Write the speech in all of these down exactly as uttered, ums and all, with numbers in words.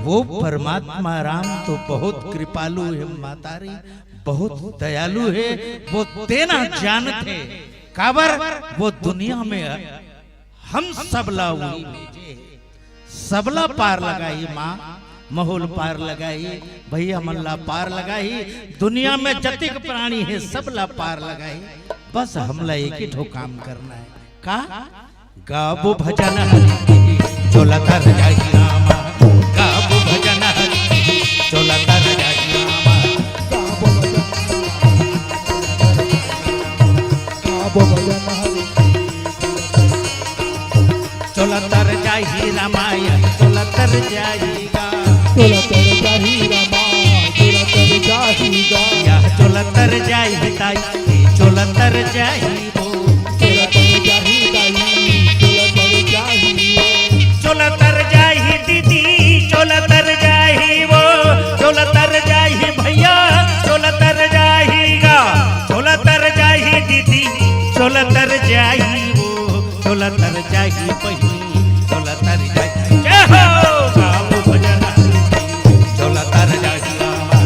वो परमात्मा राम तो बहुत कृपालु हे मातारी, बहुत दयालु हे। वो तेना जानथे काबर वो दुनिया में हम सबला उड़ी भेजे, सबला पार लगाही माँ, महू ल पार लगाही, भैया मन ला पार लगाही, दुनिया में जतिक प्राणी हे सबला पार लगाही। बस हमला एक ही ठो काम करना हे। का? गाबो भजन हरि के, चोला तर जाही रामा। गाबो भजन हरि के, चोला तर जाही रामा। गाबो भजन, गाबो भजन हरि के। चोला तर जाही रामायण, चोला तर जाही गा। चोला तर जाही रामा, चोला तर जाही गा। या चोला तर जाही ताई, चोला तर जाही वो। चोला तर जाही ताई, चोला तर जाही वो। चोला तर जाही दीदी, चोला तर जाही वो। चोला तर जाही भैया, चोला तर जाही गा। चोला तर जाही दीदी, चोला तर जाही वो। चोला तर जाही बहिनी, चोला तर जाही। जय हो। गाबो भजन हरि के, चोला तर जाही रामा।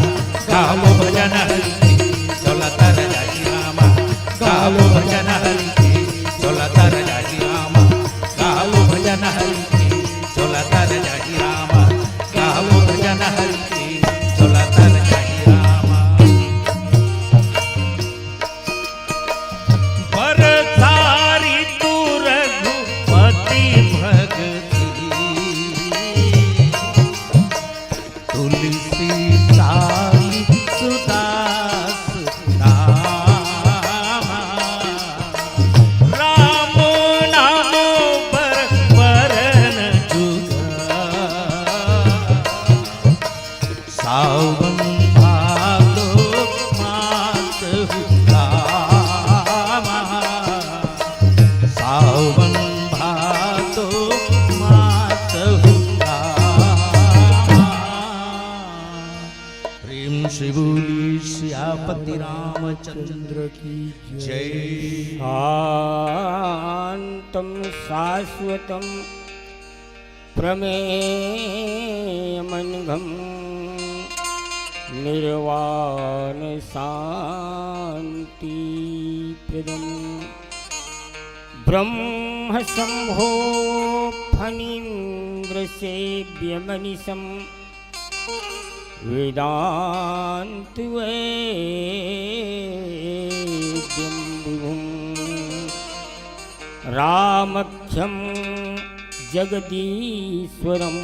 गाबो भजन हरि के, चोला तर जाही रामा। गाबो भजन हरि के, चोला तर जाही रामा। गाबो भजन हरि के, चोला तर जाही रामा। गाबो भजन हरि के, चोला तर जाही रामा। बरसारी तू रघुपति भगति, तुलसी साई सुदास नामा। राम नाम बर बरन जुगा। सावन भादो मास हुआ। सावन भादो मास हुआ। प्रेम से बोली सियापति रामचंद्र की जय। शांतम शाश्वतम प्रमेयमनघं निर्वाणशान्तिप्रदं। ब्रह्मशम्भो फणीन्द्रसेव्यमनिशं वेदान्तवेद्यं विभुम्। रामख्यं जगदीश्वरं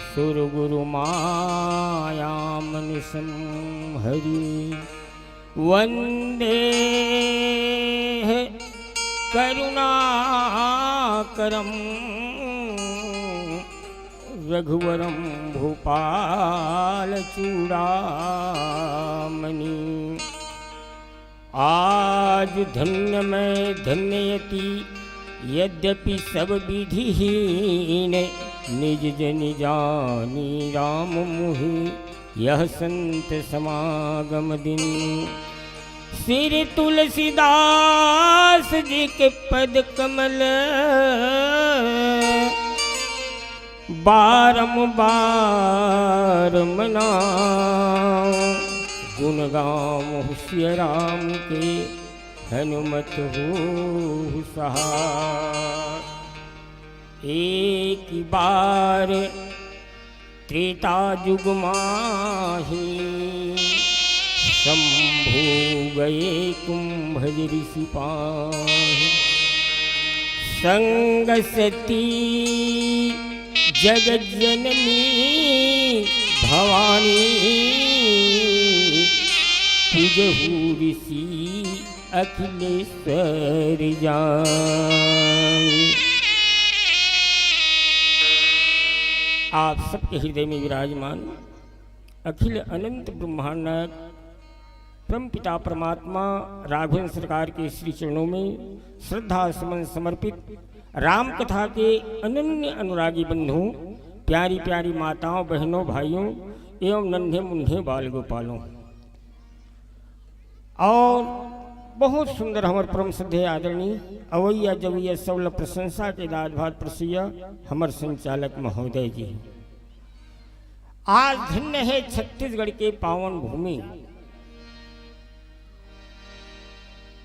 सुरगुरुमायामनिशं हरि वन्दे करुणाकरं रघुवरं भूपालचूडामणि। आज धन्य मैं धन्य यति, यद्यपि सब विधिहीन, निज जनि जानी राम मुहि यह संत समागम दिन। श्री तुलसीदास जी के पद कमल बारंबार मनाओ, गुण गावो सिया राम के, हनुमत होहु सहाय। एक बार त्रेता जुग माही, शंभु गए कुंभज ऋषि पाही। संग सती जगत जननी भवानी, पूजहु ऋषि अखिलेश्वर जान। आप सबके हृदय में विराजमान अखिल अनंत ब्रह्मांड नायक परम पिता परमात्मा राघवेंद्र सरकार के श्री चरणों में श्रद्धा सुमन समर्पित राम कथा के अनन्य अनुरागी बंधुओं, प्यारी प्यारी माताओं, बहनों, भाइयों एवं नन्हे मुन्ने बाल गोपालों, और बहुत सुंदर हमर परम श्रद्धेय आदरणीय अवैया जवैया सब ल प्रशंसा के दात भात परसैया हमर संचालक महोदय जी। आज धन्य हे छत्तीसगढ़ के पावन भूमि।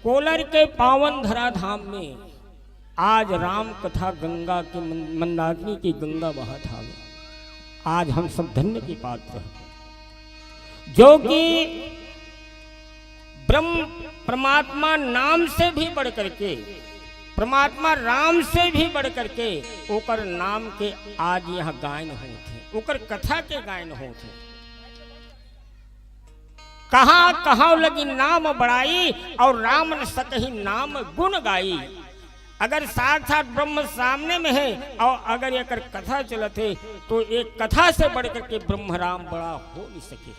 कोलर के पावन धरा धाम में आज राम कथा गंगा के मन-, मंदाकिनी की गंगा बहत हावे। आज हम सब धन्य के पात्र हैं, जो कि ब्रह्म परमात्मा नाम से भी बढ़ करके, परमात्मा राम से भी बढ़ करके ओकर नाम के आज यहाँ गायन होत हे, ओकर कथा के गायन होत हे। कहाँ कहाँ लगी नाम बड़ाई, और राम न सकही नाम गुण गाई। अगर साक्षात ब्रह्म सामने में है और अगर एकर कथा चलत है, तो एक कथा से बढ़ करके ब्रह्म राम बड़ा हो नहीं सके।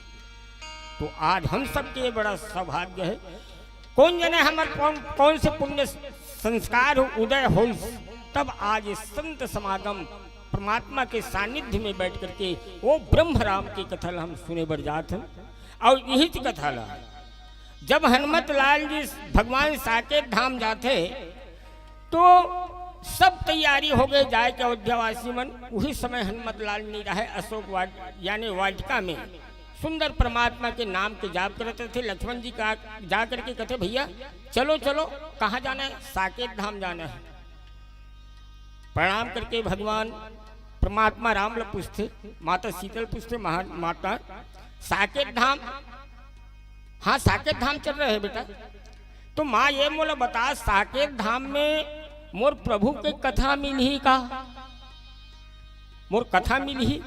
तो आज हम सबके ये बड़ा सौभाग्य है। कौन जने हमर कौन, कौन से पुण्य संस्कार हो, उदय हो, तब आज ये संत समागम परमात्मा के सानिध्य में बैठ करके वो ब्रह्म राम की कथा ला हम सुने बर जात हन। और यही कथा ला जब हनुमत लाल जी भगवान साकेत धाम जाथे, तो सब तैयारी हो गए जाए के अयोध्यावासी मन। उही समय हनुमत लाल नहीं रहे, अशोक वाट-, यानी वाटिका में सुंदर परमात्मा के नाम के जाप करत रथे। लक्ष्मण जी का जा करके कहते, "भैया चलो, चलो, कहाँ जाना है?" "साकेत धाम जाना है।" प्रणाम करके भगवान परमात्मा राम ल पूछथे, माता सीता ल पूछथे, "महा-, माता, साकेत धाम?" "हाँ, साकेत धाम चल रहे हैं बेटा।" "तो माँ, ये मोला बता, साकेत धाम में मोर प्रभु के कथा मिलही का? मोर कथा मिलही?"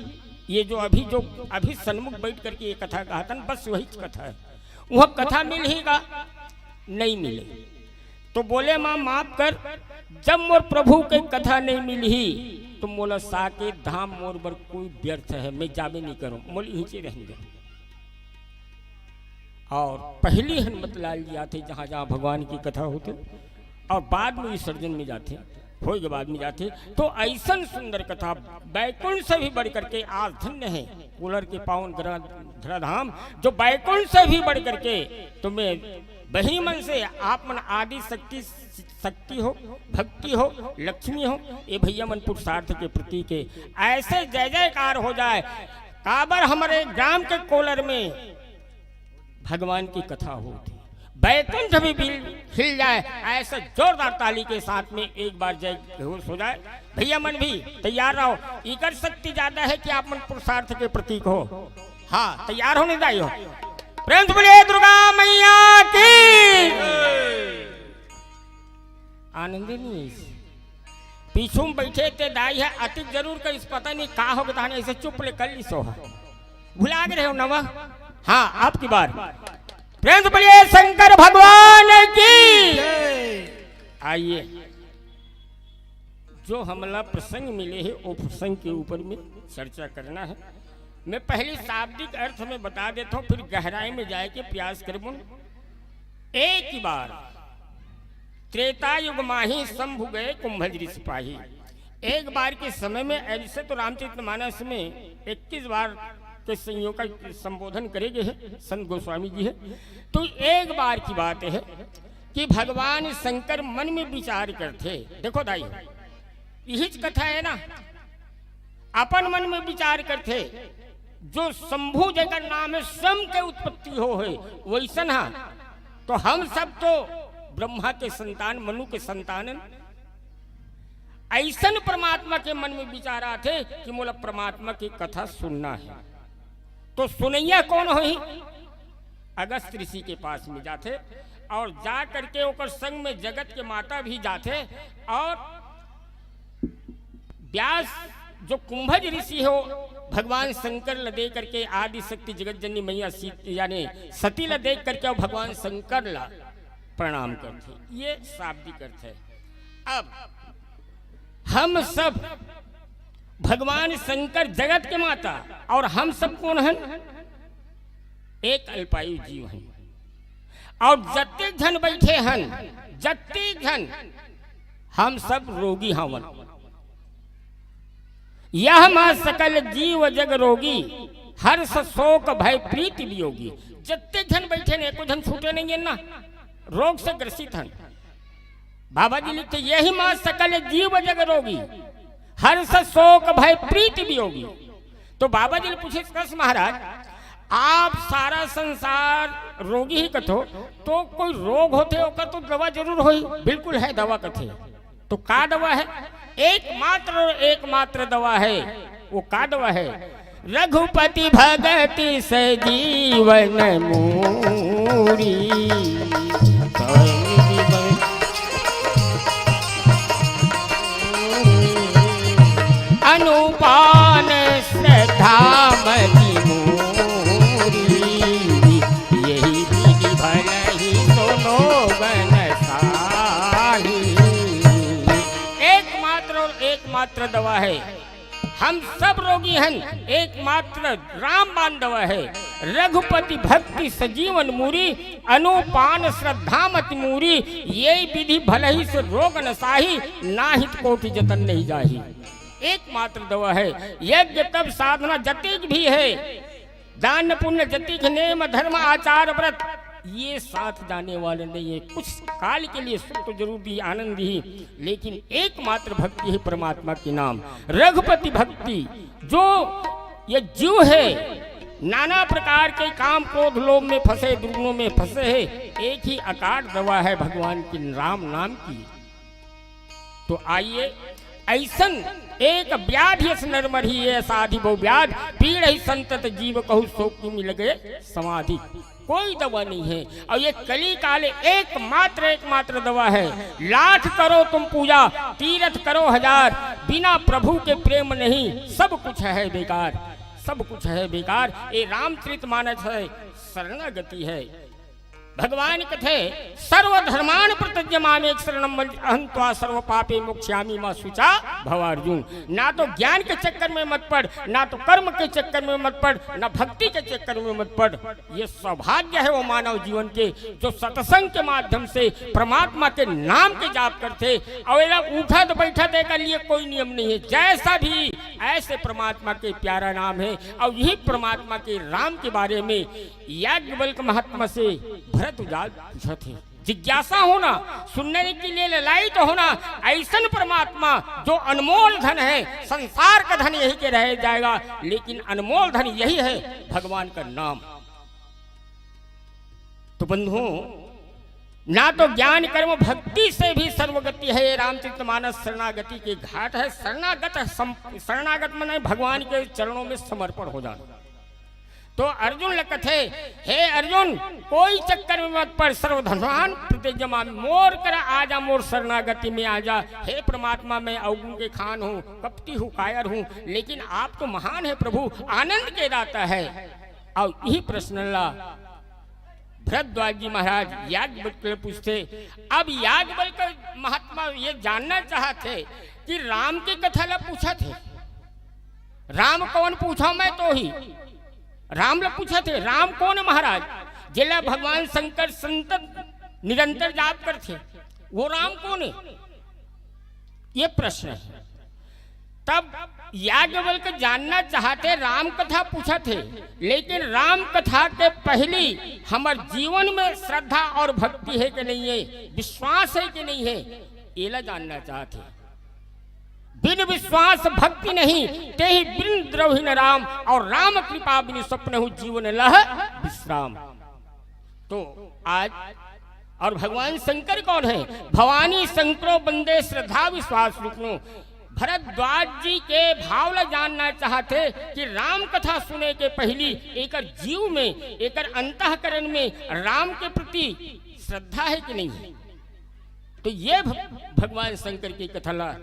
ये जो अभी, जो अभी सन्मुख बैठ करके ये कथा कहतन, बस वही कथा है। "वह कथा मिलही का?" "नहीं मिले।" तो बोले, "माँ, माफ कर, जब मोर प्रभु के कथा नहीं मिलही, तो मोला साकेत धाम मोर बर कोई व्यर्थ है, मैं जाबे नहीं करूँ, मोला इहिंचे रहने दे।" और पहली हनुमत लाल जी आथे, जहाँ जहाँ भगवान की कथा होथे, और बाद में विसर्जन में जाथे, होए के बाद में जाथे। तो ऐसन सुंदर कथा, बैकुंठ से भी बढ़ करके आज धन्य है कोलर के पावन ग्रह-, धराधाम, जो बैकुंठ से भी बढ़ करके तुम्हें बहिनी मन से आप मन आदि शक्ति, शक्ति हो, भक्ति हो, लक्ष्मी हो, ये भैया मन पुरुषार्थ के प्रतीक है। ऐसे जय जयकार हो जाए। काबर हमारे ग्राम के कोलर में भगवान की कथा होती, बैकुंठ भी बिल हिल जाए, ऐसे जोरदार ताली के साथ में एक बार जय घोष हो जाए। भैया मन भी तैयार रहो, इकर शक्ति ज्यादा है कि आप मन पुरुषार्थ के प्रतीक हो। हाँ, तैयार हो, नहीं दाई हो? प्रेम से बोलिए दुर्गा मैया की। आनंद नहीं है इसे। पीछू में बैठे ते दाई है, अतिक जरूर करिस, पता नहीं का हो गया, ऐसे चुप ले कर ली सो है। भुला गए हो नवा? हाँ, आपकी बार। प्रेम से बोलिए शंकर भगवान की। आइए, जो हमला प्रसंग मिले है, वो प्रसंग के ऊपर में चर्चा करना है। मैं पहली शाब्दिक अर्थ में बता देता हूँ, फिर गहराई में जाए के प्रयास करबो। एक ही बार त्रेता युग माही शंभु गए कुंभज ऋषि पाही। एक बार के समय में, ऐसे तो रामचरित मानस में इक्कीस बार के संयोग का संबोधन करे गए हैं संत गोस्वामी जी है, तो एक बार की बात है कि भगवान शंकर मन में विचार करते। देखो दाई, यही कथा है ना, अपन मन में विचार करते, जो शंभु जेकर नाम है, शम के उत्पत्ति हो है, वैसन हा। तो हम सब तो ब्रह्मा के संतान, मनु के संतान, ऐसन परमात्मा के मन में विचार आथे कि मोला परमात्मा की कथा सुनना है। तो सुनैया कौन होही? अगस्त ऋषि के पास में जाथे और जा करके ओकर संग में जगत के माता भी जाथे और व्यास जो कुंभज ऋषि हो, भगवान शंकर ल दे करके आदि शक्ति जगत जननी मैया सी-, यानी सती ल देख करके और भगवान शंकर ल प्रणाम करथे। ये शाब्दिक अर्थ है। अब हम सब भगवान शंकर जगत के माता और हम सब कौन हन? एक अल्पायु जीव हन। और जत्ते झन बैठे हन, जत्ते झन, हम सब रोगी हवन। यह माँ सकल जीव जग रोगी, हर्ष शोक भय प्रीति वियोगी। जत्ते झन बैठे ने, एको झन छूटे नहीं है ना, रोग से ग्रसित हन। बाबा जी लिखते, "यही माँ सकल जीव जग रोगी, हर्ष शोक भय प्रीति वियोगी।" तो बाबा जी ने पूछे, "कस महाराज, आप सारा संसार रोगी ही कथो, तो कोई रोग होथे, ओकर तो दवा जरूर होही। बिल्कुल है दवा कथे। तो का दवा है? एकमात्र और एकमात्र दवा है। वो का दवा है? रघुपति भगति सजीवन मूरी। अनुपान श्रद्धा मति मोरी, यही विधि भलहि सुनो गन साही। एकमात्र और एकमात्र दवा है। हम सब रोगी हन, एकमात्र रामबाण दवा है। रघुपति भक्ति सजीवन मूरी, अनुपान श्रद्धा मति मूरी, ये विधि भलहि सुनो गन साही, नाहित कोटि जतन नहीं जाही। एकमात्र दवा है। यज्ञ तप साधना जतिक भी है, दान पुण्य जतिक, नेम धर्म आचार व्रत, ये साथ जाने वाले नहीं है। कुछ काल के लिए सुख तो जरूर दी, आनंद ही, लेकिन एकमात्र भक्ति है परमात्मा के नाम, रघुपति भक्ति। जो ये जीव है, नाना प्रकार के काम क्रोध लोभ में फंसे, दुर्गुणों में फंसे है, एक ही अकाट दवा है भगवान के राम नाम की। तो आइए, ऐसन एक व्याधि अस नर मरही, ये असाधि बहु व्याध, पीड़हि संतत जीव कहु सो किम लगे समाधि। कोई दवा नहीं है। और ये कली काल एकमात्र, एकमात्र दवा है। लाख करो तुम पूजा, तीरथ करो हजार, बिना प्रभु के प्रेम नहीं, सब कुछ है बेकार, सब कुछ है बेकार। ये रामचरित मानस है, शरणागति है। भगवान कथे, "सर्वधर्मान प्रत्यज्य मामेक शरणम व्रज, अहम त्वा सर्व पापे मोक्षयामी मा शुचा भव अर्जुन।" ना तो ज्ञान के चक्कर में मत पड़, ना तो कर्म के चक्कर में मत पड़, ना भक्ति के चक्कर में मत पड़। ये सौभाग्य है वो मानव जीवन के, जो सत्संग के माध्यम से परमात्मा के नाम के जाप करथे। और एला उठत बैठत एकर लिए कोई नियम नहीं है, जैसा भी, ऐसे परमात्मा के प्यारा नाम है। और यही परमात्मा के राम के बारे में याज्ञवल्क महात्मा से भरद्वाज पूछत हे, जिज्ञासा होना, सुनने के लिए लालायित होना। ऐसन परमात्मा जो अनमोल धन है, संसार का धन यही के रह जाएगा, लेकिन अनमोल धन यही है भगवान का नाम। तो बंधुओं, ना तो ज्ञान कर्म भक्ति से भी सर्वगति है, ये रामचरित मानस शरणागति के घाट है। शरणागत सम-, शरणागत माने भगवान के चरणों में समर्पण हो जाना। तो अर्जुन ल कथे, "हे अर्जुन, कोई चक्कर में मत पड़, सर्वधर्मान प्रत्यज्य माम, मोर करा आ जा, मोर शरणागति में आ जा। हे परमात्मा, मैं अवगुण के खान हूँ, कपटी हूँ, कायर हूँ, लेकिन आप तो महान है प्रभु, आनंद के दाता है।" और यही प्रश्न ला भरद्वाज जी महाराज याज्ञवल्क ले पूछथे। अब याज्ञवल्क महात्मा ये जानना चाहथे कि राम के कथा ला पूछथे, राम कौन पूछा मैं तो ही, राम ला पूछथे, राम कौन है महाराज, जेला भगवान शंकर संतत निरंतर जाप करथे, वो राम कौन है? ये प्रश्न है। तब याज्ञवल्क जानना चाहथे, राम कथा पूछथे, लेकिन राम कथा के पहली हमर जीवन में श्रद्धा और भक्ति है कि नहीं है, विश्वास है कि नहीं है, एला जानना चाहथे। बिन विश्वास भक्ति नहीं, तेहि बिन द्रवहि न राम, और राम कृपा बिनु स्वप्नहु जीवन लह विश्राम। तो आज और भगवान शंकर कौन है? भवानी शंकरो बंदे श्रद्धा विश्वास विष्णु। भरद्वाज जी के भाव ला जानना चाहथे कि राम कथा सुने के पहली एकर जीव में, एकर अंतःकरण में राम के प्रति श्रद्धा है कि नहीं है। तो ये भ-, भगवान शंकर की कथा ला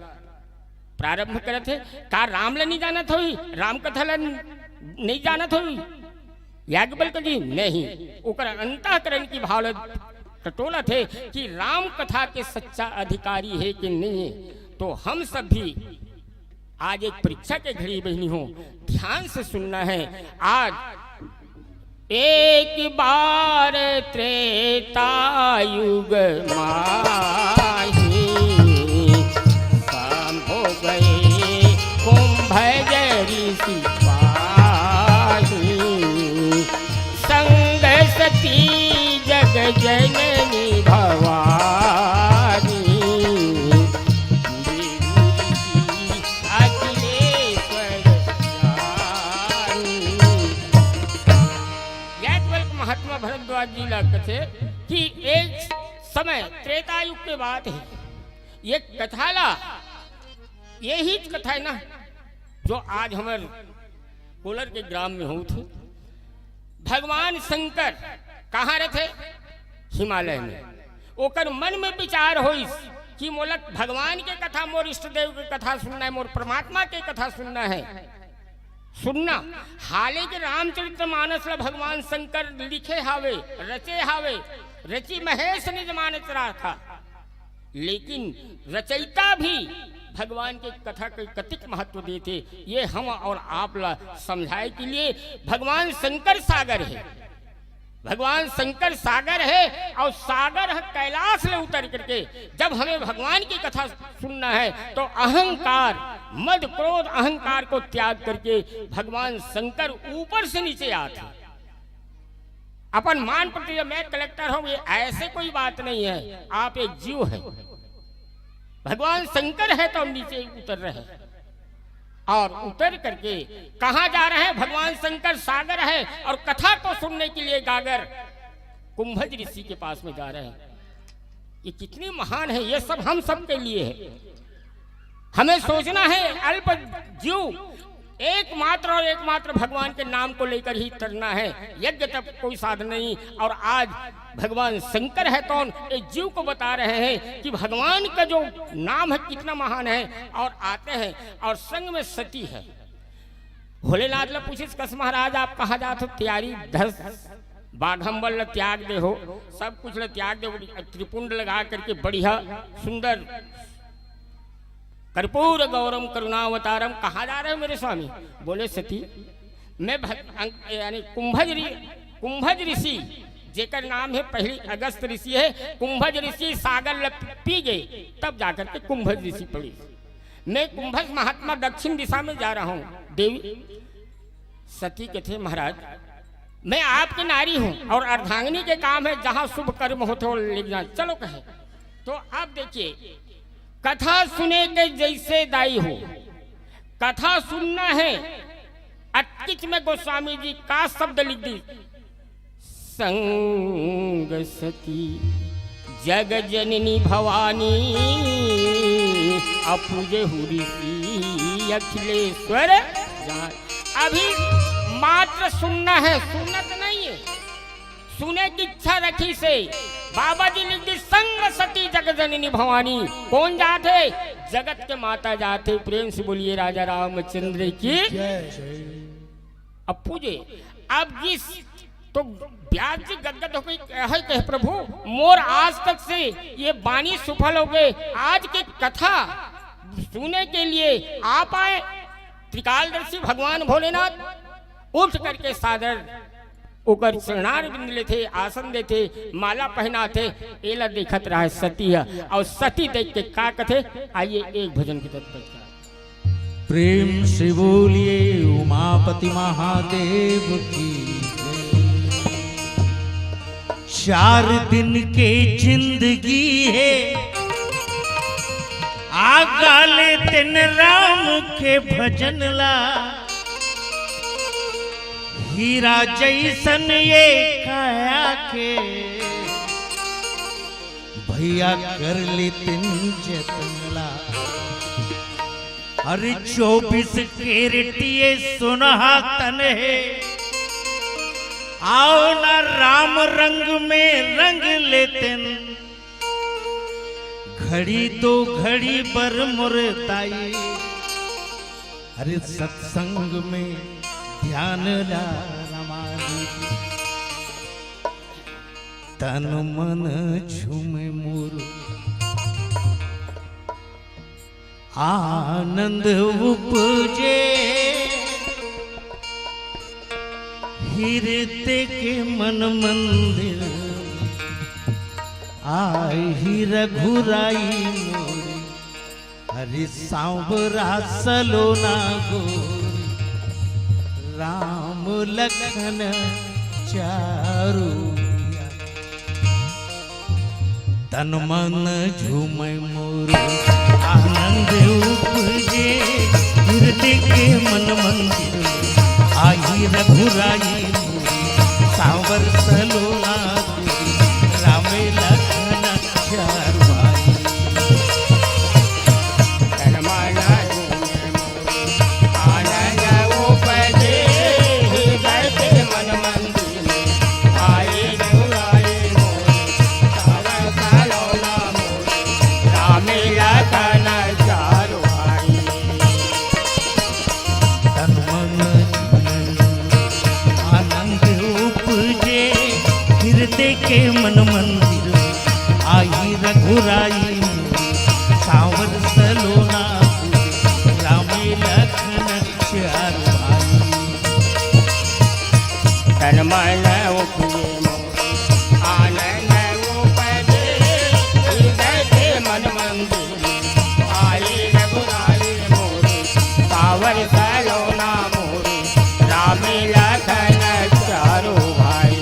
प्रारंभ करत हे। का राम ला नहीं जानत होई, राम कथा ला नहीं जानत होई? याज्ञवल्क जी नहीं, ओकर अंतःकरण की भाव ला टटोलत हे कि राम कथा के सच्चा अधिकारी है कि नहीं है। तो हम सब भी आज एक परीक्षा के घड़ी बहिनी हो, ध्यान से सुनना है। आज एक बार त्रेता युग माही, संभो गए कुंभज ऋषि पाही। संग सती जग जननी भवानी, विभूति अखिलेश्वर जानी। समय त्रेता युग के बात हे। ये कथा ला, यही कथा हे ना, जो आज हमर कोलर के ग्राम में होत हे। भगवान शंकर कहाँ रहिथे? हिमालय में। ओकर मन में विचार होइस कि मोला भगवान के कथा, मोर इष्ट देव के कथा सुनना हे, मोर परमात्मा के कथा सुनना हे। सुनना, हालांकि रामचरित मानस ला भगवान शंकर लिखे हावे, रचे हावे, रचि महेश निज मानस राखा। लेकिन रचयिता भी भगवान के कथा के कतिक महत्व देथे, ये हम और आप ला समझाए के लिए भगवान शंकर सागर हे। भगवान शंकर सागर हे और सागर ह कैलाश ले उतर करके जब हमें भगवान की कथा सुनना हे तो अहंकार, मद, क्रोध, अहंकार को त्याग करके भगवान शंकर ऊपर से नीचे आथे। अपन मान प्रतिष्ठा, मैं कलेक्टर हूँ, ये ऐसे कोई बात नहीं हे। आप एक जीव हे, भगवान शंकर हे तो हम नीचे उतर रहे हैं। और उतर करके कहाँ जा रहे हैं? भगवान शंकर सागर हे और कथा को सुनने के लिए गागर कुंभज ऋषि के पास में जा रहे हैं। ये कितनी महान हे, ये सब हम सब के लिए हे। हमें सोचना हे, अल्प जीव, एकमात्र और एकमात्र भगवान के नाम को लेकर ही तरना हे, यज्ञ तप कोई साधन नहीं। और आज भगवान शंकर हे तो इस जीव को बता रहे हैं कि भगवान का जो नाम हे कितना महान हे। और आते हैं और संग में सती हे। भोलेनाथ ला पूछिस, कस महाराज, आप कहाँ जात हो? तैयारी धस, बाघम्बर ला त्याग दे हो, सब कुछ ला त्याग दे हो, त्रिपुंड लगा करके बढ़िया सुंदर कर्पूर गौरम करुणावतारम, कहाँ जा रहे हो मेरे स्वामी? बोले, सती, मैं भग-, अंग-, यानी कुंभज ऋ-, कुंभज ऋषि, जेकर नाम हे पहली अगस्त ऋषि हे, कुंभज ऋषि सागर ल पी गए, तब जाकर के कुंभज ऋषि पड़ी। मैं कुंभज महात्मा दक्षिण दिशा में जा रहा हूँ देवी। सती कथे, महाराज, मैं आपकी नारी हूँ और अर्धांगिनी के काम हे, जहाँ शुभ कर्म होथे वो ले जाना, चलो कहे। तो अब देखिए, कथा सुने के जैसे दाई हो, कथा सुनना हे। अतकिच में गोस्वामी जी का शब्द लिख दी, संग सती जग जननी भवानी, अपुजे हुरिसी अखिलेश्वर जान। अभी मात्र सुनना हे, सुनत नहीं हे, सुने की इच्छा रखिस हे। बाबा जी लिख दी, संग सती जग जननी भवानी। कौन जात हे? जगत के माता जात हे। प्रेम से बोलिए राजा रामचंद्र की। अपुजे, अब जिस तो व्यास जी गदगद होके कहे, कहे, प्रभु, मोर आज तक से ये बानी सुफल हो गए, आज के कथा सुने के लिए आप आए। त्रिकालदर्शी भगवान भोलेनाथ उठ करके सादर ओकर चरणार बिंद लेथे, आसन देथे, माला पहनाथे, एला देखत रहे सती ह। और सती देख के का कथे, आइए एक भजन की तरफ चलते हैं। प्रेम से बोलिए उमापति महादेव की जय। चार दिन के जिंदगी हे, आगा ले तेन राम के भजन ला। हीरा जैसन ये काया के भैया कर लेतिन जतन ला। अरे चौबीस कैरेट ये सोनहा तन हे, आओ ना राम रंग में रंग लेतिन। घड़ी दो घड़ी बर मोर ताई, अरे सत्संग में ध्यान ला रमा दीदी। तन मन झूमे मोर आनंद उपजे। हृदय के मन मंदिर आय ही रघुराई मोरे। हरि सांवरा सलोना गोरी, राम लखन चारू। तन मन झूमे मोर आनंद उपजे, हृदय के मन मंदिर आही रघुराई मोरी। सांवर सलोना गोरी, राम लखन के मन मंदिर में, आही रघुराई मोरे, साँवर सलोना मोरे, रामे लखन चारो भाई। तन मन उपजे मोरे, आनंद उपजे, हृदय के मन मंदिर में, आही रघुराई मोरे, साँवर सलोना मोरे, रामे लखन चारो भाई।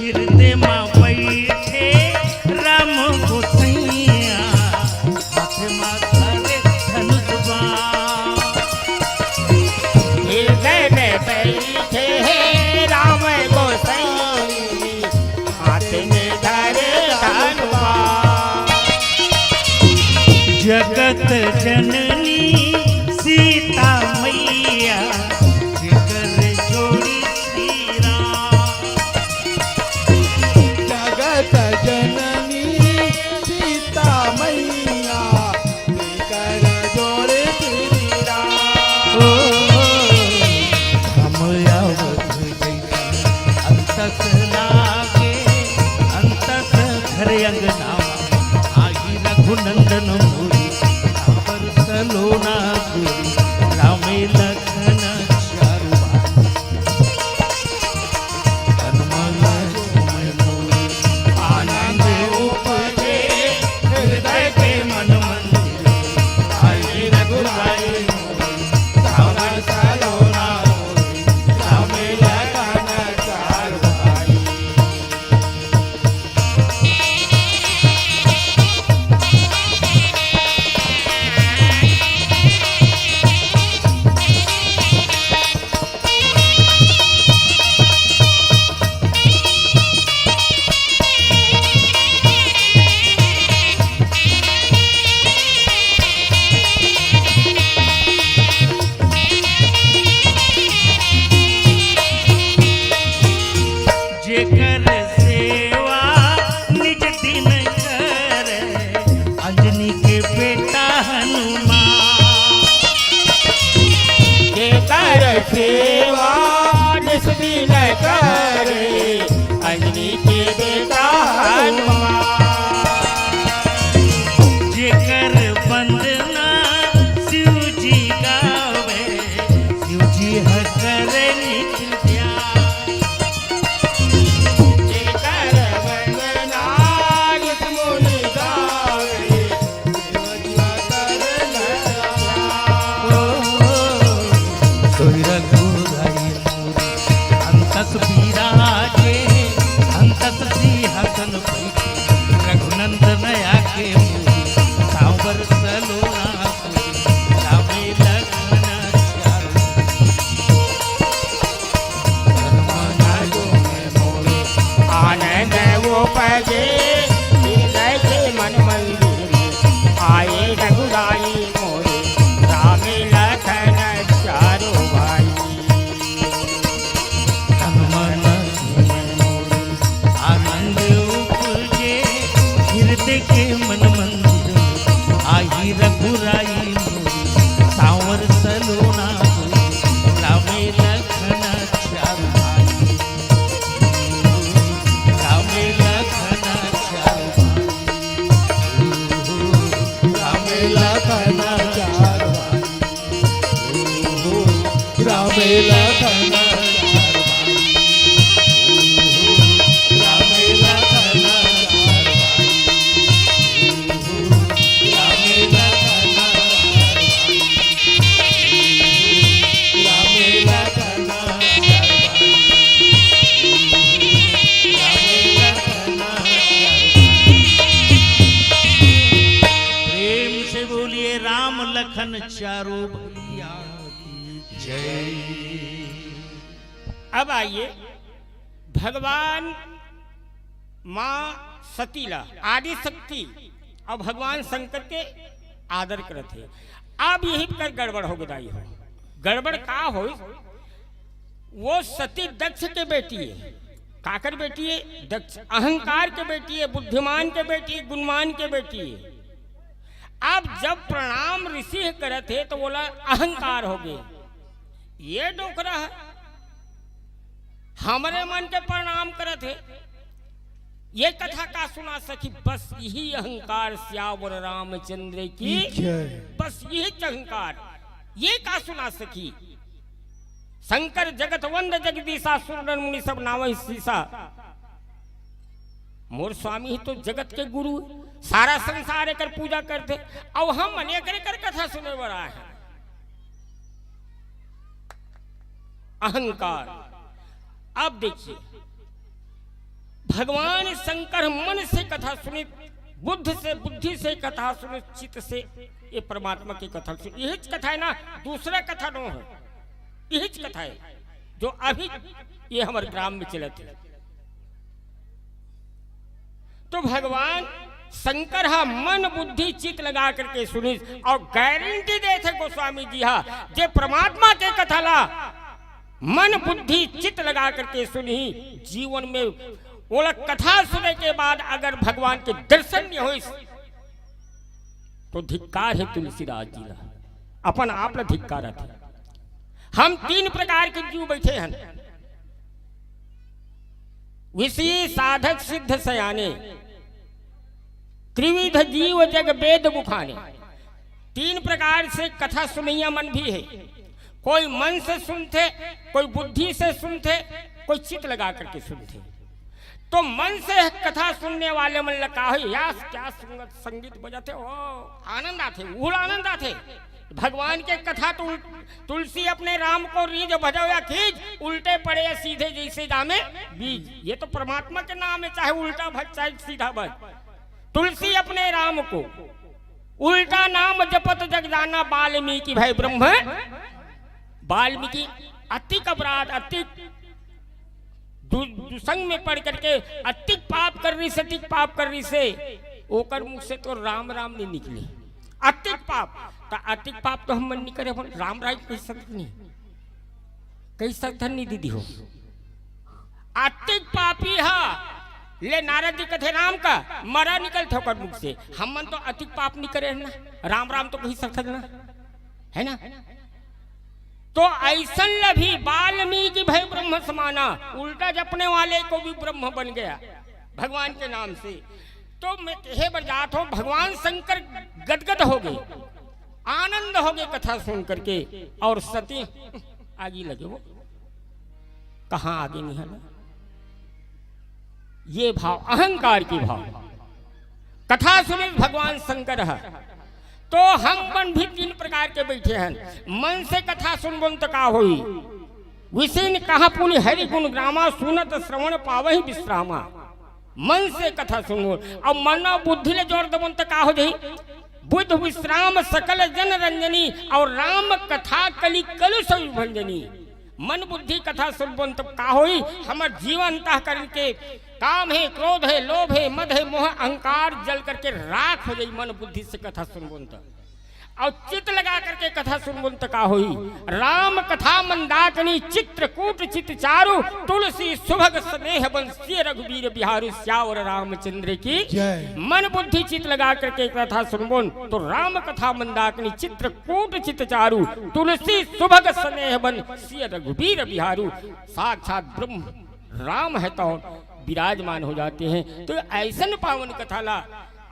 हृदय मा बैठे राम गोसैया, हाथ मा धरे धनुष बाण। हृदय में बैठे हे राम गोसाई, हाथ में धरे धनुष बाण। जगत जननी सीता मैया, जेकर जोड़ी श्री राम। जगत जननी सीता मैया, जेकर जोड़ी श्री राम। ओ, हम अवध जैसन अंतस लागे, अंतस घर अंगना, आही रघुनंदन मोरे, साँवर सलोना गोरे, रामे लखन चारो भाई। तन मन झूमे मोरे, आनंद उपजे, हृदय के मन मंदिर, आही रघुराई मोरे, साँवर सलोना मोरे, रामे लखन चारो भाई। जेकर सेवा निज दिन करे, अंजनी के बेटा हनुमान। जेकर सेवा निज दिन करे, अंजनी के बेटा हनुमान। जेकर वंदना शिव जी गावे, शिव जी ह करे नित्य ध्यान। जेकर वंदना ऋषि मुनि गावे, शिव जी ह करे नित्य ध्यान। ओ, सोई रघुराई मोरे, अंतस बिराजे, अंतस सिंहासन पे, रघुनंदन आके मोरे, साँवर सलोना रामे लखन चारो। आनंद उपजे, हृदय के मन मंदिर में, आए रघुराई मोरे, रामे लखन चारो भाई। तन मन आनंद उपजे, हृदय के मन मंदिर में, आही रघुराई मोरे, साँवर सलोना मोरे, रामे लखन चारो भाई। रामे लखन चारो भाई। रामे लखन चारो भाई। रामे लखन चारो भाई। रामे लखन चारो भाई। रामे लखन चारो भाई। रामे लखन चारो भाई। रामे लखन चारो भाई। प्रेम से बोलिए राम लखन चारो भैया की जय। अब आइए, भगवान माँ सती ला आदि शक्ति अउ भगवान शंकर के आदर करत हे। अब यही कर गड़बड़ हो गे दाई हो। गड़बड़ का होइस? वो सती दक्ष के बेटी हे। काकर बेटी हे? दक्ष। अहंकार के बेटी हे, बुद्धिमान के बेटी हे, गुणवान के बेटी हे। अब जब प्रणाम ऋषि ह करत हे तो बोला अहंकार हो गे, ये डोकरा हे, हमरे मन के प्रणाम करत हे। ये कथा का सुना सखी? बस यही अहंकार सियावर रामचंद्र की। की जय। बस यही अहंकार, ये का सुना सखी? शंकर जगत वंद जगदीशा, सुर नर मुनि सब नावै सीसा। मोर स्वामी ही तो जगत के गुरु, सारा संसार एकर पूजा करथे, अउ हम मन एकर, एकर कथा सुने बर आए हन। अहंकार। अब देखिए, भगवान शंकर मन से कथा सुनित, बुद्ध से, बुद्धि से कथा सुनित, चित्त से ये परमात्मा की कथा सुनित। यही कथा हे ना, दूसरा कथा नो हे, यही कथा हे जो अभी ये हमर ग्राम में चलत हे। तो भगवान शंकर ह मन बुद्धि चित्त लगा करके सुनिस अउ गारंटी देथे गोस्वामी जी ह, जे परमात्मा के कथा ला मन बुद्धि चित्त लगा करके सुनही, जीवन में ओला कथा सुने के बाद अगर भगवान के दर्शन नहीं होइस तो धिक्कार हे तुलसीदास जी ला, अपन आप ला धिक्कार हे। हम तीन प्रकार के जीव बैठे हन, विषयी साधक सिद्ध सयाने, त्रिविध जीव जग वेद बुखाने। तीन प्रकार से कथा सुनैया मन भी हे। कोई मन से सुनथे, कोई बुद्धि से सुनथे, कोई चित्त लगा करके सुनथे। तो मन से कथा सुनने वाले मन ला का होही, या क्या संगत, संगीत बजाथे, ओ, आनंद आथे, उहला आनंद आथे। भगवान के कथा तो उल-, तुलसी अपने राम को रीझ भजो या खींच, उल्टे पड़े या सीधे जैसे जामे बीज। ये तो परमात्मा के नाम हे, चाहे उल्टा भज चाहे सीधा भज। तुलसी अपने राम को उल्टा नाम जपत जग जाना, वाल्मीकि भए ब्रह्म। वाल्मीकि अतिक अपराध, अतिक दु-, दुसंग में पड़ करके अतिक पाप कर रहिसे, अतिक पाप कर रहिसे, ओकर मुख से तो राम राम नहीं निकले, अतिक पाप। त अतिक पाप तो हम मन नहीं करे, अपन राम राम कहि सकत नहीं, कहि सकत नहीं दीदी हो। अतिक पापी ह, ले नारद जी कथे राम का मरा निकलथे ओकर मुख से। हम मन तो अतिक पाप नहीं करे हन ना, राम राम तो कहि सकत ना, है ना? तो अइसन ल भी वाल्मीकि भए ब्रह्म समाना, उल्टा जपने वाले को भी ब्रह्म बन गया भगवान के नाम से। तो मैं कहे बर जात हूँ, भगवान शंकर गदगद हो गए, आनंद हो गए कथा सुन करके। और सती आगी लगे, वो कहाँ आगे नहीं है ना? ये भाव, अहंकार की भाव। कथा सुनिस भगवान शंकर ह, तो हम मन भी तीन प्रकार के बैठे हन। मन से कथा सुनबोन त का होई? विषयन कहा पुनि हरि गुण ग्रामा, सुनत श्रवण पावहि विश्रामा। मन से कथा सुनबोन, अउ मन अउ बुद्धि ले जोर देबोन त का हो जाही? बुद्ध विश्राम सकल जन रंजनी, अउ राम कथा कलि कलुष विभंजनी। मन बुद्धि कथा सुनबोन त का होई? हमर जीवन अंतःकरण के काम हे, क्रोध हे, लोभ हे, मद हे, मोह, अहंकार जल करके राख हो जाई। मन बुद्धि से कथा सुनबोन त, अउ चित्त लगा करके कथा सुनबोन त का होई? राम कथा मंदाकिनी चित्रकूट चित चारु, तुलसी सुभग स्नेह बन सिय रघुबीर बिहारु, सियावर रामचंद्र की। जय। मन बुद्धि चित्त लगा करके कथा सुनबोन तो राम कथा मंदाकिनी चित्रकूट चित चारु, तुलसी सुभग स्नेह बन सिय रघुबीर बिहारु। साक्षात ब्रह्म राम है तो विराजमान हो जाते हैं। तो अइसन पावन कथा ला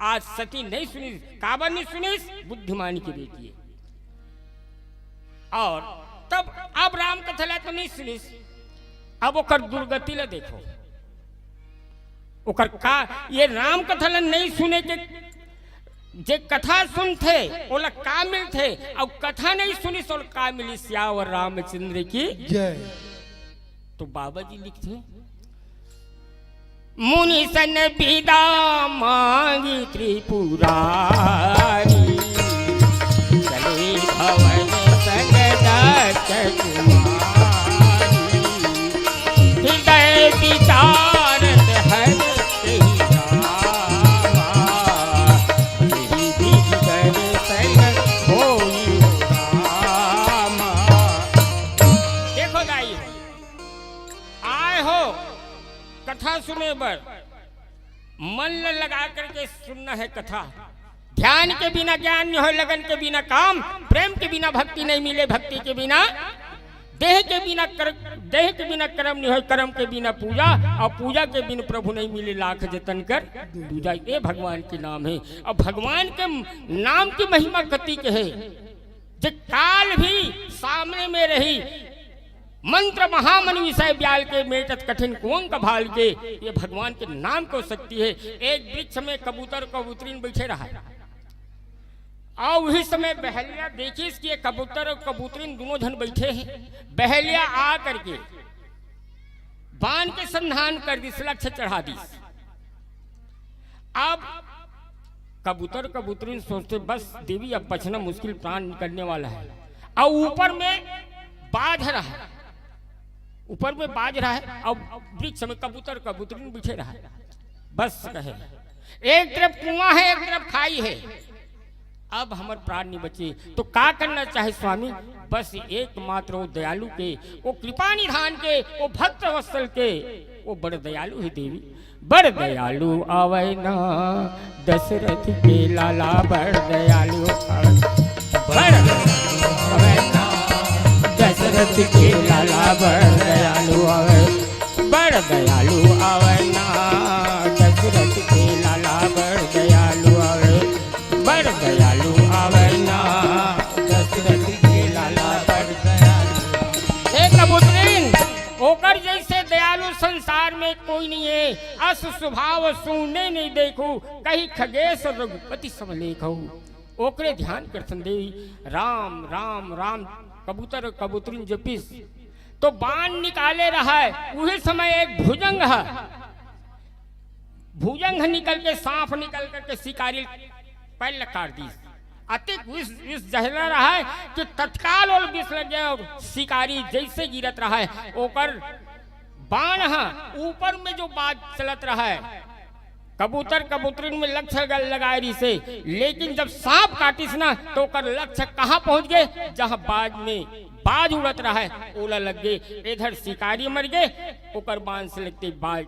आज सती नहीं सुनिस, काबर नहीं सुनिस? बुद्धिमानी के बेटी हे। अउ तब अब राम कथा ला तो नहीं सुनिस, अब ओकर दुर्गति ला देखो। ओकर का, ये राम कथा ला नहीं सुने के, जे कथा सुनथे ओला का मिलथे, अउ कथा नहीं सुनिस ओला का मिलिस? सियावर रामचंद्र की। जय। तो बाबा जी लिखथे, मुनि सन बिदा मांगी त्रिपुरारी, चले भवन संग दक्ष कुमारी। हृदय विचारत हर कहि पर मन ल लगा करके सुनना है कथा। ध्यान के बिना ज्ञान नहीं होय, लगन के बिना काम, प्रेम के बिना भक्ति नहीं मिले, भक्ति के बिना, देह के बिना कर, देह के बिना कर्म नहीं होय, कर्म के बिना पूजा, और पूजा के बिना प्रभु नहीं मिले, लाख जतन कर दूजा। ये भगवान के नाम है। और भगवान के नाम की महिमा कतिक है, जे काल भी सामने में रही, मंत्र महामन विषय ब्याल के, मेटत कठिन कुअंग भाल के, ये भगवान के नाम को शक्ति है। एक वृक्ष में कबूतर कबूतरीन बैठे रहा है, और उही समय बहेलिया देखिस कि ये कबूतर और कबूतरीन दोनों झन बैठे हैं। बहेलिया आ करके बाण के संधान कर दिस, लक्ष्य चढ़ा दिस। अब कबूतर कबूतरीन सोचते, बस देवी, अब बचना मुश्किल, प्राण निकलने वाला है। और ऊपर में बाज रहा है, ऊपर में बाज रहा है, और वृक्ष में कबूतर कबूतरीन बैठे रहा है। बस कहे, एक तरफ कुआं है, एक तरफ खाई है, अब हमर प्राण नहीं बचे, तो का करना चाहे स्वामी? बस एकमात्र वो दयालु के, वो कृपा निधान के, वो भक्त वत्सल के, वो बड़ दयालु है देवी। बड़ दयालु आवै ना दशरथ के लाला, बड़ दयालु आवै, बड़ दयालु आवै ना दशरथ के लाला, बड़ दयालु आवै, बड़ दयालु आवै ना दशरथ के लाला, बड़ दयालु आवै, बड़ दयालु आवै ना दशरथ के लाला, बड़ दयालु। हे कबूतरीन, ओकर जैसे दयालु संसार में कोई नहीं है। अस स्वभाव सुने नहीं देखो, कहीं खगेश रघुपति सम लेखो। ओकरे ध्यान करथन देवी, राम राम राम। कबूतर कबूतरीन जपिस तो बाण निकाले रहा है। उही समय एक भुजंग है, भुजंग निकल के, सांप निकल करके शिकारी पैर ल काट दिस। अतिक विष, विष जहला रहा है कि तत्काल ओला विष लग गया और शिकारी जैसे गिरत रहा है, ओकर बाण ह ऊपर में जो बाज चलत रहा है, कबूतर कबूतरीन में लक्ष्य लगा, लगाए रहिसे, लेकिन जब सांप काटिस ना, तो ओकर लक्ष्य कहाँ पहुंच गए? जहां बाज में बाज उड़त रहा है, ओला लग गए। इधर शिकारी मर गए, ओकर बाण से लगते बाज,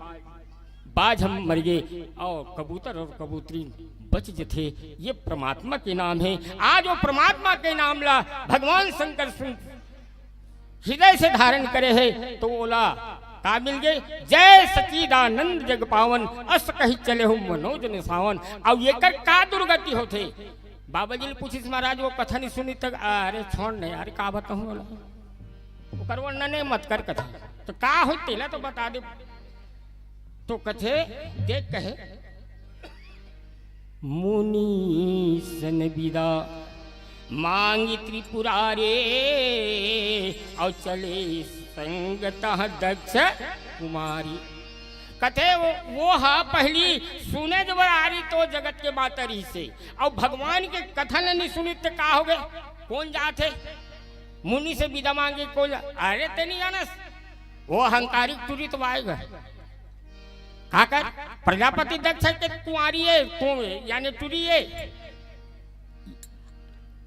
बाज हम मर गए, और कबूतर और कबूतरीन बच जथे। ये परमात्मा के नाम है। आज वो परमात्मा के नाम ला भगवान शंकर सुन, हृदय से धारण करे है, तो ओला का मिल गए? जय सच्चिदानंद जग पावन, अस कही चले हो मनोज निसावन। अब एकर का दुर्गति होथे? बाबा जी ले पूछिस, महाराज, वो कथा नहीं सुनी तक, अरे छोड़ नहीं यार, का बताऊं ओला, ओकर वर्णन नहीं मत कर कथा, तो का हो तेला तो बता दे। तो कथे, देख कहे, मुनि सन बिदा मांगी त्रिपुरारी, और चले संग तह दक्ष कुमारी। कथे वो, वो हा पहली सुने जब आरी तो जगत के माता रहिसे, और भगवान के कथा ल नहीं सुनी तो का हो गए? कौन जात है मुनि से बिदा मांगे? कौन जा-, अरे ते नहीं जानस, वो अहंकारिक टुरी तो आएगा। काकर? प्रजापति दक्ष के कुंवारी है, कुं-, यानी टुरी है।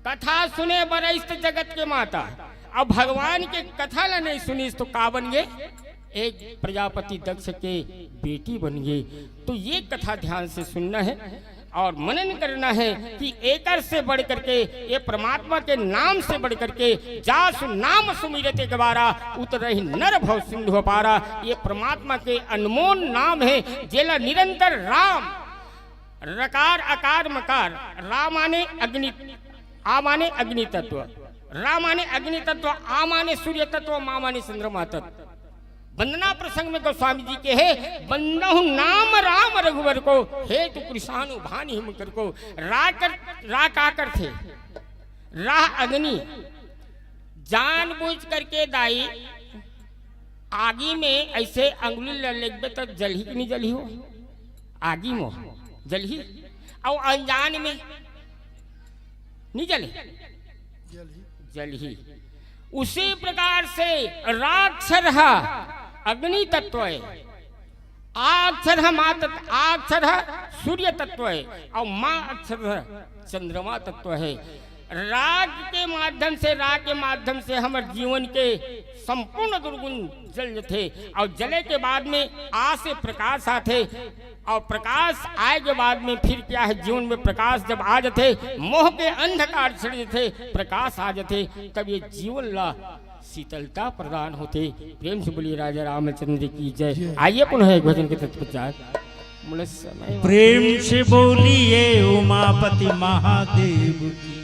कथा सुने बर आइस त जगत के माता, अब भगवान के कथा ला नहीं सुनिस तो का बन गए? एक प्रजापति दक्ष के बेटी बन गए। तो ये कथा ध्यान से सुनना है और मनन करना है कि एकर से बढ़ करके, ये परमात्मा के नाम से बढ़ करके, जासु नाम सुमिरत एक बारा, उतरहि नर भव सिंधु पारा। ये परमात्मा के अनमोल नाम है, जेला निरंतर राम, रकार अकार मकार, रा माने अग्नि, आ माने अग्नि तत्व, रा माने अग्नि तत्व, आ माने सूर्य तत्व, मा माने चंद्रमा तत्व। वंदना प्रसंग में गोस्वामी जी के है, "वंदहु नाम राम रघुवर को, हेतु कृशानु भानि हिम कर को।" रा कर, रा का करथे? रा अग्नि। जानबूझ करके दाई आगी में ऐसे अंगुली ल लेगबे त जलही कि नहीं जलही हो? आगी में जलही। और अनजान में नहीं जले? जलही। उसी प्रकार से रा अक्षर ह अग्नि तत्व है, आ अक्षर ह मा तत्व, आ अक्षर ह सूर्य तत्व है, और मा अक्षर ह चंद्रमा तत्व है। राग के माध्यम से, राग के माध्यम से हमर जीवन के संपूर्ण दुर्गुण जल जथे। अउ जले के बाद में आ से प्रकाश आथे, अउ प्रकाश आए के बाद में फिर क्या है, जीवन में प्रकाश जब आ जथे, मोह के अंधकार छिड़ जथे, प्रकाश आ जथे, तब ये जीवन ला शीतलता प्रदान होथे। प्रेम से बोलिए राजा रामचंद्र की जय। आइए पुनः एक भजन के तत्पश्चात। प्रेम से बोलिए उमापति महादेव की।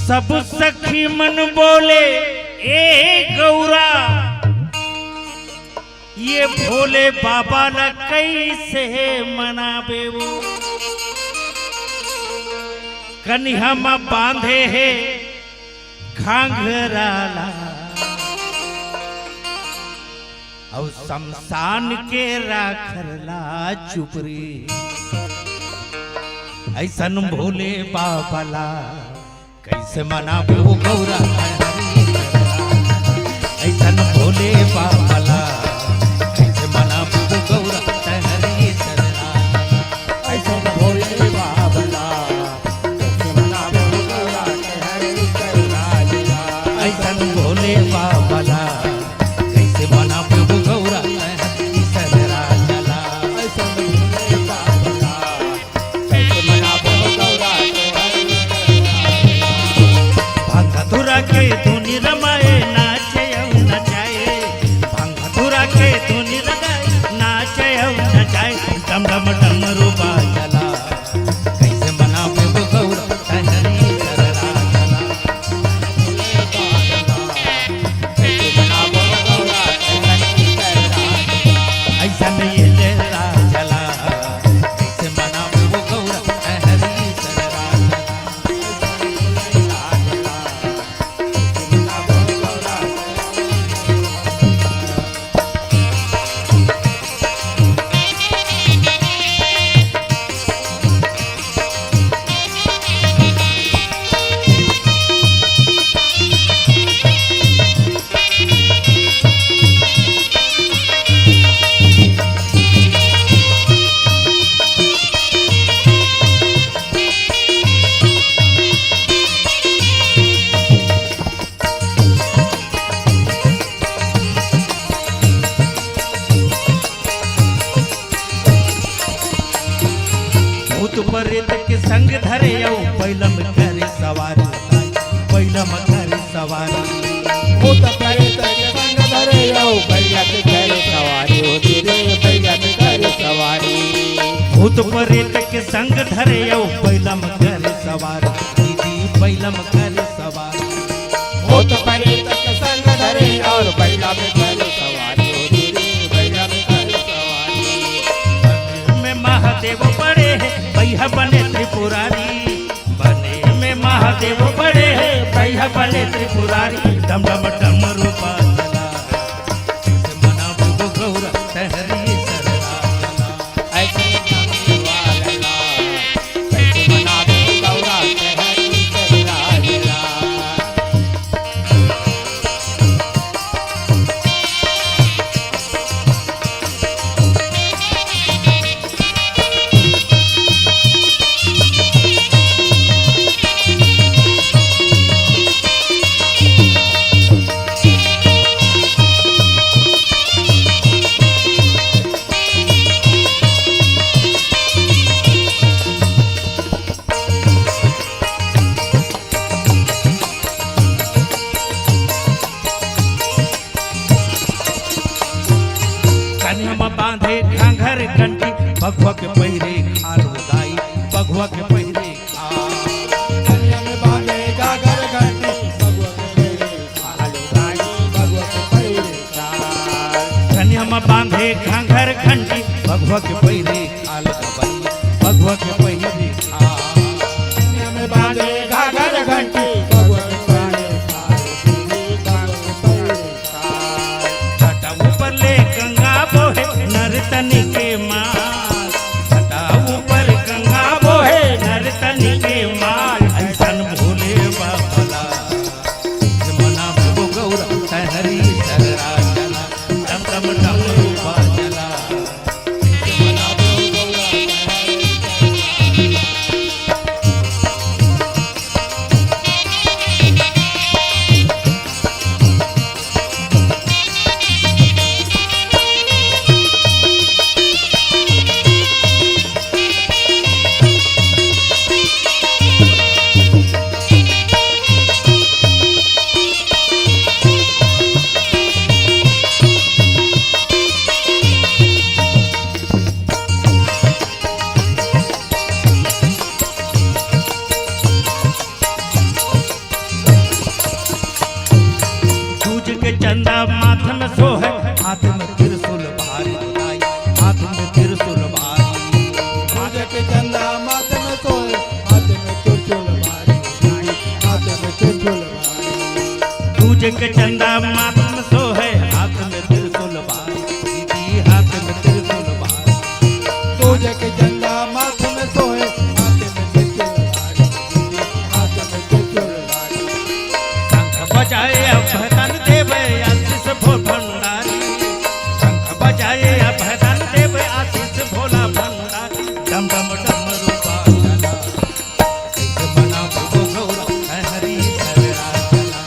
सब सखी मन बोले, ए गौरा, ये भोले बाबा ला कैसे मनाबे वो? कनिहा म बांधे हे घाघरा ला, अउ शमशान के राखर ला चुपरी। अइसन भोले बाबा ला कैसे मनाबो गौरा? अइसन भोले बाबा ला कैसे मनाबो गौरा? अइसन भोले बाबा ला कैसे मनाबो गौरा? अइसन भोले बाबा ला कैसे मनाबो गौरा? अइसन भोले बाबा ला कैसे मनाबो गौरा? भांग धतूरा के धुनी रमाए, नाचे अउ नचाए। भांग धतूरा के धुनी रमाए, नाचे अउ नचाए। डम डम डमरू बाजला, कैसे मनाबो गौरा? टहरी सररा चला। अइसन ये ले राजला, कैसे मनाबो गौरा? टहरी सररा चला। भूत प्रेत के संग धरे अउ बैलम करे सवारी, बैलम करे सवारी। भूत प्रेत के संग धरे अउ बैलम करे सवारी, ओ दीदी बैलम करे सवारी। भूत प्रेत के संग धरे अउ बैलम करे सवारी, दीदी बैलम करे सवारी। भूत प्रेत के संग धरे अउ बैलम करे सवारी, ओ दीदी बैलम करे सवारी। में महादेव बड़े हे, भैया बने त्रिपुरारी। बने में महादेव बड़े हे, भैया बने त्रिपुरारी। डम डम डमरू बाजला, कैसे मनाबो गौरा? टहरी सररा चला। अइसन डमरू बाजला, कैसे मनाबो गौरा? टहरी सररा चला। कनिहा म बांधे घाघर घंटी, बघवा के पहिरे खाल उदाई, बघवा के पहिरे खाल। कनिहा म बांधे घाघर घंटी, बघवा के पहिरे खाल उदाई, बघवा के पहिरे खाल। कनिहा म बांधे घाघर घंटी, बघवा के पहिरे खाल उदाई, बघवा के पहिरे खाल। कनिहा म बांधे घाघर घंटी, बघवा के पहिरे खाल, बघवा के पहिरे छाता ऊपर ले गंगा बोहे नर्तनी के माल। छाता ऊपर गंगा बोहे नर्तनी के माल। अइसन भोले बाबा ला, मनाबो गौरा टहरी सररा चला। डम डम डमरू बाजला। एक चंदा माथ में सोहे, हाथ में त्रिशूल बा, दीदी हाथ में त्रिशूल बा। दो जग चंदा माथ में सोहे, हाथ में त्रिशूल बा, दीदी हाथ में त्रिशूल बा। शंख बजाए अभय धन देवे, आशीष भो भंडारी। शंख बजाए अभय धन देवे, आशीष भोला भंडारी। डम डम डम रूपा चला, ऐसे मना भो गौरा, है हरी सरला चला।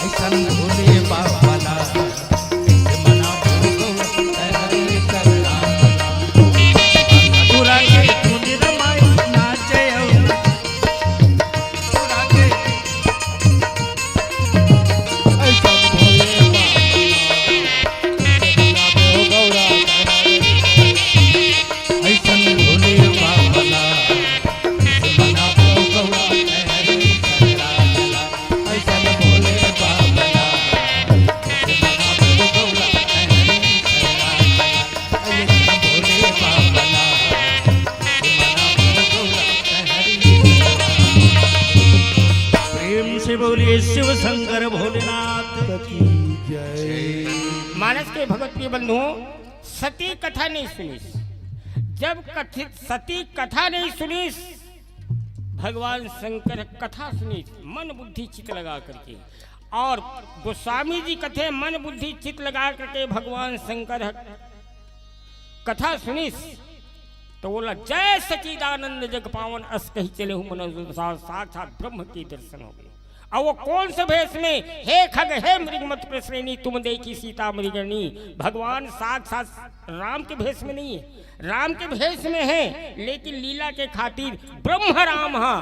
ऐसन भोले बाबा ला, ऐसे मना भो गौरा, है हरी सरला चला। मथुरा के धुन रमाई नाचे और मथुरा के ऐसन भोले बाबा, ऐसे मना भो गौरा, ऐसन भोले बाबा ला, ऐसे मना भो गौरा, ऐसन भोले बाबा ला, ऐसे मना भो गौरा, ऐसन भोले बाबा ला। प्रेम से बोलिए शिव शंकर भोलेनाथ की जय। मानस के भगवत प्रिय बंधुओं, सती कथा नहीं सुनिस। जब कथित सती कथा नहीं सुनिस, भगवान शंकर कथा सुनिस, मन बुद्धि चित्त लगा करके। और गोस्वामी जी कथे, मन बुद्धि चित्त लगा करके भगवान शंकर कथा सुनिस, तो बोला, "जय सच्चिदानंद जग पावन, अस कही चले हूँ मनोरथ सार।" साक्षात ब्रह्म के दर्शन हो गए। और वो कौन से भेष में? "हे खग, हे मृग मत प्रश्रेणी, तुम देखी सीता मृगरणी।" भगवान साक्षात राम के भेष में नहीं है, राम के भेष में है, लेकिन लीला के खातिर ब्रह्म राम हा,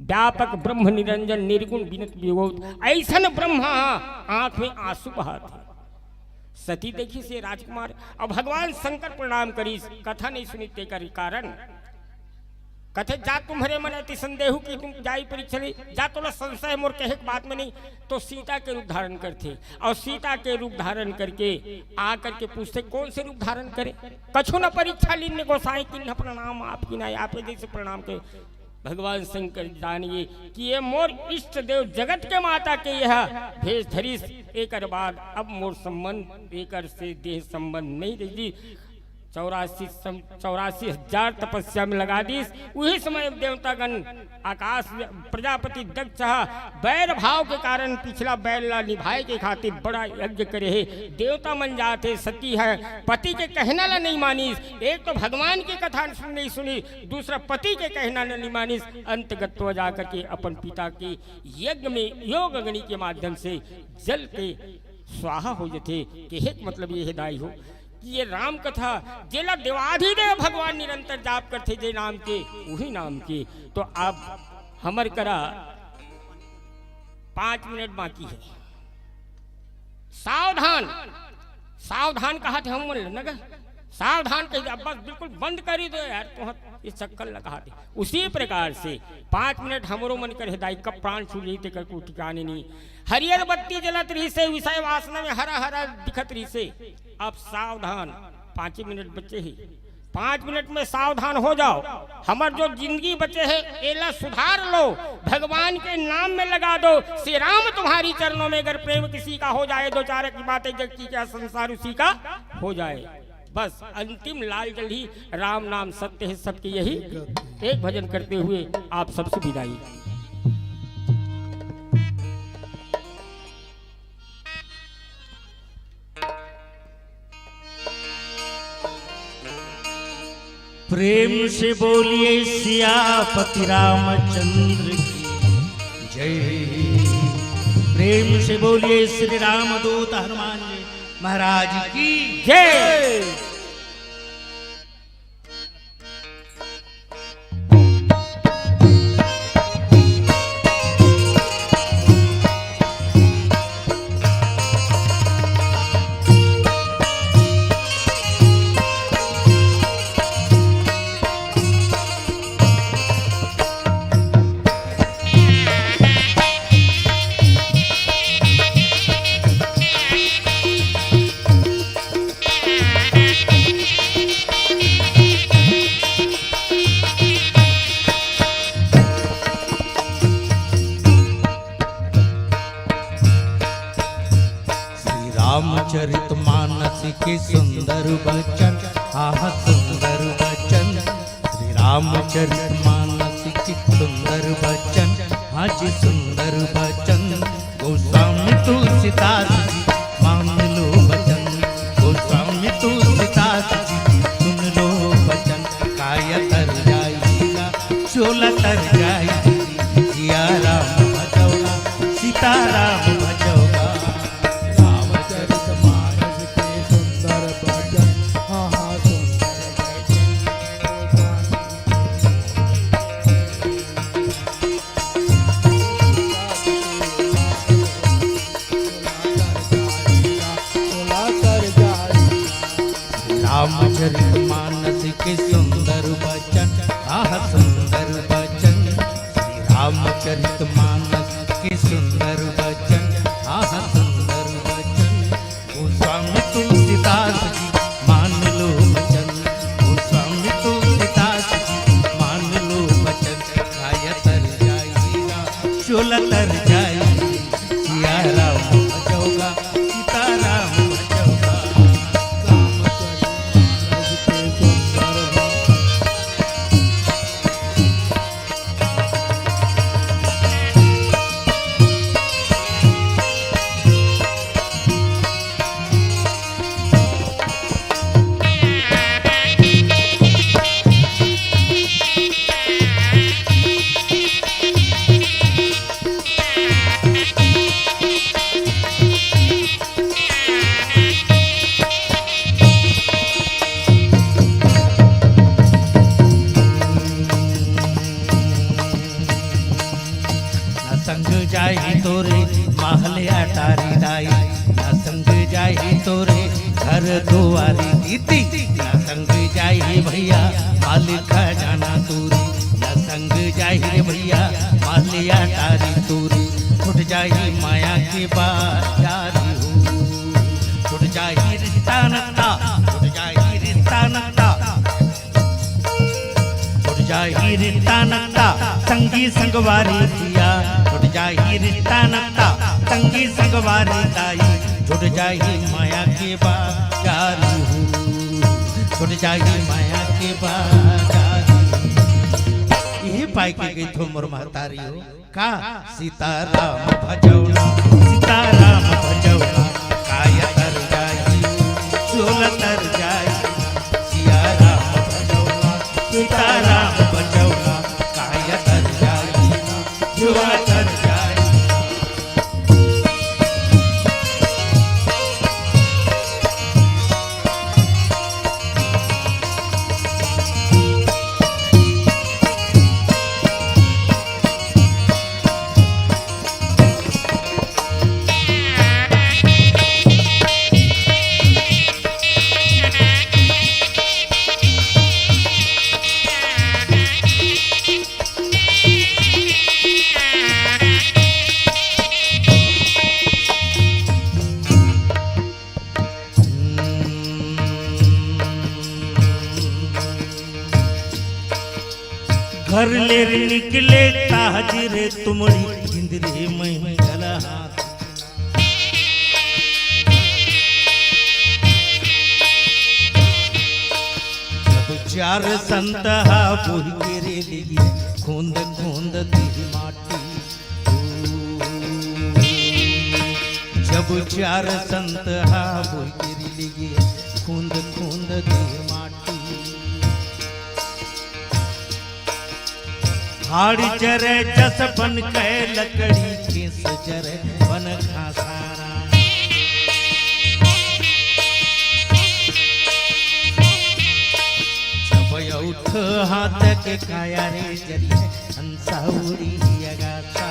व्यापक ब्रह्म निरंजन निर्गुण बिनत विभूत, ऐसन ब्रह्म हा, आंख में आंसू बहात है। सती देखिस हे राजकुमार, अब भगवान शंकर प्रणाम करिस, कथा नहीं सुनिस तेकर कारण। कथे, "जा तुम्हरे मन अति संदेहु की तुम जाई परीक्षा ली, जा तोला संशय मोर कहे के बात में नहीं।" तो सीता के रूप धारण करथे और सीता के रूप धारण करके आ करके पूछथे, "कौन से रूप धारण करे?" "कछु न परीक्षा लीन गोसाई किन्ह प्रणाम आप कीन्हा।" आप जैसे प्रणाम करे। भगवान शंकर जानिए कि ये मोर इष्ट देव जगत के माता के यह भेष धरिस, एकर बाद अब मोर संबंध, एकर से देह संबंध नहीं रही। चौरासी सम-, चौरासी हजार तपस्या में लगा दीस। उही समय देवतागण आकाश में प्रजापति दक्ष ह, बैर भाव के कारण पिछला बैर ला निभाए के खातिर बड़ा यज्ञ करे हे। देवता मन जाथे, सती है, पति के कहना ला नहीं मानिस। एक तो भगवान की कथा सुन, नहीं सुनी, दूसरा पति के कहना ला नहीं मानिस। अंतगत्वा जाकर के अपन पिता के यज्ञ में योग अग्नि के माध्यम से जल के स्वाहा हो जथे। कहे के मतलब ये हे दाई हो कि ये राम कथा, जेला देवाधिदेव भगवान निरंतर जाप करथे, जे नाम के, उही नाम के। तो अब हमर करा पाँच मिनट बाकी है। सावधान, सावधान कहा थे हम मन ल, न ग? सावधान कही दे, अब बस बिल्कुल बंद करी दो यार, तुहर ये चक्कर लगा दे। उसी प्रकार से पाँच मिनट हमरो मन करे दाई, कब प्राण छूट जाई तेकर कोई ठिकाने नहीं। हरियर बत्ती जलत रहिसे, विषय वासना में हरा हरा दिखत रहिसे। अब सावधान, पाँच ही मिनट बचे ही, पाँच मिनट में सावधान हो जाओ। हमर जो जिंदगी बचे हे, एला सुधार लो, भगवान के नाम में लगा दो। श्री राम तुम्हारी चरणों में, अगर प्रेम किसी का हो जाए, दो चार की बातें जग की क्या, संसार उसी का हो जाए। बस अंतिम लाल जल ही राम नाम सत्य है, सबके यही एक भजन करते हुए आप सबसे विदाई। प्रेम से बोलिए सियापति रामचंद्र की जय। प्रेम से बोलिए श्री रामदूत हनुमान जी महाराज की जय। चरित मानस के सुंदर बचन, हाँ जी सुंदर बचन। गोस्वामी तुलसीदास जी मान लो बचन, गोस्वामी तुलसीदास जी सुन लो बचन। काया तर जाई गा, चोला तर जाई, सिया राम भजौला, सीता राम भजौला। रामचरित मानस के सुंदर बचन, हाँ, हाँ, सुंदर बचन। रामचरित मानस के सुंदर बचन, आह सुंदर बचन। श्री रामचरित मानस के सुंदर बचन, आह सुंदर बचन। गोस्वामी तुलसीदास जी मान लो बचन, गोस्वामी तुलसीदास जी मान लो बचन। काया तर जाई गा, चोला तर जाई, सिया राम भजौला, सीता राम भजौला। ना संग जाही तोरे महल अटारी दाई, ना संग जाही तोरे घर दुआरी दीदी, ना संग जाही भैया माल खजाना तोरी, ना संग जाही रे भैया माल अटारी तोरी। छूट जाही माया के बाजारी हो, छूट जाही रिश्ता नता, छूट जाही रिश्ता नता। छूट जाही रिश्ता नता, संगी संगवारी जिया। छूट जाही रिश्ता नता, संगी संगवारी दाई। छूट जाही माया के बाजारी हो, छूट जाही माया के बाजारी। यही पाई के गई थो मोर महतारी हो। का? सीता राम भजौला, सीता राम भजौला, काया तर जाई, चोला तर जाई। सिया राम भजौला, सीता राम भजौला, काया तर जाई, चोला तर जाई। घर ले रे निकले ताज रे तुमड़ी, गिंद रे मैं गला हाथ। जब चार संत हा बोहि के रे लगे, खूंद खूंद दी माटी। जब चार संत हा बोहि के रे लगे, खूंद खूंद दी माटी। हाड़ जरे जस बन के लकड़ी, केस जरे बन घासारा। जब उठ हाथ के काया रे जरिए, हंसा उड़ी अगासा।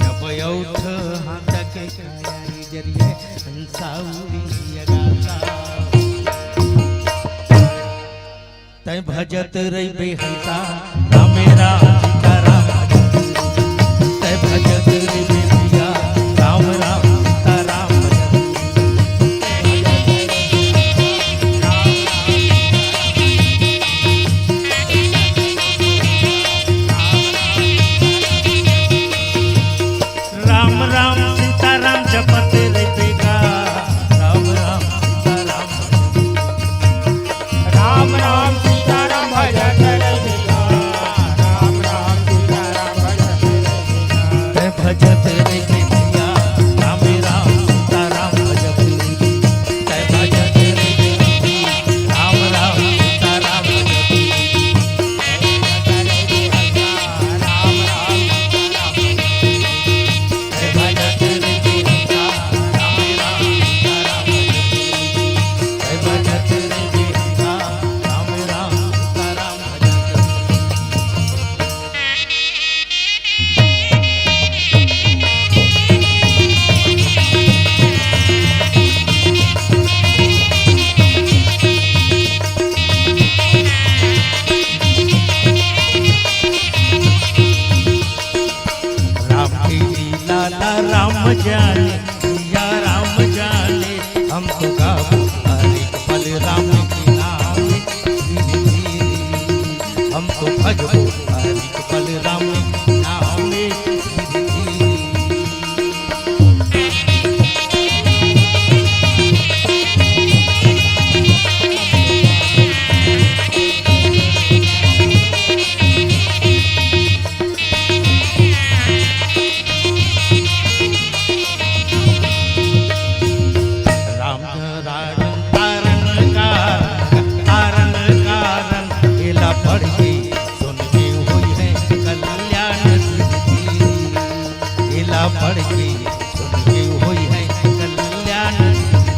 जब उठ हाथ के काया रे जरिए, हंसा उड़ी अगासा। तै भजत रहिबे हंसा, रामे राम सीता राम। तै भजत रहिबे भैया, राम राम सीता राम। राम राम सीता राम जपत रहिबे गा, राम राम सीता राम। राम राम सीताराम भजत रे भैया, राम राम सीताराम भजत रे भैया। तै भजत रे भैया, राम राम सीताराम भजत रे। तै भजत रे भैया, राम राम सीताराम भजत रे। राम के लीला ला राम जाने, या राम जाने। हम तो गाबो हर एक पल राम के नाम में धीरे धीरे। हम तो भजबो हर एक पल राम के नाम में धीरे धीरे। राम राजन तारण कारण, तारण कारण, एला पढ़ के सुन के होई है कल्याण सिद्धि। एला पढ़ के सुन के होई है कल्याण सिद्धि।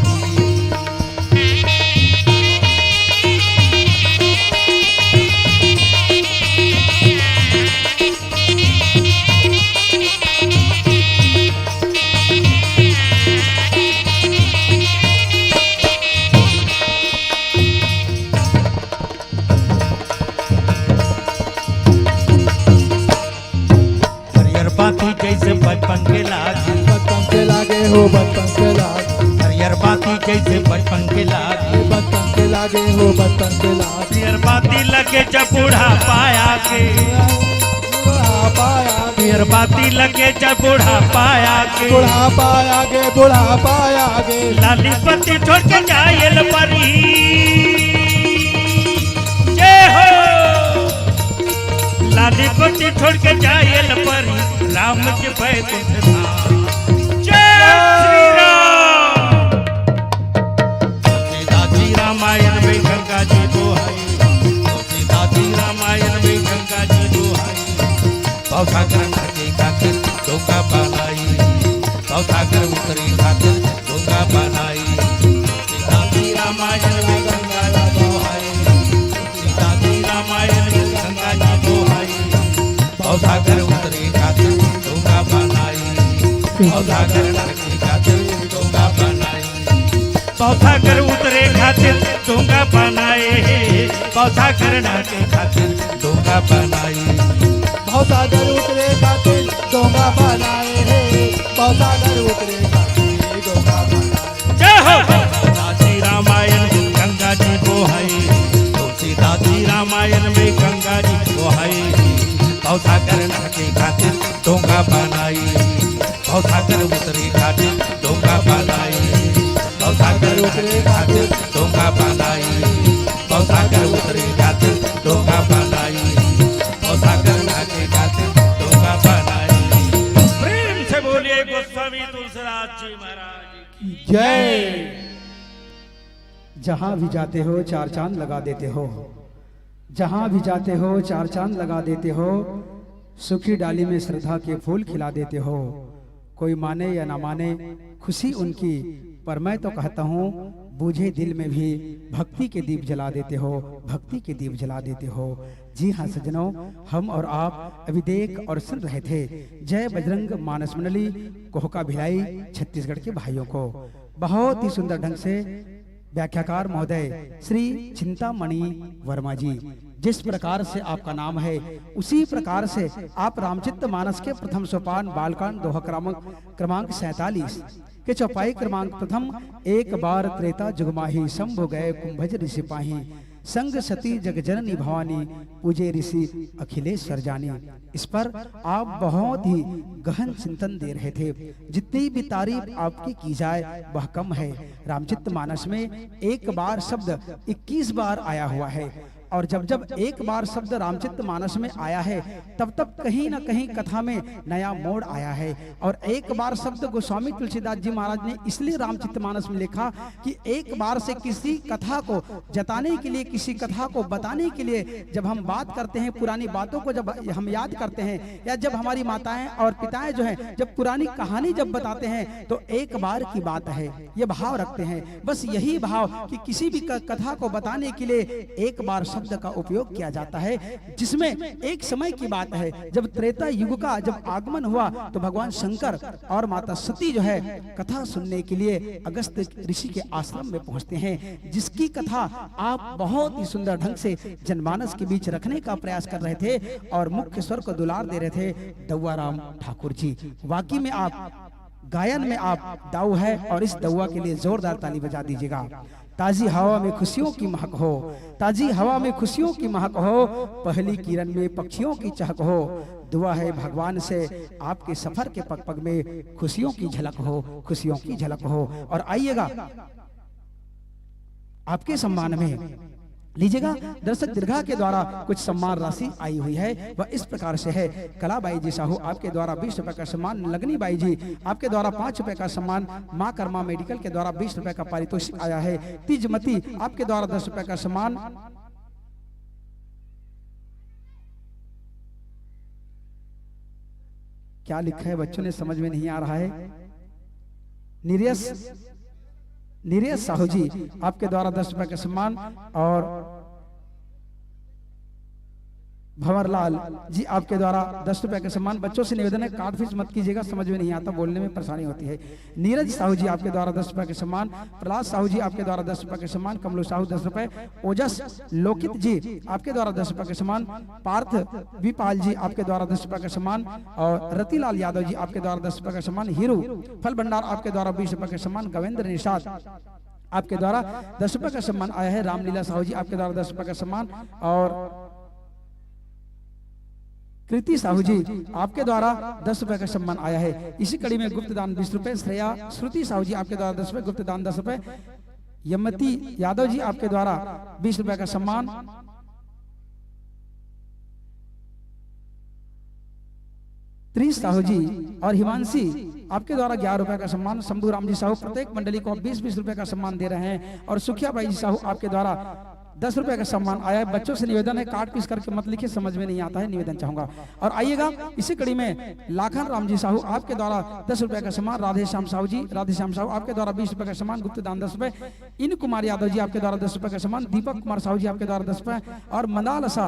हरियर बाती जैसे बचपन के लागे। बचपन के लागे हो, बचपन के लागे। हरियर बाती जैसे बचपन के लागे। बचपन के लागे हो, बचपन के लागे। हरियर बाती लगे जब बुढ़ापा आगे। बुढ़ापा आगे। हरियर बाती लगे जब बुढ़ापा आगे। बुढ़ापा आगे, बुढ़ापा आगे। लाली पत्ती छोड़ के जायल परी। जय हो। लाली पत्ती छोड़ के जायल परी राम के बैकुंठ धाम। जय श्री राम। तुलसीदास जी रामायण में गंगा जी दोहाई। तुलसीदास जी रामायण में गंगा जी दोहाई। भवसागर के खातिर डोंगा बनाई। भवसागर उतरे खातिर डोंगा बनाई। तुलसीदास जी रामायण में गंगा जी दोहाई। तुलसीदास जी रामायण में गंगा जी दोहाई। भवसागर उतरे खातिर डोंगा बनाई। भवसागर लंघे खातिर डोंगा बनाई। भवसागर उतरे खातिर डोंगा बनाए हे। भवसागर लंघे खातिर डोंगा बनाई। भवसागर उतरे खातिर डोंगा बनाए हे। भवसागर उतरे खातिर डोंगा बनाए। जय हो। तुलसीदास जी रामायण गंगा जी दोहाई। तुलसीदास जी रामायण में गंगा जी दोहाई। भवसागर लंघे खातिर डोंगा बनाई। भवसागर उतरे खातिर डोंगा बनाई। भवसागर उतरे खातिर डोंगा बनाई। भवसागर उतरे खातिर डोंगा बनाई। भवसागर लंघे खातिर डोंगा बनाई। प्रेम से बोलिए गोस्वामी तुलसीदास जी महाराज की जय। जहां भी जाते हो, चार चांद लगा देते हो। जहां भी जाते हो, चार चांद लगा देते हो। सूखी डाली में श्रद्धा के फूल खिला देते हो। कोई माने या ना माने, खुशी उनकी, पर मैं तो कहता हूँ, बूझे दिल में भी भक्ति के दीप जला देते हो, भक्ति के दीप जला देते हो। जी हाँ सज्जनों, हम और आप अभी देख और सुन रहे थे जय बजरंग मानस मंडली कोहका भिलाई छत्तीसगढ़ के भाइयों को। बहुत ही सुंदर ढंग से व्याख्याकार महोदय श्री चिंतामणि वर्मा जी, जिस प्रकार से आपका नाम है, उसी प्रकार से आप रामचरित मानस के प्रथम सोपान बालकांड दोहा क्रमांक, क्रमांक सैंतालीस के चौपाई क्रमांक प्रथम, एक बार त्रेता जुग माही, शंभु गए कुंभज ऋषि पाही। संग सती जग जननी भवानी, पूजे ऋषि अखिलेश्वर जानी। इस पर आप बहुत ही गहन चिंतन दे रहे थे। जितनी भी तारीफ आपकी की जाए, वह कम है। रामचरित मानस में एक बार शब्द इक्कीस बार आया हुआ है, और जब जब एक बार शब्द रामचरित मानस में आया है, तब तब कहीं ना कहीं कथा में नया मोड़ आया है। और एक बार शब्द गोस्वामी तुलसीदास जी महाराज ने इसलिए रामचरित मानस में लिखा कि एक बार से किसी कथा को जताने के लिए, किसी कथा को बताने के लिए जब हम बात करते हैं, पुरानी बातों को जब हम याद करते हैं, या जब हमारी माताएं और पिताएं जो हैं, जब पुरानी कहानी जब बताते हैं, तो एक बार की बात है, ये भाव रखते हैं। बस यही भाव कि किसी भी क-, कथा को बताने के लिए एक बार शब्द का उपयोग किया जाता है, जिसमें एक समय की बात है, जब त्रेता युग का जब आगमन हुआ, तो भगवान शंकर और माता सती जो है, कथा सुनने के लिए अगस्त ऋषि के आश्रम में पहुंचते हैं, जिसकी कथा आप बहुत ही सुंदर ढंग से जनमानस के बीच रखने का प्रयास कर रहे थे और मुख्य स्वर को दुलार दे रहे थे दौआ राम ठाकुर जी। वाकई में आप गायन में आप दाऊ है, और इस दौआ के लिए जोरदार ताली बजा दीजिएगा। ताजी हवा में खुशियों की महक हो, ताजी हवा में खुशियों की महक हो, पहली किरण में पक्षियों की चहक हो। दुआ है भगवान से, आपके सफर के पग पग में खुशियों की झलक हो, खुशियों की झलक हो। और आइएगा, आपके सम्मान में लीजिएगा। दर्शक दीर्घा के द्वारा कुछ सम्मान राशि आई हुई है, वह इस प्रकार से है। कलाबाई जी साहू, आपके द्वारा बीस रुपए का सम्मान। लगनी बाई जी, आपके द्वारा पाँच रुपए का सम्मान। माँ कर्मा मेडिकल के द्वारा बीस रुपए का पारितोषिक आया है। तीजमती, आपके द्वारा दस रुपए का सम्मान। क्या लिखा है बच्चों, ने समझ में नहीं आ रहा है। निरेश, निरेश साहू जी, आपके द्वारा दस रुपए का सम्मान। और भंवरलाल जी, आपके द्वारा दस रुपए का सम्मान। बच्चों से निवेदन है, कार्ड फीस मत कीजिएगा, समझ में नहीं आता, बोलने में परेशानी होती है। नीरज साहू जी, आपके द्वारा दस रुपए का सम्मान। प्रहलाद साहू जी, आपके द्वारा दस रुपए का सम्मान। कमलू साहू, दस रुपए। ओजस लोकित जी, आपके द्वारा दस रुपए का सम्मान। पार्थ विपाल जी, आपके द्वारा दस रुपए का सम्मान। और रतिलाल यादव जी, आपके द्वारा दस रुपए का सम्मान। हीरू फल भंडार, आपके द्वारा बीस रुपए का सम्मान। गवेंद्र निषाद, आपके द्वारा दस रुपए का सम्मान आया है। रामलीला साहू जी, आपके द्वारा दस रुपए का सम्मान। और कृति साहू जी, आपके द्वारा दस रुपए का सम्मान आया है। इसी कड़ी में गुप्त दान बीस रुपए। श्रेया श्रुति साहू जी, आपके द्वारा दस रुपए। गुप्त दान दस रुपए। यमती यादव जी, आपके द्वारा बीस रुपए का सम्मान। त्रिश साहू जी और हिमांशी, आपके द्वारा ग्यारह रुपए का सम्मान। शंभू राम जी साहू, प्रत्येक मंडली को बीस बीस रुपए का सम्मान दे रहे हैं। और सुखिया बाई जी साहू, आपके द्वारा दस रुपए का सम्मान आया है। बच्चों से निवेदन है, कार्ड पीस करके मत लिखिए, समझ में नहीं आता है, निवेदन चाहूंगा। और आइएगा, इसी कड़ी में लाखन राम जी साहू, आपके द्वारा दस रुपए का सम्मान। राधे श्याम साहू जी, राधे श्याम साहू, आपके द्वारा बीस रुपए का सम्मान। गुप्त दान दस रुपए। इन कुमार यादव जी, आपके द्वारा दस रुपए का सम्मान। दीपक कुमार साहू जी, आपके द्वारा दस रुपए। और मनालसा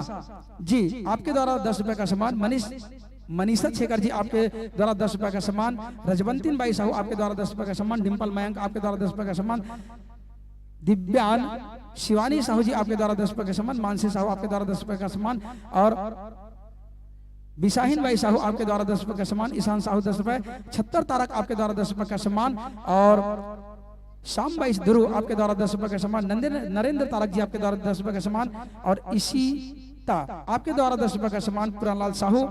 जी, आपके द्वारा दस रुपए का सम्मान। मनीष, मनीषा शेखर जी, आपके द्वारा दस रुपए का सम्मान। रजवंतीन बाई साहू, आपके द्वारा दस रुपए का सम्मान। डिम्पल मयंक, आपके द्वारा दस रुपए का सम्मान। दिव्यान शिवानी साहू जी, आपके द्वारा दस रुपए का सम्मान। मानसी साहू, आपके द्वारा दस रुपए का सम्मान। और बिसाहिन बाई साहू, आपके द्वारा दस रुपए का सम्मान। ईशान साहू, दस रुपए। छत्तर तारक, आपके द्वारा दस रुपए का सम्मान। और श्याम बाई ध्रुव, आपके द्वारा दस रुपए का सम्मान। नंदन, नरेंद्र तारक जी, आपके द्वारा दस रुपए का सम्मान। और इशिता, आपके द्वारा दस रुपए का सम्मान। पूरनलाल साहू,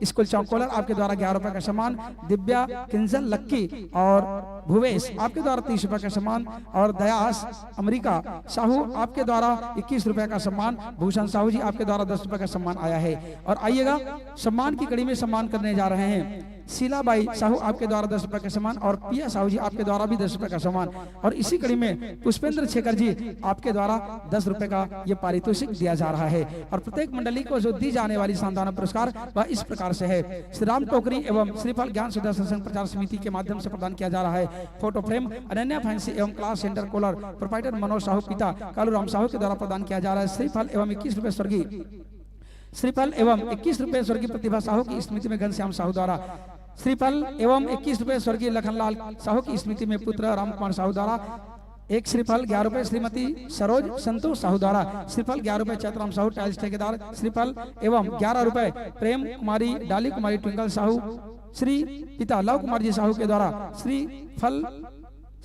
स्कूल चौक कोलर, आपके द्वारा ग्यारह रुपए का सम्मान। दिव्या, किंजल, लक्की और भुवेश, आपके द्वारा तीस रुपए का सम्मान। और दयास, अमरीका साहू, आपके द्वारा इक्कीस रुपए का सम्मान। भूषण साहू जी, आपके द्वारा दस रुपए का सम्मान आया है। और आइएगा, सम्मान की कड़ी में सम्मान करने जा रहे हैं शीला बाई साहू, आपके द्वारा दस रुपए का सम्मान। और पिया साहू जी, आपके द्वारा भी दस रुपए का सम्मान। और इसी कड़ी में पुष्पेंद्र शेखर जी, आपके द्वारा दस रुपए का ये पारितोषिक दिया जा रहा है। और प्रत्येक मंडली को जो दी जाने वाली शानदार पुरस्कार, वह इस प्रकार से है। श्री राम टोकरी एवं श्रीफल ज्ञान सुधा सत्संग प्रचार समिति के माध्यम से प्रदान किया जा रहा है फोटो फ्रेम। अनन्या फैंसी एवं class centre Kolar, proprietor Manoj Sahu, पिता कालू राम साहू के द्वारा प्रदान किया जा रहा है श्रीफल एवं इक्कीस रुपए स्वर्गीय श्रीफल एवं इक्कीस रुपए स्वर्गीय प्रतिभा साहू की स्मृति में घनश्याम साहू द्वारा श्रीफल एवं इक्कीस रुपए स्वर्गीय लखनलाल साहू की स्मृति में पुत्र राम कुमार साहू द्वारा एक श्रीफल ग्यारह रुपए। श्रीमती सरोज संतोष साहू द्वारा श्रीफल ग्यारह रुपए। चैतराम साहू, टाइल्स ठेकेदार, श्रीफल एवं ग्यारह रुपए। प्रेम कुमारी, डाली कुमारी, ट्विंकल साहू, श्री पिता लव कुमार जी साहू के द्वारा श्रीफल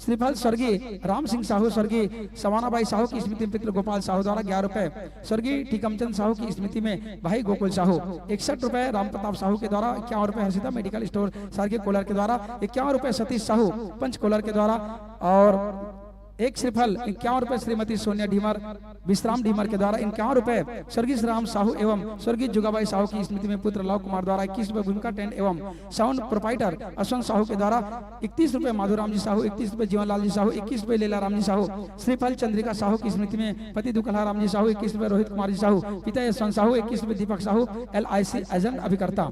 श्रीफल स्वर्गीय राम सिंह साहू, स्वर्गीय सवाना बाई साहू की स्मृति में पुत्र गोपाल साहू द्वारा ग्यारह रुपए, स्वर्गीय टीकमचंद साहू की स्मृति में भाई गोकुल साहू। इकसठ रुपए राम प्रताप साहू के द्वारा, इक्यावन रुपए हर्षिता मेडिकल स्टोर सारखी कोलार के द्वारा, इक्यावन रुपए सतीश साहू पंच कोलार के द्वारा, और एक श्रीफल इक्यावन रुपए श्रीमती सोनिया ढीमर, विश्राम ढीमर के द्वारा, इक्यावन रुपए स्वर्गीय श्री राम साहू एवं स्वर्गीय जुगाबाई साहू की स्मृति में पुत्र लव कुमार द्वारा, इक्कीस रुपए भूमिका टेंट एवं साउंड प्रोपाइटर अश्वंत साहू के द्वारा, इकतीस रुपए माधुराम जी साहू, इकतीस रुपए जीवनलाल जी साहू, इक्कीस रुपए लीला राम जी साहू, श्रीफल चंद्रिका साहू की स्मृति में पति दुखला राम जी साहू, इक्कीस रुपए रोहित कुमार जी साहू, पिता यशवंत साहू, इक्कीस रुपए Deepak Sahu, L I C agent अभिकर्ता।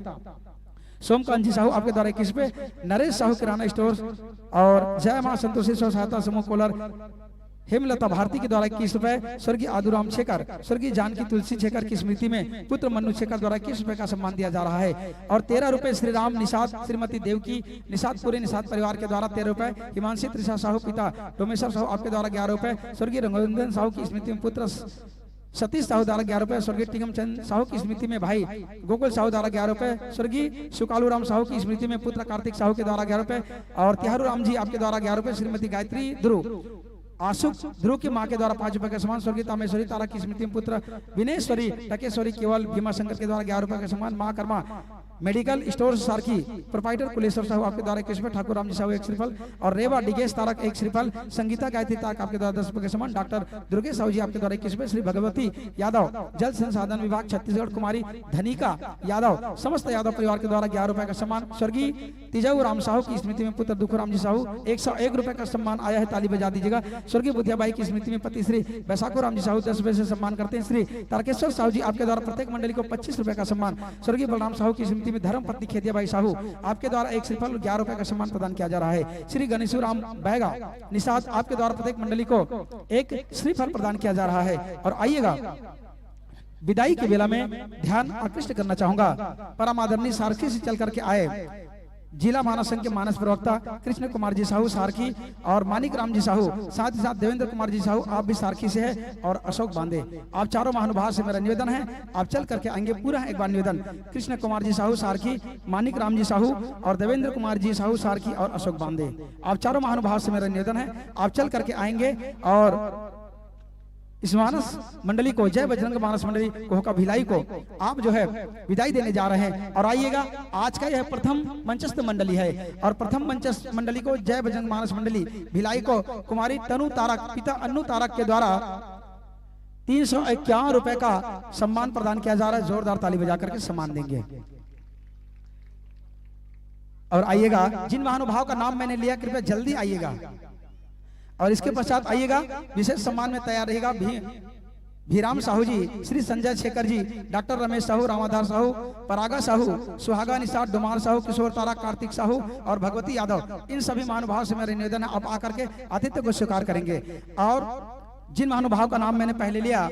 सोमकांत जी साहू आपके द्वारा इक्कीस रुपए, नरेश साहू किराना स्टोर और जय मां संतोषी स्व सहायता समूह कोलर, हेमलता भारती के द्वारा इक्कीस रुपए, स्वर्गीय आदुराम छेकर, स्वर्गीय जानकी तुलसी छेकर की स्मृति में पुत्र मन्नू छेकर द्वारा इक्कीस रुपए का सम्मान दिया जा रहा है। और तेरह रुपए श्री राम निषाद, श्रीमती देवकी निषाद, पूरे निषाद परिवार के द्वारा तेरह रुपए, हिमांशी त्रिशा साहू पिता डोमेश्वर साहू आपके द्वारा ग्यारह रुपए, स्वर्गीय रघुनंदन साहू की स्मृति में पुत्र सतीश साहू द्वारा ग्यारह रुपए, स्वर्गीय टीकमचंद साहू की स्मृति में भाई गोकुल साहू द्वारा ग्यारह रुपए, स्वर्गीय सुकालू राम साहू की स्मृति में पुत्र कार्तिक साहू के द्वारा ग्यारह रुपए, और तिहारू राम जी आपके द्वारा ग्यारह रुपए, श्रीमती गायत्री ध्रुव, आशुक ध्रुव की मां के द्वारा पांच रुपए का सम्मान, स्वर्गीय तामेश्वरी तारा की स्मृति में पुत्र विनेश्वरी टकेश्वरी केवल भीमा शंकर के द्वारा ग्यारह रुपए का सम्मान, मां कर्मा मेडिकल स्टोर सारखी, प्रोपाइटर कुलेश्वर साहू आपके द्वारा इक्कीस रुपए, ठाकुर राम जी साहू एक श्रीफल और रेवा डिगेश तारक एक श्रीफल, संगीता गायत्री तारक आपके द्वारा दस रुपए का सम्मान, डॉक्टर दुर्गेश साहू जी आपके द्वारा इक्कीस रुपए, श्री भगवती यादव जल संसाधन विभाग छत्तीसगढ़, कुमारी धनिका यादव समस्त यादव परिवार के द्वारा ग्यारह रुपए का सम्मान, स्वर्गीय तिजाऊ राम साहू की स्मृति में पुत्र दुखू राम जी साहू एक सौ एक रुपए का सम्मान आया है, ताली बजा दीजिएगा। स्वर्गीय बुधिया बाई की स्मृति में पति श्री बैसाखू राम जी साहू दस रुपए से सम्मान करते हैं। श्री तारकेश्वर साहू जी आपके द्वारा प्रत्येक मंडली को पच्चीस रुपए का सम्मान, स्वर्गीय बलराम साहू की स्मृति में धर्म पत्नी खेतिया बाई साहू आपके द्वारा एक श्रीफल ग्यारह रुपए का सम्मान प्रदान किया जा रहा है। श्री गणेशू राम बैगा निषाद आपके द्वारा प्रत्येक मंडली को एक श्रीफल प्रदान किया जा रहा है। और आइएगा, विदाई के बेला में ध्यान आकृष्ट करना चाहूंगा। परम आदरणीय सारखी से चल करके आए जिला मानस संघ के मानस प्रवक्ता कृष्ण कुमार जी साहू सारखी और मानिक राम जी साहू, साथ ही साथ देवेंद्र कुमार जी साहू, आप भी सारखी से हैं, और अशोक बांदे, आप चारों महानुभाव से मेरा निवेदन है, आप चल करके आएंगे। पूरा है एक बार निवेदन, कृष्ण कुमार जी साहू सारखी, मानिक राम जी साहू और देवेंद्र कुमार जी साहू सारखी और अशोक बांदे, आप चारों महानुभाव से मेरा निवेदन है, आप चल करके आएंगे और इस मानस मंडली को, जय बजरंग मानस मंडली कोहका भिलाई को आप जो है विदाई देने जा रहे हैं। और आइएगा, आज का यह प्रथम मंचस्थ मंडली है और प्रथम मंचस्थ मंडली को, जय बजरंग मानस मंडली भिलाई को कुमारी तनु तारक पिता अन्नू तारक के द्वारा तीन सौ इक्यावन रुपए का सम्मान प्रदान किया जा रहा है। जोरदार ताली बजा करके सम्मान देंगे। और आइएगा, जिन महानुभाव का नाम मैंने लिया, कृपया जल्दी आइएगा। और इसके पश्चात आइएगा, विशेष सम्मान में तैयार रहेगा भी, भीराम साहू जी, श्री संजय शेखर जी, डॉक्टर रमेश साहू, रामाधार साहू, परागा साहू, सुहागा निषाद, डोमार साहू, किशोर तारा, कार्तिक साहू और भगवती यादव। इन सभी महानुभाव से मेरा निवेदन है, आप आकर के आतिथ्य को स्वीकार करेंगे। और जिन महानुभाव का नाम मैंने पहले लिया,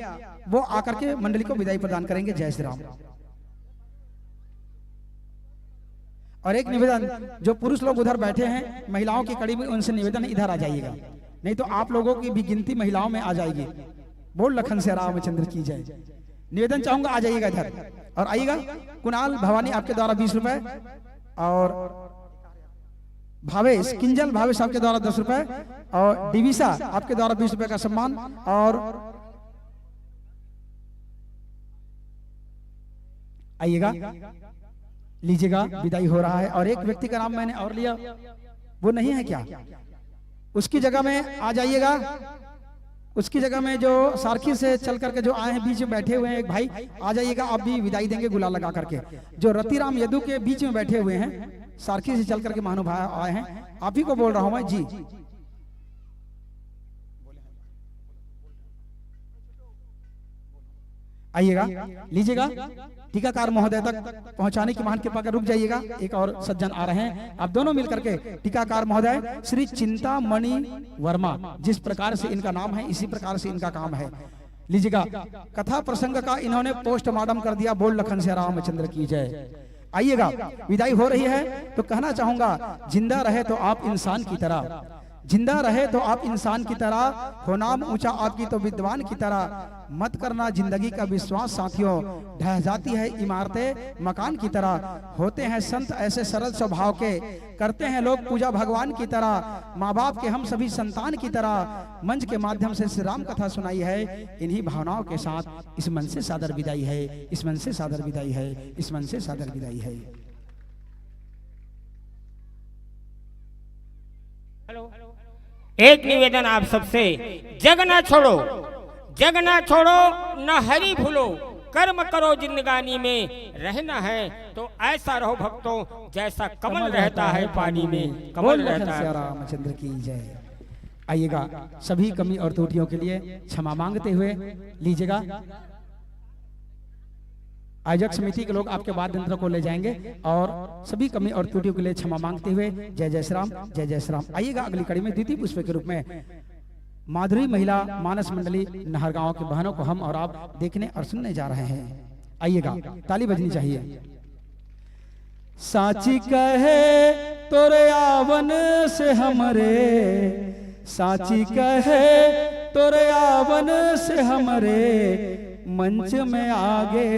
वो आकर के मंडली को विदाई प्रदान करेंगे। जय श्री राम। और एक निवेदन, जो पुरुष लोग उधर बैठे हैं, महिलाओं की कड़ी में, उनसे निवेदन है, इधर आ जाइएगा, नहीं तो आप लोगों की भी गिनती महिलाओं में आ जाएगी। बोल लखन से रामचंद्र की जय। निवेदन चाहूंगा, आ जाइएगा इधर। और आइएगा, कुणाल भवानी आपके द्वारा बीस रुपए और भावेश, किंजल भावेश आपके द्वारा दस रुपए और डिविसा आपके द्वारा बीस रुपए का सम्मान। और आइएगा, लीजिएगा, विदाई हो रहा है। और एक व्यक्ति का नाम मैंने और लिया, वो नहीं है क्या? उसकी जगह में आ जाइएगा। उसकी जगह में जो सारखी से चल करके जो आए हैं, बीच में बैठे हुए हैं एक भाई, आ जाइएगा, आप भी विदाई देंगे गुलाल लगा करके। जो रतिराम यदु के बीच में बैठे हुए हैं, सारखी से चल करके महानुभाव आए हैं, आप ही को बोल रहा हूं मैं जी। आइएगा, लीजिएगा, टीकाकार महोदय तक पहुंचाने की महान कृपा कर। रुक जाइएगा, एक और सज्जन आ रहे हैं, आप दोनों मिलकर के टीकाकार महोदय श्री चिंतामणि वर्मा, जिस प्रकार से इनका नाम है इसी प्रकार से इनका काम है। लीजिएगा, कथा प्रसंग का इन्होंने पोस्टमार्टम कर दिया। बोल लखन से रामचंद्र की जय। आइएगा, विदाई हो रही है तो कहना चाहूंगा, जिंदा रहे तो आप इंसान की तरह, जिंदा रहे तो आप इंसान की तरह, हो नाम ऊंचा आपकी तो विद्वान की तरह। मत करना जिंदगी का विश्वास साथियों, ढह जाती है इमारतें मकान की तरह। होते हैं संत ऐसे सरल स्वभाव के, करते हैं लोग पूजा भगवान की तरह, माँ बाप के हम सभी संतान की तरह। मंच के माध्यम से श्री राम कथा सुनाई है, इन्हीं भावनाओं के साथ इस मंच से सादर विदाई है, इस मंच से सादर विदाई है, इस मंच से सादर विदाई है। एक निवेदन आप सबसे, जगना छोड़ो, जगना छोड़ो, न हरि भूलो, कर्म करो जिंदगानी में, रहना है तो ऐसा रहो भक्तों, जैसा कमल रहता है पानी में, कमल रहता है। रामचंद्र की जय। आइएगा, सभी कमी और त्रुटियों के लिए क्षमा मांगते हुए लीजिएगा। आयोजक समिति के लोग आपके वाद्य यंत्रों को ले जाएंगे और सभी कमी और त्रुटियों के लिए क्षमा मांगते हुए जय जय श्री राम, जय जय श्री राम। आइएगा, अगली कड़ी में द्वितीय पुष्प के रूप में माधुरी महिला मानस मंडली नहरगांव के बहनों को हम और आप देखने और सुनने जा रहे हैं। आइएगा, ताली बजनी चाहिए। साची कहे तोरे आवन से हमरे, साची कहे तोरे आवन से हमरे, मंच में आगे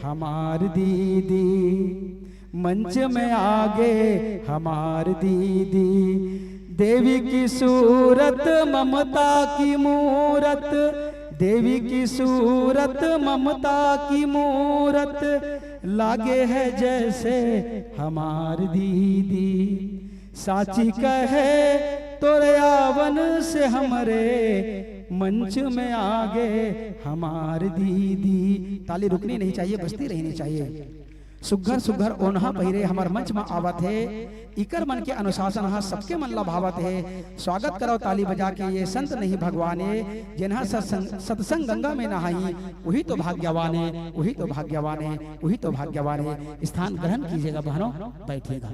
हमार दीदी, मंच में आगे हमार दीदी। देवी की सूरत ममता की मूरत, देवी की सूरत ममता की मूरत, लागे है जैसे हमार दीदी। साची कहे तोरे आवन से हमरे, मंच में आगे हमार दीदी। ताली रुकनी नहीं चाहिए, बजती रहनी चाहिए। सुघर सुघर ओनहा पहिरे हमर मंच म आवत हे। इकर मन के अनुशासन ह सबके मन ल भावत हे। स्वागत करव ताली बजा के, ये संत नहीं भगवान ए, जेनहा सत्संग, सत्संग गंगा में नहाई, वही तो भाग्यवान ए, वही तो भाग्यवान ए, वही तो भाग्यवान ए। स्थान ग्रहण कीजिएगा बहनों, बैठिएगा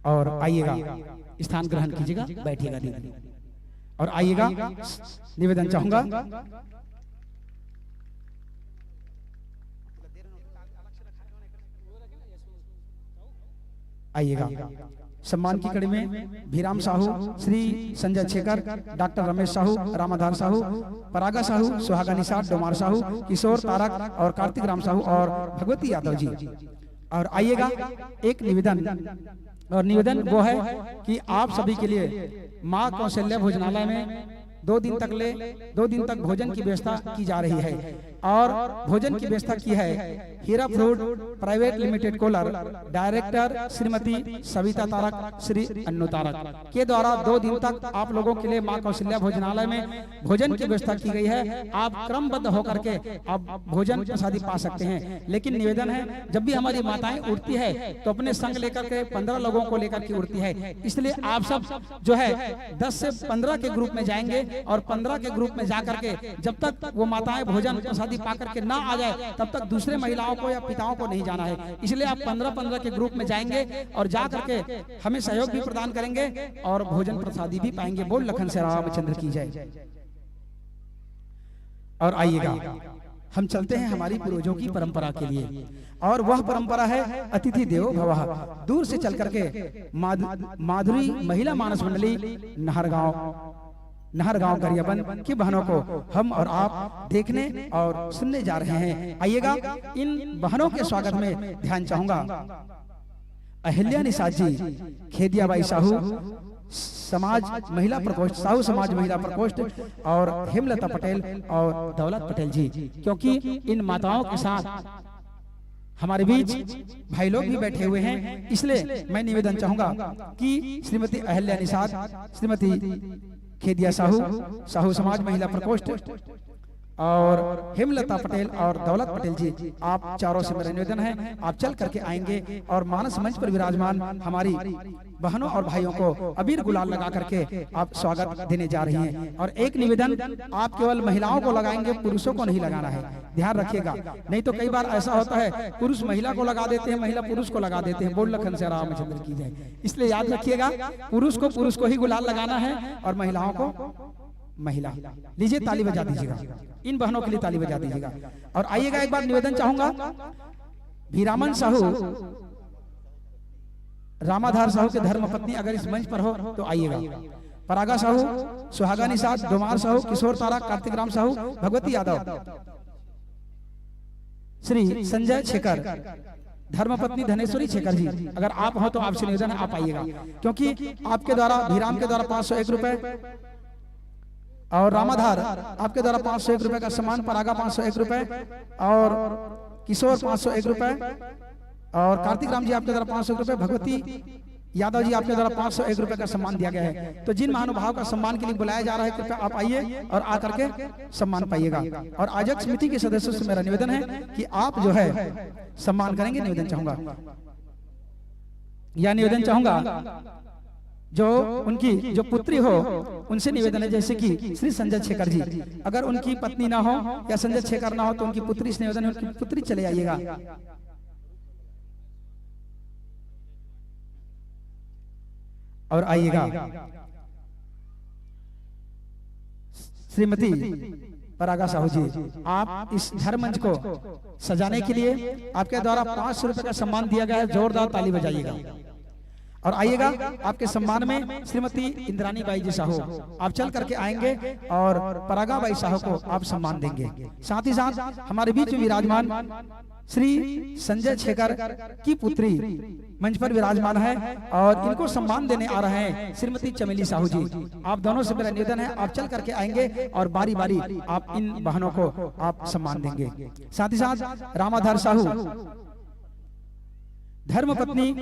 और आइएगा, स्थान ग्रहण कीजिएगा, बैठिएगा दीदी। और आइएगा, निवेदन चाहूंगा, आइएगा। सम्मान की कड़ी में भीराम साहू, श्री संजय छेकर, डॉक्टर रमेश साहू, रामाधार साहू, परागा साहू, सुहागा निषाद, डोमार साहू, किशोर तारक और कार्तिक राम साहू और भगवती यादव जी। और आइएगा, एक निवेदन, और निवेदन वो है कि आप सभी के लिए माँ कौशल्या भोजनालय में दो दिन तक ले, दो दिन तक भोजन की व्यवस्था की जा रही है। और भोजन की व्यवस्था की है Hira fruit private limited Kolar, director Shrimati Savita Tarak, Shri Annu Tarak के द्वारा दो दिन तक आप लोगों के लिए माँ कौशल्या भोजनालय में भोजन की व्यवस्था की गई है। आप क्रमबद्ध होकर के आप भोजन प्रसादी पा सकते हैं। लेकिन निवेदन है, जब भी हमारी माताएं उठती है तो अपने संग लेकर के पन्द्रह लोगों को लेकर के उठती है। इसलिए आप सब जो है दस से पन्द्रह के ग्रुप में जाएंगे और पन्द्रह के ग्रुप में जा करके जब तक वो माताएं भोजन प्रसादी पा करके ना आ जाए, तब तक दूसरे महिलाओं को या पिताओं को नहीं जाना है। इसलिए आप पन्द्रह पन्द्रह के ग्रुप में जाएंगे और जा करके हमें सहयोग भी प्रदान करेंगे और भोजन प्रसादी भी पाएंगे। बोल लखन से रामचंद्र की जय। और आइएगा, हम चलते हैं हमारी पूर्वजों की परंपरा के लिए, और वह परंपरा है अतिथि देवो भवः। दूर से चल करके माध-, माधुरी महिला मानस मंडली नहरगांव, नहरगांव गरियाबंद की बहनों को हम और आप देखने और सुनने जा रहे हैं। आइएगा, इन बहनों के स्वागत में ध्यान चाहूंगा अहिल्या निषाद जी, खेदियाबाई साहू, समाज महिला प्रकोष्ठ, साहू समाज महिला प्रकोष्ठ, और हेमलता पटेल और दौलत पटेल जी, क्योंकि इन माताओं के साथ हमारे बीच भाई लोग भी बैठे हुए हैं, इसलिए मैं निवेदन चाहूंगा कि श्रीमती अहिल्या निषाद, श्रीमती खेदिया साहू, साहू समाज महिला प्रकोष्ठ, और हेमलता पटेल और दौलत पटेल जी, आप चारों से मेरा निवेदन है, आप चल करके आएंगे और मानस मंच पर विराजमान हमारी बहनों और भाइयों को अबीर गुलाल लगा करके आप स्वागत देने जा रही हैं। और एक निवेदन, आप केवल महिलाओं को लगाएंगे, पुरुषों को नहीं लगाना है, ध्यान रखिएगा। नहीं तो कई बार ऐसा होता है, पुरुष महिला को लगा देते हैं, महिला पुरुष को लगा देते हैं। बोल लखन से रामचंद्र की जय। इसलिए याद रखिएगा, पुरुष को पुरुष को ही गुलाल लगाना है और महिलाओं को महिला। लीजिए, ताली बजा दीजिएगा, इन बहनों के लिए ताली बजा दीजिएगा। और आइएगा, एक बार निवेदन चाहूंगा, भीरामन साहू रामाधार साहू के धर्म पत्नी अगर इस मंच पर हो तो आइएगा। परागा साहू, सुहागा निषाद, डोमार साहू, किशोर तारा, कार्तिक राम साहू, भगवती यादव, श्री संजय छेकर, धर्मपत्नी धनेश्वरी छेकर जी, अगर आप हो तो आपसे निवेदन है, आप आइएगा, क्योंकि आपके द्वारा, अभिराम के द्वारा पाँच सौ एक रुपए और रामाधार आपके द्वारा पाँच सौ एक रुपए का सम्मान, परागा पाँच सौ एक रुपए और किशोर पाँच सौ एक रुपए और कार्तिक राम जी आपके द्वारा पाँच सौ एक रुपए, भगवती यादव जी आपके द्वारा पाँच सौ एक रुपए का सम्मान दिया गया है। तो जिन महानुभाव का सम्मान के लिए बुलाया जा रहा है, कृपया आप आइए और आकर के सम्मान पाइएगा। और आयोजक समिति के सदस्यों से मेरा निवेदन है कि आप जो है सम्मान करेंगे, निवेदन चाहूंगा, या निवेदन चाहूंगा जो उनकी जो पुत्री हो, उनसे निवेदन है, जैसे कि श्री संजय छेकर जी, अगर उनकी पत्नी ना हो या संजय छेकर ना हो तो उनकी पुत्री, इस निवेदन है उनकी पुत्री चले आइएगा और आइएगा। श्रीमती परागा साहू जी, आप इस धर्म मंच को सजाने के लिए आपके द्वारा पाँच सौ रुपए का सम्मान दिया गया है, जोरदार ताली बजाइएगा। और आइएगा, आपके सम्मान में श्रीमती इंद्रानी बाई जी साहू, आप चल करके आएंगे और परागा बाई साहू को आप सम्मान देंगे। साथ ही साथ हमारे बीच में विराजमान श्री संजय छेकर की पुत्री मंच पर विराजमान है और इनको सम्मान देने आ रहे हैं श्रीमती चमेली साहू जी। आप दोनों से मेरा निवेदन है, आप चल करके आएंगे और बारी बारी आप इन बहनों को आप सम्मान देंगे। साथ ही साथ रामाधार साहू, धर्मपत्नी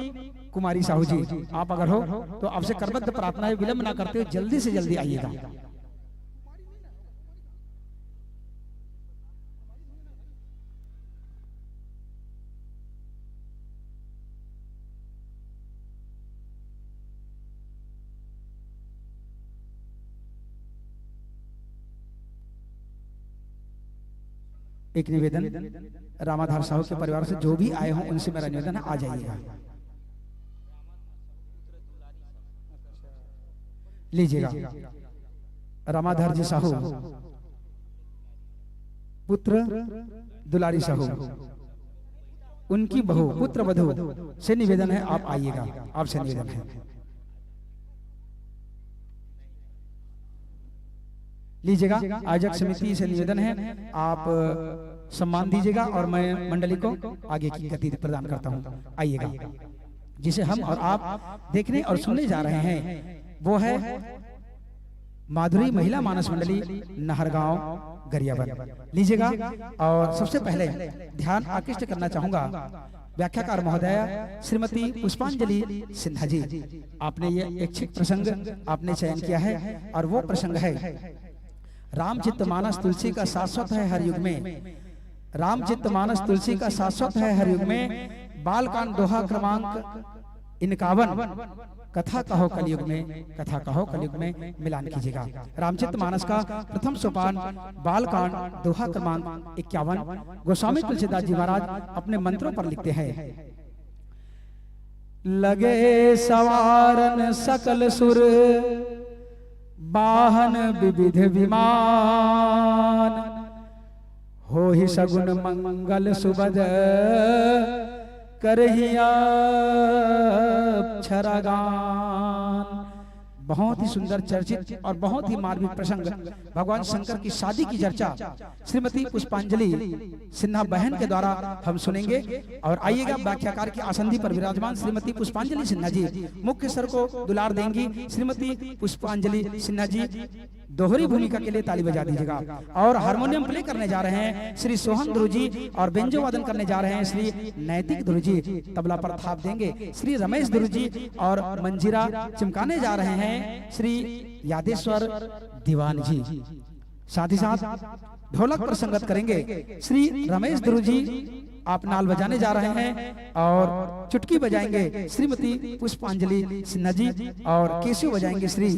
कुमारी साहू जी, आप अगर हो तो आपसे करबद्ध प्रार्थना है, विलंब ना करते हुए जल्दी से जल्दी आइएगा। एक निवेदन, रामाधार साहू के परिवार से जो भी आए हों, उनसे मेरा निवेदन है, आ जाइएगा। लीजिएगा, रामाधार जी साहू, पुत्र दुलारी साहू, उनकी बहू, पुत्र वधू से निवेदन है, आप आइएगा, आपसे निवेदन है। लीजिएगा, आयोजक समिति से निवेदन है, आप सम्मान दीजिएगा और मैं मंडली को आगे की गति प्रदान करता हूँ। आइएगा, जिसे हम और आप देखने और सुनने जा रहे हैं, वो है माधुरी महिला मानस मंडली, नहरगांव, गरियाबंद। लीजिएगा, और सबसे पहले ध्यान आकृष्ट करना चाहूंगा व्याख्याकार महोदया श्रीमती पुष्पांजलि सिन्हा जी, आपने ये ऐच्छिक प्रसंग आपने चयन किया है और वो प्रसंग है, रामचरित मानस तुलसी का शाश्वत है हर युग में। रामचरित मानस तुलसी का शाश्वत है हर युग में। बालकांड दोहा क्रमांक इनकावन, कथा कहो कलयुग में, कथा कहो कलयुग में मिलान कीजिएगा। रामचरित मानस का प्रथम सोपान, बालकांड, दोहा क्रमांक इक्यावन। गोस्वामी तुलसीदास जी महाराज अपने मंत्रों पर लिखते हैं, लगे सवारन सकल सुर, बाहन विविध विमान, होहि सगुन मंगल सुबद, करहिया अक्षरगान। बहुत ही सुंदर चर्चित और बहुत ही मार्मिक प्रसंग, भगवान शंकर की शादी की चर्चा श्रीमती पुष्पांजलि सिन्हा बहन के द्वारा हम सुनेंगे। और आइएगा, व्याख्याकार की आसंदी पर विराजमान श्रीमती पुष्पांजलि सिन्हा जी मुख्य स्वर को दुलार देंगी। श्रीमती पुष्पांजलि सिन्हा जी दोहरी भूमिका के लिए ताली बजा दीजिएगा। और हारमोनियम प्ले करने जा रहे हैं श्री सोहन ध्रुव जी और बेंजो वादन करने जा रहे हैं श्री नैतिक ध्रुव जी। तबला पर थाप देंगे श्री रमेश ध्रुव जी और मंजीरा चिमकाने जा रहे हैं श्री यादेश्वर दीवान जी। साथ ही साथ ढोलक पर संगत करेंगे श्री रमेश ध्रुव जी, आप नाल बजाने जा रहे हैं, और चुटकी बजाएंगे श्रीमती पुष्पांजलि सिन्हा जी, और केसियो बजाएंगे श्री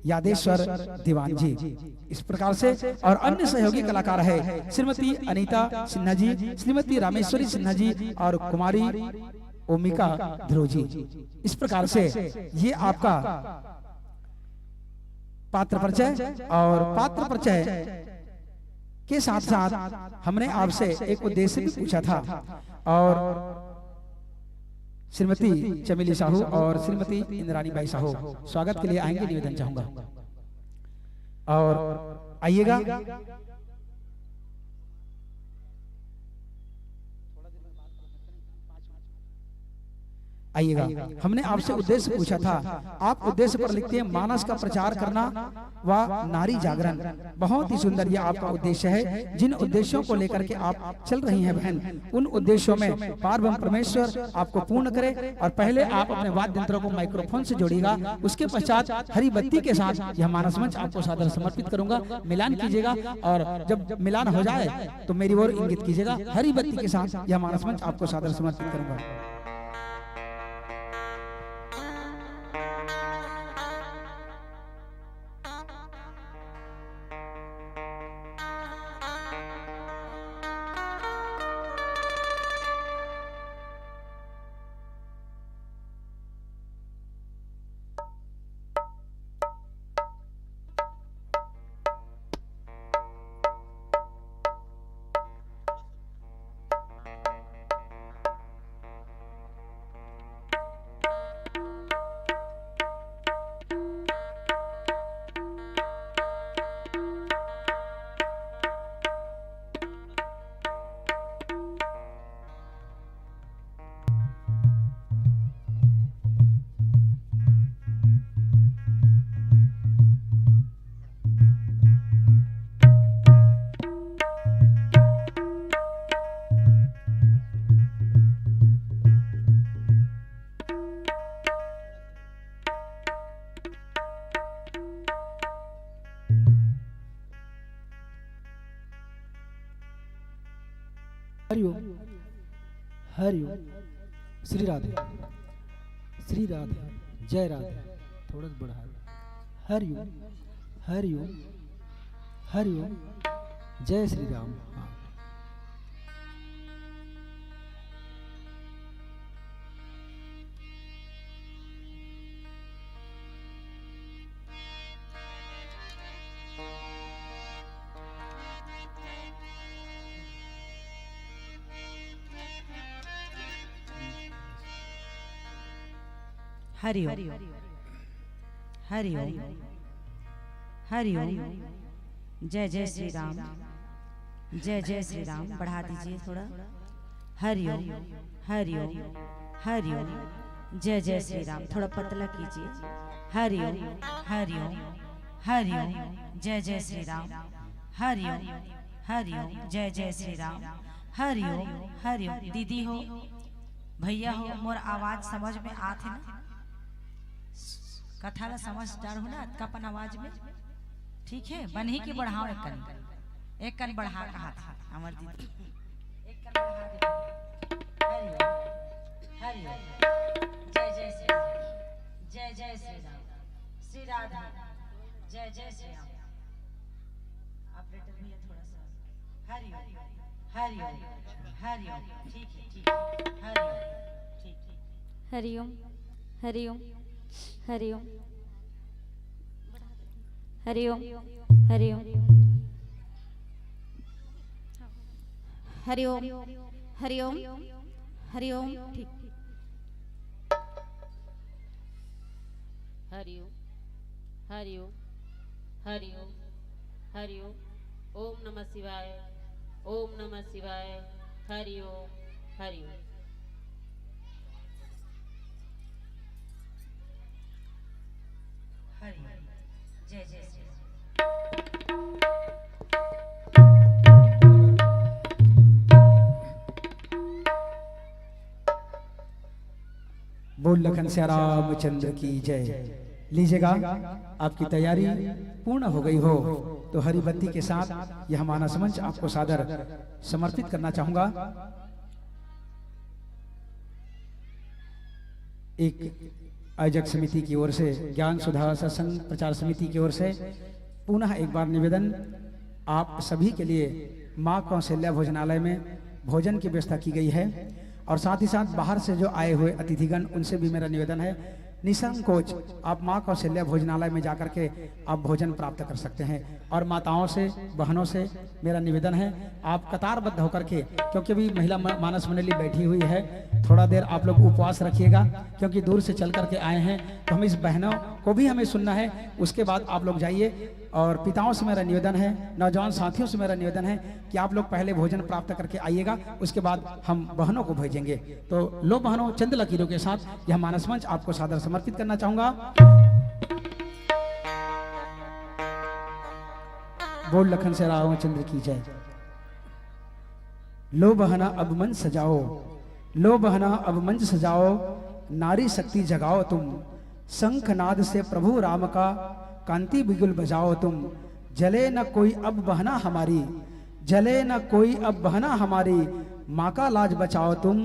यादेश्वर दीवान जी। इस प्रकार से और अन्य सहयोगी कलाकार है श्रीमती अनीता सिन्हा जी, श्रीमती रामेश्वरी सिन्हा जी और कुमारी ओमिका ध्रुव जी। इस प्रकार से ये आपका पात्र परिचय, और पात्र परिचय के साथ साथ हमने आपसे एक उद्देश्य भी पूछा था, और श्रीमती चमेली साहू और श्रीमती इंद्राणी बाई साहू स्वागत के लिए आएंगे, निवेदन चाहूंगा। और आइएगा, आइएगा। हमने आपसे उद्देश्य पूछा था, आप उद्देश्य पर लिखते हैं मानस का प्रचार करना व नारी जागरण। बहुत ही सुंदर ये आपका उद्देश्य है। जिन उद्देश्यों को लेकर के आप चल रही हैं बहन, उन उद्देश्यों में पार ब्रह्म परमेश्वर आपको पूर्ण करे। और पहले आप अपने वाद्य यंत्रों को माइक्रोफोन से जोड़िएगा, उसके पश्चात हरी बत्ती के साथ यह मानस मंच आपको सादर समर्पित करूंगा। मिलान कीजिएगा और जब मिलान हो जाए तो मेरी ओर इंगित कीजिएगा। हरी बत्ती के साथ यह मानस मंच आपको सादर समर्पित करूंगा। हरिओम। हरिओम। श्री राधे। श्री राधे। जय राधे। थोड़ा सा बढ़ा। हरिओम। हरिओम। हरिओम। जय श्री राम। हाँ। हरि ओम। हरि ओम। हरि ओम। जय जय श्री राम। जय जय श्री राम। बढ़ा दीजिए थोड़ा। हरि ओम। हरि ओम। हरि ओम। जय जय श्री राम। थोड़ा पतला कीजिए। हरि ओम। हरि ओम। हरि ओम। जय जय श्री राम। हरि ओम। हरि ओम। जय जय श्री राम। हरि ओम। हरि ओम। दीदी हो, भैया हो, मोर आवाज समझ में आत हे ना? कथा ला समझ डार हो ना, अतका अपन आवाज में? ठीक है, बनही के बढ़ाओ एक कन, एक कन बढ़ा कहा था हमर दीदी। एक कन बढ़ा दे। हरि ओम, हरि ओम। जय जय श्री राम, जय जय श्री राम, श्री राधे, जय जय श्री राम। आप बेटर भैया थोड़ा सा। हरि ओम, हरि ओम, हरि ओम। ठीक है, ठीक है। हरि ओम, ठीक, ठीक। हरि ओम, हरि ओम, हरि ओम। हरि ओम, हरि ओम, हरि ओम, हरि ओम, हरि ओम। ठीक। हरि ओम, हरि ओम, हरि ओम, हरि ओम। ओम नमः शिवाय, ओम नमः शिवाय। हरि ओम, हरि ओम। हरि ओम। जय जय श्री राम। बोल लखन सिया रामचंद्र की जय। लीजिएगा, आपकी तैयारी पूर्ण हो गई हो तो हरी बत्ती के साथ यह मानस मंच आपको सादर समर्पित करना चाहूंगा। एक आयोजक समिति की ओर से, ज्ञान सुधा सत्संग प्रचार समिति की ओर से पुनः एक बार निवेदन, आप सभी के लिए माँ कौशल्या भोजनालय में भोजन की व्यवस्था की गई है और साथ ही साथ बाहर से जो आए हुए अतिथिगण, उनसे भी मेरा निवेदन है, निसंकोच आप माँ कौशल्या भोजनालय में जाकर के आप भोजन प्राप्त कर सकते हैं। और माताओं से, बहनों से मेरा निवेदन है, आप कतारबद्ध होकर के, क्योंकि अभी महिला मा-, मानस मंडली बैठी हुई है, थोड़ा देर आप लोग उपवास रखिएगा, क्योंकि दूर से चल करके आए हैं, तो हम इस बहनों को भी हमें सुनना है। उसके बाद आप लोग जाइए। और पिताओं से मेरा निवेदन है, नौजवान साथियों से मेरा निवेदन है कि आप लोग पहले भोजन प्राप्त करके आइएगा, उसके बाद हम बहनों को भेजेंगे। तो लो बहनों, चंद लकीरों के साथ यह मानस मंच आपको सादर समर्पित करना चाहूंगा। बोल लखन से रामचंद्र की जय। लो बहना अब मंच सजाओ, लो बहना अब मंच सजाओ, नारी शक्ति जगाओ तुम। शंखनाद से प्रभु राम का कांति बिगुल बजाओ तुम। जले न कोई अब बहना हमारी, जले न कोई अब बहना हमारी, माँ का लाज बचाओ तुम।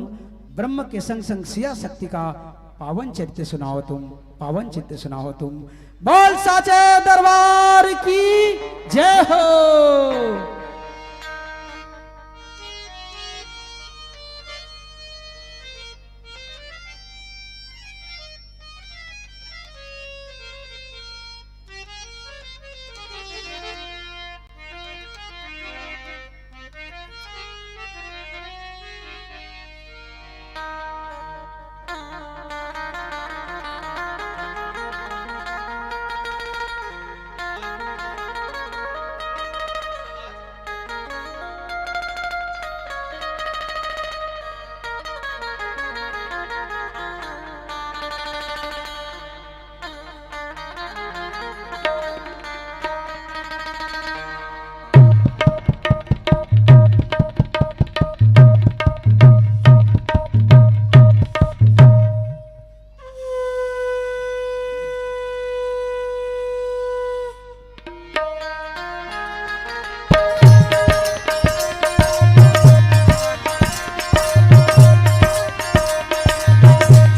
ब्रह्म के संग संग सिया शक्ति का पावन चरित्र सुनाओ तुम, पावन चरित्र सुनाओ तुम। बोल साचे दरबार की जय हो।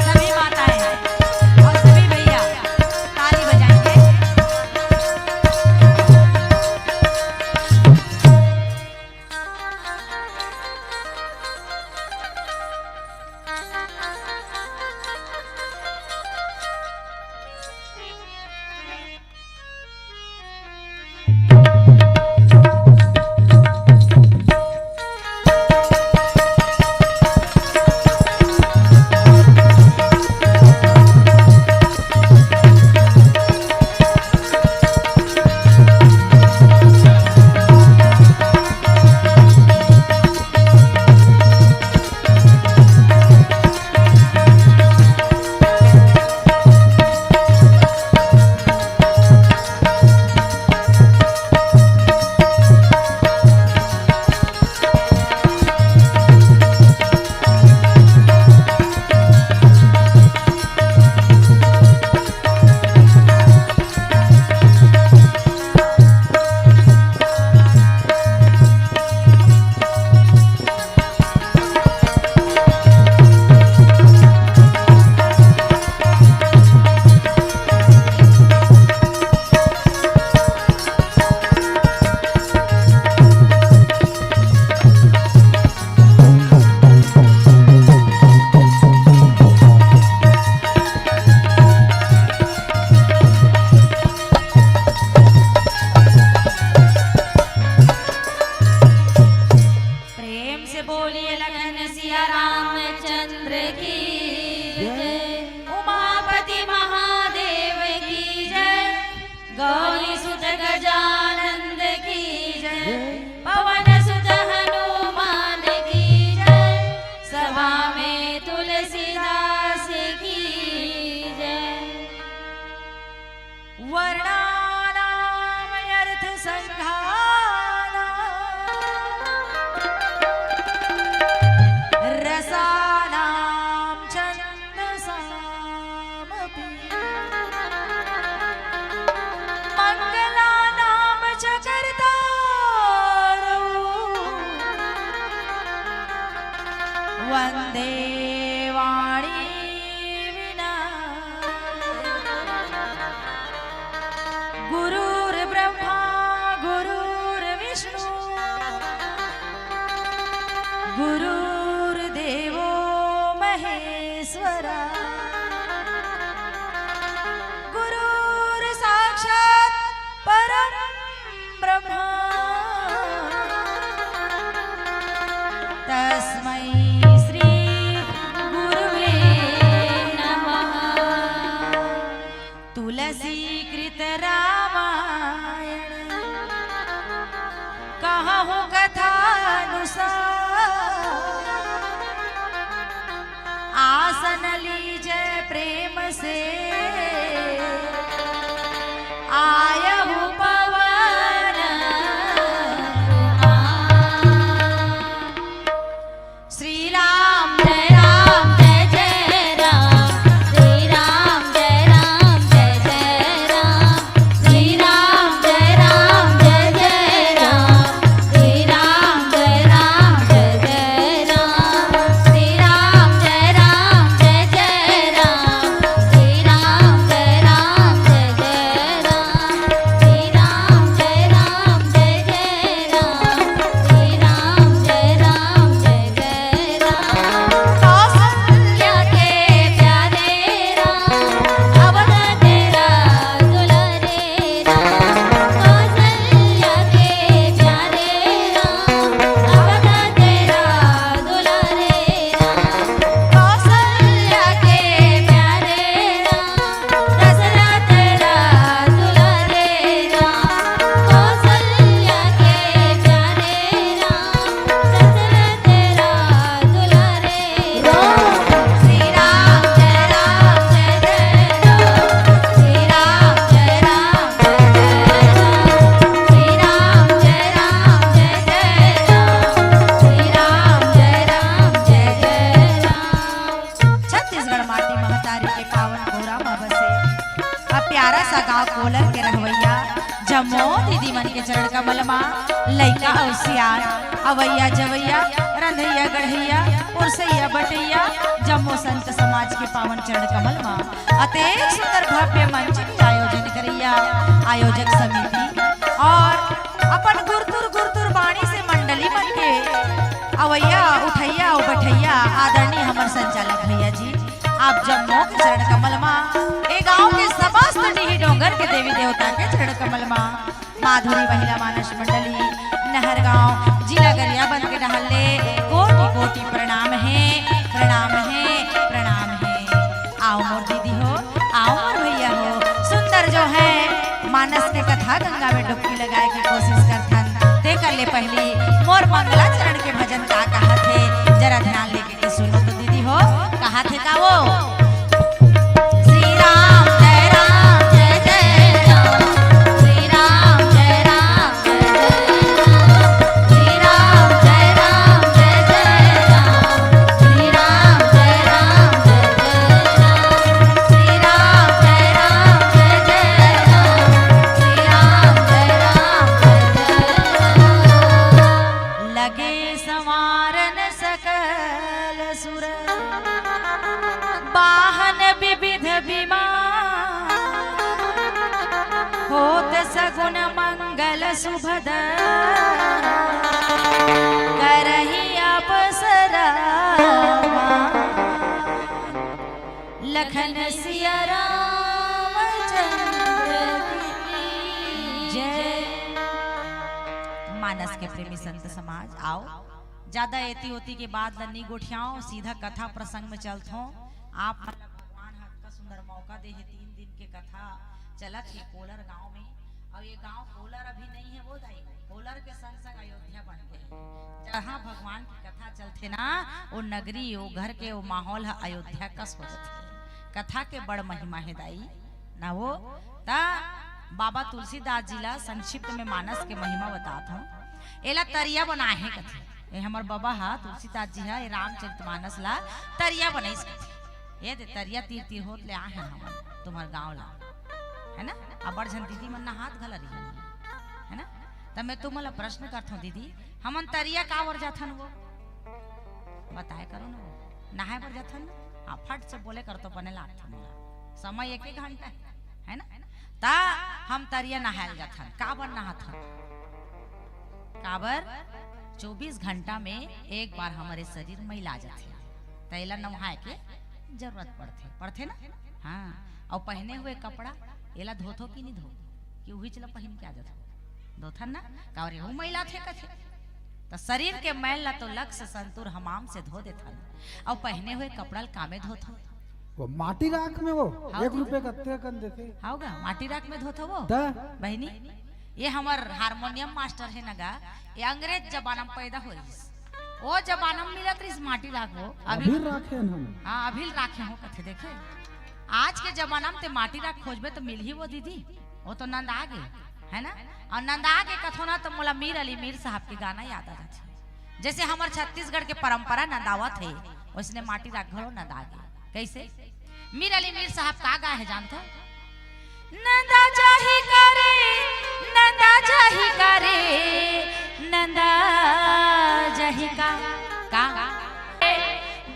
सभी माताएं और सभी भैया ताली बजाएंगे। प्रेम से बोलिए लखन सिया रामचंद्र की जय, उमापति महादेव की जय, गौरी सुत गजानंद की जय, पवन सुत हनुमान की जय, सभा में तुलसीदास की जय। वर्णानामर्थसङ्घानां रसानां छन्दसामपि। मङ्गलानां च कर्तारौ वन्दे वाणी विना। गुरुर्ब्रह्मा गुरुर्विष्णु गुरुर्देवो महेश्वरा। गुरुर्साक्षात् परं ब्रह्मा तस्मै श्री आसन लीजे प्रेम से, आयहु पवन कुमार। श्री राम जय राम जय जय राम, श्री राम जय राम जय जय राम, श्री राम जय राम जय जय राम, श्री राम जय राम जय जय राम, श्री राम जय राम जय जय राम, श्री राम जय राम जय जय राम, श्री राम जय राम जय जय राम, श्री राम जय राम जय जय राम। कौशल्या के प्यारे राम, अवध तेरा दुलारे राम, कौशल्या के प्यारे राम, अवध तेरा दुलारे राम, कौशल्या के प्यारे राम, दशरथ राज दुलारे राम, कौशल्या के प्यारे राम, दशरथ राज दुलारे राम। श्री राम जय राम जय जय राम, श्री राम जय राम जय जय राम, श्री राम जय राम जय जय राम, श्री राम जय राम जय जय राम। छत्तीसगढ़ माटी महतारी के पावन भोरा म बसे अब प्यारा सा गांव कोलर के रहवैया जम्मो दीदी मन के चरण कमल मा लइका अउ सियान, अवैया जवैया, रंधैया गढ़ैया, पुरसैया बटैया, जम्मो संत समाज के पावन चरण कमल मा अतेक सुंदर भव्य मंच के आयोजन करैया आयोजक समिति और अपन गुरतुर गुरतुर बाणी से मंडली मन के अवैया, उठैया अउ बठैया आदरणीय हमर संचालक भैया जी, आप जम्मो के चरण कमल मा, ए गांव के समस्त डीही डोंगर के देवी देवता के चरण कमल मा, माधुरी महिला मानस मंडली, नहरगांव, जिला गरियाबंद के डहर ले कोटि कोटि प्रणाम हे, प्रणाम हे, प्रणाम हे। आओ मोर दीदी हो, आओ मोर भैया हो, सुंदर जो है मानस के कथा गंगा में डुबकी लगाए के कोशिश करथन, तेकर ले पहिली मोर मंगलाचरण के भजन का कहत हे, जरा ध्यान लेके के सुनो तो दीदी हो, कहत हे का वो? श्री राम जय राम जय जय राम, श्री राम जय राम जय जय राम, श्री राम जय राम जय जय राम, श्री राम जय राम जय जय राम, श्री राम जय राम जय जय राम, श्री राम जय राम जय जय राम। लगे संवारन सकल सुर, वाहन विविध विमान, होत सगुन मंगल सुभद, करही अवसर मान। लखन सिया रामचंद्र की जय। मानस के प्रेमी संत समाज, आओ, ज्यादा एती ओती के बात ल नी गोठियाओ, सीधा कथा प्रसंग में चलथों। आप मन ल भगवान ह अतका सुंदर मौका दे हे, तीन दिन के कथा चलत हे कोलर गांव में। अउ ये गांव कोलर अभी नहीं हे वो दाई, कोलर के संग संग अयोध्या बन गए हे। जहां भगवान की कथा चलथे ना, वो नगरी, वो घर के, वो माहौल ह अयोध्या कस हो जाथे। कथा के बड़ महिमा हे दाई ना वो। त बाबा तुलसीदास जी ला संक्षिप्त में मानस के महिमा बतात हूँ। एला तरिया बनाए हे कथे। ए हमर बाबा हा, तुलसीदास जी हा, ए रामचरितमानस ला तरिया बनाइस कथे। ए दे तरिया तीर तीर होत ले आहे हमन तुम्हर गांव ला, है ना? अबड़ झन दीदी मन नहात घला रही, है ना? त मैं तुमन ला प्रश्न करथव दीदी, हमन तरिया काबर जाथन वो? बताए करो ना वो। नहाए बर जाथन ना? हाँ, फट से बोले कर तो बने लागथन मोला। समय एक एक घंटा है, है ना? ता हम तरिया नहाए ल जाथन। काबर नहाथन? काबर? चौबीस घंटा में एक बार हमरे शरीर मैला जाथे, त एला नहाए के जरूरत पड़थे, पड़थे ना? हाँ। अउ पहने हुए कपड़ा एला धोथो कि नहीं धो? कि उहीच ला पहिन के आ जाथो? धोथन ना? काबर एहू मैला थे कथे। त शरीर के मैल ला तो लक्स, संतूर, हमाम से धो देथन, अउ पहने हुए कपड़ा ल कामे धोथन? वो माटी राख में वो हाँ एक जी। रुपये कत्ते कन देथे। हाव गा, माटी राख में धोथो वो। त? बहिनी, ये हमर हारमोनियम मास्टर हे न गा, ये अंग्रेज जमाना में पैदा हो रहिस। ओ जमाना में मिलत रहिस माटी राख वो। अभी अभी राखे हन हम। हाँ, अभी राखे हो कथे, देखे। आज के जमाना में ते माटी राख खोजबे तो मिलही वो दीदी, वो तो नंदा गे, है ना? अउ नंदा गे कथो ना तो मोला मीर अली मीर साहब के गाना याद आ जाथे। जइसे हमर छत्तीसगढ़ के परंपरा नंदावत हे, वइसने माटी राख घलो नंदा गे। कइसे? मीर अली मीर साहब का गाए हे जानथो? नंदा जाही का रे, नंदा जाही का रे, नंदा जाही का। का?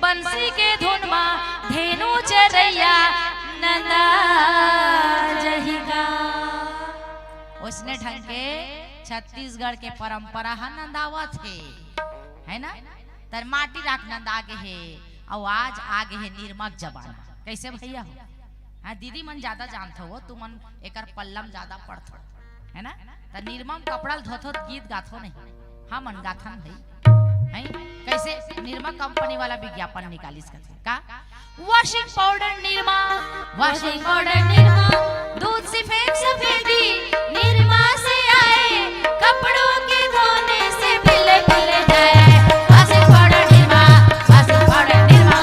बंसी के धुन मा धेनु चरइया नंदा जाही का। वइसने ढंग के छत्तीसगढ़ के परंपरा ह नंदावत हे, है ना? त माटी राख नंदा गे हे, अउ आज आ गे हे निरमा के जमाना। कइसे भइया हो? हाँ, दीदी मन जादा जानथो वो, तुमन एकर पल्ला म जादा पड़थो, है ना? त निरमा म कपड़ा ल धोथो त गीत गाथो नहीं, हमन गाथन भई, हैं? कइसे? निरमा कंपनी वाला विज्ञापन निकालिस कथे का, washing powder Nirma, washing powder Nirma, दूध सफेद सफेदी, निरमा से आए, कपड़ों के धोने से बिल्कुल जाए। Washing powder Nirma, washing powder Nirma.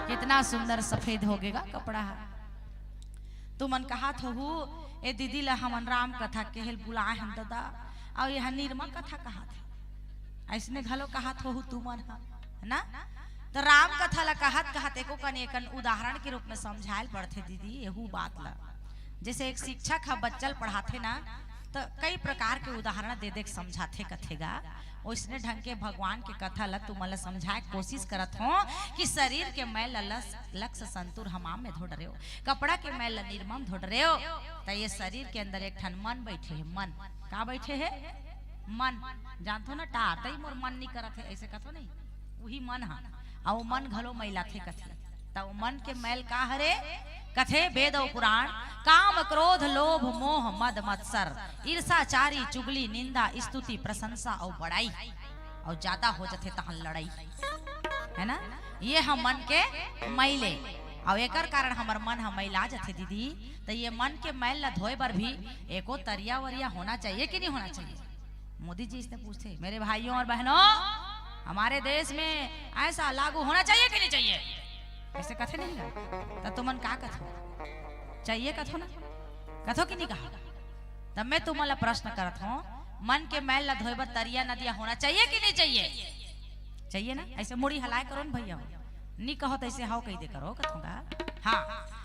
कितना सुंदर सफेद हो गेगा कपड़ा ह। तुमन कहत होहू, ए दीदी ला हमन राम कथा केहेल बुलाए हन ददा, अउ यह निरमा कथा कहत हे। अइसने घलो कहत होहू तुमन ह, है ना? त राम कथा ला कहत कहत एको कन एकन उदाहरण के रूप में समझायल पड़थे दीदी, एहू बात ला। जइसे एक शिक्षक ह बच्चा ल पढ़ाथे ना, त कई प्रकार के उदाहरण दे दे के समझाथे कथे गा। ओइसने ढंग के भगवान के कथा ला तुमन ला समझाए के कोशिश करत हों कि शरीर के मैल ला लस-, लक्ष्य संतुर हमाम में धो डरेव, कपड़ा के मैल ला निरमा म धो डरेव, त ये शरीर के अंदर एक ठन मन बइठे हे, मन। का बइठे हे? मन। जानथो ना, टार, तई मोर मन नी करत हे, अइसे कथो नहीं, उही मन ह। अउ मन घलो मैलाथे कथे। त ओ मन के मैल का हरे? कथे वेद अउ पुराण, काम, क्रोध, लोभ, मोह, मद, मत्सर, ईर्षा, चारी, चुगली, निंदा, स्तुति, प्रशंसा अउ बड़ाई, अउ जादा हो जथे तहन लड़ाई, है ना? ये ह मन के मैले, अउ एकर कारण हमर मन ह मैला जथे दीदी। त ये मन के मैल ला धोए बर भी एको तरिया वरिया होना चाहिए कि नहीं होना चाहिए? मोदी जी इसने पूछते, मेरे भाइयों और बहनों, हमारे देश में ऐसा लागू होना चाहिए कि नहीं चाहिए? ऐसे कथे नहीं ना, त तुमन का कथो? चाहिए कथो ना, कथो कि नहीं कहा? तब मैं तुमन ला प्रश्न करत हूँ, मन के मैल ला धोए बर तरिया नदिया होना चाहिए कि नहीं चाहिए? चाहिए ना? ऐसे मुड़ी हलाए करो ना भैया, नहीं कहो तो ऐसे हाव कही दे करो कथों का। हाँ,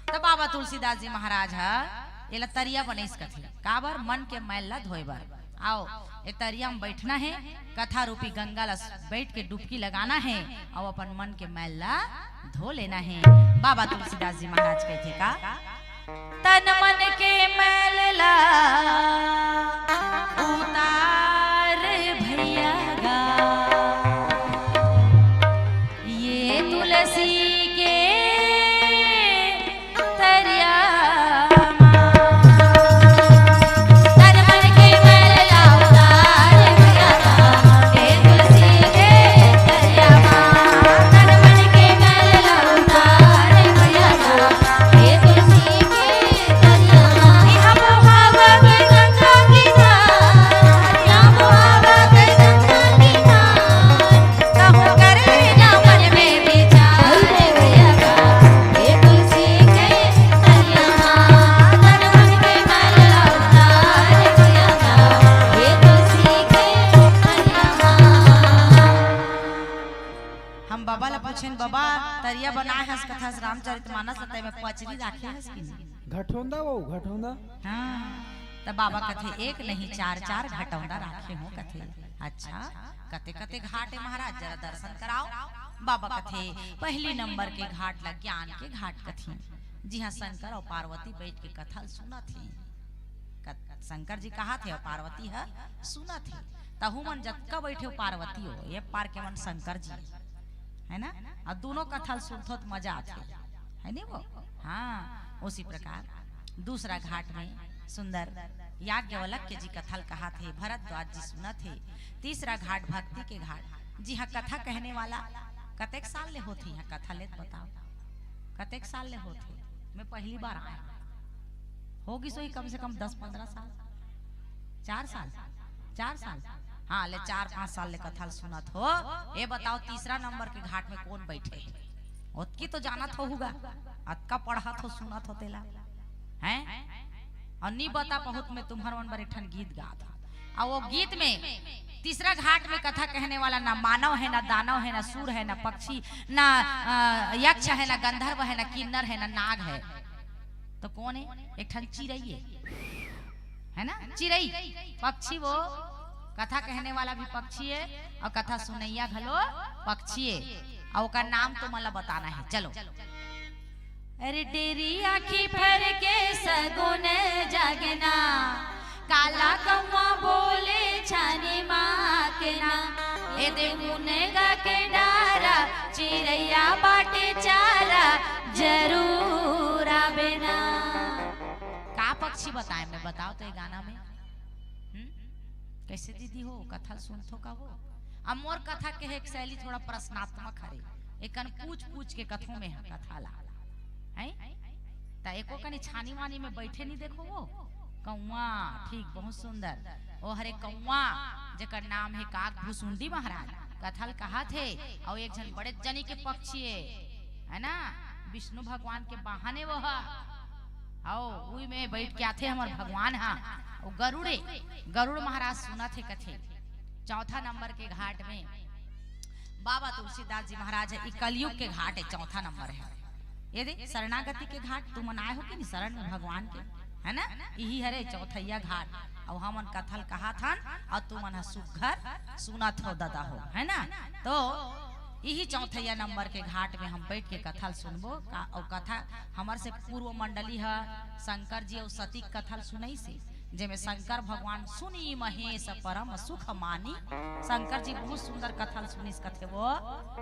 तब बाबा तुलसीदास जी महाराज ह एला तरिया बनेस कथे, काबर? मन के मैल ला धोए बर। आओ, ए तरिया में बैठना है, कथा रूपी गंगा ला बैठ के डुबकी लगाना है, अउ अपन मन के मैल ला धो लेना है। बाबा तुलसीदास जी महाराज कहथे का, तन मन के मैल ला उतार भैया गा, ये तुलसी के तरिया मा। तन मन के मैल ला उतार भैया गा, ये तुलसी के तरिया मा। तन मन के मैल ला उतार भैया गा, ये तुलसी के तरिया मा। इहाँ बोहावत गंगा की धार, इहाँ बोहावत गंगा की धार। कहूँ कर लेना मन में विचार भैया गा, ये तुलसी के तरिया मा। तन मन के मैल ला उतार भैया गा, ये तुलसी के तरिया मा। हम बाबा ला पूछेन, बाबा, तरिया बनाए हस कथस रामचरित मानस ल, तय में पचरी राखे हस कि नहीं? घटोंदा वो, घटोंदा। हाँ, त बाबा कथे, एक नहीं चार, चार घटौंदा राखे हो कथे। अच्छा, कते कते घाट है महाराज, जरा दर्शन कराओ। बाबा कथे, पहली नंबर के घाट ला ज्ञान के घाट कथे, जिहाँ शंकर अउ पार्वती बैठ के कथा ल सुनत हे। कत-, शंकर जी कहाथे अउ पार्वती ह सुनत हे। तहू मन जतका बैठे हो पार्वती हो, ये पार के मन शंकर जी, है ना? अउ दोनों कथा ल सुनथो त मजा आथे, है नी वो? हाँ, उसी प्रकार दूसरा घाट में सुंदर याज्ञवल्क्य जी कथा ल कहाथे, भरद्वाज जी सुनत हे। तीसरा घाट भक्ति के घाट, जी हाँ, कथा कहने वाला कतेक साल ले होथे यहाँ कथा लेत बताओ, कतेक साल ले होथे? मैं पहली बार आया, होगी सोई कम से कम दस पन्द्रह साल, चार साल, चार साल। हाँ, ले चार पाँच साल ले कथा ल सुनत हो। ये बताओ, तीसरा नंबर के घाट में कौन बैठे हे? ओतकी तो जानत होहूगा, अतका पढ़त हो, सुनत हो तेला, हैं? और नी बता पहुत में तुम्हर मन बर एक ठन गीत गात हो। और वो गीत में तीसरा घाट में कथा कहने वाला ना मानव है, ना दानव है, ना सुर है, ना पक्षी, ना, अ, यक्ष है, ना गंधर्व है, ना किन्नर है, ना नाग है, तो कौन है? एक ठन चिरई है, है ना? चिरई पक्षी, वो कथा कहने वाला भी पक्षी है और कथा सुनैया घलो पक्षी है। और ओकर नाम तुमन ला बताना है। चलो। अरे डेरी आँखी भर के सगुन जागना, काला कौवा बोले छानी माँ के ना, ए दे मुनगा के डारा, चिरैया बाटे चारा, जरूर आबे ना। का पक्षी बताए मैं, बताओ तो ये गाना में? हम्म? कैसे दीदी हो, कथा ल सुनथो का हो? अब मोर कथा के एक शैली थोड़ा प्रश्नात्मक हरे, एकन पूछ पूछ के कथों में ह कथा ला, हैं? त एको कनी छानी वानी में बैठे नहीं देखो वो कौवा, ठीक, बहुत सुंदर। ओ हरे कौवा, जेकर नाम है काग भुसुंडी महाराज, कथा ल कहाथे, और एक झन बड़े जनी के पक्षी है, है ना, विष्णु भगवान के वाहन ए वो ह। आओ, उही में बैठ के आथे हमर भगवान हा। ओ गरुड़े, गरुड़ महाराज सुनत हे कथे। चौथा नंबर के घाट में बाबा तुलसीदास जी महाराज है, ई कलयुग के घाट है, चौथा नंबर है। ये दे शरणागति के घाट, तुमन आए हो कि नहीं शरण में भगवान के, है ना? यही हरे चौथैया घाट। अब हमन कथा ल कहाथन और तुमन ह सुघर सुनत हो दादा हो, है ना? तो इही चौथैया नंबर के घाट में हम बैठ के कथा ल सुनबो का, अउ कथा हमर से पूर्व मंडली ह शंकर जी अउ सती के कथा ल सुनइस हे, जेमे शंकर भगवान सुनी महेश परम सुख मानी। शंकर जी बहुत सुंदर कथा ल सुनिस कथे वो,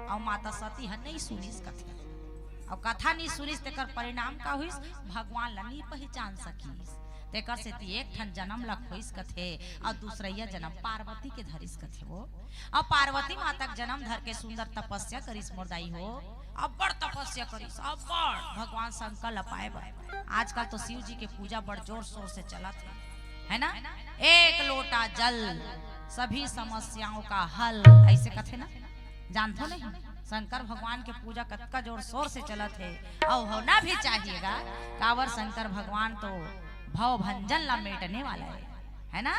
अउ माता सती ह नइ सुनिस कथे। अउ कथा नइ सुनिस तेकर परिणाम का होइस? भगवान ल नइ पहिचान सकिस। तेकर सेती एक ठन जनम ल खोइस कथे, अउ दूसरइया जनम पार्वती के धरिस कथे वो। अउ पार्वती माता के जनम धर के सुंदर तपस्या करिस मोर दाई हो। अब्बड़ तपस्या करिस, अब्बड़, भगवान शंकर ल पाए बर। आजकल तो शिव जी के पूजा बड़ जोर शोर से चलत हे, है ना? एक लोटा जल सभी समस्याओं का हल, ऐसे कथे ना, जानथो नहीं? शंकर भगवान के पूजा कतका जोर शोर से चलत हे, अउ होना भी चाहिएगा। काबर शंकर भगवान तो भव भंजन ला मेटने वाला है, है ना?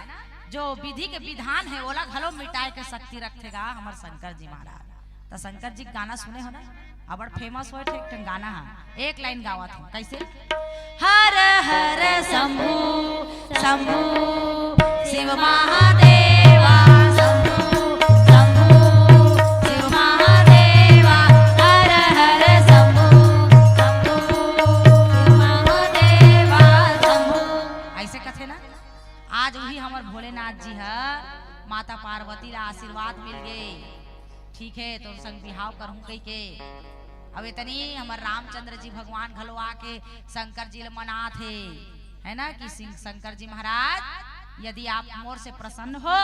जो विधि के विधान है, ओला घलो मिटाए के शक्ति रखथेगा हमर शंकर जी महाराज। त शंकर जी के गाना सुने हो ना, अबड़ फेमस होए थे एक ठन गाना हा, एक लाइन गावत हूँ, कैसे? हर हर शंभू, शंभू, शिव महादेवा, शंभू, शंभू, शिव महादेवा, हर हर शंभू, शंभू, शिव महादेवा, शंभू। ऐसे कथे ना, आज वही हमर भोलेनाथ जी ह माता पार्वती ला आशीर्वाद मिल गे, ठीक है, तोर संग बिहाव करहूं कहिके। अब इतनी हमर रामचंद्र जी भगवान घलो आके शंकर जी ल मनात हे, है ना, कि सिंह शंकर जी महाराज, यदि आप मोर से प्रसन्न हो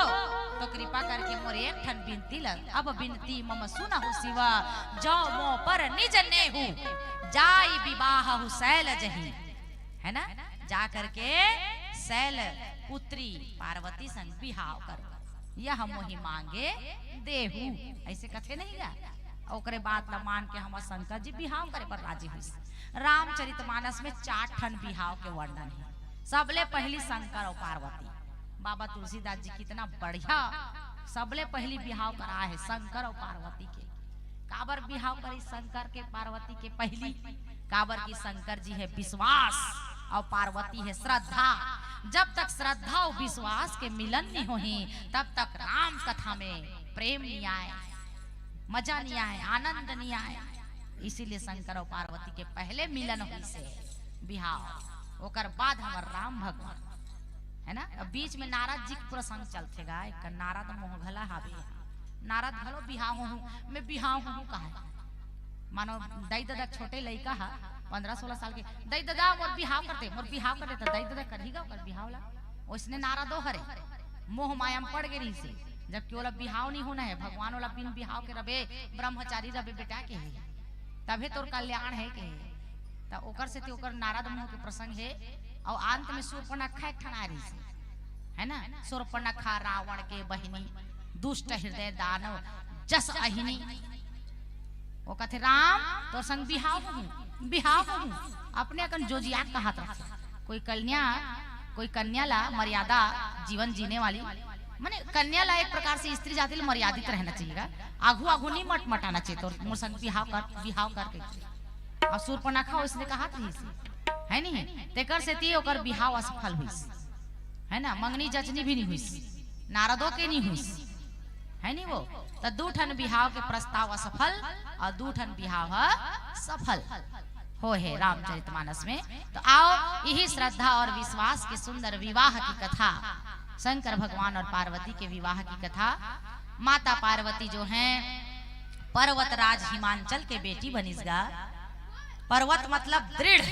तो कृपा करके मोर एक ठन बिनती ल, अब बिनती मम सुनहु शिव, जो मो पर निज नेहु, जाई विवाहु सैल जही, है ना, जा करके सैल पुत्री पार्वती संग बिहाव करो, यह मोहि मांगे देहु, ऐसे कथे नहीं गा? ओकरे बात ला मान के हमर शंकर जी बिहाव करे बर राजी होइस। रामचरितमानस में चार ठन बिहाव के वर्णन हे। सबले पहली शंकर अउ पार्वती। बाबा तुलसीदास जी कितना बढ़िया, सबले पहली बिहाव कराए हे शंकर अउ पार्वती के। काबर बिहाव करी शंकर के पार्वती के पहली? काबर कि शंकर जी हे विश्वास अउ पार्वती हे श्रद्धा। जब तक श्रद्धा अउ विश्वास के मिलन नहीं होही, तब तक राम कथा में प्रेम नहीं आए, मजा नहीं आए, आनंद नहीं आए। इसीलिए शंकर अउ पार्वती के पहले मिलन होइस हे बिहाव, ओकर बाद हमर राम भगवान, है ना? अब बीच में नारद जी के प्रसंग चलथे गा, एक नारद मोह घला हावे। नारद घलो बिहाव होहूं, मैं बिहाव होहूं कहा। मानो दाई ददा छोटे लइका हा, पन्द्रह सोलह साल के, "दाई ददा, मोर बिहाव कर दे, मोर बिहाव कर दे," त दाई ददा करही गा ओकर बिहाव ला। ओइसने नारदो हरे, मोह माया में पड़ गे रहिस हे, जबकि ओला बिहाव नहीं होना है, भगवान ओला बिन बिहाव के रबे, ब्रह्मचारी रबे बेटा के हे, तभे तोर कल्याण है के हे। त ओकर सेती ओकर नारद मोह के प्रसंग हे। अउ अंत में सूर्पनखा एक ठन आ रहिस हे, है ना, सूर्पनखा रावण के बहिनी, दुष्ट हृदय दानव जस अहिनी। वो कहते, "राम, तोर संग बिहाव हूँ, बिहाव हूँ।" अपने अकन जोजियात कहत रखे। कोई कन्या, कोई कन्या ला मर्यादा, जीवन जीने वाली, माने कन्या ला एक प्रकार से स्त्री जाति ला मर्यादित रहना चाहिए गा। आघू आघू नहीं मटमटाना चाहिए, तोर मोर संग बिहाव कर, बिहाव करके। अउ सूर्पनखा उसने कहा थी, है नहीं? तेकर सेती ओकर बिहाव असफल हुईस, है ना? मंगनी जचनी भी नहीं हुईस, नारदों के नहीं हुईस, है नहीं वो? तो दू ठन बिहाव के प्रस्ताव असफल अउ दू ठन बिहाव ह सफल हो हे रामचरितमानस में। तो आओ, यही श्रद्धा और विश्वास के सुंदर विवाह की कथा, शंकर भगवान और पार्वती के विवाह की कथा। माता पार्वती जो हैं, पर्वतराज हिमांचल के बेटी बनिस गा। पर्वत मतलब दृढ़,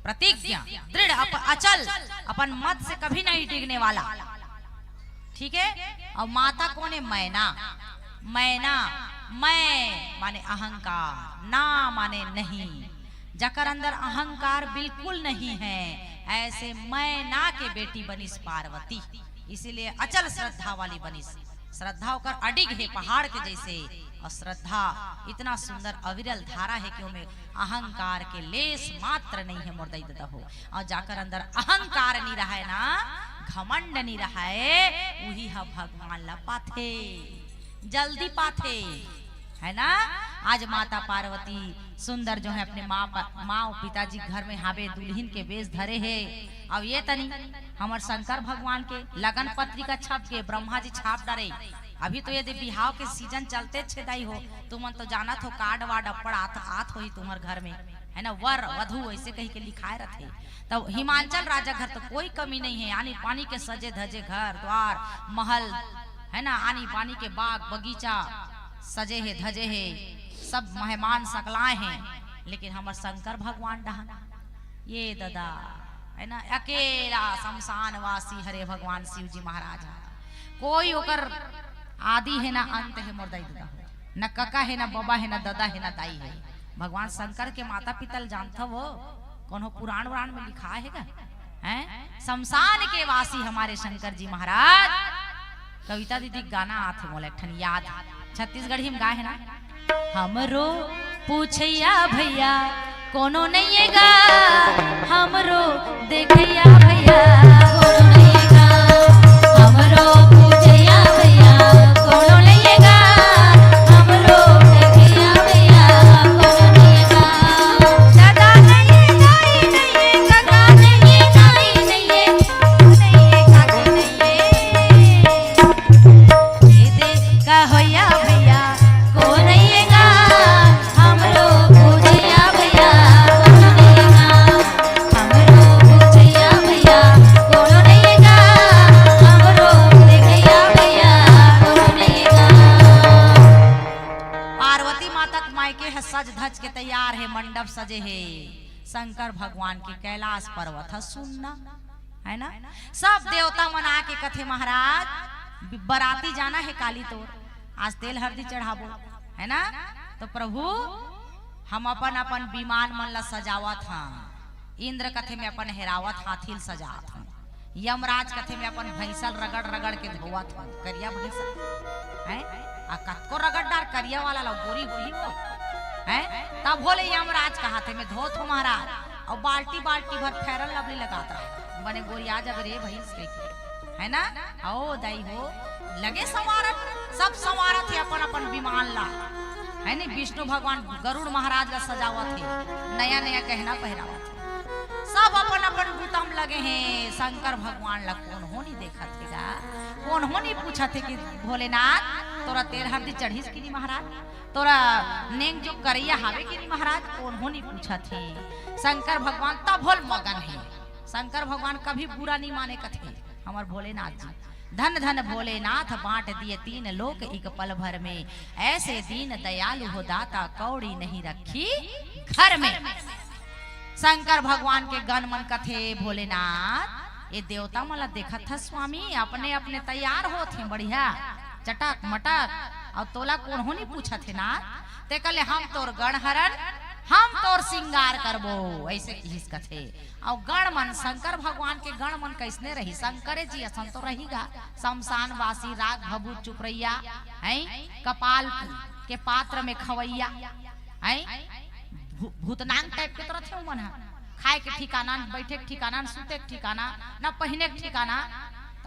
प्रतिज्ञा, दृढ़, अप-, अचल, अपन मत से कभी नहीं डिगने वाला। ठीक है? अउ माता कोन हे? मैना। मैना, मैं माने अहंकार, ना माने नहीं। जकर अंदर अहंकार बिल्कुल नहीं है, ऐसे मैना के बेटी बनिस पार्वती, इसीलिए अचल श्रद्धा वाली बनिस। श्रद्धा ओकर अडिग हे पहाड़ के जैसे, अउ श्रद्धा इतना सुंदर अविरल धारा हे कि ओमे अहंकार के लेस मात्र नहीं हे, मोर दई ददा हो। अउ जाकर अंदर अहंकार नहीं रहय ना, घमंड नहीं रहय, उही ह भगवान ला पाथे, जल्दी पाथे, है ना? आज माता पार्वती सुंदर जो है अपने माँ पा-, माँ अउ पिताजी घर में हावे, दुल्हिन के बेस धरे हे। अउ ये तनी हमर शंकर भगवान के लगन पत्रिका छप के ब्रह्मा जी छाप डरे। अभी तो ये दे बिहाव के सीजन चलते छे दाई हो, तुमन तो जानत हो कार्ड वार्ड अप्पड़ आत, आत होही तुम्हर घर में, है ना? वर वधू ऐसे कही के लिखाए रथे। तब हिमांचल राजा घर तो कोई कमी नहीं है, आनी पानी के सजे धजे घर द्वार महल, है ना? आनी पानी के बाग बगीचा सजे हे धजे हे, सब मेहमान सकलाए हैं, लेकिन हमर शंकर भगवान डहन ये ददा, है ना, अकेला शमशान वासी हरे भगवान शिव जी महाराज ह। कोई ओकर आदि हे ना अंत हे, मोर दाई ददा हो। न कका हे, न बबा हे, न ददा हे, न दाई हे। भगवान शंकर के माता पिता ल जानथव वो? कोनो पुराण उराण में लिखा हे गा? हैं? शमशान के वासी हमारे शंकर जी महाराज। कविता दीदी के गाना आथे मोला एक ठन याद, छत्तीसगढ़ी में गाए हे ना। हमरो पूछैया भैया कोनो नइये गा, हमरो देखैया भैया कोनो नइये गा, हमरो पूछैया भैया कोनो नइये गा, हमरो देखैया भैया कोनो नइये गा। दादा नइये, दाई नइये, काका नइये, नानी नइये, नइये, काकी नइये। ये दे का होया भैया, को नइये गा, हमरो पूछैया भैया, को नइये गा, हमरो पूछैया भैया, को नइये गा, हमरो देखैया भैया, को नइये गा। पार्वती माता के मायके ह सज धज के तैयार हे, मंडप सजे हे। शंकर भगवान के कैलाश पर्वत ह सुन्ना, है ना? सब देवता मन आके कथे, "महाराज, बराती जाना हे काली तोर, आज तेल हरदी चढ़ाबो," है ना? तो प्रभु, हम अपन अपन विमान मन ला सजावत हन। इंद्र कथे, "मैं अपन हेरावत हाथी ल सजात हूँ।" यमराज कथे, "मैं अपन भैंसा ल रगड़ रगड़ के धोवत हूँ, करिया भैंसा, हैं? आ कतको रगड़ डार, करिया वाला ला, गोरी होही वो, हैं?" तब भोले यमराज कहत हे, "मैं धोत हूँ महाराज।" अउ बाल्टी बाल्टी भर Fair and Lovely लगात रहे, बने गोरिया जब रे भैंस कहिके, है ना? ओ दाई हो, लगे संवारत, सब संवारत हे अपन अपन विमान ला, है नी? विष्णु भगवान गरुड़ महाराज ला सजावत हे, नया नया गहना पहिरावत हे, सब अपन अपन बूता म लगे हे। शंकर भगवान ला कोनो नहीं देखत हे गा, कोनो नहीं पूछत हे कि भोलेनाथ, तोरा तेल हरदी चढ़िस कि नहीं महाराज, तोरा नेंग जो करैया हावे कि नहीं महाराज, कोनो नहीं पूछत हे। शंकर भगवान तभो ल मगन हे। शंकर भगवान कभी बुरा नहीं माने कथे हमर भोलेनाथ जी। धन धन भोलेनाथ बांट दिए तीन लोक एक पल भर में, ऐसे दीन दयालु हो दाता कौड़ी नहीं रखी घर में। शंकर भगवान के गण मन कथे, "भोलेनाथ, ये देवता मन ला देखत ह स्वामी, अपने अपने तैयार होत हे बढ़िया चटक मटक, अउ तोला कोनो नहीं पूछत हे नाथ।" ते कहले, "हम तोर गण हरन, हम तोर सिंगार करबो, ऐसे किहिस कथे। अउ गण मन, शंकर भगवान के गण मन कैसने रही? शंकरे जी असन तो रही गा। शमशानवासी, राग भभूत चुपरैया, हैं? कपाल के पात्र में खवैया, हैं? भू-, भूतनांग टाइप के तो रथे उमन ह। खाए के ठिकाना न, बैठे के ठिकाना न, सूते के ठिकाना, न पहिने के ठिकाना।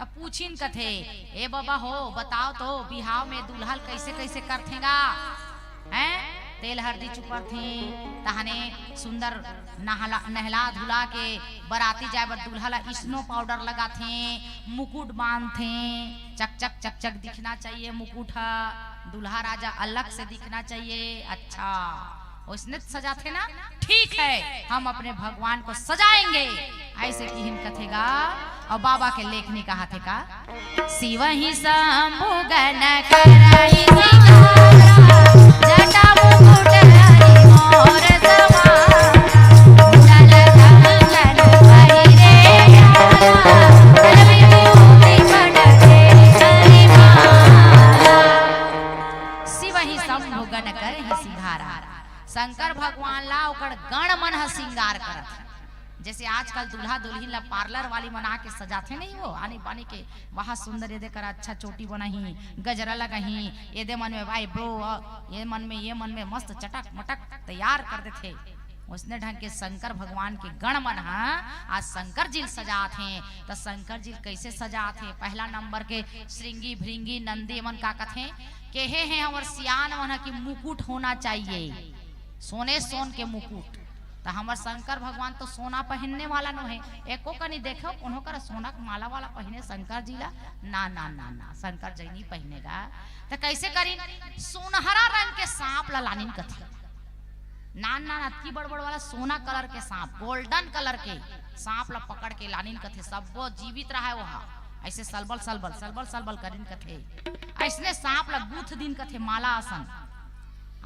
त पूछिन कथे, "ए बबा हो, बताओ तो, बिहाव में दूल्हा ल कैसे कैसे करथे गा?" हैं? तेल हरदी चुपरथे, तहने सुंदर नहला, नहला धुला के बराती जाए बर दूल्हा ला snow powder लगाथे, मुकुट बांधथे, चकचक चकचक दिखना चाहिए मुकुट ह, दूल्हा राजा अलग से दिखना चाहिए। अच्छा, ओइसने सजाथे ना? ठीक है, हम अपने भगवान को सजाएंगे। ऐसे किहिन कथे गा, अउ बाबा के लेखनी कहाथे का, "शिव ही शंभु गण करहि सिंगारा, जटा मुकुट हरि मोर सवारा, जल कंगन पहिरे प्यारा, कर विभूति मणि के करिमाला।" शिव ही शंभु गण करहि सिंगारा, शंकर भगवान ला ओकर गण मन ह सिंगार करत हे। जैसे आजकल दूल्हा दुल्हिन ला parlour वाली मन आके सजाथे नहीं वो, आनी बानी के, "वहाँ सुंदर, ये दे करा अच्छा चोटी बनाही, गजरा लगाही, ये दे मन में eyebrow, ये मन में, ये मन में मस्त चटक मटक तैयार कर देथे।" ओइसने ढंग के शंकर भगवान के गण मन ह आज शंकर जी ल सजात हे। त शंकर जी ल कैसे सजात हे? पहला नंबर के श्रृंगी, भृंगी, नंदी, एमन का कथे? केहे हे हमर सियान मन ह कि मुकुट होना चाहिए, सोने सोन के मुकुट। त हमर शंकर भगवान तो सोना पहिनने वाला नो हे, एको कनी देखो कोनो करा सोना के माला वाला पहिने शंकर जी ला? ना, ना, ना, ना, शंकर जी नहीं पहिने गा। त कैसे करिन? सुनहरा रंग के सांप ला लानिन कथे। नान नान अतकी बड़ बड़ वाला सोना colour के सांप, golden colour के सांप ला पकड़ के लानिन कथे, सब्बो जीवित रहे ओहा, ऐसे सलबल सलबल सलबल सलबल करिन कथे। ऐसने सांप ला गूंथ दिन कथे माला असन।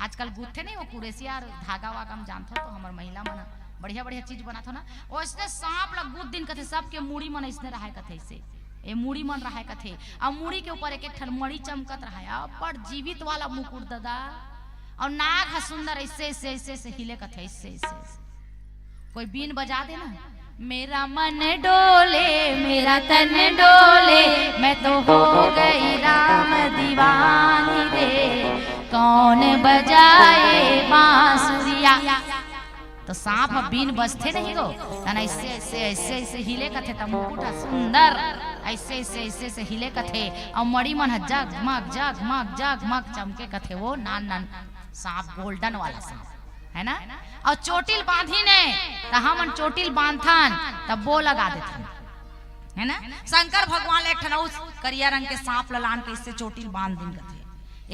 आजकल गूंथे नहीं वो कुरेसिया अउ धागा वागा म जानथो तो हमर महिला मन बढ़िया बढ़िया चीज बनाथो ना, ओइसने सांप ला गूंथ दिन कथे, सबके मुड़ी मन ऐसने रहे कथे, ऐसे ए मुड़ी मन रहे कथे, अउ मुड़ी के ऊपर एक एक ठन मणि चमकत रहे, अब्बड़ जीवित वाला मुकुट ददा। अउ नाग ह सुंदर ऐसे ऐसे ऐसे ऐसे हिले कथे, ऐसे ऐसे ऐसे। कोई बीन बजा दे ना, मेरा मन डोले, मेरा तन डोले, मैं तो हो गई राम दीवानी रे, कौन बजाए बांसुरिया। तो सांप ह बीन बजथे नहीं गो, तन ऐसे ऐसे ऐसे ऐसे हिले कथे, त मुकुट ह सुंदर ऐसे ऐसे ऐसे ऐसे हिले कथे, अउ मणि मन ह जगमग जगमग जगमग चमके कथे, वो नान नान सांप, golden वाला सांप, है ना? अउ चोटी ल बांधिन हे, त हमन चोटी ल बांधथन, त बो लगा देथन, है ना? शंकर भगवान ल एक ठन अउ करिया रंग के सांप ल लान के इससे चोटी ल बांध दिन कथे।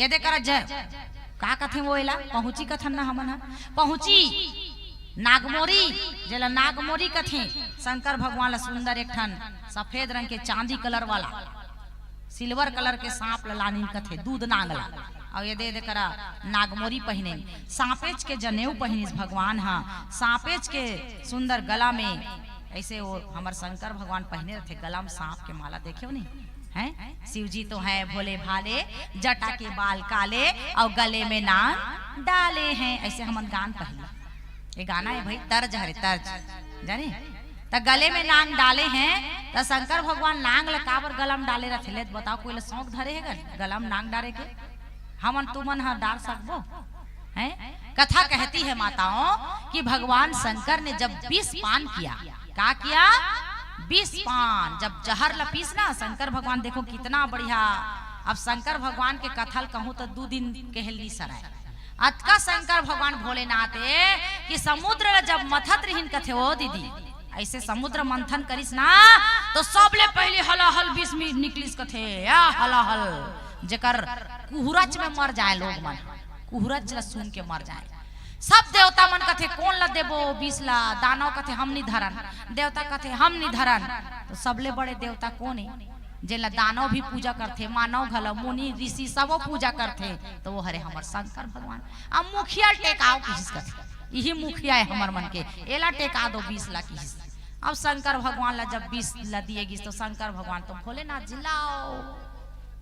ये दे करा जय, का कथे वो एला? पहुंची कथन ना हमन ह, पहुंची, नागमोरी, जेला नागमोरी कथे। शंकर भगवान ल सुंदर एक ठन सफेद रंग के चांदी colour वाला, silver colour के सांप ल लानिन कथे, दूध नांग ला। अउ ये दे दे करा नागमोरी पहिने, सांपेच के जनेऊ पहिनिस भगवान ह, सांपेच के सुंदर गला में, ऐसे वो हमर शंकर भगवान पहिने रथे गला में सांप के माला, देखे हो नहीं? हैं? शिव जी तो हैं भोले भाले, जटा के बाल काले, अउ गले में नांग डाले हैं। ऐसे हमन गान पहले, ये गाना है भाई, तर्ज हरे तर्ज, जाने? त गले में नांग डाले हैं, त शंकर भगवान नांग ल काबर गला में डाले रथे? ले त बताओ, कोई ल शौक धरे हे ग-, गला में नांग डाले के? हमन तुमन ह डाल सकबो? हैं? कथा कहती है माताओं कि भगवान शंकर ने जब विष पान किया, का किया? विष पान। जब जहर ल पीस ना शंकर भगवान, देखो कितना बढ़िया। अब शंकर भगवान के कथा ल कहूं त दू दिन कहल नी सराय। अतका शंकर भगवान भोलेनाथ ए कि समुद्र ल जब मथत रिहिन कथे, ओ दीदी, ऐसे समुद्र मंथन करिस ना, तो सबले पहले हलाहल विष निकलिस कथे, या हलाहल, जेकर कुहरच में मर जाए लोग मन, कुहरच ल सूंघ के मर जाए। सब देवता मन कथे, "कोन ल देबो विष ल?" दानव कथे, "हम नी धरन।" देवता कथे, "हम नी धरन।" तो सबले बड़े देवता कोन ए? जेला दानव भी पूजा करथे, मानव घलो, मुनि ऋषि सबो पूजा करथे, तो वो हरे हमर शंकर भगवान। अब मुखिया ल टेकाव किहिस कथे, इही मुखिया ए हमर मन के, एला टेका दो विष ला किहिस। अब शंकर भगवान ला जब विष ला दिए गिस, तो शंकर भगवान तो भोलेनाथ जी, "लाओ,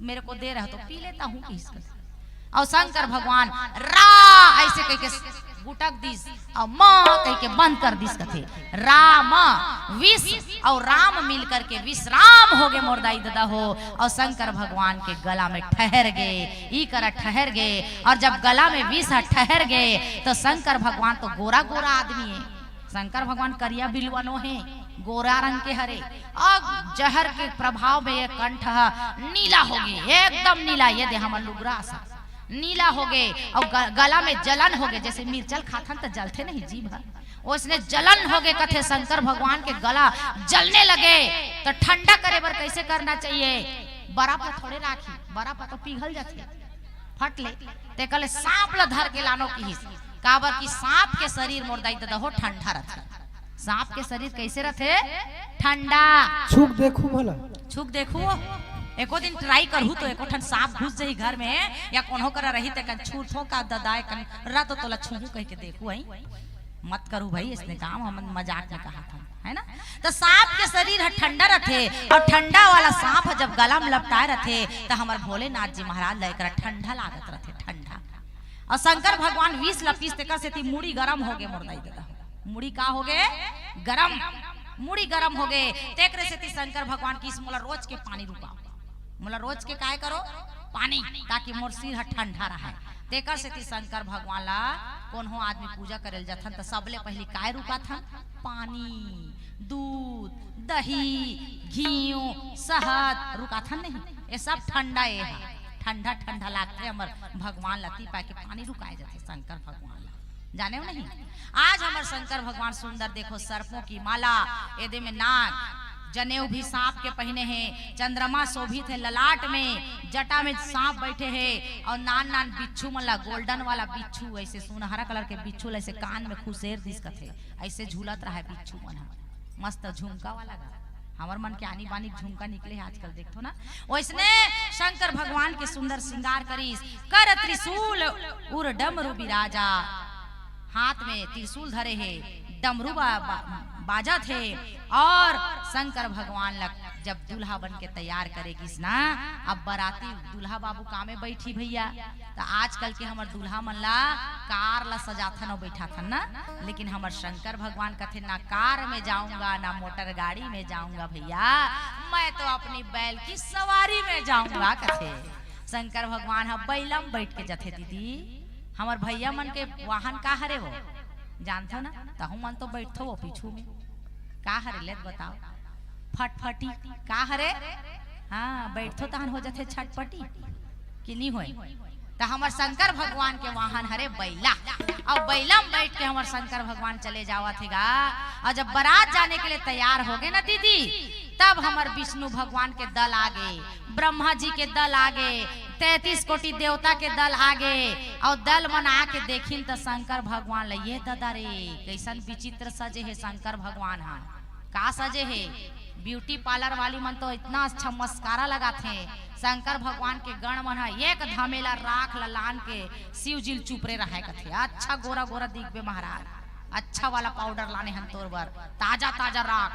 मेरे को दे रहे हो तो पी लेता हूँ," किहिस कथे। अउ शंकर भगवान रा ऐसे कहिके गुटक दिस अउ माँ कहिके बंद कर दिस कथे। राम, विष अउ राम मिल करके विश्राम होगे मोर दाई ददा हो। अउ शंकर भगवान के गला में ठहर गे, ई करा ठहर गे। अउ जब गला में विष ह ठहर गे, त शंकर भगवान तो गोरा गोरा आदमी हे। शंकर भगवान करिया बिलवा नो हे, गोरा रंग के हरे। अउ जहर के प्रभाव में ये कंठ ह नीला होगे, एकदम नीला, ये दे हमर लुगरा असन नीला होगे। अउ ग-, गला में जलन होगे, जैसे मिर्चा ल खाथन त जलथे नहीं जीभ ह, ओइसने जलन होगे कथे। शंकर भगवान के गला जलने लगे, त ठंडा करे बर कइसे करना चाहिए? बर्फ ल थोड़े राखी, बर्फ ह तो पिघल जाथे फट ले। तेकर ले सांप ल धर के लानो किहिस, काबर कि सांप के शरीर मोर दाई ददा हो ठंडा रथे। सांप के शरीर कइसे रथे? ठंडा। छू के देखू भला। छू के देखू, एको दिन try करहू तो एको ठन सांप घुस जाही घर में, या कोनो करा रही ते कन छूथों का ददा, एकन रह तो तोला छूहू कहिके देखू, आई मत करू भाई, इसने काम हमन मजाक में कहा था, है ना? तो सांप के शरीर ह ठंडा रथे, अउ ठंडा वाला सांप ह जब गला में लपटाए रथे, त हमर भोलेनाथ जी महाराज ला एकरा ठंडा लागत रथे, ठंडा। अउ शंकर भगवान विष ल पीस, तेकर सेती मुड़ी गरम होगे मोर दाई ददा। मुड़ी का होगे? गरम। मुड़ी गरम होगे, तेकरे सेती शंकर भगवान किहिस, मोला रोज के पानी रुकाओ, मोला रोज के काय करो? पानी, ताकि मोर सिर ह ठंडा रहय। तेकर सेती शंकर भगवान ला कोनो आदमी पूजा करे ल जाथन, त सबले पहिली काय रुकाथन? पानी, दूध, दही, घीव, शहद रुकाथन नहीं? ये सब ठंडा, ये ह ठंडा ठंडा लागथे। हमर भगवान ला तीपा के पानी रुकाए जाथे शंकर भगवान ला, जानेव नहीं? आज हमर शंकर भगवान सुंदर, देखो, सर्पों की माला, एदे में नाग, जनेऊ भी सांप के पहिने हे, चंद्रमा शोभित हे ललाट में, जटा में सांप बैठे हे, अउ नान नान बिच्छू मन ला, golden वाला बिच्छू, ऐसे सुनहरा colour के बिच्छू ला ऐसे कान में खुसेर दिस कथे, ऐसे झूलत रहय बिच्छू मन ह। मस्त झुमका वाला गा, हमर मन के आनी बानी झुमका निकले हे आजकल, देखथो ना। वैसने शंकर भगवान के सुंदर श्रृंगार करिस, कर त्रिशूल उर डमरू बिराजा, हाथ में त्रिशूल धरे हे, डमरू बा-, बा-, बाजत हे। और शंकर भगवान ला जब दूल्हा बन के तैयार करे गिस ना, अब बराती दूल्हा बाबू कामे बैठी भैया, त आजकल के हमर दूल्हा मन ला कार ला सजाथन अउ बैठाथन ना, लेकिन हमर शंकर भगवान कथे, "ना कार में जाऊंगा, ना मोटर गाड़ी में जाऊंगा भैया, मैं तो अपनी बैल की सवारी में जाऊंगा," कथे। शंकर भगवान ह बैला म बैठ के जथे दीदी। हमर भैया मन के वाहन का हरे वो, जानथो ना? तहु मन तो बैठथो वो पीछू में। का हरे लेत बताओ? फटफटी। का हरे? हाँ, बैठथो तहन हो जथे छटपटी कि नी होय? त हमर शंकर भगवान के वाहन हरे बैला। अउ बैला म बैठ के हमर शंकर भगवान चले जावत हे गा। अउ जब बरात जाने के लिए तैयार होगे ना दीदी, तब हमर विष्णु भगवान के दल आगे, ब्रह्मा जी के दल आगे, तैंतीस कोटि देवता के दल आगे। अउ दल मन आके देखिन त शंकर भगवान ल, ये ददा रे, कइसन विचित्र सजे हे शंकर भगवान ह। का सजे हे? Beauty parlour वाली मन तो इतना अच्छा mascara लगाथे, शंकर भगवान के गण मन ह एक धामेला राख ल लान के शिव जी ल चुपरे रहय कथे, अच्छा गोरा गोरा दिखबे महाराज, अच्छा वाला powder लाने हन तोर बर, ताजा ताजा राख,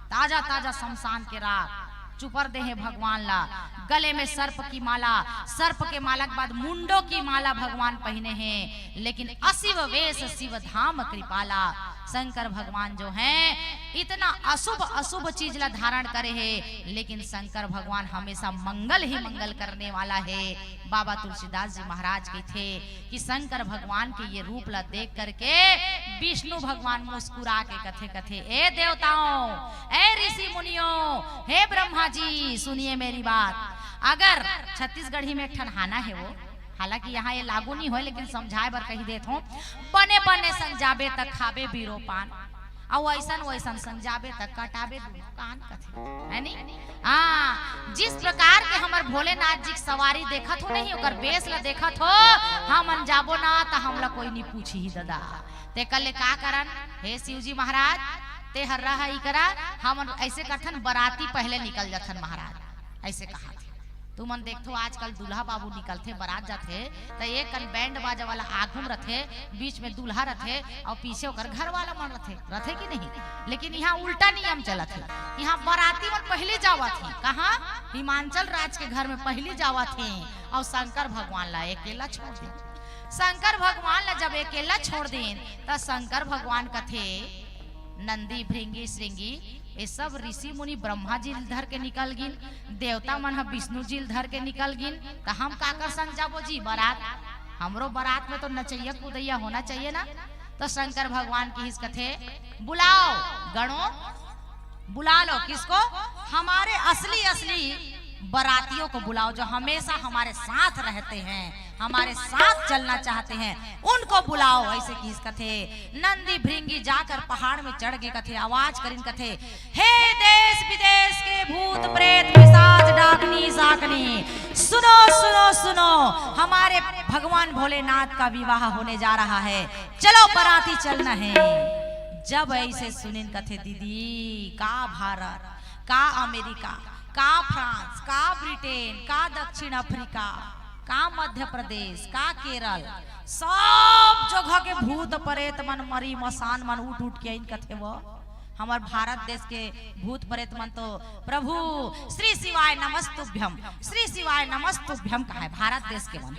ताजा ताजा शमशान के राख, चुपर दे हे भगवान ला। गले में सर्प की माला, सर्प के माला के बाद मुंडो की माला भगवान पहिने हे, लेकिन अशिव वेश शिव धाम कृपाला। शंकर भगवान जो हैं, इतना अशुभ अशुभ चीज ला धारण करे हे, लेकिन शंकर भगवान हमेशा मंगल ही मंगल करने वाला हे। बाबा तुलसीदास जी महाराज कहिथे कि शंकर भगवान के ये रूप ला देख करके विष्णु भगवान मुस्कुरा के कथे, कथे, "ए देवताओं, ए ऋषि मुनियों, हे ब्रह्मा जी, सुनिए मेरी बात।" अगर छत्तीसगढ़ी में एक ठन हाना हे वो, हालांकि यहाँ ये लागू नहीं होय, लेकिन समझाए बर कही देत हों, "बने बने संग जाबे त खाबे बीरो पान, अउ अइसन वइसन संग जाबे त कटाबे दूनो कान," कथे, है नी? हाँ, जिस प्रकार के हमर भोलेनाथ जी के सवारी देखत हो नहीं, ओकर बेस ला देखत हो, हमन जाबो ना त हमला कोई नी पूछही ददा। तेकर ले का करन, हे शिव जी महाराज, ते हर रह इकरा, हमन ऐसे करथन, बराती पहले निकल जथन महाराज, ऐसे कहा थे। तुमन देखथो आजकल दूल्हा बाबू निकलथे, बरात जाथे, त एक कन बैंड बाजा वाला आगू म रथे, बीच में दूल्हा रथे अउ पीछे ओकर घर वाला मन रथे, रथे कि नहीं? लेकिन यहाँ उल्टा नियम चलत हे। यहाँ बराती मन पहली जावत हे। कहाँ? हिमाचल राज के घर में पहली जावत हे अउ शंकर भगवान ला अकेला छोड़ दे। शंकर भगवान ला जब अकेला छोड़ दिन, त शंकर भगवान कथे, "नंदी, भृंगी, श्रृंगी, ये सब ऋषि मुनि ब्रह्मा जी धर के निकल गिन, देवता मन ह विष्णु जी धर के निकल गिन, त हम काकर संग जाबो जी बरात? हमरो बरात में तो नचैया कूदैया होना चाहिए ना।" तो शंकर भगवान किहिस कथे, "बुलाओ गणों, बुला लो।" किसको? हमारे असली, असली बारातियों को बुलाओ, जो हमेशा हमारे साथ रहते हैं, हमारे साथ चलना चाहते हैं, उनको बुलाओ। ऐसे किहिस कथे। नंदी भृंगी जाकर पहाड़ में चढ़ गे कथे, आवाज करिन कथे, "हे देश विदेश के भूत प्रेत पिशाच डाकनी साकनी, सुनो, सुनो, सुनो, हमारे भगवान भोलेनाथ का विवाह होने जा रहा है, चलो बराती चलना है।" जब ऐसे सुनिन कथे, दीदी, का भारत, का अमेरिका, का फ्रांस, का ब्रिटेन, का दक्षिण अफ्रीका, का मध्य प्रदेश, का केरल, सब जगह के भूत प्रेत मन, मरी मसान मन उठ उठ के आइन कथे, वो हमर भारत देश के भूत प्रेत मन तो, "प्रभु श्री शिवाय नमस्तुभ्यम, श्री शिवाय नमस्तुभ्यम" कहे भारत देश के मन।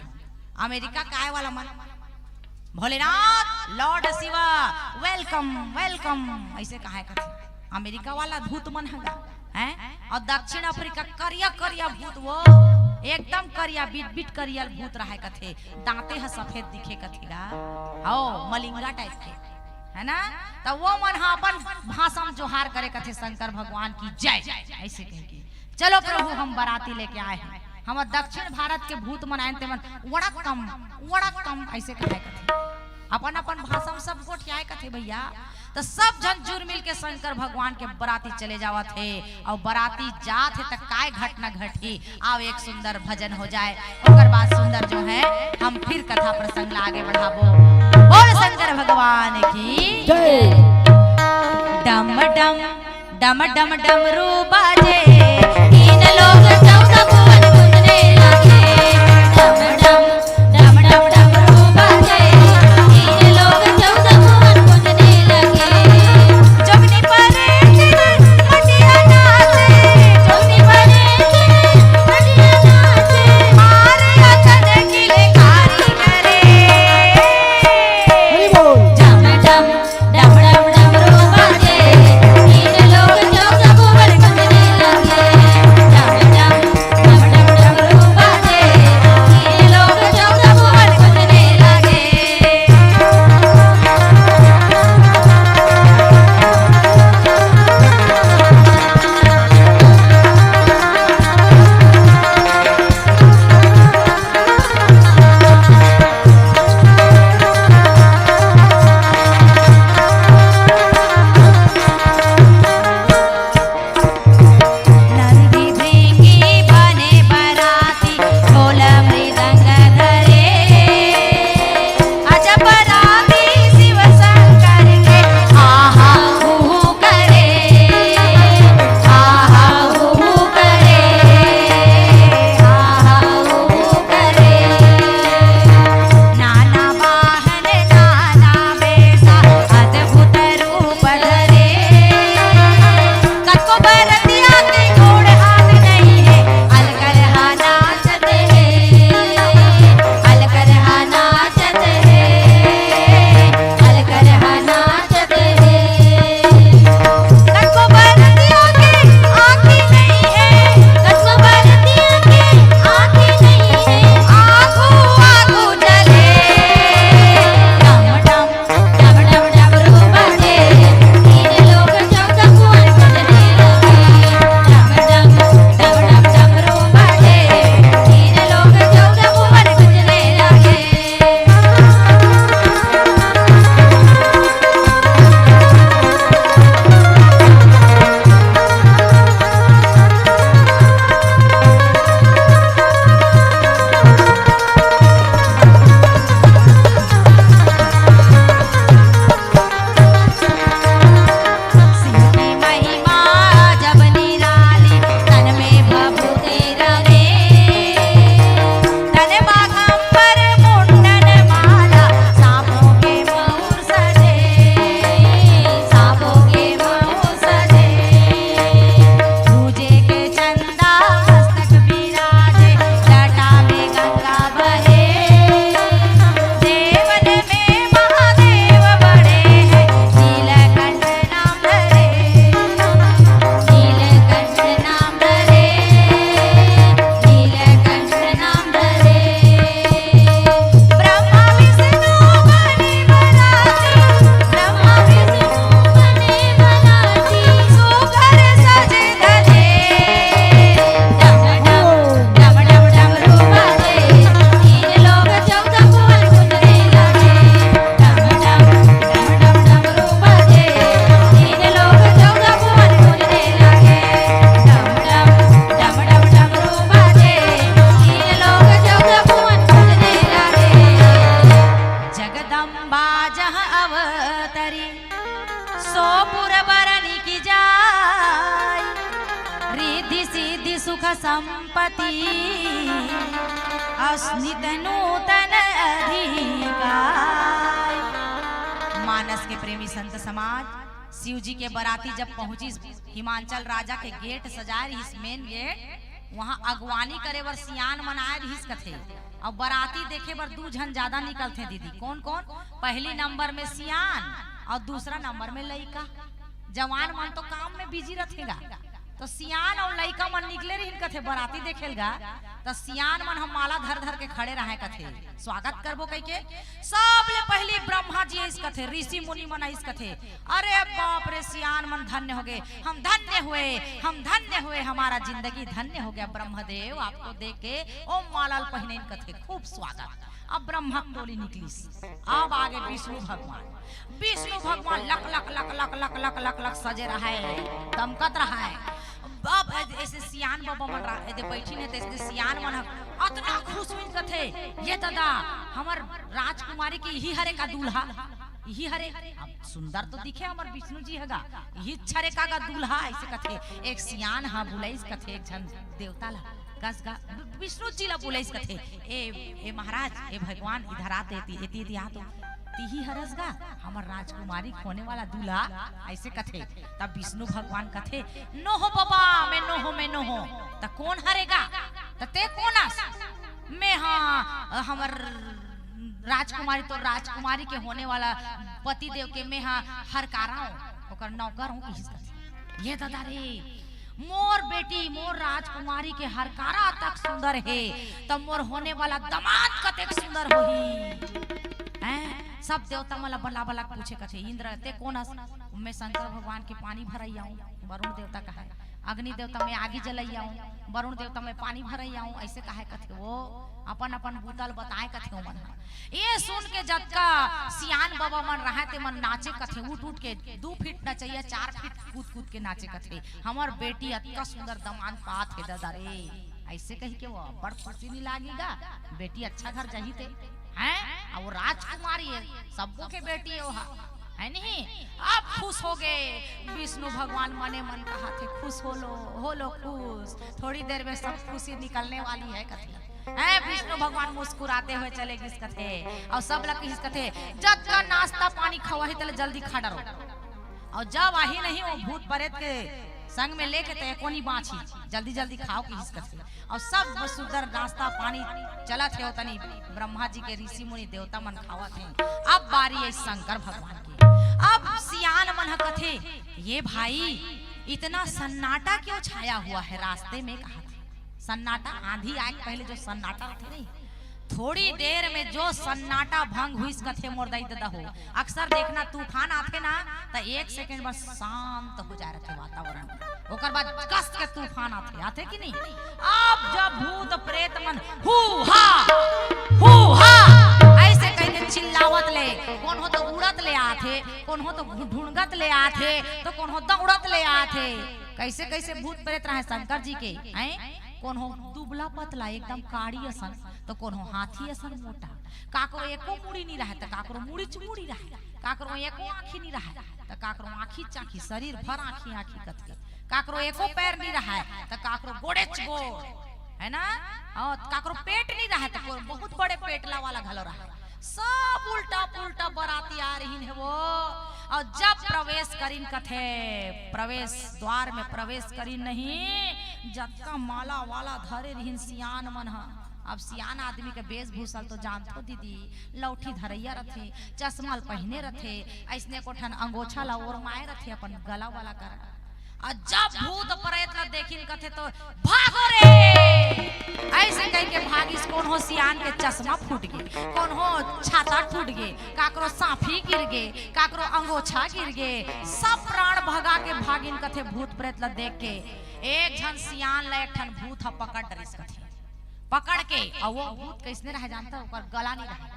अमेरिका काय वाला मन, "Bholenath, Lord Shiva, welcome, welcome" ऐसे कहे कथे अमेरिका वाला भूत मन हगा, हैं? और दक्षिण अफ्रीका करिया करिया भूत, वो एकदम करिया, बिट बिट करिया भूत रहे कथे, दांते ह सफेद दिखे कथे गा, हो मलिंगा टाइप के, है ना? त वो मन ह अपन भाषा में जोहार करे कथे, "शंकर भगवान की जय", ऐसे कह के, "चलो प्रभु, हम बराती लेके आए हैं।" हमर दक्षिण भारत के भूत मन आयन, ते मन "वड़कम, वड़कम" ऐसे कहे कथे, अपन अपन भाषा में सब गोठियाए कथे भैया। तो सब झन जुर मिल के शंकर भगवान के बराती चले जावत हे, और बराती जात हे त काय घटना घटही, आओ एक सुंदर भजन हो जाए, ओकर बाद सुंदर जो है हम फिर कथा प्रसंग ला आगे बढ़ाबो। बोल शंकर भगवान की जय। डम डम, डम डम डमरू बाजे, तीन लोक चौदह भुवन गूंजने लगे। डम डम, डम डम डमरू बाजे, तीन लोक चौदह भुवन गूंजने लगे। जोगनी परे मटिया नाचे, जोगनी परे मटिया नाचे, मार अकन किलकारी करे। हरि बोल। डम डम, डम डम डमरू बाजे, तीन लोक चौदह भुवन गूंजने लगे। डम डम, डम डम डमरू बाजे, सुख संपत्ति असनित नूतन अधिकार। मानस के प्रेमी संत समाज, शिव जी के बराती जब पहुंचिस हिमांचल राजा के गेट सजाए रहिस, मेन गेट, वहां अगवानी करे बर सियान मन आए रहिस कथे। अउ बराती देखे बर दू झन ज्यादा निकलथे दीदी। कोन कोन? पहली नंबर में सियान अउ दूसरा नंबर में लइका। जवान मन तो काम में बिजी रथे गा, तो सियान अउ लइका मन निकले रहिन कथे बराती देखे ल गा। तो सियान मन ह माला धर धर के खड़े रहय कथे, स्वागत करबो कहिके। सबले पहली ब्रह्मा जी आइस कथे, ऋषि मुनि मन आइस कथे। अरे बाप रे, सियान मन धन्य हो गए, हम धन्य हुए, हम धन्य हुए, हमारा जिंदगी धन्य हो गया ब्रह्मदेव, आपको देख के। ओम माला ल पहिनेन कथे, खूब स्वागत। अब ब्रह्मा के टोली निकलिस, अब आगे विष्णु भगवान। विष्णु भगवान लक लक लक लक लक लक लक लक सजे रहय, दमकत रहय। अब ऐसे सियान बाबा मन रा-, एदे बैठिन हे, तइसे सियान मन ह अतना खुश होइस कथे, "ये ददा, हमर राजकुमारी के इही हरे का दूल्हा, इही हरे।" अब सुंदर तो दिखे हमर विष्णु जी ह गा, इही हरे का गा दूल्हा, अइसे कथे। एक सियान ह बुलाइस कथे एक झन देवता ला, कस गा, विष्णु जी ला बुलाइस कथे, "ए, ए महाराज, ए भगवान, इधर आ तो, एती, एती, एती आ तो।" "तिही हरस गा हमर राजकुमारी के होने वाला दूल्हा?" अइसे कथे। तब विष्णु भगवान कथे, "नोहो बाबा, मैं नोहो, मैं नोहो।" "त कोन हरे गा? त ते कोन अस?" "मैं हा, अ, हमर राजकुमारी, तो राजकुमारी के होने वाला पति देव के मैं हा हरकारा हूँ, ओकर नौकर हूँ," कहिस कथे। ये ददा रे, मोर बेटी, मोर राजकुमारी के हरकारा तक सुंदर हे, त मोर होने वाला दमाद कतेक सुंदर होही। हैं? सब देवता मन ला बला बला के पूछे कथे, "इंद्र, ते कोन अस?" "मैं शंकर भगवान के पानी भरइया हूँ," वरुण देवता कहय। "अग्नि देवता, मैं आगी जलइया हूँ," वरुण देवता, "मैं पानी भरइया हूँ," अइसे कहय कथे। वो अपन अपन बूता ल बताय कथे ओमन ह। ये सुन के जतका सियान बाबा मन रहय, ते मन नाचे कथे, उठ उठ के दू फीट नचइया, चार फीट कूद कूद के नाचे कथे, "हमर बेटी अतका सुंदर दमाद पात हे ददा रे।" अइसे कहिके वो अब्बड़ खुशी नइ लागी गा, बेटी अच्छा घर जाही ते, हैं? अउ वो राजकुमारी हे, सबो के बेटी हे वो हा, हे नहीं? अब खुश हो गए। विष्णु भगवान मने मन कहथे, "खुश हो लो, हो लो खुश।" थोड़ी देर में सब खुशी निकलने वाली है कथे। हैं, विष्णु भगवान मुस्कुराते हुए चले गिस कथे, अउ सब ला कहिस कथे, "जतका नाश्ता पानी खवाही तेला जल्दी खा डरो।" अउ जब आही नहीं वो भूत प्रेत के संग में लेके, त एको नइ बांचही, जल्दी जल्दी खाव कहिस कथे। अउ सब सुंदर नाश्ता पानी चलत हे, ओतनी ब्रह्मा जी के ऋषि मुनि देवता मन खावत हे। अब बारी हे शंकर भगवान के। अब सियान मन ह कथे, "ये भाई, इतना सन्नाटा क्यों छाया हुआ है रास्ते में?" कहत हे। सन्नाटा, आंधी आए के पहले जो सन्नाटा रथे नहीं, थोड़ी देर में जो सन्नाटा भंग हुइस कथे मोर दाई ददा हो। अक्सर देखना, तूफान आथे ना, त एक सेकंड बाद शांत हो जाए रथे वातावरण, ओकर बाद कस के तूफान आथे, आथे कि नहीं? अब जब भूत प्रेत मन हू हा, हू हा, अइसे कहिके चिल्लावत ले, कोनो तो उड़त ले आथे, कोनो तो ढुंढगत ले आथे, त कोनो दौड़त ले आथे। कइसे कइसे भूत प्रेत रहय शंकर जी के, हैं? कोनो दुबला पतला एकदम काड़ी असन, त कोनो हाथी असन मोटा। काकरो एको मुड़ी नइ रहय, त काकरो मुड़ी च मुड़ी रहय। काकरो एको आँखी नइ रहय, त काकरो आँखी च आँखी, शरीर भर आँखी आँखी कथे। काकरो एको पैर नइ रहय, त काकरो गोड़े च गोड़, है ना? अउ काकरो पेट नइ रहय, त कोई बहुत बड़े पेटला वाला घलो रहय। सब उल्टा पुल्टा बराती आए रहिन हे वो। अउ जब प्रवेश करिन कथे, प्रवेश द्वार में प्रवेश करिन नहीं, जतका माला वाला धरे रहिन सियान मन ह। अब सियान आदमी के वेशभूषा ल तो जानथो दीदी, लौठी धरइया रथे, चश्मा ल पहिने रथे, अइसने एको ठन अंगोछा ल ओरमाए रथे अपन गला वाला करा। अउ जब भूत प्रेत ल देखिन कथे तो, "भागो रे!" अइसे कहिके भागिस। कोनो सियान के चश्मा फूट गे, कोनो छाता टूट गे, काकरो साफी गिर गे, काकरो अंगोछा गिर गे, सब प्राण भगा के भागिन कथे भूत प्रेत ल देख के। एक झन सियान ल एक ठन भूत ह पकड़ डरिस कथे। पकड़ के, अउ वो भूत कइसने रहय जानथव? ओकर गला नइ रहय,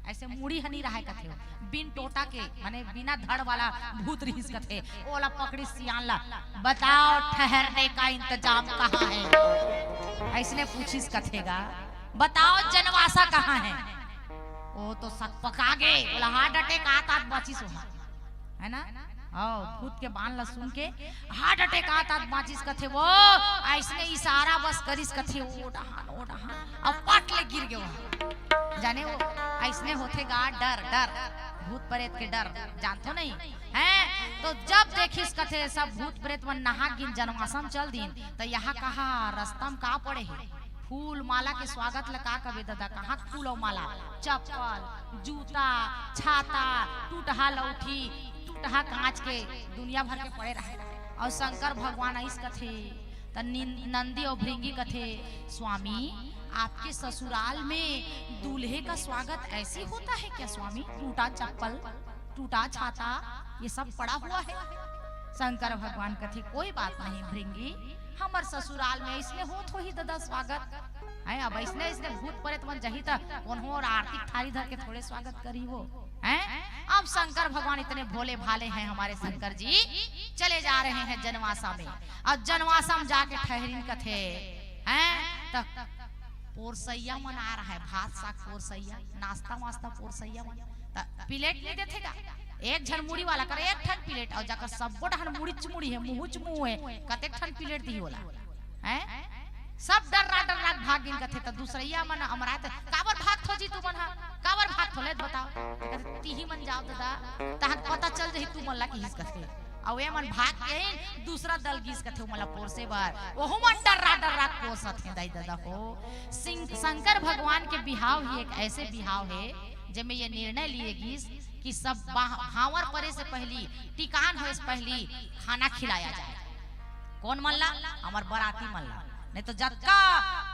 अइसे मुड़ी ह नइ रहय कथे। बिन टोटा के, माने बिना धड़ वाला भूत रहिस कथे। ओला पकड़िस सियान ला, "बताओ, ठहरने का इंतजाम कहाँ है?" अइसने पूछिस कथे गा, "बताओ, जनवासा कहाँ है?" वो तो सकपका गे, ओला हार्ट अटैक आत आत बाँचिस ओहा, है ना? अउ भूत के बान ला सुन के हार्ट अटैक आत आत बाँचिस कथे वो। अइसने इशारा बस करिस कथे, ओ डहान, ओ डहान, अउ पट ले गिर गे वो। जाने वो अइसने होथे गा, डर, डर, भूत प्रेत के डर, जानथो नहीं? हैं? तो जब देखिस कथे सब भूत प्रेत मन नहा गिन, जनवासा म चल दिन, त यहाँ कहाँ रस्ता म का पड़े हे? फूल माला के स्वागत ल का कबे ददा? कहाँ के फूल अउ माला? चप्पल, जूता, छाता, टूटहा लौठी, टूटहा कांच के दुनिया भर के पड़े रहे। अउ शंकर भगवान अइस कथे, त नी-, नंदी अउ भृंगी कथे, स्वामी, आपके ससुराल में दूल्हे का स्वागत ऐसे होता है क्या स्वामी? टूटा चप्पल, टूटा छाता, ये सब पड़ा हुआ है। शंकर भगवान कथे, कोई बात नहीं भृंगी, हमर ससुराल में अइसने होत होही ददा स्वागत। हैं, अब अइसने, अइसने भूत प्रेत मन जही त कोनो अउ आरती थारी धर के थोड़े स्वागत करही वो। हैं? अब शंकर भगवान इतने भोले भाले हैं हमारे शंकर जी, चले जा रहे हैं जनवासा में। अउ जनवासा म जाके ठहरिन कथे, हैं? त पोरसइया मन आ रहा है, भात साग पोरसइया, नाश्ता वास्ता पोरसइया मन। त प्लेट नइ देथे गा? एक झन मुड़ी वाला कर एक ठन प्लेट, अउ जाकर सब्बो डहन मुड़ीच मुड़ी हे, मुँहच मुँह हे, कतेक ठन प्लेट दिही ओला? हैं? सब डर्रा डर्रा भाग गिन कथे। त दूसरइया मन अमरात, काबर भागथो जी तुमन ह? काबर भागथो ले बताओ? कथे, तिही मन जाव ददा, तहन पता चल जही तुमन ला किहिस कथे। अउ ए मन भाग के ही दूसरा दल गिस कथे ओमन ला पोरसे बर। ओहू मन डर्रा डर्रा पोरसत हे दाई ददा हो। सिंग-, शंकर भगवान के बिहाव ही एक ऐसे बिहाव हे, जेमे ये निर्णय लिए गिस कि सब बा-, भांवर परे से पहिली, टिकान होए से पहिली खाना खिलाया जाए। कोन मन ला? हमर बराती मन ला। नहीं तो जतका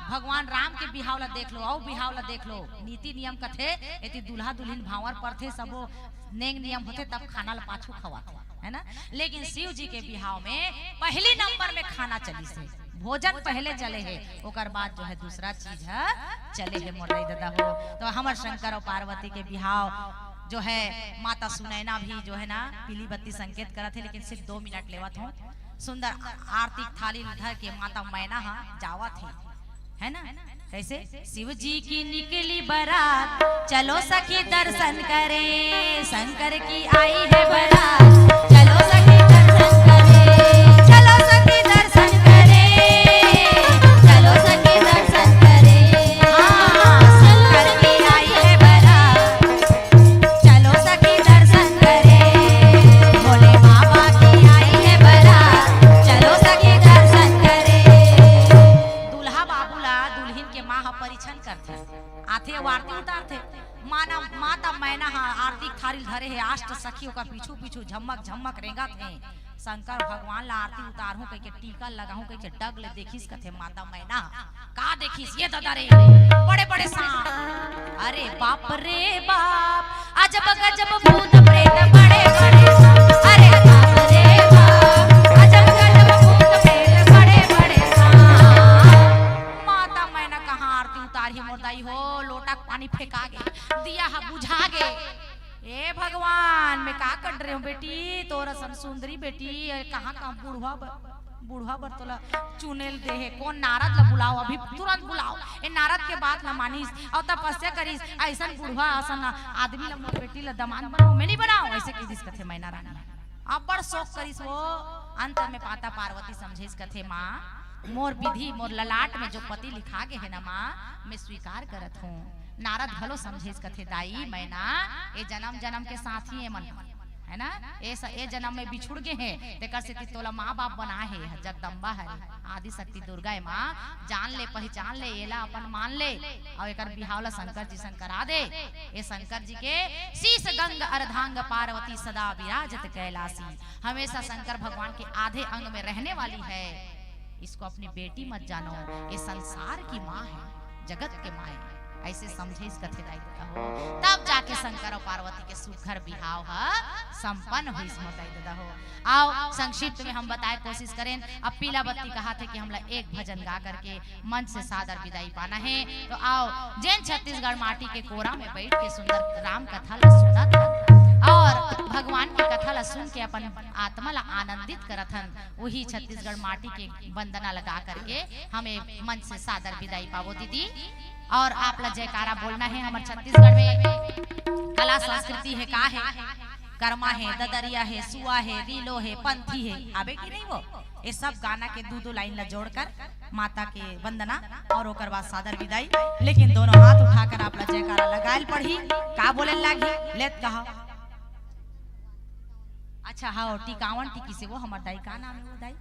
भगवान राम के बिहाव ला देख लो, अउ बिहाव ला देख लो, नीति नियम कथे, एती दूल्हा दुल्हिन भांवर परथे, सबो नेंग नियम होथे, तब खाना ला पाछू खवाथे, है ना? लेकिन शिव जी के बिहाव में पहली नंबर में खाना चलिस हे, भोजन पहले चले हे, ओकर बाद जो है दूसरा चीज है चले हे, मोर दाई ददा हो। तो हमर शंकर अउ पार्वती के बिहाव जो है, माता सुनैना भी जो है ना पीली बत्ती संकेत करत हे, लेकिन सिर्फ दो मिनट लेवत हो। सुंदर आरती थाली धर के माता मैना हा जावत हे, है ना? कैसे? शिव जी की निकली बरात, चलो सखी दर्शन करें, शंकर की आई है बरात, चलो सखी दर्शन करें, चलो सखी दर्शन करें, चलो सखी दर्शन करें। हाँ, शंकर की आई है बरात, चलो सखी दर्शन करें, भोले बाबा की आई है बरात, चलो सखी दर्शन करें। दूल्हा बाबू ला दुल्हिन के माँ ह परीक्षण करथे, आथे अउ आरती उतारथे। माना, माता मैना ह आरती थारी धरे हे, अष्ट सखी ओकर पीछू पीछू झमक झमक रेंगत हे। शंकर भगवान ला आरती उतारहूं कहिके, टीका लगाहूं कहिके, डग ले देखिस कथे माता मैना। का देखिस ये ददा रे? बड़े बड़े सांप। अरे बाप रे बाप, अजब गजब भूत प्रेत बड़े बड़े सांप। अरे बाप रे बाप, अजब गजब भूत प्रेत बड़े बड़े सांप। माता मैना कहाँ आरती उतारही मोर दाई हो, लोटा के पानी फेंका गे, दिया ह बुझा गे। ए भगवान, मैं का कर रहे हूँ बेटी, तोर असन सुंदरी बेटी, ए, कहाँ कहाँ बुढ़वा ब-, बुढ़वा बर तोला चुने ल दे हे, कोन नारद ला बुलाओ, अभी तुरंत बुलाओ। ए नारद के बात ला मानिस अउ तपस्या करिस, अइसन बुढ़वा असन आदमी ला मोर बेटी ला दमांद बनाओ, मैं नहीं बनाओ, अइसे कहि दिस कथे मैना रानी। अब्बड़ शोक करिस वो, अंत में माता पार्वती समझिस कथे, माँ, मोर विधि, मोर ललाट में जो पति लिखा गे हे ना माँ, मैं स्वीकार करत हूँ। नारद घलो समझिस कथे, दाई, मैना, ए जनम जनम के साथी ए मन, है ना? ए स-, ए जनम में बिछुड़ गे हे, तेकर सेती तोला माँ बाप बनाए हे जगदम्बा हरे, आदि शक्ति दुर्गा ए माँ, जान ले, पहिचान ले, एला अपन मान ले, अउ एकर बिहाव ला शंकर जी संग करा दे। ए शंकर जी के शीश गंग अर्धांग पार्वती सदा विराजत कैलासी, हमेशा शंकर भगवान के आधे अंग में रहने वाली है। इसको अपनी बेटी मत जानो, ये संसार की माँ है, जगत के माँ है, ऐसे समझे इस कथे दाई ददा हो। तब जाके शंकर और पार्वती के सुघर बिहाव ह संपन्न होइस मोर दाई ददा हो। आओ संक्षिप्त में हम बताए कोशिश करें। अब पीला बत्ती कहाथे कि हमला एक भजन गा करके मंच से सादर विदाई पाना है। तो आओ, जेन छत्तीसगढ़ माटी के कोरा में बैठ के सुंदर राम कथा ला सुनत हन और भगवान की कथा ला सुन के अपन आत्मा ला आनंदित करत हन, वही छत्तीसगढ़ माटी के वंदना लगा करके हमें मंच से सादर विदाई पावो दीदी। और आप ला जयकारा बोलना है, हमर छत्तीसगढ़ में कला संस्कृति है, का है, करमा हे, ददरिया हे, सुआ हे, रीलो हे, पंथी हे, आबे कि नहीं वो? ये सब गाना के दू दू लाइन ला जोड़कर माता के वंदना और ओकर बाद सादर विदाई। लेकिन दोनों हाथ उठाकर आप ला जयकारा लगायल पड़ही। का बोले लागी? लेत कहा। अच्छा, हाँ, टिकावन टिकी से वो हमर दाई, का नाम है वो दाई?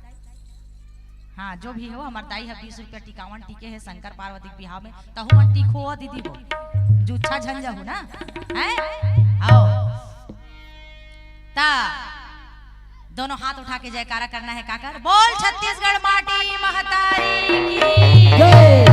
हाँ, जो भी हो, हमर दाई ह बीस रुपया टिकावन टिके हे शंकर पार्वती के बिहाव में, तहु मन टिको हो दीदी हो, जुच्छा झन जाहू ना, हैं? आओ। ता दोनों हाथ उठा के जयकारा करना है, काकर? बोल छत्तीसगढ़ माटी महतारी की। जय।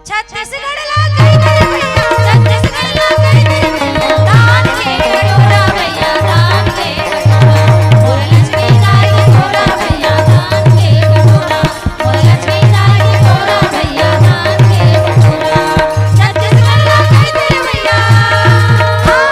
छत्तीसगढ़ ला कई दे भैया, छत्तीसगढ़ ला कई दे भैया, दान के कटोरा भैया, दान के कटोरा। मोर लक्ष्मी दाई के तोरा भैया, दान के कटोरा। मोर लक्ष्मी दाई के तोरा भैया, दान के कटोरा। छत्तीसगढ़ ला कई दे भैया। हाँ।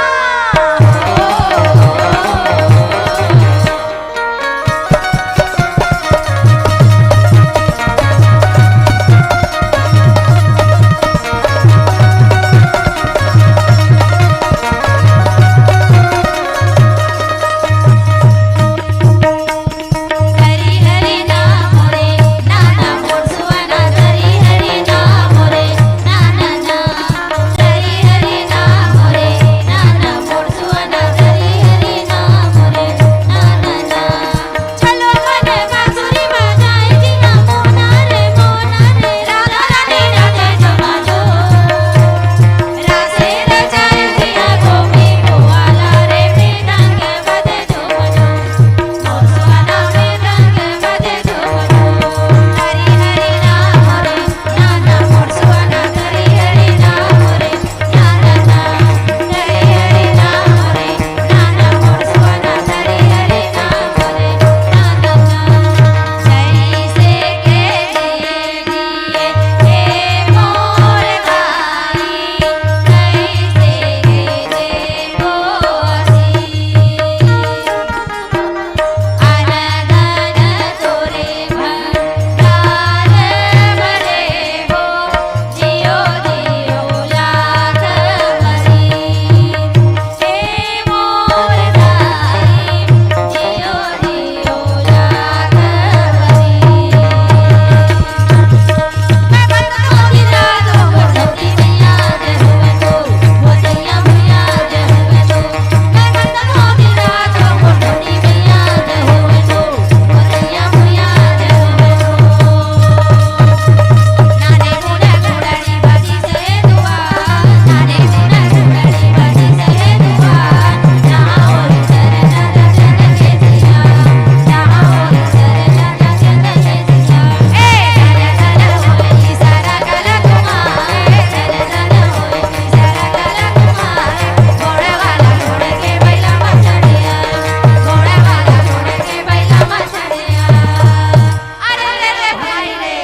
अरे रे रे भाई रे,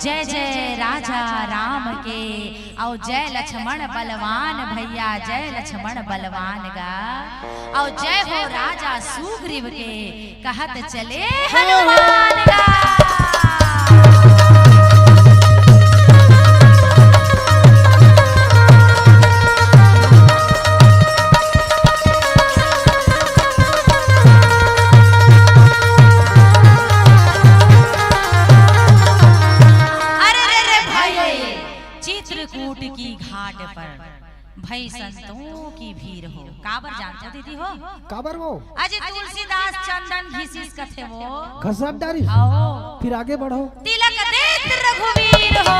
जय जय राजा राम के, अउ जय लक्ष्मण बलवान भैया, जय लक्ष्मण बलवान गा, अउ जय हो राजा सुग्रीव के, कहत चले हनुमान गा। अरे रे रे भाई, चित्रकूट की घाट पर भई संतों की भीड़ हो। काबर जानथो दीदी हो? काबर वो? अजय तुलसीदास चंदन घिसिस कथे वो। घसट डारिस। आओ। फिर आगे बढ़ो। तिलक देत रघुवीर हो।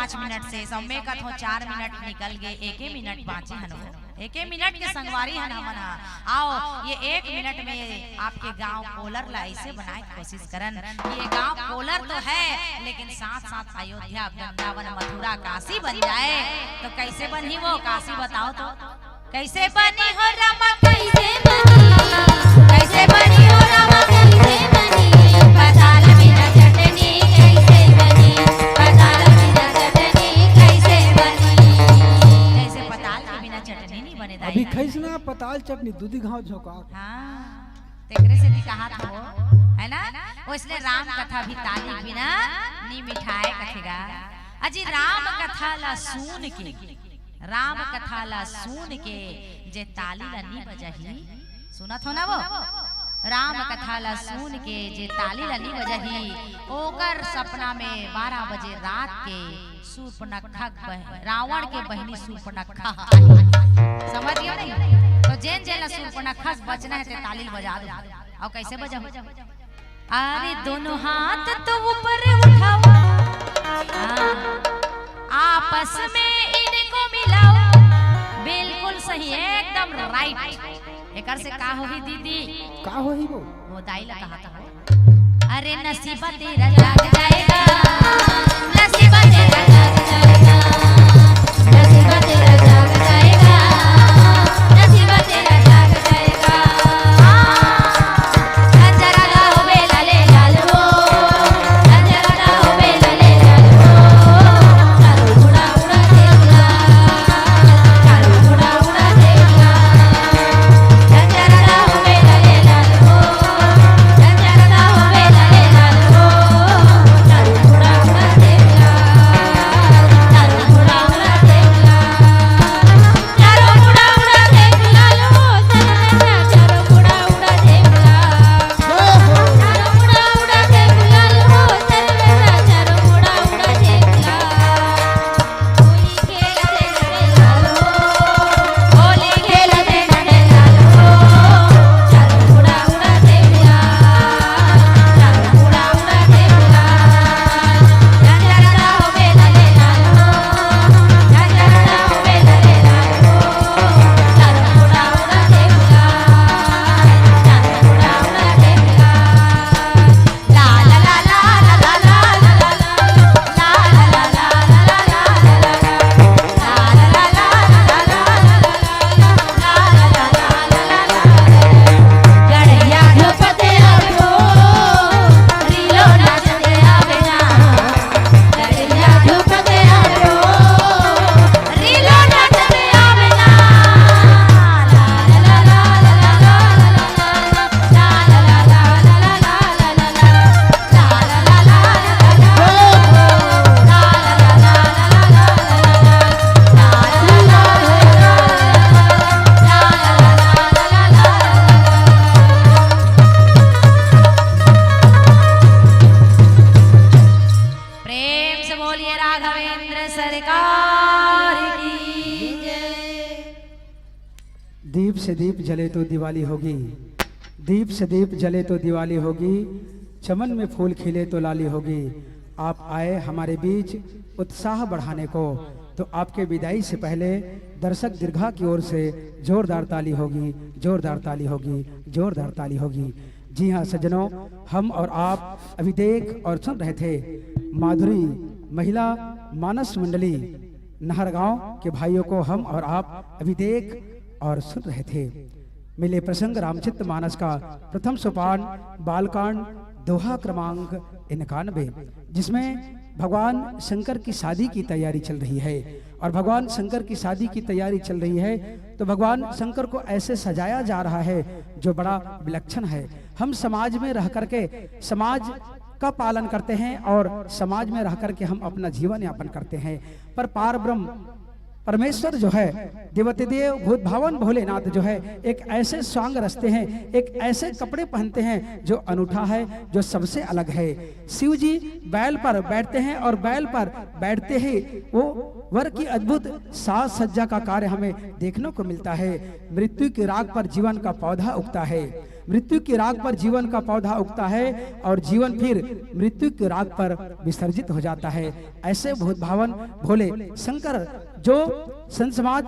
पाँच मिनट से, सब में कथो चार मिनट निकल गे, एके मिनट बाँचे हन वो। एके मिनट के संगवारी हन हमन ह। आओ, ये एक मिनट में आपके गांव कोलर ला ऐसे बनाए के कोशिश करन कि ये गांव कोलर तो है, लेकिन साथ-साथ अयोध्या, वृंदावन, मथुरा, काशी बन जाए, तो कैसे बनही वो काशी, बताओ तो? कैसे बनी हो रामा, कैसे बनी? कैसे बनी हो रामा, कैसे बनी? पताल बिना चटनी कैसे बनी? पताल बिना चटनी कैसे बनी? जैसे पताल के बिना चटनी नहीं बने, दाई अभी ना। खइस ना पताल चटनी, दूधी घाव झोंका। हाँ, तेकरे से भी कहा था वो, है ना? वो इसलिए राम कथा भी ताली बिना नी मिठाए कथेगा। अजी, राम कथा ला सुन के, राम कथा ला सुन के जे ताली ला नी बजाही, सुनत हो ना वो? राम कथा ला सुन के जे ताली ला नी बजाही, ओकर सपना में बारह बजे रात के सूर्पनखा बह-, रावण के बहिनी सूर्पनखा। समझ गयो नहीं? तो जेन जेन ला सूर्पनखा से बचना है, ते ताली बजा दो। और कैसे बजाओ? अरे दोनों हाथ तो ऊपर उठाओ, हाँ, आपस में इनको मिलाओ। बिल्कुल सही, एकदम राइट। एकर से का होही दीदी? का होही वो? वो दाई ला कहा था। अरे नसीबा तेरा जाग जाएगा, नसीबा तेरा जाग जाएगा, नसीबा तेरा जाग जाएगा, नसीबा तेरा जाग जाएगा। प्रेम से बोलिए राघवेंद्र सरकार की जय। दीप से दीप जले तो दिवाली होगी, दीप से दीप जले तो दिवाली होगी, चमन में फूल खिले तो लाली होगी। आप आए हमारे बीच उत्साह बढ़ाने को, तो आपके विदाई से पहले दर्शक दीर्घा की ओर से जोरदार ताली होगी, जोरदार ताली होगी, जोरदार ताली होगी। जी हाँ सज्जनों, हम और आप अभी देख और सुन रहे थे माधुरी महिला मानस मंडली नहरगांव के भाइयों को हम और आप अभी देख और सुन रहे थे। मिले प्रसंग रामचरित मानस का प्रथम सोपान बालकांड दोहा क्रमांक इक्यानवे, जिसमें भगवान शंकर की शादी की तैयारी चल रही है। और भगवान शंकर की शादी की तैयारी चल रही है, तो भगवान शंकर को ऐसे सजाया जा रहा है जो बड़ा विलक्षण है। हम समाज में रह करके समाज का पालन करते हैं और समाज में रह करके हम अपना जीवन यापन करते हैं। पर पार ब्रह्म परमेश्वर जो है, देवतेदेव भूत भावन भोलेनाथ जो है, एक ऐसे स्वांग रचते हैं, एक ऐसे कपड़े पहनते हैं जो अनूठा है, जो सबसे अलग है। शिव जी बैल पर बैठते हैं और बैल पर बैठते ही वो वर की अद्भुत साज सज्जा का कार्य हमें देखने को मिलता है। मृत्यु के राग पर जीवन का पौधा उगता है। मृत्यु के राग पर जीवन का पौधा उगता है और जीवन फिर मृत्यु के राग पर विसर्जित हो जाता है। ऐसे भूत भावन भोले शंकर जो संत समाज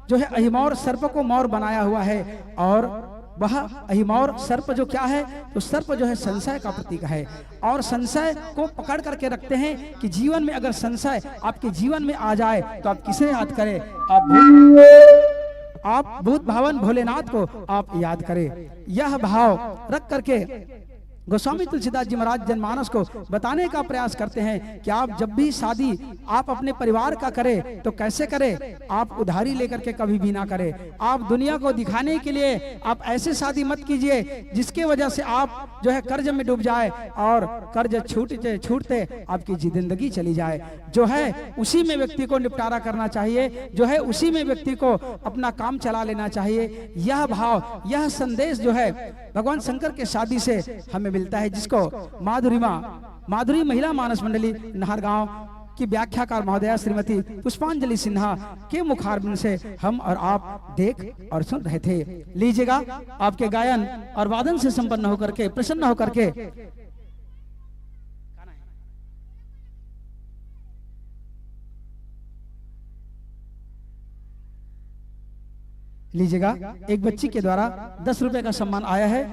जो है अहिमौर सर्प को मौर बनाया हुआ है, और वह अहिमौर सर्प जो क्या है, तो सर्प जो है संशय का प्रतीक है, और संशय को पकड़ करके रखते हैं कि जीवन में अगर संशय आपके जीवन में आ जाए तो आप किसे याद करें? आप भूत, आप भूत भावन भोलेनाथ को आप याद करें। यह भाव रख करके गोस्वामी तुलसीदास जी महाराज जनमानस को बताने का प्रयास करते हैं कि आप जब भी शादी आप अपने परिवार का करें तो कैसे करें, आप उधारी लेकर के कभी भी ना करें। आप दुनिया को दिखाने के लिए आप ऐसे शादी मत कीजिए जिसके वजह से आप जो है कर्ज में डूब जाए और कर्ज छूटते छूटते आपकी जिंदगी चली जाए। जो है उसी में व्यक्ति को निपटारा करना चाहिए, जो है उसी में व्यक्ति को अपना काम चला लेना चाहिए। यह भाव, यह संदेश जो है भगवान शंकर के शादी से हमें मिलता है, जिसको माधुरिमा, माधुरी महिला मानस मंडली नहरगांव की व्याख्याकार महोदया श्रीमती पुष्पांजलि सिन्हा के मुखारविंद से हम और आप देख और सुन रहे थे। लीजिएगा, आपके गायन और वादन से संपन्न होकर के, प्रसन्न होकर के लीजिएगा, एक बच्ची के द्वारा दस रुपए का सम्मान आया है,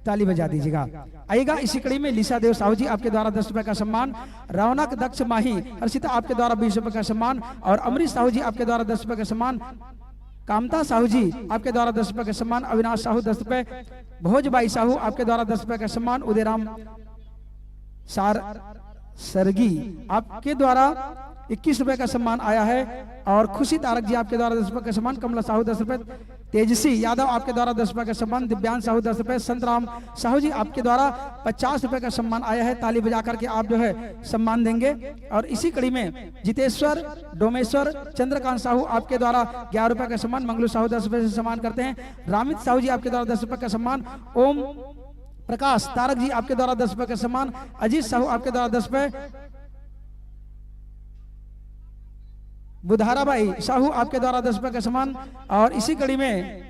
ताली बजा दीजिएगा। आइएगा, इसी कड़ी में लीसा देव साहू जी आपके द्वारा दस रुपए का सम्मान, रौनक दक्ष माही हर्षिता आपके द्वारा बीस रुपए का सम्मान और अमरीश साहू जी आपके द्वारा दस रुपए का सम्मान, कामता साहू जी आपके द्वारा दस रुपए का सम्मान, अविनाश साहू दस रुपए, भोजबाई साहू आपके द्वारा दस रुपए का सम्मान, उदयराम सार सर्गी आपके द्वारा इक्कीस रुपए का सम्मान आया है और खुशी तारक जी आपके द्वारा दस रुपए का सम्मान, कमला साहू दस रुपए, तेजसी यादव आपके द्वारा दस रुपए का सम्मान, दिव्यांश साहू दस रुपए, संतराम साहू जी आपके द्वारा पचास रुपए का सम्मान आया है। ताली बजा करके आप जो है सम्मान देंगे। और इसी कड़ी में जितेश्वर डोमेश्वर चंद्रकांत साहू आपके द्वारा ग्यारह रुपए का सम्मान, मंगलू साहू दस रुपए से सम्मान करते हैं, रामित साहू जी आपके द्वारा दस रुपए का सम्मान, ओम प्रकाश तारक जी आपके द्वारा दस रुपए का सम्मान, अजीत साहू आपके द्वारा दस रुपए, बुधाराबाई साहू आपके द्वारा दस रुपए का सम्मान। और इसी कड़ी में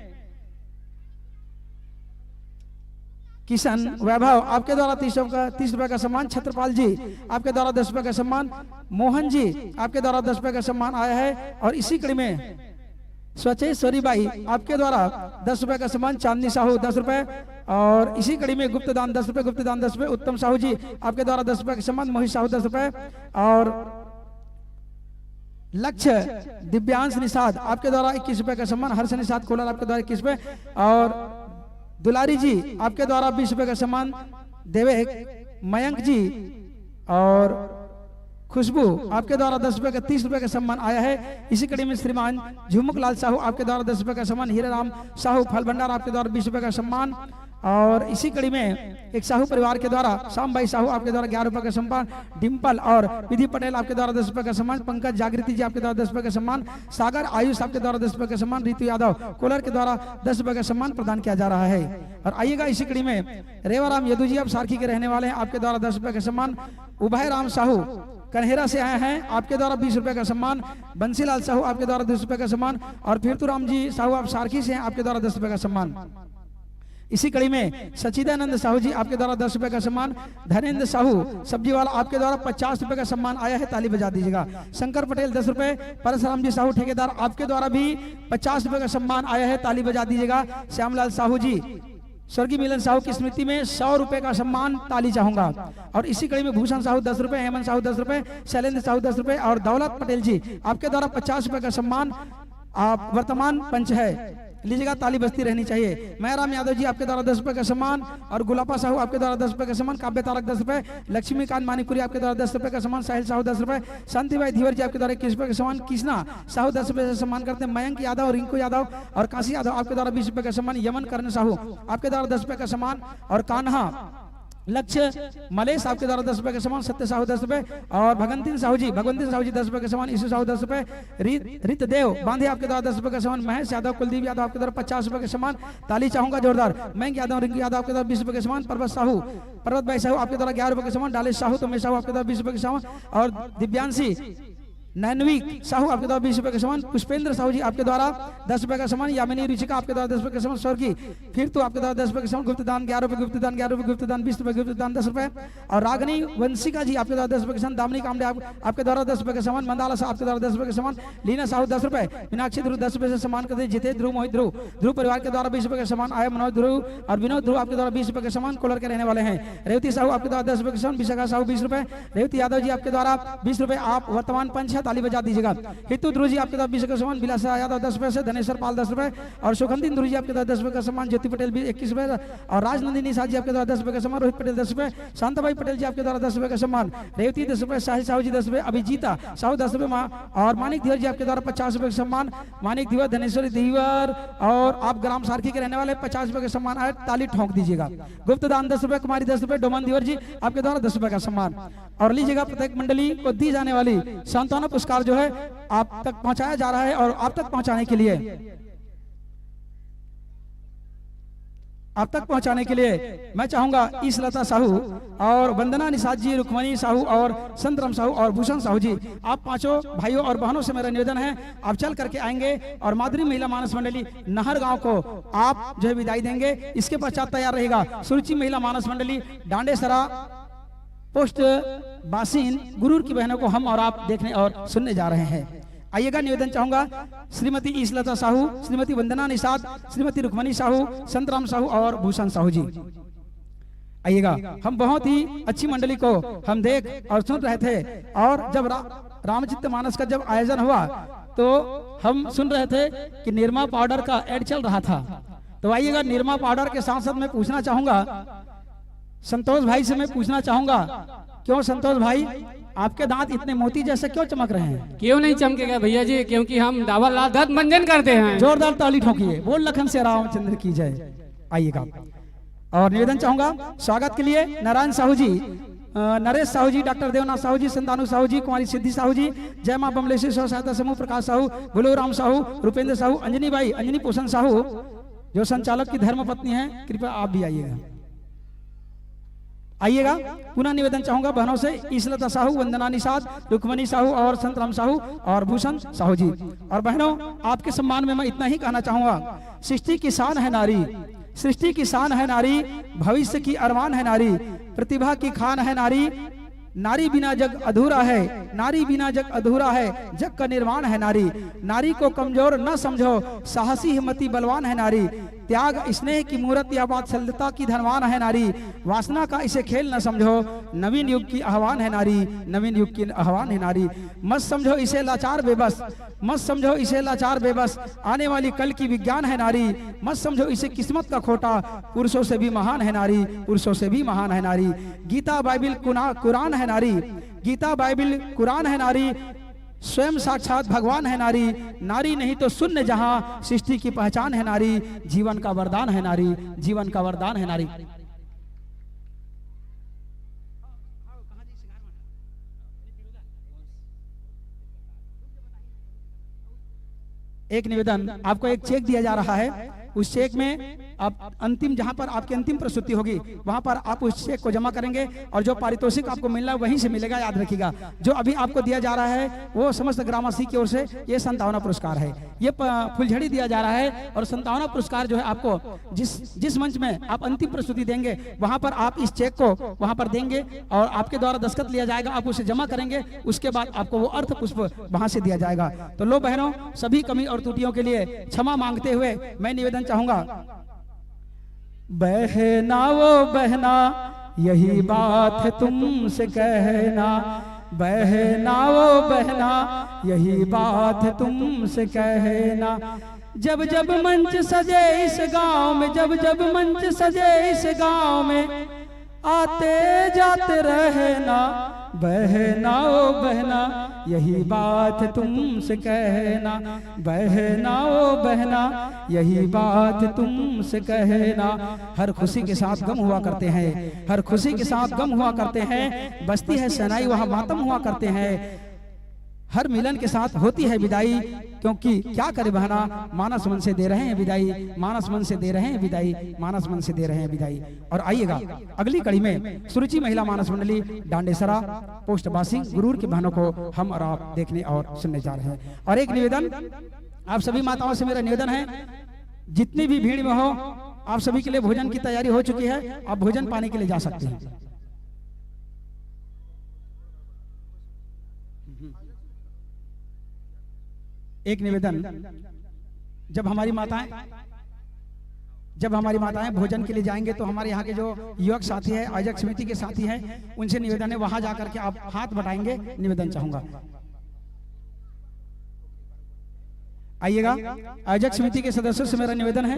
किशन वैभव आपके द्वारा तीस का, तीस रुपए का सम्मान, छत्रपाल जी आपके द्वारा दस रुपए का सम्मान, मोहन जी आपके द्वारा दस रुपए का सम्मान आया है। और इसी कड़ी में स्वचेश्वरी बाई आपके द्वारा दस रुपए का सम्मान, चांदनी साहू दस रुपए, और इसी कड़ी में गुप्त दान दस रुपए, गुप्त दान दस रुपए, उत्तम साहू जी आपके द्वारा दस रुपए का सम्मान, मोहित साहू दस रुपए, और लक्ष्य दिव्यांश निषाद आपके द्वारा इक्कीस रुपए का सम्मान, हर्ष निषाद कोलार आपके द्वारा इक्कीस रुपए, और दुलारी जी आपके द्वारा बीस रुपए का सम्मान, देवेक मयंक जी और खुशबू आपके द्वारा दस रुपए का, तीस रुपए का सम्मान आया है। इसी कड़ी में श्रीमान झुमुक लाल साहू आपके द्वारा दस रुपए का सम्मान, हीरा राम साहू फल भंडार आपके द्वारा बीस रुपए का सम्मान, और इसी कड़ी में एक साहू परिवार के द्वारा श्याम भाई साहू आपके द्वारा ग्यारह रुपए का सम्मान, डिम्पल और विधि पटेल आपके द्वारा दस रुपए का सम्मान, पंकज जागृति जी आपके द्वारा दस रुपए का सम्मान, सागर आयुष आपके द्वारा दस रुपए का सम्मान, रितु यादव कोलार के द्वारा दस रुपए का सम्मान प्रदान किया जा रहा है। और आइएगा इसी कड़ी में रेवाराम यदु जी, आप सारखी के रहने वाले हैं, आपके द्वारा दस रुपए का सम्मान, उभय राम साहू कन्हेरा से आए हैं, आपके द्वारा बीस रुपए का सम्मान, बंसीलाल साहू आपके द्वारा दस रुपए का सम्मान, और पृथ्वीराम जी साहू आप सारखी से हैं, आपके द्वारा दस रुपए का सम्मान। इसी कड़ी में सच्चिदानंद साहू जी आपके द्वारा दस रुपए का सम्मान, धनेंद्र साहू सब्जी वाला आपके द्वारा पचास रुपए का सम्मान आया है, ताली बजा दीजिएगा। शंकर पटेल दस रुपए, परसराम जी साहू ठेकेदार आपके द्वारा भी पचास रुपए का सम्मान आया है, ताली बजा दीजिएगा। श्यामलाल साहू जी, स्वर्गीय मिलन साहू की स्मृति में सौ रुपए का सम्मान, ताली चाहूंगा। और इसी कड़ी में भूषण साहू दस रुपए, हेमंत साहू दस रुपए, शैलेंद्र साहू दस रुपए और दौलत पटेल जी आपके द्वारा पचास रुपए का सम्मान, आप वर्तमान पंच है, लीजिएगा, ताली बजती रहनी चाहिए। मैराम यादव जी आपके द्वारा दस रुपए का सम्मान और गुलापा साहू आपके द्वारा दस रुपए का सम्मान, काव्य तारक दस रुपए, लक्ष्मीकांत मानिकपुरी आपके द्वारा दस रुपए का सम्मान, साहिल साहू दस रुपए, शांति भाई धीवर जी आपके द्वारा इक्कीस रुपए का सम्मान, कृष्णा साहू दस रुपए से सम्मान करते हैं, मयंक यादव, रिंकू यादव और काशी यादव आपके द्वारा बीस रुपए का सम्मान, यमन कर्ण साहू आपके द्वारा दस रुपए का सम्मान और कान्हा लक्ष्य मलेश आपके द्वारा दस रुपए का सम्मान, सत्य साहू दस रुपए और भगंतिन साहू जी, भगवंतिन साहू जी दस रुपए का सम्मान, यीशु साहू दस रुपए, रि-, रित देव बांधे आपके द्वारा दस रुपए का सम्मान, महेश यादव, कुलदीप यादव आपके द्वारा पचास रुपए का सम्मान, ताली चाहूंगा जोरदार, मयंक यादव, रिंकू यादव आपके द्वारा बीस रुपए का सम्मान, पर्वत साहू, पर्वत भाई साहू आपके द्वारा ग्यारह रुपए का सम्मान, डालेश साहू, तोमेश साहू आपके द्वारा बीस रुपए का सम्मान और दिव्यांशी नैनवी साहू आपके द्वारा बीस रुपए का सम्मान, पुष्पेंद्र साहू जी आपके द्वारा दस रुपए का सम्मान, यामिनी रुचिका आपके द्वारा दस रुपए का सम्मान, स्वर्गीय फिर तो आपके द्वारा दस रुपए का सम्मान, गुप्त दान ग्यारह रुपए, गुप्त दान ग्यारह रुपए, गुप्त दान बीस रुपए, गुप्त दान दस रुपए, और रागनी वंशिका जी आपके द्वारा दस रुपए का सम्मान, दामिनी कामड़े आप, आपके द्वारा दस रुपए का सम्मान, मंदाला साहू आपके द्वारा दस रुपए का सम्मान, लीना साहू दस रुपए, मीनाक्षी ध्रुव दस रुपए से सम्मान करते हैं, जितेंद्र ध्रुव, मोहित ध्रुव, ध्रुव परिवार के द्वारा बीस रुपए का सम्मान आया, मनोज ध्रुव और विनोद ध्रुव आपके द्वारा बीस रुपए का सम्मान कोलर के रहने वाले हैं, रेवती साहू आपके द्वारा दस रुपए का सम्मान, विशाखा साहू बीस रुपए, रेवती यादव जी आपके द्वारा बीस रुपए, आप वर्तमान पंच है, ताली बजा दीजिएगा। हितू ध्रुव जी आपके द्वारा बीस रुपए का सम्मान, विलासा यादव दस रुपए से, धनेश्वर पाल दस रुपए और सुखंदिन ध्रुव जी आपके द्वारा दस रुपए का सम्मान, ज्योति पटेल भी इक्कीस रुपए और राजनंदिनी साहू जी आपके द्वारा दस रुपए का सम्मान, रोहित पटेल दस रुपए, शांताबाई पटेल जी आपके द्वारा दस रुपए का सम्मान, रेवती दस रुपए, साहिल साहू जी दस रुपए, अभिजीता साहू दस रुपए, मा-, और मानिक धीवर जी आपके द्वारा पचास रुपए का सम्मान, मानिक धीवर, धनेश्वरी धीवर और आप ग्राम सारखी के रहने वाले, पचास रुपए का सम्मान आए, ताली ठोंक दीजिएगा। गुप्त दान दस रुपए, कुमारी दस रुपए, डोमन धीवर जी आपके द्वारा दस रुपए का सम्मान। और लीजिएगा, प्रत्येक मंडली को दी जाने वाली सांत्वना पुरस्कार जो है आप तक पहुंचाया जा रहा है और आप तक पहुंचाने के लिए, आप तक पहुंचाने के लिए मैं चाहूंगा ईशलता साहू और वंदना निषाद जी, रुक्मणी साहू और संतराम साहू और भूषण साहू जी, आप पांचों भाइयों और बहनों से मेरा निवेदन है, आप चल करके आएंगे और माधुरी महिला मानस मंडली नहर गांव को आप जो है विदाई देंगे। इसके पश्चात तैयार रहेगा सुरुचि महिला मानस मंडली डांडेसरा पोस्ट बासिन गुरूर की बहनों को हम और आप देखने और सुनने जा रहे हैं। आइएगा, निवेदन चाहूंगा श्रीमती ईशलता साहू, श्रीमती वंदना निषाद, श्रीमती रुक्मणी साहू, संतराम साहू और भूषण साहू जी। आइएगा, हम बहुत ही अच्छी मंडली को हम देख और सुन रहे थे और जब रा, रामचरित मानस का जब आयोजन हुआ तो हम सुन रहे थे कि निरमा पाउडर का एड चल रहा था। तो आइएगा, निरमा पाउडर के साथ साथ मैं पूछना चाहूंगा संतोष भाई से, मैं पूछना चाहूंगा, क्यों संतोष भाई, आपके दांत इतने मोती जैसे क्यों चमक रहे हैं? क्यों नहीं चमकेगा भैया जी, क्योंकि हम डाबर लाल दंत मंजन करते हैं। जोरदार ताली ठोंकिए, बोल लखन से रामचंद्र की जय। आइएगा, और निवेदन चाहूंगा स्वागत के लिए नारायण साहू जी, अ, नरेश साहू जी, डॉक्टर देवनाथ साहू जी, संतानु साहू जी, कुमारी सिद्धि साहू जी, जय मां बमलेश्वरी स्व सहायता समूह, प्रकाश साहू, गुलू राम साहू, रूपेंद्र साहू, अंजनी बाई, अंजनी पोषण साहू, जो संचालक की धर्म पत्नी है, कृपया आप भी आइएगा। आइएगा, पुनः निवेदन चाहूंगा बहनों से, ईशलता साहू, वंदना निषाद, रुक्मणी साहू और संतराम साहू और भूषण साहू जी। और बहनों, आपके सम्मान में मैं इतना ही कहना चाहूंगा, सृष्टि की शान है नारी, सृष्टि की शान है नारी, भविष्य की अरमान है नारी, प्रतिभा की खान है नारी। नारी बिना जग अधूरा है, नारी बिना जग अधूरा है, जग का निर्माण है नारी। नारी को कमजोर न समझो, साहसी हिम्मती बलवान है नारी। त्याग स्नेह की मूरत या वात्सल्यता की धनवान है नारी। वासना का इसे खेल न समझो, नवीन युग की आह्वान है नारी, नवीन युग की आह्वान है नारी। मत समझो इसे लाचार बेबस, मत समझो इसे लाचार बेबस, आने वाली कल की विज्ञान है नारी। मत समझो इसे किस्मत का खोटा, पुरुषों से भी महान है नारी, पुरुषों से भी महान है नारी। गीता बाइबिल कुना- कुरान है नारी, गीता बाइबिल कुरान है नारी, स्वयं साक्षात भगवान है नारी। नारी नहीं तो शून्य जहां, सृष्टि की पहचान है नारी, जीवन का वरदान है नारी, जीवन का वरदान है नारी। एक निवेदन, आपको एक चेक दिया जा रहा है, उस चेक में आप अंतिम, जहां पर आपकी अंतिम प्रस्तुति होगी, वहां पर आप उस चेक को जमा करेंगे और जो पारितोषिक आपको मिलना है वहीं से मिलेगा। याद रखिएगा, जो अभी आपको दिया जा रहा है वो समस्त ग्रामवासी की ओर से ये संतावना पुरस्कार है, ये प- फुलझड़ी दिया जा रहा है और संतावना पुरस्कार जो है आपको जिस जिस मंच में आप अंतिम प्रस्तुति देंगे वहां पर आप इस चेक को वहां पर देंगे और आपके द्वारा दस्तखत लिया जाएगा, आप उसे जमा करेंगे, उसके बाद आपको वो अर्थ पुष्प वहां से दिया जाएगा। तो लो बहनों, सभी कमी और त्रुटियों के लिए क्षमा मांगते हुए मैं निवेदन चाहूंगा, बहना वो बहना यही बात है तुमसे कहना, बहना वो बहना यही बात है तुमसे कहना। जब जब मंच सजे इस गांव में, जब जब मंच सजे इस गांव में, आते जाते रहना, बहना ओ बहना यही बात तुमसे कहना, बहना ओ बहना यही बात तुमसे कहना। हर खुशी के साथ गम हुआ करते हैं, हर खुशी के साथ गम हुआ करते हैं। बजती है शहनाई वहाँ मातम हुआ करते हैं। हर मिलन के साथ होती है विदाई, क्योंकि क्या करे बहना, मानस मन से दे रहे हैं विदाई, मानस मन से दे रहे हैं विदाई, मानस मन से दे रहे हैं विदाई। और आइएगा, अगली कड़ी में सुरुचि महिला मानस मंडली डांडेसरा, पोस्ट बासिंग गुरूर के बहनों को हम और आप देखने और सुनने जा रहे हैं। और एक निवेदन, आप सभी माताओं से मेरा निवेदन है, जितनी भी भीड़ में हो, आप सभी के लिए भोजन की तैयारी हो चुकी है, आप भोजन पाने के लिए जा सकते हैं। एक निवेदन, जब हमारी माताएं, जब हमारी माताएं भोजन के लिए जाएंगे, तो हमारे यहाँ के जो युवक साथी है, आयोजक समिति के साथी हैं, उनसे निवेदन है, वहां जाकर के आप हाथ बटाएंगे, निवेदन चाहूंगा। आइएगा, आयोजक समिति के सदस्यों से मेरा निवेदन है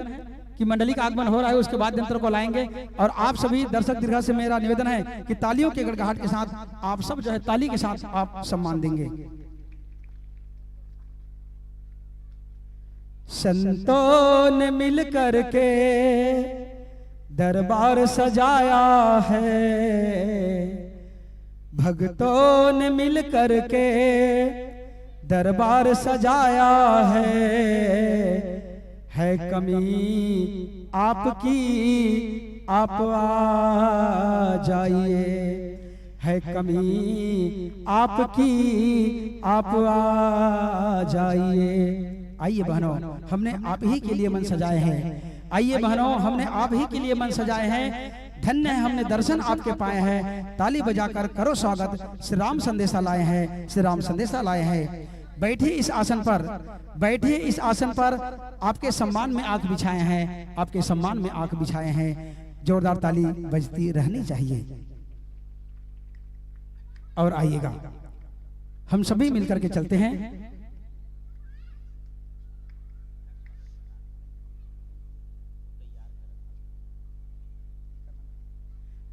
कि मंडली का आगमन हो रहा है, उसके बाद यंत्र को लाएंगे। और आप सभी दर्शक दीर्घा से मेरा निवेदन है कि तालियों के गड़गड़ाहट के साथ आप सब जो है, ताली के साथ आप सम्मान देंगे। संतों ने मिल करके दरबार सजाया है, भक्तों ने मिल करके दरबार सजाया है। है कमी आपकी, आप आ जाइए। है कमी आपकी, आप आ जाइए। आइए बहनों, हमने आप ही के लिए मन सजाए हैं। आइए बहनों, हमने आप ही के लिए मन सजाए हैं। धन्य है, हमने दर्शन आपके पाए हैं। ताली बजाकर करो स्वागत, श्री राम संदेशा लाए हैं, श्री राम संदेशा लाए हैं। बैठिए इस आसन पर, बैठिए इस आसन पर, आपके सम्मान में आंख बिछाए हैं, आपके सम्मान में आंख बिछाए हैं। जोरदार ताली बजती रहनी चाहिए। और आइएगा, हम सभी मिलकर के चलते हैं।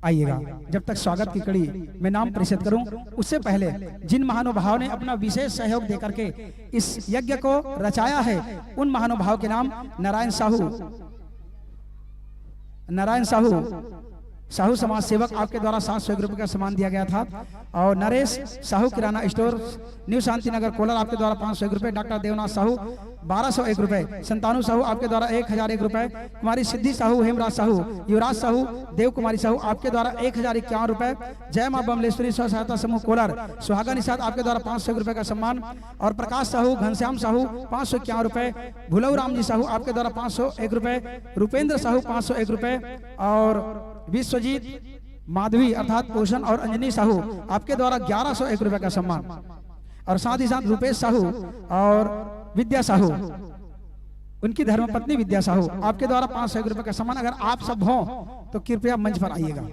आइएगा, जब तक स्वागत की कड़ी में नाम प्रेषित करूं, उससे पहले जिन महानुभाव ने अपना विशेष सहयोग देकर के इस यज्ञ को रचाया है, उन महानुभाव के नाम नारायण साहू, नारायण साहू, साहू समाज सेवक, आपके द्वारा सात सौ एक रुपये का सम्मान दिया गया था। और नरेश साहू, किराना स्टोर, न्यू शांति नगर, कोलार, आपके द्वारा पाँच सौ एक रुपये। डॉक्टर देवनाथ साहू, बारह सौ एक रुपये। संतानु साहू, आपके द्वारा एक हज़ार एक रुपये। कुमारी सिद्धि साहू, हेमराज साहू, युवराज साहू, देव कुमारी साहू, आपके द्वारा एक हज़ार इक्यावन रुपये। जय माँ बमलेश्वरी स्व सहायता समूह कोलार, सुहागा निषाद, आपके द्वारा पाँच सौ एक रुपये का सम्मान। और प्रकाश साहू, घनश्याम साहू, पाँच सौ इक्यावन रुपये। भुलऊ राम जी साहू, आपके द्वारा पाँच सौ एक रुपये। रुपेंद्र साहू, पाँच सौ एक रुपये। और विश्वजीत, माधवी अर्थात पोषण और अंजनी साहू, आपके द्वारा ग्यारह सौ एक रुपये का सम्मान। और साथ ही साथ रुपेश साहू और विद्या साहू, उनकी धर्मपत्नी विद्या साहू, आपके द्वारा पाँच सौ एक रुपये का सम्मान। अगर आप सब हों तो कृपया मंच पर आइएगा।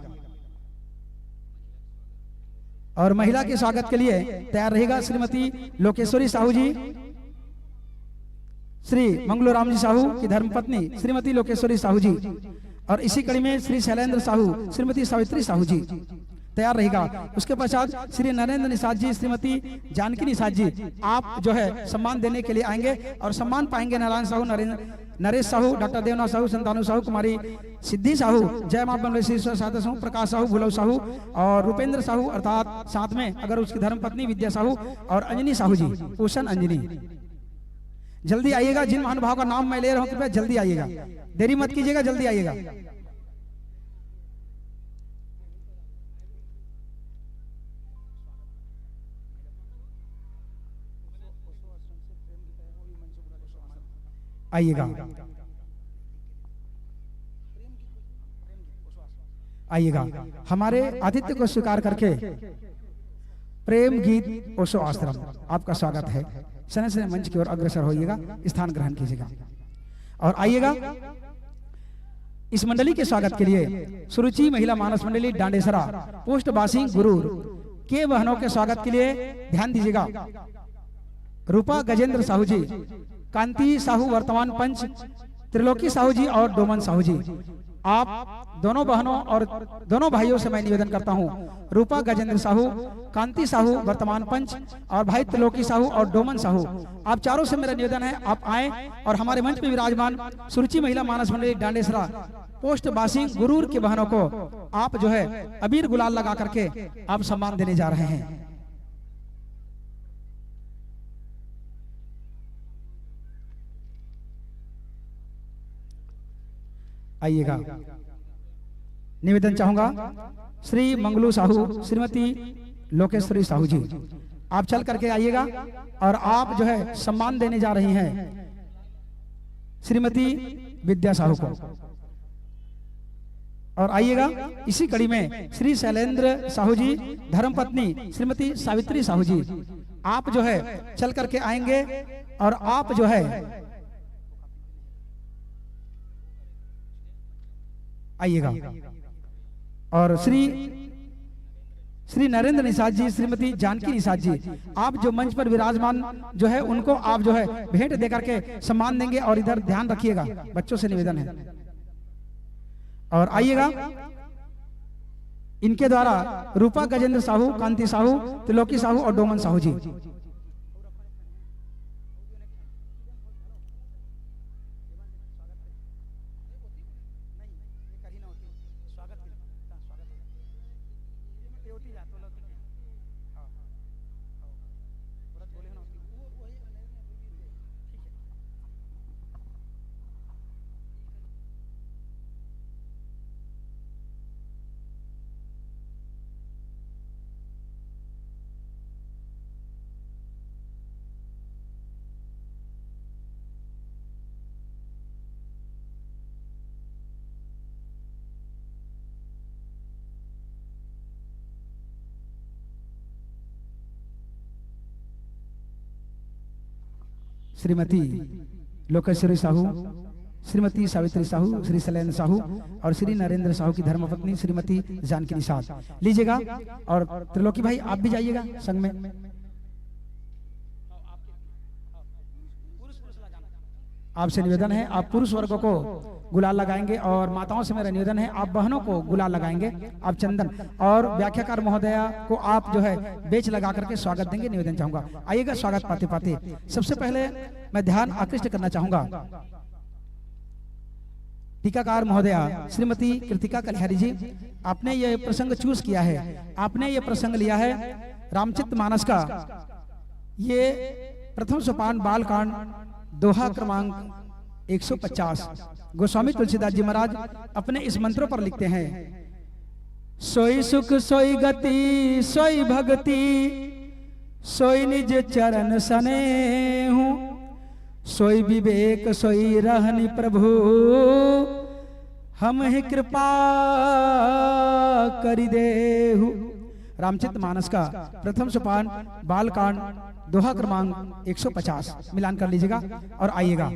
और महिला के स्वागत के लिए तैयार रहेगा श्रीमती लोकेश्वरी साहू जी, श्री मंगलू राम जी साहू की धर्मपत्नी श्रीमती लोकेश्वरी साहू जी, और इसी कड़ी में श्री शैलेंद्र साहू, श्रीमती सावित्री साहू जी तैयार रहेगा। उसके पश्चात श्री नरेंद्र निषाद जी, श्रीमती जानकी निषाद जी, आप जो है सम्मान देने के लिए आएंगे और सम्मान पाएंगे नारायण साहू, नरेंद्र, नरेश साहू, डॉक्टर देवनाथ साहू, संतानु साहू, कुमारी सिद्धि साहू, जय माँ बमलेश्वरी स्व सहायता समूह, प्रकाश साहू, भुलऊ साहू और रुपेंद्र साहू, अर्थात साथ में अगर उसकी धर्मपत्नी विद्या साहू और अंजनी साहू जी, पोषण अंजनी। जल्दी आइएगा, जिन महानुभाव का नाम मैं ले रहा हूँ, कृपया जल्दी आइएगा, देरी मत कीजिएगा, जल्दी आइएगा। आइएगा, आइएगा, हमारे आतिथ्य को स्वीकार करके प्रेम गीत ओशो आश्रम, आपका स्वागत है। सने सने मंच की ओर अग्रसर होइएगा, स्थान ग्रहण कीजिएगा और आइएगा। इस मंडली के स्वागत के लिए सुरुचि महिला मानस मंडली डांडेसरा, पोस्ट बासिंग गुरूर के बहनों के स्वागत के लिए ध्यान दीजिएगा। रूपा गजेंद्र साहू जी, कांति साहू वर्तमान पंच, त्रिलोकी साहू जी और डोमन साहू जी, आप दोनों बहनों और दोनों भाइयों से मैं निवेदन करता हूँ, रूपा गजेंद्र साहू, कांति साहू वर्तमान पंच और भाई त्रिलोकी साहू और डोमन साहू, आप चारों से मेरा निवेदन है, आप आए और हमारे मंच में विराजमान सुरुचि महिला मानस मंडली डांडेसरा, पोस्ट बासिंग गुरूर के बहनों को आप जो है अबीर गुलाल लगा करके आप सम्मान देने जा रहे हैं। आइएगा। निवेदन चाहूंगा, श्री मंगलू साहू, श्रीमती लोकेश्वरी साहू जी, आप चल करके आइएगा और आप जो है सम्मान देने जा रही हैं श्रीमती विद्या साहू को। और आइएगा, इसी कड़ी में श्री शैलेंद्र साहू जी, धर्मपत्नी श्रीमती सावित्री साहू जी, आप जो है चल करके आएंगे और आप जो है आइएगा। और श्री श्री नरेंद्र निषाद जी, श्रीमती जानकी निषाद जी, आप जो मंच पर विराजमान जो है, उनको आप जो है भेंट देकर के सम्मान देंगे। और इधर ध्यान रखिएगा, बच्चों से निवेदन है। और आइएगा, इनके द्वारा रूपा गजेंद्र साहू, कांति साहू, त्रिलोकी साहू और डोमन साहू जी। श्रीमती लोकेश्वरी साहू, श्रीमती सावित्री साहू, श्री शैलेंद्र साहू और श्री नरेंद्र साहू की धर्मपत्नी श्रीमती जानकी निषाद। लीजिएगा और त्रिलोकी भाई, आप भी जाइएगा संग में। आपसे निवेदन है, आप पुरुष वर्ग को गुलाल लगाएंगे और माताओं से मेरा निवेदन है, आप बहनों को गुलाल लगाएंगे, आप चंदन। और व्याख्याकार महोदया को आप जो है बेच लगा करके स्वागत देंगे, निवेदन चाहूंगा। आइएगा, स्वागत पाते पाते सबसे पहले मैं ध्यान आकृष्ट करना चाहूंगा टीकाकार महोदया श्रीमती कृतिका कलिहारी जी, आपने ये प्रसंग चूज किया है, आपने ये प्रसंग लिया है रामचरित मानस का, ये प्रथम सोपान बालकांड, दोहा क्रमांक एक सौ पचास। गोस्वामी तुलसीदास जी महाराज अपने इस मंत्रों पर लिखते हैं, सोई सुख सोई गति सोई भक्ति, सोई निज चरण सनेहू, सोई विवेक सोई रहनि प्रभु, हम ही कृपा करि देहु। रामचरित मानस का प्रथम सोपान, बालकांड, दोहा क्रमांक एक सौ पचास। मिलान कर लीजिएगा और आइएगा,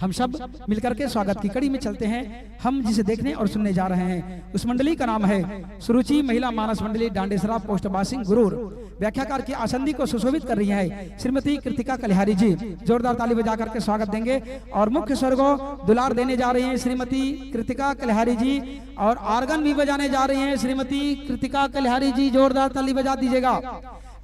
हम सब मिलकर के स्वागत की कड़ी में चलते हैं। हम जिसे देखने और सुनने जा रहे हैं, उस मंडली का नाम है सुरुचि महिला मानस मंडली, डांडेसरा, पोस्ट बासिंग, गुरूर। व्याख्याकार की आसंदी को सुशोभित कर रही है श्रीमती कृतिका कलिहारी जी। जोरदार ताली बजा करके स्वागत देंगे। और मुख्य स्वर को दुलार देने जा रही हैं श्रीमती कृतिका कलिहारी जी, और आर्गन भी बजाने जा रही हैं श्रीमती कृतिका कलिहारी जी। जोरदार ताली बजा दीजिएगा।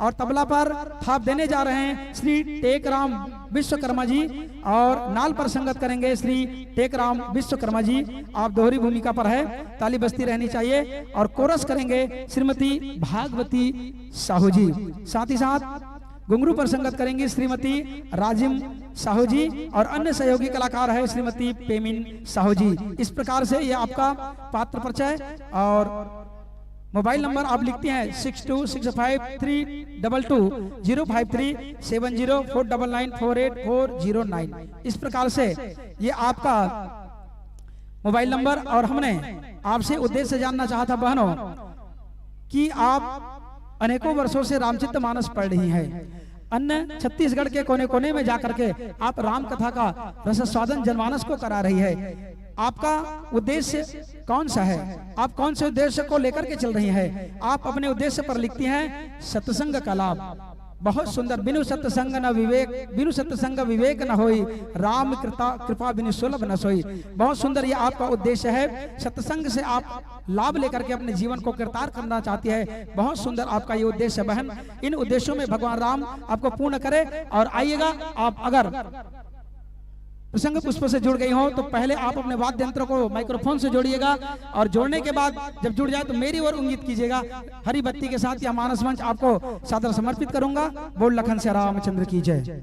और तबला पर थाप देने जा रहे हैं श्री टेकराम विश्वकर्मा जी, और नाल पर संगत करेंगे श्री टेकराम विश्वकर्मा जी। आप दोहरी भूमिका पर है, ताली बजती रहनी चाहिए। और कोरस करेंगे श्रीमती भागवती साहू जी। साथ ही साथ घुंघरू पर संगत करेंगी श्रीमती राजिम साहू जी, और अन्य सहयोगी कलाकार है श्रीमती पेमिन साहू जी। इस प्रकार से ये आपका पात्र परिचय। और मोबाइल नंबर आप लिखते हैं six two six five three double two zero five three, seven zero four double nine four eight four zero nine. इस प्रकार से ये आपका मोबाइल नंबर। और हमने आपसे उद्देश्य जानना चाहा था बहनों, कि आप अनेकों वर्षों से रामचरित मानस पढ़ रही हैं, अन्य छत्तीसगढ़ के कोने कोने में जाकर के आप राम कथा का रसास्वादन जनमानस को करा रही है। आपका उद्देश्य कौन सा है? आप कौन से उद्देश्य को लेकर के चल रही हैं? आप अपने उद्देश्य पर लिखती हैं सत्संग का लाभ। बहुत सुंदर। बिनु सत्संग न विवेक, बिनु सत्संग विवेक न होई, राम कृता कृपा बिनु सुलभ न सोई। बहुत सुंदर ये आपका उद्देश्य है। सत्संग से आप लाभ लेकर के अपने जीवन को कृतार्थ करना चाहती है। बहुत सुंदर आपका ये उद्देश्य है बहन। इन उद्देश्यों में भगवान राम आपको पूर्ण करे। और आइएगा, आप अगर प्रसंग पुष्प से जुड़ गई हो तो पहले आप अपने वाद्य यंत्र को माइक्रोफोन से जोड़िएगा, और जोड़ने के बाद जब जुड़ जाए तो मेरी ओर इंगित कीजिएगा। हरी बत्ती के साथ यह मानस मंच आपको सादर समर्पित करूंगा। बोल लखन सिया रामचंद्र की जय।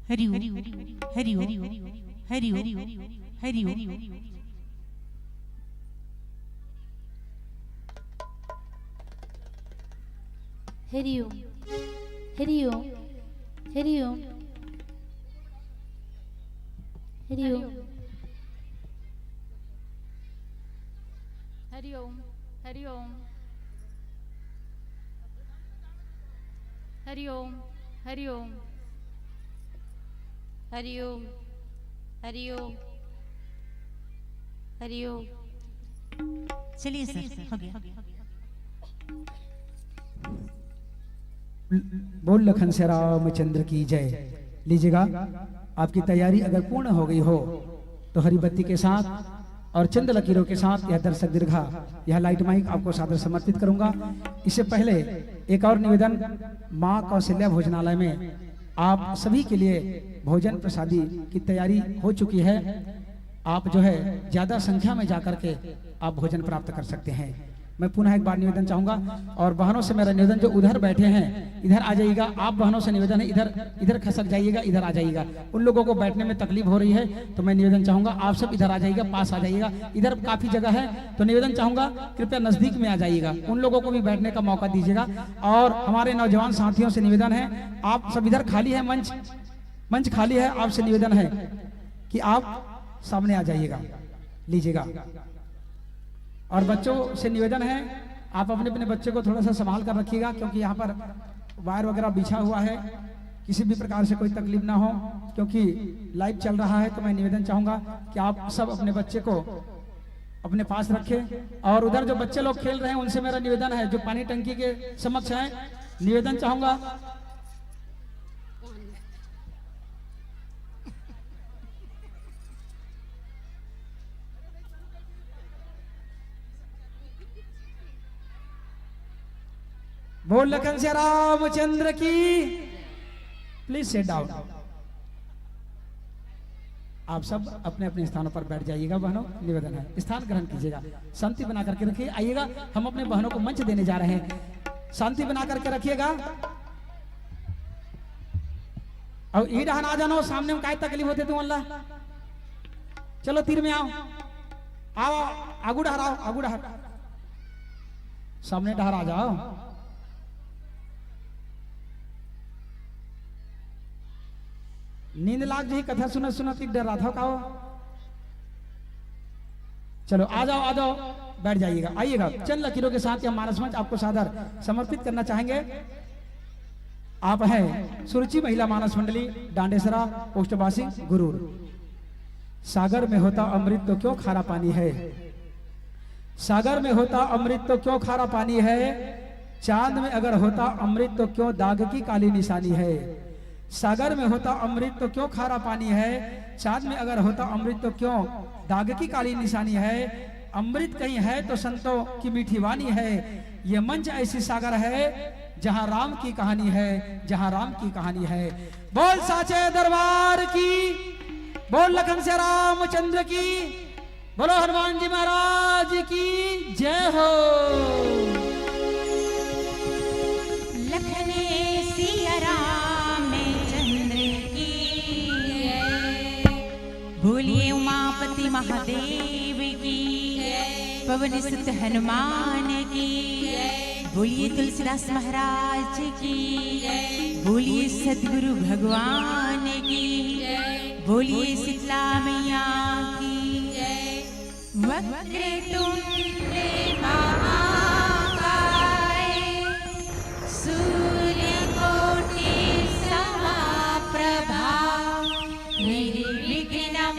हरि ओम, हरि ओम, हरि ओम, हरि ओम। हरि ओम, हरि ओम, हरि ओम, हरि ओम। हरि ओम, हरि ओम, हरि ओम, हरि ओम, हरि ओम, हरि ओम, हरि ओम। चलिए सर, हो गया। बोल लखन से रामचंद्र की जय। लीजिएगा, आपकी तैयारी अगर पूर्ण हो गई हो तो हरी बत्ती के साथ और चंद लकीरों के साथ यह दर्शक दीर्घा, यह लाइट माइक आपको सादर समर्पित करूंगा। इससे पहले एक और निवेदन, माँ कौशल्या भोजनालय में आप सभी के लिए भोजन प्रसादी की तैयारी हो चुकी है। आप जो है ज्यादा संख्या में जाकर के आप भोजन प्राप्त कर सकते हैं। मैं पुनः एक बार निवेदन चाहूंगा और बहनों से मेरा निवेदन, जो उधर बैठे हैं इधर आ जाइएगा। आप बहनों से निवेदन है, इधर इधर खसक जाइएगा, इधर आ जाइएगा। उन लोगों को बैठने में तकलीफ हो रही है, तो मैं निवेदन चाहूंगा आप सब इधर आ जाइएगा, पास आ जाइएगा। इधर काफी जगह है, तो निवेदन चाहूंगा कृपया नजदीक में आ जाइएगा, उन लोगों को भी बैठने का मौका दीजिएगा। और हमारे नौजवान साथियों से निवेदन है, आप सब इधर खाली है मंच, मंच खाली है, आपसे निवेदन है कि आप सामने आ जाइएगा, लीजिएगा। और बच्चों से निवेदन है, आप अपने अपने बच्चे को थोड़ा सा संभाल कर रखिएगा, क्योंकि यहाँ पर वायर वगैरह बिछा हुआ है, किसी भी प्रकार से कोई तकलीफ ना हो, क्योंकि लाइव चल रहा है। तो मैं निवेदन चाहूंगा कि आप सब अपने बच्चे को अपने पास रखें। और उधर जो बच्चे लोग खेल रहे हैं, उनसे मेरा निवेदन है, जो पानी टंकी के समक्ष हैं, निवेदन चाहूंगा। बोल लखन से रामचंद्र की। Please sit down. आप सब अपने अपने स्थानों पर बैठ जाइएगा बहनों, निवेदन है, स्थान ग्रहण कीजिएगा, शांति बना करके रखिए। आइएगा, हम अपने बहनों को मंच देने जा रहे हैं, शांति बना करके रखिएगा। और ई डहन आ जानो, सामने में काय तकलीफ होते तुमन ला। चलो तीर में आओ, आओ, आगू डहर आओ, आगू डहर, सामने डहर आ जाओ। नींद लाग जी, कथा सुनत सुनत एक डर रहा था का हो? चलो आ जाओ, आ जाओ, बैठ जाइएगा, आइएगा। चंद लकीरों के साथ यह मानस मंच आपको सादर समर्पित करना चाहेंगे। आप हैं सुरुचि महिला मानस मंडली, डांडेसरा, पोस्ट बासिंग, गुरूर। सागर में होता अमृत तो क्यों खारा पानी है? सागर में होता अमृत तो क्यों खारा पानी है? चांद में अगर होता अमृत तो क्यों दाग की काली निशानी है? सागर में होता अमृत तो क्यों खारा पानी है? चांद में अगर होता अमृत तो क्यों दाग की काली निशानी है? अमृत कहीं है तो संतों की मीठी वाणी है। ये मंच ऐसी सागर है जहां राम की कहानी है, जहां राम की कहानी है। बोल साचे दरबार की, बोल लखन से रामचंद्र की, बोलो हनुमान जी महाराज की जय हो। लखन सिया रामचंद्र की जय। बोलिए उमापति महादेव की, पवन सुत हनुमान की, बोलिए तुलसीदास महाराज की, बोलिए सतगुरु भगवान की, बोलिए शीतला मैया की। वक्रतुंड महाकाय सूर्यकोटि समाप्रभा। निर्विघ्नं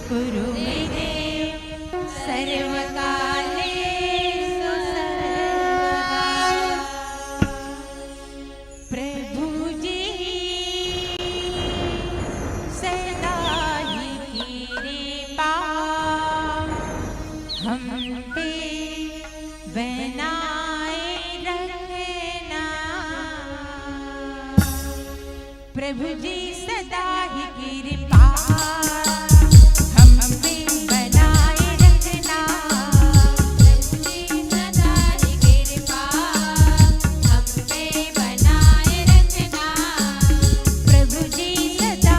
कुरु मे देव सर्वकालेषु सर्वदा। प्रभु जी सदा ही कृपा हम पे बनाए रखना। प्रभु जी सदा ही कृपा हम पे बनाए रखना। प्रभु जी सदा ही कृपा हम पे बनाए रखना। प्रभु जी सदा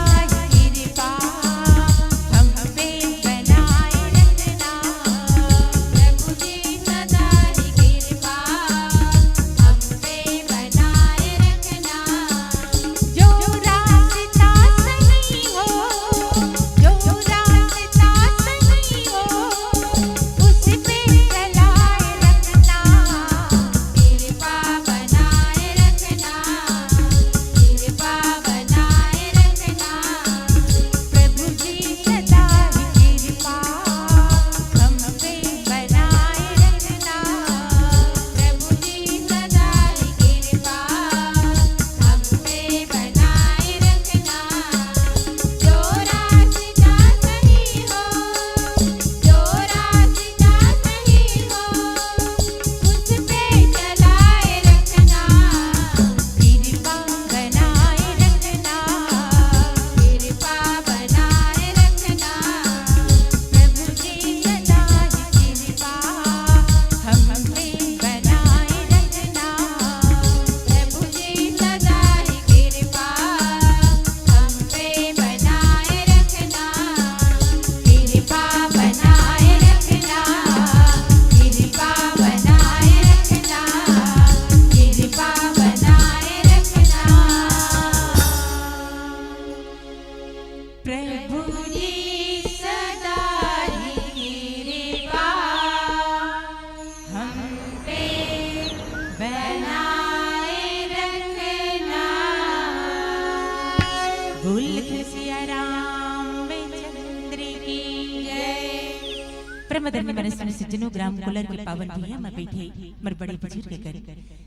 मदन मनस्वी सज्जनों, ग्राम कोलर के पावन भुइयां म बैठे मोर बड़े बुजुर्ग कर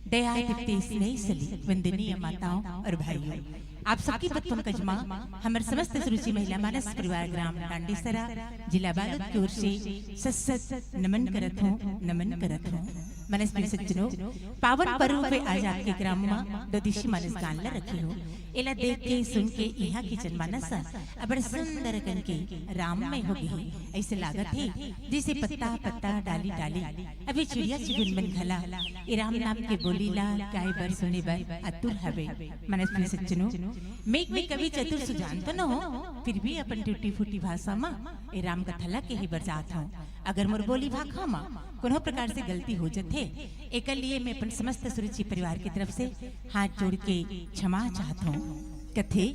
दया दीप्ति स्नेह सली वंदनीय माताओं और भाइयों, आप सबकी पद पंकज मां हमर समस्त सुरुचि महिला मानस परिवार ग्राम डांडीसरा, जिला बालोद की ओर से सत सत नमन करत हूँ, नमन करत हूँ। मनस्वी सज्जनों, पावन पर्व पे आज आपके ग्राम म दो दिशी मानस गान ला रखे हो। एला देख के, सुन के इहाँ के जनमानस अबड़ सुंदर कन के राममय हो गई। ऐसे लागत हे जैसे पत्ता पत्ता, डाली डाली अभी चिड़िया चिगुन मन घला ए राम नाम के बोली ला गाए बर, सुने बर आतुर हवे। मनस्वी सज्जनों, मैं कोई कवि चतुर सुजान तो न हो, फिर भी अपन टूटी फूटी भाषा म ए राम कथा ला कहे बर जात हूँ। अगर मोर बोली भाखा म कोनो प्रकार से गलती हो जथे, एकर लिए मैं अपन समस्त सुरुचि परिवार की तरफ से हाथ जोड़ के क्षमा चाहत हूँ। कथे,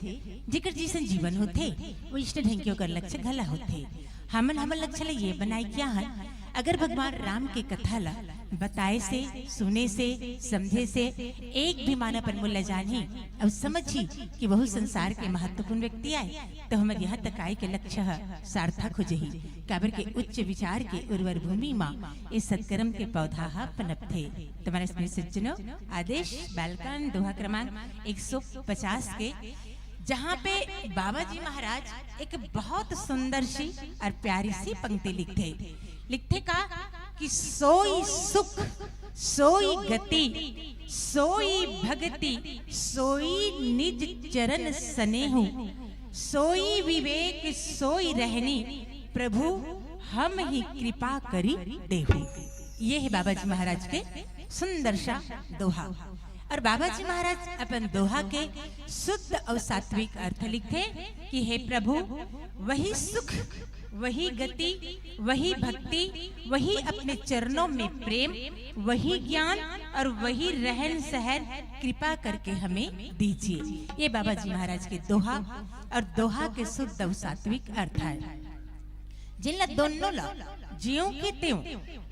जेकर जैसन जीवन होथे, वैसने ढंग के ओकर लक्ष्य घला होथे। हमन हमर लक्ष्य ल ये बनाए क्या हन, अगर भगवान राम के कथा ला बताए से, सुने से, समझे से एक भी मानव अपन मूल्य जानही अउ समझही कि वहू संसार के महत्वपूर्ण व्यक्ति आय, तो हमर यहाँ तक आए के लक्ष्य ह सार्थक हो जही। काबर के उच्च विचार के उर्वर भूमि म ए सत्कर्म के पौधा ह पनपथे। त मनस्वी सज्जनों, आदेश बालकन दोहा क्रमांक एक सौ पचास के, जहाँ पे बाबा जी महाराज एक बहुत सुंदर सी और प्यारी सी पंक्ति लिखथे। लिखथे का कि सोई सुख, सोई गति, सोई भक्ति, सोई निज चरण सनेहु, सोई विवेक, सोई रहनी, प्रभु हम ही कृपा करी देहु। ये है बाबा जी महाराज के सुंदर सा दोहा। और बाबा जी महाराज अपन दोहा के शुद्ध और सात्विक अर्थ लिखथे कि हे प्रभु, वही सुख, वही गति, वही भक्ति, वही अपने चरणों में प्रेम, वही ज्ञान और वही रहन सहन कृपा करके हमें दीजिए। ये बाबा जी महाराज के दोहा और दोहा के शुद्ध और सात्विक अर्थ है। जिन ला दोनों ला ज्यों के त्यों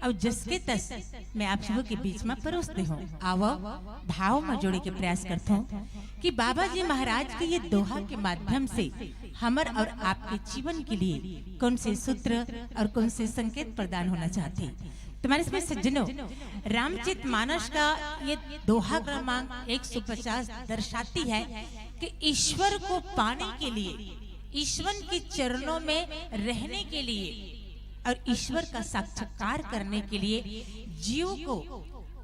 और जस के तस मैं आप सबों के बीच में परोस दे हूँ। आवो, भाव में जोड़े के प्रयास करत हूँ कि बाबा जी महाराज के ये दोहा के माध्यम से हमर और आपके जीवन के लिए कौन से सूत्र और कौन से संकेत प्रदान होना चाहते। तो मनस्वी सज्जनों, रामचरित मानस का ये दोहा क्रमांक एक सौ पचास दर्शाती है कि ईश्वर को पाने के लिए, ईश्वर के चरणों में रहने के लिए और ईश्वर का साक्षात्कार करने के लिए जीव को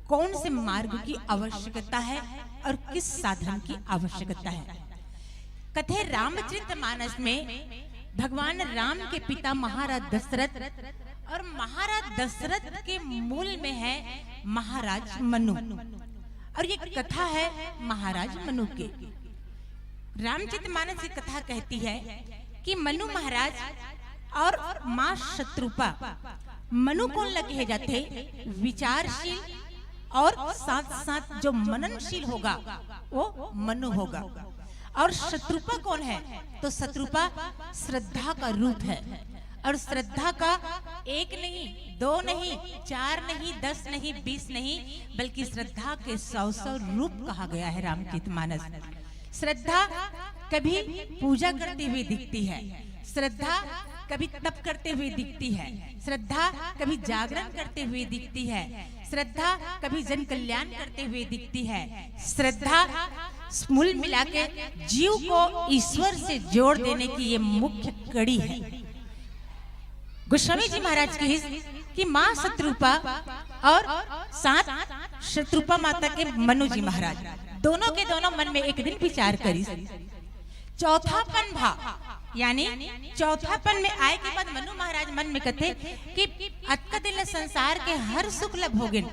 कौन से मार्ग की आवश्यकता है और किस साधन की आवश्यकता है। कथे रामचरित मानस में भगवान राम के पिता महाराज दशरथ और महाराज दशरथ के मूल में है महाराज मनु। और ये कथा है महाराज मनु के। रामचरित मानस की कथा कहती है कि मनु महाराज और माँ शत्रुपा, मनु कौन ला कहे जाथे? विचारशील और साथ साथ जो मननशील होगा वो मनु होगा। और शत्रुपा कौन है? तो शत्रुपा श्रद्धा का रूप है। और श्रद्धा का एक नहीं, दो नहीं, चार नहीं, दस नहीं, बीस नहीं, बल्कि श्रद्धा के सौ सौ रूप कहा गया है रामचरित मानस। श्रद्धा कभी पूजा करते हुए दिखती है, श्रद्धा कभी तप करते हुए दिखती है, श्रद्धा कभी जागरण करते हुए दिखती है, श्रद्धा कभी जन कल्याण करते हुए दिखती है। श्रद्धा मूल मिला के जीव को ईश्वर से जोड़ देने की ये मुख्य कड़ी है। गोस्वामी जी महाराज कहिस कि माँ शत्रुपा और साथ शत्रुपा माता के मनु जी महाराज, दोनों के दोनों मन में एक दिन विचार करिस। चौथापन भाव, यानी चौथापन में आए के बाद मनु महाराज मन में कथे कि अतका दिन ले संसार के हर सुख ल भोगेन,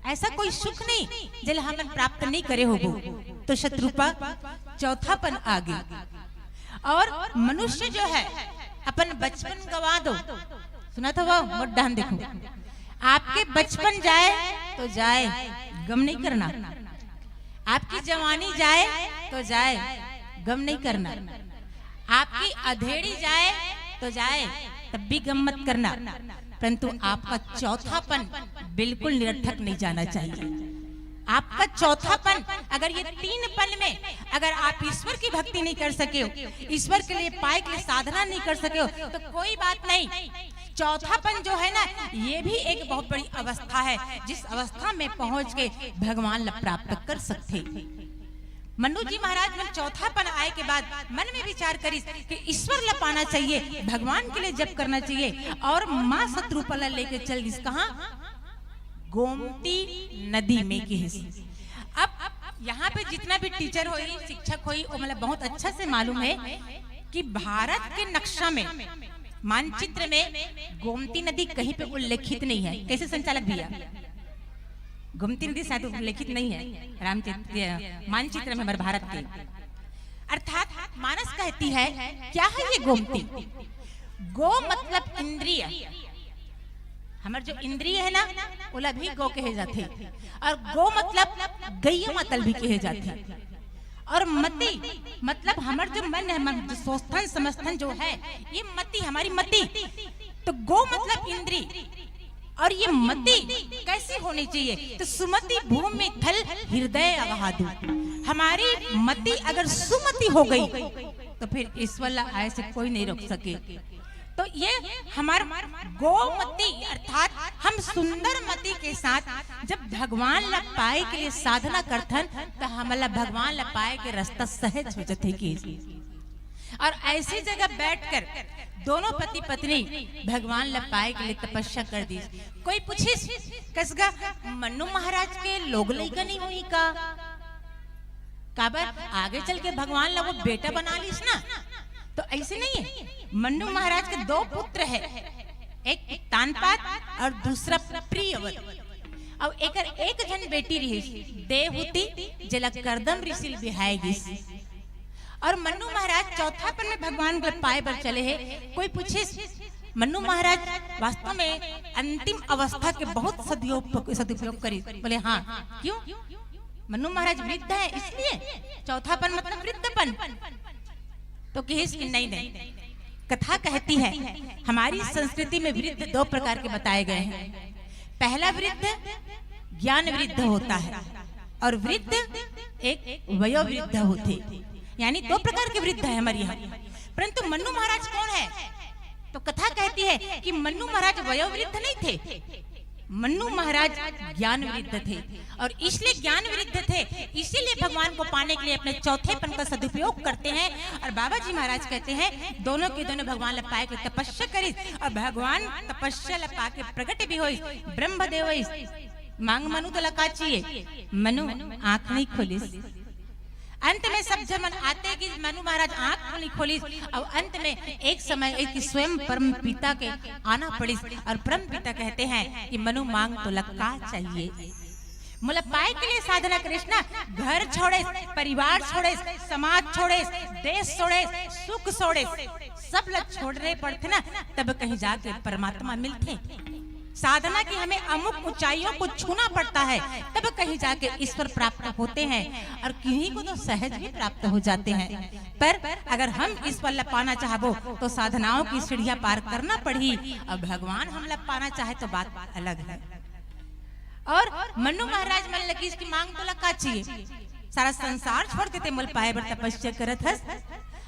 ऐसा कोई सुख नहीं जेला हमन प्राप्त नहीं करे होबो। तो शत्रुपा चौथापन आ गे। और मनुष्य जो है अपन बचपन गवा दो, सुनत हवव, मोर डहन देखो, आपके बचपन जाए तो जाए, गम नहीं करना। आपकी जवानी जाए तो जाए, गम नहीं करना। आपकी अधेड़ी जाए तो जाए, तब भी गम मत करना। परंतु आपका चौथापन बिल्कुल निरर्थक नहीं जाना चाहिए। आपका चौथापन, अगर ये तीन पन में अगर आप ईश्वर की भक्ति नहीं कर सके हो, ईश्वर के लिए, पाए के लिए साधना नहीं कर सके हो, तो कोई बात नहीं। चौथापन जो है ना, ये भी एक बहुत बड़ी अवस्था है, जिस अवस्था में पहुंच के भगवान ला प्राप्त कर सकथे। मनु जी महाराज मन चौथापन आए के बाद मन में विचार करिस कि ईश्वर ला पाना चाहिए, भगवान के लिए जप करना चाहिए, और माँ सतरूपा ला लेके चल दिस कहाँ? गोमती नदी में किहिस। अब यहाँ पे जितना भी टीचर होई, शिक्षक होई, वो मतलब बहुत अच्छा से मालूम है कि भारत के नक्शा में, मानचित्र में गोमती नदी कहीं पे उल्लेखित नहीं है। कैसे संचालक भैया? गोमती नदी शायद उल्लेखित नहीं है रामचित्र, मानचित्र में हमारे भारत के। अर्थात मानस कहती है, क्या है ये गोमती? गो मतलब इंद्रिय, हमर जो इंद्रिय है ना, ओला भी गो कहे जाथे। और गो मतलब गैया माता ल भी कहे जाथे। और मति मतलब हमर जो मन है, मन जो सोचथन समझथन जो है, ये मति, हमारी मति। तो गो मतलब इंद्री, और ये मति कैसी होनी चाहिए? तो सुमति भूमि थल हृदय अगाधु। हमारी मति अगर सुमति हो गई, तो फिर ईश्वर ला आए से कोई नहीं रोक सके। तो ये हमार गोमती अर्थात हम सुंदर मति के साथ जब भगवान ला पाए के लिए साधना करथन, तो हमला भगवान ला पाए के रास्ता सहज हो जथे कि। और ऐसी जगह बैठकर दोनों पति पत्नी भगवान ला पाए के लिए तपस्या कर दी। कोई पूछिस, कसगा मन्नू महाराज के लोग लइका नहीं होई का? काबर आगे चल के भगवान ला वो बेटा बना लिस ना, तो ऐसे नहीं है। मन्नू महाराज के दो पुत्र है, एक तानपाद और दूसरा प्रियवत। और एकर एक झन बेटी रहिस देवहूति, जेला करदम ऋषि ल बिहाए गिस। और मन्नू महाराज चौथापन में भगवान को पाए बर चले हे। कोई पूछिस, मन्नू महाराज वास्तव में अंतिम अवस्था के बहुत सदुपयोग, सदुपयोग करी? बोले, हाँ। क्यों? मन्नू महाराज वृद्ध है, इसलिए चौथापन मतलब वृद्धपन। तो किहिस कि नहीं, नहीं, कथा कहती है, हमारी संस्कृति में वृद्ध दो प्रकार के बताए गए हैं। पहला वृद्ध ज्ञान वृद्ध होता है और वृद्ध एक वयोवृद्ध होते, यानी दो प्रकार के वृद्ध है हमारे यहाँ। परंतु मन्नू महाराज कौन है? तो कथा कहती है कि मन्नू महाराज वयोवृद्ध नहीं थे, मन्नू महाराज ज्ञान वृद्ध थे, और इसलिए ज्ञान वृद्ध थे, इसीलिए भगवान को पाने के लिए अपने चौथेपन का सदुपयोग करते हैं। और बाबा जी महाराज कहते हैं, दोनों के दोनों भगवान ला पाए के तपस्या करिस, और भगवान तपस्या ला पाके प्रगट भी होइस, ब्रह्मदेव होइस। मांग मनु तो ला का चाहिए? मनु आंख नहीं खोलिस। अंत में सब झन मन आते कि मनु महाराज आंख खोली खोलिस, और अंत में एक समय एक स्वयं परम पिता के आना पड़िस, और परम पिता कहते हैं कि मनु मांग तो ला का चाहिए? मोला पाए के लिए साधना करिस ना, घर छोड़िस, परिवार छोड़िस, समाज छोड़िस, देश छोड़िस, सुख छोड़िस, सब ला छोड़ने पड़थे ना, तब कहीं जाके परमात्मा मिलथे। साधना की हमें अमुक ऊंचाइयों को छूना पड़ता है, तब कहीं जाके ईश्वर प्राप्त होते हैं, और किन्हीं को तो सहज भी प्राप्त हो जाते हैं। पर अगर हम ईश्वर ला पाना चाहबो, तो साधनाओं की सीढ़ियां पार करना पड़ही, और भगवान हमला पाना चाहे तो बात अलग है। और मन्नू महाराज मन लगिस कि मांग तो ला का चाहिए, सारा संसार छोड़ के ते मोला पाए बर तपस्या करत हस।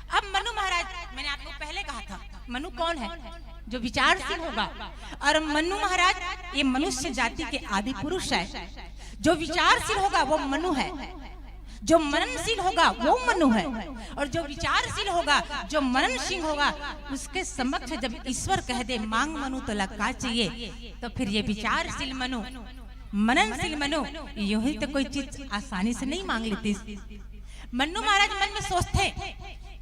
अब मन्नू महाराज, मैंने आपको पहले कहा था, मनु कौन है? जो विचारशील होगा। और मन्नू महाराज, ये मनुष्य जाति के आदि पुरुष है। जो विचारशील होगा वो मनु है, जो मननशील होगा वो मनु है, और जो विचारशील होगा, जो मननशील होगा, उसके समक्ष जब ईश्वर कह दे, मांग मनु तो ला का चाहिए, तो फिर ये विचारशील मनु, मननशील मनु, यूं ही तो कोई चीज आसानी से नहीं मांग लेती। मन्नू महाराज मन में सोचते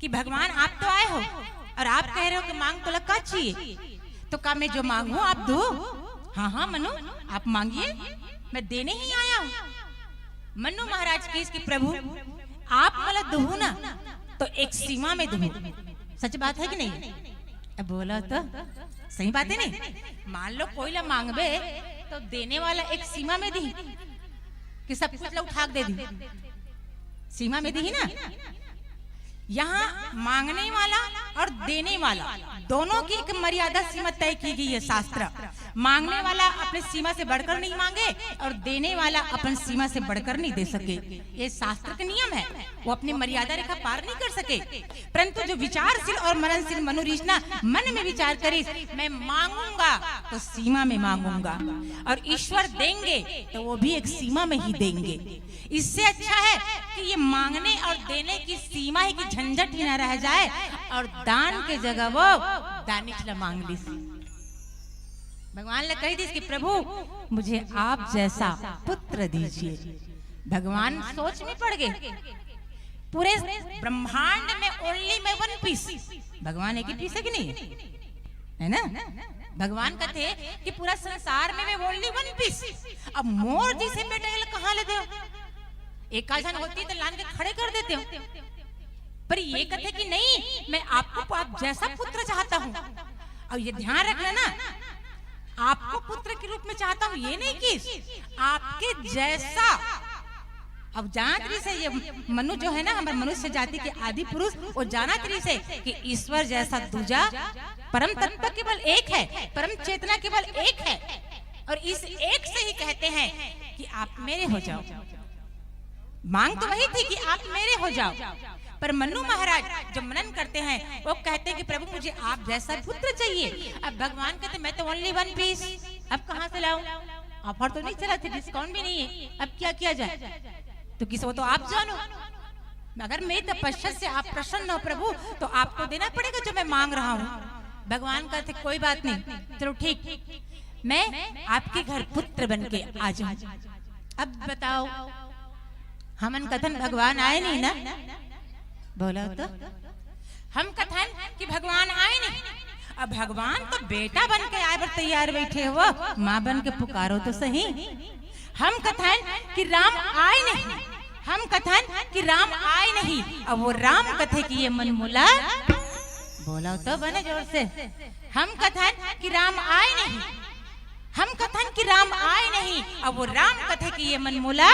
कि भगवान, आप तो आए हो और आप कह रहे हो कि मांग तो ला का चाहिए, तो का मैं जो मांगू आप दो? हाँ हाँ मनु, आप मांगिए, मैं देने ही आया हूँ। मन्नू महाराज किहिस कि प्रभु, आप मोला दुहू ना, तो एक सीमा में दुहू। सच बात है कि नहीं? अब बोलो तो, सही बात है नहीं? मान लो कोई ला मांगबे, तो देने वाला एक सीमा में दिही कि सब कुछ ला उठा के दे दी, सीमा में दिही ना। यहाँ मांगने वाला और देने वाला दोनों की एक मर्यादा सीमा तय की गई है शास्त्र। मांगने वाला अपने सीमा से बढ़कर नहीं मांगे और देने वाला अपन सीमा से बढ़कर नहीं दे सके। ये शास्त्र के नियम है, वो अपनी मर्यादा रेखा पार नहीं कर सके। परंतु जो विचारशील और मननशील मनुरीस ना मन में विचार करिस, मैं मांगूंगा तो सीमा में मांगूंगा, और ईश्वर देंगे तो वो भी एक सीमा में ही देंगे। इससे अच्छा है कि ये मांगने और देने की सीमा ही की झंझट ही ना रह जाए, और दान के जगह वो दानिश ला मांग लिस। भगवान ला कहि दिस कि प्रभु, मुझे आप जैसा पुत्र दीजिए। भगवान सोच में पड़ गए, पूरे ब्रह्मांड में only मैं one piece, भगवान एक ही पीस है कि नहीं, है ना? भगवान कथे कि पूरा संसार में मैं only one piece, अब मोर जैसे बेटा ये कहाँ ले दे? एक आध झन होती तो लान के खड़े कर देते हो, पर ये कथे कि नहीं, मैं आपको आप जैसा पुत्र चाहता हूँ। और ये ध्यान रखना ना, आपको पुत्र के रूप में चाहता हूँ, ये नहीं कि आपके जैसा। अब जानत रहिस हे ये मनु जो है ना, हमारे मनुष्य जाति के आदि पुरुष, वो जानत रहिस हे कि ईश्वर जैसा दूजा परम तत्व केवल एक है, परम चेतना केवल एक है, और इस एक से ही कहते हैं कि आप मेरे हो जाओ। मांग तो वही थी कि आप मेरे हो जाओ, पर मनु महाराज जो मनन करते हैं, वो कहते हैं कि प्रभु, मुझे आप जैसा पुत्र चाहिए। अब भगवान कहते, मैं तो only one piece, अब कहाँ से लाऊं? Offer तो नहीं चला था, discount भी नहीं है, अब क्या किया जाए? तो किस, वो तो आप जानो। अगर मेरी तपस्या से आप प्रसन्न हो प्रभु, तो आपको देना पड़ेगा जो मैं मांग रहा हूँ। भगवान कहते, कोई बात नहीं, चलो ठीक, मैं आपके घर पुत्र बन के आ जाऊं। अब बताओ, हमन कथन भगवान आए नहीं ना, बोलो तो। हम कथन कि भगवान आए नहीं, अब भगवान तो बेटा बन के आए बर तैयार बैठे हो, माँ बन के पुकारो तो सही। हम कथन कि राम आए नहीं, हम कथन कि राम आए नहीं, अब वो राम कथे कि ये मन मोला, बोलो तो बने जोर से। हम कथन कि राम आए नहीं, हम कथन कि राम आए नहीं, अब वो राम कथे कि ये मन मोला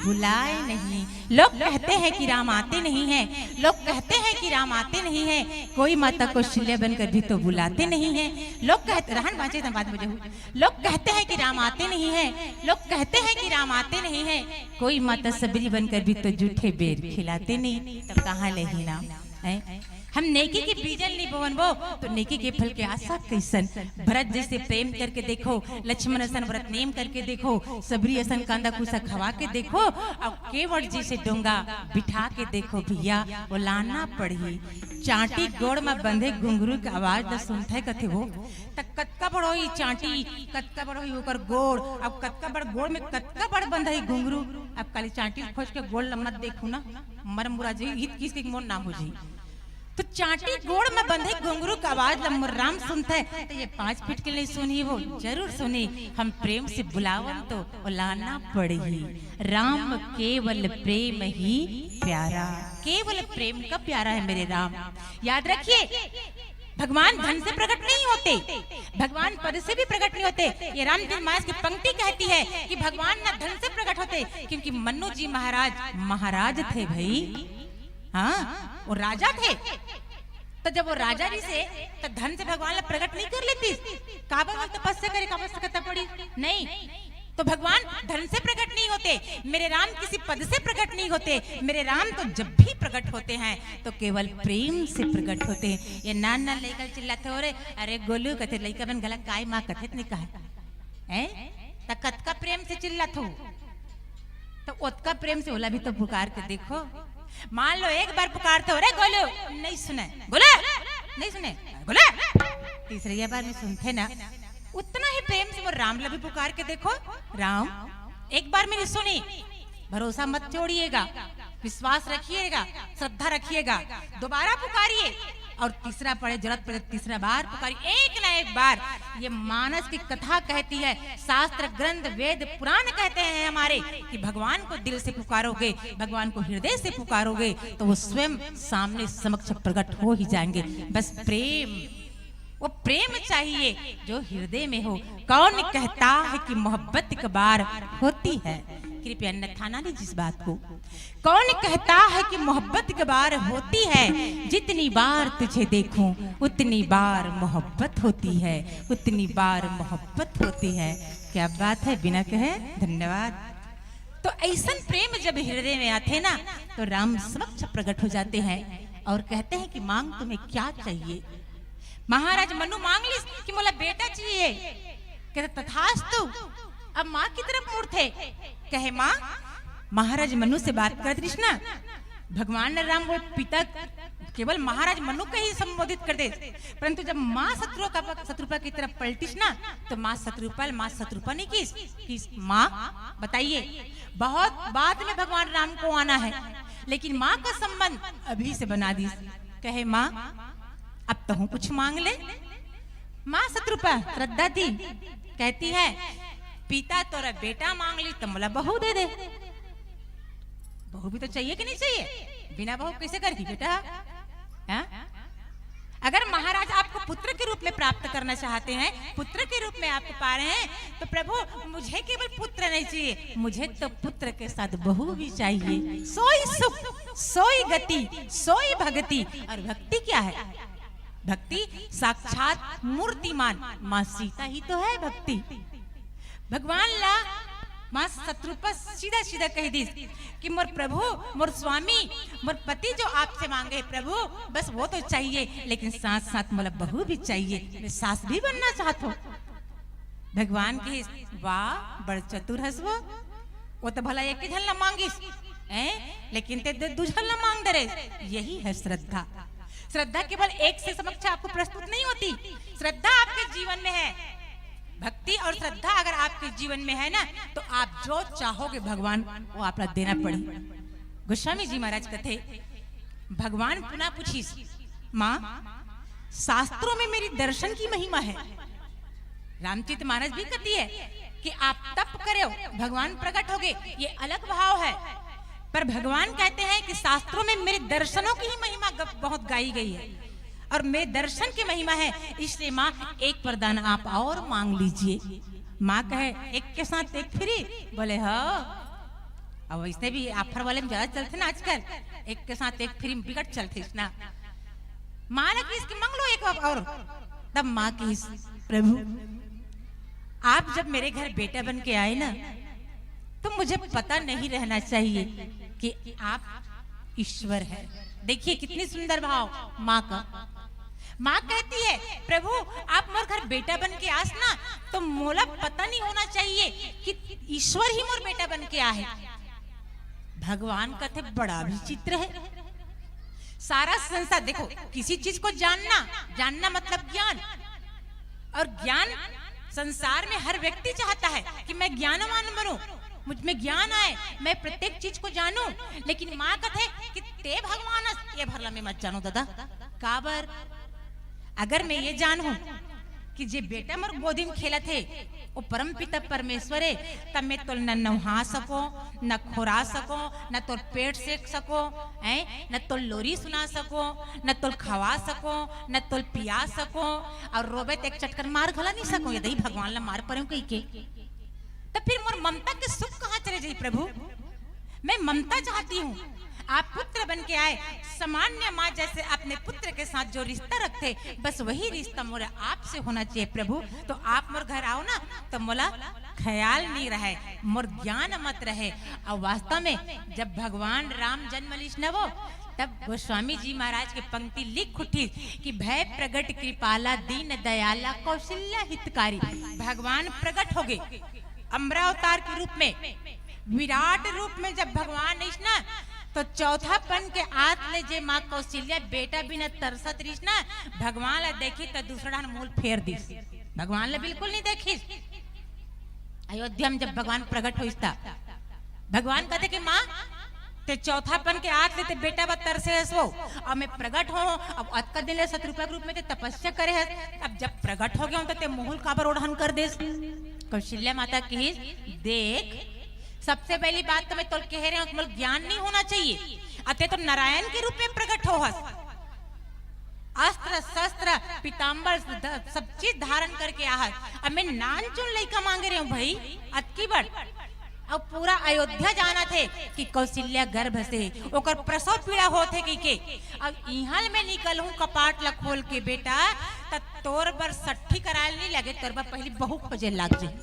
बुलाए नहीं। लोग कहते हैं कि राम आते नहीं हैं, लोग कहते हैं कि राम आते नहीं हैं, कोई माता कौशल्या बनकर भी तो बुलाते नहीं हैं। लोग कहते, रहन बांचे तो बाद में जो, लोग कहते हैं कि राम आते नहीं हैं, लोग कहते हैं कि राम आते नहीं हैं, कोई माता सबरी बनकर भी तो जूठे बेर खिलाते नहीं, तो कहाँ ले ही राम, हैं? हम नेकी के बीजन नहीं बोवन वो, तो नेकी के फल के आशा कैसन? भरत जैसे प्रेम करके देखो, लक्ष्मण असन व्रत नेम करके देखो, सबरी असन कांदा कुसा खवा के देखो, और केवट जैसे डोंगा बिठा के देखो भैया, वो लाना पड़ही। चांटी गोड़ में बंधे घुंघरू के आवाज ल सुनथे कथे वो, त कतका बड़ होही चांटी, कतका बड़ होही ओकर गोड़, अब कतका बड़ गोड़ में कतका बड़ बंधही घुंघरू। अब काली चांटी खोज के गोड़ ल मत देखू ना, मर मुरा जी, हित किस के मोर नाम हो जी। तो चांटी गोड़ में बंधे घुंघरू के आवाज ल मोर राम सुनथे, तो ये पाँच फीट के नहीं सुनही वो, जरूर सुनही। हम प्रेम से बुलावन तो बुलाना पड़ही। राम केवल प्रेम ही प्यारा, केवल प्रेम का प्यारा है मेरे राम। याद रखिए, भगवान धन से प्रकट नहीं होते, भगवान पद से भी प्रकट नहीं होते। ये रामचंद्र मानस की पंक्ति कहती है कि भगवान ना धन से प्रकट होते, क्योंकि मनु जी महाराज महाराज थे भाई, हाँ, वो राजा थे। तो जब वो राजा जी से, तो धन से भगवान ला प्रकट नहीं कर लेती, काबर वो तपस्या करे, काबर से करता पड़ी? नहीं। तो भगवान धन से प्रकट नहीं होते, मेरे राम किसी पद से प्रकट नहीं होते। मेरे राम तो जब भी प्रकट होते हैं तो केवल प्रेम से प्रकट होते हैं। ये नान नान लइका चिल्लाथे हो रे, अरे गोलू कथे, लइका मन घला काय माँ कथे नहीं कहा, हैं? त कतका प्रेम से चिल्लाथू, तो ओतका प्रेम से ओला भी तो पुकार के देखो। मान लो एक बार पुकारथे हो रे गोलू, नहीं सुने, गोलू, नहीं सुने, गोलू, तीसरी बार में सुनथे ना, उतना ही प्रेम से वो राम ला भी पुकार के देखो। राम, एक बार में नहीं सुनी, भरोसा मत छोड़िएगा, विश्वास रखिएगा, श्रद्धा रखिएगा, दोबारा पुकारिए और तीसरा पड़े, जरूरत पड़े तीसरा बार पुकारिए। एक ना एक बार ये मानस की कथा कहती है, शास्त्र ग्रंथ वेद पुराण कहते हैं हमारे कि भगवान को दिल से पुकारोगे, भगवान को हृदय से पुकारोगे तो वो स्वयं सामने समक्ष प्रकट हो ही जाएंगे। बस प्रेम, वो प्रेम चाहिए जो हृदय में हो। कौन कहता है कि मोहब्बत एक बार होती है, कृपया अन्यथा ना लीजिए इस बात को। कौन कहता है कि मोहब्बत के बार होती है? जितनी बार तुझे देखूं, उतनी बार मोहब्बत होती है, उतनी बार मोहब्बत होती है। क्या बात है, बिना कहे धन्यवाद। तो ऐसन प्रेम जब हृदय में आथे ना, तो राम समक्ष प्रकट हो जाते हैं और कहते हैं कि मांग, तुम्हें क्या चाहिए? महाराज मनु मांग लिस कि मोला बेटा चाहिए। कहते, तथास्तु। अब माँ की तरफ मुड़थे, कहे, माँ, महाराज मनु से बात करत रहिस ना, भगवान राम वो पिता केवल महाराज मनु के ही संबोधित कर दे, परंतु जब माँ शत्रुपा, शत्रुपा की तरफ पलटिस ना, तो माँ शत्रुपा, माँ शत्रुपा नहीं किस, किस माँ बताइए, बहुत बाद में भगवान राम को आना है, लेकिन माँ का संबंध अभी से बना दिस। कहे, माँ, अब तहूँ कुछ मांग ले। माँ शत्रुपा श्रद्धा दी कहती है, पिता तोरा बेटा मांग ली तो मोला बहू दे दे। बहू भी तो चाहिए कि नहीं चाहिए? बिना बहू कैसे करही बेटा? हाँ? अगर महाराज आपको पुत्र के रूप में प्राप्त करना चाहते हैं, पुत्र के रूप में आपको पा रहे हैं, तो प्रभु, मुझे केवल पुत्र नहीं चाहिए, मुझे तो पुत्र के साथ बहू भी चाहिए। सोई सुख, सोई गति, सोई भक्ति। और भक्ति क्या है? भक्ति साक्षात मूर्तिमान माँ सीता ही तो है भक्ति। भगवान ला माँ शत्रुपा सीधा सीधा कह दिस कि मोर प्रभु, मोर स्वामी, मोर पति जो आपसे मांगे प्रभु, बस वो तो चाहिए, लेकिन साथ साथ मोला बहू भी चाहिए, मैं सास भी बनना चाहत हूँ। भगवान कहिस, वाह, बड़ चतुर हस वो, वो तो भला एक ही झन ला मांगिस, हैं? लेकिन ते दे दू झन ला मांग दे रे। यही है श्रद्धा। श्रद्धा केवल एक से समक्ष आपको प्रस्तुत नहीं होती, श्रद्धा आपके जीवन में है। भक्ति और श्रद्धा अगर आपके जीवन में है ना, तो आप जो चाहोगे भगवान वो आप ला देना पड़ी। गोस्वामी जी महाराज कथे, भगवान पुनः पूछिस, माँ, शास्त्रों में मेरी दर्शन की महिमा है। रामचरित मानस भी कहती है कि आप तप करे, भगवान प्रकट हो गए, ये अलग भाव है। पर भगवान कहते हैं कि शास्त्रों में मेरे दर्शनों की ही महिमा ग-, बहुत गाई गई है और मेरे दर्शन की महिमा है, इसलिए माँ, एक वरदान आप और मांग लीजिए। माँ कहे, एक के साथ एक फ्री? बोले, हाँ। अब वैसे भी ऑफर वाले में ज्यादा चलथे ना आजकल, एक के साथ एक फ्री बिकट चलथे ना। माँ ने कहिस कि मांग लो एक और। तब माँ कहिस, प्रभु, आप जब मेरे घर बेटा बन के आए ना, तो मुझे पता नहीं रहना चाहिए कि आप ईश्वर है। देखिए कितनी सुंदर भाव माँ का। माँ कहती है, प्रभु, आप मोर घर बेटा बन के आस ना, तो मोला पता नहीं होना चाहिए कि ईश्वर ही मोर बेटा बन के आहे। भगवान कथे, बड़ा विचित्र है। सारा संसार, देखो, किसी चीज को जानना, जानना मतलब ज्ञान, और ज्ञान संसार में हर व्यक्ति चाहता है कि मैं ज्ञानवान बनूं, मुझ में ज्ञान आए, मैं प्रत्येक चीज को जानूं। लेकिन माँ कथे कि ते भगवान अस, ये भर ला मैं मत जानूं दादा। काबर? अगर मैं ये जानूं कि जे बेटा मोर गोदी में खेलत हे, वो परम पिता परमेश्वर हे, तब मैं तोल न नहा सको, न खोरा सको, न तोर पेट सेक सको, हैं? न तोल लोरी सुना सको, न तोल खवा सको, न तोल पिया सको, और रोबे त एक चटकन मार घला नहीं सको, यदि भगवान ला मार परेंव कहिके। तो फिर मोर ममता के सुख कहाँ चले जाई प्रभु? मैं ममता चाहती हूँ। आप पुत्र बन के आए, सामान्य माँ जैसे अपने पुत्र के साथ जो रिश्ता रखते, बस वही रिश्ता मोर आपसे होना चाहिए प्रभु। तो आप मोर घर आओ ना, तो मोला ख्याल नहीं रहे, मोर ज्ञान मत रहे। और वास्तव में जब भगवान राम जन्म लिस न वो, तब गोस्वामी जी महाराज के पंक्ति लिख उठी कि भय प्रगट कृपाला दीन दयाला कौशल्या हितकारी। भगवान प्रगट हो गए अमरा अवतार के रूप में, विराट रूप में जब भगवान आइस ना, तो चौथापन के आत ले जे माँ कौशल्या बेटा बिना तरसत रहिस ना, भगवान ला देखिस तो दूसरा डाहन मुंह फेर दिस, भगवान ला बिल्कुल नहीं देखिस। अयोध्या में जब भगवान प्रकट होइस ता, भगवान कहते कि माँ, ते चौथापन के आत ले ते बेटा बर तरसे हस वो, अब मैं प्रकट हो, अब अतका दिन ले शत्रुपा के रूप में ते तपस्या करे हस, अब जब प्रकट हो गया हूँ तो ते मुंह ल काबर ओढ़न कर देस। कौशल्या माता कहिस, देख, सबसे पहली बात तो मैं तोल कह रहे हूँ, मोला ज्ञान नहीं होना चाहिए। अब ते तो नारायण के रूप में प्रकट हो हस, अस्त्र शस्त्र पीताम्बर ध-, सब चीज धारण करके आहस। अब मैं नानचुन लइका मांगे रहे हूँ भाई, अतकी बड़। अब पूरा अयोध्या जानत हे कि कौशल्या गर्भ से हे, ओकर प्रसव पीड़ा होत हे कहिके। अब इहाँ ले मैं निकलहूँ कपाट ला खोल के बेटा, त तोर बर सट्ठी करायल नहीं लगे, तोर बर पहली बहू खोजे लाग जाही।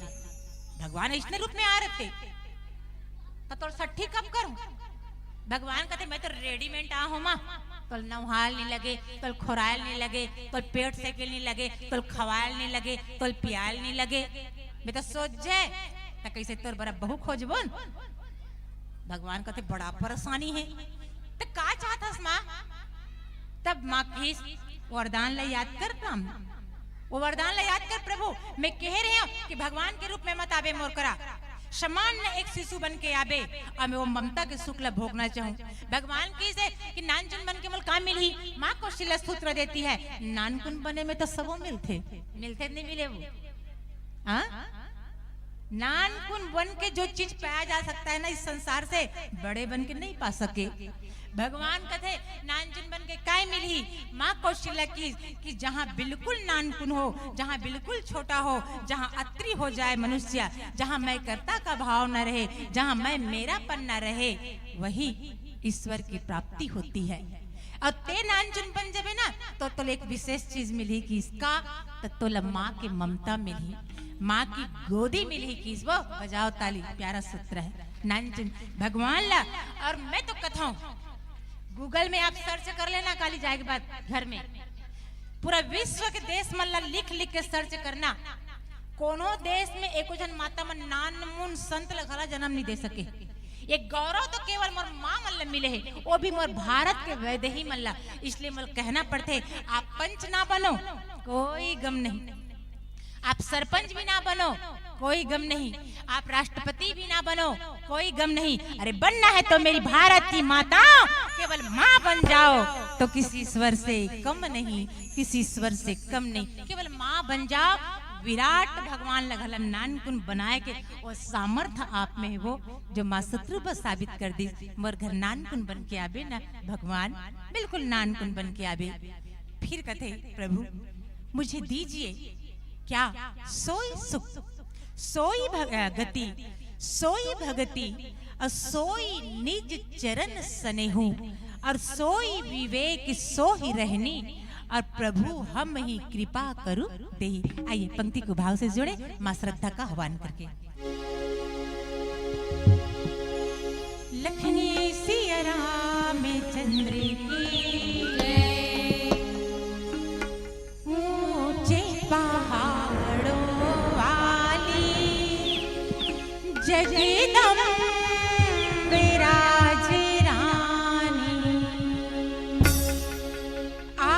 भगवान अइसने रूप में आ रथे, त तोर सट्ठी कब करूँ? भगवान कथे, मैं तो readymade आ हों माँ, तोल नहायल नहीं लगे, तोल खोरायल नहीं लगे, तोल पेट सेकेल नहीं लगे, तोल खवायल नहीं लगे, तोल पियायल नहीं लगे। मैं तो सोच जाए, त कइसे तोर बर बहू खोजबोन? भगवान कथे, बड़ा परेशानी हे, त का चाहत हस माँ? तब माँ कहिस, वरदान ला याद कर राम, वो वरदान ला याद कर प्रभु, मैं कहे रहे हूँ कि भगवान के रूप में मत आबे मोर करा, सामान्य एक शिशु बन के आबे, अउ मैं वो ममता के सुख ला भोगना चाहूँ। भगवान कहिस हे कि नानचुन बन के मोला का मिलही? माँ कौशल्या सूत्र देती है, नानकुन बने में तो सबो मिलथे, मिलथे नहीं मिले वो? हाँ, नानकुन बन के जो चीज पाया जा सकता है ना इस संसार से, बड़े बन के नहीं पा सके। भगवान कथे, नानचुन बन के काय मिलही? माँ कौशल्या कहिस कि जहाँ बिल्कुल नानकुन हो, जहाँ बिल्कुल छोटा हो, जहाँ अत्री हो जाए मनुष्य, जहाँ मैं कर्ता का भाव न रहे, जहाँ मैं मेरापन न रहे, वही ईश्वर की प्राप्ति होती है। अउ ते नानचुन बन जबे ना, तो तोला एक विशेष चीज मिलही कि इसका, त तोला माँ के ममता मिलही, माँ की गोदी मिलही कि इसको। बजाओ ताली, प्यारा सूत्र है नानचुन भगवान ला। अउ मैं तो कथौं, Google में आप search कर लेना काली जाए के बाद घर में, पूरा विश्व के देश मन ला लिख लिख के search करना, कोनो देश में एको झन माता मन नानमुन संत ला घला जन्म नहीं दे सके। ये गौरव तो केवल मोर माँ मन ला मिले हे, वो भी मोर भारत के वैदेही मन ला। इसलिए मोला कहना पड़थे, आप पंच ना बनो, कोई गम नहीं, आप सरपंच भी ना बनो, कोई गम नहीं, आप राष्ट्रपति भी ना बनो, कोई गम नहीं। अरे बनना है तो मेरी भारत की माता, केवल माँ बन जाओ तो किसी ईश्वर से कम नहीं, किसी ईश्वर से कम नहीं। केवल माँ बन जाओ, विराट भगवान ला घला नानकुन बनाए के वो सामर्थ्य आप में हे, वो जो माँ शत्रु पर साबित कर दिस, मोर घर नानकुन बन के आबे ना भगवान, बिल्कुल नानकुन बन के आबे। फिर कथे, प्रभु, मुझे दीजिए क्या सोई सुख, सोई भग-, गति, सोई भगति, अउ सोई निज चरण सनेहू, अउ सोई विवेक सोई रहनी, अउ प्रभु हमहिं कृपा करू देही। आइए, पंक्ति को भाव से जोड़े, माँ श्रद्धा का आह्वान करके। लखनी सिया रामचंद्र की जय। ऊंचे पहाड़ों वाली जगदम्ब राज रानी। आ, आ,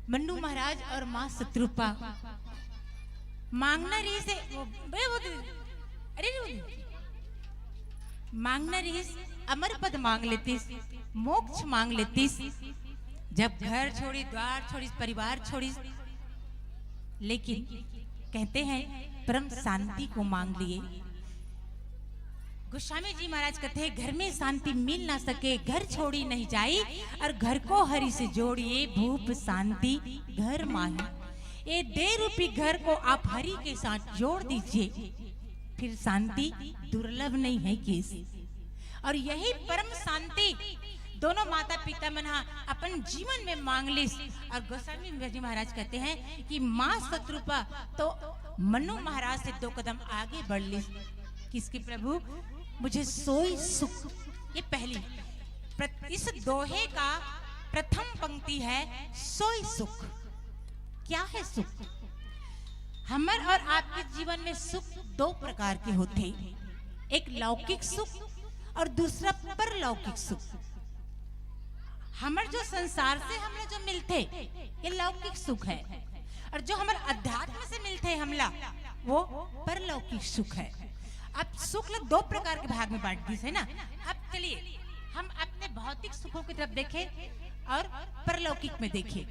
मन्नू महाराज और माँ शत्रुपा मांगना रहिस हे, वो, बे, वो, अरे, वो, मांगना रहिस, अमर पद मांग लेतिस, मोक्ष मांग लेतिस। जब घर छोड़िस, द्वार छोड़िस, परिवार छोड़िस, लेकिन कहते हैं परम शांति को मांग लिए। गोस्वामी जी महाराज कहते हैं, घर में शांति मिल ना सके, घर छोड़ी नहीं जाई, और घर को हरि से जोड़िए, भूप शांति घर माही। ये देह रूपी घर को आप हरि के साथ जोड़ दीजिए, फिर शांति दुर्लभ नहीं है किस। और यही परम शांति दोनों माता पिता मन हा अपन जीवन में मांग लिस। और गोस्वामी जी महाराज कहते हैं कि माँ शत्रुपा तो मन्नू महाराज से दो कदम आगे बढ़ लिस। किसके प्रभु? मुझे सोई सुख। ये पहली प्र-, इस दोहे का प्रथम पंक्ति है सोई सुख। क्या है सुख? हमर और आपके जीवन में सुख दो प्रकार के होथे, एक लौकिक सुख और दूसरा परलौकिक सुख। हमर जो संसार से हमला जो मिलथे, ये लौकिक सुख है, और जो हमर अध्यात्म से मिलथे हमला, वो परलौकिक सुख है। अब सुख ल दो प्रकार के भाग में बांट दिस हे ना। अब चलिए हम अपने भौतिक सुखों की तरफ देखें और परलौकिक में देखें।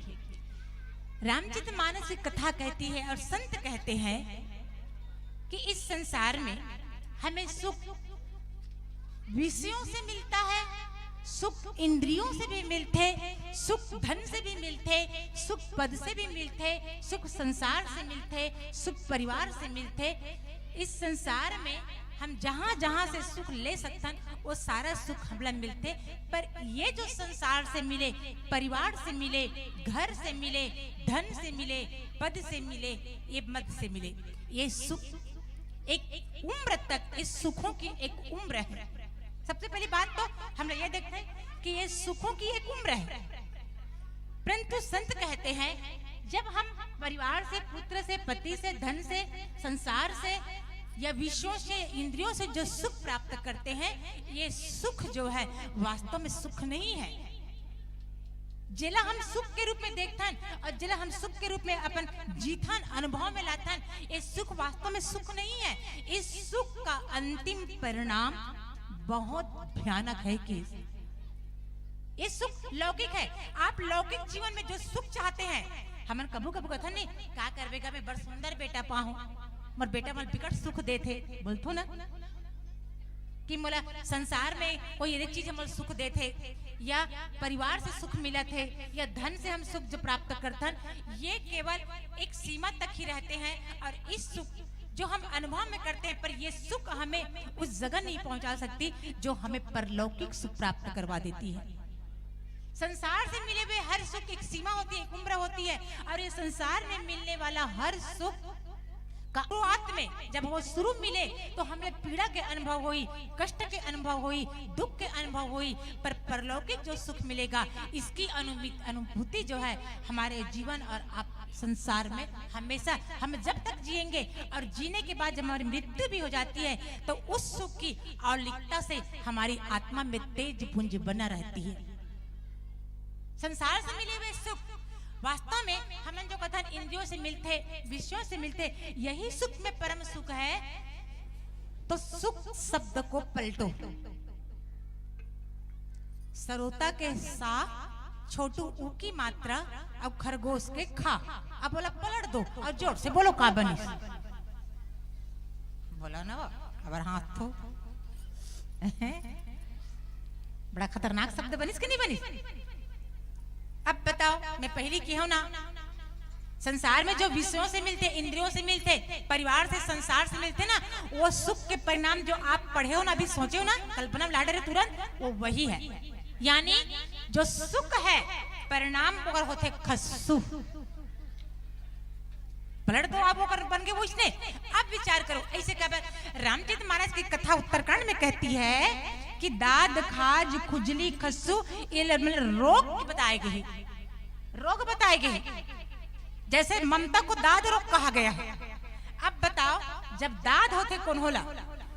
रामचरित मानस की कथा कहती है और संत कहते हैं कि इस संसार में हमें सुख विषयों से मिलता है, सुख इंद्रियों से भी मिलथे, सुख धन से भी मिलथे, सुख पद से भी मिलथे, सुख संसार से मिलथे, सुख परिवार से मिलथे। इस संसार में हम जहाँ जहाँ से सुख ले सकथन, वो सारा सुख हमला मिलथे। पर ये जो संसार से मिले, परिवार से मिले, घर से मिले, धन से मिले, पद से मिले, ये मद से मिले, ये सुख एक उम्र तक, इस सुखों की एक उम्र है। सबसे पहली बात तो हम लोग ये देखते हैं कि ये सुखों की एक उम्र है, परंतु संत कहते हैं, जब हम परिवार से, पुत्र से, पति से, धन से, संसार से या विषयों से, इंद्रियों से जो सुख प्राप्त करते हैं, ये सुख जो है, वास्तव में सुख नहीं है। जेला हम सुख के रूप में देखथन और जेला हम सुख के रूप में अपन जीथन, अनुभव में लाथन, ये सुख वास्तव में सुख नहीं है। इस सुख का अंतिम परिणाम बहुत भयानक है कि ये सुख लौकिक है। आप लौकिक जीवन में जो सुख चाहते हैं, हमन कभू कभू कथन नहीं, "का करबे गा, मैं बड़ सुंदर बेटा पाहूं, मोर बेटा मोला बिकट सुख देथे," बोलथो ना, कि मोला संसार में कोई ऐसी चीज मोला सुख देथे, या परिवार से सुख मिलत हे, या धन से हम सुख जो प्राप्त करथन, ये केवल एक सीमा तक ही रहते हैं। और इस सुख जो हम अनुभव में करते हैं, पर ये सुख हमें उस जगह नहीं पहुंचा सकती जो हमें परलौकिक सुख प्राप्त करवा देती है। संसार से मिले हुए हर सुख एक सीमा होती है, एक उम्र होती है, और ये संसार में मिलने वाला हर सुख का शुरुआत में जब वो शुरू मिले तो हमें पीड़ा के अनुभव होई, कष्ट के अनुभव होई, दुख के अनुभव होई, पर परलौकिक जो सुख मिलेगा, इसकी अनुमित-, अनुभूति जो है, हमारे जीवन और आप संसार में हमेशा हम जब तक जिएंगे और जीने के बाद जब हमारी मृत्यु भी हो जाती है, तो उस सुख की औलिकता से हमारी आत्मा में तेज पुंज बना रहती है। संसार से मिले हुए सुख वास्तव में हमन जो कथन इंद्रियों से मिलथे, विषयों से मिलथे, यही सुख में परम सुख है। तो सुख शब्द को पलटो, सरोता के सा, छोटू ऊ की मात्रा, अब खरगोश के खा। अब बोला पलट दो और जोर से बोलो, का बनिस? बोला ना वो, अब हाथ तो बड़ा खतरनाक शब्द बनिस कि नहीं बनिस? अब बताओ, मैं पहली की हूं ना, संसार में जो विषयों से मिलथे, इंद्रियों से मिलथे, परिवार से, संसार से मिलथे ना, वो सुख के परिणाम जो आप पढ़े हो ना, अभी सोचे हो ना, कल्पना में ला डरे तुरंत, वो वही है। यानी जो सुख है, परिणाम ओकर होथे खस्सू। पलट दो आप, ओकर बन के वइसने। अब विचार करो, ऐसे कब रामचरित मानस की कथा उत्तरकांड में कहती है कि दाद खाज खुजली खस्सू, ये ल-, मतलब रोग बताए गए, रोग बताए गए, जैसे ममता को दाद रोग कहा गया है। अब बताओ, जब दाद होथे कोनो ला,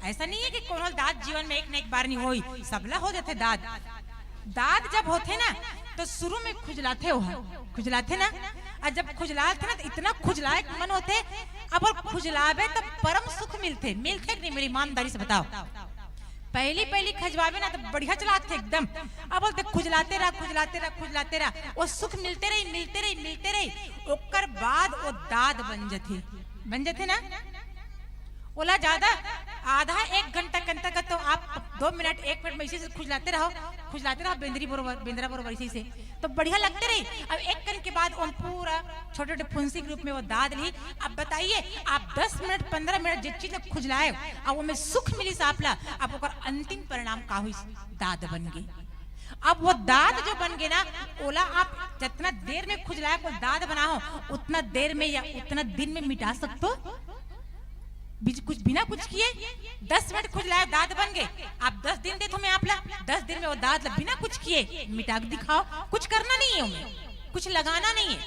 ऐसा नहीं है कि कोनो ला दाद जीवन में एक न एक बार नहीं होई, सबला हो जाथे दाद। दाद जब होथे ना, तो शुरू में खुजलाथे, वो खुजलाथे ना, अउ जब खुजलाथे ना, त इतना खुजलाए के मन होथे। अब बोल, खुजलाबे त परम सुख मिलथे, मिलथे कि नहीं? मेरी ईमानदारी से बताओ। पहली पहली खजवाबे ना, त बढ़िया चलाथे एकदम। अब बोलथे, खुजलाते रहा, खुजलाते रहा, खुजलाते रहा, वो सुख मिलते रही, मिलते रही, मिलते रही। ओकर बाद वो दाद बन जथे, बन जथे ना। ओला ज्यादा आधा एक घंटा, घंटा का तो आप दो मिनट, एक मिनट में इसी से खुजलाते रहो, खुजलाते रहो, बेंदरी बरोबर, बेंदरा बरोबर इसी से, तो बढ़िया लगते रही। अब एक कन के बाद ओम पूरा छोटे छोटे फुंसी के रूप में वो दाद ली। अब बताइए, आप दस मिनट, पन्द्रह मिनट जिस चीज में खुजलाए, अब वो में सुख मिली सांपला, अब ओकर अंतिम परिणाम का हुई? दाद बन गई। अब वो दाद जो बन गए ना, ओला आप जितना देर में खुजलाए को दाद बनाओ, उतना देर में या उतना दिन में मिटा सकते हो। बीच कुछ बिना कुछ किए दस मिनट खुजलाए, दाद बन गए। आप दस दिन देथो मैं आपला, दस दिन में वो दाद ला बिना कुछ किए मिटा के दिखाओ। कुछ करना नहीं है उमें, कुछ लगाना नहीं है।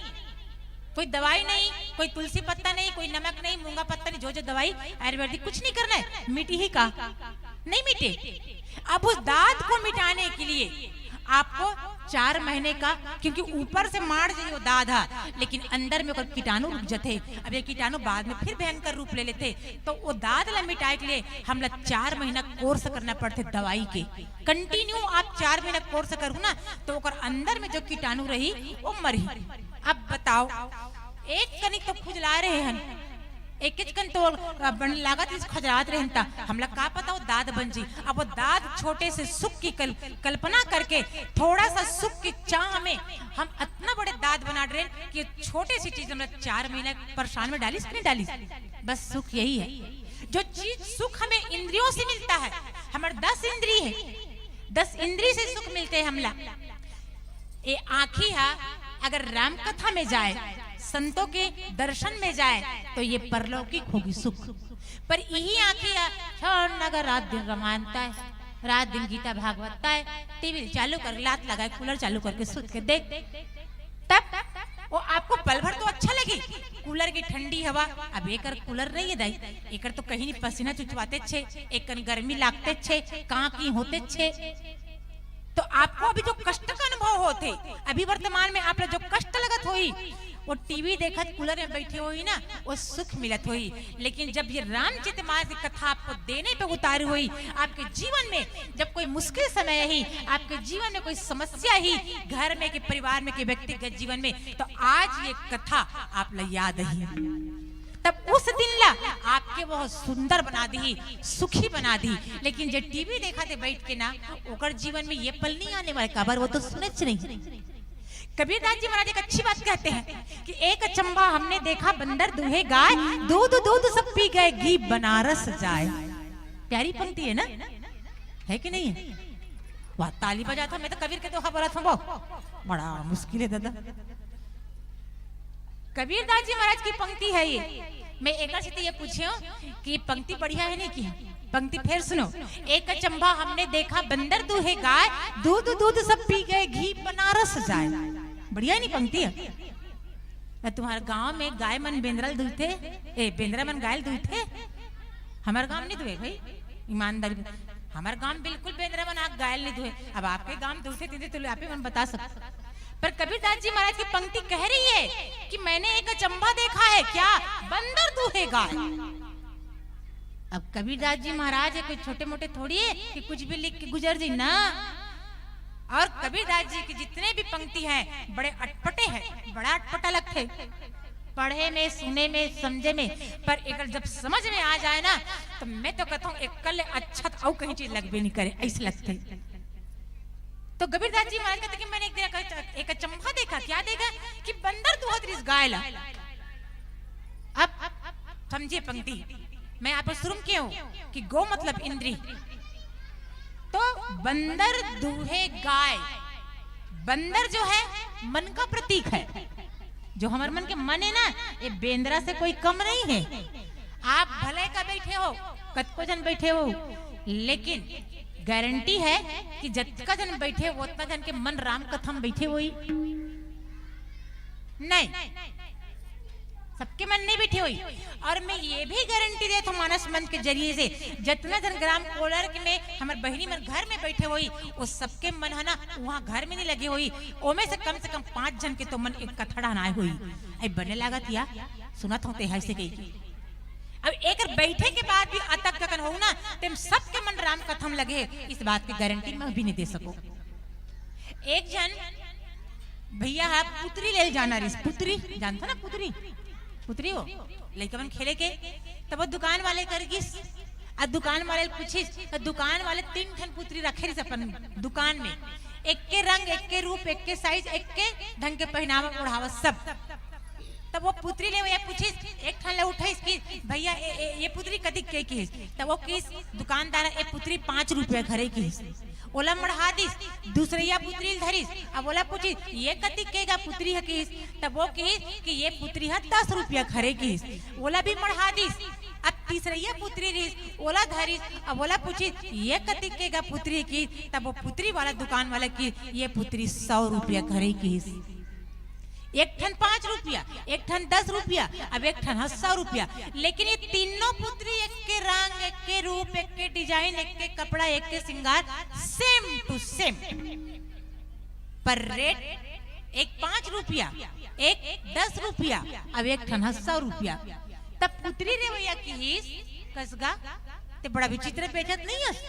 कोई दवाई नहीं, कोई तुलसी पत्ता नहीं, कोई नमक नहीं, मूंगा पत्ता नहीं, जो जो दवाई आयुर्वेदिक, कुछ नहीं करना है। मिटी ही का? नहीं मिटे। अब उस दाद को मिटाने के लिए आपको चार महीने का, क्योंकि ऊपर से माड़ जाई वो दाद हा, लेकिन अंदर में ओकर कीटाणु रुक जथे। अब ये कीटाणु बाद में फिर भयंकर रूप ले लेथे, तो वो दाद ला मिटाए के लिए हमला चार महीना कोर्स करना पड़थे दवाई के। कंटिन्यू आप चार महीना कोर्स करहू ना, तो ओकर अंदर में जो कीटाणु रही, वो मरही। अब बताओ, एक कनिक तो खुजला रहे हन, एकेच कन तो बन लागत इस खजरात रहन ता, हमला का पता वो दाद बन जी। अब वो दाद छोटे से सुख की कल-, कल्पना करके, थोड़ा सा सुख की चाह में हम इतना बड़े दाद बना रहे हैं कि छोटे सी चीज हमला चार महीना परेशान में डालिस कि नहीं डालिस? बस सुख यही है। जो चीज सुख हमें इंद्रियों से मिलता है, हमारे दस इंद्री है, दस इंद्री से सुख मिलते हैं हमला। ये आँखी हा अगर राम कथा में जाए, संतों के दर्शन में जाए, तो ये परलौकिक होगी सुख। पर यही आँखी हा छोड़ न, अगर रात दिन रामायण ताय, रात दिन गीता भागवत ताय, टीवी चालू कर, लात लगाए, कूलर चालू करके सुत के देख, तब वो आपको पल भर तो अच्छा लगे, कूलर की ठंडी हवा। अब एकर कूलर नहीं है दाई, एकर तो कहीं नहीं, पसीना चुचवाते छे, एकन गर्मी लागते छे, कां की होते छे। तो आपको अभी जो कष्ट का अनुभव होथे, अभी वर्तमान में आप ला जो कष्ट लगत होही, वो टीवी देखत कूलर में बैठे होही ना, वो सुख मिलत होही। लेकिन जब ये रामचरित मानस की कथा आपको देने पे उतारी होही, आपके जीवन में जब कोई मुश्किल समय ही, आपके जीवन में कोई समस्या ही, घर में के परिवार में के व्यक्तिगत जीवन में, तो आज ये कथा आप ला याद ही। तब उस दिन ला आपके बहुत सुंदर बना दी, सुखी बना दी। लेकिन जे टीवी देखत हे बैठ के ना, ओकर जीवन में ये पल नहीं आने वाले, काबर वो तो सुनेच नहीं। कबीरदास जी महाराज एक अच्छी बात कहते हैं कि एक अचंबा हमने देखा, बंदर दूहे गाय, दूध दूध सब पी गए, घी बनारस जाए। प्यारी पंक्ति है ना, है कि नहीं है? वाह, ताली बजात हो, मैं तो कबीर के दोहा बोलत हूँ, बड़ा मुश्किल है दादा। कबीरदास जी महाराज की पंक्ति है ये। मैं एकर से तो ये पूछे हूँ कि पंक्ति बढ़िया है नहीं कि? पंक्ति फिर सुनो। एक अचंबा हमने देखा, बंदर दूहे गाय, दूध दूध सब पी गए, घी बनारस जाए। बढ़िया है नहीं पंक्ति है? मैं तुम्हारे गांव में गाय मन बेंदरा ल दूहथे, ए, बेंदरा मन गाय ल दूहथे? हमारे गांव नहीं दूहे भाई, ईमानदारी। हमारे गांव में बिल्कुल बेंदरा मन आके गाय ल नहीं दूहे। अब आपके गांव में दूहथे, तीन तो आप ही मन बता सकते। पर कबीरदास जी महाराज की पंक्ति कह रही है कि मैंने एक अचंबा देखा है। क्या? बंदर दूहे गाय। अब कबीरदास जी महाराज है, कोई छोटे मोटे थोड़ी है कि कुछ भी लिख के गुजर जाए ना। और कबीरदास जी की जितने भी पंक्ति हैं, बड़े अटपटे हैं, बड़ा अटपटा लगथे पढ़े में, सुने में, समझे में। पर एकर जब समझ में आ जाए ना, तो मैं तो कहता हूँ, एकर ले अच्छा तो अउ कहीं चीज लगबे नहीं करे, ऐसे लगथे। तो कबीरदास जी महाराज कहते कि मैंने एक दिन एक, एक अचंभा देखा। क्या देखा? कि बंदर दूहत रिहिस गाय ला। अब समझिए पंक्ति, मैं आप शुरू किए हूँ कि गो मतलब इंद्री। तो बंदर दूहे गाय, बंदर जो है मन का प्रतीक है। जो हमारे मन के मन है ना, ये बेंदरा से कोई कम नहीं है। आप भले का बैठे हो, कतको जन बैठे हो, लेकिन गारंटी है कि जतका जन बैठे हो, उतना जन के मन राम कथा में बैठे होही। नहीं, सबके मन नहीं बैठे होई। और मैं ये भी गारंटी देत हूँ मानस मंच के जरिए से, जितना जन ग्राम कोलार के में हमर बहिनी मन घर में बैठे होई, वो सबके मन है ना, वहाँ घर में नहीं लगे होई। ओमे से कम से कम पांच जन के तो मन एक कथा ढान आए होई। आई बने लागत या सुनत होते हैं ऐसे कही। अब एक बैठे के बाद भी अतक जकन हो ना, तेम सबके मन राम कथा में लगे, इस बात की गारंटी मैं भी नहीं दे सको। एक जन भैया हा पुतरी ले जाना रिस, पुतरी जानता ना, पुतरी, पुतरी हो, लइका मन खेले के। तब वो दुकान वाले कर गिस, आ दुकान वाले पूछिस, तो दुकान वाले तीन ठन पुतरी रखे रिस अपन दुकान में, एक के रंग, एक के रूप, एक के साइज, एक के ढंग के पहनावा ओढ़ावा सब। तब वो पुतरी ले भैया पूछिस, एक ठन ले उठाइस कि भैया ए, ए, ये पुतरी कतिक के किस? तब वो किस दुकानदार, ए पुतरी पाँच रुपया घरे किस। ओला मढ़ा दिस, दूसरैया पुतरी ल धरिस, अब ओला पूछिस, ये कतिक के गा पुतरी ह किस? तब वो किस कि ये पुतरी ह दस रुपया घरे किस। ओला भी मढ़ा दिस। अब तीसरैया पुतरी रिस, ओला धरिस, अब ओला पूछिस, ये कतिक के गा पुतरी ह किस? तब वो पुतरी वाला दुकान वाला किस, ये पुतरी सौ रुपया घरे किस। एक ठन पाँच रुपया, एक ठन दस रुपया, अब एक ठन ह सौ रुपया। लेकिन ये तीनों पुतरी एक के रंग, एक के रूप, एक के डिजाइन, एक के कपड़ा, एक के श्रृंगार, same to same। पर रेट एक पाँच रुपया, एक दस रुपया, अब एक ठन ह सौ रुपया। तब पुतरी रे भैया किस, कस गा, ते बड़ा विचित्र बेचत नहीं हस।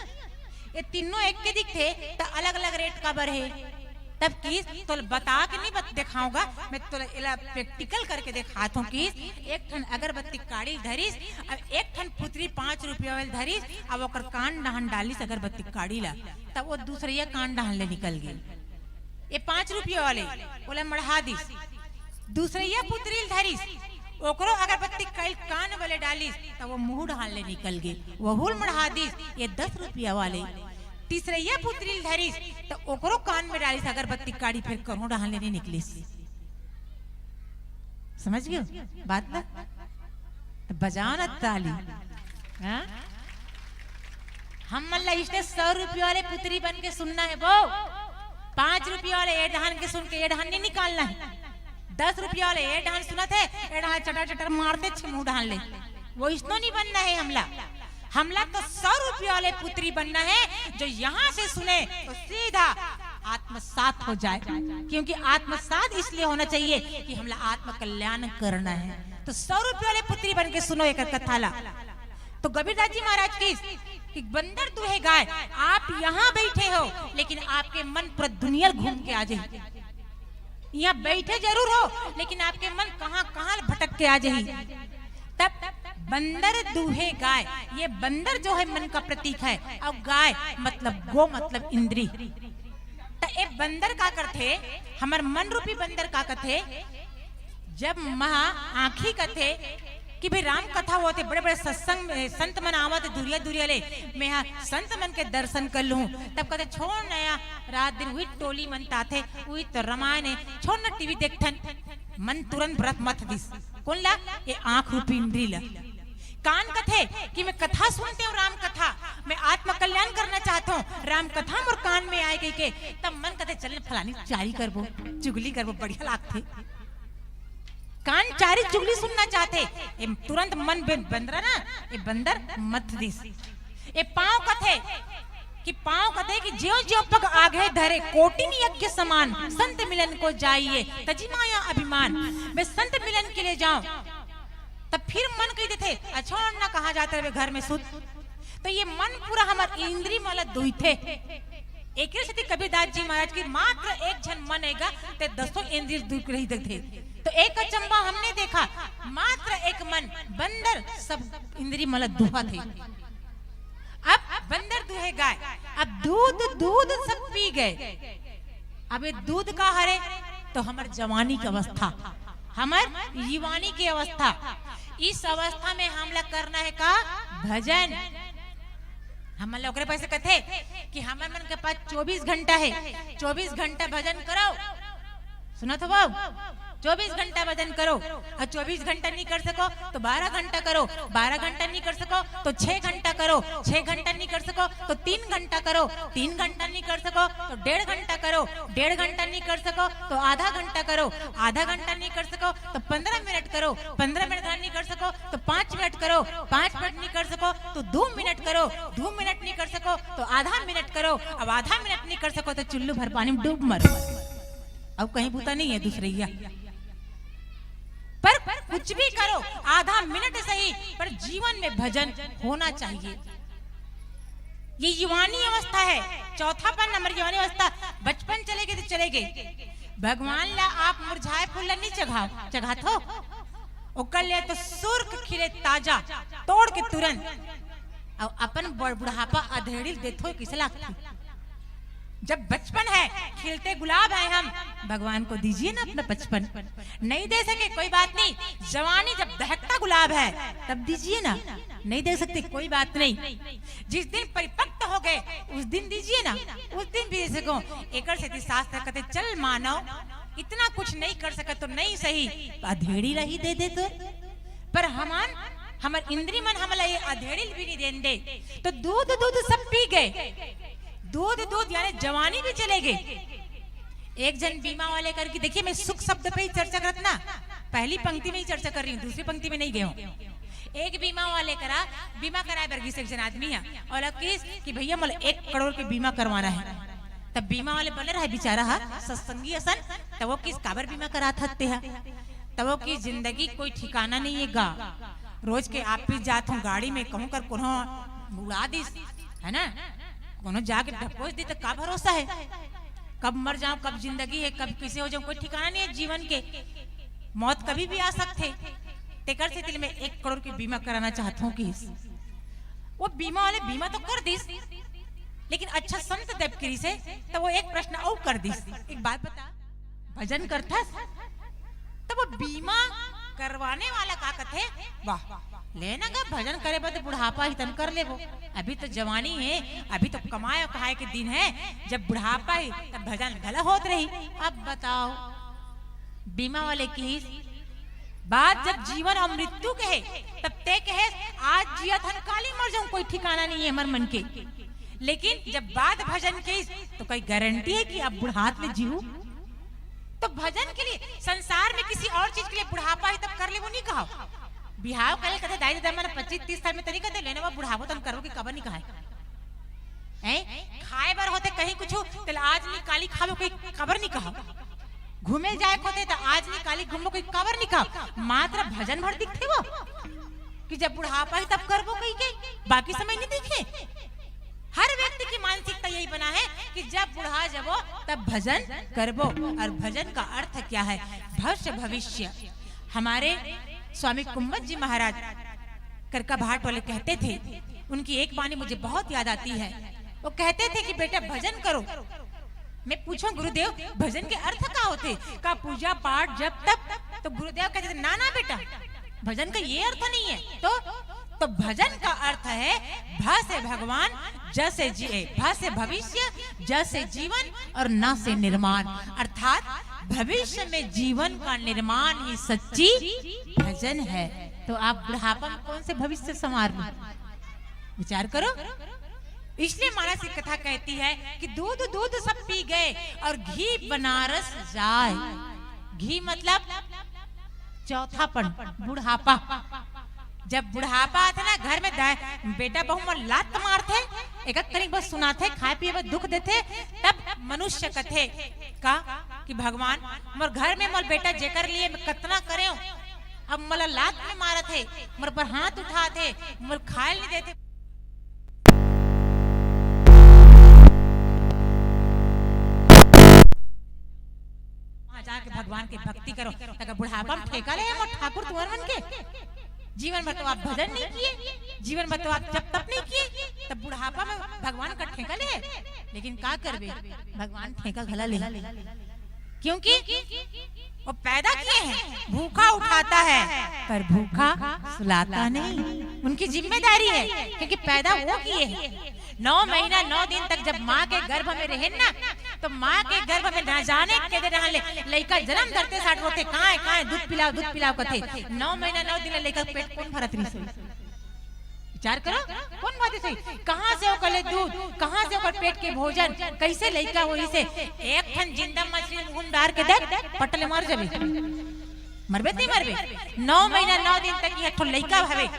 ये तीनों एक के दिखथे, त अलग-अलग रेट काबर हे? तब किस तोला बता के नहीं बत-, दिखाऊंगा, मैं तोला एला प्रैक्टिकल करके दिखात हूँ। किस एक ठन अगरबत्ती काड़ी धरिस, अब एक ठन पुतरी पाँच रुपया वाले धरिस, अब ओकर कान डहान डालिस अगरबत्ती काड़ी ला, तब वो दूसरैया कान डहान ले निकल गे। ये पाँच रुपया वाले ओला मढ़ा दिस, दूसरैया पुतरी ल धरिस, ओकरो अगरबत्ती काड़ी कान वाले डालिस, त वो मुंह डहान ले निकल गे। वहू ल मढ़ा दिस, ये दस रुपया वाले। तीसरैया पुतरी ल धरिस, त ओकरो कान में डालिस अगरबत्ती काड़ी, फिर कोनो डहान ले नहीं निकलिस। समझ गयो बात ला? त बजाओ ना ताली। हाँ? हम मन ला इसने सौ रुपया वाले पुतरी बन के सुनना है वो। पाँच रुपया वाले ए डहान के सुन के ए डहान नहीं निकालना है। दस रुपया वाले ए डहान सुनत हे, ए डहान चटर चटर मारते छे मुंह डहान ले। वो इसनो नहीं बनना है हमला। हमला तो सौ रुपया वाले पुतरी बनना है, जो यहाँ से सुने तो सीधा आत्मसात हो जाए। क्योंकि आत्मसात इसलिए होना चाहिए कि हमला आत्म कल्याण करना है। तो सौ रुपया वाले पुतरी बन के सुनो एक कथा ला। तो कबीरदास जी महाराज किस कि बंदर दुहे गाय, आप यहाँ बैठे हो लेकिन आपके मन पूरा दुनिया घूम के आ जाए। यहाँ बैठे जरूर हो लेकिन आपके मन कहाँ कहाँ भटक के आ जाए। तब बंदर दुहे गाय, ये बंदर जो है मन का प्रतीक है, और गाय मतलब गो मतलब इंद्री। त ए बंदर का करथे, हमर मन रूपी बंदर का करथे, जब माँ आँखी कथे कि भाई राम कथा होथे, बड़े बड़े सत्संग में संत मन आवत दुरिया दुरिया ले, मैं हा संत मन के दर्शन कर लूँ, तब कथे छोड़ नया रात दिन वही टोली मन ताथे, वही तो रामायण है, छोड़ न टीवी देखथन। मन तुरंत व्रत मत दिस। कौन ला? ये आँख रूपी इंद्री ला। कान कथे कि मैं कथा सुनते हूँ राम कथा, मैं आत्म कल्याण करना चाहता हूँ, राम कथा मोर कान में आए गई के, तब मन कथे चल फलानी चारी करबो, चुगली करबो, बढ़िया लागथे। कान चारी चुगली सुनना चाहते, ए तुरंत मन बे-, बंदरा ना, ये बंदर मत दिस। ए पाँव कथे कि पाँव कथे कि ज्यों ज्यों पग आगे धरे कोटिन यज्ञ समान, संत मिलन को जाइए तजी माया अभिमान। मैं संत मिलन के लिए जाऊं, तब फिर मन कही देथे अच्छा ना कहाँ जाते रहे घर में सुत। तो ये मन पूरा हमर इंद्री मन ला दुहिथे। एकरे सेती कबीरदास जी महाराज की मात्र एक झन मन आएगा ते दसों इंद्री दुख रही देथे। तो एक अचंबा हमने देखा, मात्र एक मन बंदर सब इंद्री मन ला दुहा थे। अब बंदर दुहे गाय, अब दूध दूध सब पी गए। अब ये दूध का हरे तो हमर जवानी की अवस्था, हमर युवानी की अवस्था। इस अवस्था में हमला करना है का? भजन। हमन ला ओकरे पास कथे कि हमर मन के पास चौबीस घंटा है, चौबीस घंटा भजन करो। सुनत हो बाबू? चौबीस घंटा भजन करो, अउ चौबीस घंटा नहीं कर सको तो बारह घंटा करो, बारह घंटा नहीं कर सको तो छह घंटा करो, छह घंटा नहीं कर सको तो तीन घंटा करो, तीन घंटा नहीं कर सको तो डेढ़ घंटा करो, डेढ़ घंटा नहीं कर सको तो आधा घंटा करो, आधा घंटा नहीं कर सको तो पन्द्रह मिनट करो, पन्द्रह मिनट नहीं कर सको तो पाँच मिनट करो, पाँच मिनट नहीं कर सको तो दो मिनट करो, दो मिनट नहीं कर सको तो आधा मिनट करो, अब आधा मिनट नहीं कर सको तो चुल्लू भर पानी में डूब मरो। अब कहीं बूता नहीं है दूसरैया। पर कुछ भी करो, आधा मिनट सही, पर जीवन में भजन होना चाहिए। ये युवानी अवस्था है, चौथापन नंबर युवानी अवस्था। बचपन चले गए तो चले गए। भगवान ला आप मुरझाए फूल ला नहीं चघाओ, चघात हो? ओकर ले तो सुर्ख खिले ताजा, तोड़ के तुरंत। और अपन बड़ बुढ़ापा अधेड़ी देथो, किसे लागथे? जब बचपन है, खिलते गुलाब है हम, भगवान को दीजिए ना अपना बचपन। नहीं दे सके, कोई बात नहीं, जवानी जब दहकता गुलाब है, तब दीजिए ना। नहीं दे सकते, कोई बात नहीं, जिस दिन परिपक्व हो गए, उस दिन दीजिए ना, उस दिन भी दे सको। एकर सेती शास्त्र कहते, चल मानव, इतना कुछ नहीं कर सके तो नहीं सही, अधेड़ी रही दे दे तो। पर हमन, हमर इंद्री मन हमला ये अधेड़ी भी नहीं देन दे, तो दूध दूध सब पी गए, दूध दूध यानी जवानी भी चले गए। एक झन बीमा वाले करके, देखिए, मैं सुख शब्द पे ही चर्चा करत ना, पहली पंक्ति में ही चर्चा कर रही हूँ, दूसरी पंक्ति में नहीं गए हूँ। एक बीमा वाले करा, बीमा कराए बर गिस एक झन आदमी है, और अब किस कि भैया, मोला एक करोड़ के बीमा करवाना है। तब बीमा वाले बने रहे बेचारा हा, सत्संगी असन, तब वो किस काबर बीमा करात हत्ते हा, तब वो किस जिंदगी कोई ठिकाना नहीं है गा। रोज के आप भी जात हूँ गाड़ी में, कहूँ कर कोनो उड़ा दिस, है ना, कोनो जाके ढकोस दी तो का भरोसा है, कब मर जाऊं, कब जिंदगी है, कब किसे हो जाऊं, कोई ठिकाना नहीं है जीवन के, मौत कभी भी आ सकते। तेकर से दिल में एक करोड़ के बीमा कराना चाहत हूँ कि वो बीमा वाले बीमा तो कर दिस, लेकिन अच्छा संत देव किरी से तो वो एक प्रश्न और कर दिस। एक बात बता, भजन करथस? तो वो बीमा करवाने वाला का कथे, वाह, लेना गा, भजन करे बर तो बुढ़ापा ही तन कर लेबो, अभी तो जवानी है, अभी तो कमाए खाए के दिन है, जब बुढ़ापा ही तब भजन भला होत रही। अब बताओ, बीमा वाले की बात जब जीवन और मृत्यु के है, तब ते कहे, आज जियत हन, काली मर जाऊं, कोई ठिकाना नहीं है हमर मन के। लेकिन जब बात भजन के, तो कोई गारंटी है कि अब बुढ़ात में जीऊ? तो भजन के लिए, संसार में किसी और चीज के लिए बुढ़ापा ही तब कर ले, वो नहीं कहा। बिहाव करे कथे, दाई ददा मन पच्चीस तीस साल में तरी कथे, लेने वो बुढ़ापो तन करो कि कबर नहीं कहा है। हैं? खाए बर होते कहीं कुछ, तेल आज नहीं काली खाबो, कोई कबर नहीं कहा। घूमे जाए होते तो आज नहीं काली घूमो, कोई कबर नहीं कहा। मात्र भजन भर दिखते वो कि जब बुढ़ापा ही तब करबो कही के, बाकी समय नहीं दिखे। हर व्यक्ति की मानसिकता यही बना है कि जब बुढ़ा जाबो तब भजन करबो। और भजन का अर्थ क्या है? भविष्य, भविष्य। हमारे स्वामी कुंभद जी महाराज करका भाट वाले कहते थे, उनकी एक वाणी मुझे बहुत याद आती है। वो कहते थे कि बेटा, भजन करो। मैं पूछो, गुरुदेव, भजन के अर्थ का होते? का पूजा पाठ जब तब? तो गुरुदेव कहते थे, ना ना बेटा, भजन का ये अर्थ नहीं है। तो तो भजन का अर्थ है भ से भगवान, ज से जी, भ से भविष्य, ज से जीवन और न से निर्माण। अर्थात भविष्य में जीवन का निर्माण ही सच्ची भजन है। तो आप बुढ़ापा में कौन से भविष्य संवार लो? विचार करो। इसलिए मानस की कथा कहती है कि दूध दूध सब पी गए और घी बनारस जाए। घी मतलब चौथापन, बुढ़ापा। जब बुढ़ापा आथे ना, घर में दाय-, बेटा बहू मन लात मारथे, एक एक कनिक बस सुनाथे, खाए पिए बर दुख देथे, तब मनुष्य कथे का कि भगवान, मोर घर में मोर बेटा जेकर लिए मैं कतना करे हूँ, अब मोला लात में मारत हे, मोर पर हाथ उठात हे, मोर खाए नहीं देते। वहां जाके भगवान के भक्ति करो, अगर बुढ़ापा में ठेका ले मोर ठाकुर तुंहर मन के। जीवन भर तो आप भजन नहीं किए, जीवन भर तो आप जप तप नहीं किए, तब बुढ़ापा में भगवान का ठेका ले। लेकिन का करबे, भगवान ठेका घला ले, क्योंकि वो पैदा किए हैं, भूखा उठाता है पर भूखा सुलाता नहीं। उनकी जिम्मेदारी है, क्योंकि पैदा वो किए हैं। नौ महीना नौ दिन तक जब माँ के गर्भ में रहे ना, तो माँ के गर्भ में ना जाने के दे रहन ले लइका जन्म धरते साठ होथे, "काय, काय, दूध पिलाओ, दूध पिलाओ," कथे। नौ महीना नौ दिन ले लइका के पेट कोन भरत रहिस होही? विचार करो, कोन भरत रहिस होही? कहाँ से ओकर ले दूध, कहाँ से ओकर पेट के भोजन, कैसे लइका होही से? एक ठन जिंदा मछली मुंह में डार के देख, पटले मर जाबे, मरबे नहीं मरबे? नौ महीना नौ दिन तक ये ठो लइका हवे,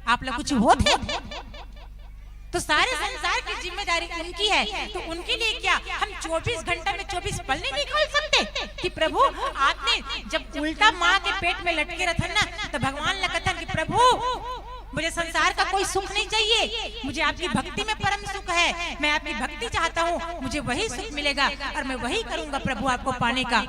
आप लोग कुछ होत हे? तो सारे संसार की जिम्मेदारी उनकी है, तो उनके लिए क्या हम चौबीस घंटा में चौबीस पल नहीं निकाल सकते कि प्रभु, आपने जब उल्टा माँ के पेट में लटके रहथन ना, तो भगवान ला कथन कि प्रभु, मुझे संसार का कोई सुख नहीं चाहिए, मुझे आपकी भक्ति में परम सुख है, मैं आपकी भक्ति चाहता हूँ, मुझे वही सुख मिलेगा और मैं वही करूंगा प्रभु आपको पाने का।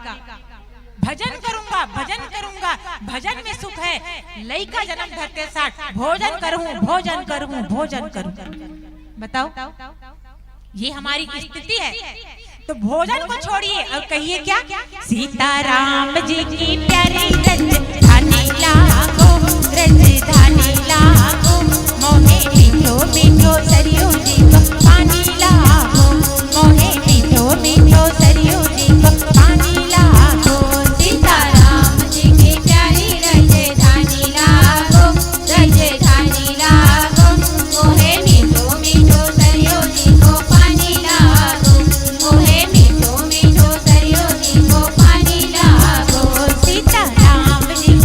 भजन करूंगा, भजन करूंगा, भजन में सुख है। लइका जन्म धरते साठ, भोजन करूं, भोजन करूं, भोजन करूं। बताओ, ये हमारी स्थिति है। तो भोजन को छोड़िए और कहिए क्या? सीताराम जी की प्यारी रज धानी लागो, रज धानी लागो, मोहे मीठो मीठो सरयू जी को पानी लागो, मोहे मीठो मीठो सरयू जी को पानी लागो। सीताराम जी की प्यारी रज धानी लागो, रज धानी लागो, मोहे मीठो मीठो सरयू जी को पानी लागो, मोहे मीठो मीठो सरयू जी को पानी लागो। सीताराम जी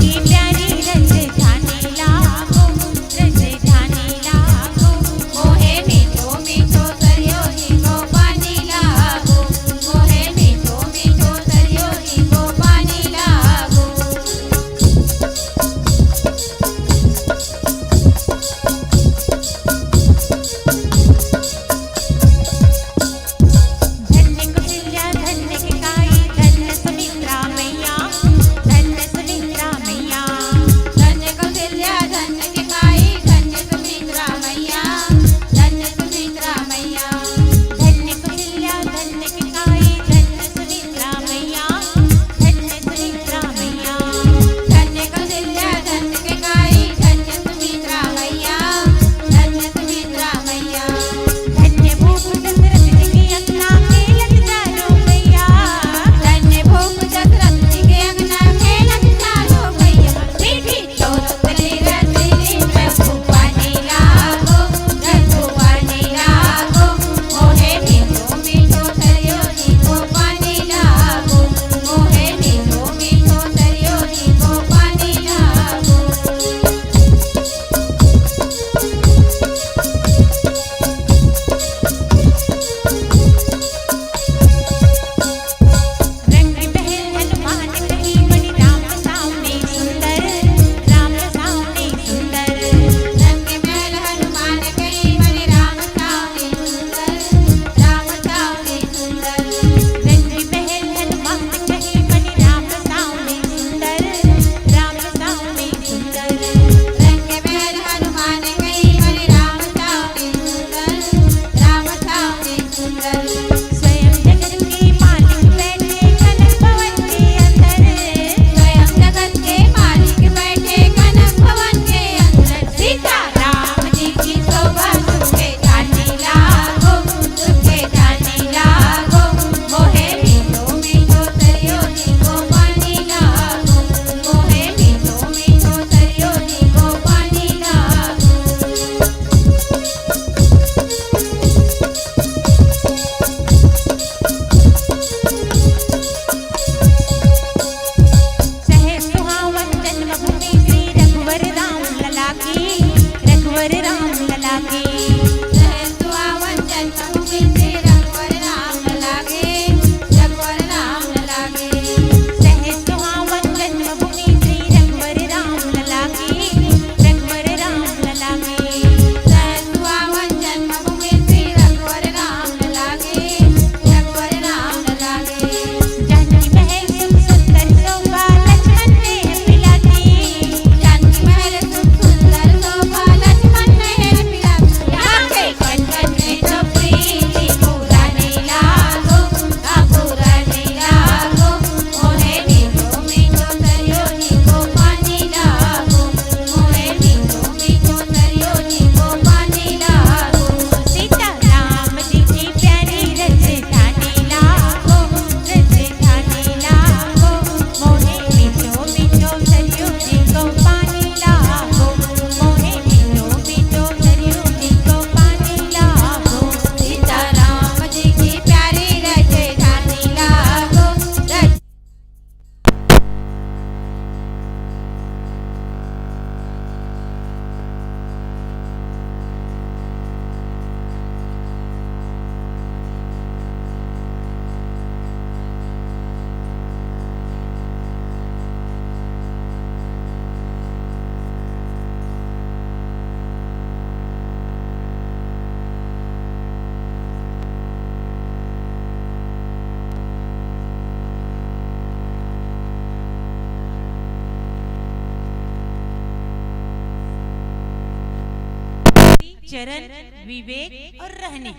चरण, विवेक और रहनी,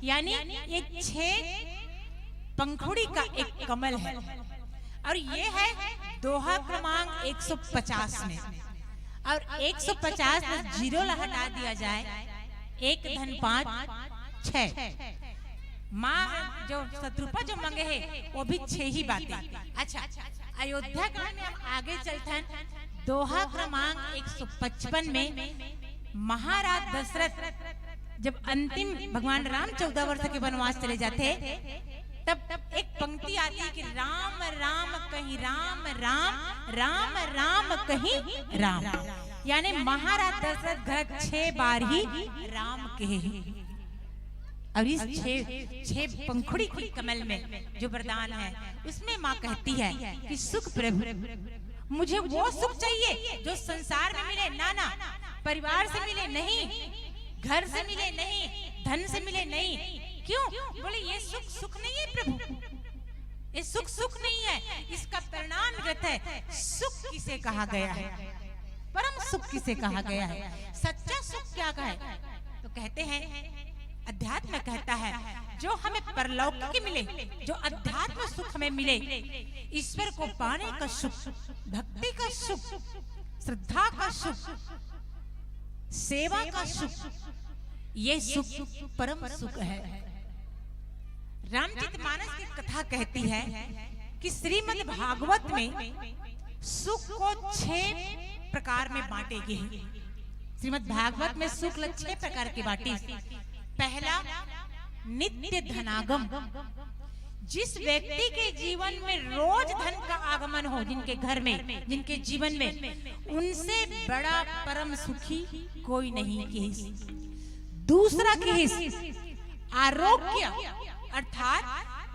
यानी ये छह पंखुड़ी का एक कमल है। और ये है दोहा क्रमांक एक सौ पचास में। और एक सौ पचास में जीरो ला हटा दिया जाए, एक धन पाँच, छह। माँ जो शतरूपा जो मांगे है, वो भी छह ही बातें। अच्छा, अयोध्या कांड में हम आगे चलथन। दोहा क्रमांक एक सौ पचपन में महाराज दशरथ जब अंतिम भगवान राम चौदह वर्ष के वनवास चले जाते, तब एक पंक्ति आती है कि राम राम कहीं राम, राम राम राम कहीं राम, यानी महाराज दशरथ घर छह बार ही राम कहे हैं। और इस छह, छह पंखुड़ी के कमल में जो वरदान है, उसमें माँ कहती है कि सुख प्रभु, मुझे वो सुख चाहिए जो संसार में मिले। ना ना, परिवार से मिले नहीं, घर से मिले नहीं, धन से मिले नहीं। क्यों? बोले, ये सुख सुख नहीं है प्रभु, ये सुख सुख नहीं है, इसका परिणाम गलत है। सुख किसे कहा गया है? परम सुख किसे कहा गया है? सच्चा सुख क्या का है? तो कहते हैं, अध्यात्म कहता है, जो हमें परलौकिक मिले, जो अध्यात्म सुख हमें मिले, ईश्वर को पाने का सुख, भक्ति का सुख, श्रद्धा का सुख, सेवा का सुख, ये सुख परम सुख है। रामचरित मानस की कथा कहती है कि श्रीमद् भागवत में सुख को छह प्रकार में बांटे गए हैं। श्रीमद् भागवत में सुख ल छह प्रकार के बांटे। पहला, नित्य धनागम, जिस व्यक्ति के जीवन में रोज धन का आगमन हो, जिनके घर में, जिनके जीवन में, उनसे बड़ा परम सुखी कोई नहीं। किहिस। दूसरा किहिस, आरोग्य, अर्थात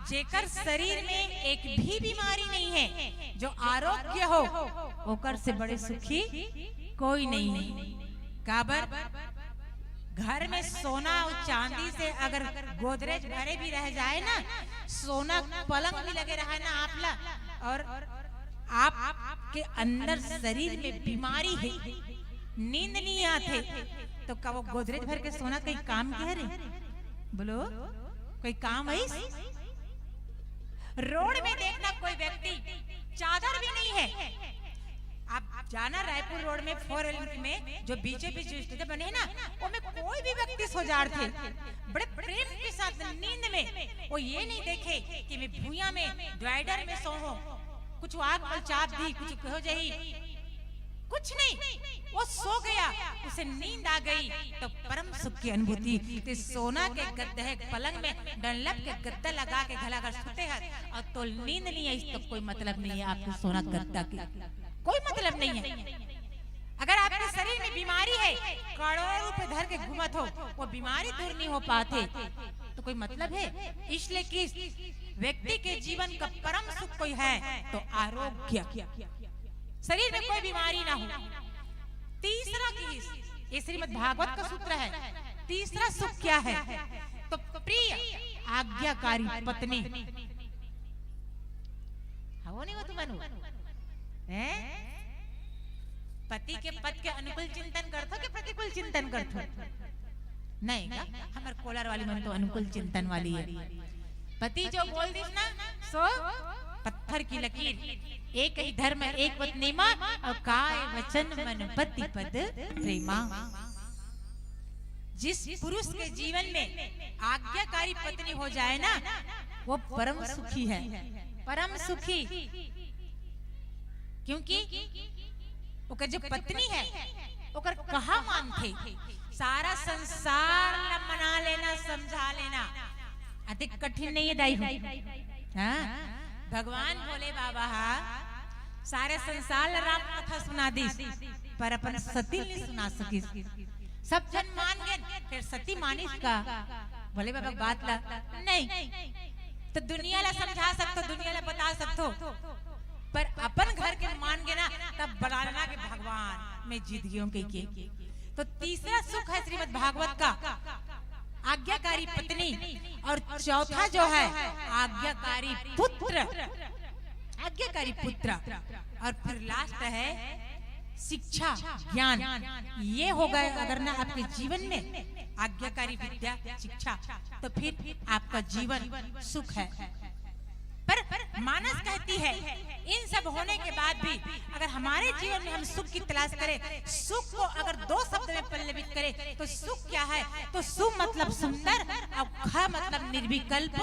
जेकर शरीर में एक भी बीमारी नहीं है, जो आरोग्य हो, ओकर से बड़े सुखी कोई नहीं है। काबर? घर में सोना और चांदी से अगर गोदरेज भरे भी रह जाए ना, सोना पलंग भी लगे रहे ना आप ला, और आपके अंदर शरीर में बीमारी है, नींद नहीं आते, तो का वो गोदरेज भर के सोना कहीं काम के हरे? बोलो, कोई काम है? रोड में देखना, कोई व्यक्ति, चादर भी नहीं है, आप जाना रायपुर रोड में फोर लेन में जो बीचों बीच जो स्टेशन बने हैं ना, वो में कोई भी व्यक्ति सो जाते, बड़े प्रेम के साथ नींद में वो ये नहीं देखे कि मैं भुइयां में डिवाइडर में सो हूँ, कुछ आग पर चाप दी, कुछ हो जाई, कुछ नहीं, वो सो गया, उसे नींद आ गई, तो परम सुख की अनुभूति। ते सोना के गद्दे है, पलंग में डनलप के गद्दा लगा के घला घर सोते हैं और तो नींद नहीं आई, तो कोई मतलब नहीं है आपको सोना गद्दा की, कोई मतलब नहीं है। अगर आपके शरीर में बीमारी है, करोड़ों रुपए धर के घूमत हो, वो बीमारी दूर नहीं हो पाते, तो कोई मतलब है? इसलिए कि व्यक्ति के जीवन का परम सुख कोई है तो आरोग्य, शरीर में कोई बीमारी ना हो। तीसरा किहिस, ये श्रीमद् भागवत का सूत्र है, तीसरा सुख क्या है? तो प्रिय आज्ञाकारी पत्नी। हाँ, वो नहीं, वो तो मनु है। पति के पद के अनुकूल चिंतन करथो कि प्रतिकूल चिंतन करथो? नहीं का? हमर कोलार वाली मन तो अनुकूल चिंतन वाली है। पति जो बोल दिस ना, सो पत्थर की लकीर। एक ही धर्म, एक पत्नी मा, और काय वचन मन पति पद प्रेमा। जिस पुरुष के जीवन में आज्ञाकारी पत्नी हो जाए ना, वो परम सुखी है, परम सुखी। क्योंकि ओकर जो पत्नी है, ओकर कहा मानथे, सारा संसार ला मना लेना, समझा लेना, अधिक कठिन नहीं है दाई हो। हाँ, भगवान भोले बाबा हा सारे संसार ला राम कथा सुना दिस, पर अपन सती नहीं सुना सकिस। सब झन मान गेन, फिर सती मानिस का? भोले बाबा के बात ला नहीं। तो दुनिया ला समझा सकथो, दुनिया ला बता सकथो, पर अपन घर के मान गे ना, तब बलाना के भगवान मैं जीत गई हूँ कह के। तो तीसरा सुख है श्रीमद् भागवत का आज्ञाकारी पत्नी, और चौथा जो है आज्ञाकारी पुत्र, आज्ञाकारी पुत्र, और फिर लास्ट है शिक्षा, ज्ञान, ये हो गए अगर ना आपके जीवन में आज्ञाकारी विद्या, शिक्षा, तो फिर आपका जीवन सुख है। पर मानस कहती है, इन सब होने के बाद भी अगर हमारे जीवन में हम सुख की तलाश करें, सुख को अगर दो शब्द में पल्लवित करें, तो सुख क्या है? तो सु मतलब सुंदर और ख मतलब निर्विकल्प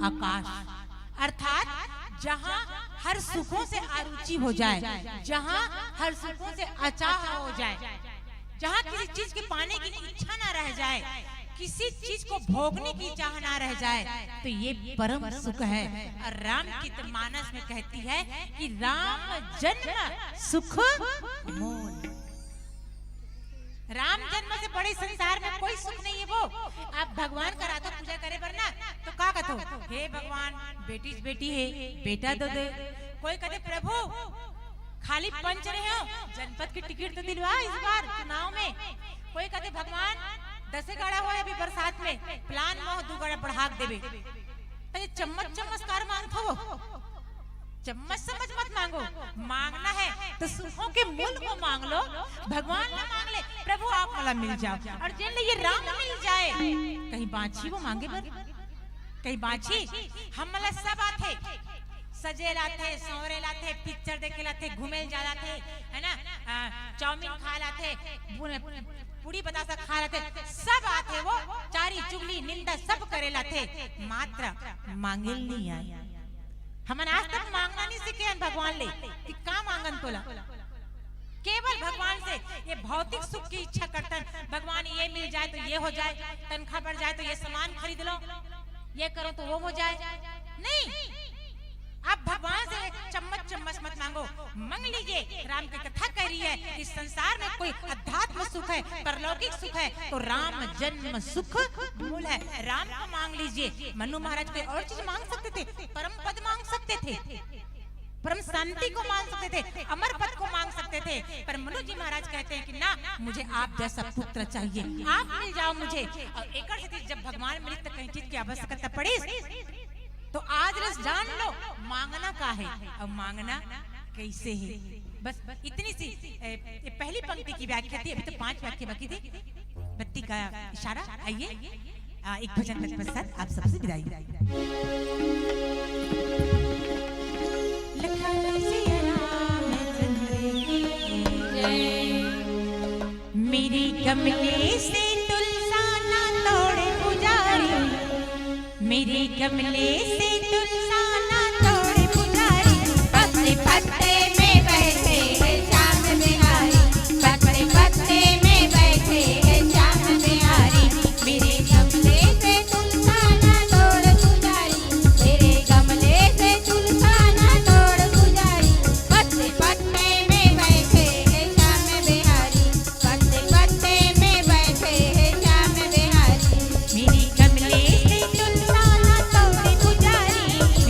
आकाश, अर्थात जहाँ हर सुखों से आरुचि हो जाए, जहाँ हर सुखों से अचाह हो जाए, जहाँ किसी चीज के पाने की इच्छा ना रह जाए, किसी चीज को भोगने की चाह ना रह जाए, तो ये परम सुख है। और रामचरित मानस में कहती है कि राम जन्म सुख मूल। राम जन्म से बड़े संसार में कोई सुख नहीं है वो। आप भगवान करा तो पूजा करे बर ना, तो का कथो, "हे भगवान, बेटी से बेटी है, बेटा दो दे।" कोई कथे, "प्रभु, खाली पंच रहे हो, जनपद की टिकट तो दिलवा इस बार चुनाव में।" कोई कथे, "भगवान, दसे गाड़ा हो अभी बरसात में, प्लान मोह दू गाड़ा बढ़ा के देवे।" तो ये चम्मच चम्मच कार मांगथो वो, चम्मच चम्मच मत मांगो। मांगना है तो सुखों के मूल को मांग लो, भगवान ला मांग ले, "प्रभु आप मला मिल जाओ।" और जिन ले ये राम मिल जाए, कहीं बांची वो मांगे बर, कहीं बांची। हम मला सब आथे, सजे लाथे, संवरे लाथे, पिक्चर देखे लाथे, घूमे ला जा लाथे, है ना, आ, चाउमीन खा लाथे, पूरी बतासा खा लाथे, सब आथे वो, चारी चुगली निंदा सब करे लाथे, मात्र मांगे ल नहीं आए। हमन आज तक मांगना नहीं सीखे हन भगवान ले कि का मांगन तोला। केवल भगवान से ये भौतिक सुख की इच्छा करतन, "भगवान, ये मिल जाए तो ये हो जाए, तनख्वाह बढ़ जाए तो ये सामान खरीद लो, ये करो तो वो हो जाए।" नहीं, आप भगवान से चम्मच चम्मच मत मांगो, मांग लीजिए। राम की कथा कह रही है कि संसार में कोई अध्यात्म सुख है, परलौकिक सुख है, तो राम जन्म सुख मूल है। राम को मांग लीजिए। मनु महाराज कोई और चीज मांग सकते थे, परम पद मांग सकते थे, परम शांति को मांग सकते थे, अमर पद को मांग सकते थे, पर मनु जी महाराज कहते हैं कि ना, मुझे आप जैसा पुत्र चाहिए, आप मिल जाओ मुझे। और एकर सेती जब भगवान मिलिस त कहीं चीज की आवश्यकता पड़िस, तो आज रस जान लो, मांगना का है और मांगना कैसे है। बस इतनी सी, ए, ये पहली पंक्ति की व्याख्या थी, अभी तो पांच व्याख्या बाकी थी। बत्ती का इशारा। आइए, आ, एक भजन के पश्चात आप सबसे विदाई। लखन सिया रामचंद्र की जय। मेरे गमले से तुलसा ना तोड़ पुजारी, मेरे गमले से तुलसा ना तोड़ पुजारी। पत्ते पत्ते में बैठे हैं श्याम बिहारी, पत्ते पत्ते में बैठे हैं श्याम बिहारी। मेरे गमले से तुलसा ना तोड़ पुजारी, मेरे गमले से तुलसा ना तोड़ पुजारी। पत्ते पत्ते में बैठे हैं श्याम बिहारी, पत्ते पत्ते में बैठे हैं श्याम बिहारी। मेरे गमले से तुलसा ना तोड़ पुजारी,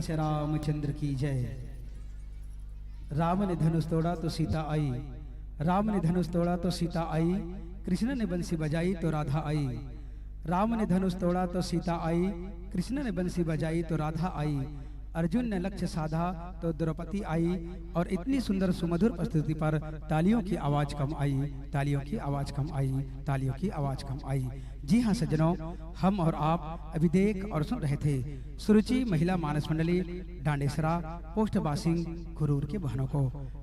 श्री रामचंद्र की जय। राम ने धनुष तोड़ा तो सीता आई, राम ने धनुष तोड़ा तो सीता आई, कृष्ण ने बंसी बजाई तो राधा आई। राम ने धनुष तोड़ा तो सीता आई, कृष्ण ने बंसी बजाई तो राधा आई, अर्जुन ने लक्ष्य साधा तो द्रौपदी आई। और इतनी सुंदर सुमधुर प्रस्तुति पर तालियों की आवाज कम आई, तालियों की आवाज कम आई, तालियों की आवाज कम आई। जी हाँ सज्जनों, हम और आप अभी देख और सुन रहे थे सुरुचि महिला मानस मंडली डांडेसरा, पोस्ट बासिंग, कुरूर के बहनों को।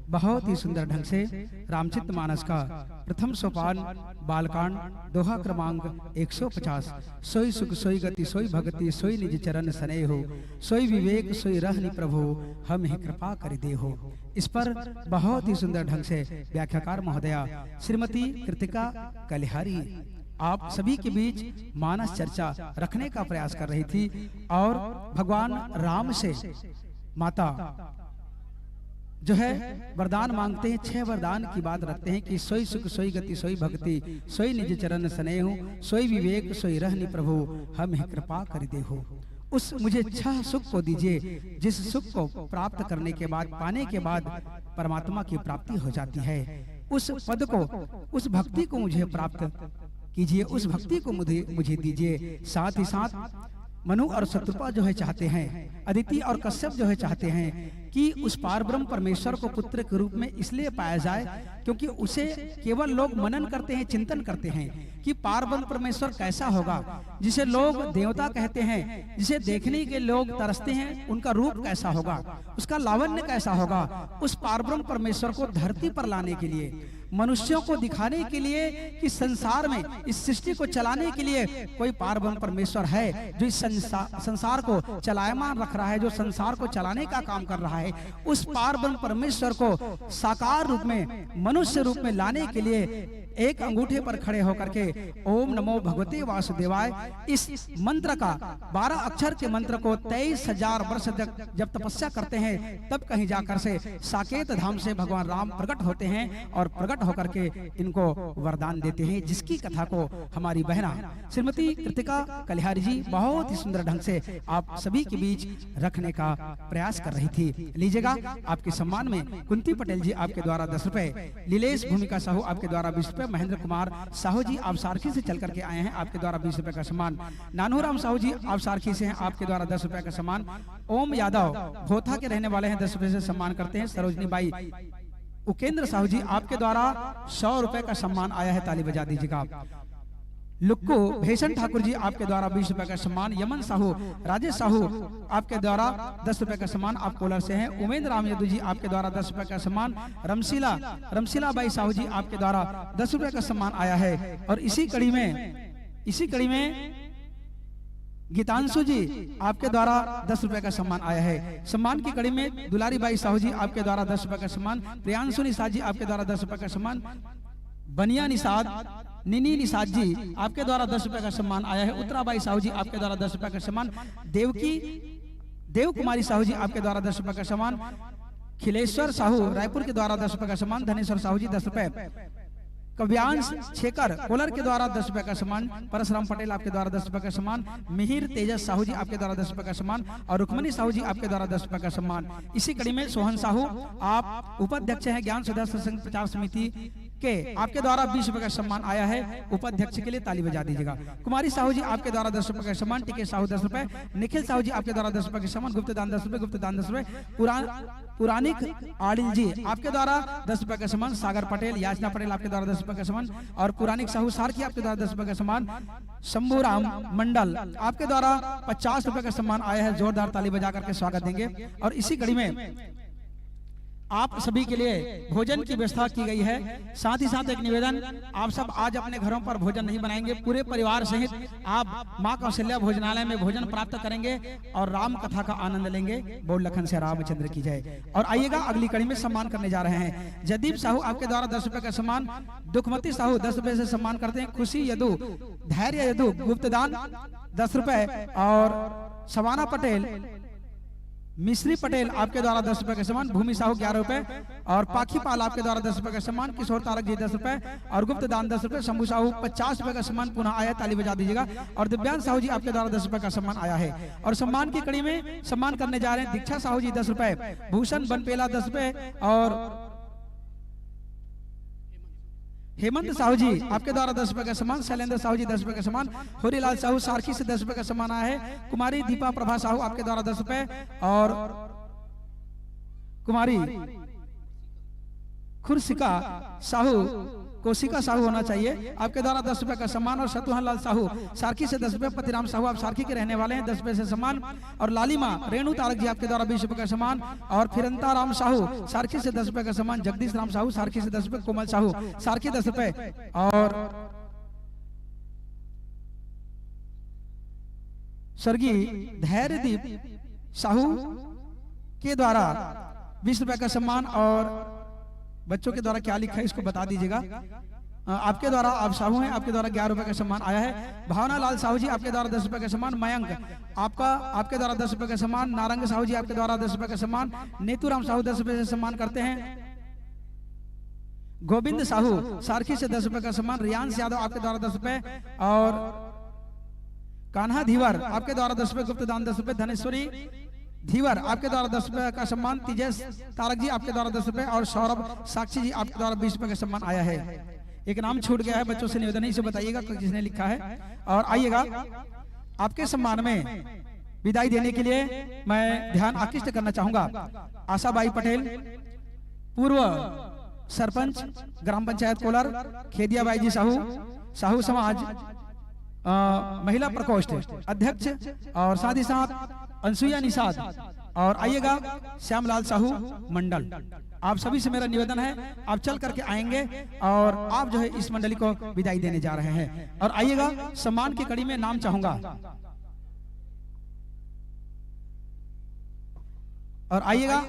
बहुत ही सुंदर ढंग से रामचरित मानस का प्रथम सोपान, बालकांड, दोहा क्रमांक एक सौ पचास, सोई सुख सोई गति सोई भक्ति सोई निज चरण स्नेह, सोई विवेक सोई रहनि प्रभु, हम ही कृपा करि देहु। इस पर बहुत ही सुंदर ढंग से व्याख्याकार महोदया श्रीमती कृतिका कलिहारी आप सभी के बीच मानस चर्चा रखने का प्रयास कर रही थी और भगवान राम से माता जो है वरदान मांगते हैं। छह वरदान की बात रखते हैं कि सोई सुख सोई गति सोई भक्ति सोई निज चरण स्नेहु, सोई विवेक सोई रहनि प्रभु, हम ही कृपा करि देहु। उस मुझे छह सुख को दीजिए जिस सुख को प्राप्त करने के बाद, पाने के बाद परमात्मा की प्राप्ति हो जाती है। उस पद को, उस भक्ति को मुझे प्राप्त कीजिए, उस भक्ति को मुझे, मुझे दीजिए। साथ ही साथ मनु और शतरूपा जो है चाहते हैं, अदिति और कश्यप जो है चाहते हैं कि उस पार ब्रह्म परमेश्वर को पुत्र के रूप में इसलिए पाया जाए क्योंकि उसे केवल लोग मनन करते हैं, चिंतन करते हैं कि पार ब्रह्म परमेश्वर कैसा होगा, जिसे लोग देवता कहते हैं, जिसे देखने के लोग तरसते हैं, उनका रूप कैसा होगा, उसका लावण्य कैसा होगा। उस पार ब्रह्म परमेश्वर को धरती पर लाने के लिए, मनुष्यों को दिखाने के लिए कि संसार में, इस सृष्टि को चलाने के लिए कोई पार ब्रह्म परमेश्वर है जो इस संसा-, संसार को चलायमान रख रहा है, जो संसार को चलाने का काम कर रहा है, उस पार ब्रह्म परमेश्वर को साकार रूप में, मनुष्य रूप में लाने के लिए एक अंगूठे पर खड़े होकर के ओम नमो भगवते वासुदेवाय इस मंत्र का, बारह अक्षर के मंत्र को तेईस हजार वर्ष तक जब तपस्या करते हैं, तब कहीं जाकर से साकेत धाम से भगवान राम प्रकट होते हैं और प्रकट होकर के इनको वरदान देते हैं, जिसकी कथा को हमारी बहना श्रीमती कृतिका कलिहारी जी बहुत ही सुंदर ढंग से आप सभी के बीच रखने का प्रयास कर रही थी। लीजिएगा, आपके सम्मान में कुंती पटेल जी आपके द्वारा दस रुपए, लीलेश भूमिका साहू आपके द्वारा बीस रुपए, महेंद्र कुमार साहू जी आप सारखी से चल करके आए हैं, आपके द्वारा बीस रुपए का सम्मान। नानू राम साहू जी आप सारखी से हैं, आपके द्वारा दस रुपए का सम्मान। ओम यादव भोथा के रहने वाले हैं, दस रुपए से सम्मान करते हैं। सरोजनी बाई उकेंद्र साहू जी आपके द्वारा सौ रुपए का सम्मान आया है, ताली बजा दीजिएगा। लुक्कू भीषण ठाकुर जी आपके द्वारा बीस रुपए का सम्मान। यमन साहू, राजेश साहू आपके द्वारा दस रुपए का सम्मान, आप कोलार से हैं। उमेंद्र राम यदु जी आपके द्वारा दस रुपए का सम्मान। रमशीला, रमशीला बाई साहू जी आपके द्वारा दस रुपए का सम्मान आया है। और इसी कड़ी में, इसी कड़ी में गीतांशु जी आपके द्वारा दस रुपए का सम्मान आया है। सम्मान की कड़ी में दुलारी बाई साहू जी आपके द्वारा दस रुपए का सम्मान, प्रियांशु निषाद जी आपके द्वारा दस रुपए का सम्मान, बनिया निषाद, निनी निषाद जी आपके द्वारा दस रुपए का सम्मान आया है। उत्तरा बाई साहू जी आपके द्वारा दस रुपए का सम्मान, देवकी, देव कुमारी साहू जी आपके द्वारा दस रुपए का सम्मान, खिलेश्वर साहू रायपुर के द्वारा दस रुपए का सम्मान, धनेश्वर साहू जी दस रुपए, कव्यांश छेकर कोलर के द्वारा दस रुपए का सम्मान, परसराम पटेल आपके द्वारा दस रुपए का सम्मान, मिहिर तेजस साहू जी आपके द्वारा दस रुपए का सम्मान और रुक्मणी साहू जी आपके द्वारा दस रुपए का सम्मान। इसी कड़ी में सोहन साहू, आप उपाध्यक्ष हैं ज्ञान सुधा सत्संग प्रचार समिति के, आपके द्वारा बीस रुपए का सम्मान आया है। उपाध्यक्ष के लिए ताली बजा दीजिएगा। कुमारी साहू जी आपके द्वारा दस रुपए का सम्मान, टीके साहू दस रुपए, निखिल साहू जी आपके द्वारा दस रुपए का सम्मान, गुप्त दान दस रुपए, गुप्त दान दस रुपए, पुरान पुरानिक आडिल जी आपके द्वारा दस रुपए का सम्मान, सागर पटेल, याचना पटेल आपके द्वारा दस रुपए का सम्मान और पुरानिक साहू सारखी आपके द्वारा दस रुपए का सम्मान, शंभू राम मंडल आपके द्वारा पचास रुपए का सम्मान आया है। जोरदार ताली बजा करके स्वागत देंगे। और इसी कड़ी में आप सभी के लिए भोजन की व्यवस्था की गई है। साथ ही साथ एक निवेदन, आप सब आज अपने घरों पर भोजन नहीं बनाएंगे, पूरे परिवार सहित आप माँ कौशल्या भोजनालय में भोजन प्राप्त करेंगे और राम कथा का आनंद लेंगे। बोल लखन से रामचंद्र की जय। और आइएगा, अगली कड़ी में सम्मान करने जा रहे हैं। जयदीप साहू आपके द्वारा दस रुपए का सम्मान, दुखमती साहू दस रुपए से सम्मान करते हैं, खुशी यदु, धैर्य यदु गुप्तदान दस रुपए और सवाना पटेल मिश्री पटेल आपके द्वारा दस रुपए का सम्मान, भूमि साहू ग्यारह रुपए और पाखी पाल आपके द्वारा दस रुपए का सम्मान, किशोर तारक जी दस रुपए और गुप्त दान दस रुपए, शंभू साहू पचास रुपए का सम्मान पुनः आया, ताली बजा दीजिएगा। और दिव्यांश साहू जी आपके द्वारा दस रुपए का सम्मान आया है। और सम्मान की कड़ी में सम्मान करने जा रहे हैं दीक्षा साहू जी दस रुपए, भूषण बनपेला दस रुपए और हेमंत साहू जी आपके द्वारा दस रुपए का सम्मान, शैलेंद्र साहू जी दस रुपए का सम्मान, होरीलाल साहू सारखी से दस रुपए का सम्मान आया है, कुमारी दीपा प्रभा साहू आपके द्वारा दस रुपए और कुमारी खुरसिका साहू, कोशिका साहू होना चाहिए, आपके द्वारा दस रुपए का सम्मान, और शत्रुघ्न लाल साहू सारखी से दस रुपए, पतिराम साहू आप सारखी के रहने वाले हैं, दस रुपए से सम्मान, और लालिमा रेणु तारक जी आपके द्वारा बीस रुपए का सम्मान, और फिरंता राम साहू सारखी से दस रुपए का सम्मान, जगदीश राम साहू सारखी से दस रुपए, कोमल साहू सारखी दस रुपए, और स्वर्गीय धैर्यदीप साहू के द्वारा बीस रुपए का सम्मान, और बच्चों के द्वारा क्या लिखा है इसको बता दीजिएगा। अ, आपके द्वारा, आप साहू हैं, आपके द्वारा ग्यारह रुपए का सम्मान आया है। भावना लाल साहू जी आपके द्वारा दस रुपए का सम्मान, मयंक आपका, आपके द्वारा दस रुपए का सम्मान, नारंग साहू जी आपके द्वारा दस रुपए का सम्मान, नेतूराम साहू दस रुपए से सम्मान करते हैं। गोविंद साहू सारखी से दस रुपए का सम्मान, रियांश यादव आपके द्वारा दस रुपए और कान्हा धीवर आपके द्वारा दस रुपए, गुप्त दान दस रुपए, धनेश्वरी धीवर आपके द्वारा दस रुपए का सम्मान, तेजस तारक जी आपके द्वारा दस रुपए और सौरभ साक्षी जी आपके द्वारा बीस रुपए का सम्मान आया है। एक नाम छूट गया है, बच्चों से निवेदन है, इसे बताइएगा कि किसने लिखा है। और आइएगा, आपके सम्मान में विदाई देने के लिए मैं ध्यान आकृष्ट करना चाहूंगा आशाबाई पटेल, पूर्व सरपंच ग्राम पंचायत कोलर, खेदिया बाई जी साहू, साहू समाज, अ, महिला प्रकोष्ठ अध्यक्ष, और साथ ही साथ अनसुईया निषाद, और आइएगा श्यामलाल साहू मंडल। आप सभी से मेरा निवेदन है, आप चल करके आएंगे और आप जो है इस मंडली को विदाई देने जा रहे हैं। और आइएगा, सम्मान की कड़ी में नाम चाहूंगा। और आइएगा,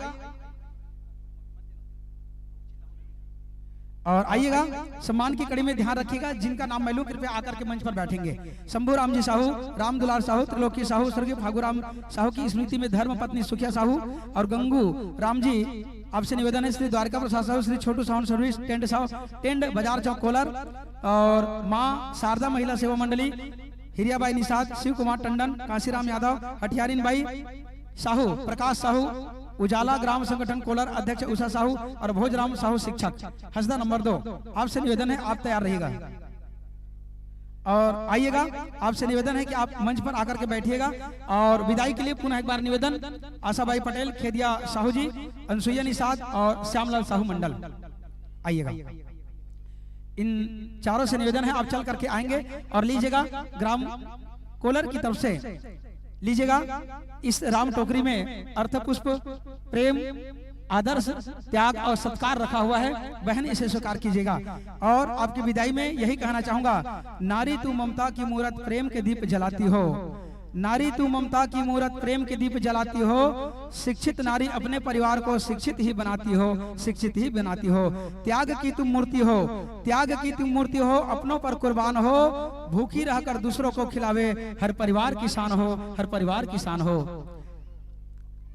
और आइएगा, सम्मान की कड़ी में ध्यान रखिएगा, जिनका नाम मैं लूं कृपया आकर के मंच पर बैठेंगे। शंभू राम जी साहू, राम दुलार साहू, त्रिलोकी साहू, स्वर्गीय फागू राम साहू की स्मृति में धर्म पत्नी सुखिया साहू और गंगू राम जी, आपसे निवेदन है, Shri Dwarika Prasad Sahu, Shri Chhotu sound service, tent Sahu, tent बाजार चौक कोलर, और माँ शारदा महिला सेवा मंडली, हिरियाबाई निषाद, शिव कुमार टंडन, काशीराम यादव, हठियारिन बाई साहू, प्रकाश साहू, उजाला ग्राम संगठन कोलर अध्यक्ष उषा साहू और भोजराम साहू शिक्षक, हसदा नंबर दो। आपसे निवेदन है, आप तैयार रहिएगा। और आइएगा, आपसे निवेदन है कि आप मंच पर आकर के बैठिएगा। और विदाई के लिए पुनः एक बार निवेदन, आशाबाई पटेल, खेदिया साहू जी, अनसुईया निषाद और श्यामलाल साहू मंडल, आइएगा। इन चारों से निवेदन है, आप चल करके आएंगे और लीजिएगा, ग्राम कोलर की तरफ से लीजिएगा। इस राम टोकरी में अर्थ पुष्प, प्रेम, आदर्श, त्याग और सत्कार रखा हुआ है, बहन इसे स्वीकार कीजिएगा। और आपकी विदाई में यही कहना चाहूंगा, नारी तू ममता की मूरत, प्रेम के दीप जलाती हो। नारी तू ममता की मूरत, प्रेम के दीप जलाती हो। शिक्षित नारी अपने परिवार को शिक्षित ही बनाती हो, शिक्षित ही बनाती हो। त्याग की तुम मूर्ति हो, त्याग की तुम मूर्ति हो, अपनों पर कुर्बान हो। भूखी रहकर दूसरों को खिलावे, हर परिवार की शान हो, हर परिवार की शान हो।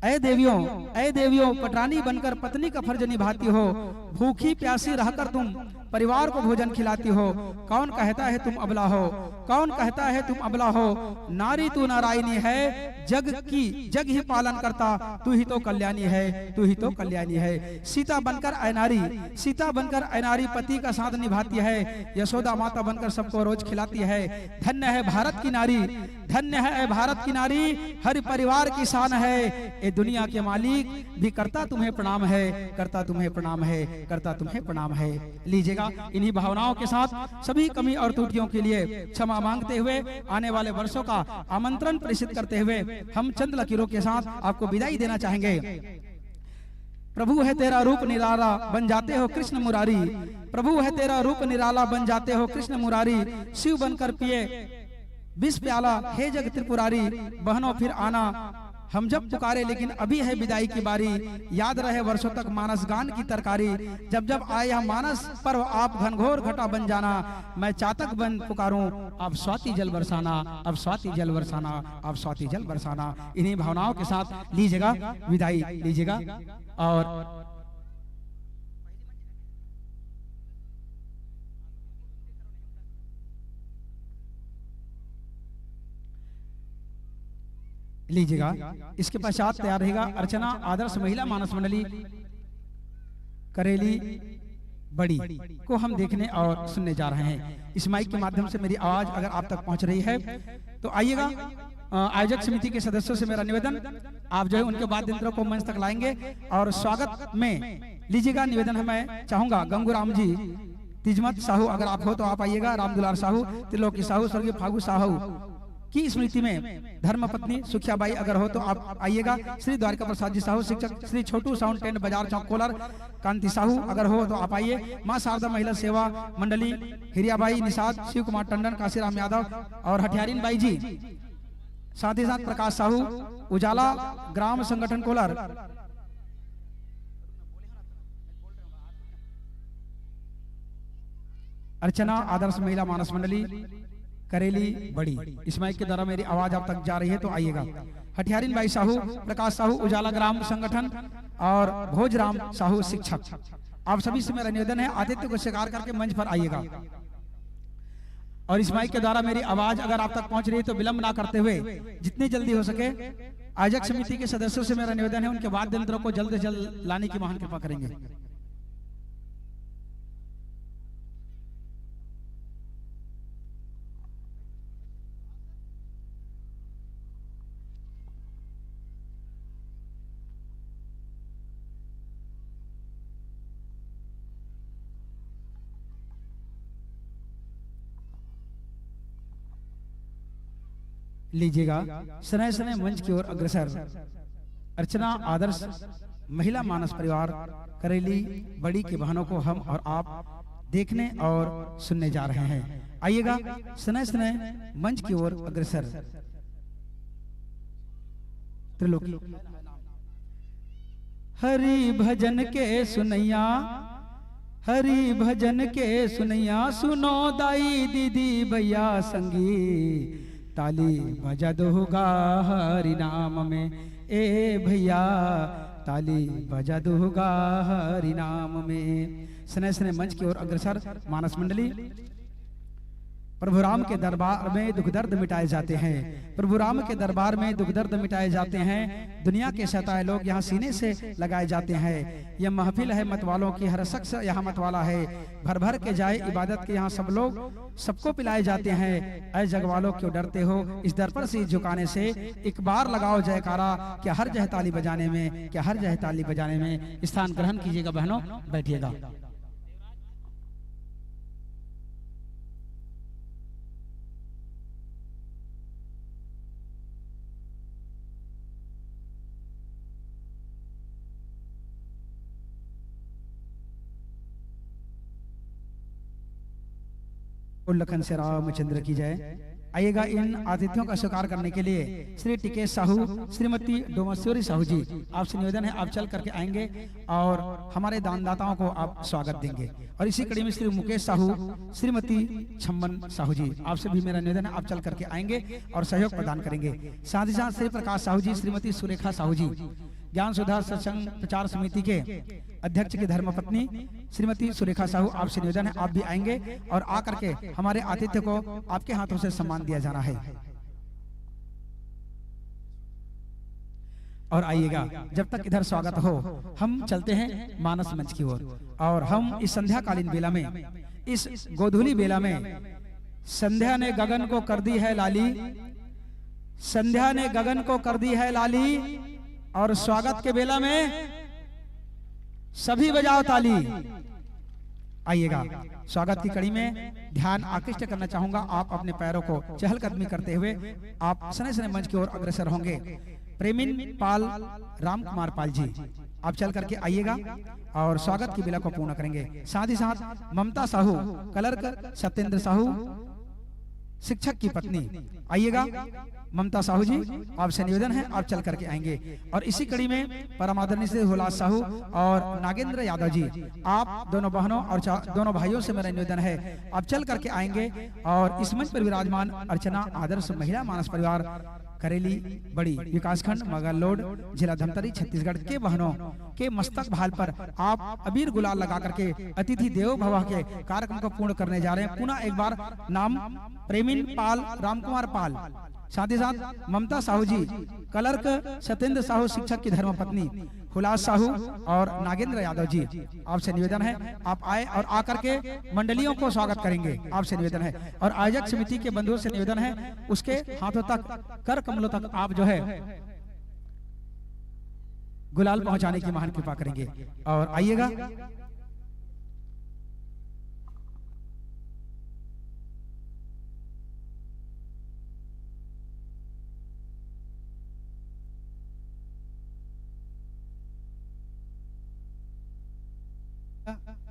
ऐ देवियों, ऐ देवियों, पटरानी बनकर पत्नी का फर्ज निभाती हो। भूखी प्यासी रहकर तुम परिवार को भोजन खिलाती हो। कौन कहता है तुम अबला हो? कौन कहता है तुम अबला हो? नारी तू नारायणी है, जग की, जग ही पालन करता तू ही तो कल्याणी है, तू ही तो कल्याणी है। सीता बनकर ऐ नारी, सीता बनकर ऐ नारी पति का साथ निभाती है। यशोदा माता बनकर सबको रोज खिलाती है। धन्य है भारत की नारी, धन्य है ऐ भारत की नारी, हर परिवार की शान है। ए दुनिया के मालिक भी करता तुम्हें प्रणाम है, करता तुम्हें प्रणाम है, करता तुम्हें प्रणाम है। लीजिएगा, इन्हीं भावनाओं के साथ सभी कमी और त्रुटियों के लिए क्षमा मांगते हुए आने वाले वर्षों का आमंत्रण प्रेषित करते हुए हम चंद लकीरों के साथ आपको विदाई देना चाहेंगे। प्रभु है तेरा रूप निराला, बन जाते हो कृष्ण मुरारी। प्रभु है तेरा रूप निराला, बन जाते हो कृष्ण मुरारी। शिव बनकर पिए विष प्याला, हे जग त्रिपुरारी। बहनों फिर आना, हम जब पुकारे लेकिन अभी है विदाई की बारी, याद रहे वर्षों तक मानस गान की तरकारी। जब जब आए यह मानस पर्व आप घनघोर घटा बन जाना, मैं चातक बन पुकारूं आप स्वाति जल बरसाना, आप स्वाति जल बरसाना, आप स्वाति जल बरसाना। इन्हीं भावनाओं के साथ लीजिएगा विदाई, लीजिएगा। और लीजिएगा। इसके पश्चात तैयार रहेगा अर्चना आदर्श महिला मानस मंडली करेली बड़ी को हम देखने और सुनने जा रहे हैं। इस माइक के माध्यम से मेरी आवाज अगर आप तक पहुंच रही है तो आइएगा। अ, आयोजक समिति के सदस्यों से मेरा निवेदन, आप जो है उनके वाद्य यंत्रों को मंच तक लाएंगे और स्वागत में लीजिएगा। निवेदन है, मैं चाहूंगा गंगूराम जी तिजमत साहू अगर आप हो तो आप आइएगा, रामदुलार साहू, त्रिलोकी साहू, स्वर्गीय फागू साहू की स्मृति में धर्मपत्नी सुखियाबाई अगर हो तो आप आइएगा, श्री द्वारिका प्रसाद जी साहू शिक्षक, श्री छोटू साउंड टेंट बाजार चौक कोलार, कांति साहू अगर हो तो आप आइए, माँ शारदा महिला सेवा मंडली, हिरियाबाई निषाद, शिव कुमार टंडन, काशीराम यादव और हठियारिन बाई जी, साथ ही साथ प्रकाश साहू, उजाला ग्राम संगठन कोलार, अर्चना आदर्श महिला मानस मंडली करेली बड़ी। इस माइक के द्वारा मेरी आवाज आप तक जा रही है तो आइएगा। हठियारिन बाई साहू, प्रकाश साहू, उजाला ग्राम संगठन और भोजराम साहू शिक्षक, आप सभी से मेरा निवेदन है आतिथ्य को स्वीकार करके मंच पर आइएगा। और इस माइक के द्वारा मेरी आवाज अगर आप तक पहुंच रही है तो विलंब ना करते हुए जितनी जल्दी हो सके आयोजक समिति के सदस्यों से मेरा निवेदन है उनके वाद्य यंत्रों को जल्द से जल्द लाने की महान कृपा करेंगे। लीजिएगा, स्नेह स्नेह मंच की ओर अग्रसर अर्चना आदर्श महिला मानस परिवार करेली बड़ी के बहनों को हम और आप देखने और सुनने जा रहे हैं। आइएगा, स्नेह स्नेह मंच की ओर अग्रसर। त्रिलोकी। हरि भजन के सुनैया, हरि भजन के सुनैया, सुनो दाई दीदी भैया संगी, ताली बजा दोगा हरि नाम में, ए भैया, ताली बजा दोगा हरि नाम में। स्नेह स्नेह मंच की ओर अग्रसर मानस मंडली। प्रभु राम के दरबार में दुख दर्द मिटाए जाते हैं, प्रभु राम के दरबार में दुख दर्द मिटाए जाते हैं। दुनिया के सताए लोग यहाँ सीने से लगाए जाते हैं। यह महफिल है मत वालों की, हर शख्स यहाँ मत वाला है। भर भर के जाए इबादत के यहाँ सब लोग, सबको पिलाए जाते हैं। ऐ जग वालों, क्यों डरते हो इस दर पर शीश झुकाने से? एक बार लगाओ जयकारा, क्या हर्ज है ताली बजाने में, क्या हर्ज है ताली बजाने में? स्थान ग्रहण कीजिएगा बहनों, बैठिएगा। उल्लखन से रामचंद्र की जय। आइएगा, इन आतिथ्यों का स्वीकार करने के लिए श्री टीके साहू, श्रीमती डोमेश्वरी साहू जी, आपसे निवेदन है आप चल करके आएंगे और हमारे दानदाताओं को आप स्वागत देंगे। और इसी कड़ी में श्री मुकेश साहू, श्रीमती छम्मन साहू जी, आपसे भी मेरा निवेदन है आप चल करके आएंगे और सहयोग प्रदान करेंगे। साथ ही साथ श्री प्रकाश साहू जी, श्रीमती सुरेखा साहू जी, ज्ञान सुधा सत्संग प्रचार समिति के अध्यक्ष की धर्मपत्नी श्रीमती सुरेखा साहू, आपसे निवेदन है आप भी आएंगे और आकर के हमारे आतिथ्य को आपके हाथों से सम्मान दिया जाना है। और आइएगा, जब तक इधर स्वागत हो, हम चलते हैं मानस मंच की ओर। और हम इस संध्याकालीन बेला में, इस गोधूली बेला में, संध्या ने गगन को कर दी है लाली, संध्या ने गगन को कर दी है लाली, और स्वागत के बेला में सभी बजाओ ताली। आइएगा, स्वागत की कड़ी में ध्यान आकृष्ट करना चाहूंगा। आप अपने पैरों को चहलकदमी करते हुए आप स्नेह स्नेह मंच की ओर अग्रसर होंगे। प्रेमिन पाल, राम कुमार पाल जी, आप चल करके आइएगा और स्वागत की बेला को पूर्ण करेंगे। साथ ही साथ ममता साहू, क्लर्क सत्येंद्र साहू, शिक्षक की पत्नी, आइएगा। ममता साहू जी, आपसे निवेदन है, आप चल करके आएंगे। और इसी कड़ी में परम आदरणीय श्री हुलास साहू और नागेंद्र यादव जी, आप दोनों बहनों और चा-, दोनों भाइयों से मेरा निवेदन है, आप चल करके आएंगे और इस मंच पर विराजमान अर्चना आदर्श महिला मानस परिवार करेली बड़ी, विकासखंड मगलोड, जिला धमतरी, छत्तीसगढ़ के बहनों के मस्तक भाल पर आप अबीर गुलाल लगा करके अतिथि देवो भव के कार्यक्रम को पूर्ण करने जा रहे हैं। पुनः एक बार नाम प्रेमिन पाल, रामकुमार पाल, साथ ही साथ ममता साहू जी, क्लर्क सत्येंद्र साहू, शिक्षक की धर्मपत्नी हुलास साहू और नागेंद्र यादव जी, आपसे निवेदन है, आप आए और आकर के मंडलियों को स्वागत करेंगे, आपसे निवेदन है। और आयोजक समिति के बंधुओं से निवेदन है, उसके हाथों तक, कर कमलों तक आप जो है गुलाल पहुंचाने की महान कृपा करेंगे। और आइएगा।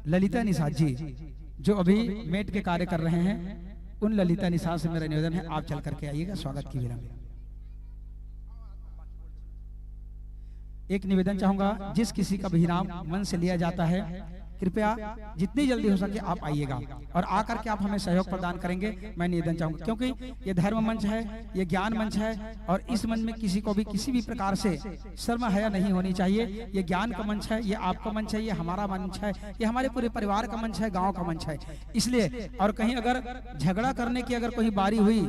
ललिता निषाद जी, जो अभी मेट के कार्य कर रहे हैं, उन ललिता निषाद से मेरा निवेदन है, आप चल करके आइएगा स्वागत की बेला में। एक निवेदन चाहूंगा, जिस किसी का भी नाम मंच से लिया जाता है, कृपया जितनी जल्दी हो सके आप आइएगा और आकर के आप हमें सहयोग प्रदान करेंगे। मैं निवेदन चाहूंगा, क्योंकि ये धर्म मंच है, ये ज्ञान मंच है और इस मंच में किसी को भी किसी भी प्रकार से शर्म हया नहीं होनी चाहिए। ये ज्ञान का मंच है, ये आपका मंच है, ये हमारा मंच है, ये हमारे पूरे परिवार का मंच है, गांव का मंच है। इसलिए और कहीं अगर झगड़ा करने की अगर कोई बारी हुई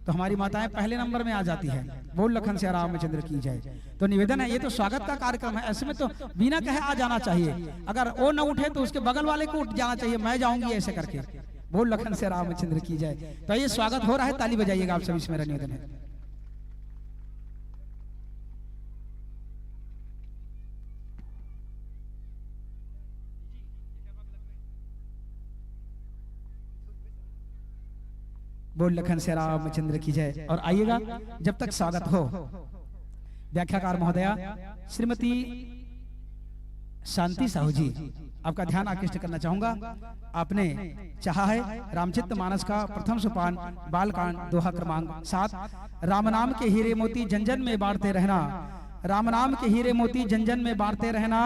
तो हमारी माताएं पहले नंबर में आ जाती है। बोल लखन सिया रामचंद्र की जय। तो निवेदन है, ये तो स्वागत का कार्यक्रम है, ऐसे में तो बिना कहे आ जाना चाहिए। अगर वो न उठे तो उसके बगल वाले को उठ जाना चाहिए, मैं जाऊंगी ऐसे करके। बोल लखन सिया रामचंद्र की जय। तो ये स्वागत हो रहा है, ताली बजाइएगा आप सभी से मेरा निवेदन है। बोल लखन सिया रामचंद्र की जय। और आइएगा, जब तक स्वागत हो, व्याख्याकार महोदया श्रीमती शांति साहू जी, आपका ध्यान आकृष्ट करना चाहूंगा। आपने चाहा है रामचरित मानस का प्रथम सोपान, बालकांड, दोहा क्रमांक सात, राम नाम के हीरे मोती जन जन में बांटते रहना, राम नाम के हीरे मोती जन जन में बांटते रहना,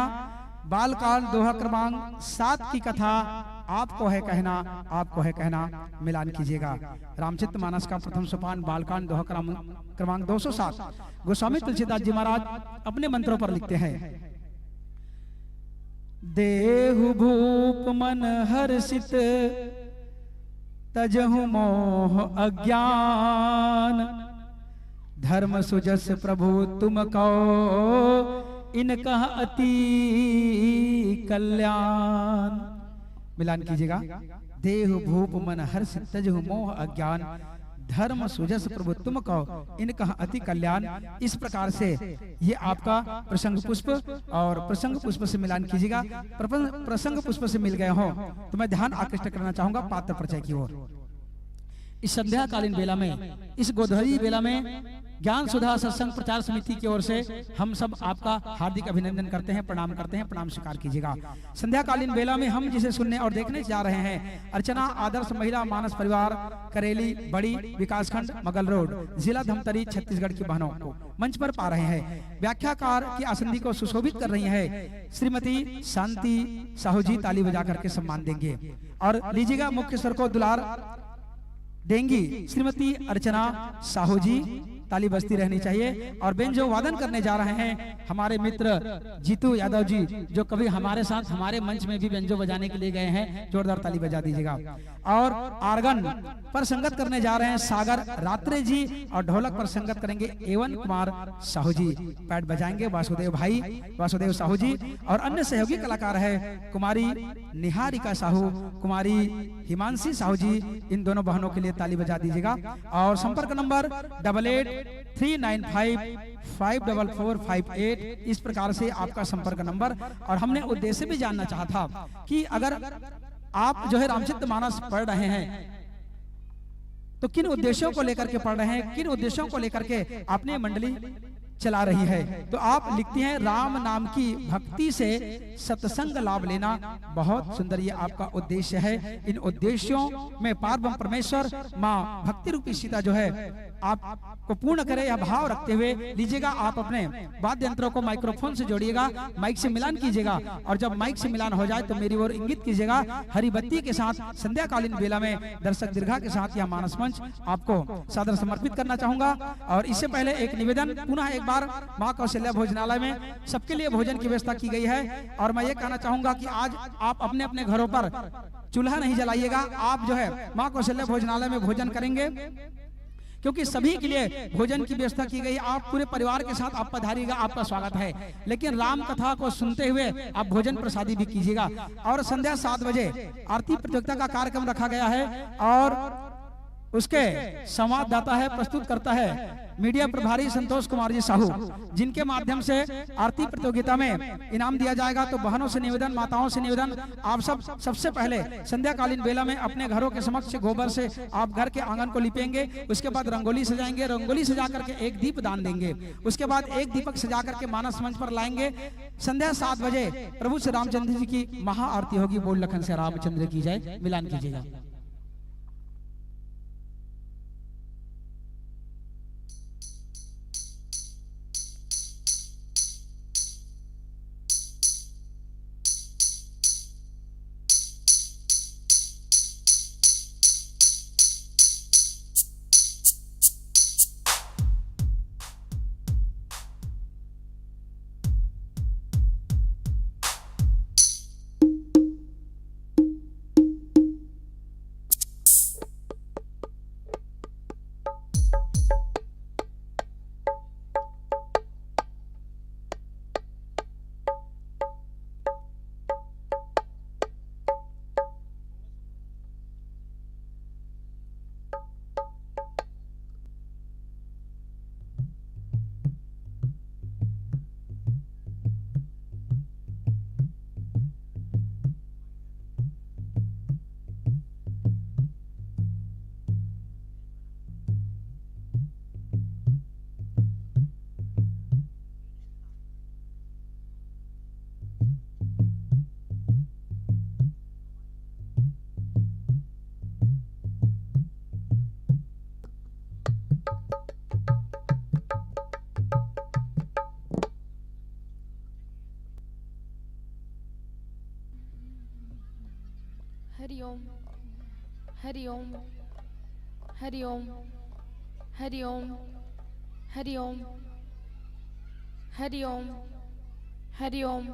बालकांड, दोहा क्रमांक सात की कथा आपको है कहना, आपको है कहना, मिलान कीजिएगा। रामचरित मानस का प्रथम सोपान, बालकांड, दोहा क्रम-, क्रमांक दो सौ सात। गोस्वामी तुलसीदास जी महाराज अपने मंत्रों पर लिखते हैं, देहु भूप मन हर्षित तजहु मोह अज्ञान, धर्म सुजस प्रभु तुम कहो इनकह अति कल्याण। मिलान कीजिएगा। देहु भूप मन हर्षित तजहु मोह अज्ञान, धर्म सुजस प्रभु तुम कहो इनकह अति कल्याण। इस प्रकार से ये आपका प्रसंग पुष्प और प्रसंग पुष्प से मिलान कीजिएगा। प्रपं-, प्रसंग पुष्प से मिल गए हो तो मैं ध्यान आकृष्ट करना चाहूंगा पात्र परिचय की ओर। इस संध्याकालीन बेला में, इस गोधरी बेला में ज्ञान सुधा सत्संग प्रचार समिति की ओर से हम सब आपका हार्दिक अभिनंदन करते हैं, प्रणाम करते हैं, प्रणाम स्वीकार कीजिएगा। संध्याकालीन बेला में हम जिसे सुनने और देखने जा रहे हैं, अर्चना आदर्श महिला मानस परिवार, करेली बड़ी, विकासखंड मगलोड, जिला धमतरी, छत्तीसगढ़ की बहनों को मंच पर पा रहे हैं। व्याख्याकार की आसंदी को सुशोभित कर रही है श्रीमती शांति साहू जी, ताली बजा करके सम्मान देंगे। और लीजिएगा, मुख्य स्वर को दुलार देंगी श्रीमती अर्चना साहू जी, ताली बजती रहनी चाहिए। और बेंजो वादन करने जा रहे हैं हमारे मित्र जीतू यादव जी, जो कभी हमारे साथ हमारे मंच में भी बेंजो बजाने के लिए गए हैं, जोरदार ताली बजा दीजिएगा। और आर्गन पर संगत करने जा रहे हैं सागर रात्रे जी और ढोलक पर संगत करेंगे एवन कुमार साहू जी। पैड बजाएंगे वासुदेव भाई, वासुदेव साहू जी। और अन्य सहयोगी कलाकार है कुमारी निहारिका साहू, कुमारी हिमांशी साहू जी। इन दोनों बहनों के लिए ताली बजा दीजिएगा। और संपर्क number double eight three nine five five double four five eight, इस प्रकार से आपका संपर्क नंबर। और हमने उद्देश्य भी जानना चाहा था कि अगर आप जो है रामचरित मानस पढ़ रहे हैं तो किन उद्देश्यों को लेकर के पढ़ रहे हैं, किन उद्देश्यों को लेकर के आपने मंडली चला रही है। तो आप लिखती हैं, राम नाम की भक्ति से सत्संग लाभ लेना। बहुत सुंदर, ये आपका उद्देश्य है। इन उद्देश्यों में पार ब्रह्म परमेश्वर माँ भक्ति रूपी सीता जो है, आपको पूर्ण करे, यह भाव रखते हुए लीजिएगा। आप अपने वाद्य यंत्रों को माइक्रोफोन से जोड़िएगा, माइक से मिलान कीजिएगा, और जब माइक से मिलान हो जाए तो मेरी ओर इंगित कीजिएगा। हरी बत्ती के साथ संध्याकालीन बेला में दर्शक दीर्घा के साथ यह मानस मंच आपको सादर समर्पित करना चाहूंगा। और इससे पहले एक निवेदन, पुनः एक बार माँ कौशल्या भोजनालय में सबके लिए भोजन की व्यवस्था की गई है। और मैं ये कहना चाहूंगा कि आज आप अपने अपने घरों पर चूल्हा नहीं जलाइएगा, आप जो है माँ कौशल्या भोजनालय में भोजन करेंगे, क्योंकि सभी के लिए भोजन की व्यवस्था की गई। आप पूरे परिवार के साथ आप पधारिएगा, आपका स्वागत है। लेकिन राम कथा को सुनते हुए आप भोजन प्रसादी भी कीजिएगा। और संध्या सात बजे आरती प्रतियोगिता का कार्यक्रम रखा गया है और उसके संवाददाता है, प्रस्तुत करता है मीडिया प्रभारी संतोष कुमार जी साहू, जिनके माध्यम से आरती प्रतियोगिता में इनाम दिया जाएगा। तो बहनों से निवेदन, माताओं से निवेदन, आप सब सबसे पहले संध्याकालीन बेला में अपने घरों के समक्ष गोबर से आप घर के आंगन को लिपेंगे, उसके बाद रंगोली सजाएंगे, रंगोली सजा करके एक दीप दान देंगे, उसके बाद एक दीपक सजा करके मानस मंच पर लाएंगे। संध्या सात बजे प्रभु श्री रामचंद्र जी की महाआरती होगी। बोल लखन से रामचंद्र की जय। मिलान कीजिएगा। हरि ओम। हरि ओम। हरि ओम। हरि ओम। हरि ओम। हरि ओम। हरि ओम।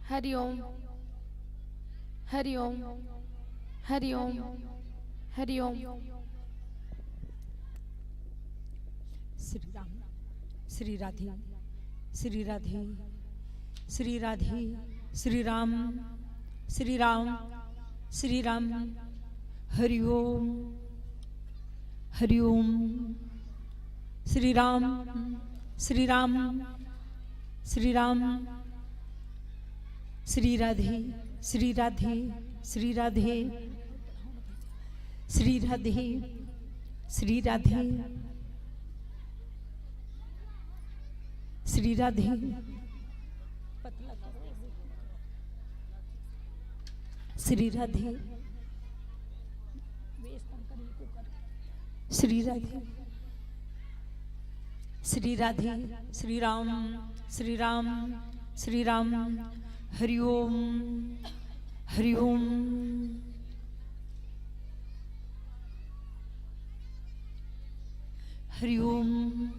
हरि ओम। हरि ओम। हरि ओम। हरि ओम। श्री राम। श्री राधे। श्री राधे। श्री राधे। श्री राम। श्री राम। श्री राम। हरि ओम। हरि ओम। Shri Ram. Shri Ram. Shri Ram. Shri Radhe. Shri Radhe. Shri Radhe. Shri Radhe. Shri Radhe. Shri Radhe. Shri Radhe. Shri Radhe. Shri Radhe. Shri Ram. Shri Ram. Shri Ram. Hari Om. Hari Om. Hari Om.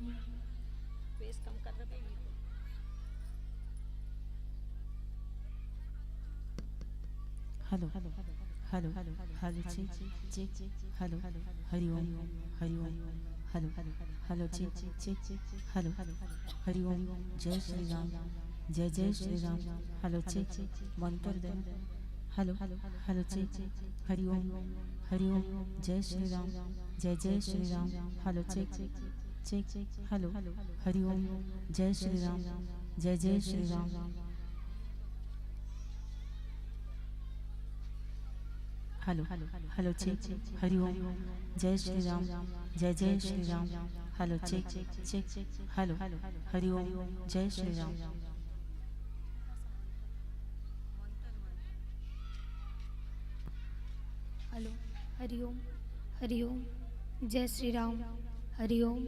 Hello, hello, hello, check, check, hello, Hari Om, Hari Om, hello, hello, check, check, hello, Hari Om, जय श्री राम, जय जय Shri Ram, hello, check, check, मंत्र देना, hello, hello, check, check, Hari Om, Hari Om, जय श्री राम, जय जय Shri Ram, hello, check, check, check, hello, Hari Om, जय श्री राम, जय जय Shri Ram. Hello, hello, check. Hariom. जय श्री राम। जय जय Shri Ram. Hello, check, check. Hello, Hariom. जय श्री राम। हेलो, हरिओम। हरिओम। जय श्री राम। हरिओम।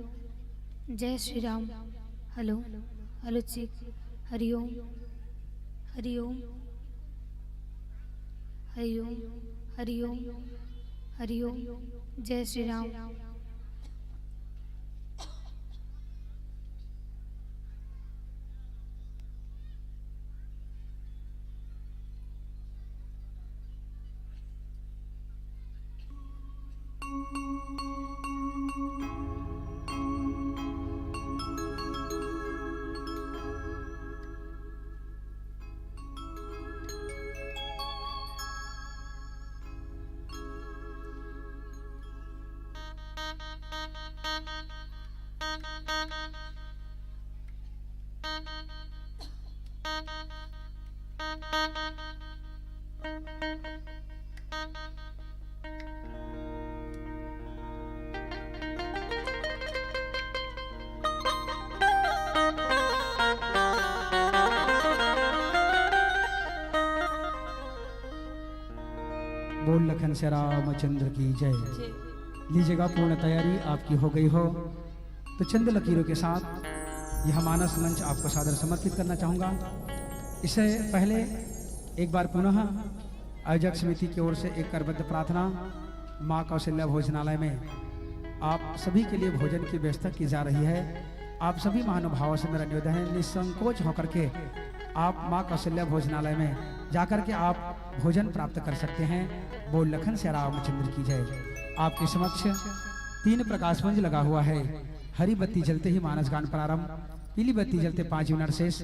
जय Shri Ram. Hello, hello, check. Hariom. Hariom. Hariom. Hariom. Hariom. जय श्री राम। बोल लखन सिया रामचंद्र की जय। लीजिएगा, पूर्ण तैयारी आपकी हो गई हो, तो चंद लकीरों के साथ यह मानस मंच आपको सादर समर्पित करना चाहूँगा। इससे पहले एक बार पुनः आयोजक समिति की ओर से एक करबद्ध प्रार्थना। माँ कौशल्या भोजनालय में आप सभी के लिए भोजन की व्यवस्था की जा रही है। आप सभी महानुभावों से मेरा निवेदन है, निसंकोच होकर के आप माँ कौशल्या भोजनालय में जाकर के आप भोजन प्राप्त कर सकते हैं। बोल लखन सिया रामचंद्र की जय। आपके समक्ष तीन प्रकाश मंच लगा हुआ है। हरी बत्ती जलते ही मानस गान प्रारंभ, पीली बत्ती जलते पाँच मिनट शेष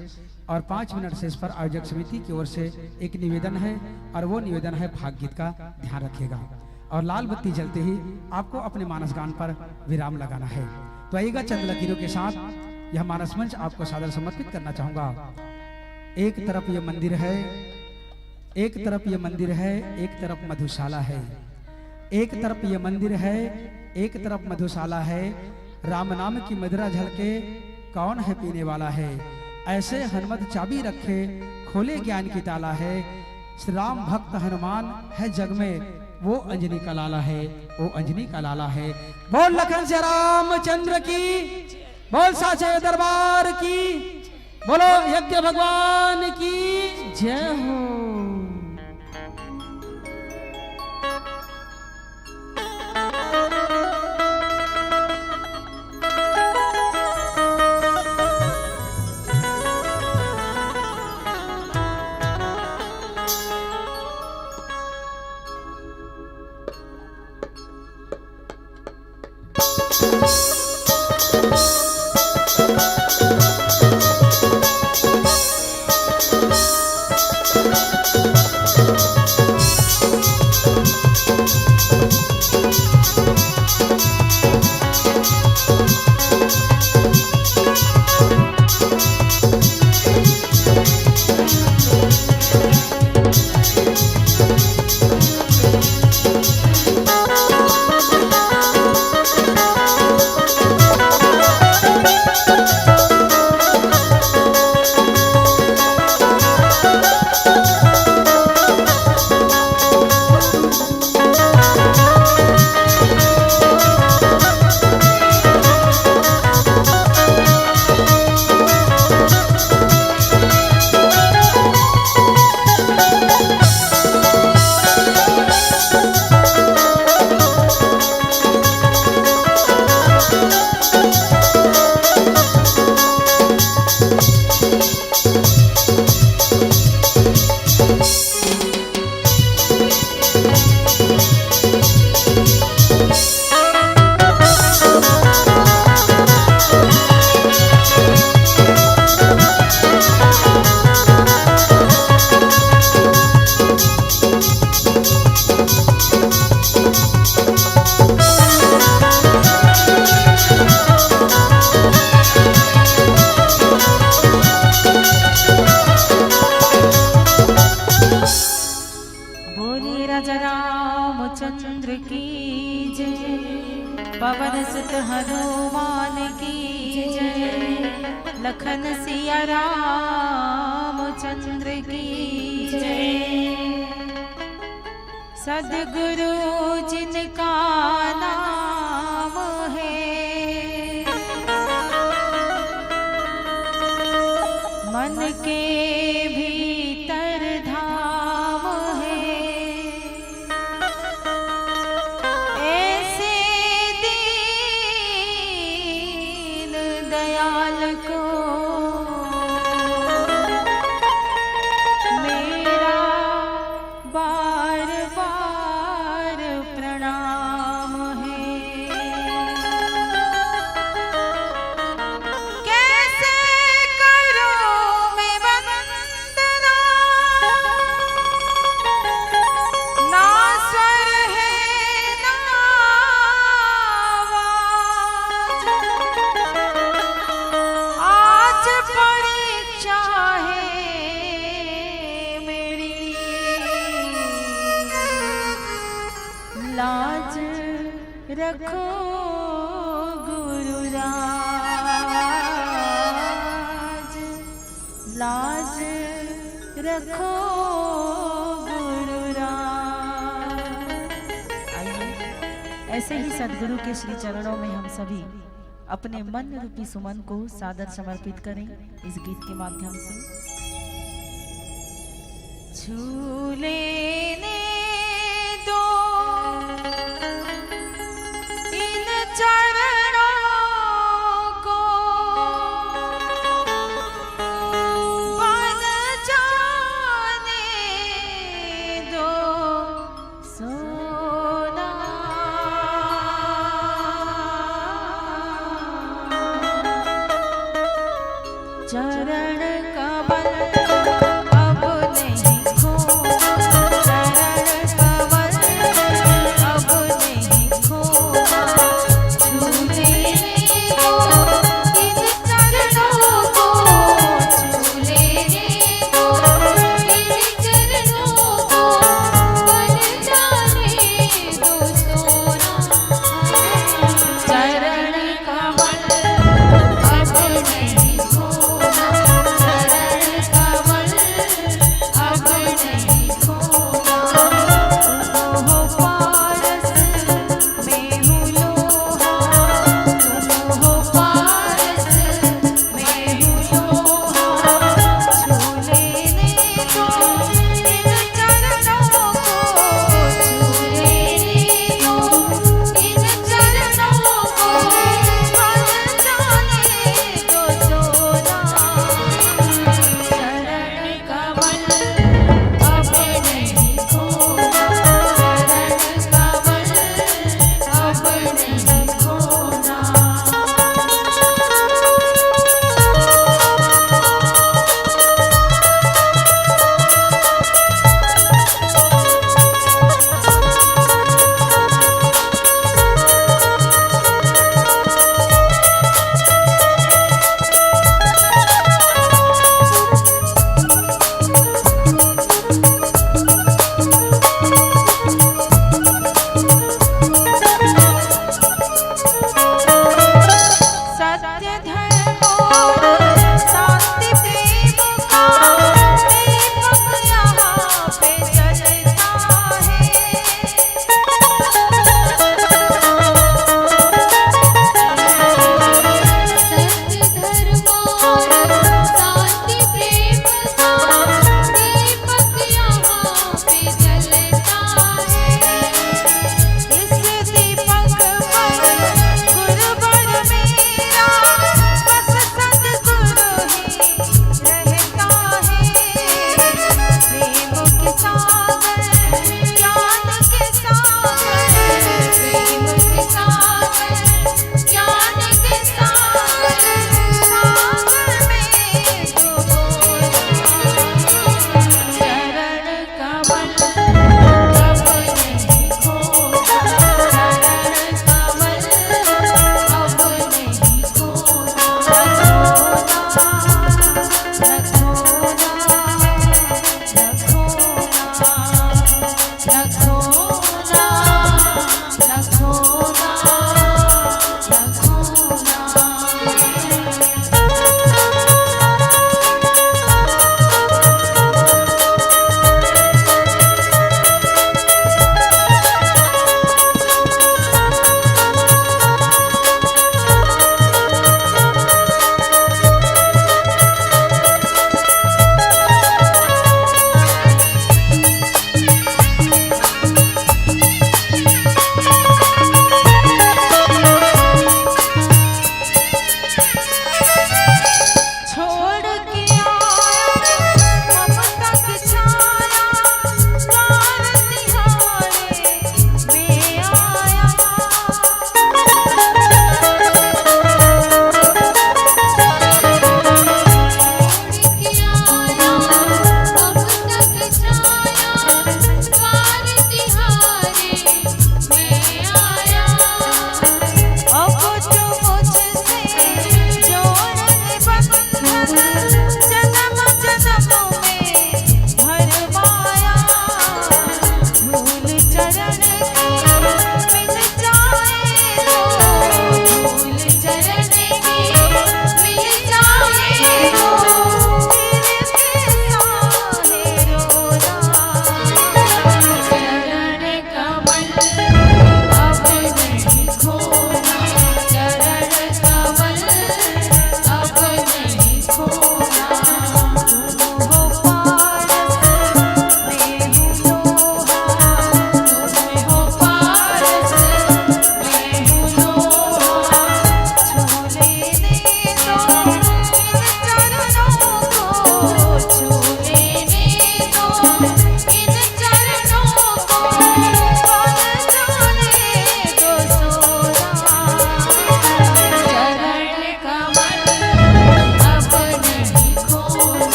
और पाँच मिनट शेष पर आयोजक समिति की ओर से एक निवेदन है, और वो निवेदन है भागगीत का ध्यान रखिएगा। और लाल बत्ती जलते ही आपको अपने मानस गान पर विराम लगाना है। तो आइएगा, चंद लकीरों के साथ यह मानस मंच आपको सादर समर्पित करना चाहूँगा। एक तरफ ये मंदिर है, एक तरफ ये मंदिर है, एक तरफ मधुशाला है। एक तरफ ये मंदिर है, एक तरफ मधुशाला है। राम नाम की मदिरा झलके, कौन है पीने वाला है? ऐसे हनुमत चाबी रखे, खोले ज्ञान की ताला है। श्री राम भक्त हनुमान है जग में, वो अंजनी का लाला है, वो अंजनी का लाला है। बोल लखन सिया रामचंद्र की, बोल साचे दरबार की, बोलो यज्ञ भगवान की जय हो। पवन सुत हनुमान की जय, लखन सिया रामचंद्र की जय। सदगुरु जिनका नाम है, मन के भीतर धाम है। ऐसे दीन दयाल को मेरा बार बार प्रणाम है। कैसे करूं मैं वंदना, ना स्वर है ना आवाज। आज परीक्षा है मेरी, लाज रखो गुरुराज, लाज रखो गुरुराज। आइए, ऐसे ही सदगुरु के श्री चरणों में हम सभी अपने मन रूपी सुमन को सादर समर्पित करें इस गीत के माध्यम से। छू लेने दो इन चरणों को, बन जाने दो सोना। चरण कमल अब नहीं खोना,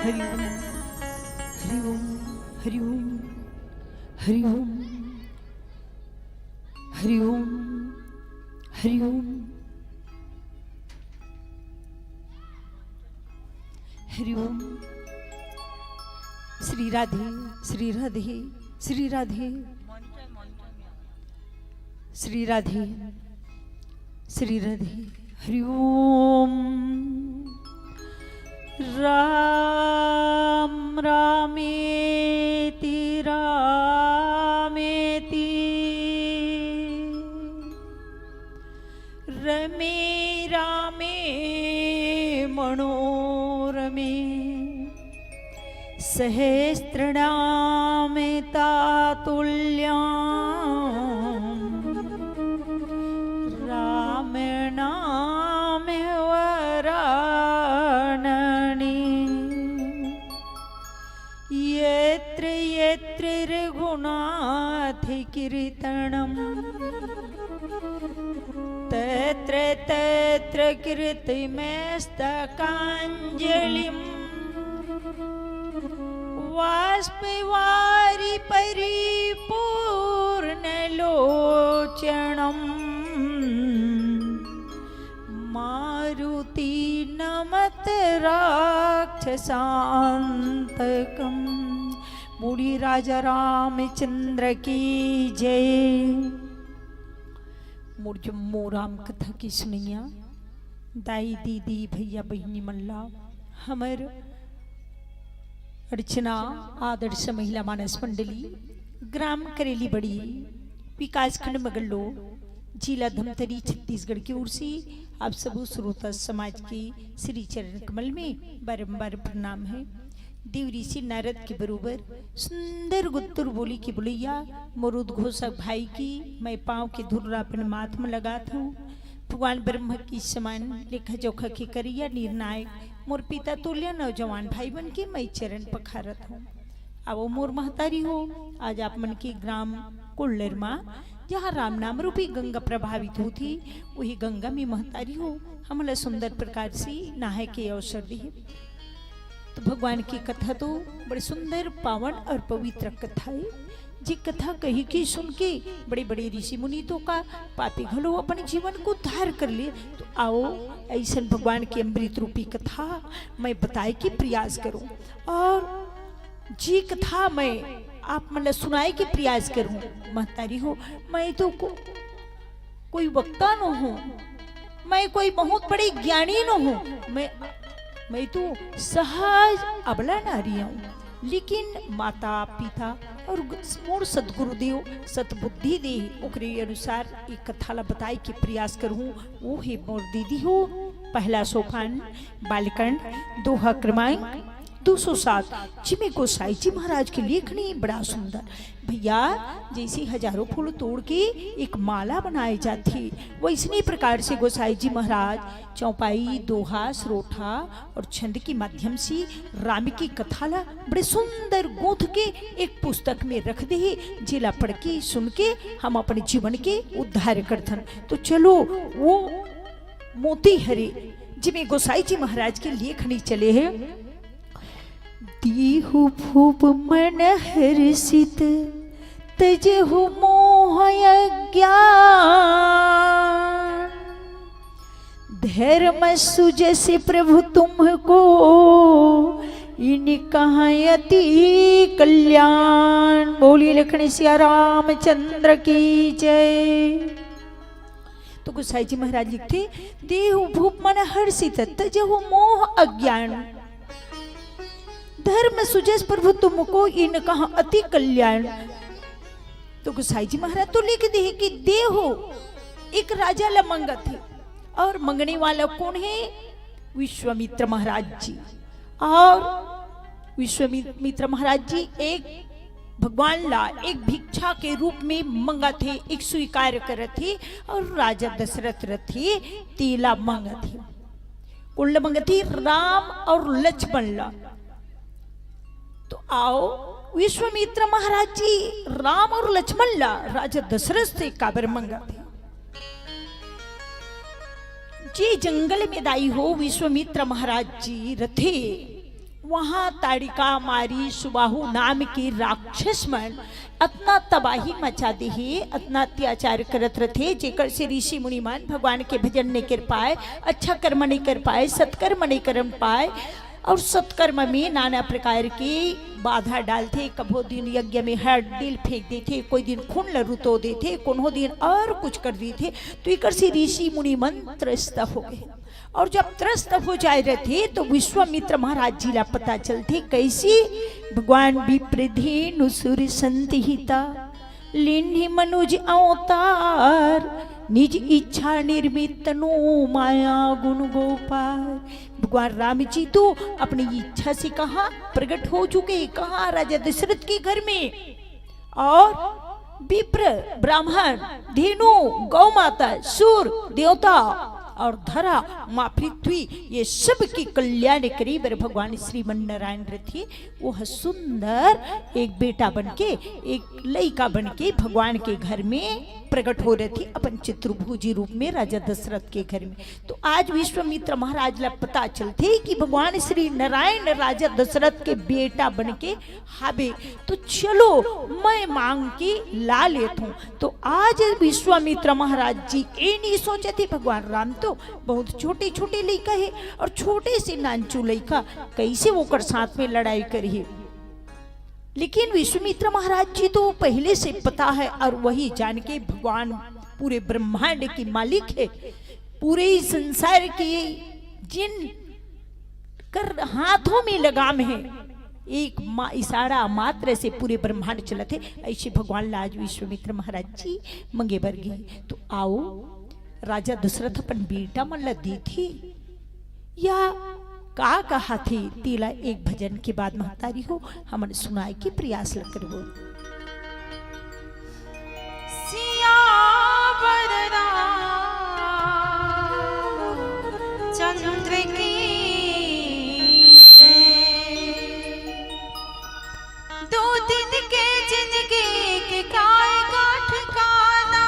हरि ओम, हरि ओम, हरि ओम, हरि ओम, हरि ओम, हरि ओम, हरि ओम। श्री राधे, श्री राधे, श्री राधे। श्री राधे, श्री राधे। हरि ओम। राम रामेति रामेति रमे रामे मनोरमे सहस्रनाम तातुल्यं राम नाम वरानने। यत्र यत्र रघुनाथ कीर्तनम् तत्र तत्र कृतमस्तकाञ्जलिम्। वाष्पवारि परिपूर्णलोचनम् मारुति नमत राक्षसान्तकम्। बोलिए राजा रामचंद्र की जय। मोर जम्मो राम कथा के सुनइया दाई दीदी भैया बहिनी मन ला हमर अर्चना आदर्श महिला मानस मंडली ग्राम करेली बड़ी विकासखंड मगरलोड जिला धमतरी छत्तीसगढ़ की ओर से आप सबो श्रोता समाज के श्री चरण कमल में बारंबार प्रणाम है। देव ऋषि नारद के बरोबर सुंदर गुत्तुर बोली के बोलैया मोर उद्घोषक भाई की मैं पाँव के धुर्रा अपन माथ में लगात हूँ। भगवान ब्रह्म की समान लेखा जोखा के करिया निर्णायक मोर पिता तुल्य नौजवान भाई बन के मैं चरण पखारत हूँ। अब मोर महतारी हो, आज आप मन के ग्राम कुल्लर मा जहाँ राम नाम रूपी गंगा प्रभावित होती, वही गंगा में महतारी हो हमला सुंदर प्रकार से नहाए के अवसर दिए। तो भगवान की कथा तो बड़ी सुंदर, पावन और पवित्र कथा है। जी कथा कही की सुन के बड़े बड़े ऋषि मुनि तो का पापी घलो अपने जीवन को उद्धार कर लिए। तो आओ, ऐसन भगवान की अमृत रूपी कथा मैं बताए के प्रयास करूं और जी कथा मैं आप मन ला सुनाए के प्रयास करूं। महतारी हो, मैं तो को, कोई वक्ता न हूँ, मैं कोई बहुत बड़े ज्ञानी न हूँ, मैं मैं तो सहज अबला नारी हूँ, लेकिन माता पिता और ग-, मोर सतगुरुदेव सतबुद्धि दे ओकरे अनुसार एक कथा ला बताए के प्रयास करूँ। वो हे मोर दीदी हो, पहला सोपान बालकांड दोहा क्रमांक दो सौ सात, जिमे गोसाई जी महाराज के लेखनी बड़ा सुंदर। भैया, जैसे हजारों फूल तोड़ के एक माला बनाए जाती, वैसने प्रकार से गोसाई जी महाराज चौपाई, दोहा, सरोठा और छंद के माध्यम से राम की कथा ला बड़े सुंदर गूंथ के एक पुस्तक में रख दे, जेला पढ़ के, सुन के हम अपने जीवन के उद्धार करथन। तो चलो, वो मोती हरे, जिमे गोसाई जी महाराज के लेखनी चले हैं। दीहु भूप मन हर्षित, तजहु मोह अज्ञान। धर्म सुजस प्रभु तुमको, इनकह अति कल्याण। बोलिए लखन सिया रामचंद्र की जय। तो गोसाई जी महाराज लिखथे, "दीहु भूप मन हर्षित, तजहु मोह अज्ञान। धर्म सुजस प्रभु तुमको, इनकह अति कल्याण।" तो गोसाई जी महाराज तो लिख दे कि देहु एक राजा ला मंगत हे, और मंगने वाला कौन है? विश्वामित्र महाराज जी। और विश्वामित्र महाराज जी एक भगवान ला एक भिक्षा के रूप में मंगत हे, एक स्वीकार करत हे, और राजा दशरथ रथे तेला मंगत हे। कोन ला मंगत हे? राम और लक्ष्मण ला। तो आओ, विश्वामित्र महाराज जी राम और लक्ष्मण ला राजा दशरथ से काबर मंगत हे? जे जंगल में दाई हो विश्वामित्र महाराज जी रथे, वहां ताड़िका मारी सुबाहु नाम के राक्षस मन अतना तबाही मचा देहे, अतना अत्याचार करत रथे, जेकर से ऋषि मुनि मन भगवान के भजन नहीं कर पाए, अच्छा कर्म नहीं कर पाए, सत्कर्म नहीं कर पाए। और सत्कर्म में नाना प्रकार के बाधा डालथे। कभो दिन यज्ञ में हड्डिल फेंक देथे, कोई दिन खून ल रुतो देथे, कोनो दिन और कुछ कर देथे। तो एकर से ऋषि मुनि मन त्रस्त हो गए। और जब त्रस्त हो जाए रथे, तो विश्वामित्र महाराज जी ला पता चलथे, कैसी? भगवान विप्र धेनु सुर संत हिता, लीन्ही मनुज अवतार, निज इच्छा निर्मित तनु, माया गुण गो पार। भगवान राम जी तो अपनी इच्छा से कहाँ प्रकट हो चुके, कहाँ? राजा दशरथ के घर में। और विप्र, ब्राह्मण, धेनु, गौ माता, सूर, देवता और धरा, माँ पृथ्वी, ये सब की कल्याण करे बर भगवान श्रीमन नारायण रथे। वो ह सुंदर एक बेटा बन के, एक लइका बन के भगवान के घर में प्रकट हो रहे थे अपन चतुर्भुजी रूप में राजा दशरथ के घर में। तो आज विश्वामित्र महाराज ला पता चलथे कि भगवान श्री नारायण राजा दशरथ के बेटा बन के हाबे, तो चलो मैं मांग के ला लेत हूँ। तो आज विश्वामित्र महाराज जी ए नहीं सोचे थे, भगवान राम तो बहुत छोटे छोटे लइका हे और छोटे से नानचू लइका कैसे ओकर साथ में लड़ाई करही। लेकिन विश्वामित्र महाराज जी तो पहले से पता है और वही जान के भगवान पूरे ब्रह्मांड के मालिक है, पूरे संसार के जिन कर हाथों में लगाम है, एक मा-, इशारा मात्र से पूरे ब्रह्मांड चलत है। ऐसे भगवान ला आज विश्वामित्र महाराज जी मंगे बर गे। तो आओ, राजा दशरथ अपन बेटा मन ला देथे या का कहाथे, तेला एक भजन के बाद महतारी हो हमन सुनाए के प्रयास ल करबो। सियावर रामचंद्र की जय। दो दिन के जिंदगी के काय का ठिकाना।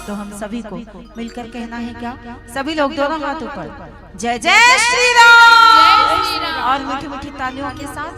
तो हम सभी को मिलकर कहना है क्या? सभी लोग दोनों हाथ ऊपर। जय जय श्री राम। और मीठी मीठी तालियों के साथ।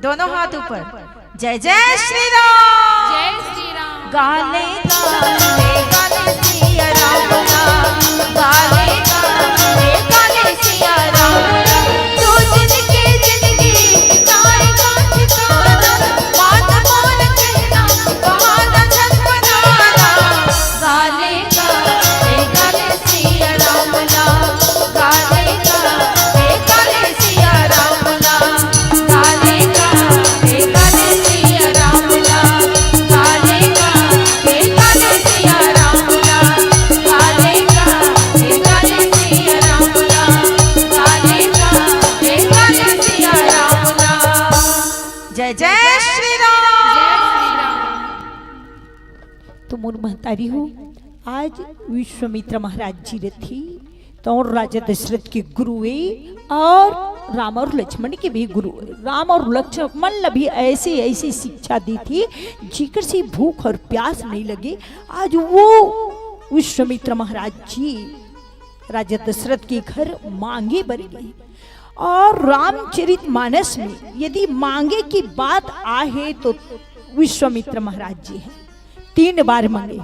दोनों हाथ ऊपर। जय जय श्री राम। जय श्री राम। गाले गाले गाले सिया राम ला, गाले गाले गाले सिया राम ला। तू जिनके जिंदगी की तारे का ठिकाना, बात बोल कहना, बहाना झनझनाना। गाले गाले गाले सिया राम ला, गाले गाले गाले सिया राम ला, गाले गाले गाले सिया राम ला, गाले गाले गाले सिया राम ला, गाले गाले गाले सिया राम ला, गाले गाले गाले सिया राम ला। जय जय श्री राम। तो मोर महतारी हो, आज विश्वामित्र महाराज जी रथी, तो राजा दशरथ के गुरु ए और राम और लक्ष्मण के भी गुरु ए। राम और लक्ष्मण ला भी ऐसे ऐसे शिक्षा दी थी, जेकर से भूख और प्यास नहीं लगे। आज वो विश्वामित्र महाराज जी राजा दशरथ के घर मांगे बर गए। और रामचरित मानस में यदि मांगे की बात आहे तो विश्वामित्र महाराज जी हैं, तीन बार मांगे।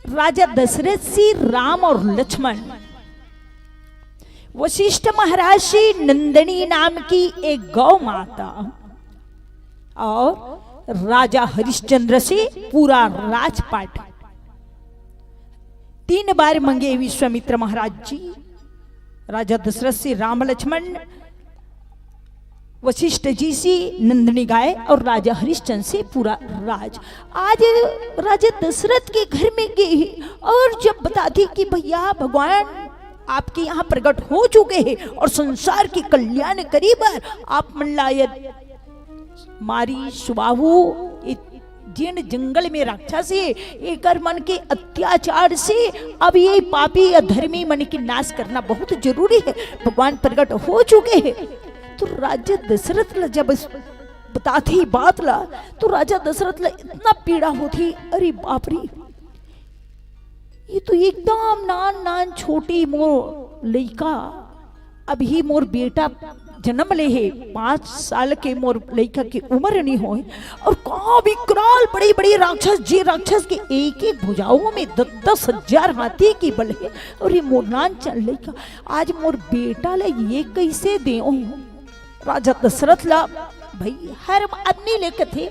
राजा दशरथ से राम और लक्ष्मण, वशिष्ठ महाराज से नंदिनी नाम की एक गौ माता और राजा हरिश्चंद्र से पूरा राजपाट। तीन बार मांगे विश्वामित्र महाराज जी, राजा दशरथ से राम लक्ष्मण, वशिष्ठ जी से नंदिनी गाय और राजा हरिश्चंद्र से पूरा राज। आज राजा दशरथ के घर में गए और जब बताती कि भैया भगवान आपके यहाँ प्रकट हो चुके हैं और संसार के कल्याण करी बर आप मन ला ये मारी सुबाहु, ये जेन जंगल में राक्षस हे, एकर मन के अत्याचार से अब ये पापी अधर्मी मन के नाश करना बहुत जरूरी है। भगवान प्रकट हो चुके हैं। तो राजा दशरथ ला जब इस बताथे बात ला, तो राजा दशरथ ला इतना पीड़ा होथे, अरे बाप रे, ये तो एकदम नान नान छोटी मोर लइका, अभी मोर बेटा जन्म ले हे, पाँच साल के मोर लइका के उम्र नहीं होए, और कहाँ विकराल बड़ी बड़ी राक्षस, जे राक्षस के एक एक भुजाओं में दस दस हजार हाथी की बल है, और ये मोर नान चन लइका, आज मोर बेटा ला ये कैसे देओ? राजा दशरथ ला भाई हर आदमी ले कथे,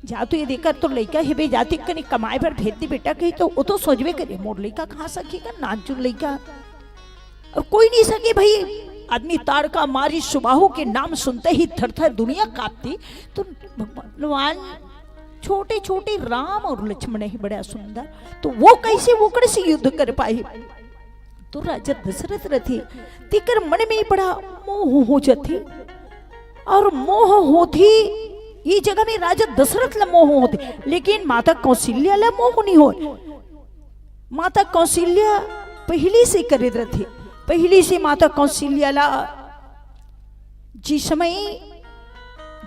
जा तो ये देकर तोर लइका हेबे, जाते कनी कमाए बर भेज दे बेटा कही, तो वो तो सोचबे करे मोर लइका कहाँ सकेगा, नानचुन लइका, और कोई नहीं सके भाई। आदमी ताड़का मारी सुबाहु के नाम सुनते ही थर थर दुनिया कांपती। तो भगवान छोटे छोटे राम और लक्ष्मण ही बड़ा सुंदर, तो वो कैसे ओकरे से युद्ध कर पाए? तो राजा दशरथ रथे, तेकर मन में बड़ा मोह हो जाथे, और मोह होथे, ये जगह में राजा दशरथ ला मोह होथे, लेकिन माता कौशल्या ला मोह नहीं होए। माता कौशल्या पहली से करे रथे, पहली से माता कौशल्या ला जिस समय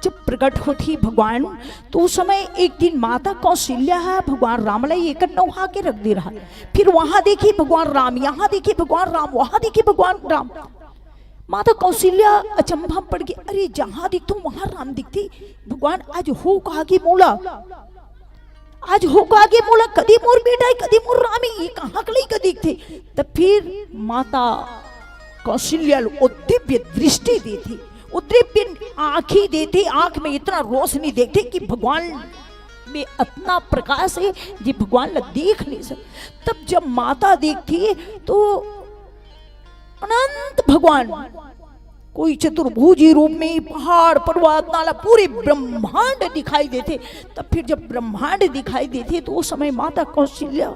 जब प्रकट होथी भगवान, तो उस समय एक दिन माता कौशल्या ह भगवान राम ला एकर नौहा के रख दे रहा। फिर वहां देखी भगवान राम, यहाँ देखी भगवान राम, वहां देखी भगवान राम। माता कौशल्या अचंभा में पड़ गई, अरे जहां दिखथों वहां राम दिखथे। भगवान आज हो कहा कि मोला, आज हो कहा कि मोला कदी मोर बेटा है, कदी मोर राम है, ये कहाँ के लइका दिखथे? तब फिर माता कौशल्या ल वो दिव्य दृष्टि देथे, वो दिव्य आँखी देथे, आँख में इतना रोशनी देखथे कि भगवान में इतना प्रकाश है जे भगवान ला देख नहीं सक। तब जब माता देखती है तो अनंत भगवान कोई चतुर्भुजी रूप में पहाड़ पर्वत नाला पूरे ब्रह्मांड दिखाई देथे। तब फिर जब ब्रह्मांड दिखाई देथे तो उस समय माता कौशल्या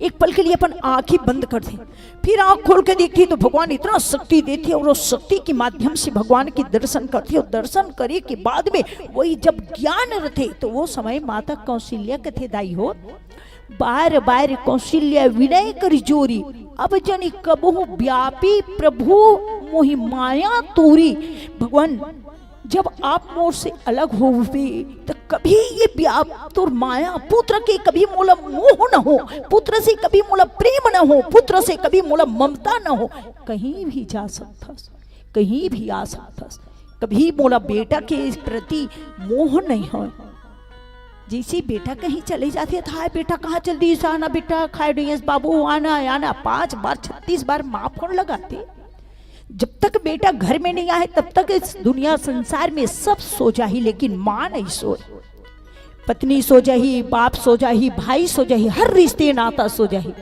एक पल के लिए अपन आँखी बंद कर दे, फिर आँख खोल के देखती तो भगवान इतना शक्ति देथे और उस शक्ति के माध्यम से भगवान के दर्शन करथे और दर्शन करे के बाद में वही जब ज्ञान रथे तो वो समय माता कौशल्या कथे, दाई हो, बार बार कौशल्या विनय कर जोरी, अब जनि कबहु व्यापी प्रभु मोहि माया तोरी। भगवान, जब आप मोर से अलग होवे त कभी ये व्याप तोर माया पुत्र के कभी मोला मोह न हो, पुत्र से कभी मोला प्रेम न हो, पुत्र से कभी मोला ममता न हो। कहीं भी जा सकथस, कहीं भी आ सकथस, कभी मोला बेटा के प्रति मोह नहीं होय। जइसे बेटा कहीं चले जाथे, त हाय बेटा, कहाँ चल दिस, आना बेटा, खाए नइ हस बाबू, आना, आना। पांच बार, छत्तीस बार माँ फोन लगाथे। जब तक बेटा घर में नहीं आए, तब तक इस दुनिया संसार में सब सो जाही, लेकिन माँ नहीं सोए। पत्नी सो जाही, बाप सो जाही, भाई सो जाही, हर रिश्ते नाता सो जाही,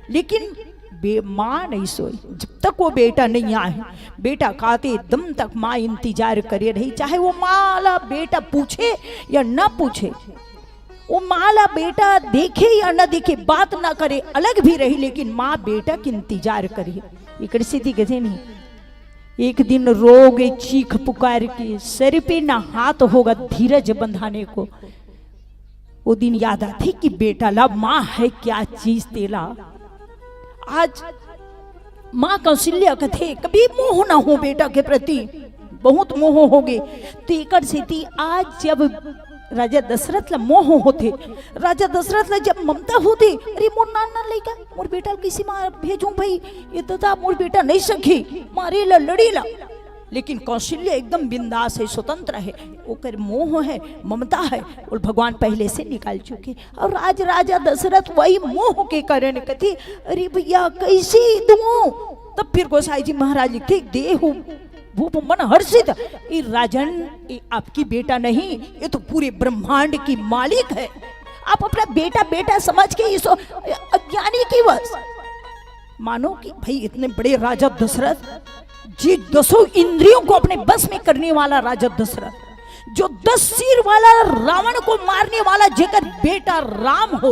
लेकिन बे-, माँ नहीं सोई। जब तक वो बेटा नहीं आए, बेटा का आते दम तक माँ इंतजार करे रही, चाहे वो माँ ला बेटा पूछे या ना पूछे, वो माँ ला बेटा देखे या ना देखे, बात ना करे, अलग भी रही, लेकिन माँ बेटा के इंतजार करे। एकरे सेती कथे नहीं, एक दिन रोगे चीख पुकार के, सर पे ना हाथ होगा धीरज बंधाने को। वो दिन याद आथे कि बेटा ला माँ है क्या चीज तेला। आज माँ कौशल्या कथे, कभी मोह ना हो बेटा के प्रति, बहुत मोह होगे। तो एकर सेती आज जब राजा दशरथ ला मोह होथे, राजा दशरथ ला जब ममता होथे, अरे मोर नान नान लइका, मोर बेटा ल कइसे मार भेजूं भाई, ये तो था मोर बेटा नहीं सखी, मारे ला, लड़ी ला। लेकिन कौशल्या एकदम बिंदास है, स्वतंत्र है, ओकर मोह है, ममता है, वो भगवान पहले से निकाल चुके। और आज राजा दशरथ वही मोह के कारण कथे, अरे भैया कइसे दूं? तब फिर गोसाई जी महाराज लिखथे, देहु भूप मन हर्षित। ये राजन, ये आपकी बेटा नहीं, ये तो पूरे ब्रह्मांड की मालिक है। आप अपना बेटा बेटा समझ के इस अज्ञानी की वश, मानो कि भाई इतने बड़े राजा दशरथ जी, दसों इंद्रियों को अपने बस में करने वाला राजा दशरथ, जो दस सिर वाला रावण को मारने वाला जेकर बेटा राम हो,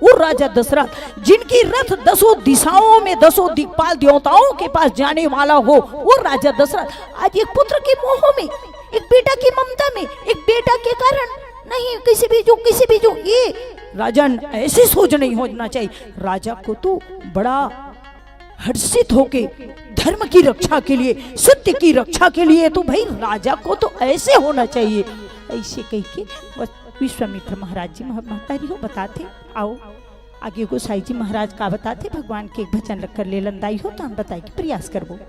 वो राजा दशरथ, जिनकी रथ दसों दिशाओं में, दसों दिक्पाल देवताओं के पास जाने वाला हो, वो राजा दशरथ आज एक पुत्र के मोह में, एक बेटा की ममता में, एक बेटा के कारण नहीं, किसी भी जो, किसी भी जो, ये राजन, ऐसी सोच नहीं होना चाहिए। राजा को तो बड़ा हर्षित होके धर्म की रक्षा के लिए, सत्य की रक्षा के लिए, तो भाई राजा को तो ऐसे होना चाहिए। ऐसे कह के बस विश्वामित्र महाराज जी मह-, महतारी हो बताथे। आओ आगे गोसाई जी महाराज का बताथे, भगवान के एक भजन रख कर ले लंदाई हो तो हम बताए के प्रयास करबो।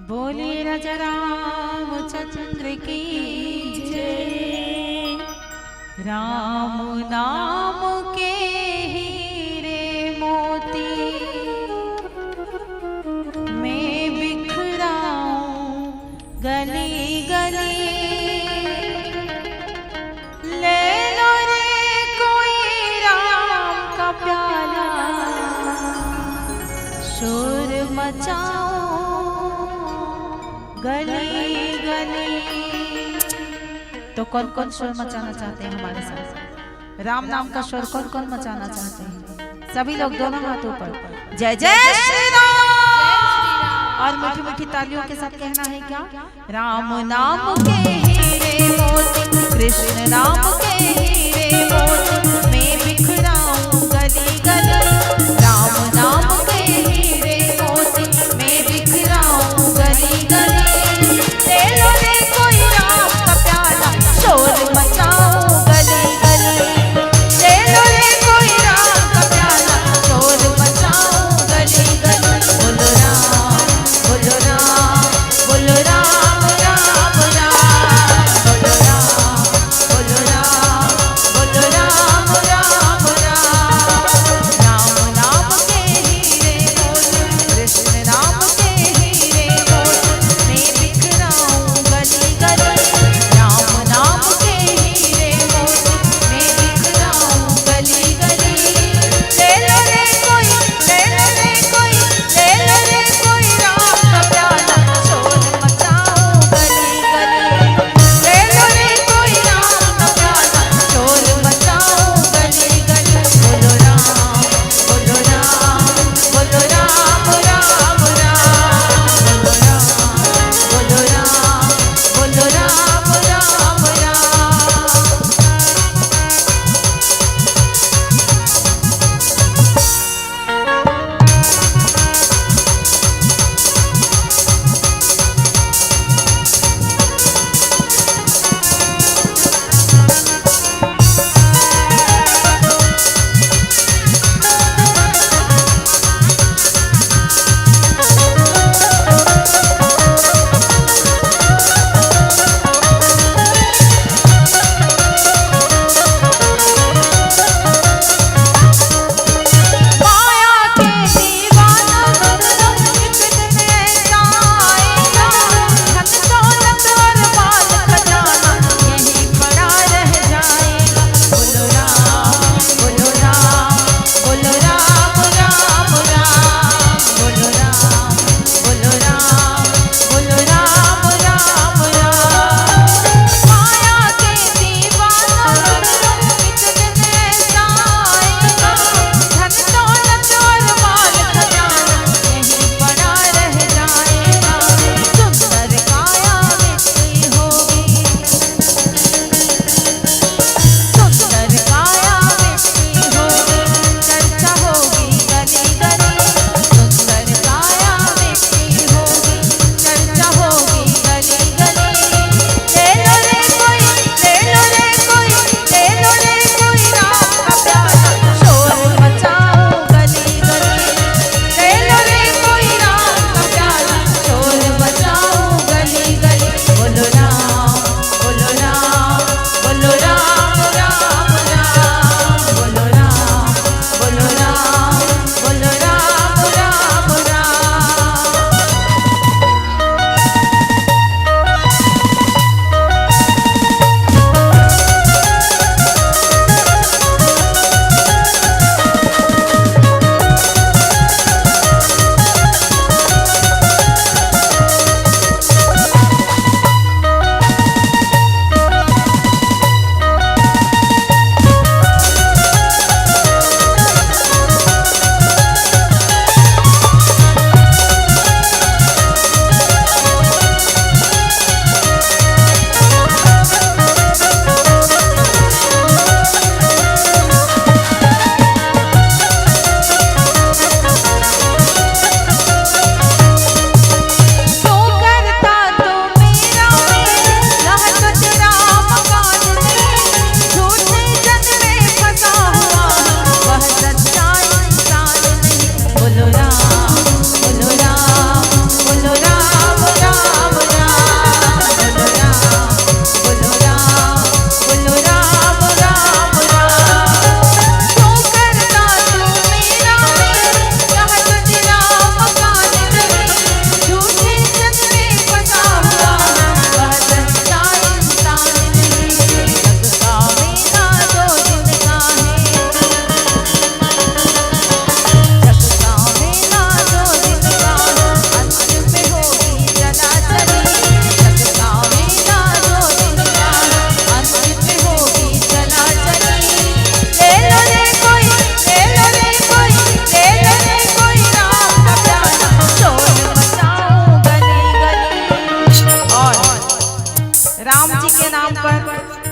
बोले राजा रामचंद्र की जय। राम नाम के हीरे मोती मैं बिखराऊं गली गली। ले लो रे कोई राम का प्याला, शोर मचाओ गली गली। तो कौन कौन शोर मचाना चाहते हैं हमारे साथ? राम नाम का शोर कौन कौन मचाना चाहते हैं? सभी लोग दोनों हाथ ऊपर। जय जय श्री राम। और मीठी मीठी तालियों के साथ कहना है क्या? राम नाम के हीरे मोती, कृष्ण नाम के हीरे मोती, मैं बिखराऊं गली गली। राम नाम के हीरे मोती, मैं बिखराऊं गली गली। ले लो रे कोई राम का प्याला, शोर मचाऊं गली गली। ले लो रे कोई राम का प्याला, शोर मचाऊं गली गली। बोलो राम, बोलो राम, बोलो राम, राम, राम। बोलो राम, बोलो राम,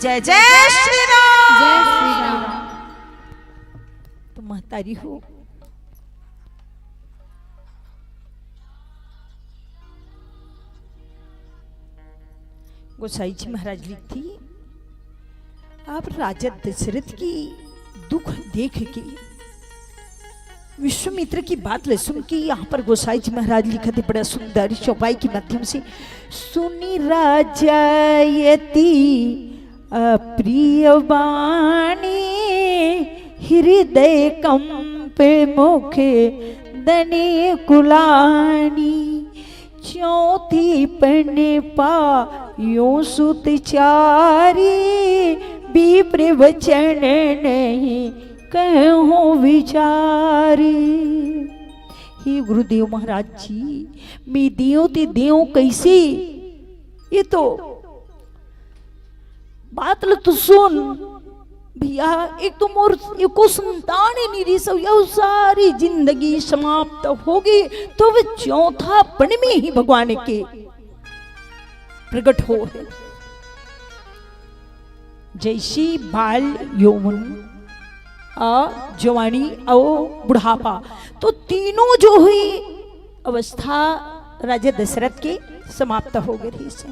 जय जय श्री राम। जय श्री राम। तो महतारी हो, गोसाई जी महाराज लिखती, आप राजा दशरथ की दुख देख के, विश्वामित्र की बात ले सुन के, यहाँ पर गोसाई जी महाराज लिखा थे बड़ा सुंदर चौपाई के माध्यम से। सुनी राजा यति अप्रिय बाणी, हृदय कंप मुख दनि कुलानी। चौथी पन पायो सुत चारी, विप्र वचन नहीं कहो विचारी। हे गुरुदेव महाराज जी, मैं देव ते देव कैसे? ये तो बात ल तो सुन भैया, एक तो मोर एको संतान ही नहीं रही सो, यह सारी जिंदगी समाप्त होगी, तो वे चौथा पन में ही भगवान के प्रगट हो है। जैसी बाल यौवन, आ, जवानी और बुढ़ापा, तो तीनों जो हुई अवस्था राजा दशरथ के समाप्त हो गई से।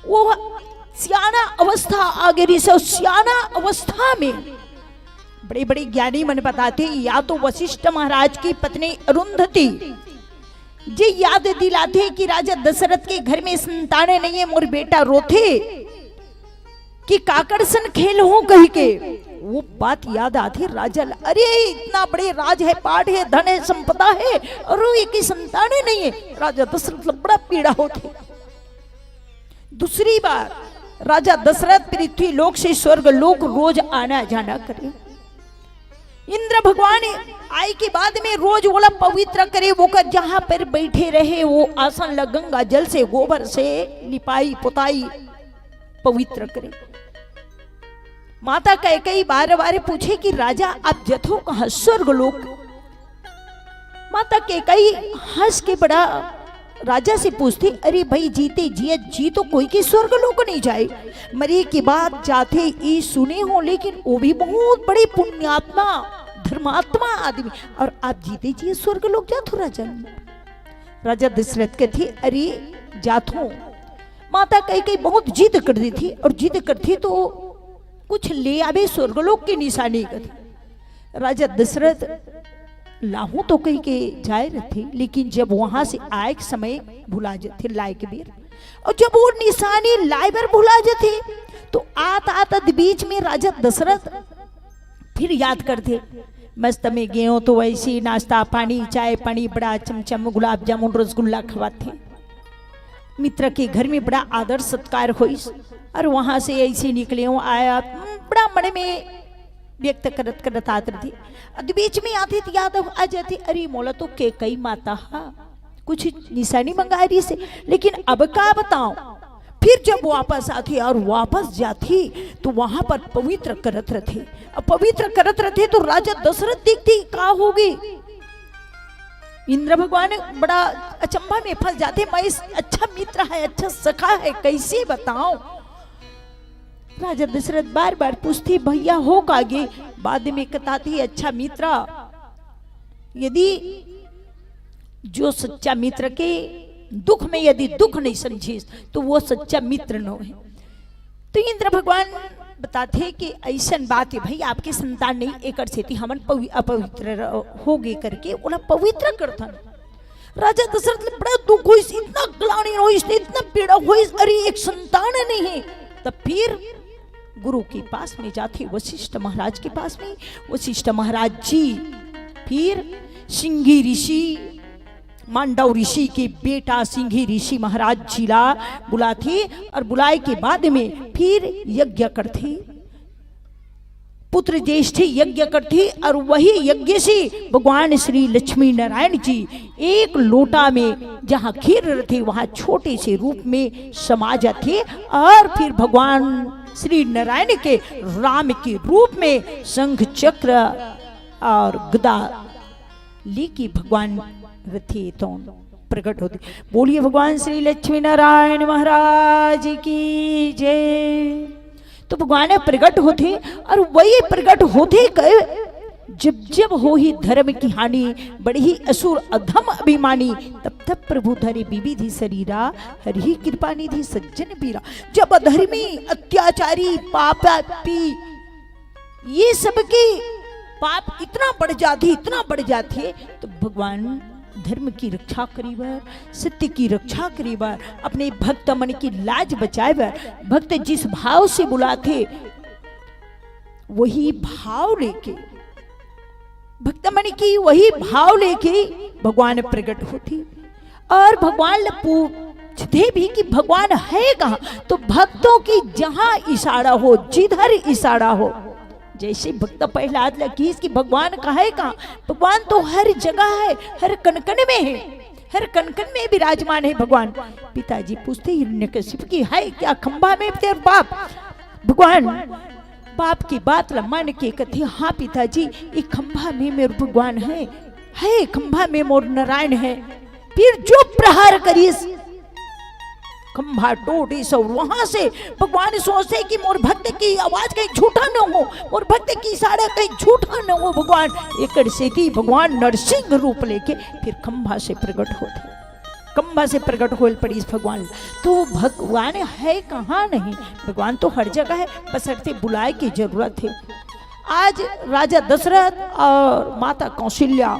वो सियाना अवस्था आ गई से। सियाना अवस्था में बड़े बड़े ज्ञानी मन बताते, या तो वशिष्ठ महाराज की पत्नी अरुंधति जी याद दिलाते कि राजा दशरथ के घर में संतान नहीं है, मोर बेटा रोथे कि काकड़ सन खेल हूं कह के। वो बात याद आती राजा ल-, अरे इतना बड़े राज है, पाट है, धन है, संपदा है, और वो एक ही संतान ही नहीं है। राजा दशरथ ल बड़ा पीड़ा होती। दूसरी बार राजा दशरथ पृथ्वी लोक से स्वर्ग लोक रोज आना जाना करे। इंद्र भगवान आए के बाद में रोज ओला पवित्र करे, ओकर जहां पर बैठे रहे वो आसन ला गंगा जल से, गोबर से लिपाई पुताई, पवित्र करे। माता कैकेयी बार बार पूछे कि राजा आप जथो कहां? स्वर्ग लोक। माता कैकेयी हंस के बड़ा राजा से पूछती, अरे भाई, जीते जियत जी तो कोई के स्वर्ग लोक नहीं जाए, मरे के बाद जाते ई सुने हो, लेकिन वो भी बहुत बड़े पुण्यात्मा धर्मात्मा आदमी, और आप जीते जियत स्वर्ग लोक जात हो राजा? राजा दशरथ कहते, अरे जात हो। माता कैकेयी बहुत जिद कर दी थी, और जिद करती तो कुछ ले आवे स्वर्गलोक की निशानी कथी। राजा दशरथ लाहू तो कह के जाए रहते, लेकिन जब वहां से आए के समय भुला जाते लाए के बेर, और जब वो निशानी लाए बर भुला जाते, तो आत आत अध बीच में राजा दशरथ फिर याद करते, मस्त में गयो तो वैसे ही नाश्ता पानी, चाय पानी, बड़ा चमचम गुलाब जामुन रसगुल्ला खवाते। मित्र के घर में बड़ा आदर सत्कार होइस, और वहां से ऐसे निकले हो आया, बड़ा मन में व्यक्त करत करत आत रही। अध बीच में आती थी याद आ जाती, अरे मोला तो कैकेयी माता हा कुछ निशानी मंगा रही से, लेकिन अब का बताऊं, फिर जब वापस आथे और वापस जाथे, तो वहां पर पवित्र करत रथे। अब पवित्र करत रथे, तो राजा दशरथ देखथे, का होगे? इंद्र भगवान बड़ा अचंभा में फंस जाथे, मैं इस अच्छा मित्र है, अच्छा सखा है, कैसे बताऊं? राजा दशरथ बार बार पूछथे, भैया हो का गे? बाद में कथथे, अच्छा मित्र, यदि जो सच्चा मित्र के दुख में यदि दुख नहीं समझिस, तो वो सच्चा मित्र नो है। तो इंद्र भगवान बताथे कि अइसन बात है भाई, आपके संतान नहीं, एकर सेती हमन पवि-, अपवित्र र-, हो गे करके ओला पवित्र करथन। राजा दशरथ ल बड़ा दुख होइस, इतना ग्लानि होइस, इतना पीड़ा होइस, अरे एक संतान नहीं है। तब फिर गुरु के पास में जाथे, वशिष्ठ महाराज के पास में। वशिष्ठ महाराज जी फिर सिंघी ऋषि, मांडव ऋषि के बेटा सिंघी ऋषि महाराज जी ला बुलाथे और बुलाए के बाद में फिर यज्ञ करथे, पुत्र ज्येष्ठ यज्ञ करथे और वही यज्ञ से भगवान श्री लक्ष्मी नारायण जी एक लोटा में जहाँ खीर रथे, वहाँ छोटे से रूप में समा जाथे और फिर भगवान श्री नारायण के राम के रूप में शंख चक्र और गदा लेके भगवान रथे तो प्रकट होथे। बोलिए भगवान श्री लक्ष्मी नारायण महाराज की जय। तो भगवान प्रकट होथे और वही प्रकट होथे कहे, जब जब होही धर्म की हानि, बढ़ही असुर अधम अभिमानी, तब तब प्रभु धरे विविधि शरीरा, हरि कृपा निधि सज्जन पीरा। जब अधर्मी, अत्याचारी, पापी, ये सब के पाप इतना बढ़ जाथे, इतना बढ़ जाथे, तो भगवान धर्म की रक्षा करे बर, सत्य की रक्षा करे बर, अपने भक्त मन की लाज बचाए बर, भक्त जिस भाव से बुलाथे, वही भाव लेके, भक्त मन की वही भाव लेके भगवान प्रकट होथे। और भगवान ल पूछथे भी कि भगवान है कहाँ? तो भक्तों की जहाँ इशारा हो, जिधर इशारा हो, जैसे भक्त प्रहलाद ल किहिस कि भगवान कहाँ है कहाँ? भगवान तो हर जगह है, हर कण-कण में है, हर कण-कण में विराजमान है भगवान। पिताजी पूछथे हिरण्यकशिपु कि है क्या खंभा में तेरे बाप? भगवान बाप की बात ल मान के कथे, हाँ पिताजी, ये खंभा में मेरे भगवान है, है खंभा में मोर नारायण है। फिर जो प्रहार करिस, खंभा टूटिस और वहां से भगवान सोचथे कि मोर भक्त की आवाज कहीं झूठा न हो, मोर भक्त की इशारा कहीं झूठा न हो भगवान। एकर सेती भगवान नरसिंह रूप लेके फिर खंभा से प्रकट होथे, खंभा से प्रकट होल पड़िस भगवान। तो भगवान है कहाँ नहीं, भगवान तो हर जगह है, बस अर्थी बुलाए की जरूरत है। आज राजा दशरथ और माता कौशल्या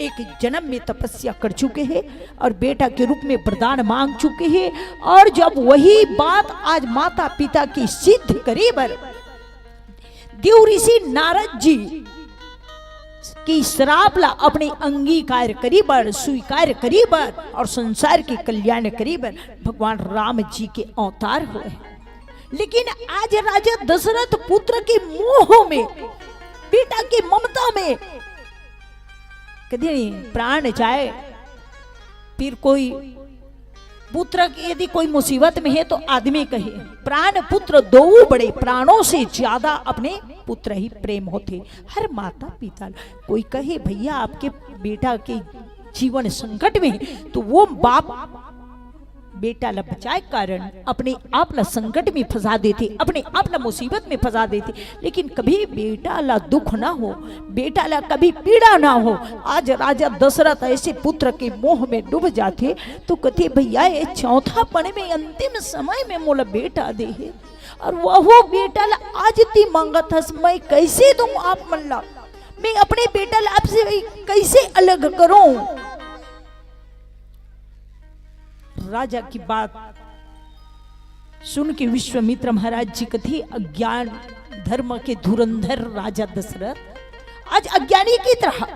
एक जन्म में तपस्या कर चुके हैं और बेटा के रूप में वरदान मांग चुके हैं, और जब वही बात आज माता पिता की सिद्ध करे बर देव ऋषि नारद जी की श्राप ला अपने अंगीकार करे बर, स्वीकार करे बर और संसार के कल्याण करे बर भगवान राम जी के अवतार हुए हैं। लेकिन आज राजा दशरथ पुत्र के मोह में, बेटा की ममता में, कदी प्राण जाए, फिर कोई पुत्र की यदि कोई मुसीबत में है तो आदमी कहे, प्राण पुत्र दो बड़े, प्राणों से ज्यादा अपने पुत्र ही प्रेम होथे। हर माता पिता कोई कहे, भैया आपके बेटा के जीवन संकट में है, तो वो बाप बेटा ला बचाए कारण अपने आप ला संकट में फंसा देथे, अपने आप ला मुसीबत में फंसा देथे। लेकिन कभी बेटा ला दुख ना हो, बेटा ला कभी पीड़ा ना हो। आज राजा दशरथ ऐसे पुत्र के मोह में डूब जाथे, तो कथे, भैया, ये चौथापन में, अंतिम समय में मोला बेटा दे हे, और वहू बेटा ला आज ती मांगत हस, मैं कैसे दूं आप मन ला? मैं अपने बेटा ला आपसे कैसे अलग करूं? राजा की बात सुन के विश्वामित्र महाराज जी कथे, अज्ञान धर्म के धुरंधर राजा दशरथ, आज अज्ञानी की तरह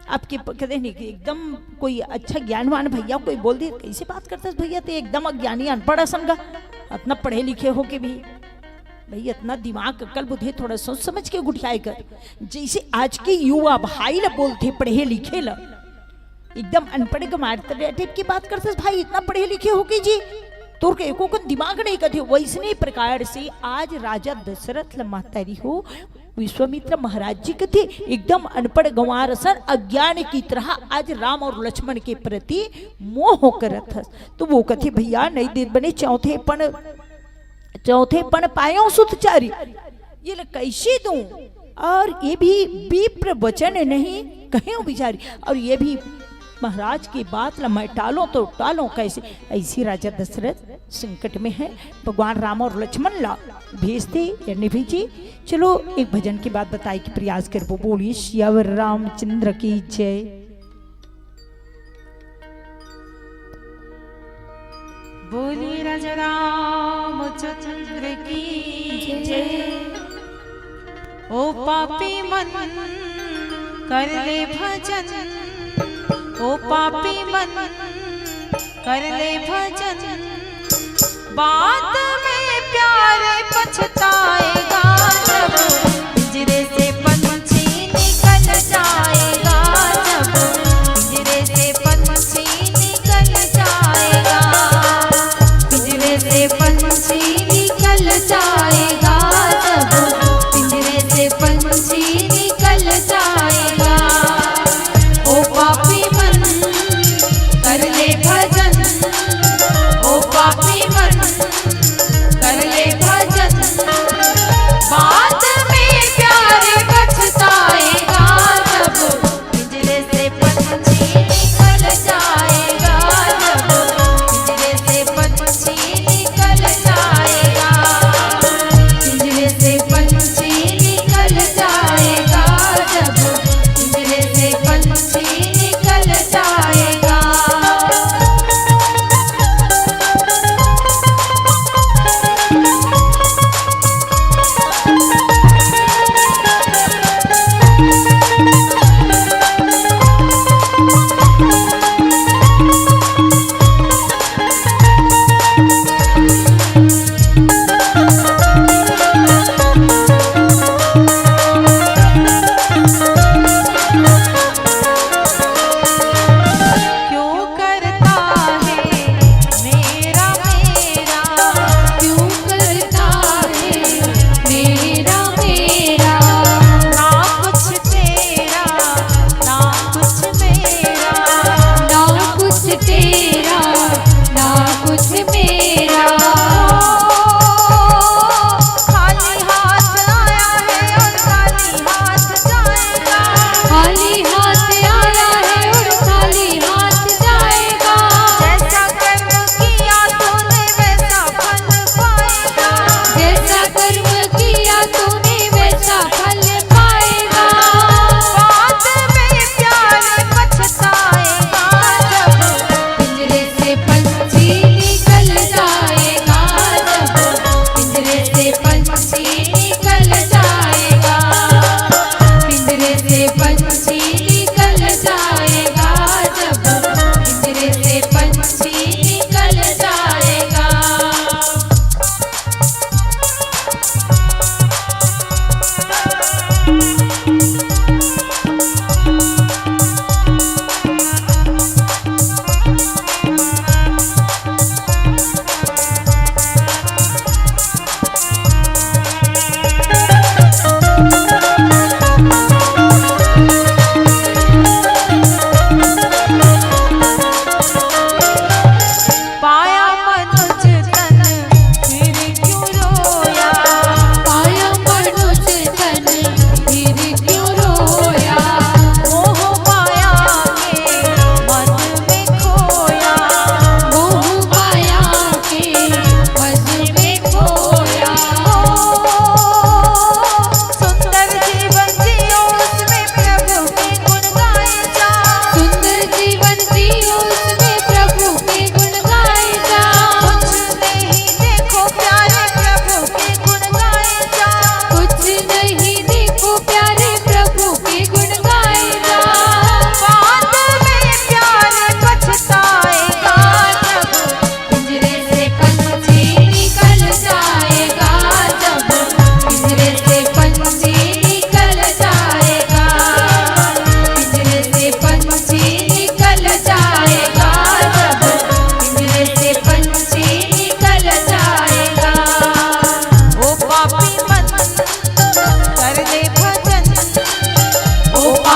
आपके प-, कहते नहीं कि एकदम कोई अच्छा ज्ञानवान भैया कोई बोल दे, कैसे बात करता है भैया, ते एकदम अज्ञानी अनपढ़ असन गा, इतना पढ़े लिखे हो के भी भैया इतना दिमाग अक्ल बुद्धि थोड़ा सोच समझ के गुठियाए कर। जैसे आज के युवा भाई ला बोलथे पढ़े लिखे ला, एकदम अनपढ़ गंवार टाइप की बात करथस भाई, इतना पढ़े लिखे हो के जी, तोर के एको कन दिमाग नहीं कथे। वैसने प्रकार से आज राजा दशरथ ल महतारी हो विश्वामित्र महाराज जी कथे, एकदम अनपढ़ गंवार असन अज्ञान की तरह आज राम और लक्ष्मण के प्रति मोह करत हस। तो वो कथे, भैया नहीं दे बने चौथे पण, चौथे पण पायो सुत चारी, ये ल कैसे दूं? और ये भी विप्र वचन नहीं कहें बिचारी, और ये भी महाराज की बात ल मैं टालों तो टालों कैसे? ऐसी राजा दशरथ संकट में है, भगवान राम और लक्ष्मण ला भेजते या नहीं भेजे। चलो एक भजन के बाद बताए के प्रयास करबो। बोलिए सियावर रामचंद्र की जय। बोलिए राजा रामचंद्र की जय। ओ पापी मन कर ले भजन, ओ पापी मन कर ले भजन, बाद में प्यारे पछताएगा जब पिंजरे से पंछी निकल जाएगा, जब पिंजरे से पंछी निकल जाएगा, पिंजरे से पंछी निकल जाएगा, जब पिंजरे से पंछी निकल जाएगा। ओ पापी मन कर ले भजन, ओ पापी मन कर ले भजन, बाद में प्यारे पछताएगा जब पिंजरे से पंछी निकल जाएगा, जब पिंजरे से पंछी निकल जाएगा, पिंजरे से पंछी निकल जाएगा, जब पिंजरे से पंछी निकल जाएगा। क्यों करता है मेरा मेरा, क्यों करता है मेरा मेरा, ना कुछ तेरा ना कुछ मेरा, ना कुछ तेरा ना कुछ मेरा। खाली हाथ आया है और खाली हाथ जाएगा, खाली हाथ आया है और खाली हाथ जाएगा। जैसा कर्म किया तूने वैसा फल पाएगा, जैसा कर्म किया तूने वैसा फल पाएगा। बाद में प्यारे पछताएगा जब पिंजरे से पंछी निकल जाएगा, जब पिंजरे से पंछी निकल जाएगा, पिंजरे से पंछी निकल जाएगा, जब पिंजरे से पंछी निकल जाएगा।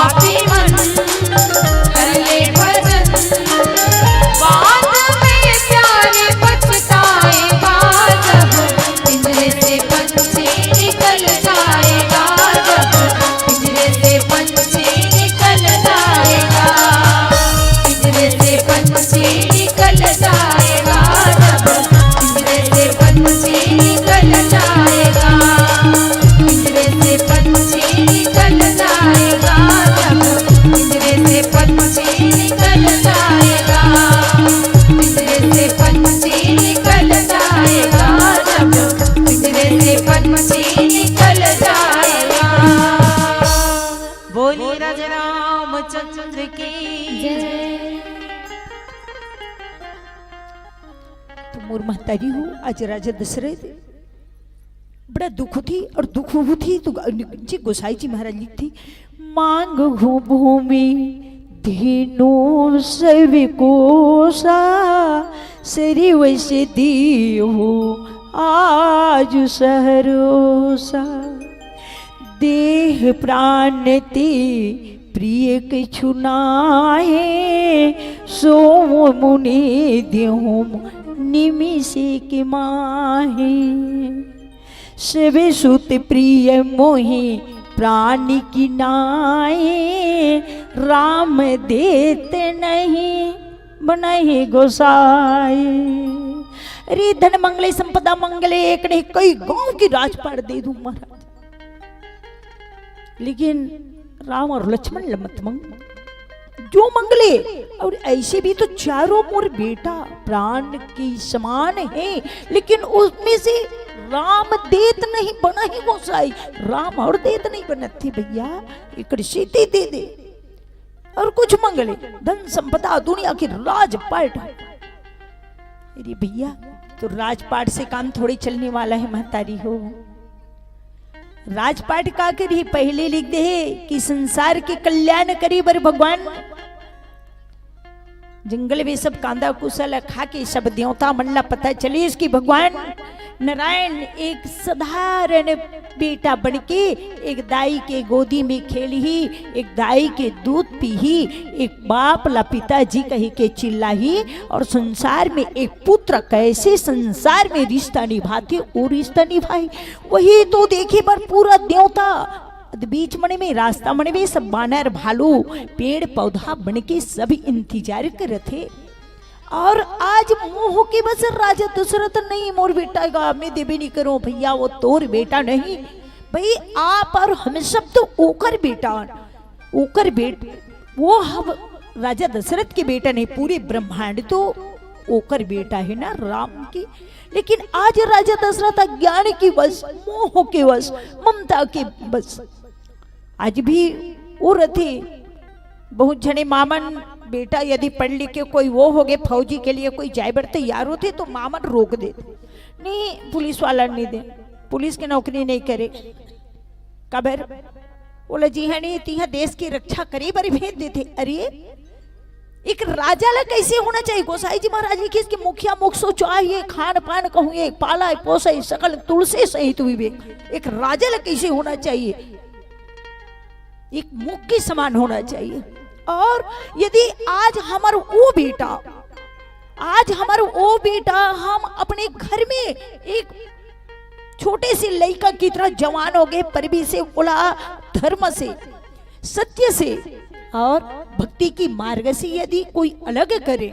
पापी मन कर ले भजन, बाद में प्यारे पछताएगा जब, पिंजरे से पंछी निकल जाएगा जब, पिंजरे से पंछी निकल जाएगा, पिंजरे से पंछी निकल जाएगा जब, पिंजरे से पंछी निकल जाएगा, पिंजरे से पंछी निकल जाएगा जब, पिंजरे से पंछी निकल जाएगा, पिंजरे से पंछी निकल जाएगा जब, पिंजरे से पंछी निकल जाएगा। बोलिए राजा रामचंद्र की जय। तो मोर महतारी हो, आज राजा दशरथ बड़ा दुख होथे अउ दुख होथे तो जी गोसाई जी महाराज लिखथे, मांगहु भूमि धेनु सब कोसा, सरिवस देहु आज सहरोसा। देह प्राण ते प्रिय कछु नाहे, सो मुनि देहु निमिष के माहे। सब सुत प्रिय मोहि प्रान की नाई, राम देत नहीं बनहि गोसाई। अरे धन मंगले संपदा मंगले, एक नहीं कई गांव की राजपाट दे दूं महाराज, लेकिन राम अउ लक्ष्मण ल मत मंग, जो मंगले। अउ अइसे भी तो चारों मोर बेटा प्रान के समान हे, लेकिन उसमें से राम देत नहीं बनहि गोसाई, राम अउ देत नहीं बनत हे भइया, एक सीता दे दे अउ कुछ मंगले, धन संपदा दुनिया के राजपाट। अरे भइया, तो राजपाट से काम थोड़ी चलने वाला हे महतारी हो। राजपाट का करी, पहले लिख दे हे कि संसार के कल्याण करे बर भगवान जंगल में सब कांदा कुसा ल खा के सब देवता मन ला पता चलिस कि भगवान नारायण एक साधारण बेटा बनके एक दाई के गोदी में खेलही, एक दाई के दूध पीही, एक बाप ला पिताजी कहि के चिल्लाही अउ संसार में एक पुत्र कइसे संसार में रिश्ता निभाथे, वो रिश्ता निभाही। वही तो देखे बर पूरा देवता, बीच मन में, रास्ता मन में सब बानर, भालू, पेड़ पौधा बनके सब इंतजार करत हे। अउ आज मोह के बस राजा दशरथ नहीं, मोर बेटा का मैं देबे नहीं करूं भइया, वो तोर बेटा नहीं। भई आप अउ हम सब तो ओकर बेटा हन, ओकर बेट-, वो हम राजा दशरथ के बेटा नहीं, पूरे ब्रह्मांड तो ओकर बेटा हे ना राम के। लेकिन आज राजा दशरथ अज्ञान के वश, मोह के वश, ममता के वश आज भी वो रथे। बहुत झने मामन बेटा यदि पढ़ लिख के कोई वो हो गए, फौजी के लिए कोई जाए बर तैयार होथे तो मामन रोक देथे, नहीं पुलिस वाला नहीं दे, पुलिस के नौकरी नहीं करे। काबर? बोला जी हाँ नहीं, तिहा देश की रक्षा करे बर भेज देथे। अरे एक राजा ला कइसे होना चाहिए? गोसाई जी महाराज लिखिस कि मुखिया मुख सो चाहिए, खान पान कहूँ एक, पाला पोसई सकल तुलसी सहित विवेक। एक राजा ला कइसे होना चाहिए? एक मुख के समान होना चाहिए। अउ यदि आज हमर वो बेटा, आज हमर वो बेटा, हम अपने घर में एक छोटे से लइका की तरह जवान हो गए, पर भी से बोला धर्म से, सत्य से अउ भक्ति की मार्ग से यदि कोई अलग करे,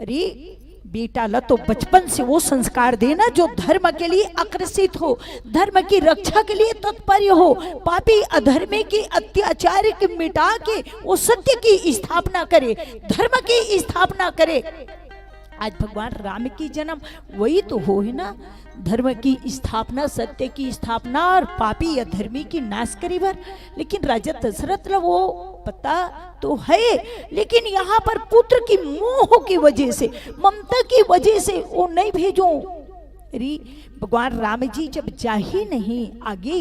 अरे बेटा ला तो बचपन से वो संस्कार देना जो धर्म के लिए आकर्षित हो, धर्म की रक्षा के लिए तत्पर हो, पापी अधर्मी की अत्याचार के मिटा के वो सत्य की स्थापना करे, धर्म की स्थापना करे। आज भगवान राम की जन्म वही तो हो है ना, धर्म की स्थापना, सत्य की स्थापना अउ पापी अधर्मी की नाश करे बर। लेकिन राजा दशरथ ला वो पता तो है, लेकिन यहाँ पर पुत्र की मोह की वजह से, ममता की वजह से वो नहीं भेजो। अरे भगवान राम जी जब जा ही नहीं आगे,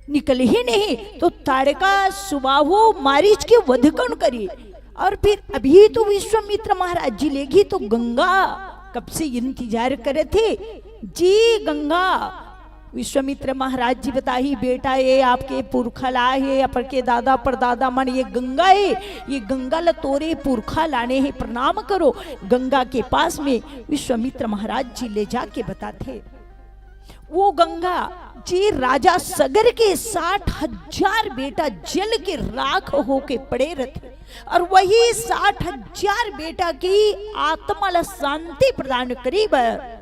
निकले ही नहीं तो ताड़का सुबाहु मारीच के वध कौन करे? अउ फिर अभी तो विश्वामित्र महाराज जी लेगी तो गंगा कब से इंतजार करे थे जी। गंगा विश्वामित्र महाराज जी बताही, "बेटा, ये आपके पुरखा ला हे, अपन के दादा परदादा मन, ये गंगा हे, ये गंगा ल तोरे पुरखा लाने हे, प्रणाम करो।" गंगा के पास में विश्वामित्र महाराज जी ले जाके बताथे, वो गंगा जी राजा सगर के साठ हजार बेटा जल के राख होके पड़े रथे, और वही साठ हजार बेटा की आत्मा ला शांति प्रदान करे बर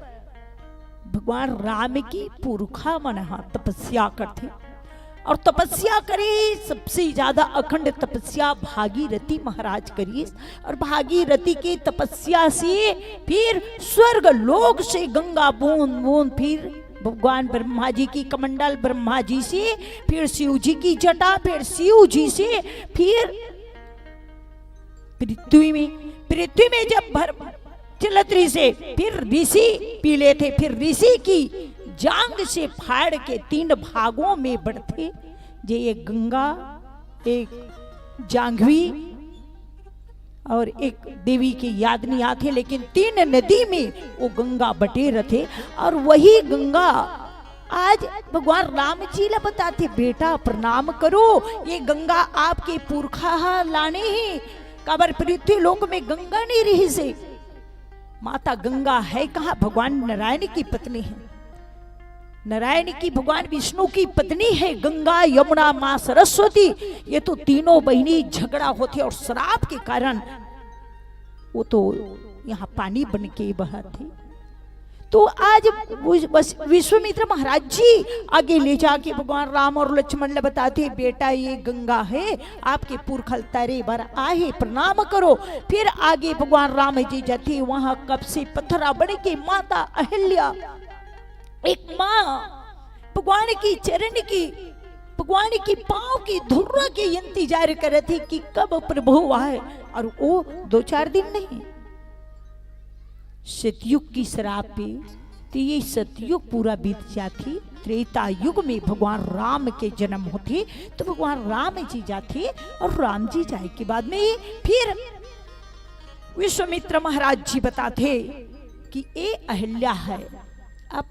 भगवान राम की पुरखा मन ह तपस्या करथे। और तपस्या करे, सबसे ज्यादा अखंड तपस्या भागीरथी महाराज करिस। और भागीरथी की तपस्या से फिर स्वर्ग लोक से गंगा बूंद बूंद फिर भगवान ब्रह्मा जी की कमंडल, ब्रह्मा जी से फिर शिव जी की जटा, फिर शिव जी से फिर पृथ्वी में, पृथ्वी में जब भर चलत रहिसे, फिर ऋषि पी लेथे, फिर ऋषि की जांग से फाड़ के तीन भागों में बढ़थे, जे एक गंगा, एक जांघवी और एक देवी के याद नहीं आथे, लेकिन तीन नदी में वो गंगा बटे रथे। और वही गंगा आज भगवान राम जी ला बताथे, "बेटा, प्रणाम करो, ये गंगा आपके पुरखा ह लाने हे।" काबर पृथ्वी लोक में गंगा नहीं रहिसे। माता गंगा है कहाँ? भगवान नारायण की पत्नी है। नारायण की, भगवान विष्णु की पत्नी है गंगा, यमुना, माँ सरस्वती। ये तो तीनों बहिनी झगड़ा होथे और श्राप के कारण वो तो यहाँ पानी बन के बहत हे। तो आज विश्व-, विश्वामित्र महाराज जी आगे ले जाके भगवान राम और लक्ष्मण ला बताथे, "बेटा, ये गंगा है, आपके पुरखा ल तरे बर आहे, प्रणाम करो।" फिर आगे भगवान राम जी जाथे, वहाँ कब से पत्थरा बन के माता अहिल्या, एक माँ भगवान की चरण की, भगवान की पाँव की धुर्रा के इंतजार करत हे कि कब प्रभु आए, और वो दो चार दिन नहीं, सतयुग की श्राप पे, तो ये सतयुग पूरा बीत जाथे। त्रेता युग में भगवान राम के जन्म होथे, तो भगवान राम जी जाथे, और राम जी जाए के बाद में फिर विश्वामित्र महाराज जी बताथे कि ए अहिल्या है, अब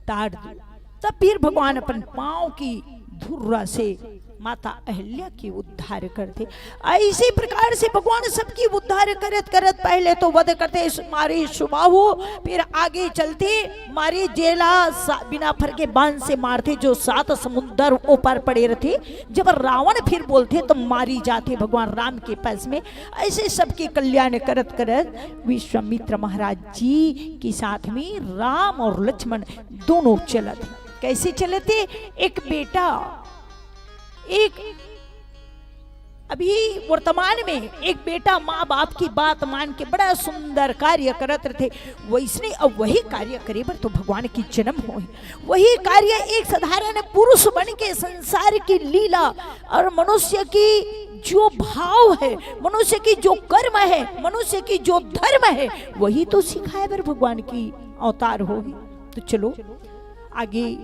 ताड़ दो। तब फिर भगवान अपन पाँव की धुर्रा से माता अहिल्या के उद्धार करथे। ऐसे प्रकार से भगवान सबकी उद्धार करत करत पहले तो वध करथे, मारे सुबाहु, फिर आगे चलथे, मारे जेला सा-, बिना फर के बाण से मारथे, जो सात समुंदर ऊपर पड़े रथे। जब रावण फिर बोलथे तो मारी जाथे भगवान राम के पास में। ऐसे सबके कल्याण करत करत विश्वामित्र महाराज जी के साथ में राम और लक्ष्मण दोनों चलत हे। कैसे चलत हे? एक बेटा, एक अभी वर्तमान में एक बेटा माँ बाप की बात मान के बड़ा सुंदर कार्य करत रथे, वैसने अब वही कार्य करे बर तो भगवान की जन्म होय। वही कार्य एक साधारण पुरुष बन के संसार की लीला और मनुष्य की जो भाव है, मनुष्य की जो कर्म है, मनुष्य की जो धर्म है, वही तो सिखाए बर भगवान की अवतार होही। तो चलो आगे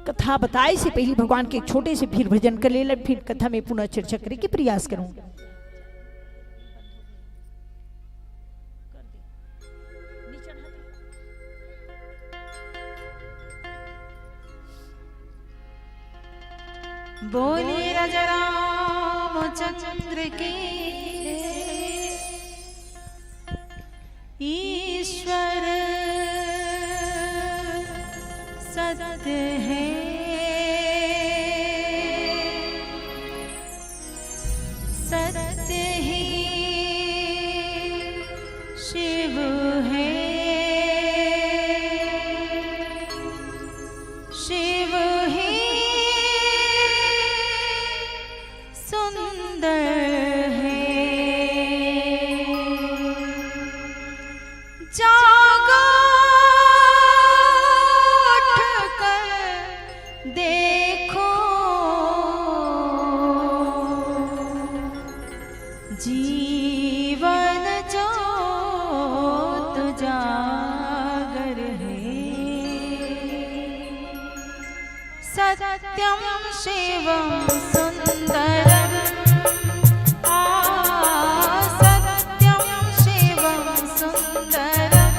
कथा बताए से पहले भगवान के एक छोटे से फिर भजन कर लेलन, फिर कथा में पुनः चर्चा करे के प्रयास करूं। बोलिए राजा रामचंद्र की। ईश्वर सत्य है, सत्य ही शिव है, शिव ही सुंदर है। जागो, उठ कर देखो, जीवन ज्योत जागर है। सत्यं शिवं सुंदरं, आ, सत्यं शिवं सुंदरं,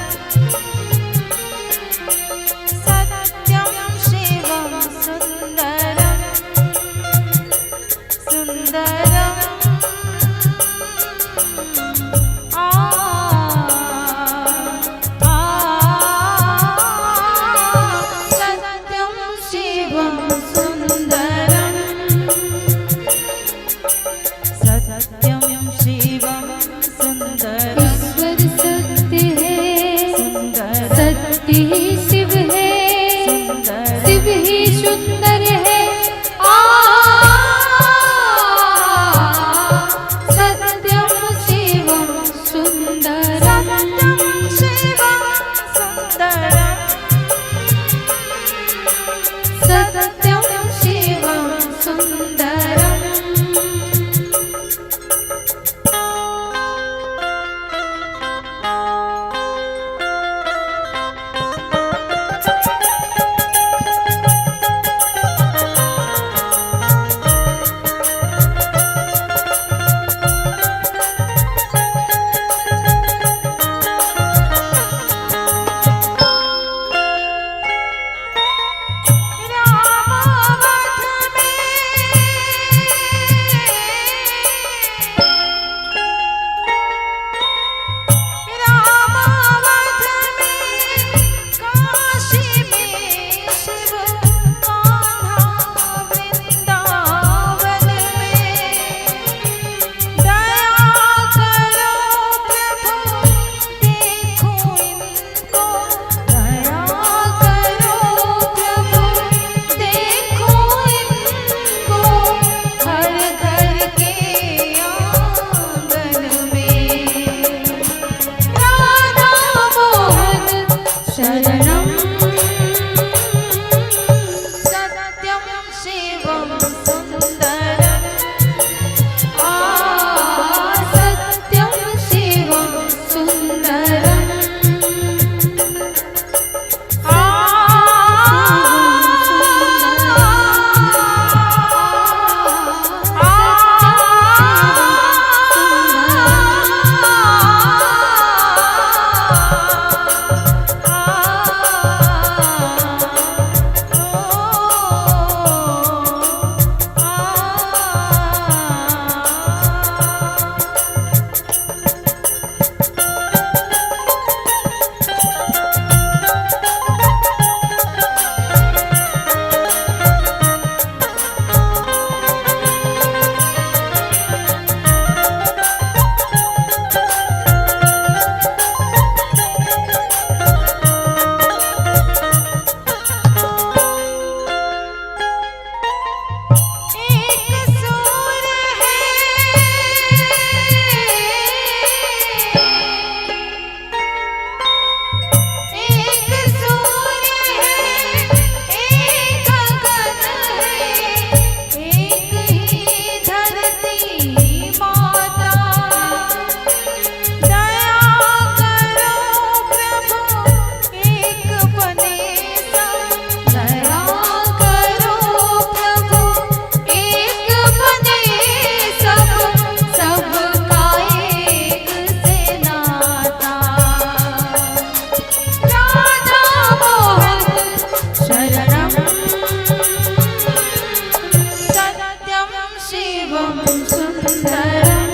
सुंदरम।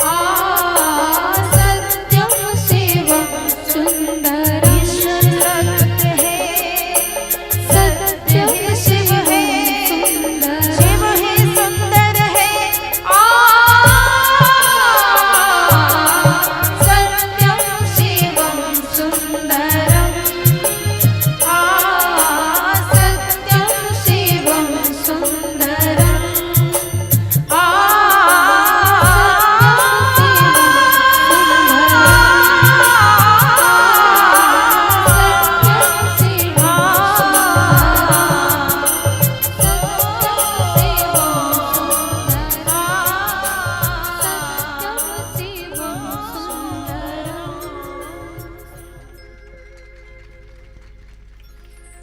आ सत्यम शिवम सुंदरम। ईश्वर सत्य है, सत्यम शिव है, सुंदरम। शिव है, सुंदर है। आ सत्यम शिवम सुंदरम। आ सत्यम शिवम सुंदरम। आ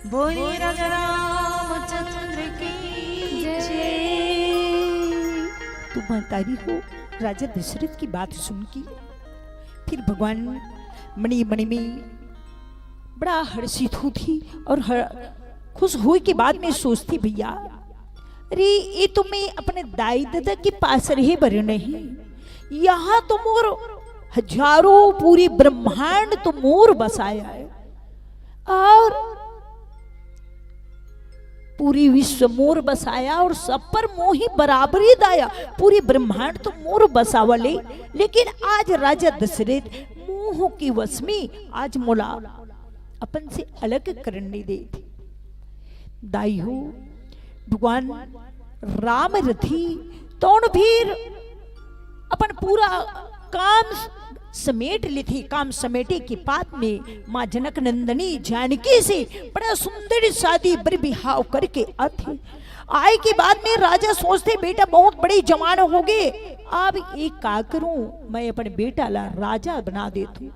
बोलिए राजा रामचंद्र की जय। तो महतारी हो राजा दशरथ की बात सुन के फिर भगवान मणि मणि में बड़ा हर्षित होती और हर, खुश होए के बाद में सोचती, भैया, अरे, ये तो मैं अपने दाई ददा के पास रहे बर नहीं, यहाँ तो मोर हजारों, पूरी ब्रह्मांड तो मोर बसाया है और पूरी विश्व मोर बसाया और सब पर मोही बराबरी दाया, पूरी ब्रह्मांड तो मोर बसावले। लेकिन आज राजा दशरथ मोह के वश में आज मोला अपन से अलग करने दे थे। दाई हो, भगवान राम रथी तौन फिर अपन पूरा काम समेट लेथे। काम समेटे के बाद में माँ जनक नंदनी जानकी से बड़ा सुंदर शादी बर बिहाव करके आथे। आए के बाद में राजा सोचथे, बेटा बहुत बड़े जवान हो गए, अब एक का करूं, मैं अपन बेटा ला राजा बना देथूं।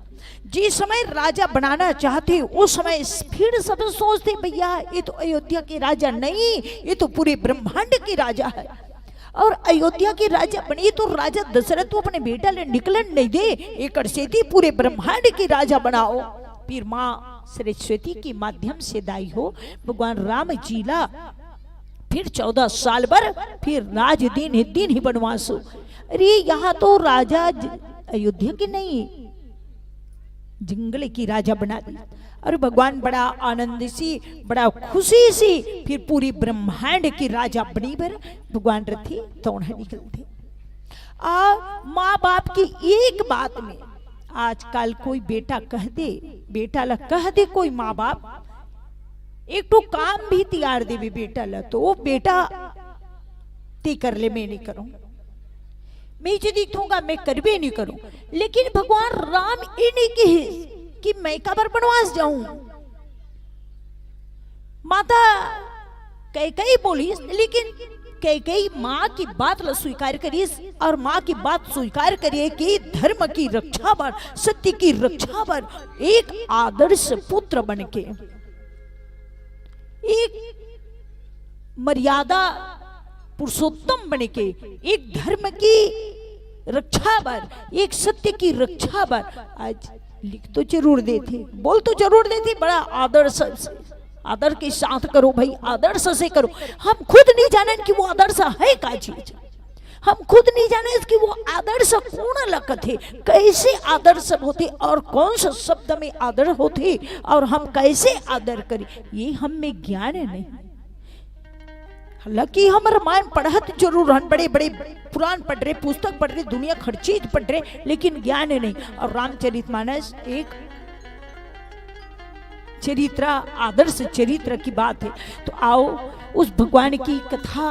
जिस समय राजा बनाना चाहथे, उस समय फिर सब सोचथे, भैया, ये तो अयोध्या के राजा नहीं, ये तो पूरे ब्रह्मांड के राजा है। और अयोध्या के राजा बने तो राजा दशरथ तो अपने बेटा ले निकलन नहीं दे, एकर सेती पूरे ब्रह्मांड के राजा बनाओ। फिर माँ सरस्वती के माध्यम से दाई हो भगवान राम जी ला फिर चौदह साल बर फिर राज दिन ही दिन ही बनवासो। अरे, यहाँ तो राजा ज-, अयोध्या के नहीं, जंगल की राजा बना दी। और भगवान बड़ा आनंद सी, बड़ा खुशी सी फिर पूरी ब्रह्मांड की राजा बनी बर भगवान रथी तौन ह निकलथे। आ माँ बाप की एक बात में आजकल कोई बेटा कह दे, बेटा ला कह दे कोई माँ बाप, एक ठो काम भी तियार देवे बेटा ला, तो वो बेटा ते कर ले, मैं नहीं करूं, मैं जे दिखूंगा मैं करबे नहीं करूं। लेकिन भगवान राम ये नहीं कहे कि मैं काबर बनवास जाऊं। माता कैकई बोलिस, लेकिन कैकई माँ की बात ला स्वीकार करिस और माँ की बात स्वीकार करिए कि धर्म की रक्षा बर, सत्य की रक्षा बर एक आदर्श पुत्र बन के, एक मर्यादा पुरुषोत्तम बन के, एक धर्म की रक्षा बर, एक सत्य की रक्षा बर आज लिख तो जरूर देथे, बोल तो जरूर देथे, बड़ा आदर से, आदर के साथ करो भाई, आदर्श से करो। हम खुद नहीं जानन कि वो आदर्श है का चीज, हम खुद नहीं जाने कि वो आदर्श कौन लगत है, कैसे आदर्श होते और कौन सा शब्द में आदर होते और हम कैसे आदर करें, ये हम में ज्ञान नहीं। हालांकि हम रामायण पढ़त जरूर हन, बड़े बड़े पुराण पढ़ रहे, पुस्तक पढ़ रहे, दुनिया हर चीज पढ़ रहे, लेकिन ज्ञान नहीं। और रामचरितमानस एक चरित्र, आदर्श चरित्र की बात है। तो आओ, उस भगवान की कथा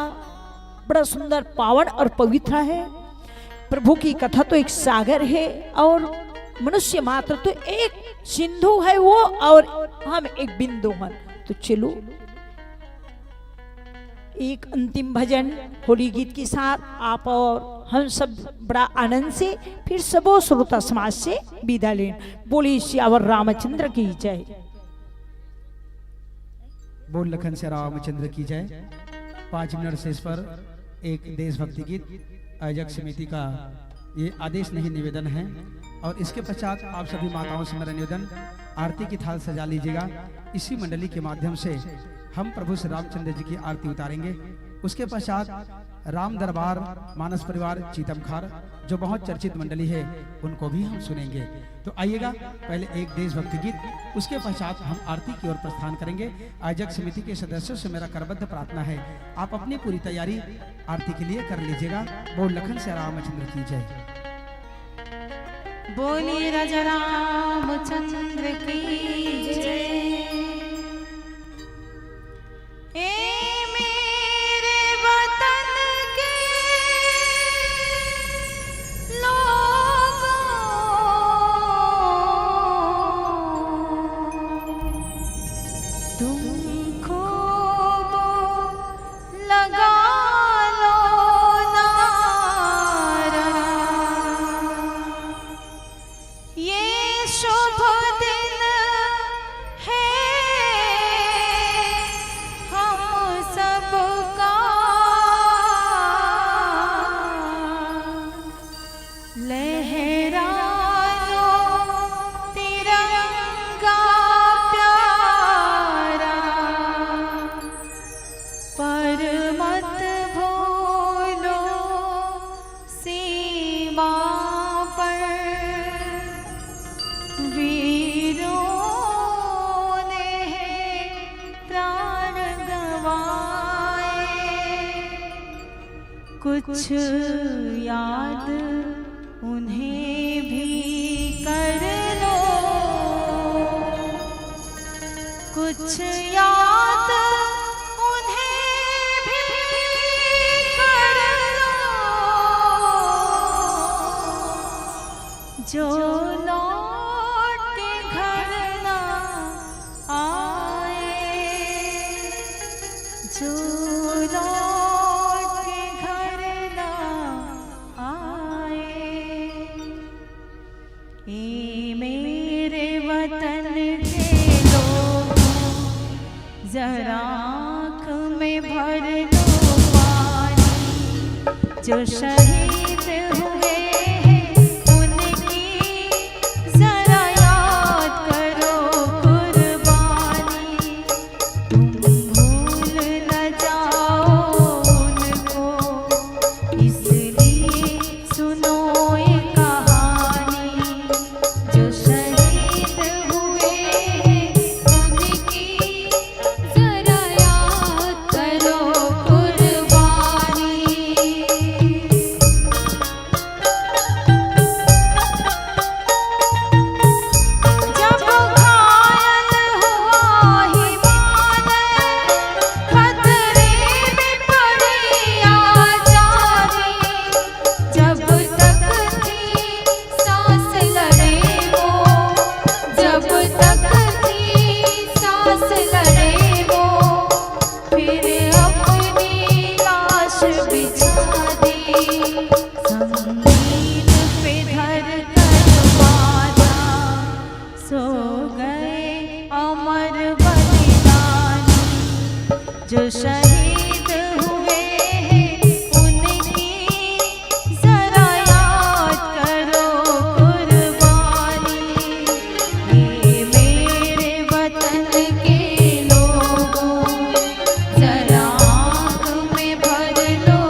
बड़ा सुंदर, पावन और पवित्र है। प्रभु की कथा तो एक सागर है और मनुष्य मात्र तो एक सिंधु है वो, और हम एक बिंदु हैं। तो चलो, एक अंतिम भजन होली गीत के साथ आप और हम सब बड़ा आनंद से फिर सबो श्रोता समाज से विदा लें। बोलिए सियावर रामचंद्र की जय। बोल लखन सिया रामचंद्र की जय। पाँच मिनट से इस पर एक देशभक्ति गीत, आयोजक समिति का ये आदेश नहीं, निवेदन है। और इसके पश्चात आप सभी माताओं से मेरा निवेदन, आरती की थाल सजा लीजिएगा। इसी मंडली के माध्यम से हम प्रभु श्री रामचंद्र जी की आरती उतारेंगे। उसके पश्चात राम दरबार मानस परिवार चीतमखार, जो बहुत चर्चित मंडली है, उनको भी हम सुनेंगे। तो आइएगा, पहले एक देशभक्ति गीत, उसके पश्चात हम आरती की ओर प्रस्थान करेंगे। आयोजक समिति के सदस्यों से मेरा करबद्ध प्रार्थना है, आप अपनी पूरी तैयारी आरती के लिए कर लीजिएगा। बोल लखन से रामचंद्र की जय। बोलिए राजा रामचंद्र की जय। ए मेरे वतन के लोगों, तुम खूब लगा लो नारा, ये शुभ दिन है हम सबका। लहरा लो तिरंगा प्यारा, पर मत भूलो सीमा पर वीरों ने प्राण गंवाए। कुछ याद उन्हें भी कर लो, कुछ याद उन्हें भी कर लो, जो लौट के घर ना आए, जो लौट के घर ना आए। ए मेरे वतन के लोगों, जरा आँख में भर लो पानी, जो शहीद हुए हैं उनकी जरा याद करो कुर्बानी। तुम भूल न जाओ उनको, इसलिए सुनो ये कहानी। जो शहीद हुए हैं उनकी जरा याद करो कुर्बानी। जब घायल हुआ हिमालय, खतरे में पड़ी आजादी, जब तक थी सांस लड़े वो, जब तक थी सांस लड़े वो, फिर अपनी लाश बिछा दी, संगीन पे धर कर बांधा। सो गए अमर बलिदानी, जो शहीद हुए हैं उनकी जरा याद करो कुर्बानी। ये मेरे वतन के लोगों, जरा आँख में भर लो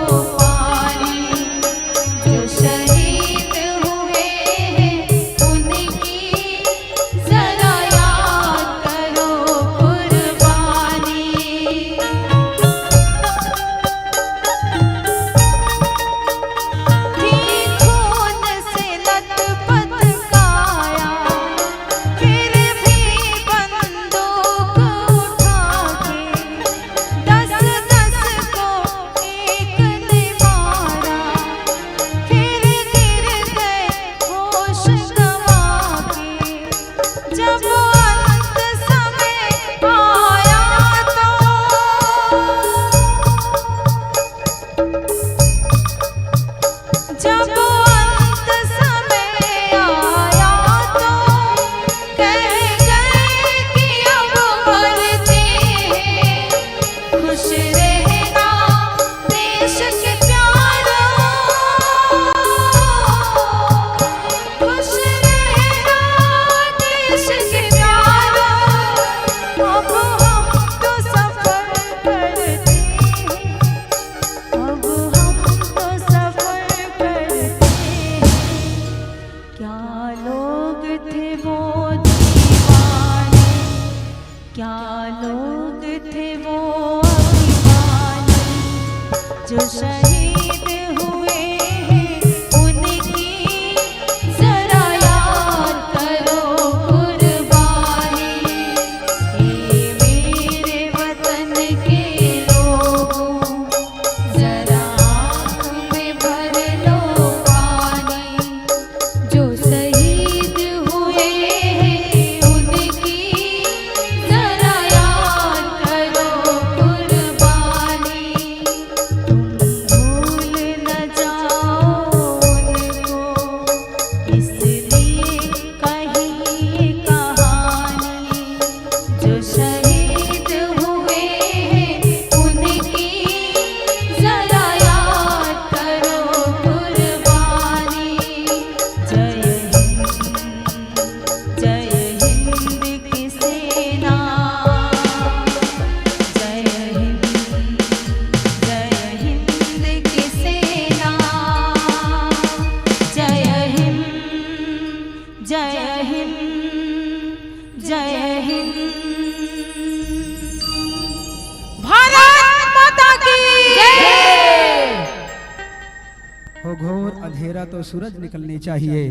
हो घोर अंधेरा तो सूरज निकलनी चाहिए,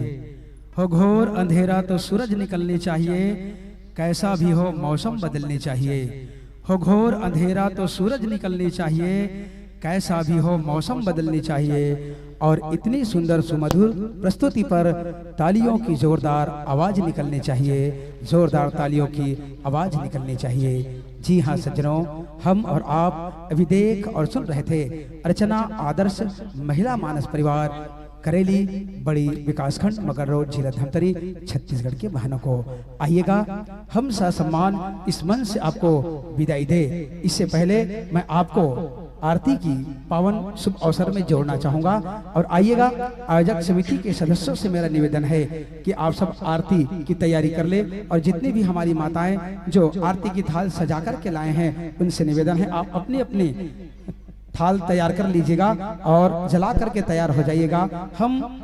हो घोर अंधेरा तो सूरज निकलनी चाहिए, कैसा भी हो मौसम बदलनी चाहिए। हो घोर अंधेरा तो सूरज निकलनी चाहिए, कैसा भी हो मौसम बदलनी चाहिए। और इतनी सुंदर सुमधुर प्रस्तुति पर तालियों की जोरदार आवाज निकलनी चाहिए, जोरदार तालियों की आवाज निकलनी चाहिए। जी हाँ सज्जनों, हम और आप अभी देख और सुन रहे थे अर्चना आदर्श महिला मानस परिवार करेली बड़ी विकासखंड मगर रोड जिला धमतरी छत्तीसगढ़ के बहनों को। आइएगा, हम ससम्मान इस मंच से आपको विदाई दे। इससे पहले मैं आपको आरती की पावन शुभ अवसर में जोड़ना चाहूंगा। और आइएगा, आयोजक समिति के सदस्यों से मेरा निवेदन है कि आप सब आरती की तैयारी कर ले और जितनी भी हमारी माताएं जो आरती की थाल सजा करके लाए हैं, उनसे निवेदन है आप अपनी अपनी थाल तैयार कर लीजिएगा और जला करके तैयार हो जाइएगा। हम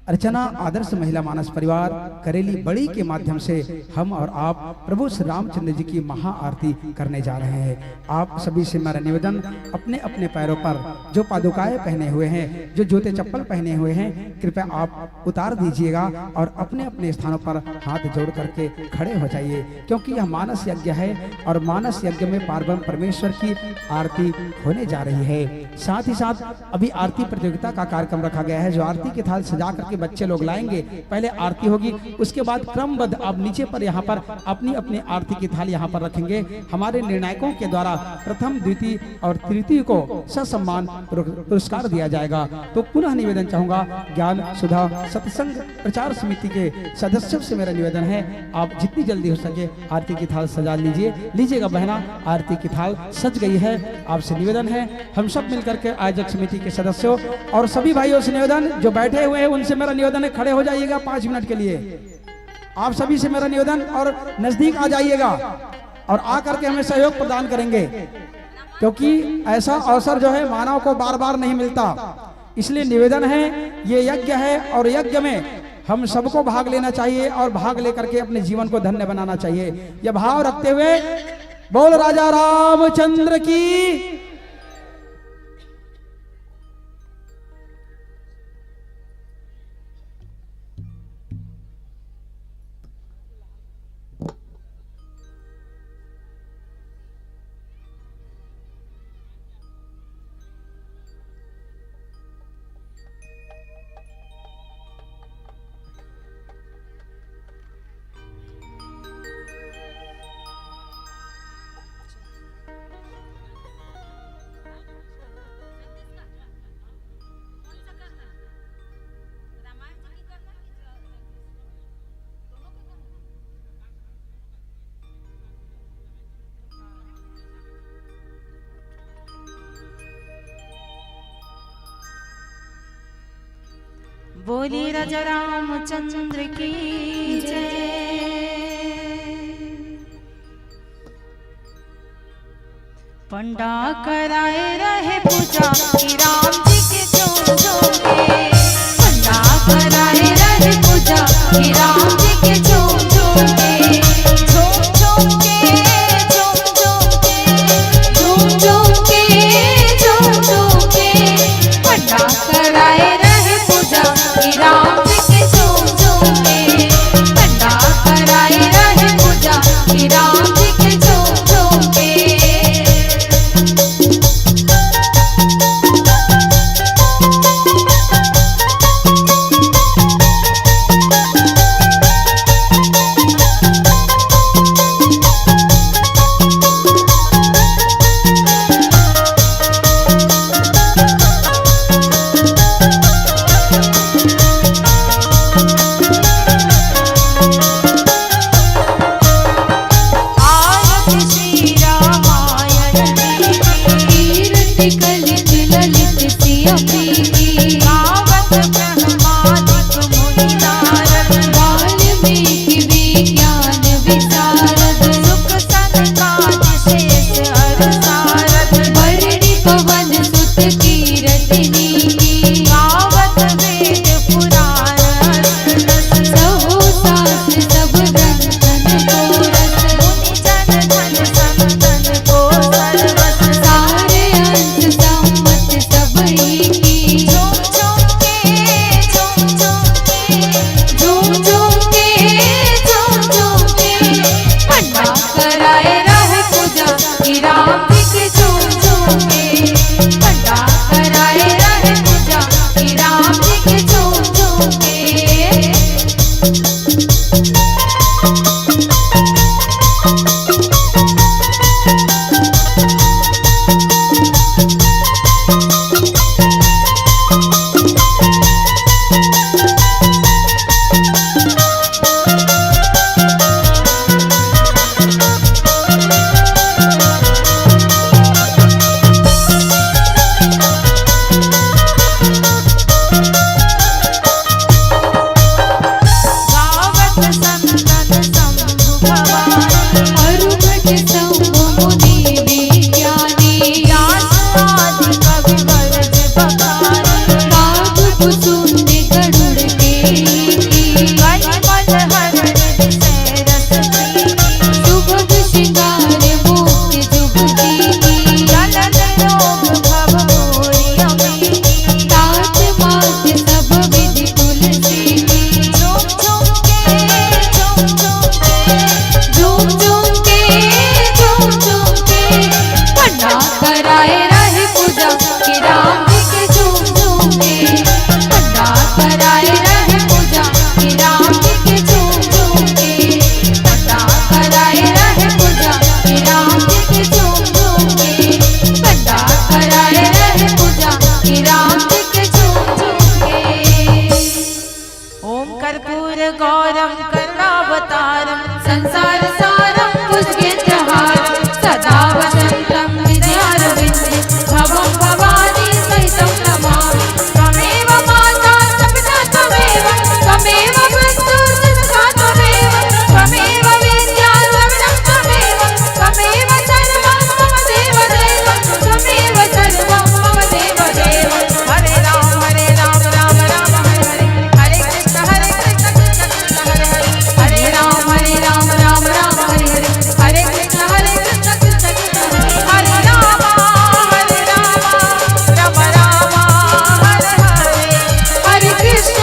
अर्चना आदर्श महिला मानस परिवार करेली बड़ी के माध्यम से हम और आप प्रभु श्री रामचंद्र जी की महा आरती करने जा रहे हैं। आप सभी से मेरा निवेदन, अपने अपने पैरों पर जो पादुकाएं पहने हुए हैं, जो जूते चप्पल पहने हुए हैं, कृपया आप उतार दीजिएगा और अपने अपने स्थानों पर हाथ जोड़ करके खड़े हो जाइए, क्योंकि यह मानस यज्ञ है और मानस यज्ञ में पार्वण परमेश्वर की आरती होने जा रही है। साथ ही साथ अभी आरती प्रतियोगिता का कार्यक्रम रखा गया है, जो आरती की थाल सजा करके बच्चे लोग लाएंगे। पहले आरती होगी, उसके बाद क्रमबद्ध आप नीचे पर यहाँ पर अपनी अपनी आरती की थाल यहाँ पर रखेंगे। हमारे निर्णायकों के द्वारा प्रथम, द्वितीय और तृतीय को ससम्मान पुर-, पुरस्कार दिया जाएगा। तो पुनः निवेदन चाहूंगा, ज्ञान सुधा सत्संग प्रचार समिति के सदस्यों से मेरा निवेदन है, आप जितनी जल्दी हो सके आरती की थाल सजा लीजिए। लीजिएगा बहना, आरती की थाल सज गई है। आपसे निवेदन है, हम सब मिलकर के आयोजक समिति के सदस्यों और सभी भाइयों से निवेदन, जो बैठे हुए हैं उनसे मेरा निवेदन है, खड़े हो जाइएगा पाँच मिनट के लिए। आप सभी से मेरा निवेदन, और नजदीक आ जाइएगा और आ करके हमें सहयोग प्रदान करेंगे, क्योंकि ऐसा अवसर जो है मानव को बार बार नहीं मिलता। इसलिए निवेदन है, ये यज्ञ है और यज्ञ में हम सबको भाग लेना चाहिए और भाग लेकर के अपने जीवन को धन्य बनाना चाहिए। यह भाव रखते हुए बोल राजा रामचंद्र की। बोली राजा रामचंद्र की जय। पंडा कराए रहे पूजा कि राम जी के झूम झूम के। पंडा कराए रहे पूजा कि राम जी के झूम झूम के। झूम झूम के, झूम झूम के, झूम झूम के, झूम झूम के। पंडा कराए रहे पूजा कि राम जी के झूम झूम के। पंडा कराए रहे पूजा कि राम जी के झूम झूम के। आरत श्री रामायण की, कीरति कलित ललित सिय प्रीति। गावत ब्रह्मादिक मुनि नारद, वाल्मीकि विज्ञान विशारद। सुख सनकादि शेष अरु सारद, बरनि पवन सुत कीरति नीति। गावत वेद पुराण अष्ट सहु शास्त्र सब ग्रंथन को रस। मुनि जन धन संतन को सर्वस। सारे अंश सम्मत सब एकी। कुसुम गरुड़ के, कलमल हर हृदय रस की, सुभग श्रृंगार मुक्त जुगति की, जलन रोग भव घोर अमी की, तात मात सब विधि तुलसी की। झूम झूम के, झूम झूम के, झूम झूम के, झूम झूम के, पंडा कराए रहे पूजा कि राम जी के झूम झूम के, पंडा कराए रहे पूजा कि राम जी के झूम झूम के, पंडा कराए रहे पूजा कि राम जी के झूम झूम के, पंडा कराए रहे पूजा कि राम जी के झूम झूम के। ओम कर्पूर गौरम करुणावतारम संसार सारम भुजगेन्द्रहारम सदा वसंतम हृदयारविंदे भवम भवानी सहितम नमामि। त्वमेव माता च पिता त्वमेव, त्वमेव बन्धु च सखा त्वमेव, त्वमेव विद्या द्रविणं त्वमेव, त्वमेव सर्वं मम देव देव, त्वमेव सर्वं मम देव देव। हरे राम हरे राम राम राम हरे हरे, हरे कृष्ण हरे कृष्ण कृष्ण कृष्ण हरे हरे, हरे राम हरे राम राम राम हरे हरे, हरे कृष्ण हरे कृष्ण कृष्ण कृष्ण हरे हरे, हरे राम हरे राम राम राम हरे हरे, हरे कृष्ण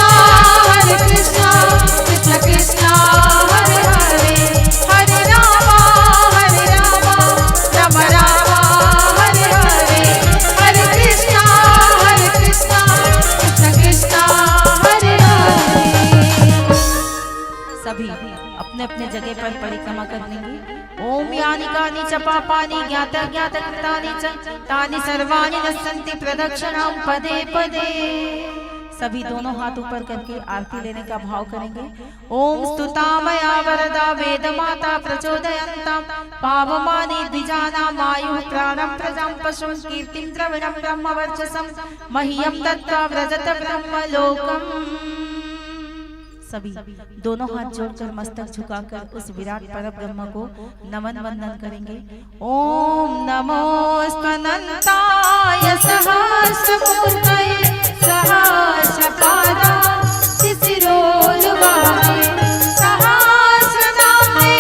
हरे कृष्ण कृष्ण कृष्ण हरे हरे, हरे राम हरे राम राम राम हरे हरे, हरे कृष्ण हरे कृष्ण कृष्ण कृष्ण हरे हरे। सभी अपने अपने जगह पर परिक्रमा कर लेंगे। ओम यानि कानि च पापानि ज्ञात ज्ञात कृतानि च, तानि सर्वाणि नश्यन्ति प्रदक्षिणां पदे पदे। सभी दोनों हाथ ऊपर करके आरती लेने का भाव करेंगे। ओम स्तुता मया वरदा वेद माता प्रचोदयन्तां, पावमानि द्विजानां आयुः प्राणं प्रजां पशुं, कीर्तिं द्रविणं ब्रह्म वर्चसं, मह्यं दत्त्वा व्रजत ब्रह्म लोकम्। सभी दोनों हाथ जोड़कर मस्तक झुकाकर उस विराट परब्रह्म को नमन वंदन करेंगे। ओम नमोऽस्त्वनन्ताय सहस्रमूर्तये सहस्रपादाय शिशिरोलुवाय सहस्रनाम्ने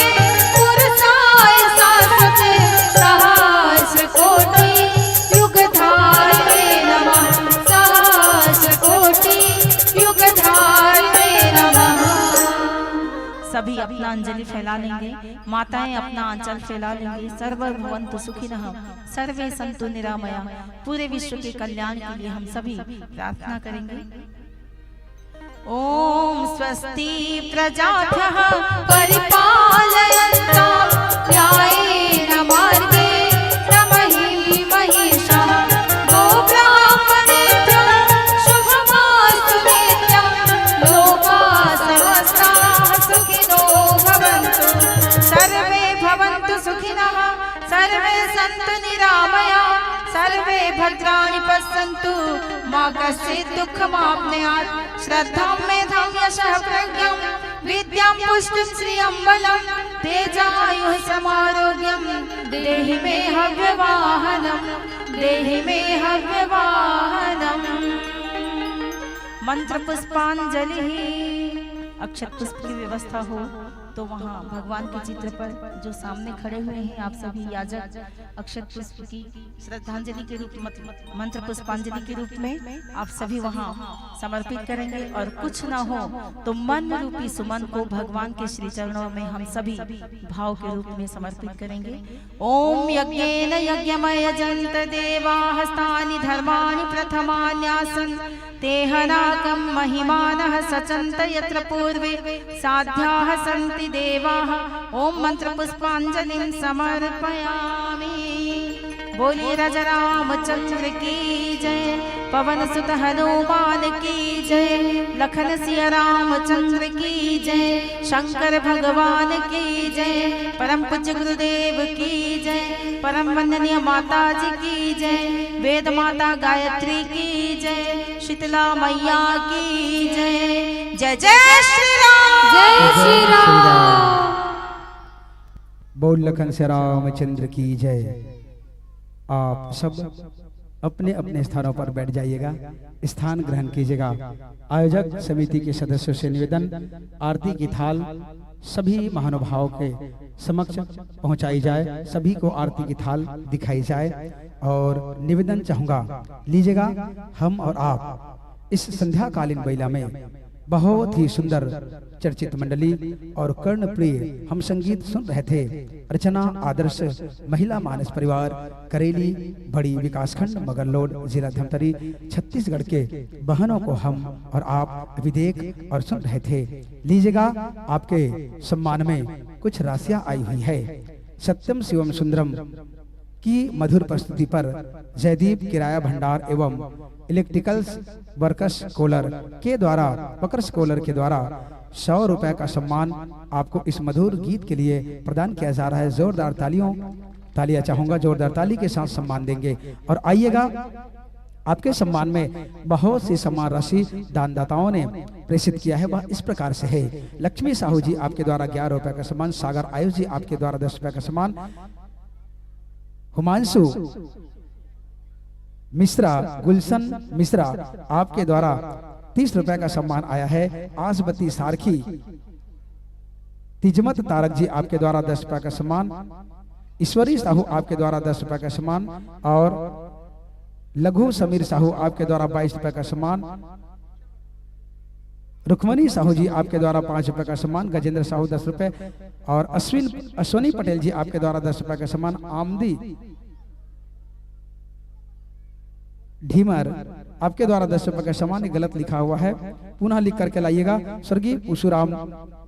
पुरुषाय शाश्वते सहस्रकोटि युगधारिणे नमः। सहस्रकोटि युगधारिणे नमः। सभी अपना अंजलि फैला लेंगे, माताएं अपना आंचल फैला लेंगे। सर्वे भवन्तु सुखिनः, सर्वे सन्तु निरामया। पूरे विश्व के कल्याण के लिए हम सभी प्रार्थना करेंगे। ओम स्वस्ति प्रजाभ्यः परिपालयन्तां न्यायेन मार्गेण महीं महिषः। गोब्राह्मणेभ्यः शुभमस्तु नित्यं लोकाः समस्ताः सुखिनो भवन्तु। सर्वे भवन्तु सुखिनः, सर्वे सन्तु निरामया, सर्वे भद्राणि पश्यन्तु, मा कश्चित् दुःखमाप्नुयात्। श्रद्धां मेधां यशः प्रज्ञां विद्यां पुष्टिं श्रियं बलं तेजायुः समारोग्यं देहि मे हव्यवाहनम्, देहि मे हव्यवाहनम्। मंत्र पुष्पांजलि। अक्षत पुष्प की व्यवस्था हो तो वहाँ भगवान के चित्र पर जो सामने खड़े हुए हैं आप सभी याजक, अक्षत पुष्प की श्रद्धांजलि के रूप, मत-, मंत्र पुष्पांजलि के रूप में आप सभी वहाँ समर्पित करेंगे। और कुछ ना हो तो मन रूपी सुमन को भगवान के श्री चरणों में हम सभी भाव के रूप में समर्पित करेंगे। ओम यज्ञेन यज्ञमयजन्त देवा हस्तानि धर्माणि प्रथमान्यासन् ते हनाकं महिमानः सचन्त यत्र पूर्वे साध्याः सन्ति देवाः। ओम मंत्र पुष्पांजलिं समर्पयामि। बोलिए राजा रामचंद्र की जय, पवन सुत हनुमान की जय, लखन सिया रामचंद्र की जय, शंकर भगवान की जय, परम पूज्य गुरुदेव की जय, परम वंदनीय माता जी की जय, वेद माता गायत्री की जय, शीतला मैया की जय। जय जय श्री राम। जय श्री राम। बोल लखन सिया रामचंद्र की जय। आप सब अपने अपने स्थानों पर बैठ जाइएगा, स्थान ग्रहण कीजिएगा। आयोजक समिति के सदस्यों से निवेदन, आरती की थाल सभी महानुभावों के समक्ष पहुंचाई जाए, सभी को आरती की थाल दिखाई जाए। और निवेदन चाहूंगा, लीजिएगा, हम और आप इस संध्याकालीन बेला में बहुत ही सुंदर चर्चित मंडली और कर्णप्रिय हम संगीत सुन रहे थे। अर्चना आदर्श महिला मानस परिवार करेली बड़ी विकासखंड मगरलोड जिला धमतरी छत्तीसगढ़ के बहनों को हम और आप अभी देख और सुन रहे थे। लीजिएगा, आपके सम्मान में कुछ राशियां आई हुई है। सत्यम शिवम सुंदरम की मधुर प्रस्तुति पर जयदीप किराया भंडार एवं इलेक्ट्रिकल्स वर्कर्स कोलर के द्वारा, वर्कर्स कोलर के द्वारा सौ रुपए का सम्मान आपको इस मधुर गीत के लिए प्रदान किया जा रहा है। जोरदार तालियों, तालियां चाहूंगा, जोरदार ताली के साथ सम्मान देंगे। और आइएगा, आपके सम्मान में बहुत सी सम्मान राशि दानदाताओं ने प्रेषित किया है, वह इस प्रकार से है। लक्ष्मी साहू जी आपके द्वारा ग्यारह रुपए का सम्मान, सागर आयुष जी आपके द्वारा दस रुपए का सम्मान, हुमांशु मिश्रा, गुलशन मिश्रा आपके द्वारा तीस रुपए का सम्मान आया है। आसबती सारखी, तिजमत तारक जी आपके द्वारा दस रुपए का सम्मान, ईश्वरी साहू आपके द्वारा दस रुपए का सम्मान और लघु समीर साहू आपके द्वारा बाईस रुपए का सम्मान, रुक्मणी साहू जी आपके द्वारा पाँच रुपए का सम्मान, गजेंद्र साहू दस रुपए और अश्विन, अश्विनी पटेल जी आपके द्वारा दस रुपए का सम्मान, आमदी ढीमर आपके द्वारा दस रुपए का सम्मान, ये गलत लिखा हुआ है, पुनः लिख करके लाइएगा। स्वर्गीय पुशुराम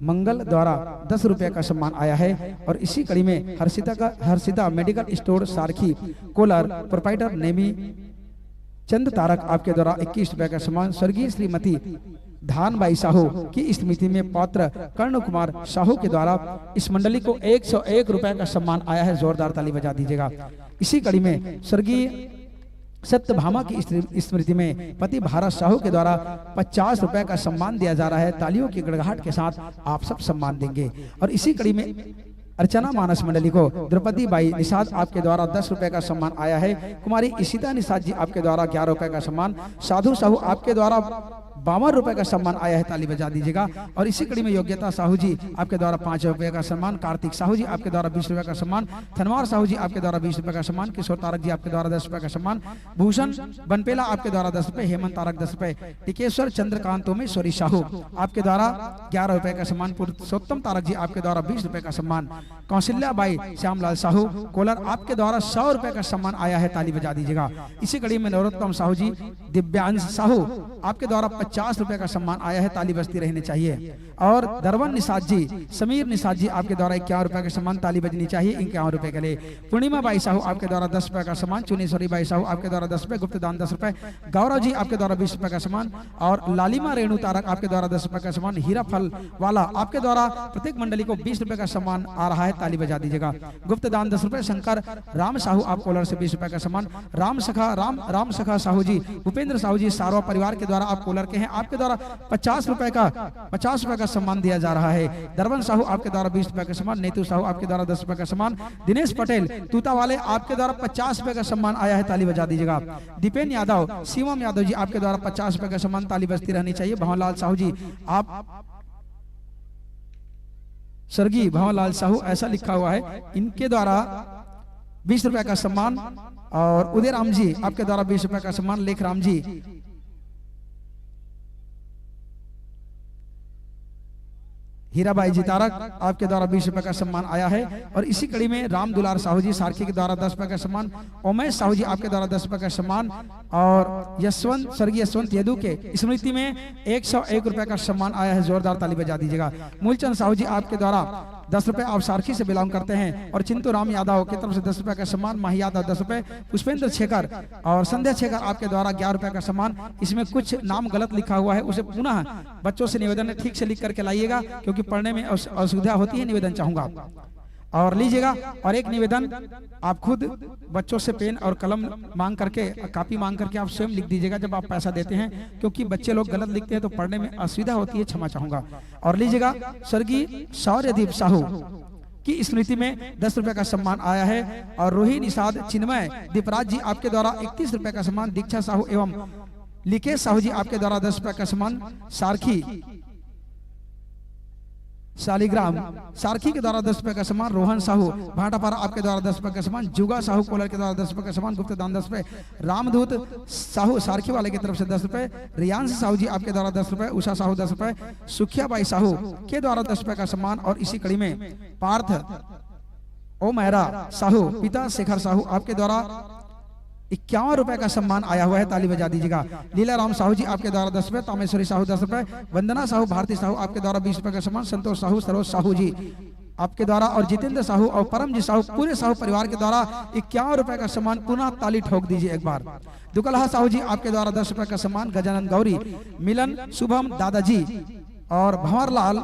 मंगल द्वारा दस रुपए का सम्मान आया है। और इसी कड़ी में हर्षिता का, हर्षिता मेडिकल स्टोर सारखी कोलर प्रोप्राइटर नेमी चंद तारक आपके द्वारा इक्कीस रुपए का सम्मान, स्वर्गीय श्रीमती धानबाई साहू की स्मृति में पात्र कर्ण कुमार साहू के द्वारा इस मंडली को एक सौ एक रुपए का सम्मान आया है। जोरदार ताली बजा दीजिएगा। इसी कड़ी में स्वर्गीय सत्यभामा की स्त्री-, स्मृति में पति भारत साहू के द्वारा पचास रुपए का सम्मान दिया जा रहा है। तालियों की गड़गड़ाहट के साथ आप सब सम्मान देंगे। और इसी कड़ी में अर्चना मानस मंडली को द्रौपदी बाई निषाद आपके द्वारा दस रुपए का सम्मान आया है। कुमारी इशिता निषाद जी आपके द्वारा ग्यारह रुपए का सम्मान, साधु साहू आपके द्वारा बावन रुपए का सम्मान आया है, ताली बजा दीजिएगा। और इसी कड़ी में योग्यता साहू जी आपके द्वारा पाँच रुपए का सम्मान, कार्तिक साहू जी आपके द्वारा बीस रुपए का सम्मान, धनवार साहू जी आपके द्वारा बीस रुपए का सम्मान, किशोर तारक जी आपके द्वारा दस रुपए का सम्मान, भूषण बनपेला आपके द्वारा दस रुपए, हेमंत तारक दस रुपए, टिकेश्वर चंद्रकांत उमेश्वरी साहू आपके द्वारा ग्यारह रुपए का सम्मान, पुरुषोत्तम तारक जी आपके द्वारा बीस रुपए का सम्मान, कौशल्या बाई श्यामलाल साहू कोलर आपके द्वारा सौ रुपए का सम्मान आया है, ताली बजा दीजिएगा। इसी कड़ी में नरोत्तम साहू जी, दिव्यांश साहू आपके द्वारा पचास रुपए का सम्मान आया है, ताली बजती रहनी चाहिए। और दरवन निषाद जी, समीर निषाद जी आपके द्वारा इक्यावन रुपए का सम्मान, ताली बजनी चाहिए इक्यावन रुपए के लिए। पूर्णिमा बाई साहू आपके द्वारा दस रुपए का सम्मान, चुनेश्वरी बाई साहू आपके द्वारा दस रुपए, गुप्त दान दस रुपए, गौरव जी आपके द्वारा बीस रुपए का सम्मान और लालिमा रेणु तारक आपके द्वारा दस रुपए का सम्मान, हीरा फल वाला आपके द्वारा प्रत्येक मंडली को बीस रुपए का सम्मान आ रहा है, ताली बजा दीजिएगा। गुप्त दान दस रुपए, शंकर राम साहू आप कोलर से बीस रुपए का सम्मान, राम सखा, राम, राम सखा साहू जी, भूपेंद्र साहू जी सारवा परिवार के द्वारा आप कोलर के हैं, आपके द्वारा पचास रुपए का, पचास रुपए का सम्मान दिया जा रहा है। दरवन साहू आपके द्वारा बीस रुपए का सम्मान, नेतू साहू आपके द्वारा दस रुपए का सम्मान, दिनेश पटेल तूता वाले आपके द्वारा पचास रुपए का सम्मान आया है, ताली बजा दीजिएगा। दीपेन यादव, शिवम यादव जी आपके द्वारा पचास रुपए का सम्मान, ताली बजती रहनी चाहिए। भवनलाल साहू जी आप, स्वर्गीय भवनलाल साहू ऐसा लिखा हुआ है, इनके द्वारा बीस रुपए का सम्मान और उदय राम जी आपके द्वारा बीस रुपए का सम्मान, लेख राम जी, हीराबाई जी तारक आपके द्वारा बीस रुपए का सम्मान आया है। और इसी कड़ी में राम दुलार साहू जी सारखी के द्वारा दस रुपए का सम्मान, उमेश साहू जी आपके द्वारा दस रुपए का सम्मान और यशवंत, स्वर्गीय यशवंत यदु के स्मृति में एक सौ एक रुपए का सम्मान आया है। जोरदार ताली बजा दीजिएगा। मूलचंद साहू जी आपके द्वारा दस रुपए, आप सारखी से बिलोंग करते हैं, और चिंतू राम यादव की तरफ से दस रुपए का सम्मान, माही यादव दस रुपए, पुष्पेंद्र शेखर और संध्या शेखर आपके द्वारा ग्यारह रुपए का सम्मान। इसमें कुछ नाम गलत लिखा हुआ है, उसे पुनः बच्चों से निवेदन है ठीक से लिख करके लाइएगा, क्योंकि पढ़ने में अस-, असुविधा होती है, निवेदन चाहूंगा। और लीजिएगा, और एक निवेदन, आप खुद बच्चों से पेन और कलम मांग करके, कॉपी मांग करके आप स्वयं लिख दीजिएगा जब आप पैसा देते हैं, क्योंकि बच्चे लोग गलत लिखते हैं तो पढ़ने में असुविधा होती है, क्षमा चाहूंगा। और लीजिएगा, स्वर्गीय शौर्यदीप साहू की स्मृति में दस रुपए का सम्मान आया है। और रोही निषाद चिन्मय दीपराज जी आपके द्वारा इकतीस रुपए का सम्मान, दीक्षा साहू एवं लिकेश साहू जी आपके द्वारा दस रुपए का सम्मान, सारखी शालिग्राम सारखी के द्वारा दस रुपए का सम्मान, रोहन साहू भाटापारा आपके द्वारा दस रुपए का सम्मान, जुगा साहू कोलर के द्वारा दस रुपए का सम्मान, गुप्त दान दस रुपए, रामदूत साहू सारखी वाले की तरफ से दस रुपए, रियांश साहू जी आपके द्वारा दस रुपए, उषा साहू दस रुपए, सुखिया बाई साहू के द्वारा दस रुपए का सम्मान। और इसी कड़ी में पार्थ ओमैरा साहू, पिता शेखर साहू आपके द्वारा इक्यावन रुपए का सम्मान आया हुआ है, ताली बजा दीजिएगा। लीला राम साहू जी आपके द्वारा दस रुपए, तामेश्वरी साहू दस रुपए, वंदना साहू, भारती साहू आपके द्वारा बीस रुपए का सम्मान, संतोष साहू, सरोज साहू जी आपके द्वारा और जितेंद्र साहू और परमजीत साहू, पूरे साहू परिवार के द्वारा इक्यावन रुपए का सम्मान। पुनः ताली ठोक दीजिए एक बार। दुकलहा साहू जी आपके द्वारा दस रुपए का सम्मान, गजानंद गौरी, मिलन, शुभम, दादाजी और भंवरलाल,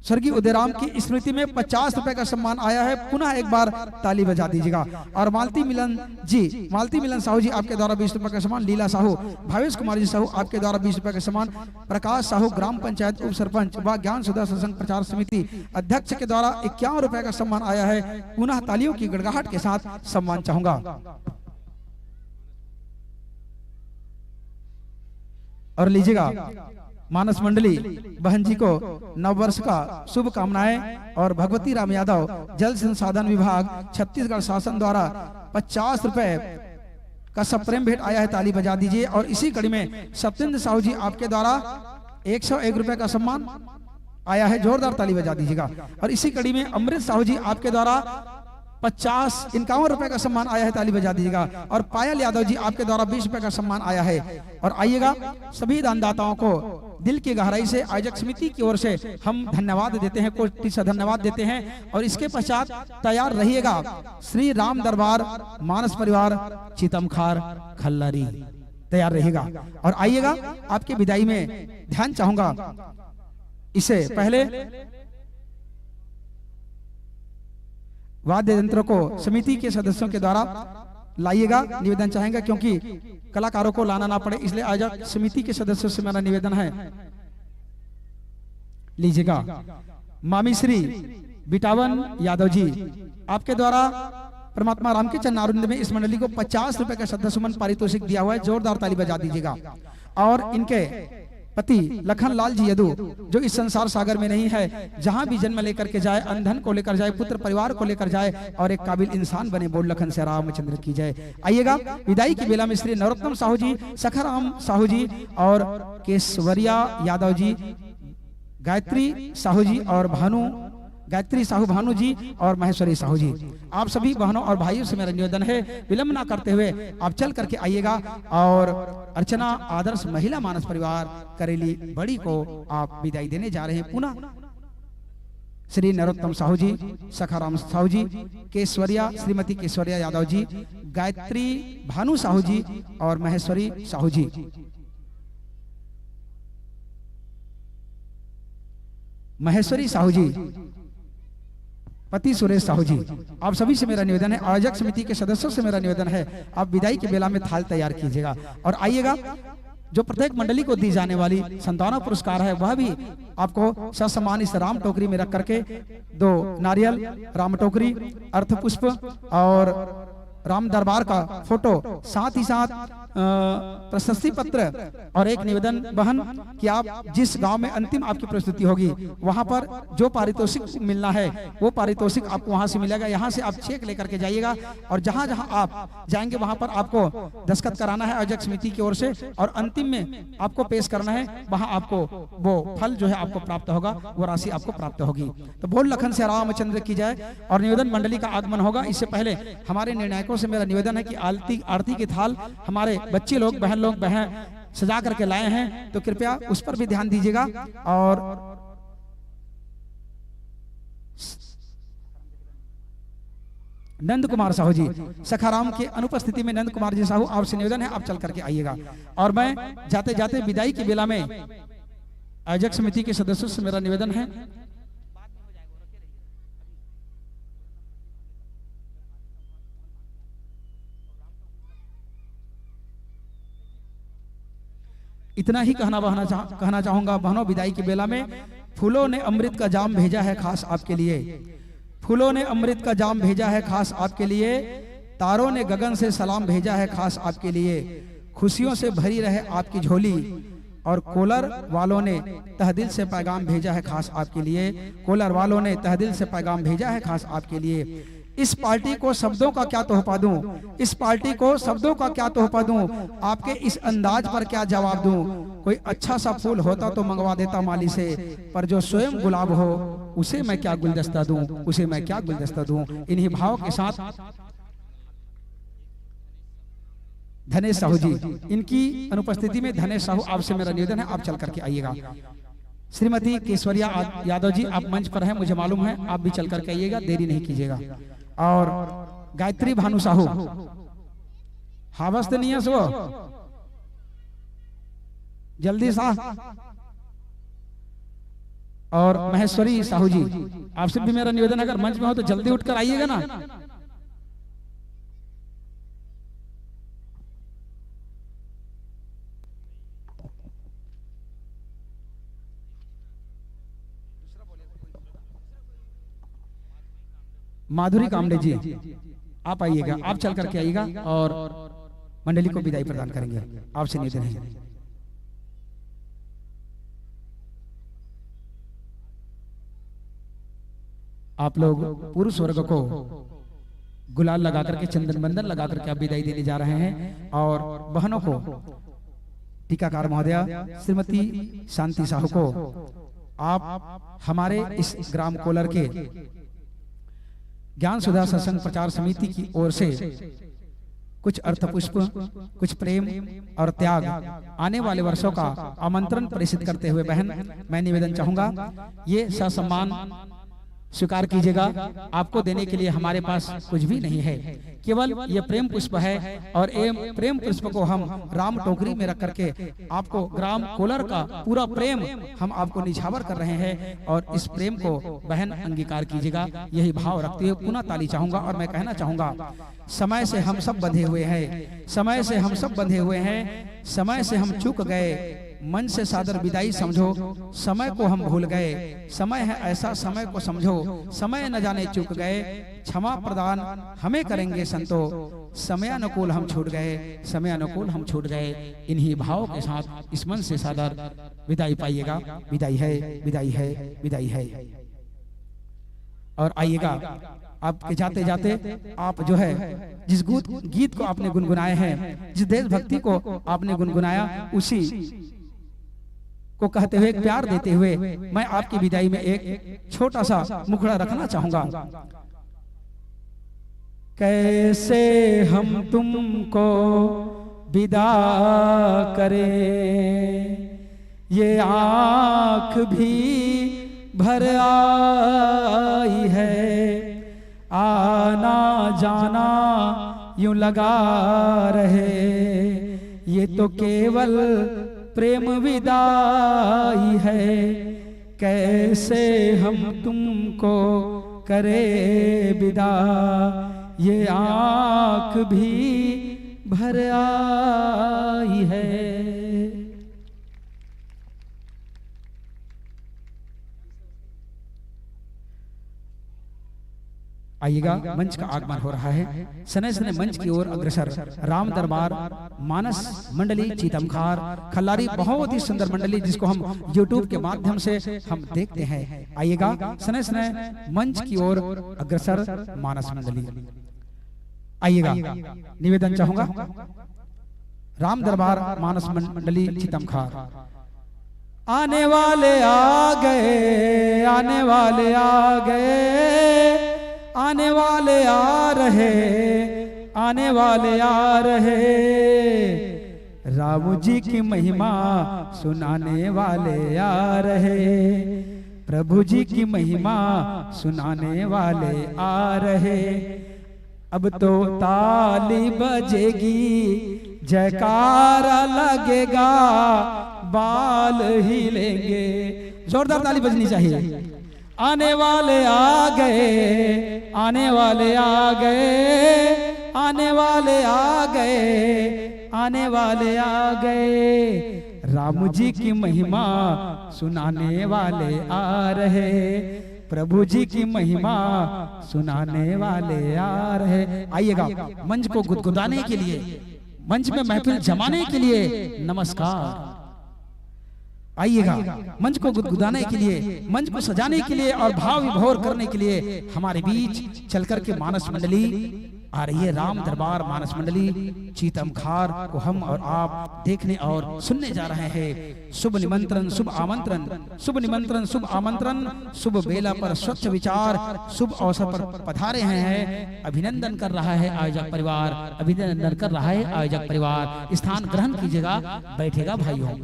स्वर्गीय उदयराम की स्मृति में पचास रुपए का सम्मान आया है। पुनः एक बार ताली बजा दीजिएगा। और मालती मिलन जी, मालती मिलन साहू जी आपके द्वारा बीस रुपए का सम्मान, लीला साहू, भावेश कुमार जी साहू आपके द्वारा बीस रुपए का सम्मान, प्रकाश साहू ग्राम पंचायत उप सरपंच व ज्ञान सुधा सत्संग प्रचार समिति अध्यक्ष के द्वारा इक्यावन रुपए का सम्मान आया है। पुनः तालियों की गड़गड़ाहट के साथ सम्मान चाहूंगा। और लीजिएगा मानस मंडली बहन जी को नववर्ष का शुभकामनाएं। और भगवती राम यादव, जल संसाधन विभाग, छत्तीसगढ़ शासन द्वारा पचास रुपए का सप्रेम भेंट आया है, ताली बजा दीजिए। और इसी कड़ी में सत्येंद्र साहू जी आपके द्वारा एक सौ एक रुपए का सम्मान आया है, जोरदार ताली बजा दीजिएगा। और इसी कड़ी में अमृत साहू जी आपके द्वारा पचास, इक्यावन रुपए का सम्मान आया है, ताली बजा दीजिएगा। और पायल यादव जी आपके द्वारा बीस रुपए का सम्मान आया है। और आइएगा, सभी दानदाताओं को दिल की गहराई से आयोजक समिति की ओर से हम धन्यवाद देते हैं, कोटि से धन्यवाद देते हैं। और इसके पश्चात तैयार रहिएगा श्री राम दरबार मानस परिवार चितमखार खल्लारी, तैयार रहिएगा। और आइएगा, आपकी विदाई में ध्यान चाहूंगा, इससे पहले वाद्य यंत्रों को समिति के सदस्यों के द्वारा लाइएगा, निवेदन चाहेंगे, क्योंकि कलाकारों को लाना ना पड़े, इसलिए आयोजक समिति के सदस्यों से मेरा निवेदन है, लीजिएगा। मामी श्री बिटावन यादव जी, आपके द्वारा परमात्मा राम के चरणारविंद में इस मंडली को पचास रुपए का श्रद्धा सुमन पारितोषिक दिया हुआ है, जोरदार ताली बजा दीजिएगा। और इनके पति लखन लाल जी यदु, जो इस संसार सागर में नहीं है, जहां भी जन्म लेकर के जाए, अनधन को लेकर जाए, पुत्र परिवार को लेकर जाए और एक काबिल इंसान बने। बोल लखन से रामचंद्र की जय। आइएगा, विदाई की बेला में श्री नरोत्तम साहू जी, सखाराम साहू जी और केशवरिया यादव जी, गायत्री साहू जी और भानु, गायत्री साहू भानु जी और महेश्वरी साहू जी, आप सभी बहनों और भाइयों से मेरा निवेदन है, विलंब ना करते हुए आप चल करके आइएगा। और अर्चना आदर्श महिला मानस परिवार करेली बड़ी को आप विदाई देने जा रहे हैं। पुनः श्री नरोत्तम साहू जी, सखाराम साहू जी, केश्वरिया, श्रीमती केश्वरिया यादव जी, गायत्री भानु साहू जी और महेश्वरी साहू जी। महेश्वरी साहू जी, पति सुरेश साहू जी, आप सभी से मेरा निवेदन है, आयोजक समिति के सदस्यों से मेरा निवेदन है, आप विदाई के बेला में थाल तैयार कीजिएगा और आइएगा। जो प्रत्येक मंडली को दी जाने वाली संताना पुरस्कार है, वह भी आपको ससम्मान इस राम टोकरी में रख करके दो नारियल, राम टोकरी, अर्थ पुष्प और राम दरबार का फोटो, साथ ही साथ, अ, प्रशस्ति पत्र और एक निवेदन बहन कि आप जिस गांव में अंतिम आपकी प्रस्तुति होगी, वहां पर जो पारितोषिक मिलना है, वो पारितोषिक आपको वहां से मिलेगा। यहां से आप चेक लेकर के जाइएगा और जहां जहां आप जाएंगे, वहां पर आपको दस्तखत कराना है आयोजक समिति की ओर से और अंतिम में आपको पेश करना है, वहां आपको वो फल जो है आपको प्राप्त होगा, वो राशि आपको प्राप्त होगी। तो बोल लखन से रामचंद्र की जय। और निवेदन मंडली का आगमन होगा, इससे पहले हमारे निर्णायकों से मेरा निवेदन है कि आरती, आरती की थाल हमारे बच्चे लोग, बहन लोग, बहन सजा करके लाए हैं, तो कृपया उस पर भी ध्यान दीजिएगा। और नंद कुमार साहू जी, सखाराम के अनुपस्थिति में नंद कुमार जी साहू, आपसे निवेदन है, आप चल करके आइएगा। और मैं जाते जाते विदाई की बेला में आयोजक समिति के सदस्यों से मेरा निवेदन है, इतना ही कहना, बहना चाह-, कहना चाहूंगा बहनों, विदाई की बेला में फूलों ने अमृत का जाम भेजा है खास आपके लिए। फूलों ने अमृत का जाम भेजा है खास आपके लिए। तारों ने गगन से सलाम भेजा है खास आपके लिए। खुशियों से भरी रहे आपकी झोली। और कोलर वालों ने तहदिल से पैगाम भेजा है खास आपके लिए। कोलर वालों ने तहदिल से पैगाम भेजा है खास आपके लिए। इस पार्टी को शब्दों का क्या तोहफा दूं? इस पार्टी को शब्दों का क्या तोहफा दूं? आपके इस अंदाज पर क्या जवाब दूं? कोई अच्छा सा फूल होता तो मंगवा देता माली से, पर जो स्वयं गुलाब हो, उसे मैं क्या गुलदस्ता दूं? उसे मैं क्या गुलदस्ता दूं? इन्हीं भाव के साथ धनेश साहू जी, इनकी अनुपस्थिति में धनेश साहू, आपसे मेरा निवेदन है, आप चल करके आइएगा। श्रीमती केश्वरिया आ-, यादव जी, आप मंच पर हैं, मुझे मालूम है, आप भी चल करके आइएगा, देरी नहीं कीजिएगा। और गायत्री भानु साहू, हावस तो नहीं है सो, जल्दी सा। और महेश्वरी साहू जी, आपसे भी मेरा निवेदन, अगर मंच में हो तो जल्दी उठकर आइएगा ना। माधुरी कामले जी, आप आइएगा, आप चल करके आइएगा और मंडली को विदाई प्रदान करेंगे। आपसे निवेदन है। आप लोग पुरुष वर्ग को गुलाल लगा करके, चंदन बंदन लगा करके आप विदाई देने जा रहे हैं और बहनों को, टीकाकार महोदया श्रीमती शांति साहू को, आप हमारे इस ग्राम कोलर के ज्ञान सुधा सत्संग प्रचार समिति की ओर से कुछ अर्थ पुष्प, कुछ प्रेम और त्याग, आने वाले वर्षों का आमंत्रण प्रेषित करते हुए बहन, मैं निवेदन चाहूंगा, ये ससम्मान स्वीकार कीजिएगा। आपको देने के लिए हमारे पास कुछ भी नहीं है, केवल ये प्रेम पुष्प है और ये प्रेम पुष्प को हम राम टोकरी में रख करके आपको ग्राम कोलर का पूरा प्रेम हम आपको निछावर कर रहे हैं और इस प्रेम को बहन अंगीकार कीजिएगा। यही भाव रखते हुए पुनः ताली चाहूंगा और मैं कहना चाहूंगा, समय से हम सब बंधे हुए हैं, समय से हम सब बंधे हुए हैं, समय से हम चूक गए, मंच से सादर विदाई समझो, समय को हम भूल गए, समय है ऐसा, समय को समझो, समय न जाने चूक गए, क्षमा प्रदान हमें करेंगे संतो, समयानुकूल हम छूट गए, समयानुकूल हम छूट गए। इन्हीं भावों के साथ इस मंच से सादर विदाई पाइएगा। विदाई है, विदाई है, विदाई है। और आइएगा, आपके जाते जाते आप जो है, जिस गीत, गीत को आपने गुनगुनाए हैं, जिस देशभक्ति को आपने गुनगुनाया, उसी को कहते हुए, एक प्यार देते हुए मैं आपकी विदाई में एक छोटा सा मुखड़ा रखना चाहूंगा। कैसे हम तुमको विदा करें, ये आंख भी भर आई है, आना जाना यूं लगा रहे, ये तो केवल प्रेम विदाई है। कैसे हम तुमको करे विदा, ये आंख भी भर आई है। आइएगा, मंच का आगमन हो रहा है। सने सने मंच की ओर अग्रसर राम दरबार मानस मंडली चीतमखार खल्लारी, बहुत ही सुंदर मंडली जिसको हम YouTube के माध्यम से हम देखते हैं। आइएगा, सने सने मंच की ओर अग्रसर मानस मंडली। आइएगा, निवेदन चाहूंगा, राम दरबार मानस मंडली चीतमखार। आने वाले आ गए, आने वाले आ गए, आने वाले आ रहे, आने वाले आ रहे। राम जी की महिमा सुनाने वाले आ रहे, प्रभु जी की महिमा सुनाने वाले आ रहे। अब तो ताली बजेगी, जयकारा लगेगा, बाल हिलेंगे। जोरदार ताली बजनी चाहिए। आने वाले आ गए, आने वाले आ गए, आने वाले आ गए, आने वाले आ गए। राम जी की महिमा सुनाने वाले आ रहे, प्रभु जी की महिमा सुनाने वाले आ रहे। आइएगा, मंच को गुदगुदाने के लिए, मंच में महफिल जमाने के लिए नमस्कार। आइएगा, मंच को गुदगुदाने के लिए, मंच को सजाने के लिए और भाव विभोर करने के लिए हमारे बीच चल करके मानस मंडली आ रही है। राम दरबार मानस मंडली चीतम खार को हम और आप देखने और सुनने जा रहे हैं। शुभ निमंत्रण, शुभ आमंत्रण, शुभ निमंत्रण, शुभ आमंत्रण, शुभ बेला पर स्वच्छ विचार, शुभ अवसर पर पधारे हैं। अभिनंदन कर रहा है आयोजक परिवार, अभिनंदन कर रहा है आयोजक परिवार। स्थान ग्रहण कीजिएगा, बैठेगा भाइयों।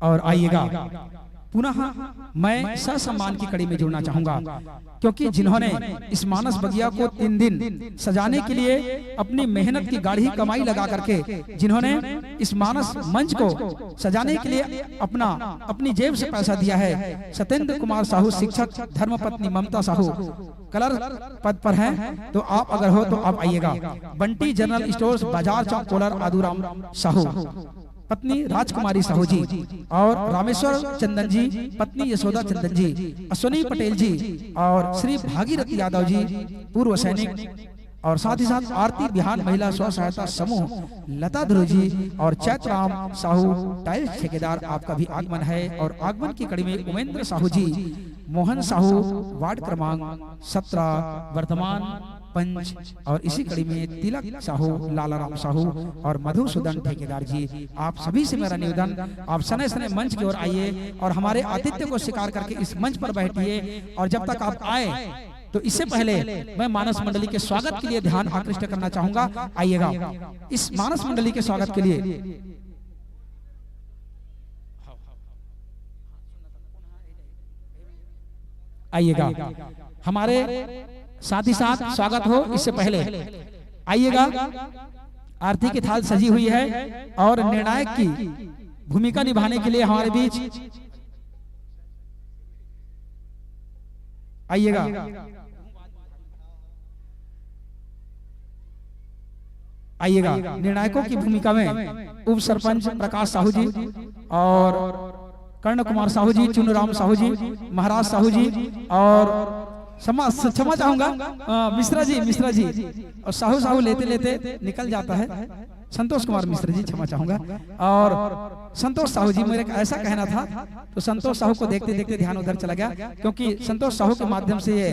और आइएगा, पुनः मैं ससम्मान की कड़ी में जुड़ना चाहूंगा, क्योंकि जिन्होंने इस मानस बगिया को तीन दिन सजाने के लिए अपनी मेहनत की गाढ़ी कमाई लगा करके, जिन्होंने इस मानस मंच को सजाने के लिए अपना, अपनी जेब से पैसा दिया है, सत्येंद्र कुमार साहू, शिक्षक, धर्मपत्नी ममता साहू कलर पद पर हैं, तो आप अगर हो तो आप आइएगा। बंटी जनरल स्टोर्स, बाजार चौक, कोलार, आदूराम साहू, पत्नी राजकुमारी साहू जी और रामेश्वर चंदन जी, पत्नी यशोदा चंदन जी, अश्विनी पटेल जी और श्री भागीरथ यादव जी, पूर्व सैनिक, और साथ ही साथ आरती बिहान महिला स्व सहायता समूह लता ध्रुव जी और चैतराम साहू टाइल्स ठेकेदार, आपका भी आगमन है। और आगमन की कड़ी में उमेंद्र साहू जी, मोहन साहू, वार्ड क्रमांक सत्रह, वर्तमान पंच, और इसी कड़ी में तिलक साहू, लालाराम साहू और मधुसूदन ठेकेदार जी, आप सभी से मेरा निवेदन, आप सने सने मंच की ओर आइए और हमारे आतिथ्य को स्वीकार करके इस मंच पर बैठिए। और जब तक आप आए, तो इससे पहले मैं मानस मंडली के स्वागत के लिए ध्यान आकृष्ट करना चाहूंगा। आइएगा, इस मानस मंडली के स्वागत के लिए आइएगा। हमारे साथ ही साथ स्वागत हो, इससे पहले आइएगा, आरती की थाल सजी हुई है और निर्णायक की भूमिका निभाने के लिए हमारे बीच आइएगा, आइएगा। निर्णायकों की भूमिका में उप सरपंच प्रकाश साहू जी और कर्ण कुमार साहू जी, चुनूराम साहू जी, महाराज साहू जी और क्षमा, क्षमा चाहूंगा, अ, मिश्रा जी, मिश्रा जी और साहू, साहू लेते लेते निकल जाता है, संतोष कुमार मिश्रा जी, क्षमा चाहूंगा। और संतोष साहू जी, मेरा एक ऐसा कहना था, तो संतोष साहू को देखते देखते ध्यान उधर चला गया, क्योंकि संतोष साहू के माध्यम से ये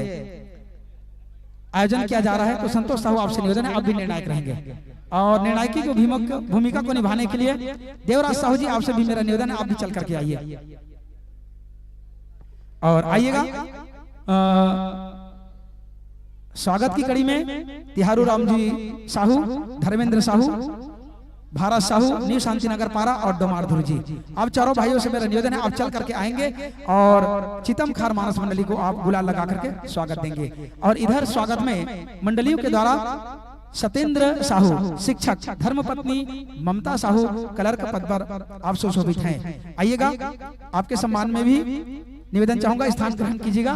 आयोजन किया जा रहा है। तो संतोष साहू, आपसे निवेदन है, आप भी निर्णायक रहेंगे और निर्णायकी की भूमिका, भूमिका को निभाने के लिए देवराज साहू जी, आपसे भी मेरा निवेदन है, आप भी चल करके आइए। और आइएगा, अ, स्वागत की कड़ी में तिहारू राम जी साहू, धर्मेंद्र साहू, भारत साहू, न्यू शांतिनगर पारा और डोमार ध्रुव जी, आप चारों भाइयों से मेरा निवेदन है, आप चल करके आएंगे और चितम खार मानस मंडली को आप गुलाल लगा करके स्वागत देंगे। और इधर स्वागत में मंडलियों के द्वारा सत्येंद्र साहू, शिक्षक, धर्मपत्नी ममता साहू, क्लर्क पद पर आप सुशोभित हैं। आइएगा, आपके सम्मान में भी निवेदन चाहूंगा, स्थान ग्रहण कीजिएगा।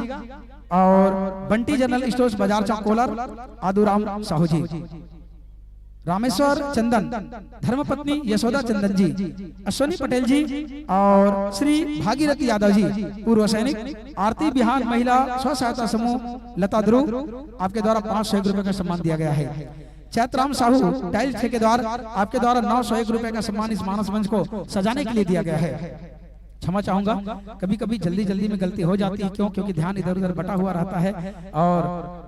और बंटी जनरल स्टोर्स, बाजार चौक, कोलार, आदूराम साहू जी, रामेश्वर चंदन, धर्मपत्नी यशोदा चंदन जी, अश्विनी पटेल जी और श्री भागीरथ यादव जी, पूर्व सैनिक, आरती बिहान महिला स्व सहायता समूह लता ध्रुव, आपके द्वारा पांच सौ एक रुपए का सम्मान दिया गया है। चैतराम साहू, टाइल्स ठेकेदार, आपके द्वारा नौ सौ एक रुपए का सम्मान इस मानस मंच को सजाने के लिए दिया गया है। क्षमा चाहूंगा, कभी कभी जल्दी जल्दी में गलती हो जाती है। क्यों? क्योंकि ध्यान इधर उधर बटा हुआ रहता है। और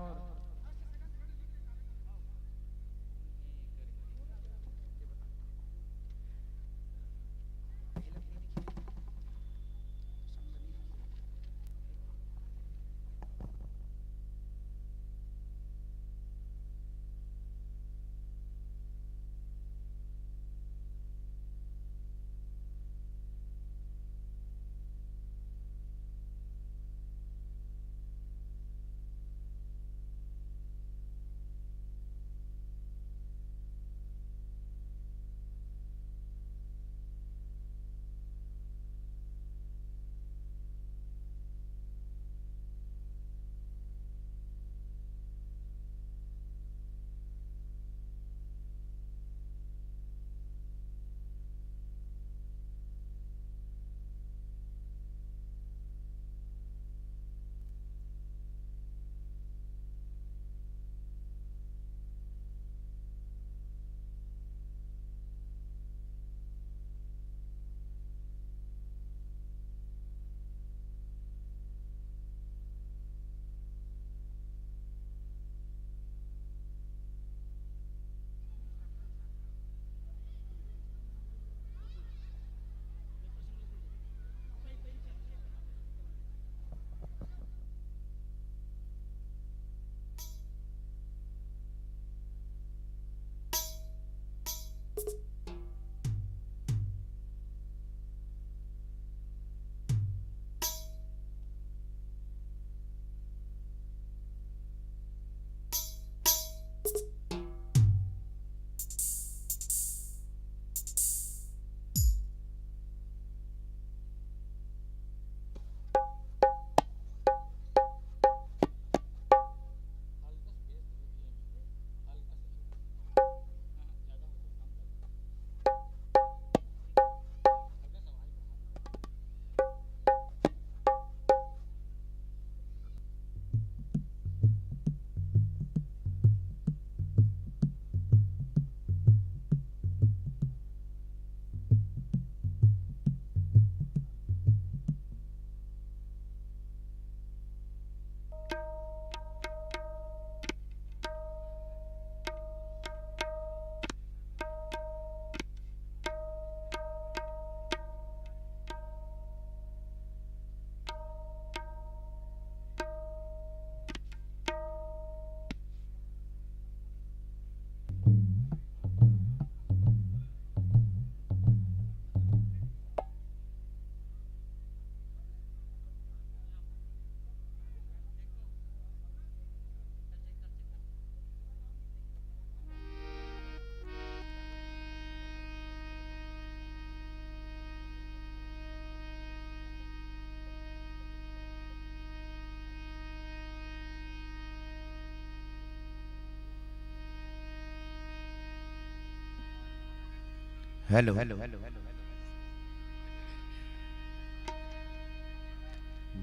हेलो।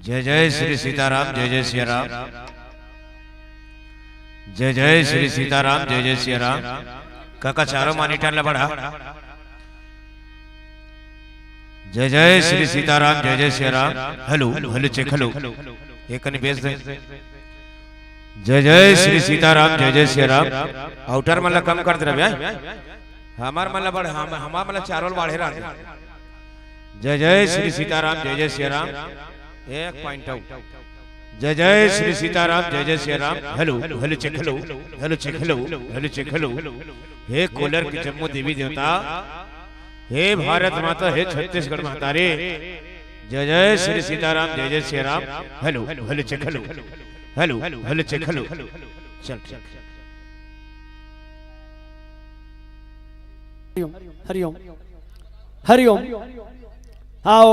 जय जय श्री सीताराम, जय जय सिया राम। जय जय श्री सीताराम, जय जय सिया राम। काका चारों मानिटर ला बढ़ा। जय जय श्री सीताराम, जय जय Siya Ram. Hello, hello check, hello. एक कनी बेस दे। जय जय श्री सीताराम, जय जय सिया राम। आउटर मन ला कम कर दे रहे भैया। हमार मन ला बढ़, हम, हमार मन ला चारों ला बाढ़े रहा। जय जय श्री सीताराम, जय जय सिया राम। एक पॉइंट आउट। जय जय श्री सीताराम, जय जय Siya Ram. Hello, hello check, hello, hello check, hello, hello check, hello. हे कोलर के जम्मो देवी देवता, हे भारत माता, हे छत्तीसगढ़ महतारी, जय जय श्री सीताराम, जय जय Siya Ram. Hello, hello check, hello, hello, hello check, hello. चल, चल। हरिओम, हरिओम, हरिओम। आओ,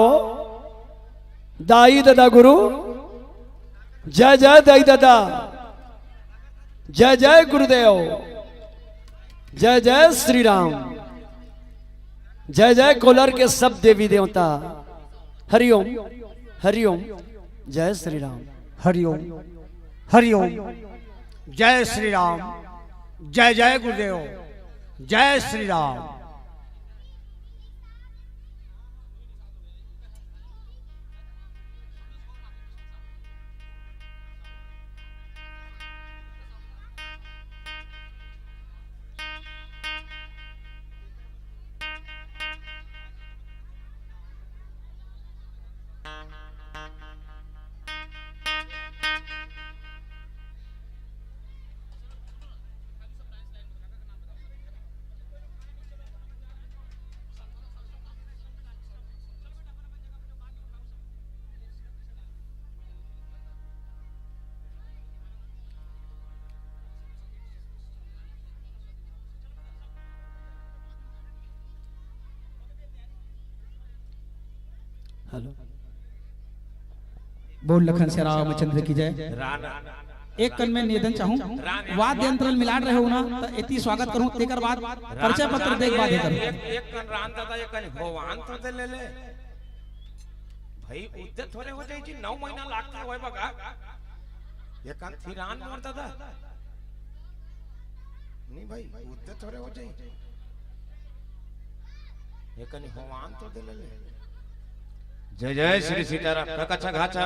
दाई ददा गुरु, जय जय दाई ददा, जय जय गुरुदेव, जय जय श्री राम, जय जय कोलर के सब देवी देवता। हरिओम, हरिओम, जय श्री राम। हरिओम, हरिओम। जय श्री राम, जय जय गुरुदेव, जय श्री राम। हेलो। बोल लखन सिया रामचंद्र की जय। राम। एक कन मैं निवेदन चाहूं, राम। वाद्य यंत्र मिलाड रहे हो ना, तो एती स्वागत करूं, तेकर बाद राम, परिचय पत्र राम, देख बाद ही एक, करूं। एक, एक कन राम दादा, एक कन भगवान तो दे ले ले। भाई, उद्दे थोरे हो जाई जी, नौ महीना लागथे होय बगा। एक कन थी राम मोर दादा। नहीं भाई, उद्दे थोरे हो जाई। ये कनी होवान तो दे ले ले। जय जय श्री सीताराम। काका अच्छा घाचा।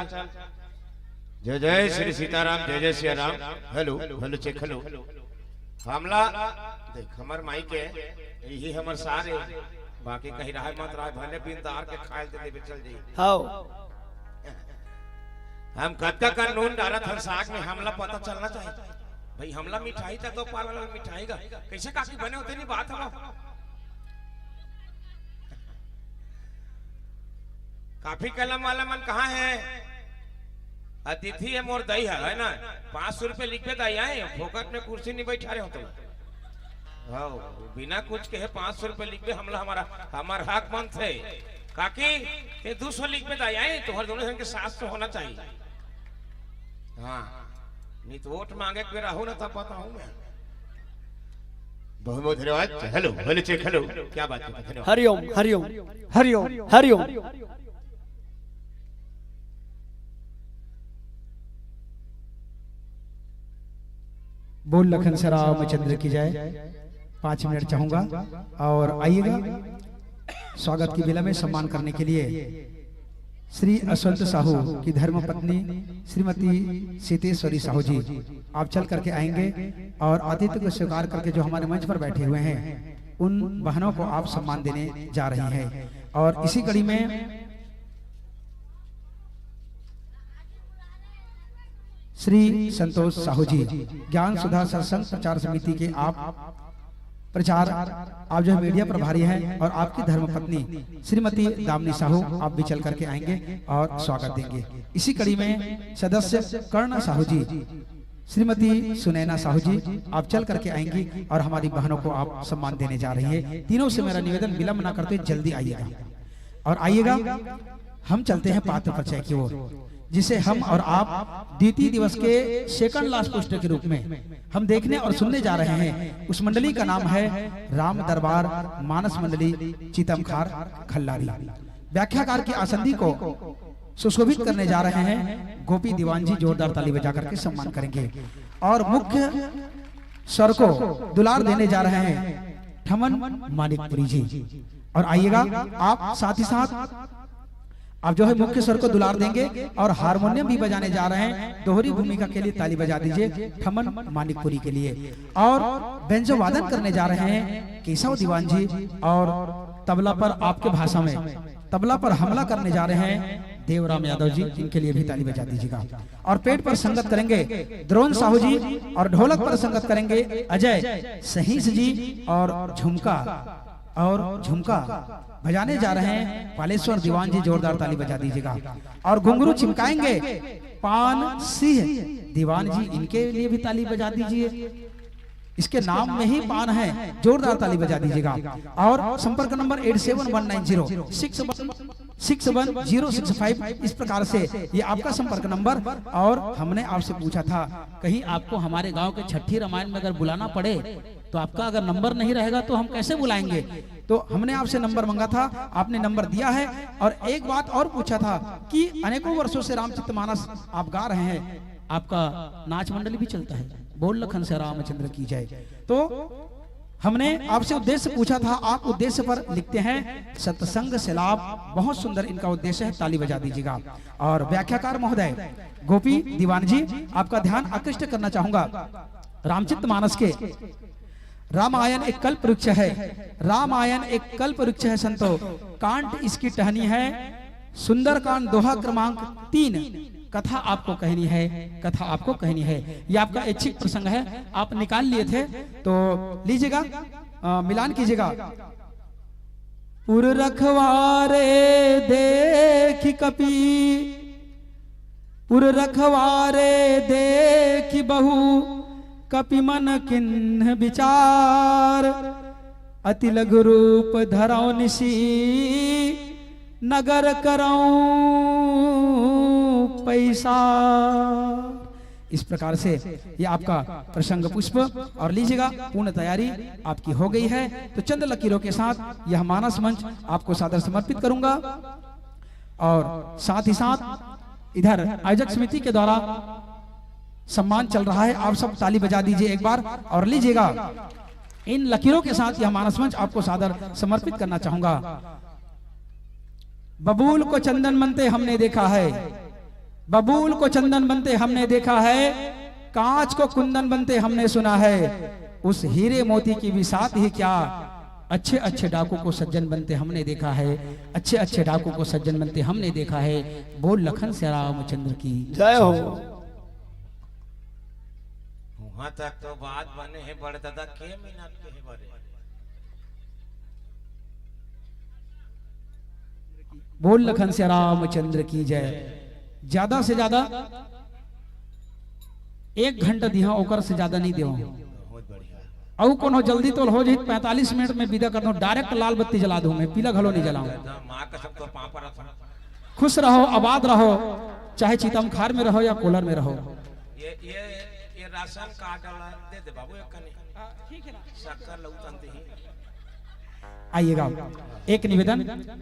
जय जय श्री सीताराम, जय जय Siya Ram. Hello, hello check, hello. हमला देख, हमर माई के, यही हमर सार हे। बाकी कहीं रहे मत रहे, भले बिन दार के खाए दे देबे चल जाई। हाव। हम कतका का नून डारत हन साग में, हमला पता चलना चाहिए। भाई, हमला मिठाई तक तो पागल मिठाई का। कैसे काकी बने होते नहीं बात हवा। काफी कलम वाला मन कहाँ है? अतिथि है मोर दई है, है ना? पाँच सौ रुपये लिख पे दाई आए, फोकट में कुर्सी नहीं बैठा रहे हो तुम। हाँ, बिना कुछ कहे पाँच सौ रुपये लिख पे हमला हमारा, हमार हक मन थे। काकी, ये दो सौ लिख पे दाई आए, तुम्हारे दोनों जन के सात सौ होना चाहिए। हाँ, नहीं तो वोट मांगे के बेरा हो ना, तब बताऊं मैं। बहुत बहुत धन्यवाद। Hello, hello check, hello. क्या बात है, धन्यवाद। हरिओम, हरिओम, हरिओम, हरिओम। बोल लखन सिया रामचंद्र की जय। पाँच मिनट चाहूंगा और आइएगा स्वागत की बेला में सम्मान करने के लिए श्री यशवंत साहू की धर्म पत्नी श्रीमती सीतेश्वरी साहू जी, आप चल करके आएंगे और आतिथ्य को स्वीकार करके जो हमारे मंच पर बैठे हुए हैं, उन बहनों को आप सम्मान देने जा रही हैं। और इसी कड़ी में श्री संतोष साहू जी, ज्ञान सुधा सत्संग प्रचार समिति के आप प्रचार, आप जो है मीडिया प्रभारी हैं, और आपकी धर्मपत्नी श्रीमती दामिनी साहू, आप भी चल करके आएंगे और स्वागत देंगे। इसी कड़ी में सदस्य कर्ण साहू जी, श्रीमती सुनैना साहू जी, आप चल करके आएंगी और हमारी बहनों को आप सम्मान देने जा रही है। तीनों से मेरा निवेदन, विलंब ना करते, जल्दी आइएगा। और आइएगा, हम चलते हैं पात्र परिचय की ओर। जिसे हम और आप द्वितीय दिवस के सेकंड लास्ट पोस्टर के रूप में हम देखने और सुनने जा रहे हैं, उस मंडली का नाम है राम दरबार मानस मंडली चितमखार खल्लारी। व्याख्याकार की आसंदी को सुशोभित करने जा रहे हैं गोपी दीवान जी, जोरदार ताली बजा करके सम्मान करेंगे। और मुख्य स्वर को दुलार देने जा रहे हैं ठमन मानिकपुरी जी। और आइएगा आप, साथ ही साथ आप जो है मुख्य स्वर को दुलार देंगे और हारमोनियम भी बजाने जा रहे हैं। दोहरी भूमिका के लिए ताली बजा दीजिए ठमन मानिकपुरी के लिए। और बेंजो वादन करने जा रहे हैं केशव दीवान जी और तबला पर आपके भाषा में तबला पर हमला करने जा रहे हैं देवराम यादव जी, इनके लिए भी ताली बजा दीजिएगा। और पेट पर संगत करेंगे द्रोण साहू जी और ढोलक पर संगत करेंगे अजय सहीस जी और झुमका और झुमका बजाने जा रहे हैं पालेश्वर दीवान जी, जोरदार ताली बजा दीजिएगा। और घुंघरू चिमकाएंगे पान सिंह दीवान जी, इनके लिए भी ताली बजा दीजिए। इसके नाम में ही पान है, जोरदार ताली बजा दीजिएगा। और संपर्क नंबर एट सेवन वन नाइन जीरो सिक्स वन सिक्स वन जीरो सिक्स फाइव, इस प्रकार से ये आपका संपर्क नंबर। और हमने आपसे पूछा था, कहीं आपको हमारे गांव के छठी रामायण में अगर बुलाना पड़े तो आपका अगर नंबर नहीं रहेगा तो हम कैसे बुलाएंगे? तो हमने आपसे नंबर मांगा था, आपने नंबर दिया है। और एक बात और पूछा था कि अनेकों वर्षों से रामचरित मानस आप गा रहे हैं, आपका नाच मंडली भी चलता है, बोल लखन से रामचंद्र की जय। तो हमने आपसे उद्देश्य पूछा था, आप उद्देश्य पर लिखते हैं सत्संग से लाभ। बहुत सुंदर इनका उद्देश्य है, ताली बजा दीजिएगा। और व्याख्याकार महोदय गोपी दीवान जी, आपका ध्यान आकृष्ट करना चाहूंगा रामचरित मानस के। रामायण एक कल्प वृक्ष है, रामायण एक कल्प वृक्ष है संतो। कांट इसकी टहनी है, सुंदरकांड दोहा क्रमांक तीन। कथा आपको कहनी है, कथा आपको कहनी है। ये आपका ऐच्छिक प्रसंग है, आप निकाल लिए थे तो लीजिएगा, अ, मिलान कीजिएगा। उर रखवारे देखि कपि, उर रखवारे देखि बहु कपि मन किन्ह विचार। अति लघु रूप धरौ निसि नगर करौ पैसार। इस प्रकार से ये आपका प्रसंग पुष्प। और लीजिएगा, पूर्ण तैयारी आपकी हो गई है। तो चंद लकीरों के साथ यह मानस मंच आपको सादर समर्पित करूंगा। और साथ ही साथ इधर आयोजक समिति के द्वारा सम्मान चल रहा है, आप सब ताली बजा दीजिए एक बार। और लीजिएगा, इन लकीरों के साथ यह मानस मंच आपको सादर समर्पित करना चाहूंगा। बबूल को चंदन बनते हमने देखा है, बबूल को चंदन बनते हमने देखा है, कांच को कुंदन बनते हमने सुना है। उस हीरे मोती की भी सात ही क्या, अच्छे अच्छे डाकू को सज्जन बनते हमने देखा है, अच्छे अच्छे डाकू को सज्जन बनते हमने देखा है। बोल लखन से रामचंद्र की जय हो। वहां तक तो बात बने है बड़े दादा के मिनट के है बड़े। बोल लखन से रामचंद्र की जय। ज्यादा से ज्यादा एक घंटा दिहा, ओकर से ज्यादा नहीं देवा। बहुत बढ़िया। अउ कोनो जल्दी तो हो जाई, पैंतालीस मिनट में विदा कर दो, डायरेक्ट लाल बत्ती जला दूं मैं, पीला घलो नहीं जलाऊं। एकदम माँ कसम तो पापा रहा। खुश रहो, आबाद रहो, चाहे चीतमखार में रहो या कोलर में रहो। ये, ये, ये राशन कार्ड वाला दे दे बाबू, एक कने। ठीक है ना? शक्कर लऊ तंते ही। आइएगा, एक निवेदन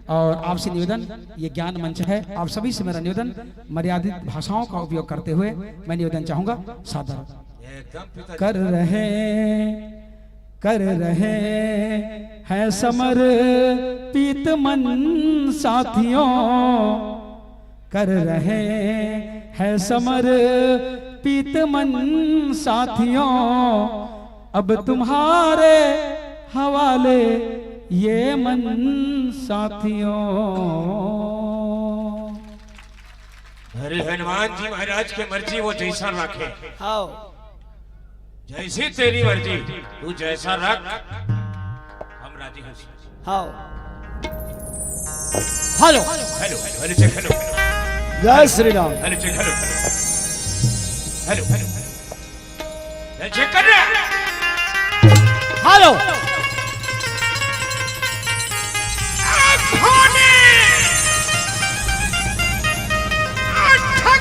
और आपसे निवेदन, ये ज्ञान मंच है, आप सभी से मेरा निवेदन, मर्यादित भाषाओं का उपयोग करते हुए मैं निवेदन चाहूंगा, सादर। एकदम पिता कर रहे, कर रहे हैं समर पीत मन साथियों, कर रहे हैं समर पीत मन साथियों, अब तुम्हारे हवाले ये मन साथियों। अरे हनुमान जी महाराज के मर्जी वो जैसा रखे। हाव। जैसी तेरी मर्जी, तू जैसा रख, हम राजी हैं। हाव। Hello. Hello, hello, check hello. जय Shri Ram. Hello, check hello. Hello, hello. Hello, check कर रहे हैं। हेलो। अखोने। अठक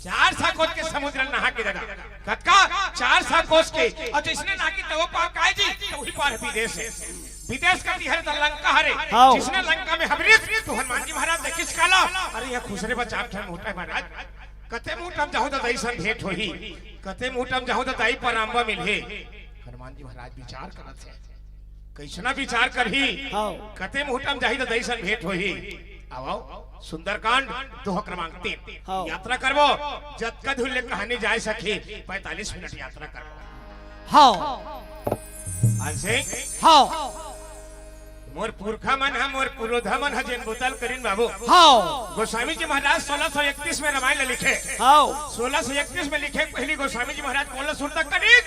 चार सौ कोस के समुद्र नहा के दादा। कतका? चार सौ कोस के। अउ जइसने नहा के तवो पार काय जी, त उही पार विदेश हे। विदेश कति हरे त लंका हरे। हाँ। जइसने लंका में हबरिस, त हनुमान जी महाराज देखिस काला, अरे, इहाँ खुसरे बर चार ठन मोटा हे महाराज। कते मुहूर्त म जाहूँ त दाई सन भेंट होही, कते मुहूर्त म जाहूँ त दाई पर अम्बा मिलही। हनुमान जी महाराज विचार करत हे, कइसना विचार करही? हाँ। कते मुहूर्त म जाही त दाई सन भेंट होही। आओ, आओ, सुंदरकांड दोहा क्रमांक तीन। हाँ। यात्रा करबो, जतका दूर ले कहानी जाय सकही, पैंतालीस मिनट यात्रा करबो। हाँ। हंस सिंह, हाँ। मोर पुरखा मन ह, मोर पुरोधा मन ह जेन बुता ल करिन बाबू। हाँ। गोस्वामी जी महाराज सोलह सौ इकतीस में रामायण ल लिखे। हाँ। सोलह सौ इकतीस में लिखे, पहिली गोस्वामी जी महाराज कोन ल सुरता करिन?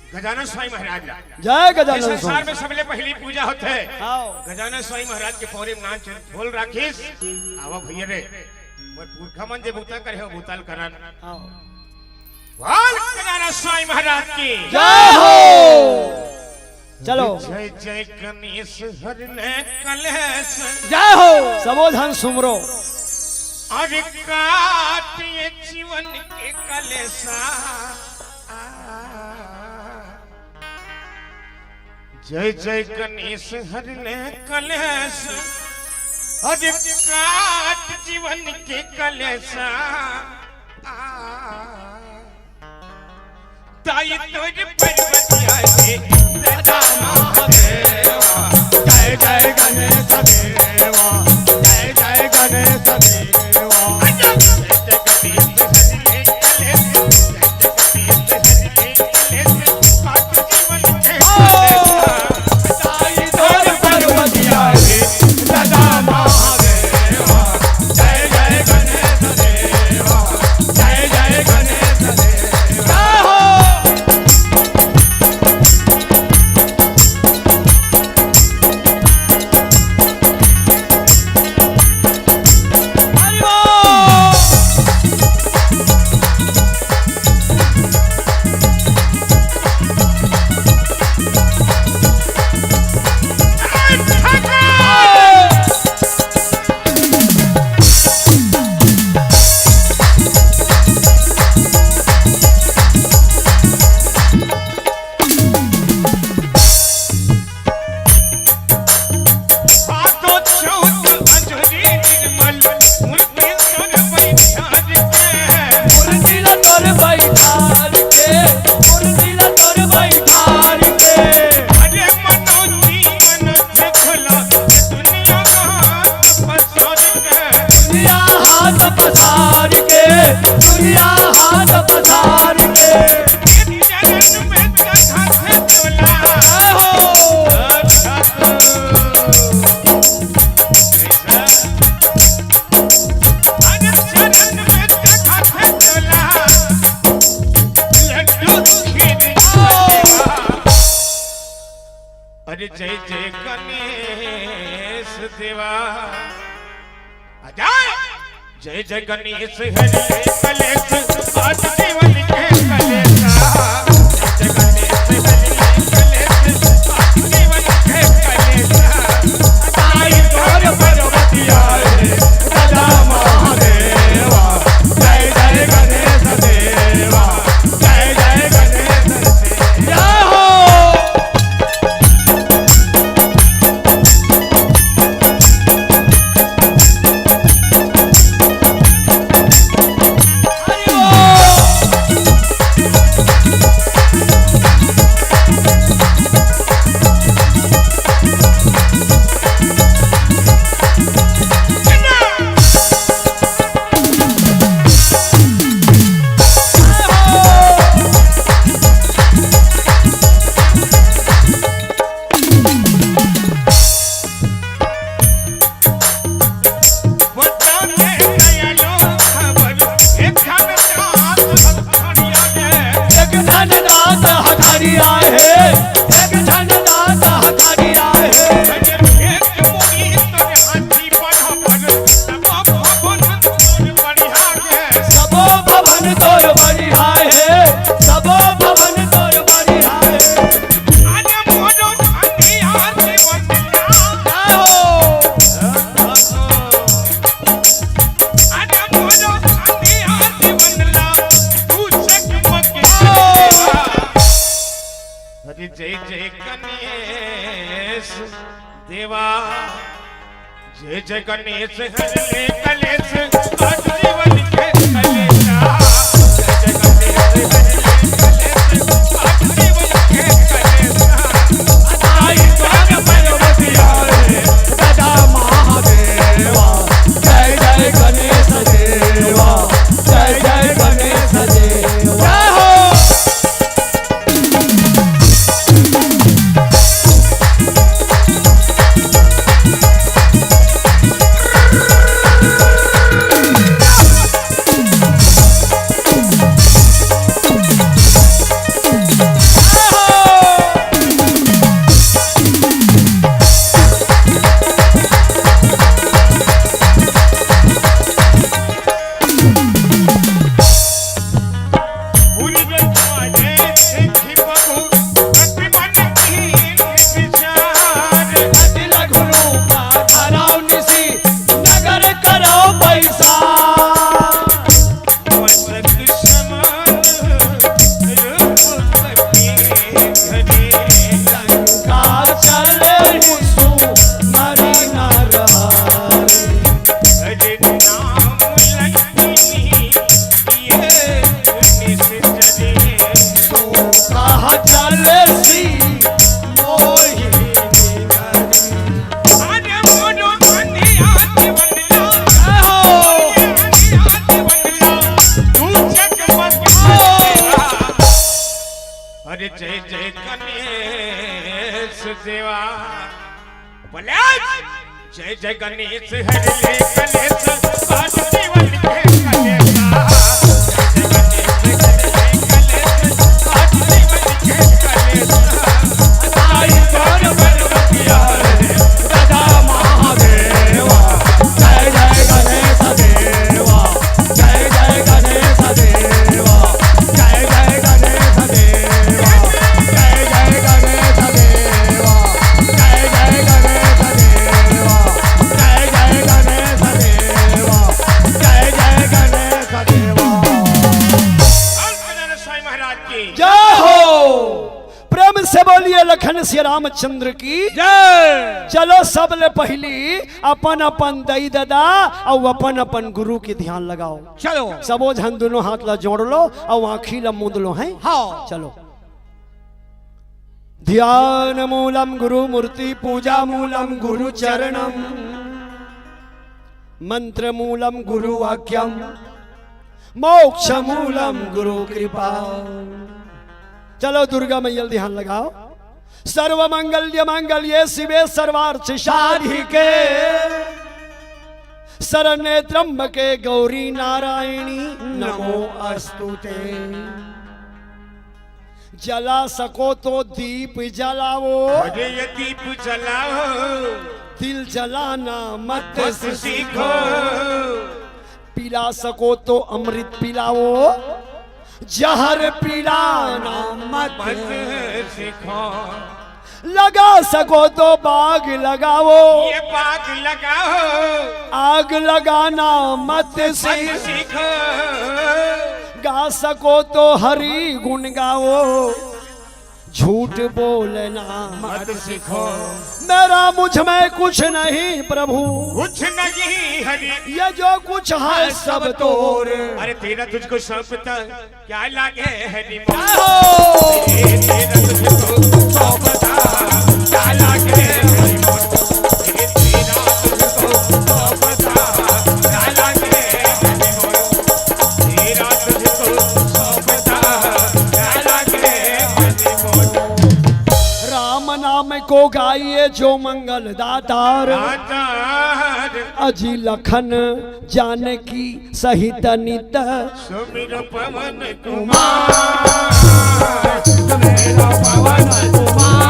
गजानन स्वामी महाराज ला। जय ये गजानन संसार स्वामी। में सबले पहिली पूजा होथे। हाँ। गजानन स्वामी महाराज के पौरी म नान चुन फूल राखिस। आवा भैया रे, मोर पुरखा मन जे बुता करे हे, ओ बुता ल करन। हाँ। बोल गजानन स्वामी महाराज की। जय हो। चलो। जय जय गणेश हर ले कलेश। जय हो। सबो झन सुमरो। अरे काट ये जीवन के कलेसा। जय जय गणेश हर ले कलेश। अरे काट जीवन के कलेसा। ताई तोर पर्वतिया रे, दादा महादेवा। जय जय गणेश देवा, जय जय गणेश देवा। अरे जय जय गणेश देवा। अजय। जय जय गणेश हरि कलेश, काट जीवन के कलेसा। जय गणेश हरि कलेश, काट जीवन के कलेसा। ताई तोर पर्वतिया रे, दादा महादेवा। जय जय गणेश देवा, जय जय गणेश देवा। जय हो। अरे जय जय गणेश देवा, जय जय गणेश हर ले कलेश, काट जीवन के कलेसा। जय जय गणेश हर ले कलेश, काट जीवन के कलेसा। आई तोर पर्वतिया रे, दादा महादेवा। जय जय गणेश देवा, जय जय गणेश देवा। जय हो। जय जय गणेश हरि ले कलेश, काट जीवन के कलेश। जय जय गणेश हरि ले कलेश, काट जीवन के कलेश। साई गौर पर्वतिया रे, सदा महादेवा। जय जय गणेश देवा, जय जय गणेश देवा, जय जय गणेश देवा, जय जय गणेश देवा, जय जय गणेश देवा, जय जय गणेश देवा, जय जय गणेश देवा। बोल गजानन स्वामी महाराज की जय हो। प्रेम से बोलिए लखन श्री रामचंद्र की जय। चलो, सब ले पहिली अपन अपन दई ददा अउ अपन अपन गुरु के ध्यान लगाओ। चलो। सबो झन दोनों हाथ ला जोड़ लो अउ आँखी ला मूंद लो, हैं? हाँ। चलो। ध्यान मूलम गुरु मूर्ति, पूजा मूलम गुरु चरणम, मंत्र मूलम गुरु वाक्यम, मोक्ष मूलम गुरु कृपा। चलो, दुर्गा मैया ल ध्यान लगाओ। सर्व मंगल्य मांगल्ये शिवे सर्वार्थ साधिके, शरण्ये त्र्यंबके गौरी नारायणी नमो अस्तुते। जला सको तो दीप जलाओ। अरे ये दीप जलाओ। दिल जलाना मत मत सीखो। सीखो। पिला सको तो अमृत पिलाओ, जहर पिलाना मत मत सीखो। लगा सको तो बाग लगाओ, ये बाग लगाओ। आग लगाना मत मत सीख। सीखो। गा सको तो हरि गुण गाओ, झूठ बोलना मत सीखो। मेरा मुझ में कुछ नहीं प्रभु, कुछ नहीं हरि। ये जो कुछ है सब तोर। अरे तेरा तुझको सौंपता क्या लागे है निमोर? आहो। ए तेरा तुझको सौंपता क्या लागे है निमोर? ए तेरा तुझको सौंपता क्या लागे है निमोर? तेरा तुझको सौंपता क्या लागे है निमोर? राम नाम को गाइए जो मंगल दातार। दातार। अजी लखन जानकी सहित नित। सुमिरो पवन कुमार, सुमिरो पवन कुमार,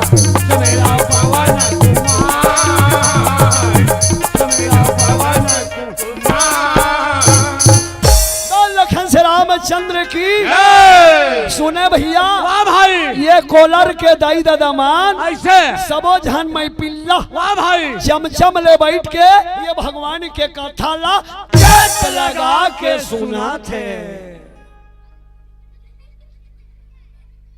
सुमिरो पवन कुमार, सुमिरो पवन कुमार। तो लखन से रामचंद्र की जय। सुने भैया, वाह भाई। ये कोलर के दाई ददा मन ऐसे। सबो झन मई पिल्ला वाह भाई। चमचम ले बैठ के ये भगवान के कथा ला चेत लगा के सुनाथे।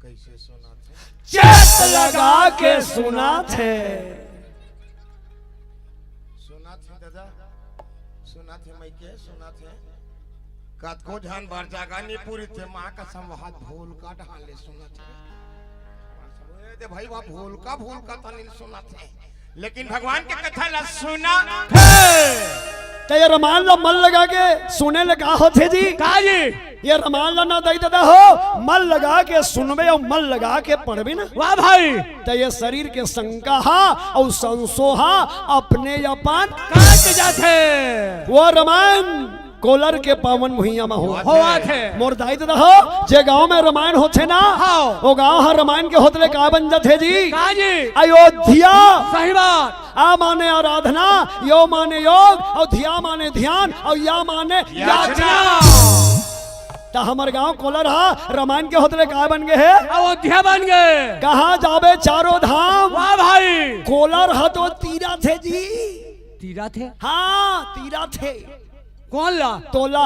कैसे सुनाथे? चेत लगा के सुनाथे। सुनाथे दादा, सुनाथे मई के, सुनाथे। कतको झन बर जगह नी पूरी थे, माँ कसम वहाँ भोलका ढाले सुनाथे। ए दे भाई, वहाँ भोलका, भोलका तनिल सुनाथे। लेकिन भगवान के कथा ला सुना। त ये रमान ला मन लगा के सुने ले का होथे जी? का जी? ये रमान ला ना दाई ददा हो, मन लगा के सुनबे अउ मन लगा के पढ़बे ना। वाह भाई। त ये शरीर के शंका हा अउ संसो हा अपने अपन काट जाथे। वो रमान कोलर के पावन भुइयां म होवत होवत हे। हे। मोर दाई ददा हो, जे गांव में रमायन होथे ना, हाँ। वो गांव ह रमायन के होत ले का बन जाथे जी? का जी? अयोध्या। सही बात। आ माने आराधना, यो माने योग, अउ ध्या माने ध्यान, अउ या माने याचना। याचना। त हमर गांव कोलर ह रमायन के होत ले का बन गे हे? अयोध्या बन गे। कहाँ जाबे चारों धाम? वाह भाई। कोलर ह तो तीरथ हे जी। तीरथ हे? हाँ, तीरथ हे। कोन ला? तोला।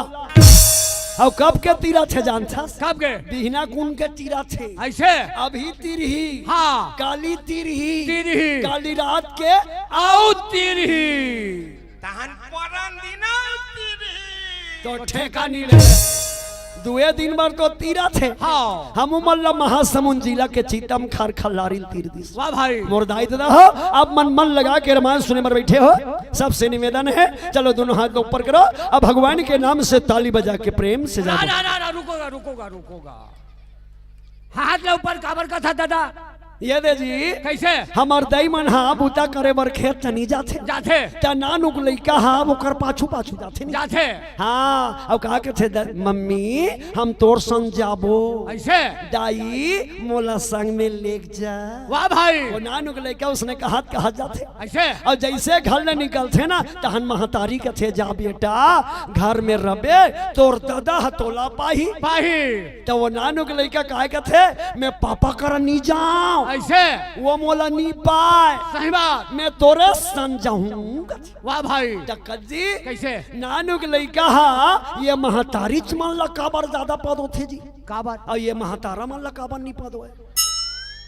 अउ कब के तीरथ हे जानथस? कब के? बिहना कुन के तीरथ हे। ऐसे? अभी तीरही। हाँ। काली तीरही। तीरही। काली रात के अउ तीरही। तहन परन दिन अउ तीरही। तो ठेका नी ले। दुए दिन बर तो तीरथ हे। हाँ। हमू मन ला महासमुंद जिला के चीतम खार खल्लारिन तीर दिस। वाह भाई। मोर दाई ददा हो, आप मन मन लगा के रमायन सुने बर बैठे हो, सबसे निवेदन हे, चलो दोनों हाथ ऊपर करो, अब भगवान के नाम से ताली बजा के प्रेम से ना, जाओ। ना, ना, ना, रुकोगा, रुकोगा, रुकोगा। हाथ ला ऊपर काबर का था दादा? ये दे जी। कइसे? हमर दाई मन हा बूता करे बर खेत चनी जाथे। जाथे। त नानुक लइका हा ओकर पाछू पाछू जाथे नी। जाथे। हाँ, अउ का कथे, द-, "मम्मी, हम तोर संग जाबो।" अइसे? "दाई, मोला संग में लेग जा।" वाह भाई। वो नानुक लइका उसने कहत कहत जाथे। अइसे? अउ जइसे घर ले निकलथे ना, तहन महतारी कथे, "जा बेटा, घर में रबे, तोर ददा ह तोला पाही।" पाही। त वो नानुक लइका काय कथे, "मैं पापा करा नी जांव।" अइसे? "वो मोला नी पाय।" सही बात। "मैं तोरे संग जाहूं।" वाह भाई। त कज्जी, कइसे? नानुक लइका हा ये महतारीच मन ला काबर जादा पद होथे जी? काबर? अउ ये महतारा मन ला काबर नी पद होय?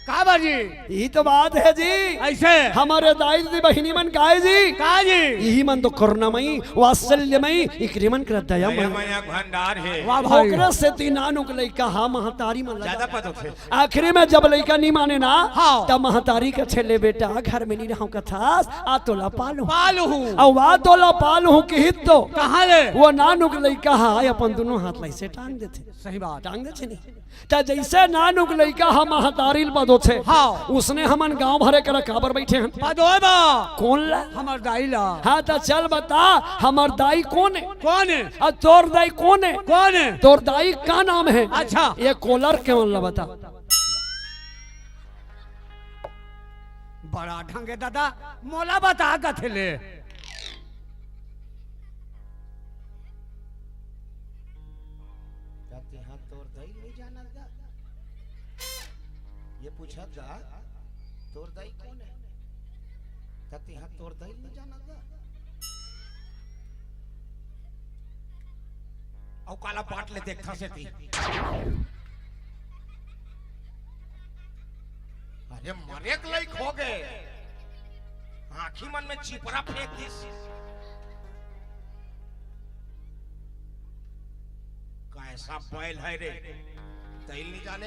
काबर जी? यही तो बात है जी। अइसे? हमर दाई दीदी बहिनी मन काय जी? काय जी? यही मन तो करुणामयी, वात्सल्यमयी, इकरे मन करा दयामयी। दयामयी भंडार हे। वाह भाई। ओकरे सेती नानुक लइका हा महतारी मन ला जादा पद होथे। आखिरी में जब लइका नी माने ना, हाँ। तब महतारी कथे, "ले बेटा, घर में नी रहंव कथस, आ तोला पालहूं।" पालहूं। अउ आ तोला पालहूं किहिस तो। कहाँ ले? वो नानुक लइका हा अपन दूनों हाथ ला अइसे टांग देथे। सही बात। टांग देथे नी। त जइसे नानुक लइका हा महतारी ल पद होथे, हाँ। उसने हमन गांव भरे करा काबर बइठे हन? पद होय बा। कोन ला? हमर दाई ला। हाँ, त चल बता, हमर दाई कोन हे? कोन हे? अउ तोर दाई कोन हे? कोन हे? तोर दाई का नाम हे? अच्छा। ये कोलर के मन ला बता। बड़ा ढंग हे ददा, मोला बता कथे ले। कथे, "हाँ, तोर दाई नी जानत गा?" ये पूछत गा, "तोर दाई कोन हे?" कथे, "हाँ, तोर दाई नी जानत गा?" अउ काला बाट ले देखथस एती। अरे मरे के लइक हो गे। आँखी मन में चिपरा फेंक दिस। कइसा बैल हे रे। दाई ल नी जाने।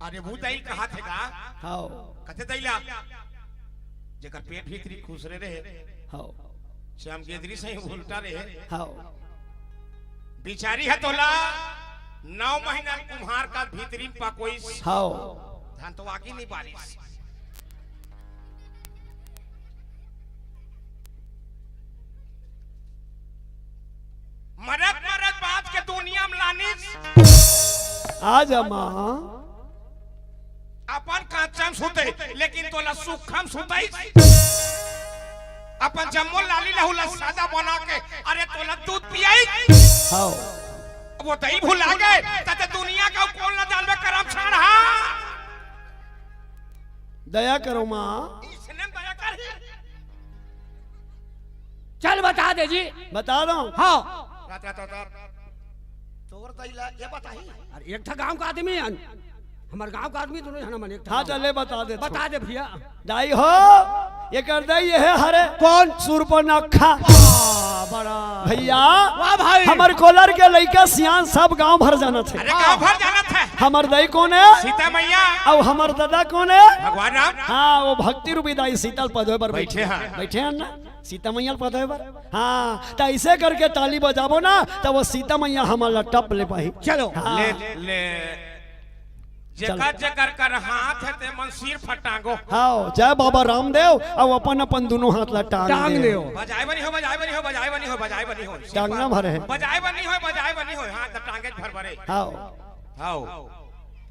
अरे वो दाई ल कहाथे गा। हाँ। कथे दाई ला। जेकर पेट भीतरी खुसरे रहे। हाँ। श्याम गेदरी सही उल्टा रहे। हाँ। बिचारी ह तोला नौ महीना कुम्हार कस भीतरी म पकोइस। हाँ। धान तो आगी नी बारिस। मरत मरत बाच के दुनिया म लानिस। आ जा माँ। अपन कांचा म सुते, लेकिन तोला सुखा म सुतइस। अपन जम्मो लाली लहू ला सादा बना के, अरे तोला दूध पियाइस। हाँ। वो दाई भुला गे, त ते दुनिया के कोन ला जानबे करम छाड़ हा। दया करो माँ। इसने दया कर। चल बता दे जी। बता दो। हाँ। रात, रात, रात, रात। तोर दाई ला ये बताही। अरे एक ठा गांव का आदमी हे, हमर गांव का आदमी दूनों झन मन एक ठा हाँ, गांव। चले बता दे। बता दे भैया। दाई हो, एकर दाई ये हे हरे। कोन? सुर्पनखा। वाह, बड़ा। भैया, वाह भाई। हमर कोलर के लइका सियान सब गांव भर जानत हे। अरे गांव भर जानत हे। हमर दाई कोन हे? सीता मैया। अउ हमर ददा कोन हे? भगवान राम। हाँ, वो भक्ति रूपी दाई सीता ल पदोय बर बइठे हे। बइठे हे ना? सीता मैया ल पदोय बर। हाँ, त अइसे करके ताली बजाबो ना, त वो सीता मैया हमन ला टप ले पाही। चलो। हाँ। ले, ले। जेकर, चलो। जेकर कर हाथ हे, ते मन सिर फटांगो। हाँ, जय बाबा रामदेव, अउ अपन, अपन दूनों हाथ ला टांग टांग देव। देव। बजाय बनी हो, बजाय बनी हो, बजाय बनी हो, बजाय बनी हो। टांगना भरे हे। बजाय बनी हो, बजाय बनी हो, हाथ ला टांगे भर भरे। हाँ। हाँ।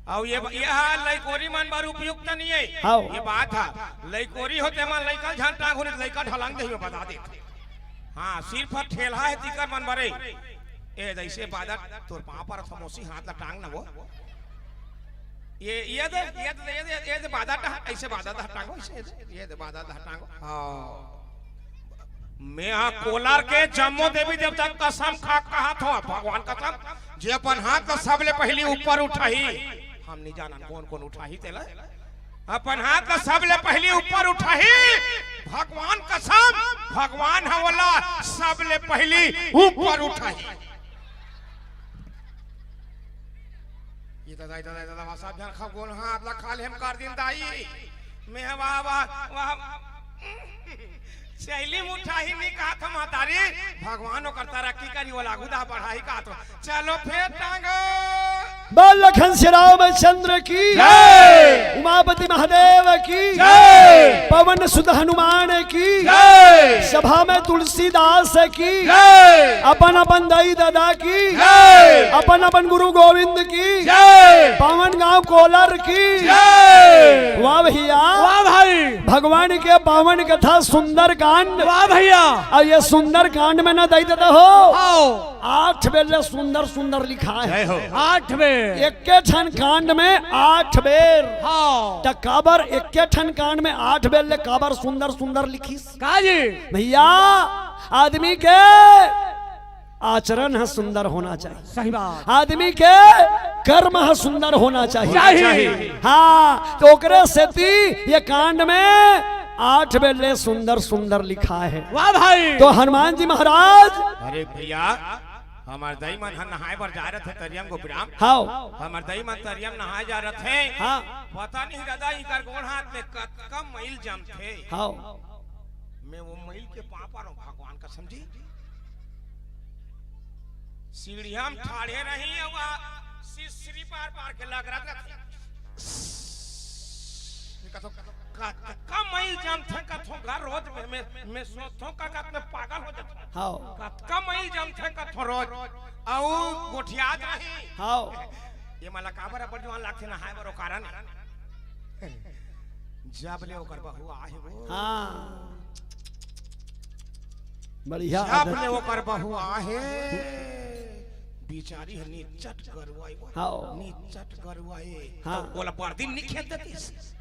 अउ ये, ये हा लइकोरी मन बर उपयुक्त नइ हे। हाँ। ये बात हा। लइकोरी होते मन लइका झन टांग होनी, लइका ढलंग देही, बता दे। हाँ, सिर्फ ठेलहा हे तिकर मन बरे। ए, जइसे बादर तोर पाँव पर थमोसी हाथ ला टांग ना वो। ये, ये दे, ये दे, ये दे, ये दे बादर टा, अइसे बादर टा टांगो, अइसे ये दे, ये दे बादर टा टांगो। हाँ। मैं हा कोलार के जम्मो देवी देवता के कसम खा के कहत हों, भगवान कसम, जे अपन हाथ ला सबले पहिली ऊपर उठाही, हम नइ जानन कोन कोन उठाही तेला, अपन हाथ ला सबले पहिली ऊपर उठाही, भगवान कसम, भगवान ह ओला सबले पहिली ऊपर उठाही। ये दादा, ये दादा, ये दादा, सब झन खा गोल हाथ ला खा ले हम कर दिन दाई। मैं वाह, वाह, वाह। चैली मुठाही नहीं कहा था महतारी, भगवान ओकर तरक्की करी, ओला आगू दा बढ़ाही कहा था। चलो फेर टांगो। बोल लखन श्री रामचंद्र की जय। उमापति महादेव की जय। पवन सुत हनुमान की जय। सभा में तुलसीदास की जय। अपन अपन दाई दादा की जय। अपन अपन गुरु गोविंद की जय। पावन गांव कोलर की जय। वाह भैया, वाह भाई। भगवान के पावन कथा सुंदर कांड। वाह भैया। और ये सुंदर कांड में ना दाई दादा हो, आओ। आठ बेर ले सुंदर सुंदर लिखाय हे। जय हो। आठ बेर। एके ठन कांड में आठ बेर। हाँ। त काबर एके ठन कांड में आठ बेर ले काबर सुंदर सुंदर लिखिस? का जी? भैया, आदमी के आचरण ह सुंदर होना चाहिए। सही बात। आदमी के कर्म ह सुंदर होना चाहिए। चाहिए। हाँ, त ओकरे सेती ये कांड में आठ बेर ले सुंदर सुंदर लिखाय हे। वाह भाई। त हनुमान जी महाराज अरे भैया, हमर दाई मन ह नहाय बर जा रथे तरिया म गोपीराम। हाव। हमर दाई मन तरिया म नहाय जा रथे। हाँ। पता नहीं दादा, इकर गोड़ हाथ में कतका मइल जमथे। हाव। मैं वो मइल के पाँव परंव भगवान कसम जी। सीढ़िया म ठाढ़े रही, अउ आ सिसरी पार पार के लग रहा। मैं कथों, "कतका मइल जमथे," कथों, "घर रोज में, में, में सोचथों का, का मैं पागल हो जाथों।" हाव। "कतका मइल जमथे," कथों, "रोज।" अउ गोठियात रही। हाव। ये मला काबर अब्बड़ जुआन लागथे नहाय बर, ओ कारण हे। जब ले ओकर बहू आहे वो। हाँ। बढ़िया जब आदत। ले ओकर बहू आहे, बिचारी ह निच्चट गरुवाए वो। हाँ। निच्चट गरुवाए। हाँ। त ओला बरदी म नी खेद देतिस।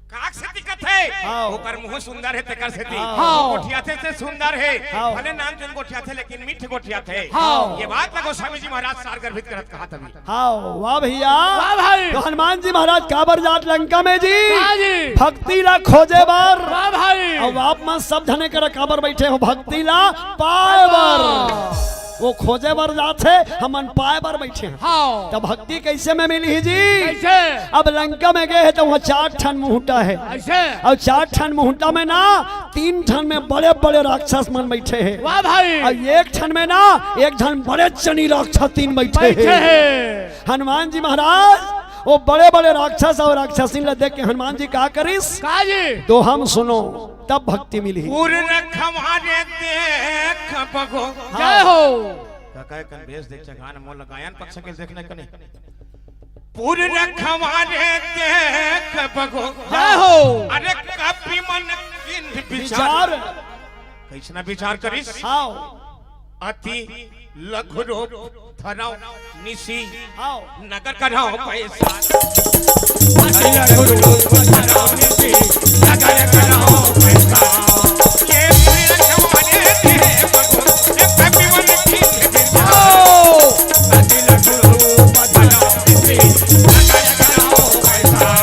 काक सेती कथे? हाँ। ओकर मुंह सुंदर हे, तेकर सेती। हाँ। गोठियाथे ते सुंदर हे। हाँ। भले नानचुन गोठियाथे, लेकिन मीठ गोठियाथे। हाँ। ये बात ला गोस्वामी जी महाराज सार गर्भित करत कहा तभी। हाँ, वाह भैया। वाह भाई। त हनुमान जी महाराज काबर जात लंका में जी? का जी? भक्ति ला खोजे बर। वाह भाई। अब आप मन सब झने करा काबर बइठे हो? भक्ति ला पाए बर। वो खोजे बर जात हे, हमन पाए बर बइठे हन। हाँ। त भक्ति कइसे में मिलही जी? कइसे? अब लंका में गे हे त उहाँ चार ठन मुहूटा हे। कइसे? अउ चार ठन मुहूटा में ना तीन ठन में बड़े-बड़े राक्षस मन बइठे हे। वाह भाई। अउ एक ठन में ना एक झन बड़े जनी राक्षसीन बइठे हे। बइठे हे। हनुमान जी महाराज वो बड़े-बड़े राक्षस अउ राक्षसीन ला देख के हनुमान जी का करिस? का जी? दोहा म सुनो, तब भक्ति मिलही। पुर रखवारे देख बगो। जय हो। काका कन भेष देख चघान मोल गायन पक्ष के देखने कने। पुर रखवारे देख बगो। जय हो। अरे कपि मन किन्ह बिचार। बिचार। कइसना बिचार करिस? हाव। अति लघु रूप धरव निसि। हाव। नगर करव पैसा। अति लघु रूप धरव निसि। नगर करव पैसा। ये फिर हमारे देव, ये कपि मन किन्ह बिचार। हाव। अति लघु रूप धरव निसि। नगर करव पैसा।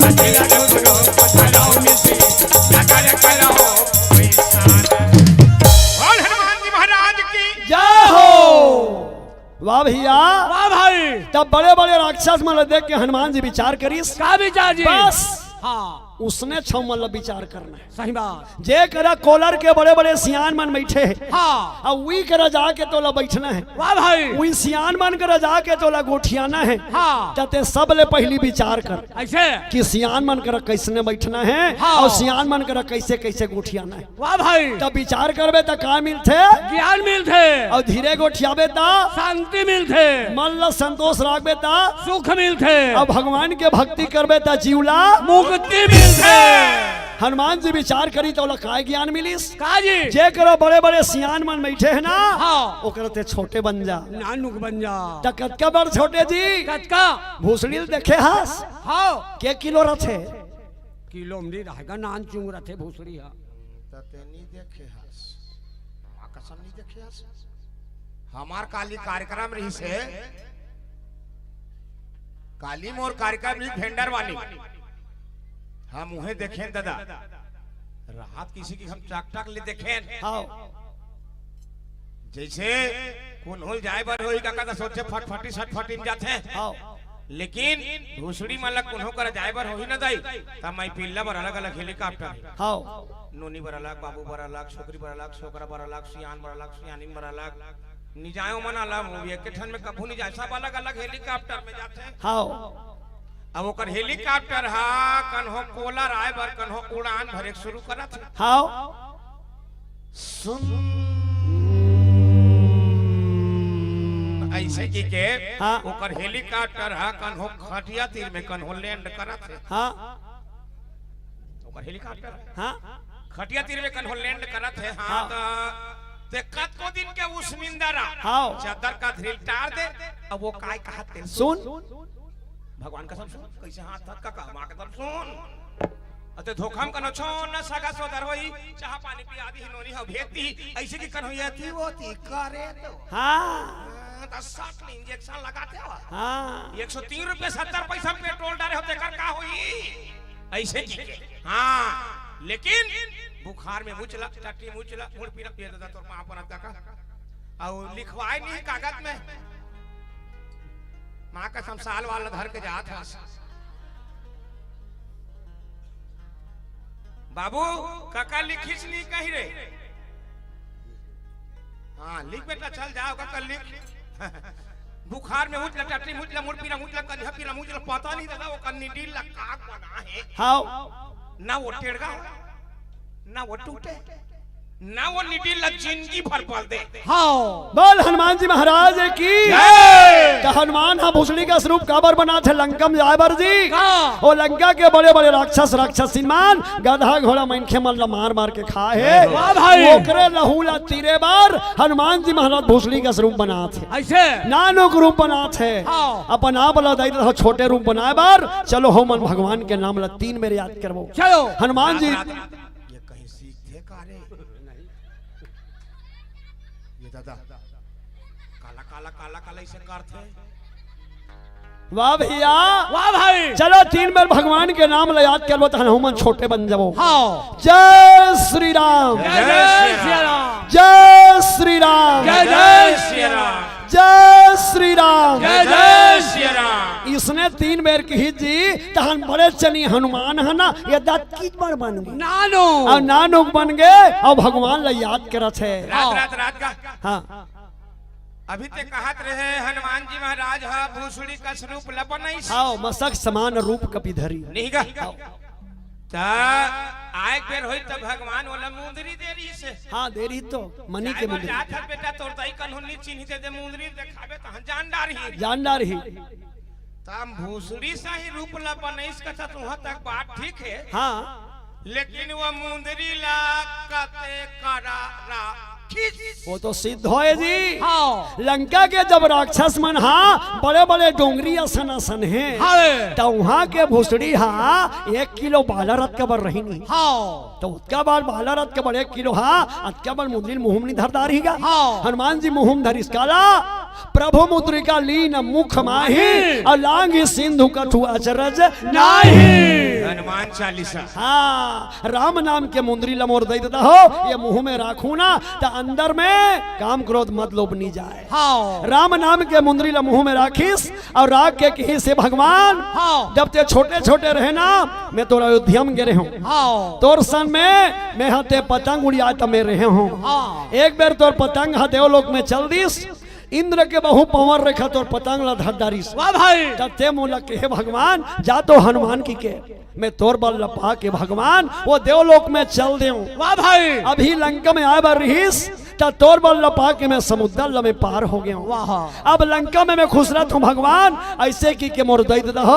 अति लघु रूप धरव निसि। नगर करव पैसा। बोल हनुमान जी महाराज की। जय हो। वाह भैया। वाह भाई। तब बड़े-बड़े राक्षस मन ल देख के हनुमान जी बिचार करिस। का बिचार जी? बस। हाँ। उसने छव मन ल बिचार करना हे। सही बात। जे करा कोलर के बड़े-बड़े सियान मन बइठे हे। हाँ। अउ उही करा जाके तोला बइठना हे। वाह भाई। उही सियान मन करा जाके तोला गोठियाना हे। हाँ। त तें सबले पहिली बिचार कर। कइसे? कि सियान मन करा कइसने बइठना हे हाँ। अउ सियान मन करा कइसे-कइसे गोठियाना हे। वाह भाई। त बिचार करबे त का मिलथे? ज्ञान मिलथे। अउ धीरे गोठियाबे त? शांति मिलथे। मन ल संतोष राखबे त? सुख मिलथे। अउ भगवान के भक्ति करबे त जीव ला? मुक्ति मिलथे। हनुमान जी बिचार करिस त ओला काय ज्ञान मिलिस? का जी? जे करा बड़े-बड़े सियान मन बइठे हे ना, हाँ। ओकरा तें छोटे बन जा। नानुक बन जा। त कतका बड़ छोटे जी? कतका? भूसड़ी ल देखे हस? हाँ। के किलो रथे? किलो म नी रहय गा, नानचुन रथे भूसड़ी ह। त तें नी देखे हस, माँ कसम नी देखे हस। हमार काली कार्यक्रम रहिस हे, काली मोर कार्यक्रम रहिस भेंडरवानी, हम उहें देखेन दादा, राहत किसी की हम टक टक ले देखेन। हाँ। जइसे कुनहुल जाय बर होही काका, त सोचे फटफटी सटफटी म जाथे। हाँ। लेकिन भूसड़ी मन ल कुनहू करा जाय बर होही न दाई, त माई पिल्ला बर अलग-अलग helicopter हे। हाँ। नोनी बर अलग, बाबू बर अलग, छोकरी बर अलग, छोकरा बर अलग, सियान बर अलग, सियानिन बर अलग। नि जाय ओमन अलग, वो एक ठन में कभू नि जाय, सब अलग-अलग हेलीकॉप्टर में जाथे। हाव। अब ओकर हेलीकॉप्टर हा कन्हो कोलर आय बर कन्हो उड़ान भरे के शुरू करत हे। हाव। सुन, अइसे कहिके हाँ। ओकर हेलीकॉप्टर हा कन्हो खटिया तीर में कन्हो लैंड करत हे। हाँ। ओकर हेलीकॉप्टर हाँ। खटिया तीर में कन्हो लैंड करत हे। हाँ, हाँ। त ते कतको दिन के उसमिंदर आ, हाँ। चद्दर का धरिल टार दे। अब वो काय कहत हे? सुन। भगवान कसम सुन, कइसे हाथ हाथ का कहमा कसम सुन। अते धोखा म कन्हो छो न सगा सोदर होई, चाह पानी पिया दी, नोनी हो भेज दी, अइसे कहिके कन्हो ये थी वो थी करे तो। हाँ। हाँ, त साठ ले इंजेक्शन लगाथे हो। हाँ। एक सौ तीन रुपये सत्तर पैसा पेट्रोल डारे हो, तेकर का होई? अइसे कहिके। हाँ, लेकिन बुखार में मुचला, टट्टी मुचला, मुड़ पीरा, ये दादा तोर माँ परत का का। अउ लिखवाय नहीं कागज में। माँ कसम साल वाला धर के जात हस। बाबू, काका लिखिस नहीं कहीं रे। हाँ, लिख बेटा, चल जाव, काका लिख। बुखार में मुचला, टट्टी मुचला, मुड़ पीरा मुचला, करिहा पीरा मुचला, पता नहीं दादा, वो कन्नी डील ला का बना हे। हाव। ना वो टेढ़ा हो, ना वो टूटे, ना वो निडी ला जिंदगी भर बल दे। हाँ। बोल हनुमान जी महाराज की। जय। त हनुमान हा भूसड़ी का स्वरूप काबर बनाथे लंका म जाय बर जी? का? ओ लंका के बड़े-बड़े राक्षस, राक्षसीन मन, गधा घोड़ा मनखे मन ला मार-मार के खाय हे। वाह भाई। ओकरे लहू ला तीरे बर हनुमान जी महाराज भूसड़ी का स्वरूप बनाथे। अइसे? नानुक रूप बनाथे। हाँ। अपन आप ला दई दे छोटे रूप बनाय बर, चलो हो मन भगवान के नाम ला तीन बेर याद करबो। चलो। हनुमान जी। रात, रात, ये कहीं सीखथे का रे? ये दादा, काला, काला, काला, काला अइसे करथे। वाह भैया। वाह भाई। चलो तीन बेर भगवान के नाम ला याद करबो, तहन हमन छोटे बन जाबो। हाँ। जय श्री राम। जय जय सिया राम। जय श्री राम। जय जय सिया राम। जय श्री राम। जय जय सिया राम। इसने तीन बेर कही जी, तहन बड़े चनी हनुमान हे ना, ये दतकीच बड़ बन गे। नानो। अउ नानो बन गे, अउ भगवान ला याद करत हे। रात, रात, रात का। हाँ। अभी ते कहत रहे हनुमान जी महाराज हा भूसड़ी कस रूप ला बनइस। हाँ, मसक समान रूप कपि धरी। नहीं गा। हाँ। त आय के बेर होई त भगवान ओला मुंदरी दे रहिस हे। हाँ, दे रहिस तो, मनी के मुंदरी। जात हस बेटा, तोर दाई कन्हो नी चिन्ही दे, दे मुंदरी देखाबे त हम जान डारही। जान डारही। त हम भूसड़ी सही रूप ला बनइस कथस, उहाँ तक बात ठीक हे। हाँ। लेकिन वो मुंदरी ला कते करा राखिस। वो तो सिद्ध होय जी। हाँ। लंका के जब राक्षस मन हा बड़े-बड़े डोंगरी असन असन हे, हाँ। त उहाँ के भूसड़ी हा एक किलो बालर अतका बर रही नहीं। हाँ। त अतका बर बालर अतका बर एक किलो हा, अतका बर मुंदरी मुँह म नी धर डारही गा। हाँ। हनुमान जी मुँह म धरिस काला, प्रभु मुद्रिका लीन मुख माही, अउ लांघि सिंधु कछु अचरज नाहीं। हनुमान चालीसा। हाँ, राम नाम के मुंदरी ल मोर दई दे दव, ये मुँह में राखहूँ ना, त अंदर में काम क्रोध मद लोभ नी जाय। हाँ। राम नाम के मुंदरी ल मुँह में राखिस अउ राख के कहिस, हे भगवान, हाँ। जब ते छोटे छोटे रहे ना, मैं तोर अयोध्या में गे रहेंव। हाँ। तोर संग में मैं हा ते पतंग उड़ियाय त मैं रहे हँव। हाँ। एक बेर तोर पतंग हा देवलोक में चल दिस, इंद्र के बहू पंवर रेखा तोर पतंग ला धर डारिस। वाह भाई। तब ते मोला कहे, भगवान, जा तो हनुमान कहिके, मैं तोर बल ल पाके भगवान वो देवलोक में चल देंव। वाह भाई। अभी लंका में आय बर रिहिस, त तोर बल ल पाके मैं समुद्र ल मैं पार हो गेंव। वाह। अब लंका में मैं खुश रहत हँव भगवान, अइसे कहिके मोर दई दे दव।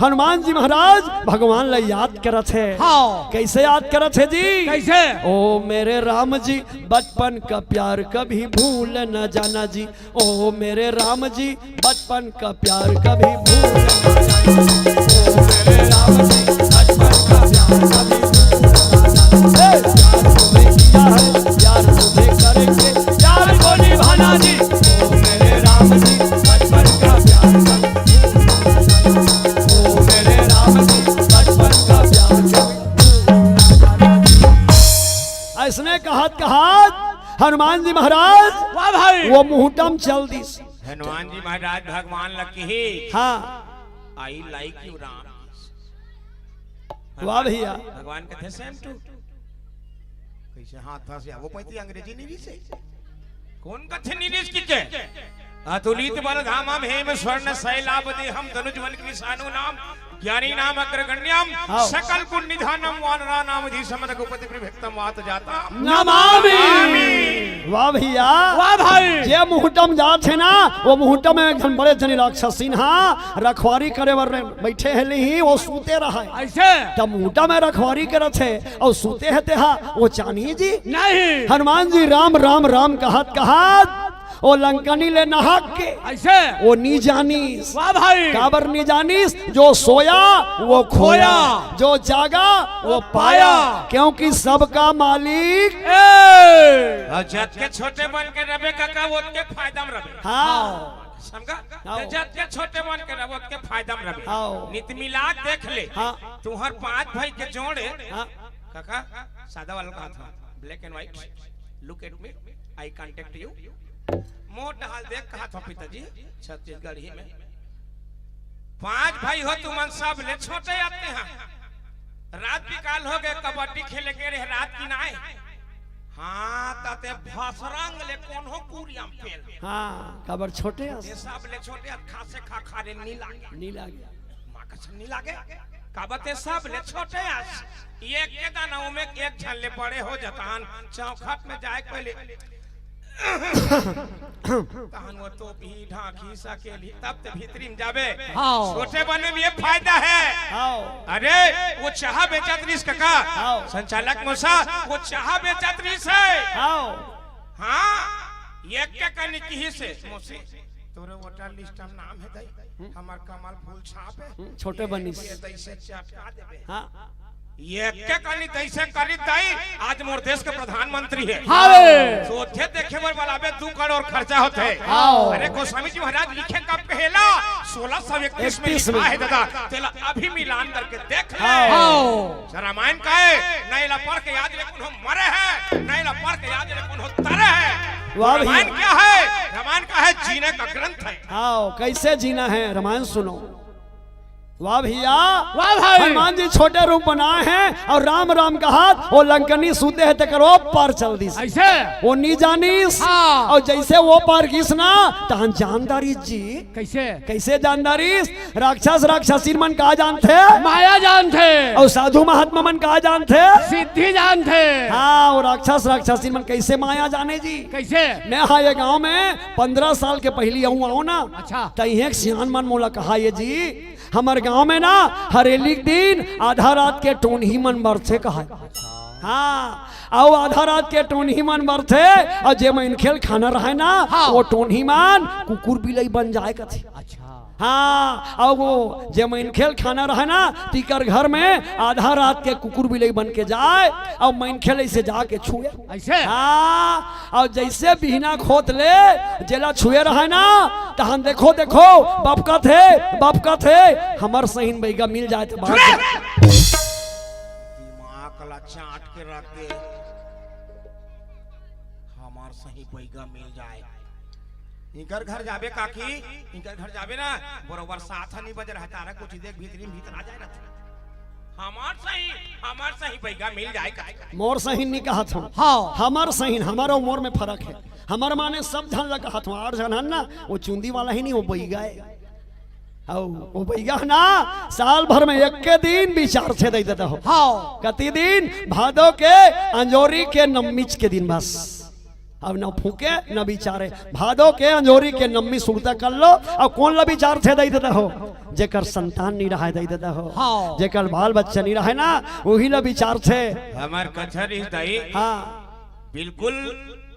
हनुमान जी महाराज भगवान ल याद करत हे। हाँ। कइसे याद करत हे जी? कइसे? ओ मेरे राम जी, बचपन का प्यार कभी भूल न जाना जी। ओ मेरे राम जी, बचपन का प्यार कभी भूल न जाना। ओ मेरे राम जी, बचपन का प्यार कभी भूल न जाना। हे, प्यार तुम्हें किया है, प्यार तुम्हें करेंगे, प्यार को निभाना जी। ओ मेरे राम जी, बचपन का प्यार कभी भूल न जाना। ओ मेरे राम जी, बचपन का प्यार कभी भूल न जाना। अइसने कहत कहत हनुमान जी महाराज वाह भाई। वो मुहूर्त म चल दिस। हनुमान जी महाराज भगवान ल किहिस, हाँ। I like you Ram. वाह भैया। भगवान कथे same to। कइसे हाथ धस या, वो पैती अंग्रेजी नहीं से। कोन कथे नीरिस किके? अतुलित बल धामम हेम स्वर्ण शैलाभ देहम, दनुज वन कृशानु नाम ज्ञानी नाम अग्रगण्यम, हाँ। सकल गुण निधानम वानरा नाम धीशम रघुपति प्रिय भक्तम वात जाता नमामि। वाह भैया। वाह भाई। जे मुहूर्त म जात हे ना, वो मुहूर्त म एक झन बड़े जनी राक्षसीन हा रखवारी करे बर बइठे हे, लिही वो सूते रहय। अइसे? त मुहूर्त म रखवारी करत हे अउ सूते हे तेहा, वो जानी जी। नहीं। हनुमान जी राम राम राम कहत कहत ओ लंकनी ले नहक के अइसे? वो नी जानिस। वाह भाई। काबर नी जानिस? जो सोया वो खोया, खोया। जो जागा वो पाया, क्योंकि सबका मालिक ए। अउ जतके छोटे बन के रबे कका, ओतके फायदा म रबे। हाँ। समझा? हाँ। त जतके छोटे बन के रबे, ओतके फायदा म रबे। हाँ। नित मिला के देख ले। हाँ। तुहर पांच भाई के जोड़े। हाँ। कका, सादा वाला कहा था, black and white, look at me, I contact you। मोर डहार देख कहा था पिताजी, छत्तीसगढ़ी में। पांच भाई हो तुमन, सब ले छोटे आते हैं। रात बिकाल हो गए, कबड्डी खेले के रहे रात की नाय। हाँ, त ते भसरंग ले कोनो कुरिया म फेल। हाँ, काबर छोटे अस। ते सब ले छोटे अस, खासे खा खा रे नी लागे। नी लागे। माँ कसम नी लागे। काबर ते सब ले छोटे अस। एक के दाना ओमे एक झन ले बड़े हो जतान। चौखट में जाए के पहले तहन वो टोपी ढांकी सकेली, तब ते भीतरी में जाबे। हाँ। छोटे बने में ये फायदा हे। हाँ। अरे, वो चाहा बेचत रहिस कका। हाँ। संचालक मोसा, वो चाहा बेचत रहिस हे। हाँ। हाँ, एक के कनी किहिस हे, मोसे, तोरे voter list में नाम हे दाई, हम्म। हमर कमल फूल छाप हे। हम्म, छोटे बनिस। ये तइसे चटका देबे। हाँ। ये के कनी तइसे करी दाई, आज मोर देश के प्रधानमंत्री हे। हाँ रे। सोचे देखे बर बलाबे, दू करोड़ खर्चा होथे। हाँ। अरे गोस्वामी जी महाराज लिखे कब कहेला, सोलह सौ इकतीस में इकतीस में। लिखा हे दादा, तेला अभी मिलान करके देख ले। हाँ। हाँ। रामायण का हे, न एला पढ़ के याद ले कोनो मरे हे, न एला पढ़ के याद ले कोनो तरे हे। वाह भैया। रामायण क्या हे? रामायण का हे, जीने का ग्रंथ हे। हाँ, कैसे जीना है, रामायण सुनो। वाह भैया। वाह भाई। हनुमान जी छोटे रूप बनाए हे अउ राम राम कहत ओ लंकनी सूते हे तेकर ओ पार चल दिस। अइसे? ओ नी जानिस। हाँ। अउ जइसे ओ पार गिस ना, तहन जान डारिस जी। कइसे? कइसे जान डारिस? राक्षस राक्षसीन मन का जानथे? माया जानथे। अउ साधु महात्मा मन का जानथे? सिद्धि जानथे। हाँ, अउ राक्षस राक्षसीन मन कइसे माया जाने जी? कइसे? मैं हा ये गांव में पंद्रह साल के पहिली अउ आंव ना, अच्छा। त इहें एक सियान मन मोला कहा ये जी, हमर गांव में ना हरेली के दिन आधा रात के टोनही मन बरथे कहा। हाँ, अउ आधा रात के टोनही मन बरथे, अउ जे मनखे ल खाना रहय ना, हाँ। वो टोनही मन कुकुर बिलई बन जाय कथे। अच्छा। हाँ, अउ वो जे मनखे ल खाना रहय ना, तिकर घर में आधा रात के कुकुर बिलई बन के जाय, अउ मनखे ल अइसे जाके छुए। अइसे? हाँ, अउ जइसे बिहना खोत ले जेला छुए रहय ना, तहन देखो, देखो, बपकत हे, बपकत हे, हमर सहीन बइगा मिल जाय त बात। दिमाग ला चाट के रख दे, हमर सही बइगा मिल जाय। इनकर घर जाबे काकी, इनकर घर जाबे ना, बरोबर सात ह नी बजे रहय, तारा कुछ देख भीतरी में भीतर आ जाय रहथे। हमर सही, हमर सही बइगा मिल जाय का? मोर सही नी कहत हंव। हाँ। हमर सही, हमर अउ मोर में फरक हे। हमर माने सब झन ला कहत हंव, आठ झन हन ना, वो चुंदी वाला ही नी, वो बइगा हे। अउ वो बइगा ना, साल भर में एक्के दिन बिचारथे दई ददा हो। हाँ। कति दिन? भादो के अंजोरी के नम्मीच के दिन बस। अब न फूके, न बिचारे। भादो के अंजोरी के नम्मी सुरता कर लो। अब कोन ला बिचारथे दई ददा हो? जेकर संतान नी रहय दई ददा हो। हाँ। जेकर बाल बच्चा नी रहय ना, उही ला बिचारथे। हमर कथा रहिस दाई। हाँ। बिल्कुल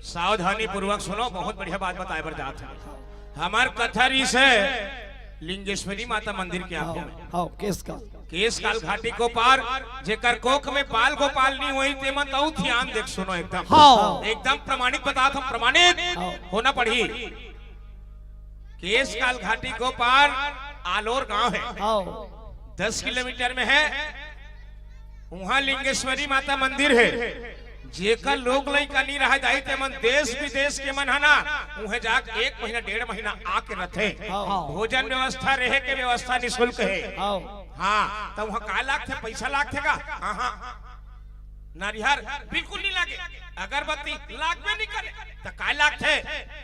सावधानी पूर्वक सुनो, बहुत बढ़िया बात बताय बर जात हंव। हमर कथा रहिस हे लिंगेश्वरी माता मंदिर के आगू में। हाँ, केस का। केसकाल घाटी के ओ पार, जेकर कोख में बाल गोपाल नी होही, तेमन त अउ धियान देके सुनो एकदम। हाँ। एकदम प्रमाणित बतात हंव, प्रमाणित हाँ। होना पड़ही। केसकाल घाटी के ओ पार आलोर गांव हे। हाँ। दस किलोमीटर में हे। उहां लिंगेश्वरी माता मंदिर हे। जेकर लोग लइका नी रहय दाई, तेमन देश विदेश के मन ह ना, उहें जाके एक महीना, डेढ़ महीना आके रथे। हाँ। भोजन व्यवस्था, रहे के व्यवस्था निशुल्क हे। हाँ। हाँ, त उहां का लागथे? पइसा लागथे का? हाँ, हाँ। नरिहर बिल्कुल नहीं लागे, अगरबत्ती लागबे नहीं करे, त काय लागथे?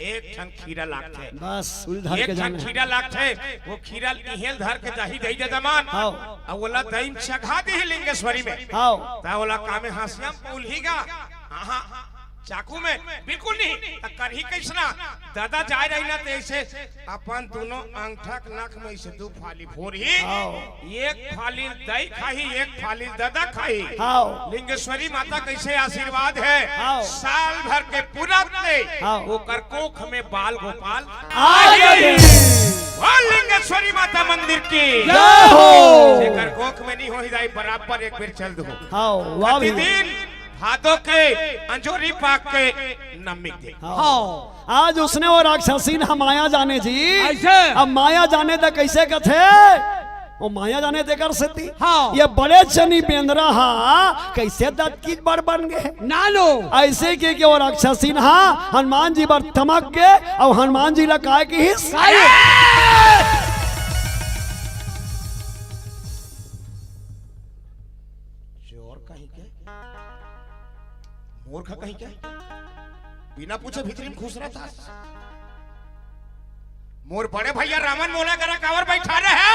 एक ठन खीरा लागथे। बस, उल धर एक के ठन जाना। खीरा लागथे, वो खीरा इहेल धर के जाही दई ददा मन। हाँ। अउ ओला दई म चघा दिही लिंगेश्वरी में। हाँ। त ओला कामे हंसिया म उलही गा। हाँ, हाँ। चाकू में बिल्कुल नहीं, त करही कइसना? ददा जाय रही ना, त ऐसे अपन दोनों अंगठा के नख में से दू फाली फोरही। हाँ। एक फाली दई खाही, एक फाली ददा खाही। हाँ। लिंगेश्वरी माता कइसे आशीर्वाद हे, हाँ। साल भर के पूरा ले हाँ। ओकर कोख में बाल गोपाल आ जाही। बोल लिंगेश्वरी माता मंदिर की जय हो। जेकर कोख में नहीं होही दाई, बराबर एक बेर चल दो। हाँ, वाह भैया। प्रतिदिन भादो के अंजोरी पाख के नवमी के दिन। हाँ। हाँ। आज उसने वो राक्षसीन ह माया जाने जी। ऐसे? अब माया जाने त कइसे कथे? वो माया जाने तेकर सेती। हाँ। ये बड़े जनी बेंदरा हा कइसे दतकीच बड़ बन गे? नानो। ऐसे के, के वो राक्षसीन हा हनुमान जी बर तमक गे अउ हनुमान जी ला काय किहिस? काय? चोर कहीं के, मूर्ख कहीं के, बिना पूछे भीतरी में घुस रहा था। मोर बड़े भैया रावण मोला करा काबर बैठा रहे?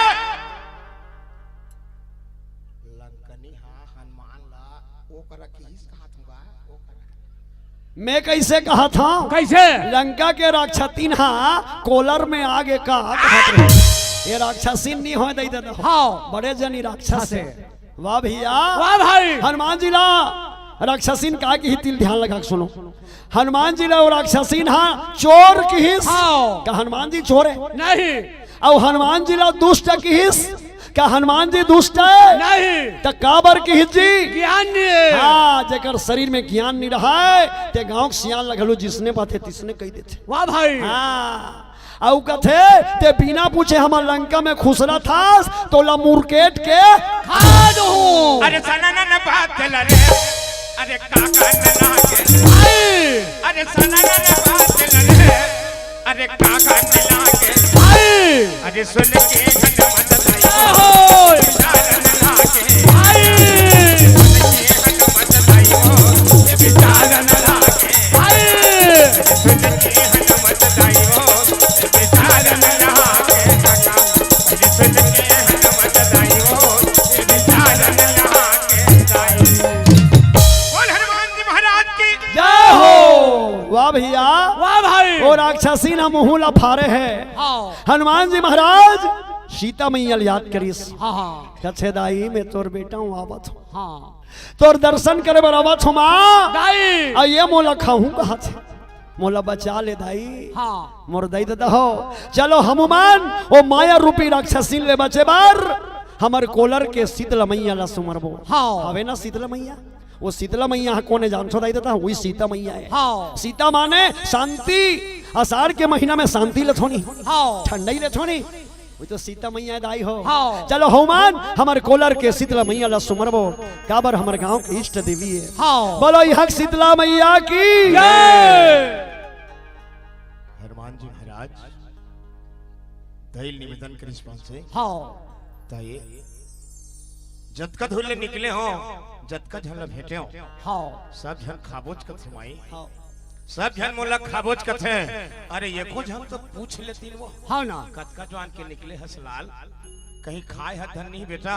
लंकनी हा हनुमान ला ओ करा किहिस कहा थूंगा, ओ करा। मैं कइसे कहा था? कइसे? लंका के राक्षसीन हा कोलर में आगे का कहत रहे। ये राक्षसीन नहीं होय दई ददा। हाँ। बड़े जनी राक्षस हे। वाह भैया। वाह भाई। हनुमान जी ला राक्षसीन का किहिस, ध्यान लगा के सुनो। हनुमान जी ला वो राक्षसीन हा चोर किहिस। हाँ। का हनुमान जी चोर हे? नहीं। अउ हनुमान जी ला दुष्ट किहिस, का हनुमान जी दुष्ट हे? नहीं। त काबर किहिस जी? ज्ञान नहीं हे। हाँ, जेकर शरीर में ज्ञान नहीं रहय, ते गांव के सियान ल घलो जिसने बात हे तिसने कहि देथे। वाह भाई। हाँ। अउ कथे, ते बिना पूछे हमर लंका में खुसरत हस, तोला मुरकेट के खा दूं। अरे सननन बात ला रे, अरे काका न लागे। आई। अरे सननन बात ला रे, अरे काका न लागे। आई। अरे सुन के हनुमत दाई हो, आहो। विचार न लागे। आई। सुन के हनुमत दाई हो, विचार न लागे। आई। सुन के हनुमत दाई हो, विचार न लागे। सुन के हनुमत दाई हो, विचार न लागे। बोल हनुमान जी महाराज की जय हो। वाह भैया। वाह भाई। वो राक्षसीन ह मुंह ला फारे हे। हाँ। हनुमान जी महाराज सीता मैया ल याद करिस। हाँ, हाँ। कथे दाई, मैं तोर बेटा हूँ, आवत हूँ। हाँ। तोर दर्शन करे बर आवत हूँ माँ। दाई। अउ ये मोला खाहूँ कहत हे। मोला बचा ले दाई। हाँ। मोर दई ददा हो। चलो हनुमान, ओ माया रूपी राक्षसीन ले बचे बर हमर कोलर के शीतला मैया ला सुमरबो। हाँ। हवे ना शीतला मैया? वो शीतला मैया ह कोन हे जानथो दई ददा? वही सीता मैया हे। हाँ। सीता माने शांति, असाढ़ के महीना में शांति लेथों नी। हाँ। ठंडई लेथों नी। वही तो सीता मैया दाई हो। हाँ। चलो हनुमान, हमर कोलर के शीतला मैया ला सुमरबो, काबर हमर गांव के इष्ट देवी हे। हाँ। बोलो यह शीतला मैया की जय। हनुमान जी महाराज दई ल निवेदन करिस पाँव से। हाँ। त ये जतका दूर ले निकले हो, जतका झन ला भेटे हो, हाँ। सब झन खाबोच कथे माई। हाँ। सब झन मोला खाबोच कथे। अरे एको झन तो पूछ लेतिन वो। हाँ ना। कतका जुवार के निकले हस लाल, कहीं खाय हस धन नहीं बेटा,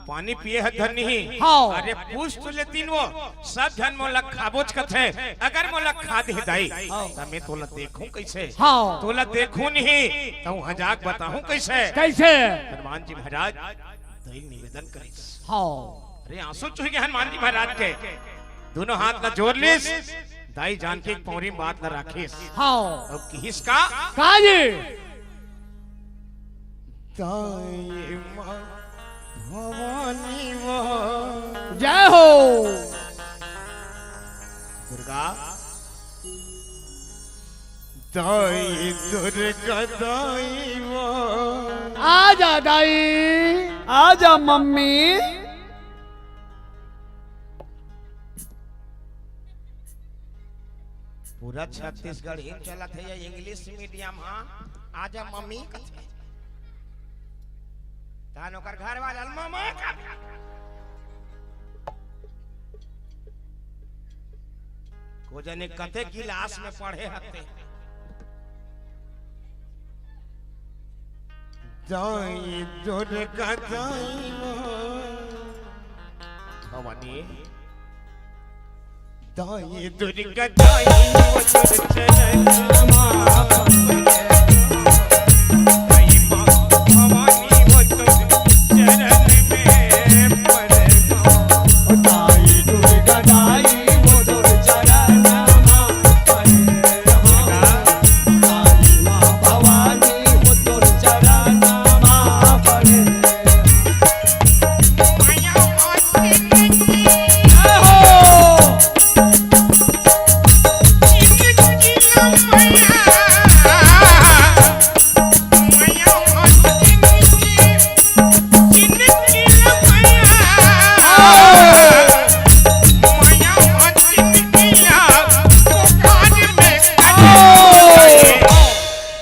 पानी पिये हस धन नहीं। हाँ। अरे पूछ तो लेतिन वो, सब झन मोला खाबोच कथे। अगर मोला खा दे दाई, हाँ। त मैं तोला देखूं कइसे? हाँ। तोला देखूं नहीं, त उहाँ जाके बताहूं कइसे? कइसे? हनुमान जी महाराज दई ल निवेदन करिस। हाँ। अरे आंसू चुहि गे हनुमान जी महाराज के। दूनों हाथ ला जोर लिस, दाई जानकी के पौरी म बात ला राखिस। हाँ। अउ किहिस का? का जी? दाई माँ भवानी माँ। जय हो। दुर्गा। दाई दुर्गा दाई माँ। आजा दाई। आजा मम्मी। पूरा छत्तीसगढ़ ही चलत हे ये इंग्लिश मीडियम, हाँ, आजा मम्मी कथे। तान ओकर घर वाला ल ममा का वो जने कते गिलास में पढ़े हते। दाई दुर्गा दाई भवानी, दाई दुर्गा दाई वो तोर चरण मा पड़े। दाई माँ भवानी वो तोर चरण में पड़े। दाई दुर्गा दाई वो तोर चरण मा पड़े। दाई माँ भवानी वो तोर चरण मा पड़े।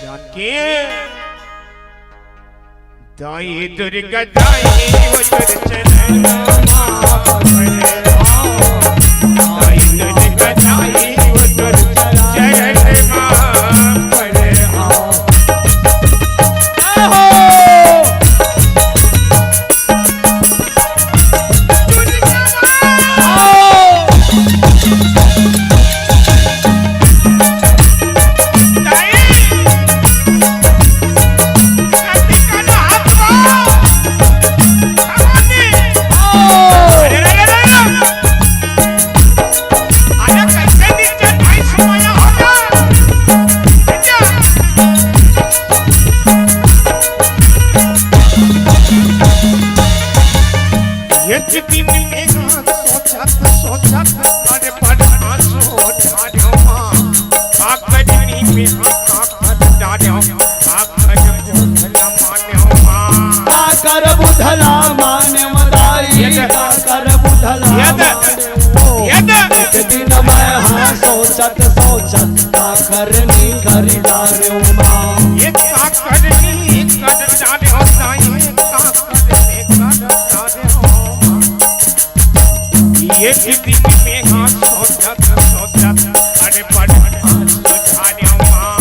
जानकी, दाई दुर्गा दाई वो तोर चरण मा पड़े। दाई दुर्गा दाई वो तोर चरण मा पड़े। एक दिन में सोचत सोचत, अरे बड़ा सोच आयो माँ, आखिरी में हाथ डालो, आखिर बुझला मान्यो माँ। आखिर बुझला मान्यो दाई, ये दे। आखिर बुझला ये दे। मान्यो। ये दे। एक दिन मैं हाँ सोचत सोचत, आखिर निखर डालो माँ। ये आखिर निखर डालो दाई, आखिर निखर डालो माँ। एक दिन में हाँ सोचत सोचत, अरे बड़े आंसू ढारे माँ।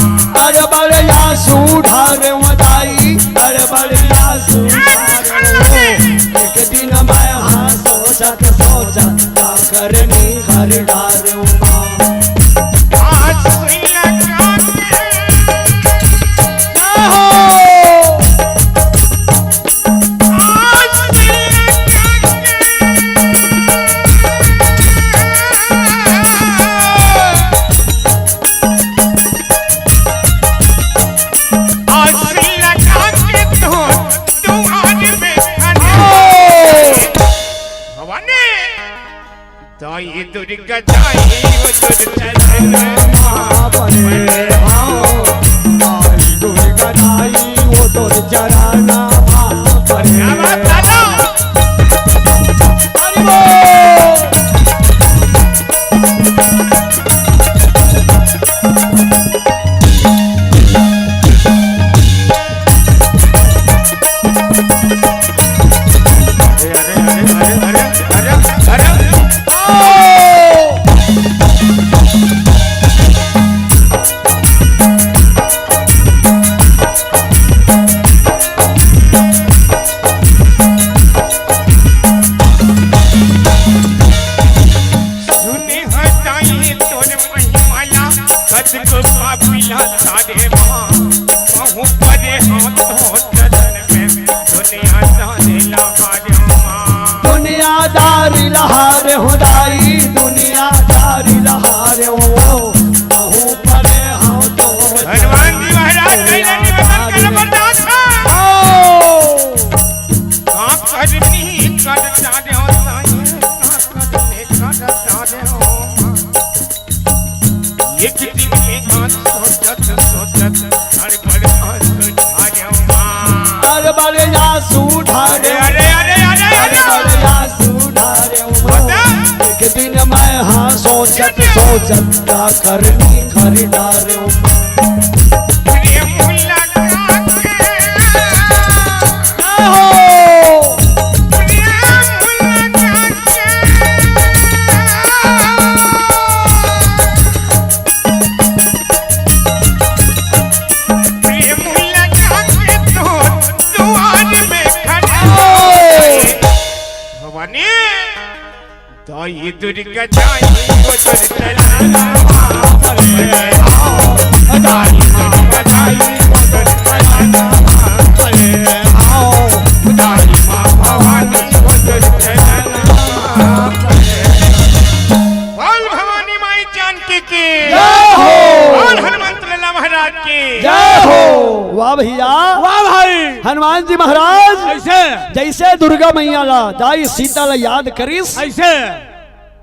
अरे बड़े आंसू ढारे दाई, अरे बड़े आंसू ढारे। एक दिन मैं हाँ सोचत सोचत, आखिर निखर डारे माँ। आंसू लगा के ना हो। भवानी, दाई दुर्गा दाई वो तोर चरण मा पड़े। हाँ, दाई दुर्गा दाई वो तोर चरण मा पड़े। क्या बात है? हरि बोल। सुने हटाई तोर महिमाला, कतको पापिला तारे माँ, कहूँ परे हाथ हो चरण में, दुनिया जाने लहारे माँ। दुनियादारी लहारे हो दाई, दुनियादारी लहारे हो, कहूँ परे हाथ हो हनुमान जी महाराज कइला निवेदन कर बरदास। ओ। का करनी करता रे हो साईं, का करनी करता रे हो। एक दिन में बात सोचत सोचत, अरे बड़े आंसू ढारे माँ। अरे बड़े आंसू ढारे। अरे, अरे, अरे, अरे, अरे अरे। बड़े आंसू ढारे माँ। बता। एक दिन मैं हाँ सोचत सोचत, का करनी खरीदार। अरे मुलाकात। आहो। अरे मुलाकात। भवानी, दाई दुर्गा दाई, ओ दुर्गा दाई, दाई दुर्गा दाई, ओ दुर्गा दाई, दाई माँ भवानी, ओ दुर्गा दाई। बोल भवानी माई जानकी की। जय हो। बोल हनुमंत लाला महाराज की। जय हो। वाह भैया। वाह भाई। हनुमान जी महाराज कैसे? जैसे दुर्गा मैया ला दाई सीता ला याद करिस। ऐसे।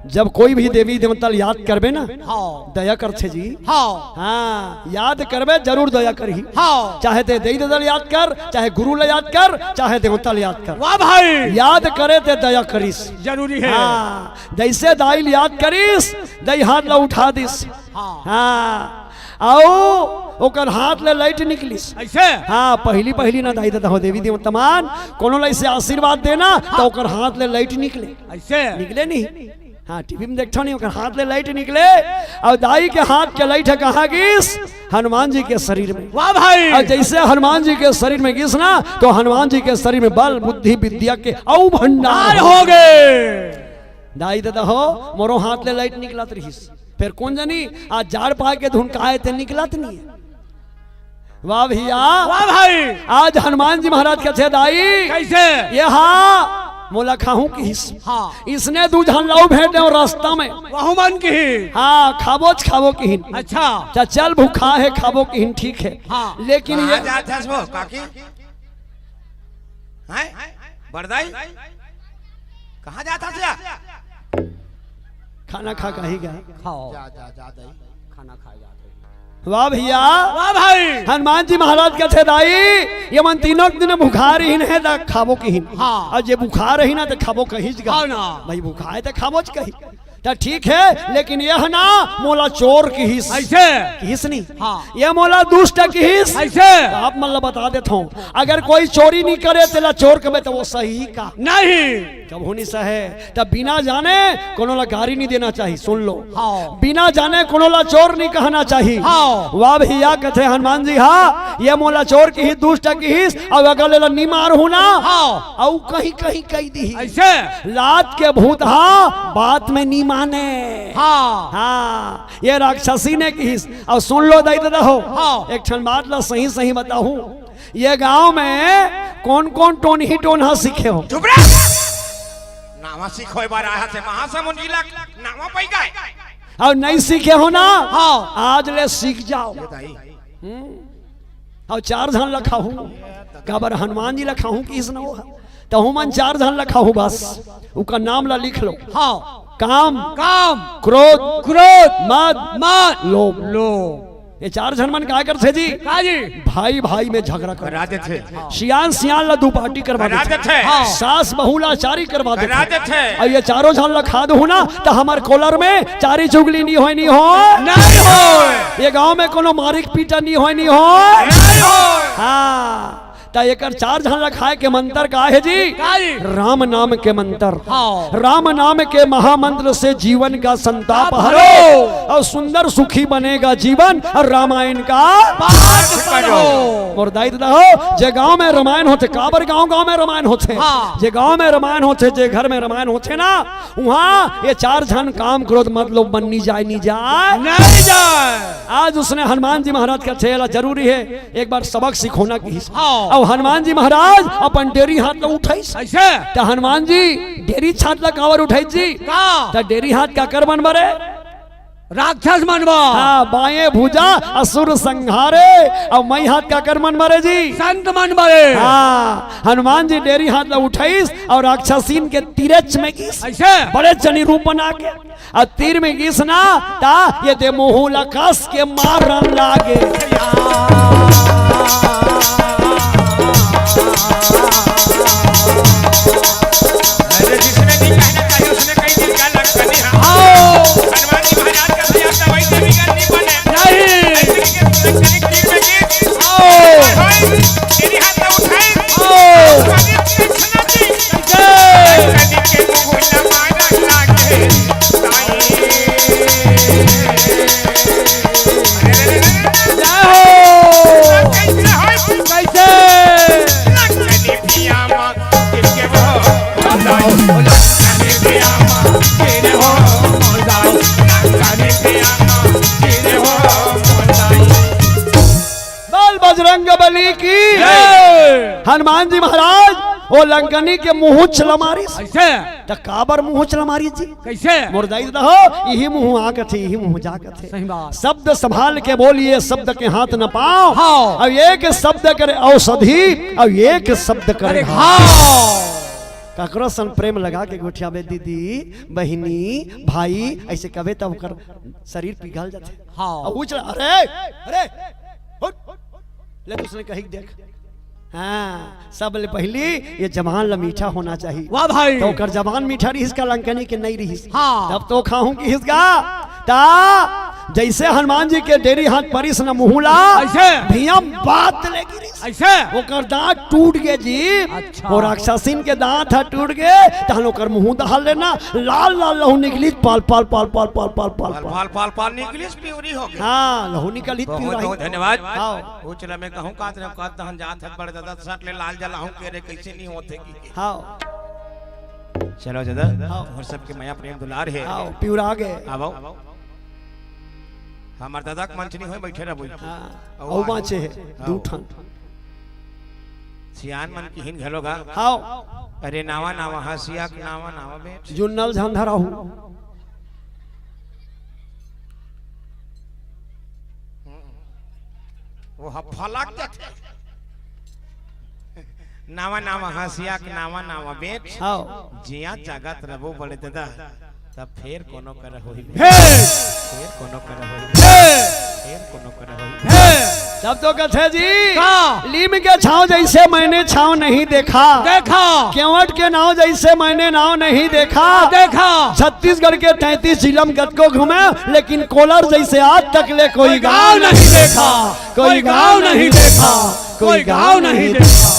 जब कोई भी देवी देवता ला याद करबे ना, हाँ। दया करथे जी। हाँ। हाँ, याद करबे जरूर दया करही। हाँ। चाहे ते देवी देवता ला याद कर, चाहे गुरु ला याद कर, चाहे देवता ला याद कर। वाह भाई। याद करे ते दया करिस। जरूरी है। हाँ, जैसे दाई ला याद करिस, दाई हाथ ला उठा दिस। हाँ। हाँ, अउ ओकर हाथ ले लाइट निकलिस। ऐसे? हाँ, पहली पहली ना दाई ददा हो देवी देवता मन, कोनो ला ऐसे आशीर्वाद देना, तो ओकर हाथ ले लाइट निकले। ऐसे? निकले नहीं? हाँ, टीवी में देखथो नहीं, ओकर हाथ ले लाइट निकले, अउ दाई के हाथ के लाइट ह कहाँ गिस? हनुमान जी के शरीर में। वाह भाई। अउ जैसे हनुमान जी के शरीर में गिस ना, तो हनुमान जी के शरीर में बल, बुद्धि, विद्या के अउ भंडार हो गे। दाई ददा हो, मोरो हाथ ले लाइट निकलत रहिस। फेर कोन जनी, आज जाड़ पाए के धुन काहे ते निकलत नहीं है। वाह भैया। वाह भाई। आज हनुमान जी महाराज कथे दाई। कैसे? ये हा, मोला खाहूं किहिस। हाँ। इसने दू झन लाऊ भेंट दे रास्ता में। वहू मन किही। हाँ, खाबोच खाबो किहिन। अच्छा। चा चल भूखा है, खाबो किहिन, ठीक है। हाँ। लेकिन ये कहाँ जात हस वो, काकी? हैं? बरदाई? कहाँ जात हस या? खाना खा के ही गया। खाओ। जा, जा, जा, दाई। खाना खाए जात है। वाह भैया। वाह भाई। हनुमान जी महाराज कथे दाई, ये मन तीनों के दिन भुखा रहिन है, त खाबो किहिन। हाँ। अउ जे भुखा रही ना, त खाबो कहिस गा। हाँ ना। भाई भुखा है, त खाबोच कही। त ठीक है, लेकिन यह ना मोला चोर किहिस। ऐसे? किहिस नहीं। हाँ। ये मोला दुष्ट किहिस। ऐसे? त आप मन ला बता देत हूँ, अगर कोई चोरी नहीं करे, तेला चोर कबे, त वो सही का? नहीं। कभू नहीं सहे। त बिना जाने कोनो ला गारी नहीं देना चाही। सुन लो। हाँ। बिना जाने कोनो ला चोर नहीं कहना चाही। हाँ। वाह भैया, कथे हनुमान जी, हाँ, ये मोला चोर किहिस, दुष्ट किहिस, अउ अगर एला नहीं मारहूं ना, हाँ। अउ कहीं कहीं कहि दिही। ऐसे? लात के भूत हा, बात में नहीं माने। हाँ। हाँ, ये राक्षसी ने किहिस। अउ सुन लो दाई ददा हो, हाँ। एक ठन बात ला सही सही बताहूं, ये गांव में कोन कोन टोनही टोनहा सीखे हो? चुप रह। नावा सीखोय बर आया थे महासमुंद जिला, नावा पै गए। अउ नहीं सीखे हो ना? हाँ। आज ले सीख जाओ। ये दाई। हम्म। अउ चार झन ला खाहूं, काबर हनुमान जी ला खाहूं किहिस न वो। त हूं मन चार झन ला खाहूं बस। उका नाम ला लिख लो। हाँ। काम, काम। क्रोध, क्रोध। मद, मद। लोभ। लोभ। ये चार झन मन का करथे जी? का जी? भाई भाई में झगड़ा कर। करा देथे। सियान सियान ला दू पार्टी करवा करा देथे। देथे। हाँ। सास बहू ला चारी करवा देथे। करा देथे। अउ ये चारों झन ला खा दहू ना, त हमर कोलर में चारी चुगली नहीं होय, नहीं होय। नहीं होय। ये गांव में कोनो मारिक पीटा नहीं होय, नहीं होय। नहीं होय। हाँ। त एकर चार झन ला खाए के मंतर का हे जी? का जी? राम नाम के मंतर। हाँ। राम नाम के महामंत्र से जीवन का संताप पाप हरो। हरो। अउ सुंदर सुखी बनेगा जीवन, अउ रामायण का पाठ करो। मोर दाई ददा हो, जे गांव में रामायण होथे, काबर गांव गांव में रामायण होथे? हाँ। जे गांव में रामायण होथे, जे घर में रामायण होथे ना, उहां ये चार झन काम, क्रोध, मद, लोभ, मद नहीं जाय, नहीं जाय। नहीं जाय। आज उसने हनुमान जी महाराज कथे ला जरूरी है, एक बार सबक सिखोना किहिस। हाँ। अउ हनुमान जी महाराज अपन डेरी हाथ ला उठाइस। ऐसे? त हनुमान जी डेरी हाथ ला काबर उठाइस जी? का? त डेरी हाथ काकर मन बरे? राक्षस मन बर। हाँ, बाएं भुजा असुर संहारे, अउ मई हाथ काकर मन बरे जी? संत मन बरे। हाँ, हनुमान जी डेरी हाथ ला उठाइस अउ राक्षसीन के तिरछ में गिस। ऐसे? बड़े जनी रूप बना के। अउ तीर में गिस ना, त ये दे मुहूं ला कस के मारन लागे। अरे जिसने नहीं कहना चाहिए, उसने कहीं दिल का लग बने। हाँ। हनुमान जी महाराज का भैया तो वैसे भी गंदी बने। नहीं। ऐसे भी के तीर में गिस। हाँ। भाई, तेरी हाथ में उठाए। हाँ। हनुमान जी कृष्ण जी। जय। कहीं के मुहूं ला मारन लागे। हनुमान जी महाराज वो लंकनी के मुहूंच ल मारिस। ऐसे? त काबर मुहूंच ल मारिस जी? कैसे? मोर दाई ददा हो, इही मुहूं आ कथे, इही मुहूं जा कथे। सही बात। शब्द संभाल के बोलिए, शब्द के हाथ न पाओ। हाँ। अब एक शब्द करे औषधि, अब एक शब्द करे अरे घाव। घाव। ककरो सन प्रेम लगा के गोठियाबे दीदी, बहिनी, भाई, ऐसे कबे तब ओकर शरीर पिघल जाथे। हाँ। अब उछल, अरे, अरे, उठ, ले दूसरे कही देख। हाँ, सब ले पहली ये जबान ला मीठा होना चाहिए। वाह भाई। तो ओकर जबान मीठा रहिस का लंकनी के नहीं रहिस। हाँ। तब तो खाहूं किहिस गा। ता जैसे हनुमान जी के डेरी हाथ परिस न मुहूं ला, ऐसे? भियम बात ले गिरिस। ऐसे? ओकर दांत टूट गे जी। अच्छा। वो राक्षसिन के दांत ह टूट गे, तहन ओकर मुहूं दहाल लेना, लाल लाल लहू निकलिस, पाल पाल पाल पाल पाल पाल पाल पाल पाल। पाल पाल निकलिस, पिवरी हो गे। हाँ, लहू निकलिस, बहुत पिवराही। बहुत धन्यवाद। हाँ। उछल में कहूं का तेरे का तहन जात है बड़े दादा सट ले लाल जलाहूं के रे कैसे नहीं होथे कि। हाँ। चलो दादा, हाँ। और सबके मया प्रेम दुलार है। हाँ, पिवरा गे। आवो। हमर दादा के मंच नहीं होय, बैठे रह बोल। हाँ, अउ अउ बाँचे हे, हाँ। दू ठन। सियान मन किहिन घलो गा। हाँ। अरे नावा नावा हँसिया के नावा नावा बेंट। जुन्नल झन धराहू। वो ह फलक देथे। नावा नावा हँसिया के नावा नावा बेंट। हाँ। जिया जागत रबो बड़े दादा, तब फेर कोनो कर होही। फेर! फेर कोनो कर होही। फेर! फेर कोनो कर होही। फेर! तब तो कथे जी, का? लीम के छाँव जैसे मैंने छाँव नहीं देखा। देखा। केवट के नाव जैसे मैंने नाव नहीं देखा। देखा। छत्तीसगढ़ के तैंतीस जिला में गतको घूमे, लेकिन कोलार जैसे आज तक ले कोई गाँव नहीं देखा। कोई गाँव नहीं देखा। कोई गाँव नहीं देखा।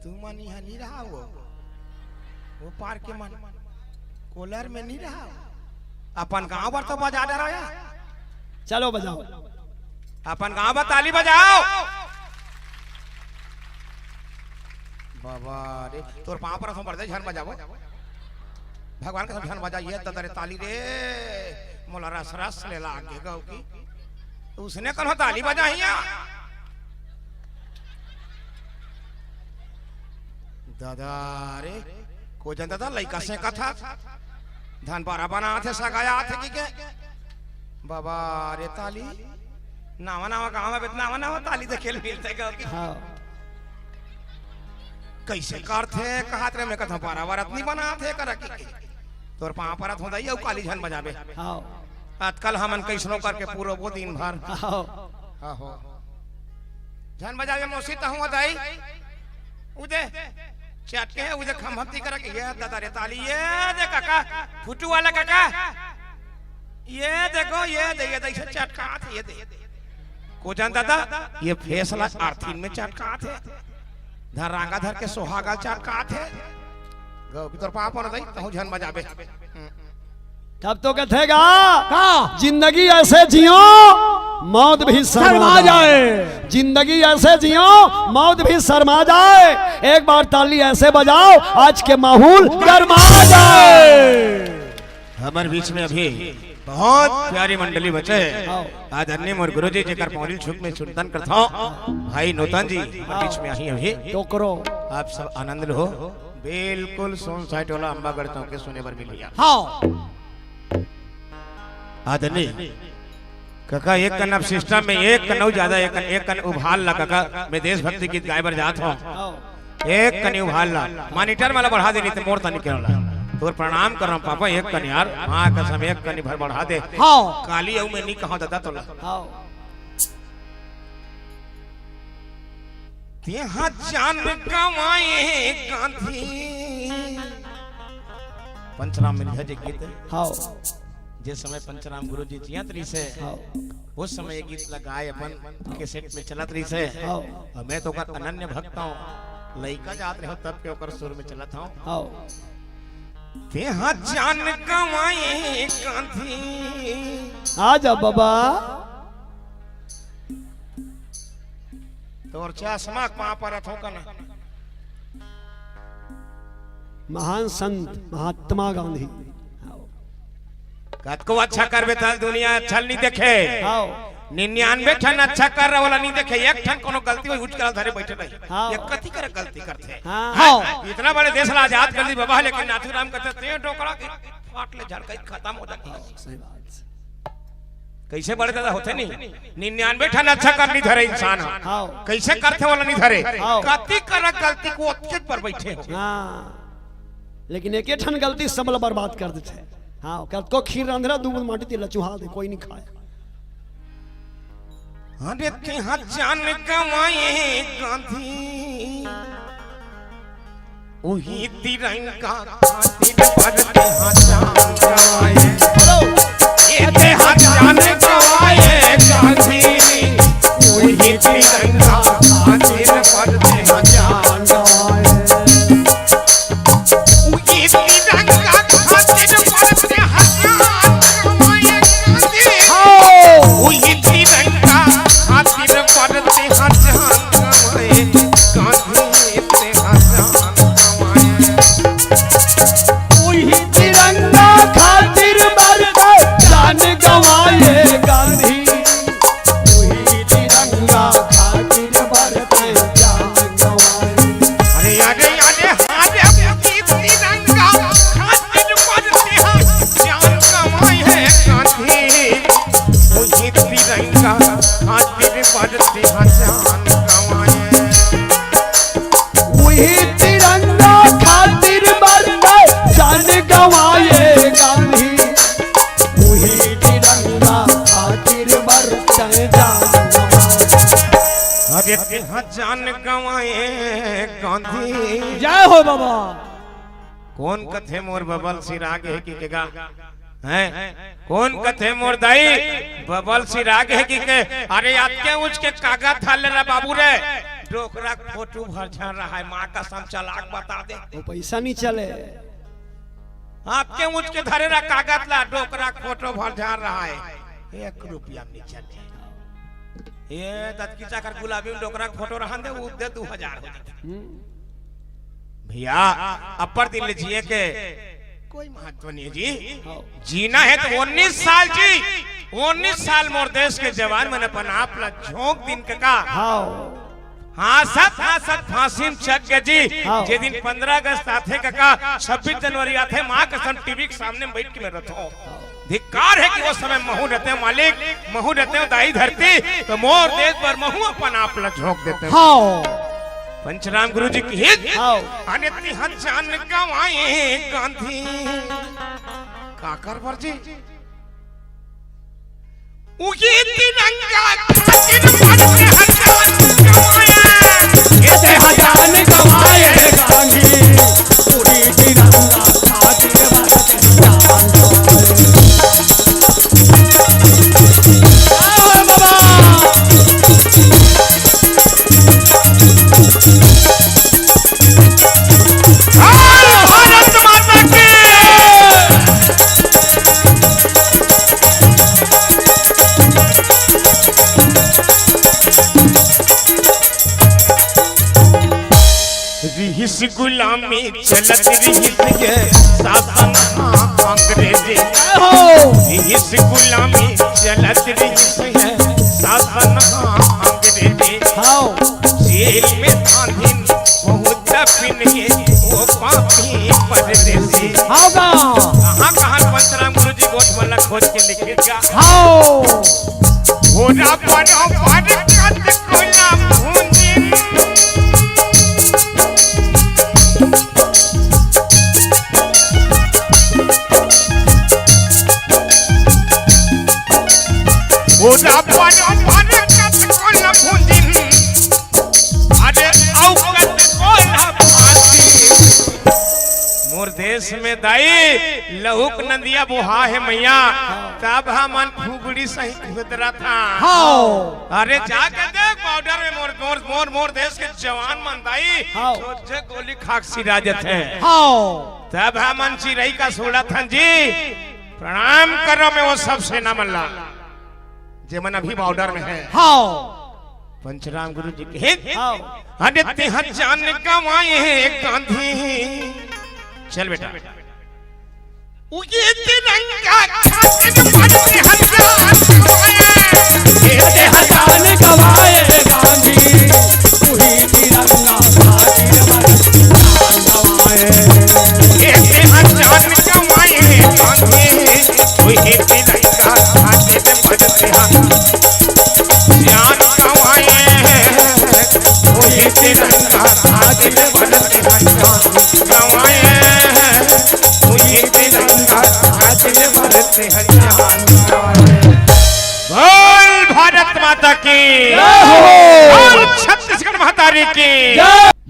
तुमन इहाँ नहीं रहा वो, वो पार के मन कोलार में नहीं रहा। अपन गाँव बर तो बजा डरो यार। चलो बजाओ। अपन गाँव बर ताली बजाओ। बाबा रे, तोर पाँव परत हँव बड़े दाई, झन बजावो। भगवान के सब झन बजाइए, ददा रे ताली रे, मोला रस रस ले लाग गे गौ की। उसने कहो ताली बजाइया। दादा रे, को जन दादा लइका सेंकत हे। धन बारा बनात हे, सगाय आत हे कि के? बाबा रे ताली, नावा नावा गाँव में बेत नावा नावा ताली देखे ल मिलथे गौ की। हाँ। कैसे करथे, कहत रहे, मैं कहत हँव, बारा बारा त नहीं बनात हे करा की। तोर पाँव परत हँव दाई, अउ काली झन बजाबे। हाँ। आजकल हमन कैसनो करके पूरा वो दिन भर। हाँ। आहो। झन बजाबे मौसी तहूँ दाई। उ दे। चटके हे, उ दे खम्भम ती करा के, ये ददा रे ताली, ये दे काका, फुटू वाला काका। ये देखो, ये दे, ये दे, इसे चटकात हे, ये दे। को जन दादा, ये फेस ला अर्थिन में चटकात हे। धर रांगा धर के सोहागा चटकात हे। गौ की तोर पाँव परत हँव दाई, तहूँ झन बजाबे। हम्म। तब तो कथे गा, का? जिंदगी ऐसे जियो, मौत भी शर्मा शर्मा जाए। जाए। जिंदगी ऐसे जियो, मौत भी शर्मा जाए। एक बार ताली ऐसे बजाओ, आज के माहौल गरमा जाए। हमर बीच में अभी बहुत प्यारी मंडली बचे हे। हाँ। आदरणीय मोर गुरुजी, जेकर पौरी छुक में चिंतन करत हँव, भाई नूतन जी, हमर बीच में आही अभी। टोकरो। आप सब आनंद लो, बिल्कुल सोन साइट वाला अम्बागढ़ चौक के सुने बर मिलिया। हाँ। आदरणीय कका, एक कन अब सिस्टम में एक कन अउ ज्यादा, एक कन, एक कन उभार ला कका, मैं देशभक्ति गीत गाए बर जात हँव। हाँ। एक कनी उभार ला, मॉनिटर वाला बढ़ा दे, नहीं तो मोर तनी केवल ला। तोर प्रणाम करम पापा, एक कनी यार, माँ कसम, एक कनी भर बढ़ा दे। हाँ। काली अउ मैं नहीं कहँव दादा तोला। हाँ। तेहा जान गंवाए गांधी। पंचराम मिर्घा जी गीत। हाँ। जिस समय पंचराम गुरु जी जियत रहिसे, हाँ। उस समय ये गीत ला गाए अपन कैसेट में चलत रहिसे। हाँ। अउ मैं तो ओकर अनन्य भक्त हँव, लइका जात रहेंव तब के ओकर सुर में चलत हँव। हाँ। तेहा जान गंवाए गांधी। आ जा बाबा। तोर चश्मा के पाँव परत हँव कना। महान संत महात्मा गांधी। कतको अच्छा करबे त दुनिया अच्छा ल नहीं देखे। हाँ। निन्यानवे ठन अच्छा कर रहा वाला नहीं देखे, एक ठन कोनो गलती होई, उचकरा धरे बैठे रही। हाँ। ये कति कर गलती करथे? हाँ। हाँ। इतना बड़े देश ला आजाद कर दी बाबा, लेकिन नाथू राम कहते, "ते डोकरा के फाट ले झड़का खत्म हो जाती।" हाँ, सही बात। कैसे बड़े दादा होथे नहीं? निन्यानवे ठन अच्छा कर नहीं धरे इंसान ह। हाँ। कैसे करथे वाला नहीं धरे? हाँ। कति कर गलती को ओतके पर बैठे हो। हाँ। लेकिन एके ठन गलती सब ला बर्बाद कर देथे। हाँ, कतको खीर रांधे रहा, दू बूंद माटी तेला चुहा दे, कोई नहीं खाए। अरे तेहा जान गंवाए गांधी, उही तिरंगा खातिर पर तेहा जान गंवाए। ए तेहा जान गंवाए गांधी, उही तिरंगा खातिर पर तेहा जान गंवाए। उही तिरंगा खातिर मरते जान गंवाए गांधी। उही तिरंगा खातिर मरते जान गंवाए। अरे, अरे, अरे, अरे, उही तिरंगा खातिर मरते जान गंवाए गांधी। उही तिरंगा खातिर मरते जान गंवाए। उही तिरंगा खातिर मरते जान गंवाए गांधी। उही तिरंगा खातिर मरते जान गंवाए। अरे तेहा जान गंवाए गांधी। जय हो बाबा। कोन कथे मोर बबल सिरागे हे कि के गा? हैं? कोन कथे मोर दाई बबल सिरागे हे कि के? अरे अतके ऊंच के कागद धर ले रहा बाबू रे, डोकरा फोटो भर झन रहा है, माँ कसम चलाक बता दे। वो पैसा नहीं चले। अतके ऊंच के धरे रहा कागद ला, डोकरा फोटो भर झन रहा है, एक रुपया नहीं चले। ये दतकीचा कर गुलाबी में डोकरा फोटो रहन दे, वो दे दू हजार हो जाता। हम्म। भैया, अपर दिन ले जिए के कोई महत्व नहीं है जी। हाँ। जीना है तो उन्नीस साल जी, उन्नीस साल मोर देश के जवान मन अपन आप ला झोंक दिन कका। हाँ। हाँसत हाँसत फांसी में चढ़ गए जी। हाँ। जे दिन पंद्रह अगस्त आथे कका, छब्बीस जनवरी आथे, माँ कसम टीवी के सामने में बैठ के मैं रथों। धिक्कार है कि वो समय महू रहते मालिक, महू रहते दाई धरती, तो मोर देश बर महू अपन आप ला झोंक देते। हाँ। पंचराम गुरु जी की हित। हाँ। अरे तिहा जान गंवाए गांधी। काकर बर जी? उही तिरंगा खातिर मरते जान गंवाए। ए तेहा जान गंवाए गांधी। उही तिरंगा खातिर मरते जान गंवाए। आओ बाबा। भारत माता की। रिहिस गुलामी चलत रिहिस ये शासन हा अंग्रेजी। हो। रिहिस गुलामी चलत रिहिस ये शासन हा अंग्रेजी। हाँ। जेल में बांधिन बहुत पिन ये वो पापी परदेसी। हाँ बा। कहाँ कहाँ पंचराम गुरु जी गोठ वाला खोज के लिखे का? हाँ। ओरा परो पर कत कोला भूंजिन। ओरा परो पर कत कोला भूंजिन। अरे, अउ कत कोला फांसी। मोर देश में दाई, लहू के नदिया बोहा हे मैया, तब हमन फुगड़ी सही खुदरत हा। हाँ। अरे, जाके देख बॉर्डर में मोर, मोर, मोर, मोर देश के जवान मन दाई, हाँ। सोझे गोली खा के सिरा जथे। हाँ। तब हमन चिरई का सोड़त हन जी, प्रणाम करो मैं वो सब सेना मन ला, जे मन अभी बॉर्डर में है। हाँ। पंचराम गुरु जी के हित। हाँ। अरे तेहा जान गंवाए गांधी। चल बेटा। उही तिरंगा खातिर मरते हजार। ये देह जान गवाए गांधी, तू ही तिरंगा खातिर मरते हैं। ये देह जान गवाए गांधी, तू ही तिरंगा खातिर मरते हैं। जान गवाए हैं, तू ही तिरंगा खातिर मरते हैं। जान गवाए हैं, तू ही तिरंगा खातिर मरते हैं। जान गवाए। बोल भारत माता की। जय हो। बोल छत्तीसगढ़ महतारी की।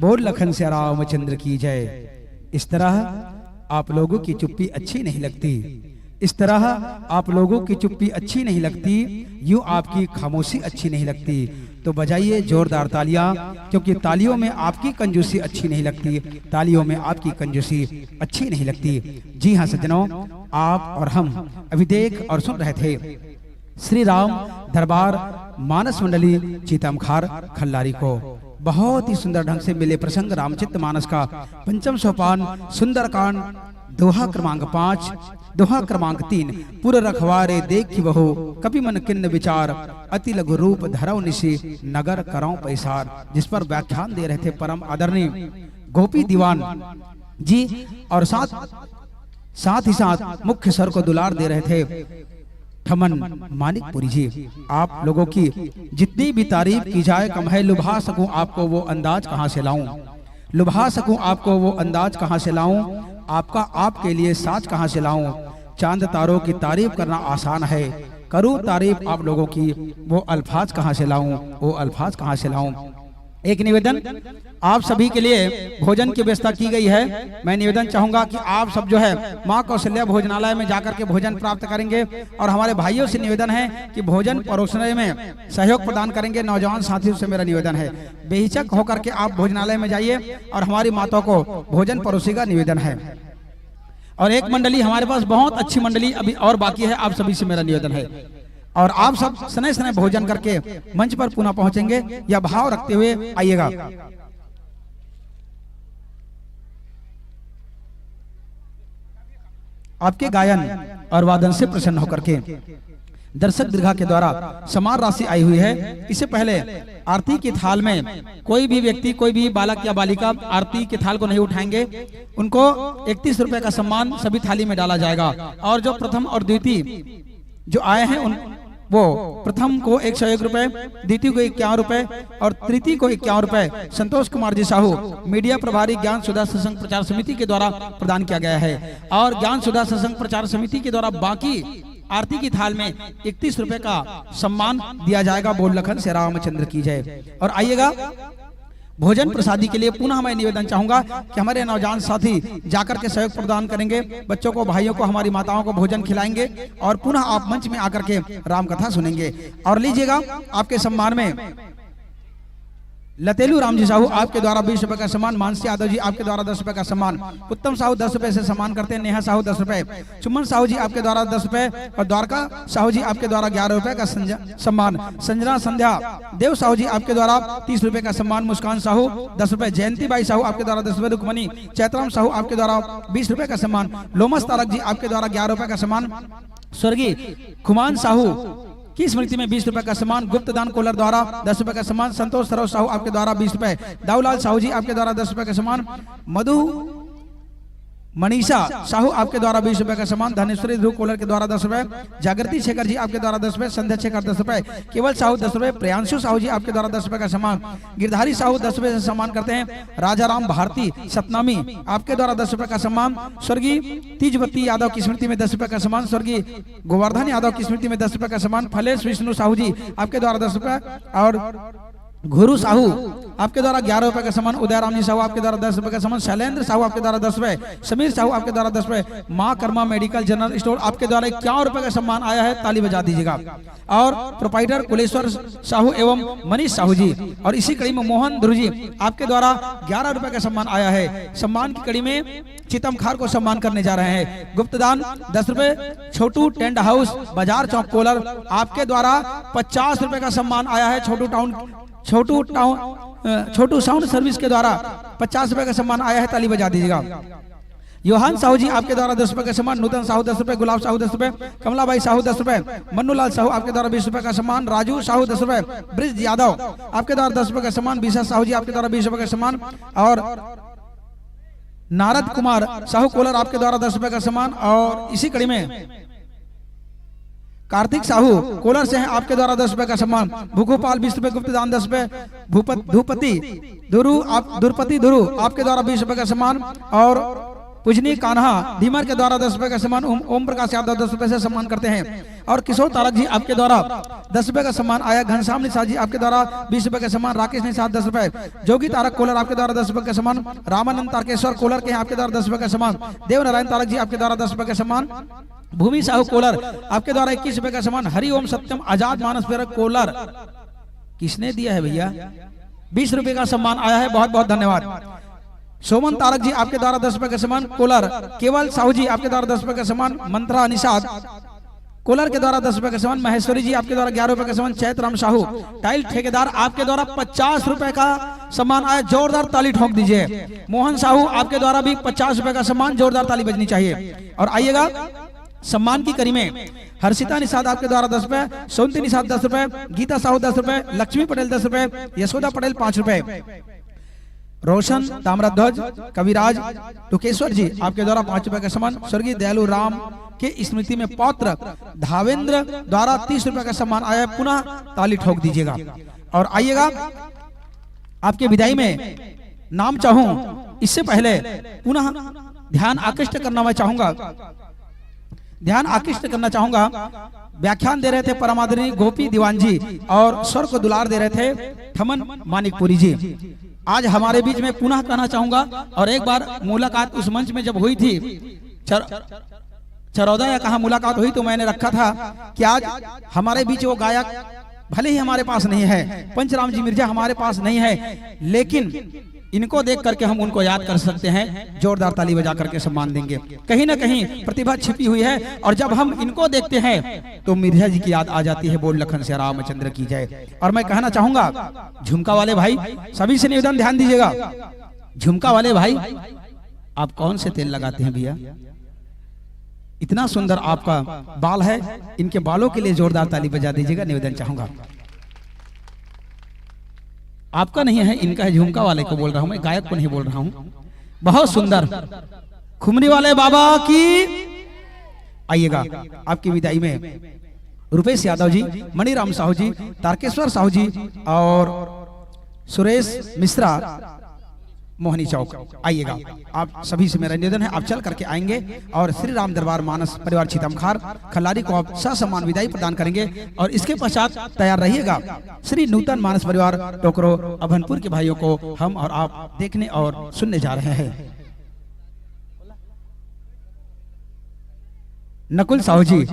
बोल लखन सिया रामचंद्र की जय। इस तरह आप लोगों की चुप्पी अच्छी नहीं लगती, इस तरह आप लोगों की चुप्पी अच्छी नहीं लगती, यूं आपकी खामोशी अच्छी नहीं लगती। तो बजाइए जोरदार तालियां, क्योंकि तालियों में आपकी कंजूसी अच्छी नहीं लगती, तालियों में आपकी कंजूसी अच्छी नहीं लगती। जी हां सज्जनों, आप और हम अभी देख और सुन रहे थे श्री राम दरबार मानस मंडली चीतमखार खल्लारी को। बहुत ही सुंदर ढंग से मिले प्रसंग रामचरित मानस का पंचम सोपान सुंदरकांड, दोहा क्रमांक पाँच, दोहा क्रमांक तीन, पुर रखवारे देखि बहु कपि मन किन्न विचार, अति लघु रूप धरौ निशि नगर करौ पैसार, जिस पर व्याख्यान दे रहे थे परम आदरणीय गोपी दीवान जी, और साथ साथ ही साथ मुख्य स्वर को दुलार दे रहे थे ठमन मानिकपुरी जी। आप लोगों की जितनी भी तारीफ की जाए कम है, लुभा सकूं आपको वो अंदाज कहाँ से लाऊं, लुभा सकूं आपको वो अंदाज कहाँ से लाऊं, आपका आपके लिए साज कहाँ से लाऊं। चांद तारों की तारीफ करना आसान है, करूं तारीफ आप लोगों की, वो अल्फाज कहाँ से लाऊं, वो अल्फाज कहाँ से लाऊं। एक निवेदन, आप सभी के लिए भोजन की व्यवस्था की गई है। मैं निवेदन चाहूंगा कि आप सब जो है माँ कौशल्या भोजनालय में जाकर के भोजन प्राप्त करेंगे। और हमारे भाइयों से निवेदन है कि भोजन परोसने में सहयोग प्रदान करेंगे। नौजवान साथियों से मेरा निवेदन है, बेहिचक होकर के आप भोजनालय में जाइए और हमारी माताओं को भोजन परोसी का निवेदन है। और एक मंडली हमारे पास, बहुत अच्छी मंडली अभी और बाकी है, आप सभी से मेरा निवेदन है। और आप सब स्नेह स्नेह भोजन करके मंच पर पुनः पहुंचेंगे, यह भाव रखते हुए आइएगा। आपके गायन और वादन से प्रसन्न होकर के दर्शक दीर्घा के द्वारा सम्मान राशि आई हुई है। इससे पहले आरती की थाल में कोई भी व्यक्ति, कोई भी बालक या बालिका आरती की थाल को नहीं उठाएंगे। उनको इकतीस रुपए का सम्मान सभी थाली में डाला जाएगा। और जो प्रथम और द्वितीय जो आए हैं उन, वो प्रथम को एक सौ एक रुपए, द्वितीय को इक्यावन रुपए और तृतीय को इक्यावन रुपए संतोष कुमार जी साहू, मीडिया प्रभारी, ज्ञान सुधा सत्संग प्रचार समिति के द्वारा प्रदान किया गया है। और ज्ञान सुधा सत्संग प्रचार समिति के द्वारा बाकी आरती की थाल में इकतीस रुपए का सम्मान दिया जाएगा। बोल लखन सिया रामचंद्र की जय। और आइएगा, भोजन प्रसादी के लिए पुनः मैं निवेदन चाहूंगा कि हमारे नौजवान साथी जाकर के सहयोग प्रदान करेंगे, बच्चों को, भाइयों को, हमारी माताओं को भोजन खिलाएंगे और पुनः आप मंच में आकर के राम कथा सुनेंगे। और लीजिएगा, आपके सम्मान में लतेलू राम जी साहू आपके द्वारा बीस रुपए का सम्मान, मानसी यादव जी आपके द्वारा दस रुपए का सम्मान, उत्तम साहू दस रुपए से सम्मान करते हैं, नेहा साहू दस रुपए, चुमन साहू जी आपके द्वारा दस रुपए और द्वारका साहू जी आपके द्वारा ग्यारह रुपए का संज-, सम्मान, संजना संध्या देव साहू जी आपके द्वारा तीस रुपए का सम्मान, मुस्कान साहू दस रुपए, जयंती बाई साहू आपके द्वारा दस रुपए, रुक्मणी चैतराम साहू आपके द्वारा बीस रुपए का सम्मान, लोमस तारक जी आपके द्वारा ग्यारह रुपए का सम्मान, स्वर्गीय खुमान साहू की स्मृति में बीस रुपए का सम्मान, गुप्तदान कोलर द्वारा दस रुपए का सम्मान, संतोष सरोज साहू आपके द्वारा बीस रुपए, दाऊलाल साहू जी आपके द्वारा दस रुपए का सम्मान, मधु मनीषा साहू आपके द्वारा बीस रुपए का सम्मान, धनेश्वरी ध्रुव कोलर के द्वारा दस रुपए, जागृति शेखर जी आपके द्वारा दस रुपए, संध्या शेखर दस रुपए, केवल साहू दस रुपए, प्रियांशु साहू जी आपके द्वारा दस रुपए का सम्मान, गिरधारी साहू दस रुपए से सम्मान करते हैं, राजा राम भारती सतनामी आपके द्वारा दस रुपए का सम्मान, स्वर्गीय तीजवती यादव की स्मृति में दस रुपए का सम्मान, स्वर्गीय गोवर्धन यादव की स्मृति में दस रुपए का सम्मान, फलेश विष्णु साहू जी आपके द्वारा दस रुपए और गुरु साहू आपके द्वारा ग्यारह रुपए का सम्मान, उदय राम जी साहू आपके द्वारा दस रुपए का सम्मान, शैलेंद्र साहू आपके द्वारा दस रुपए, समीर साहू आपके द्वारा दस रुपए, माँ कर्मा मेडिकल जनरल स्टोर आपके द्वारा इक्यावन रुपए का सम्मान आया है, ताली बजा दीजिएगा। और प्रोपाइटर कुलेश्वर साहू एवं मनीष साहू जी, और इसी कड़ी में मोहन ध्रुव जी आपके द्वारा ग्यारह रुपए का सम्मान आया है। सम्मान की कड़ी में चितमखार को सम्मान करने जा रहे हैं। गुप्तदान दस रुपए, छोटू टेंट हाउस, बाजार चौक कोलर आपके द्वारा पचास रुपए का सम्मान आया है। छोटू टाउन, छोटू टाउन, अ, छोटू साउंड सर्विस के द्वारा पचास रुपए का सम्मान आया है, ताली बजा दीजिएगा। योहान साहू जी आपके द्वारा दस रुपए का सम्मान, नूतन साहू दस रुपए, गुलाब साहू दस रुपए, कमलाबाई साहू दस रुपए, मन्नूलाल साहू आपके द्वारा बीस रुपए का सम्मान, राजू साहू दस रुपए, ब्रिज यादव आपके द्वारा दस रुपए का सम्मान, बीसा साहू जी आपके द्वारा बीस रुपए का सम्मान और नारद कुमार साहू कोलर आपके द्वारा दस रुपए का सम्मान और इसी कड़ी में कार्तिक साहू कोलर से हैं, आपके द्वारा दस रुपए का सम्मान। भूखूपाल बीस रुपए गुप्त दान दस रुपए। भूपत धूपति धुरु आप धुरपति धुरु आपके द्वारा बीस रुपए का सम्मान और पूजनीय कान्हा धीमर के द्वारा दस रुपए का सम्मान। ओम, ओम प्रकाश यादव दस रुपए से सम्मान करते हैं और किशोर तारक जी आपके द्वारा दस रुपए का सम्मान आया। घनश्याम निषाद जी आपके द्वारा बीस रुपए का सम्मान। राकेश निषाद दस रुपए। जोगी तारक कोलर आपके द्वारा दस रुपए का सम्मान। रामानंद तारकेश्वर कोलर के हैं आपके द्वारा दस रुपए का सम्मान। देव नारायण तारक जी आपके द्वारा दस रुपए का सम्मान। भूमि साहू कोलर आपके द्वारा इक्कीस रुपए का सम्मान। हरि ओम सत्यम आजाद मानस प्रेरक कोलर किसने दिया है भैया? बीस रुपए का सम्मान आया है, बहुत बहुत धन्यवाद। सोमन तारक जी आपके द्वारा दस रुपए का सम्मान कोलर। केवल साहू जी आपके द्वारा दस रुपए का सम्मान। मंत्रा निषाद कोलर के द्वारा दस रुपए का सम्मान। महेश्वरी जी आपके द्वारा ग्यारह रुपए का सम्मान। चैतराम साहू टाइल ठेकेदार आपके द्वारा पचास रुपए का सम्मान आया, जोरदार ताली ठोंक दीजिए। मोहन साहू आपके द्वारा भी पचास रुपए का सम्मान, जोरदार ताली बजनी चाहिए। और आइएगा सम्मान की कड़ी में हर्षिता निषाद आपके द्वारा दस रुपए, सोनती निषाद दस रुपए, गीता साहू दस रुपए, लक्ष्मी पटेल दस रुपए, यशोदा पटेल पांच रुपए, रोशन ताम्रध्वज कविराज टुकेश्वर जी आपके द्वारा पांच रुपए का सम्मान। स्वर्गीय दयालु राम के स्मृति में पौत्र धावेंद्र द्वारा तीस रुपए का सम्मान आया है, पुनः ताली ठोक दीजिएगा। और आइएगा आपके विदाई में नाम चाहूं, इससे पहले पुनः ध्यान आकृष्ट करना मैं चाहूंगा, ध्यान आकृष्ट करना चाहूंगा। व्याख्यान दे रहे थे परमादरणीय गोपी दीवान जी और स्वर को दुलार दे रहे थे ठमन मानिकपुरी जी। आज हमारे बीच में पुनः कहना चाहूंगा और एक बार मुलाकात उस मंच में जब हुई थी, चर, चरौदा या कहाँ मुलाकात हुई तो मैंने रखा था कि आज हमारे बीच वो गायक भले ही हमारे पास नहीं है, पंचराम जी मिर्जा हमारे पास नहीं है, लेकिन इनको देख करके हम उनको याद कर सकते हैं, जोरदार ताली बजा करके सम्मान देंगे। कहीं ना कहीं प्रतिभा छिपी हुई है और जब हम इनको देखते हैं तो मिर्जा जी की याद आ जाती है। बोल लखन सिया रामचंद्र की जय। और मैं कहना चाहूंगा झुमका वाले भाई, सभी से निवेदन ध्यान दीजिएगा, झुमका वाले भाई आप कौन से तेल लगाते हैं भैया? इतना सुंदर आपका बाल है, इनके बालों के लिए जोरदार ताली बजा दीजिएगा, निवेदन चाहूंगा। आपका नहीं है, इनका है, झुमका वाले को बोल रहा हूं मैं, गायक को नहीं बोल रहा हूं। बहुत सुंदर। खुमरी वाले बाबा की। आइएगा आपकी विदाई में रुपेश यादव जी, मणिराम साहू जी, तारकेश्वर साहू जी और सुरेश मिश्रा मोहनी चौक। आइएगा, आप सभी से मेरा निवेदन है, आप चल करके आएंगे और श्री राम दरबार मानस परिवार छितमखार खल्लारी को आप ससम्मान विदाई प्रदान करेंगे और इसके पश्चात तैयार रहिएगा श्री नूतन मानस परिवार टोकरो अभनपुर के भाइयों को हम और आप देखने और सुनने जा रहे हैं। नकुल साहू जी,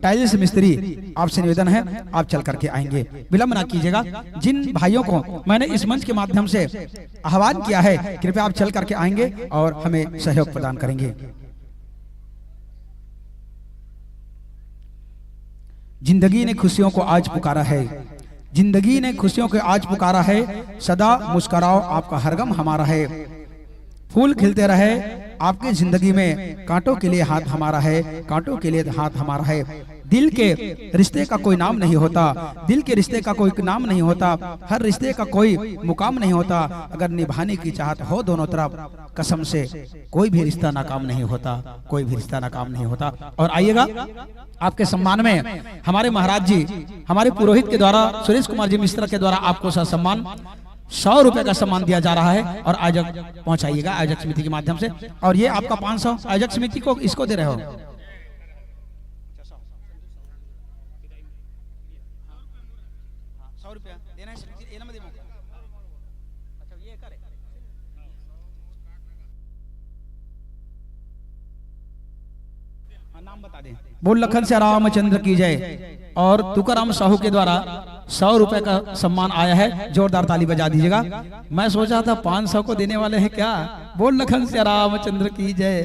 टाइल्स मिस्त्री, आपसे निवेदन है, आप चल करके आएंगे, विलंब ना कीजिएगा। जिन भाइयों को मैंने इस मंच के माध्यम से आह्वान किया है, कृपया आप चल करके आएंगे और हमें सहयोग प्रदान करेंगे। जिंदगी ने खुशियों को आज पुकारा है, जिंदगी ने खुशियों को आज पुकारा है, सदा मुस्कुराओ, आपका हर गम हमारा है। फूल खिलते रहे आपकी जिंदगी में, कांटों के लिए हाथ हमारा है, कांटों के लिए हाथ हमारा है। दिल के रिश्ते का कोई नाम नहीं होता, दिल के रिश्ते का कोई नाम नहीं होता, हर रिश्ते का कोई मुकाम नहीं होता। अगर निभाने की चाहत हो दोनों तरफ, कसम से कोई भी रिश्ता नाकाम नहीं होता, कोई भी रिश्ता नाकाम नहीं होता। और आइएगा, आपके सम्मान में हमारे महाराज जी, हमारे पुरोहित के द्वारा, सुरेश कुमार जी मिश्रा के द्वारा आपको ससम्मान सौ रुपए का सम्मान दिया जा रहा है और आयोजक पहुंचाइएगा आयोजक समिति के माध्यम से। और ये आपका पाँच सौ आयोजक समिति को, इसको दे रहे हो। सौ रुपया देना है समिति, ये ना दे मौका। अच्छा, ये करे। हाँ, नाम बता दें। बोल लखन सिया रामचंद्र की जय। और तुकाराम साहू के द्वारा सौ रुपए का सम्मान आया है, जोरदार ताली बजा दीजिएगा। मैं सोचा था पाँच सौ को देने वाले हैं क्या। बोल लखन सिया रामचंद्र की जय।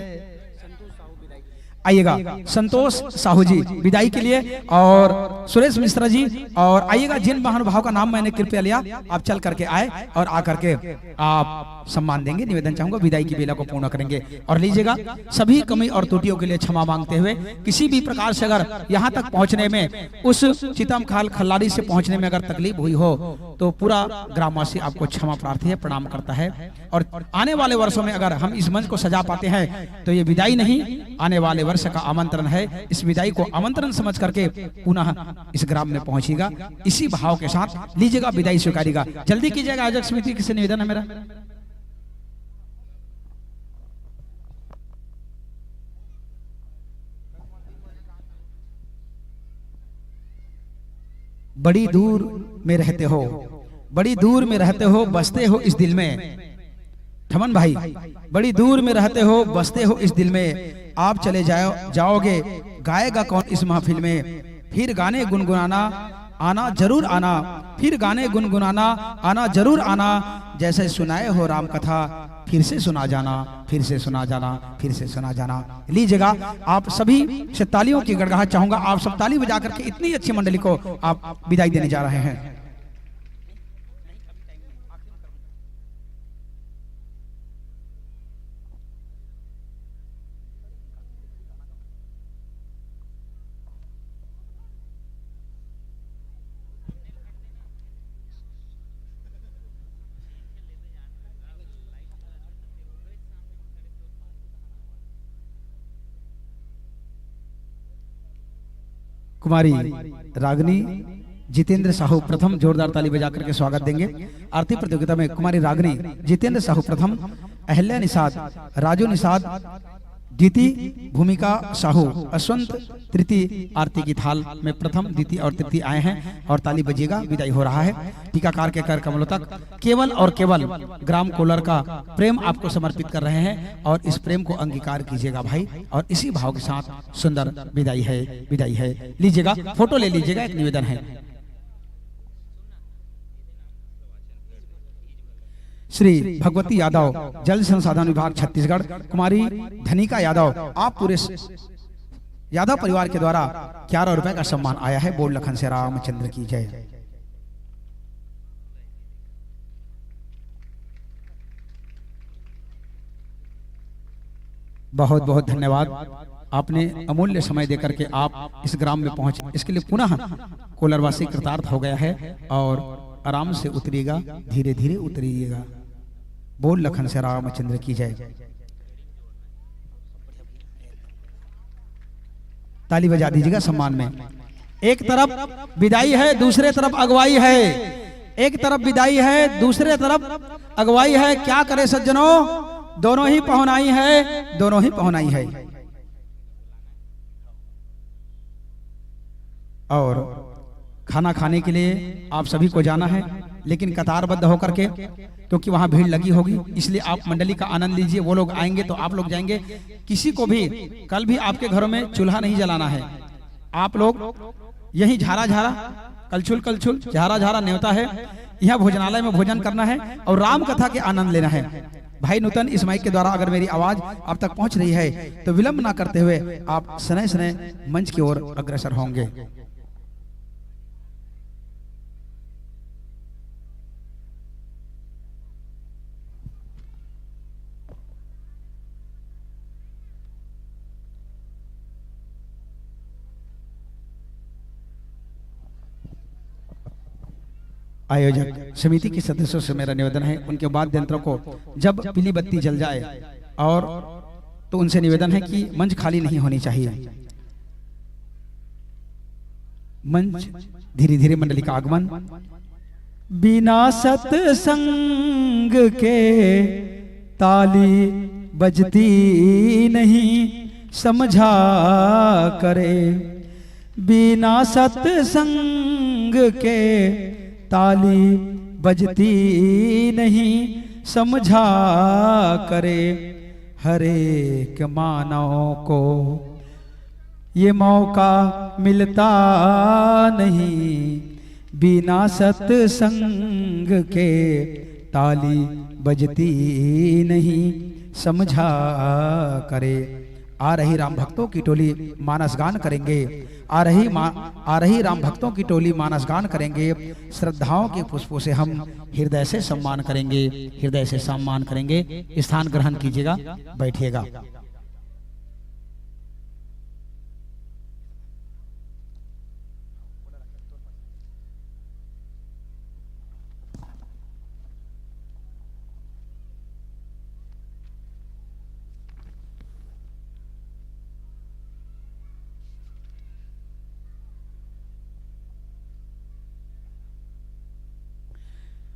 आइएगा संतोष साहू जी विदाई के लिए, और सुरेश मिश्रा जी, और आइएगा, जिन महानुभाव का नाम मैंने कृपया लिया, आप चल करके आए और आकर के आप सम्मान देंगे। निवेदन चाहूंगा, विदाई की बेला को पूर्ण करेंगे। और लीजिएगा, सभी कमी और त्रुटियों के लिए क्षमा मांगते हुए, किसी भी प्रकार से अगर यहाँ तक पहुँचने में, उस चितम खाल खल्लारी से पहुँचने में अगर तकलीफ हुई हो, तो पूरा ग्रामवासी आपको क्षमा प्रार्थी है, प्रणाम करता है। और आने वाले वर्षों में अगर हम इस मंच को सजा पाते हैं, तो ये विदाई नहीं, आने वाले वर्ष का आमंत्रण है। इस विदाई को आमंत्रण समझ करके पुनः इस ग्राम में पहुंचिएगा। इसी भाव के साथ लीजिएगा, विदाई स्वीकारिएगा। जल्दी कीजिएगा, आयोजक समिति से निवेदन है मेरा। बड़ी दूर में रहते हो, बड़ी दूर में रहते हो, बसते हो इस दिल में। ठमन भाई, बड़ी दूर में रहते हो, बसते हो इस दिल में। आप चले जाओ, जाओगे, गाएगा कौन इस महफिल में? फिर गाने गुनगुनाना, आना जरूर आना, फिर गाने गुनगुनाना, आना जरूर आना। जैसे सुनाए हो राम कथा, फिर से सुना जाना, फिर से सुना जाना, फिर से सुना जाना। लीजिएगा, आप सभी से तालियों की गड़गड़ाहट चाहूंगा। आप सब ताली बजा करके इतनी अच्छी मंडली को आप विदाई देने जा रहे हैं। कुमारी रागनी, जितेंद्र साहू प्रथम, जोरदार ताली बजा करके स्वागत देंगे। आरती प्रतियोगिता में कुमारी रागनी, जितेंद्र साहू प्रथम, अहल्या निषाद, राजू निषाद द्वितीय, भूमिका साहू, अश्वंत तृतीय, आरती की थाल में प्रथम, द्वितीय और तृतीय आए हैं और ताली बजिएगा, विदाई हो रहा है। टीकाकार के कर कमलों तक केवल और केवल ग्राम कोलर का प्रेम आपको समर्पित कर रहे हैं और इस प्रेम को अंगीकार कीजिएगा भाई, और इसी भाव के साथ सुंदर विदाई है, विदाई है। लीजिएगा, फोटो ले लीजिएगा, एक निवेदन है। श्री भगवती यादव, जल संसाधन विभाग छत्तीसगढ़, कुमारी धनिका यादव, आप पूरे स-, यादव परिवार के द्वारा ग्यारह रुपए का सम्मान आया है। बोल लखन से रामचंद्र की जय। बहुत बहुत धन्यवाद, आपने अमूल्य समय देकर के आप इस ग्राम में पहुंचे, इसके लिए पुनः कोलरवासी कृतार्थ हो गया है। और आराम से उतरिएगा, धीरे धीरे उतरिएगा। बोल लखन से रामचंद्र की जय। ताली बजा दीजिएगा सम्मान में। एक तरफ विदाई है, दूसरे तरफ अगुवाई है। एक तरफ विदाई है, दूसरे तरफ अगुवाई है। क्या करे सज्जनों, दोनों ही पहुनाई है, दोनों ही पहुनाई है। और खाना खाने के लिए आप सभी को जाना है, लेकिन कतारबद्ध होकर के, क्योंकि वहाँ भीड़ लगी होगी, इसलिए आप मंडली का आनंद लीजिए। वो लोग आएंगे तो आप लोग जाएंगे। किसी को भी, कल भी आपके घरों में चूल्हा नहीं जलाना है। आप लोग यहीं झारा झारा, कलछुल कलछुल, झारा झारा नेवता है, यहाँ भोजनालय में भोजन करना है और राम कथा के आनंद लेना है। भाई नूतन, इस माइक के द्वारा अगर मेरी आवाज आप तक पहुंच रही है तो विलंब ना करते हुए आप सनय सनय मंच की ओर अग्रसर होंगे। आयोजक समिति के सदस्यों से मेरा निवेदन है, उनके वाद्य यंत्रों को जब पीली बत्ती जल जाए और तो उनसे निवेदन है कि मंच खाली नहीं होनी चाहिए। मंच धीरे धीरे मंडली का आगमन। बिना सत्संग के ताली बजती नहीं, समझा करे। बिना सत्संग के ताली बजती नहीं, समझा करे। हर एक मानव को ये मौका मिलता नहीं, बिना सत्संग के ताली बजती नहीं, समझा करे। आ रही राम भक्तों की टोली मानस गान करेंगे। आ रही मा-, आ रही राम भक्तों की टोली मानस गान करेंगे। श्रद्धाओं के पुष्पों से हम हृदय से सम्मान करेंगे, हृदय से सम्मान करेंगे। स्थान ग्रहण कीजिएगा, बैठिएगा।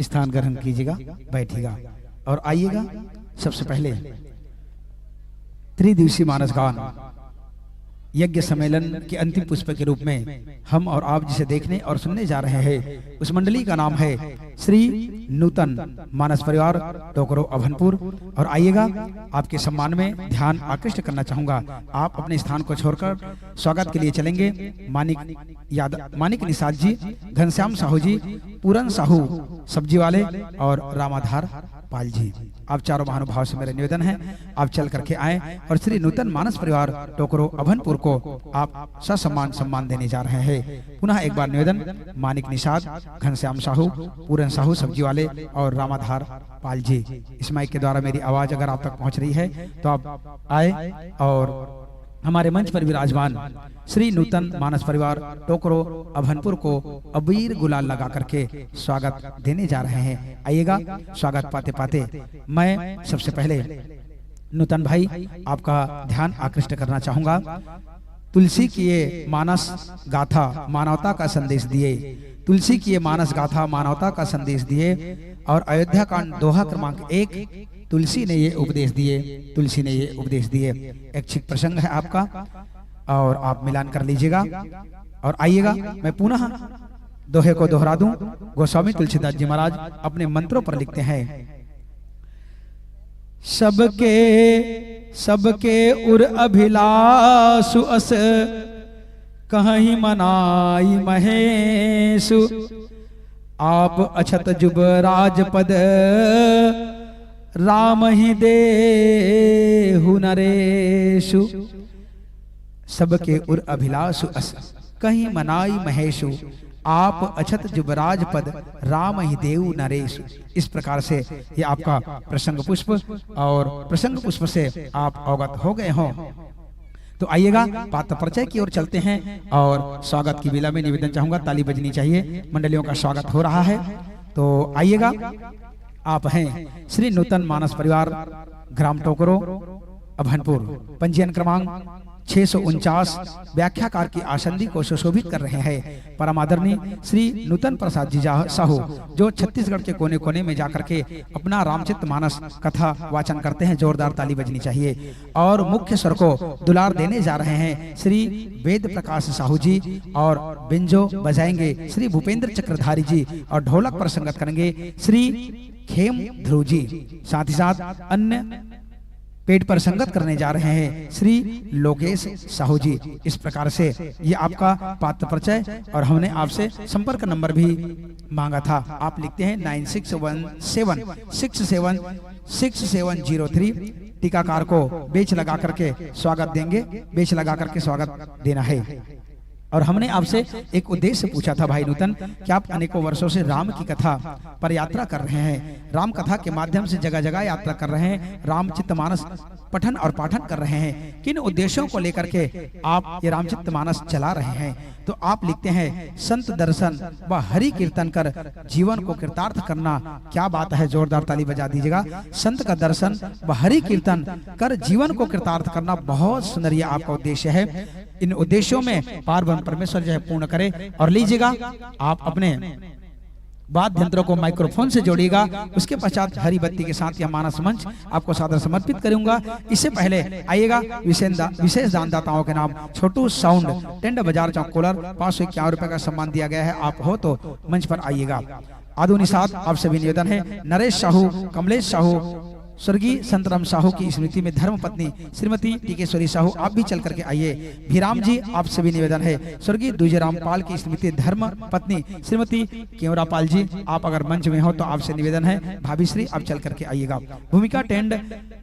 स्थान ग्रहण कीजिएगा, बैठिएगा और आइएगा। सबसे पहले त्रिदिवसीय मानस गान यज्ञ सम्मेलन के अंतिम पुष्प के रूप में हम और आप जिसे देखने और सुनने जा रहे हैं, उस मंडली का नाम है श्री नूतन मानस परिवार टोकरो अभनपुर। और आइएगा, आपके सम्मान में ध्यान आकृष्ट करना चाहूंगा। आप अपने स्थान को छोड़कर स्वागत के लिए चलेंगे। मानिक यादव, मानिक निषाद जी, घनश्याम साहू जी, पूरन साहू सब्जी वाले और रामाधार पाल जी, आप चारों महानुभाव से मेरा निवेदन है, आप चल करके आए और श्री नूतन मानस परिवार टोकरो अभनपुर को आप ससम्मान सम्मान देने जा रहे हैं। पुनः एक बार निवेदन, मानिक निषाद, घनश्याम साहू, पूरन साहू सब्जी वाले और रामाधार पाल जी, इस माइक के द्वारा मेरी आवाज अगर आप तक पहुंच रही है तो आप आए और हमारे मंच पर विराजमान श्री नूतन मानस परिवार टोकरो अभनपुर को अबीर गुलाल लगा करके स्वागत देने जा रहे हैं। आइएगा, स्वागत पाते पाते मैं सबसे पहले नूतन भाई, आपका ध्यान आकृष्ट करना चाहूंगा। तुलसी की ये मानस गाथा मानवता का संदेश दिए, तुलसी की ये मानस गाथा मानवता का संदेश दिए। और अयोध्या कांड दोहा क्रमांक एक, तुलसी ने ये उपदेश दिए, तुलसी ने ये उपदेश दिए। ऐच्छिक प्रसंग है आपका और आप मिलान कर लीजिएगा। और आइएगा, मैं पुनः दोहे को दोहरा दूं। गोस्वामी तुलसीदास जी महाराज अपने मंत्रों पर लिखते हैं, सबके सबके उर अभिलाषु अस, कहि मनाई महेशु। आप अछत जुब राजपद, रामहि देहु नरेशु। सबके उर अभिलाषु अस, कहि मनाई महेशु। आप अछत जुब राजपद, रामहि देहु नरेशु। इस प्रकार से ये आपका प्रसंग पुष्प, और प्रसंग पुष्प से आप अवगत हो गए हों। तो आइएगा, पात्र परिचय की ओर चलते हैं और स्वागत की बेला में निवेदन चाहूंगा, ताली बजनी चाहिए, मंडलियों का स्वागत हो रहा है। तो आइएगा, आप हैं श्री नूतन मानस परिवार, ग्राम टोकरो, अभनपुर, पंजीयन क्रमांक छह सौ उनचास, व्याख्याकार की आसंदी को सुशोभित कर रहे हैं परम आदरणीय श्री नूतन प्रसाद जी जा-, साहू, जो छत्तीसगढ़ के कोने कोने में जाकर के अपना रामचरित मानस कथा वाचन करते हैं। जोरदार ताली बजनी चाहिए। और मुख्य स्वर को दुलार देने जा रहे हैं श्री वेद प्रकाश साहू जी, और बेंजो बजाएंगे श्री भूपेंद्र चक्रधारी जी, और ढोलक पर संगत करेंगे श्री खेम ध्रुव जी। साथ ही साथ अन्य पेट पर संगत करने जा रहे हैं श्री लोकेश साहू जी। इस प्रकार से ये आपका पात्र परिचय, और हमने आपसे संपर्क नंबर भी मांगा था। आप लिखते हैं nine six one seven six seven six seven zero three. टीकाकार को बेच लगा करके स्वागत देंगे, बेच लगा करके स्वागत देना है। और हमने आपसे एक उद्देश्य पूछा था भाई नूतन, कि आप अनेकों वर्षों से राम की कथा पर यात्रा कर रहे हैं, राम कथा के माध्यम से जगह जगह यात्रा कर रहे हैं, रामचरित मानस पठन और पाठन कर रहे हैं, किन उद्देश्यों को लेकर के आप ये रामचरित मानस चला रहे हैं? तो आप लिखते हैं, संत दर्शन व हरि कीर्तन कर जीवन को कृतार्थ करना। क्या बात है, जोरदार ताली बजा दीजिएगा। संत का दर्शन व हरि कीर्तन कर जीवन को कृतार्थ करना, बहुत सुंदर ये आपका उद्देश्य है। इन उद्देश्यों में पार ब्रह्म परमेश्वर जो है पूर्ण करे। और लीजिएगा, आप अपने वाद्य यंत्रों को माइक्रोफोन से जोड़िएगा। उसके पश्चात हरी बत्ती के साथ यह मानस मंच आपको सादर समर्पित करूंगा। इससे पहले आइएगा, विशेष दा-, विशेष दानदाताओं के नाम छोटू साउंड, टेंडा बाजार चौक कोलर, पाँच सौ इक्यावन रुपए का सम्मान दिया गया है। आप हो तो मंच पर आइएगा। आदरणीय साथ आप सभी निवेदन है, नरेश साहू, कमलेश साहू, स्वर्गीय संतराम साहू की स्मृति में धर्म पत्नी श्रीमती टीकेश्वरी साहू, आप भी चल करके आइए। भीराम जी, आप सभी निवेदन है, स्वर्गीय दूजेराम पाल की स्मृति धर्म पत्नी श्रीमती केवरा पाल जी, आप अगर मंच में हो तो आपसे निवेदन है, भाभी श्री, आप चल करके आइएगा। भूमिका टेंड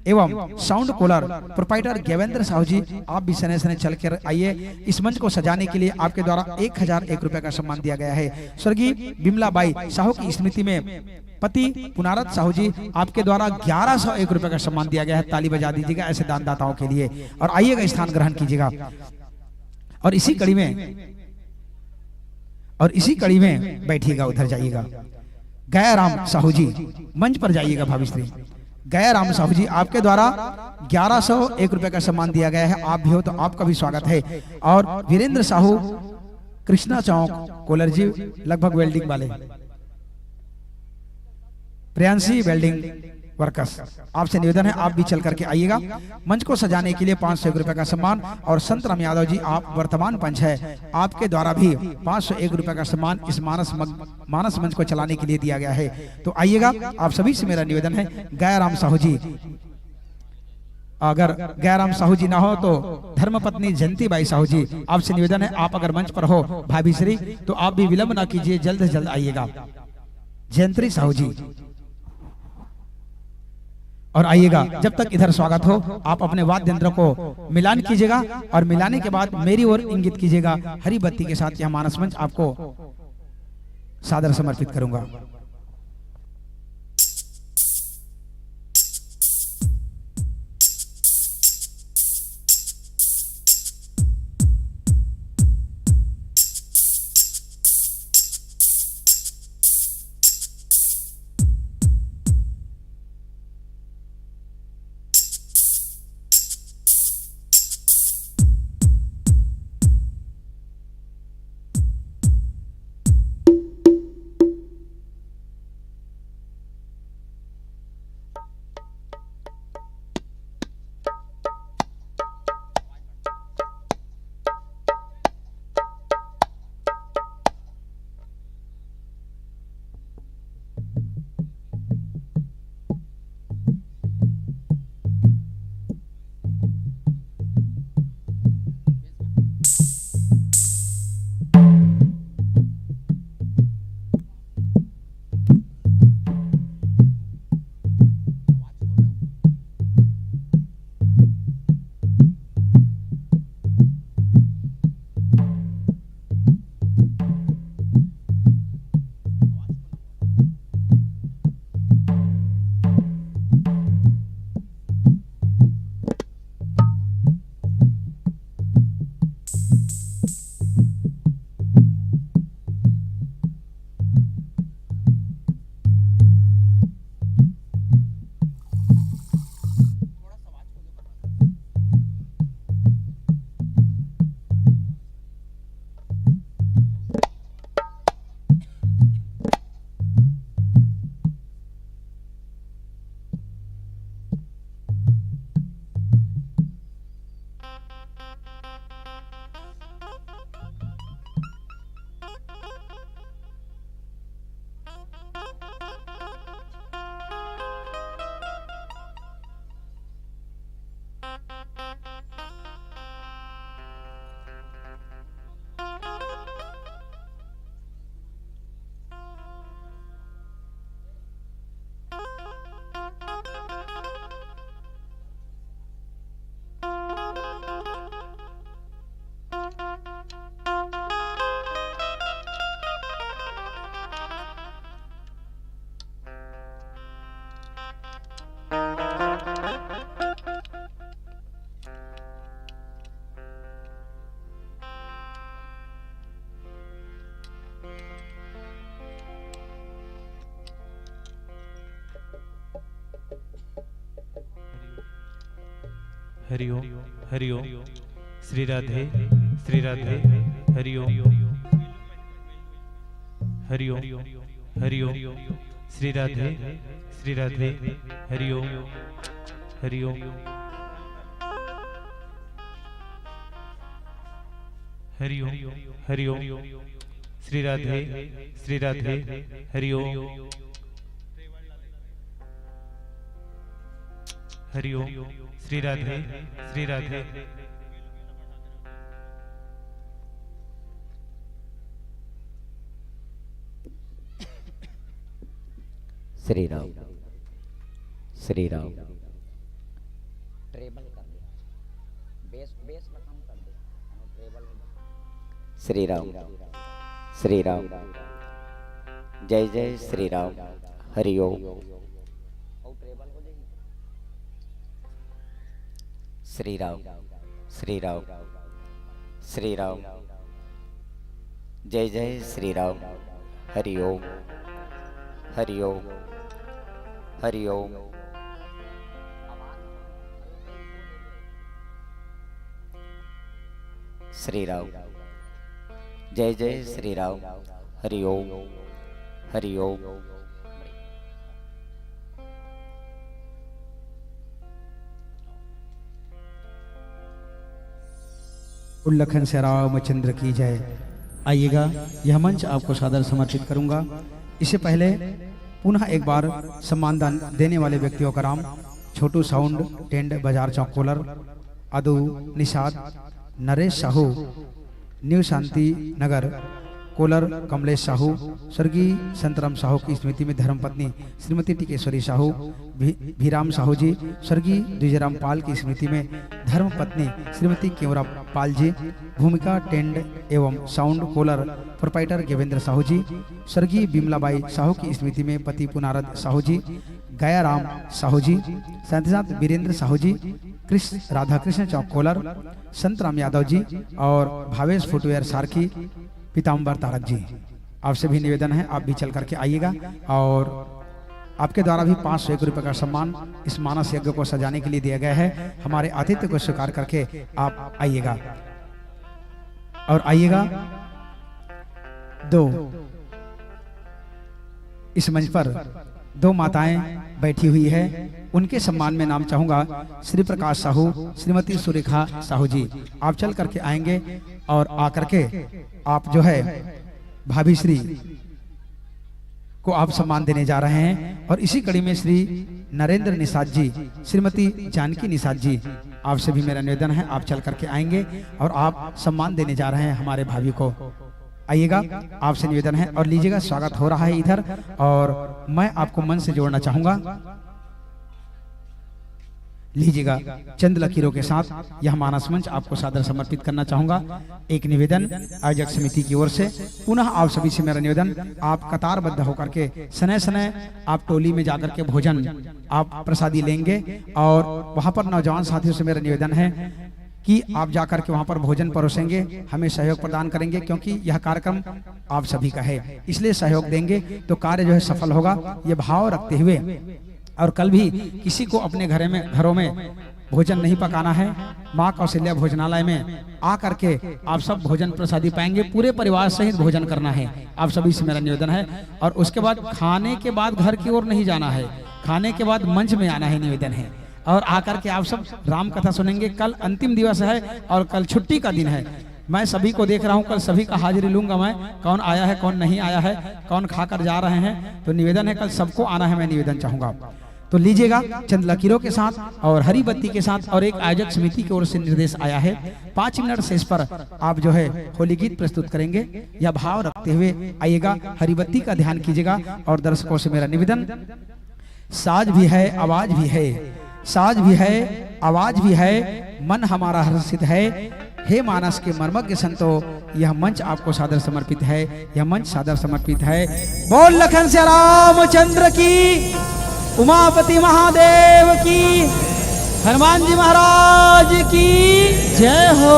एवं sound cooler proprietor Gyanendra Sahu ji, आप भी सने सने चल कर आइए। इस मंच को सजाने के लिए आपके द्वारा एक हजार एक रुपए का सम्मान दिया गया है। स्वर्गीय बिमला बाई साहू की स्मृति में पति पुनारथ साहू जी, आपके द्वारा ग्यारह सौ एक रुपए का सम्मान दिया गया है। ताली बजा दीजिएगा ऐसे दानदाताओं के लिए और आइएगा, स्थान ग्रहण कीजिएगा। और इसी कड़ी में, और इसी कड़ी में बैठिएगा, उधर जाइएगा। गया राम साहू जी, मंच पर जाइएगा भाभी श्री। गया राम साहू जी, आपके द्वारा ग्यारह सौ एक रुपए का सम्मान दिया गया है। आप भी हो तो आपका भी स्वागत है। और वीरेंद्र साहू, कृष्णा चौक, कोलर जी, लगभग वेल्डिंग वाले, प्रियांशी वेल्डिंग वर्कर्स, आपसे निवेदन है, आप भी चल करके आइएगा। मंच को सजाने के लिए पाँच सौ एक रुपए का सम्मान। और संतराम यादव जी, आप वर्तमान पंच है, आपके द्वारा भी पाँच सौ एक रुपए का सम्मान इस मानस मग-, मानस मंच को चलाने के लिए दिया गया है। तो आइएगा, आप सभी से मेरा निवेदन है। गया राम साहू जी, अगर गया राम साहू जी ना हो तो धर्मपत्नी जयंती बाई साहू जी, आपसे निवेदन है, आप अगर मंच पर हो भाभी श्री, तो आप भी विलंब ना कीजिए, जल्द से जल्द आइएगा। जयंती साहू जी, और आइएगा, जब तक इधर स्वागत हो, आप अपने वाद्य यंत्र को मिलान कीजिएगा और मिलाने के बाद मेरी ओर इंगित कीजिएगा। हरी बत्ती के साथ यह मानस मंच आपको सादर समर्पित करूंगा। हरि ओम, हरि ओम। श्री राधे, श्री राधे। हरि ओम, हरि ओम, हरि ओम। श्री राधे, श्री राधे। हरि ओम, हरि ओम, हरि ओम, हरि ओम। श्री राधे, श्री राधे। हरि ओम, हरि ओम। श्री राधे, श्री राधे। श्री राम, श्री राम। ट्रेबल कर दे, बेस, बेस ला कम कर दे, ट्रेबल हो जाए। श्री राम, श्री राम, जय जय श्री राम, हरि ओम। अउ ट्रेबल हो जाही। श्री राम, श्री राम, श्री राम, जय जय श्री राम, हरि ओम, हरि ओम, हरि ओम। श्री राम, जय जय श्री राम, हरि ओम, हरि ओम। बोल लखन से रामचंद्र की जय। आइएगा, यह मंच आपको सादर समर्पित करूंगा। इससे पहले पुनः एक बार सम्मान दान देने वाले व्यक्तियों का नाम छोटू साउंड, टेंट, बाजार चौक, collar, अदू Nishad, Naresh Sahu, new Shanti Nagar, collar Kamlesh Sahu, स्वर्गीय संतराम साहू की स्मृति में धर्मपत्नी श्रीमती टिकेश्वरी साहू, भी-, भीराम साहू जी, स्वर्गीय द्विजराम पाल की स्मृति में धर्मपत्नी श्रीमती केवरा पाल जी, भूमिका टेंट एवं साउंड कोलर प्रोप्राइटर गेवेंद्र साहू जी, स्वर्गीय बिमलाबाई साहू की स्मृति में पति पुनारद साहू जी, गयाराम साहू जी, साथ ही साथ वीरेंद्र साहू जी, कृष्ण, राधा कृष्ण चौक कोलर, संतराम यादव जी और भावेश फुटवेयर सारखी पीताम्बर तारक जी। आपसे भी निवेदन है, आप भी चल करके आइएगा और आपके द्वारा भी पाँच सौ एक रुपये का सम्मान इस मानस यज्ञ को सजाने के लिए दिया गया है। हमारे आतिथ्य को स्वीकार करके आप आइएगा और आइएगा। दो, इस मंच पर दो माताएं बैठी हुई है, उनके सम्मान में नाम चाहूंगा श्री प्रकाश साहू, श्रीमती सुरेखा साहू जी। आप चल करके आएंगे और आकर के आप जो है भाभी श्री को आप सम्मान देने जा रहे हैं। और इसी कड़ी में श्री नरेंद्र निषाद जी, श्रीमती जानकी निषाद जी, आपसे भी मेरा निवेदन है, आप चल करके आएंगे और आप सम्मान देने जा रहे हैं हमारे भाभी को। आइएगा, आपसे निवेदन है और लीजिएगा, स्वागत हो रहा है इधर। और मैं आपको मंच से जोड़ना चाहूंगा। लीजिएगा, चंद लकीरों के साथ यह मानस मंच आपको सादर समर्पित करना चाहूंगा। एक निवेदन आयोजक समिति की ओर से, पुनः आप सभी से मेरा निवेदन, आप कतारबद्ध होकर के सनय सनय आप टोली में जाकर के भोजन, आप प्रसादी लेंगे और वहां पर नौजवान साथियों से मेरा निवेदन है कि आप जाकर के वहां पर भोजन परोसेंगे, हमें सहयोग प्रदान करेंगे, क्योंकि यह कार्यक्रम आप सभी का है, इसलिए सहयोग देंगे तो कार्य जो है सफल होगा। ये भाव रखते हुए और कल भी किसी को अपने घरे में, घरों में भोजन नहीं पकाना है। माँ कौशल्या भोजनालय में आ करके आप सब भोजन प्रसादी पाएंगे, पूरे परिवार सहित भोजन करना है, आप सभी से मेरा निवेदन है। और उसके बाद, खाने के बाद घर की ओर नहीं जाना है, खाने के बाद मंच में आना है, निवेदन है। और आकर के आप सब राम कथा सुनेंगे। कल अंतिम दिवस है और कल छुट्टी का दिन है। मैं सभी को देख रहा हूँ, कल सभी का हाजिरी लूंगा मैं, कौन आया है, कौन नहीं आया है, कौन खाकर जा रहे हैं। तो निवेदन है, कल सबको आना है, मैं निवेदन चाहूंगा। तो लीजिएगा, चंद लकीरों के साथ और हरी बत्ती के साथ और एक आयोजक समिति की ओर से निर्देश आया है, पाँच मिनट शेष पर आप जो है होली गीत प्रस्तुत करेंगे। यह भाव रखते हुए आइएगा, हरी बत्ती का ध्यान कीजिएगा। और दर्शकों से मेरा निवेदन, साज भी है, आवाज भी है, साज भी है, आवाज भी है, मन हमारा हर्षित है। हे मानस के मर्मज्ञ संतो, यह मंच आपको सादर समर्पित है, यह मंच सादर समर्पित है। बोल लखन से रामचंद्र की, उमापति महादेव की, हनुमान जी महाराज की जय हो।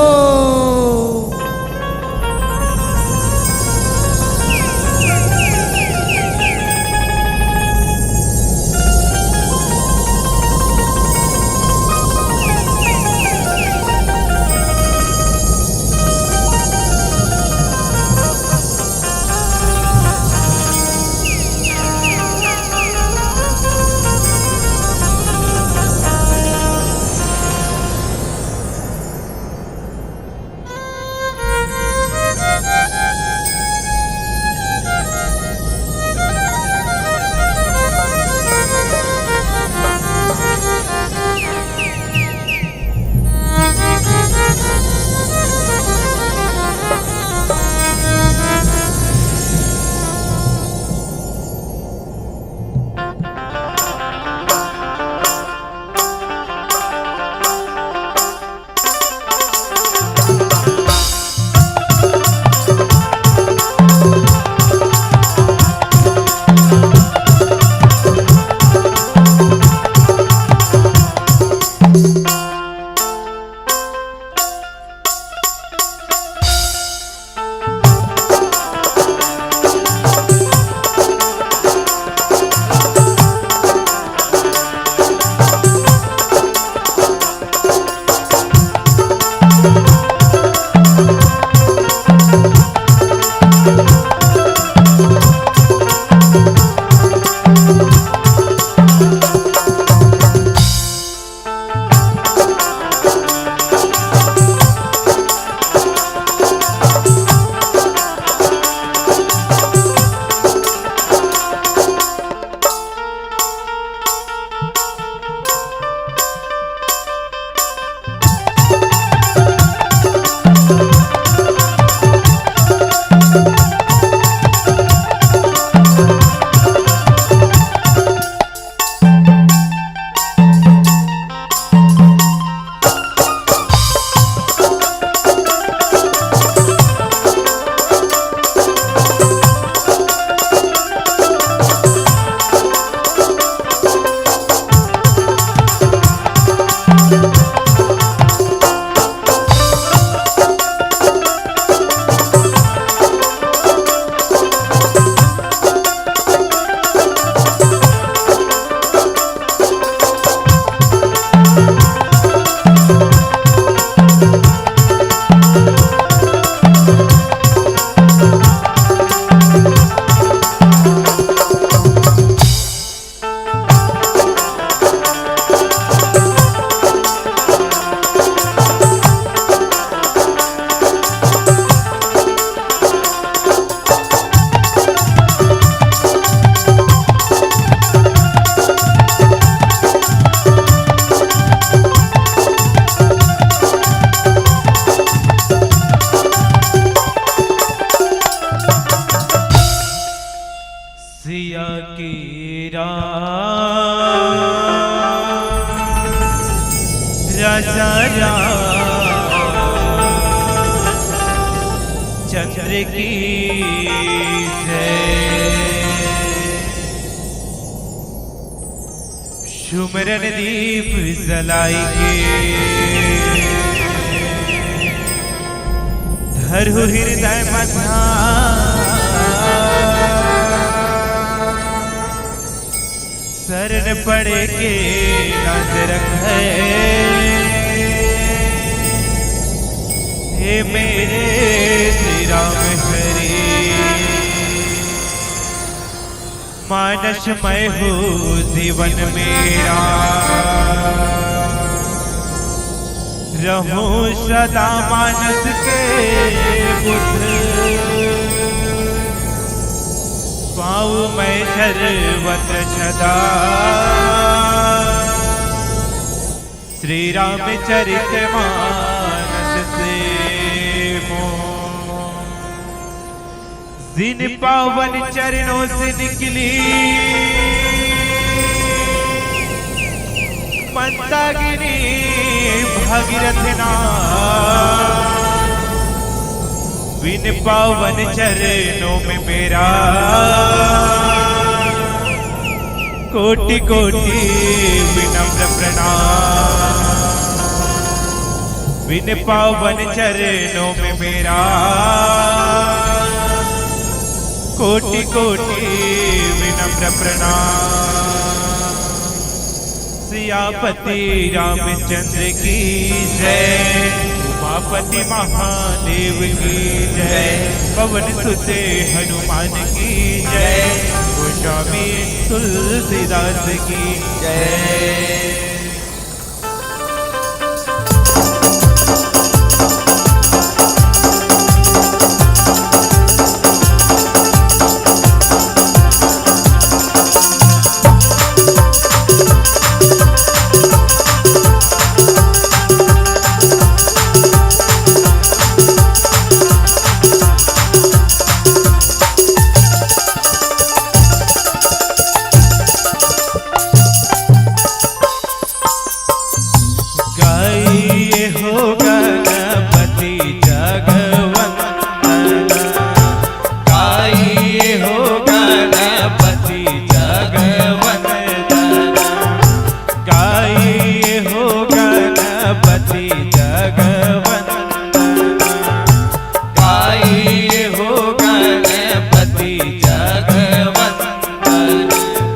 की जय। सुमरन दीप जलाई के धरहु हृदय म ध्यान। शरण पड़े के लाज रखे, हे मेरे श्री राम हरे। मानस मय हो जीवन मेरा, रहूं सदा मानस के बुद्ध। पाऊं मैं सर्वत्र सदा, श्री रामचरित मानस से मोर। जिन पावन चरणों से निकली मंदाकिनी भागीरथ नाम, विन पावन चरणों में मेरा कोटि कोटि विनम्र प्रणाम। विन पावन चरणों में मेरा कोटि कोटि विनम्र प्रणाम। सियापति रामचंद्र की जय, उमापति महादेव की जय, पवन सुत हनुमान की जय, गोस्वामी तुलसीदास की जय। गाइए हो गणपति जगवंदना, गाइए हो गणपति जगवंदना, गाइए हो गणपति जगवंदना, गाइए हो गणपति जगवंदना।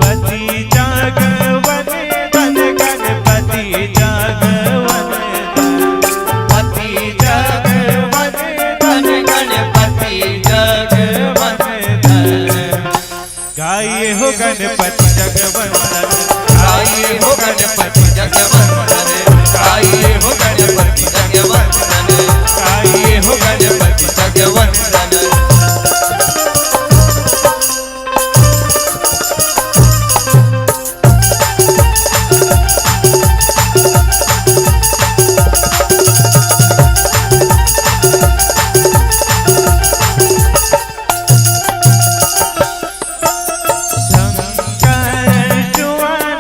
गणपति जगवंदन, गणपति जगवंदन, गणपति जगवंदन, गणपति जगवंदन। गाइए हो गणपति जगवंदन, गाइए हो गणपति जगवंदन, गाइए हो गणपति जगवंदन, गाइए हो गणपति जगवंदन। शंकर सुवन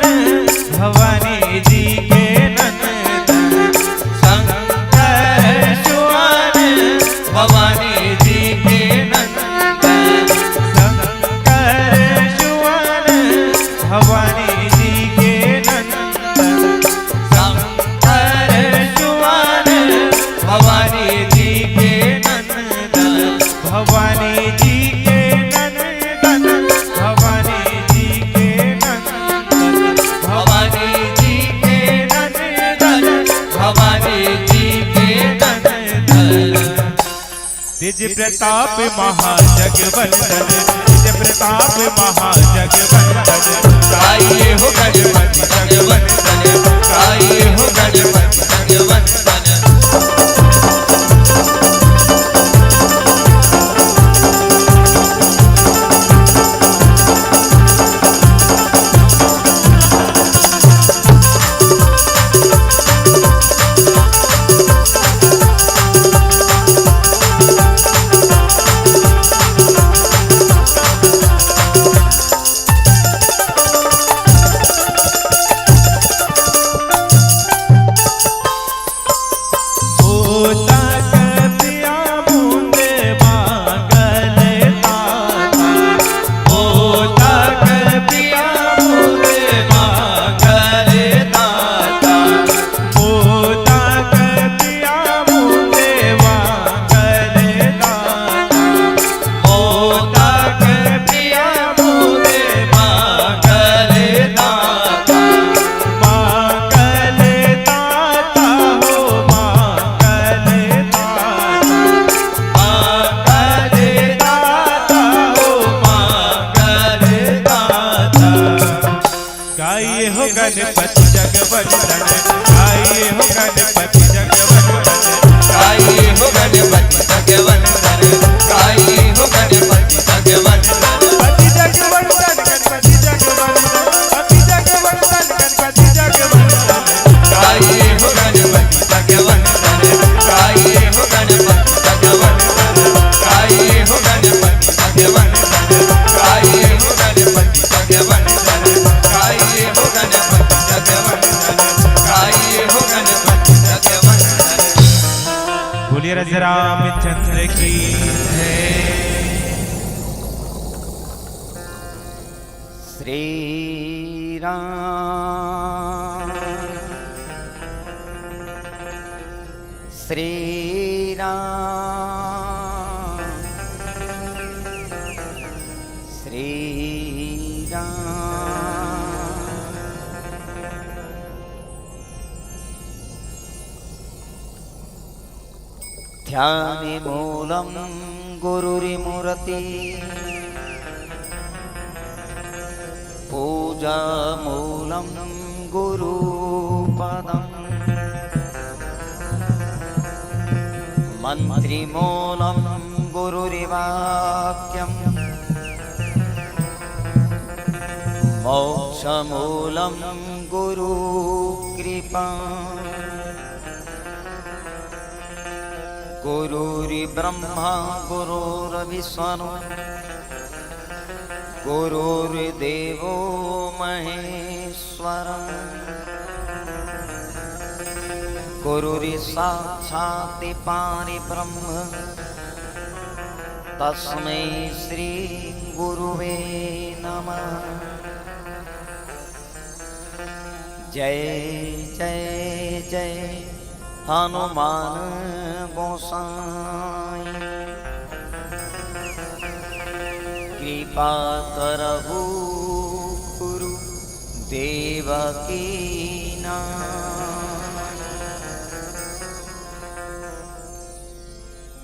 भवानी जी के नंदन, शंकर सुवन भवानी जी के नंदन, शंकर सुवन भवानी जी के नंदन, शंकर सुवन भवानी जी के नंदन, भवानी जी के नंदन, भवानी जी के नंदन, भवानी जी के नंदन, भवानी जी के नंदन। तेज प्रताप महाजगवंदन, तेज प्रताप महाजगवंदन। गाइए हो गणपति जगवंदन, गाइए हो गणपति जगवंदन। गणपति जगवंदन, गाइए हो गणपति जगवंदन, गाइए हो गणपति जगवंदन, गाइए हो गणपति जगवंदन। गणपति जगवंदन, गणपति जगवंदन, गणपति जगवंदन, गणपति जगवंदन। गाइए हो गणपति जगवंदन, गाइए हो गणपति जगवंदन, गाइए हो गणपति जगवंदन, गाइए हो गणपति जगवंदन, गाइए हो गणपति जगवंदन, गाइए हो गणपति जगवंदन। बोलिए राजा रामचंद्र की जय। श्री राम, श्री राम, श्री राम। ध्यानमूलं गुरोर्मूर्ति, पूजामूलं गुरुपदम्, मन्त्रमूलं गुरोर्वाक्यम्, मोक्षमूलं गुरुकृपा। गुरुर्ब्रह्मा गुरुर्विष्णु गुरुर्देवो महेश्वर। गुरुर्साक्षात् परब्रह्म तस्मै श्री गुरुवे नमः। जय जय जय हनुमान गोसाई, कृपा करहु गुरु देव की नाई।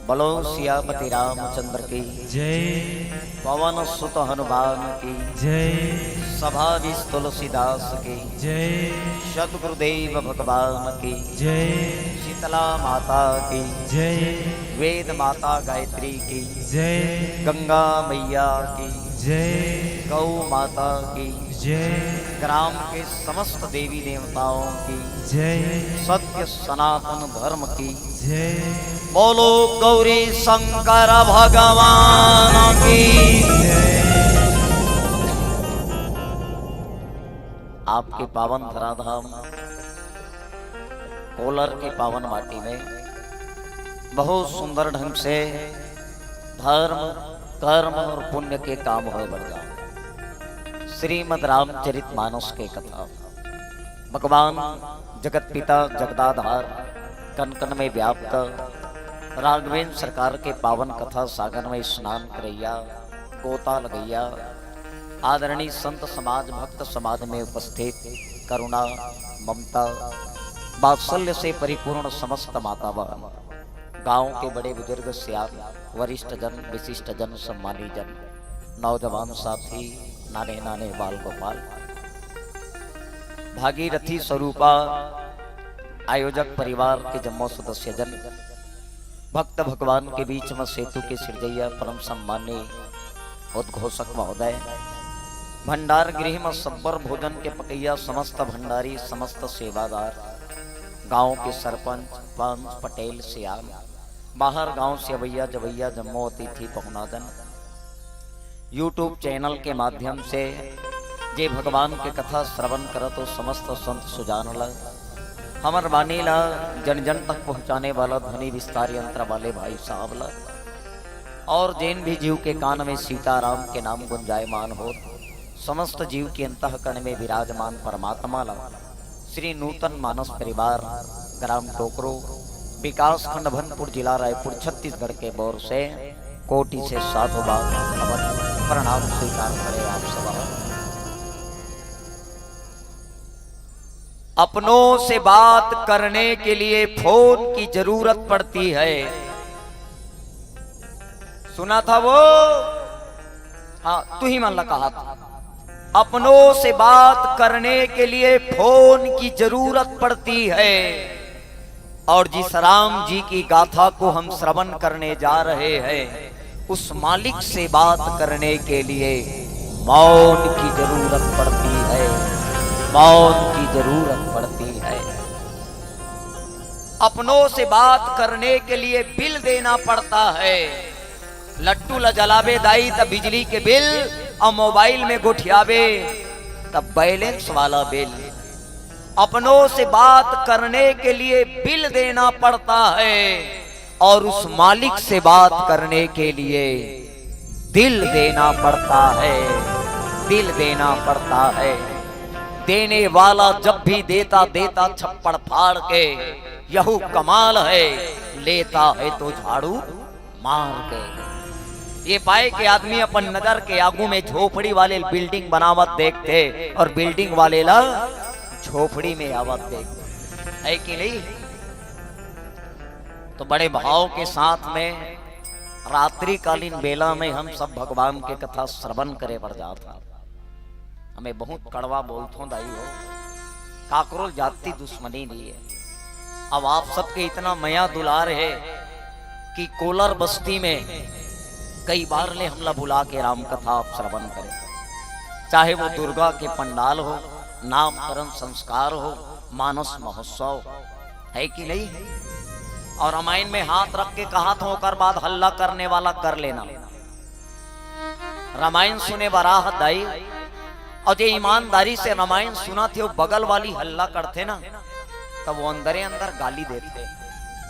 बोलो सियापति रामचंद्र की जय। पवन सुत हनुमान की जय। सभाधीश तुलसीदास की जय। सतगुरुदेव भगवान की जय। शीतला माता की जय। वेद माता गायत्री की जय। गंगा मैया की जय। गौ माता की जय। ग्राम के समस्त देवी देवताओं की जय। सत्य सनातन धर्म की जय। बोलो गौरी शंकर भगवान की जय। आपके पावन धराधाम कोलर की पावन माटी में बहुत सुंदर ढंग से धर्म, कर्म और पुण्य के काम होय बर जावत। श्रीमद् रामचरित मानस के कथा। भगवान जगत पिता जगदाधार, कण कण में व्याप्त, राघवेंद्र सरकार के पावन कथा सागर में स्नान करैया, गोता लगैया, आदरणीय संत समाज, भक्त समाज में उपस्थित, करुणा, ममता, वात्सल्य से परिपूर्ण समस्त माता बहन, गांव के बड़े बुजुर्ग, सियान, वरिष्ठ जन, विशिष्ट जन, सम्मानी जन, नौजवान साथी, नाने नाने बाल गोपाल, भागीरथी स्वरूपा आयोजक परिवार के जम्मो सदस्य जन, भक्त भगवान के बीच म सेतु के सिरजैया परम सम्मानी उद्घोषक महोदय, भंडार गृह म सब्बर भोजन के पकैया समस्त भंडारी, समस्त सेवादार, गांव के सरपंच, पंच, पटेल, सियान, बाहर गांव से अवैया जवैया जम्मो अतिथि पहुना जन, YouTube चैनल के माध्यम से जे भगवान के कथा श्रवण करत ओ समस्त संत सुजान ल, हमर वाणी ल जन जन तक पहुँचाने वाला ध्वनि विस्तार यंत्र वाले भाई साहब ल, और जेन भी जीव के कान में सीताराम के नाम गुंजायमान होत, समस्त जीव के अंतःकरण में विराजमान परमात्मा ल श्री नूतन मानस परिवार, ग्राम टोकरो, विकास खंड भनपुर, जिला रायपुर, छत्तीसगढ़ के ओर से कोटि से साधुवाद, नमन, प्रणाम स्वीकार करें आप सब। अपनों से बात करने के लिए फोन की जरूरत पड़ती है। सुना था वो? हाँ, तुही मन ला कहा था। अपनों से बात करने के लिए फोन की जरूरत पड़ती है, और जिस राम जी की गाथा को हम श्रवण करने जा रहे हैं, उस मालिक से बात करने के लिए मौन की जरूरत पड़ती है, मौन की जरूरत पड़ती है। अपनों से बात करने के लिए बिल देना पड़ता है। लट्टू ला जलाबे दाई त बिजली के बिल, और मोबाइल में गोठियाबे त बैलेंस वाला बिल। अपनों से बात करने के लिए बिल देना पड़ता है, और उस मालिक से बात करने के लिए दिल देना पड़ता है, दिल देना पड़ता है। देने वाला जब भी देता, देता छप्पड़ फाड़ के, यहू कमाल है, लेता है तो झाड़ू मार के। ये पाए के आदमी अपन नजर के आगू में झोपड़ी वाले बिल्डिंग बनावत देखथे और बिल्डिंग वाले ला झोपड़ी में आवत देखथे, है कि नहीं? तो बड़े भाव के साथ में रात्रिकालीन बेला में हम सब भगवान के कथा श्रवण करे बर जात हन। हमें बहुत कड़वा बोलथों दाई हो, काकरो जाति दुश्मनी नहीं है। अब आप सबके इतना मया दुलार है कि कोलर बस्ती में कई बार ले हमला बुला के राम कथा आप श्रवण करें, चाहे वो दुर्गा के पंडाल हो, नामकरण संस्कार हो, मानस महोत्सव, है कि नहीं? और रामायण में हाथ रख के कहाथों, ओकर बाद हल्ला करने वाला कर लेना। रामायण सुने बर आहा दाई, और जे ईमानदारी से रामायण सुनथे, वो बगल वाली हल्ला करथे ना, तब वो अंदरे अंदर गाली देथे,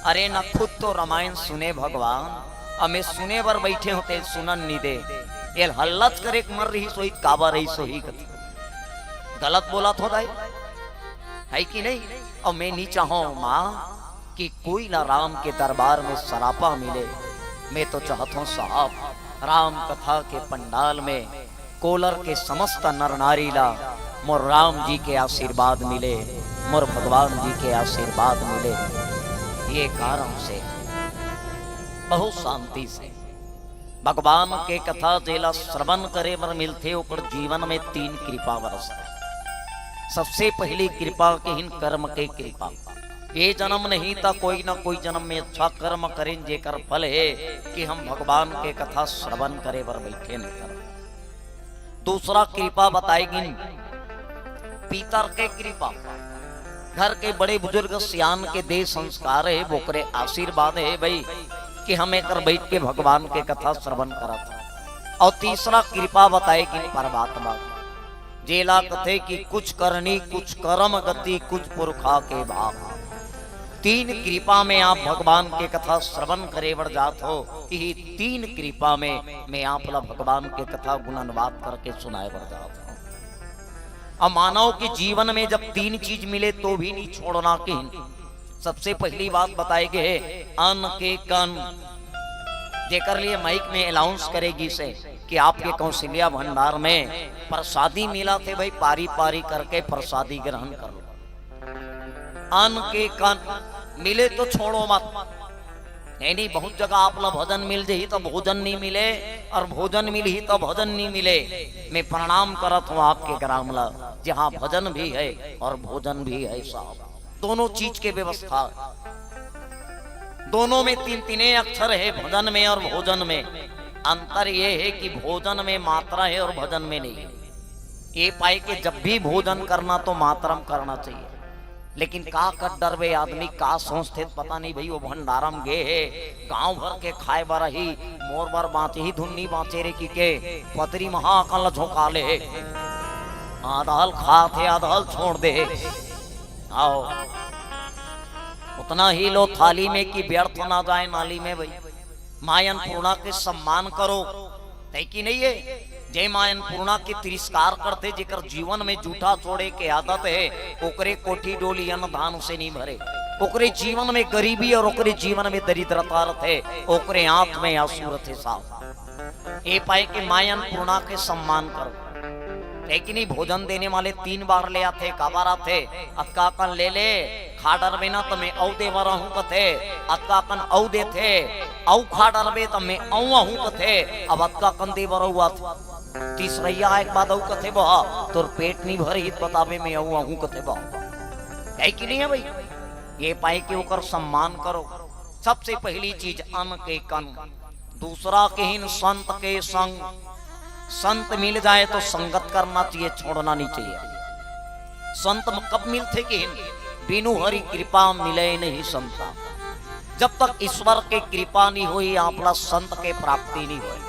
"अरे न खुद तो रामायण सुने भगवान, अमे सुने बर बैठे हों ते सुनन नी दे, एल हल्लाच करे के मन रहिस होही त काबर रहिस होही," कथे। गलत बोलथों दाई, है कि नहीं? और मैं नी चाहूं माँ कि कोई ला राम के दरबार में सरापा मिले। मैं तो चाहत हूँ साहब, राम कथा के पंडाल में कोलर के समस्त नर नारी ला मोर राम जी के आशीर्वाद मिले, मोर भगवान जी के आशीर्वाद मिले। ये कारण से बहुत शांति से भगवान के कथा जेला श्रवण करे बर मिलथे, ओकर जीवन में तीन कृपा बरसथे। सबसे पहली कृपा कहिन कर्म के कृपा। ये जन्म नहीं त कोई ना कोई जन्म में अच्छा कर्म करेन, जेकर फल है कि हम भगवान के कथा श्रवण करे बर बैठे नहीं कर। दूसरा कृपा बताए गिन पितर के कृपा, घर के बड़े बुजुर्ग सियान के दे संस्कार है, ओकरे आशीर्वाद है भाई कि हम एकर बैठ के भगवान के कथा श्रवण करत हन। और तीसरा कृपा बताए गिन परमात्मा, जेला कथे कि कुछ करनी, कुछ कर्म गति, कुछ पुरखा के भाग। तीन कृपा में आप भगवान के कथा श्रवण करे बर जात हो, यही तीन कृपा में मैं आप ला भगवान के कथा गुणनवाद करके सुनाए बर जात हूँ। अब मानव के जीवन में जब तीन चीज मिले तो भी नहीं छोड़ना कहिन। सबसे पहली बात बताए गए है अन्न के कन, जेकर लिए माइक में अनाउंस करे गिस हे कि आपके कौशल्या भंडार में प्रसादी मिलत हे भाई, पारी पारी करके प्रसादी ग्रहण कर लो। अन्न के कन मिले तो छोड़ो मत। नहीं, नहीं, बहुत जगह आप ला भजन मिल जही तो भोजन नहीं मिले, और भोजन मिलही तो भजन नहीं मिले। मैं प्रणाम करत हूँ आपके ग्राम ला, जहाँ भजन भी है और भोजन भी है साहब, दोनों चीज के व्यवस्था। दोनों में तीन तीने अक्षर है, भजन में और भोजन में। अंतर ये है कि भोजन में मात्रा है और भजन में नहीं है। ये पाए के जब भी भोजन करना तो मात्रा में करना चाहिए। लेकिन का कर डरबे आदमी, का सोचथे त पता नहीं भाई, वो भंडारा म गे हे, गांव भर के खाए बर ही, मोर बर बांचे ही धुन नहीं बांचे रे कि के पतरी महा अकन ला झोंका ले हे। आधा ल खात हे, आधा ल छोड़ दे हे। आओ, उतना ही लो थाली में कि व्यर्थ ना जाए नाली में भाई। माँ अन्नपूर्णा के सम्मान करो, है कि नहीं है? जय माँ अन्नपूर्णा के तिरस्कार करथे, जेकर जीवन में जूठा छोड़े के आदत है, ओकरे कोठी डोली अन्न धान से नहीं भरे, ओकरे जीवन में गरीबी और ओकरे जीवन में दरिद्रता रथे, ओकरे आंख में आंसू रथे साहब। ए पाए के माँ अन्नपूर्णा के सम्मान करो। लेकिन ई भोजन देने वाले तीन बार ले आथे, काबर आथे? अतका अकन ले ले, खा डरबे ना त मैं अउ दे बर आहूं कथे, अतका अकन अउ देथे, अउ खा डरबे त मैं अउ आहूं कथे, अब अतका अकन दे बर अउ आथे। तीसरैया आए के बाद अऊ कथे बा, तोर पेट नहीं भरही त बताबे में अऊ आहूं कथे बा। है कि नहीं है भाई? ये पाए कि ओकर सम्मान करो। सबसे पहली चीज अन्न के कन, दूसरा किहिन संत के संग। संत मिल जाए तो संगत करना चाहिए, छोड़ना नहीं चाहिए। संत कब मिलथे किहिन? बिनु हरि कृपा मिले नहीं संता। जब तक ईश्वर के कृपा नहीं होई, आपला संत के प्राप्ति नहीं होई।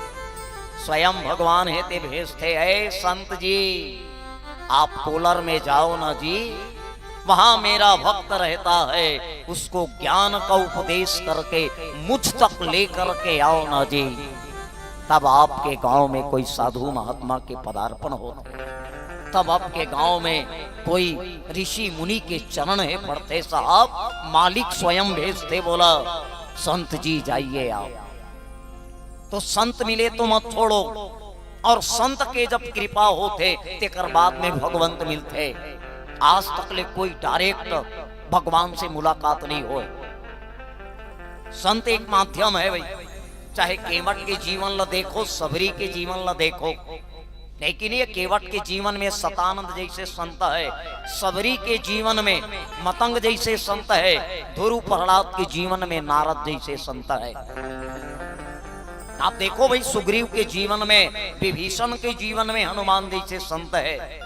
स्वयं भगवान हे ते भेजथे, "ऐ संत जी, आप कोलर में जाओ ना जी, वहां मेरा भक्त रहता है, उसको ज्ञान का उपदेश करके मुझ तक लेकर के आओ ना जी।" तब आपके गांव में कोई साधु महात्मा के पदार्पण होथे, तब आपके गांव में कोई ऋषि मुनि के चरण हे पड़थे साहब, मालिक स्वयं भेजथे, बोला, "संत जी जाइए आप।" तो संत मिले तो मत छोड़ो, और संत के जब कृपा होथे, तेकर बाद में भगवंत मिलथे। आज तक ले कोई direct भगवान से मुलाकात नहीं होए। संत एक माध्यम है भाई, चाहे केवट के जीवन ला देखो, सबरी के जीवन ला देखो, लेकिन ये केवट के जीवन में सतानंद जैसे संत है, सबरी के जीवन में मतंग जैसे संत है, ध्रुव प्रहलाद के जीवन में नारद जैसे संत है। आप देखो भाई, सुग्रीव के जीवन में, विभीषण के जीवन में हनुमान जैसे संत है,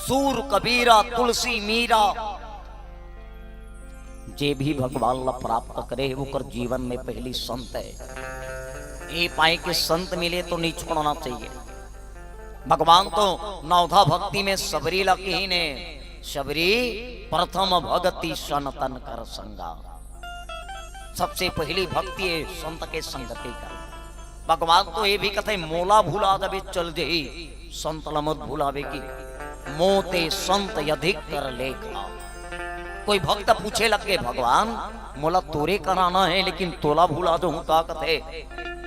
सूर कबीरा, तुलसी मीरा, जे भी भगवान ला प्राप्त करे हे, ओकर जीवन में पहली संत है। ये पाए कि संत मिले तो नहीं छोड़ना चाहिए। भगवान तो नवधा भक्ति में सबरी ला किहिन हे, "सबरी प्रथम भक्ति सनतन कर संगा।" सबसे पहली भक्ति है संत के संगति का। भगवान तो ये भी कथे, "मोला भुला जबे चल जही, संत ल मत भुलावे की, मोते संत अधिक कर लेखा।" कोई भक्त पूछे लगे, "भगवान, मोला तोरे कराना है, लेकिन तोला भुला जहूं ता कथे।"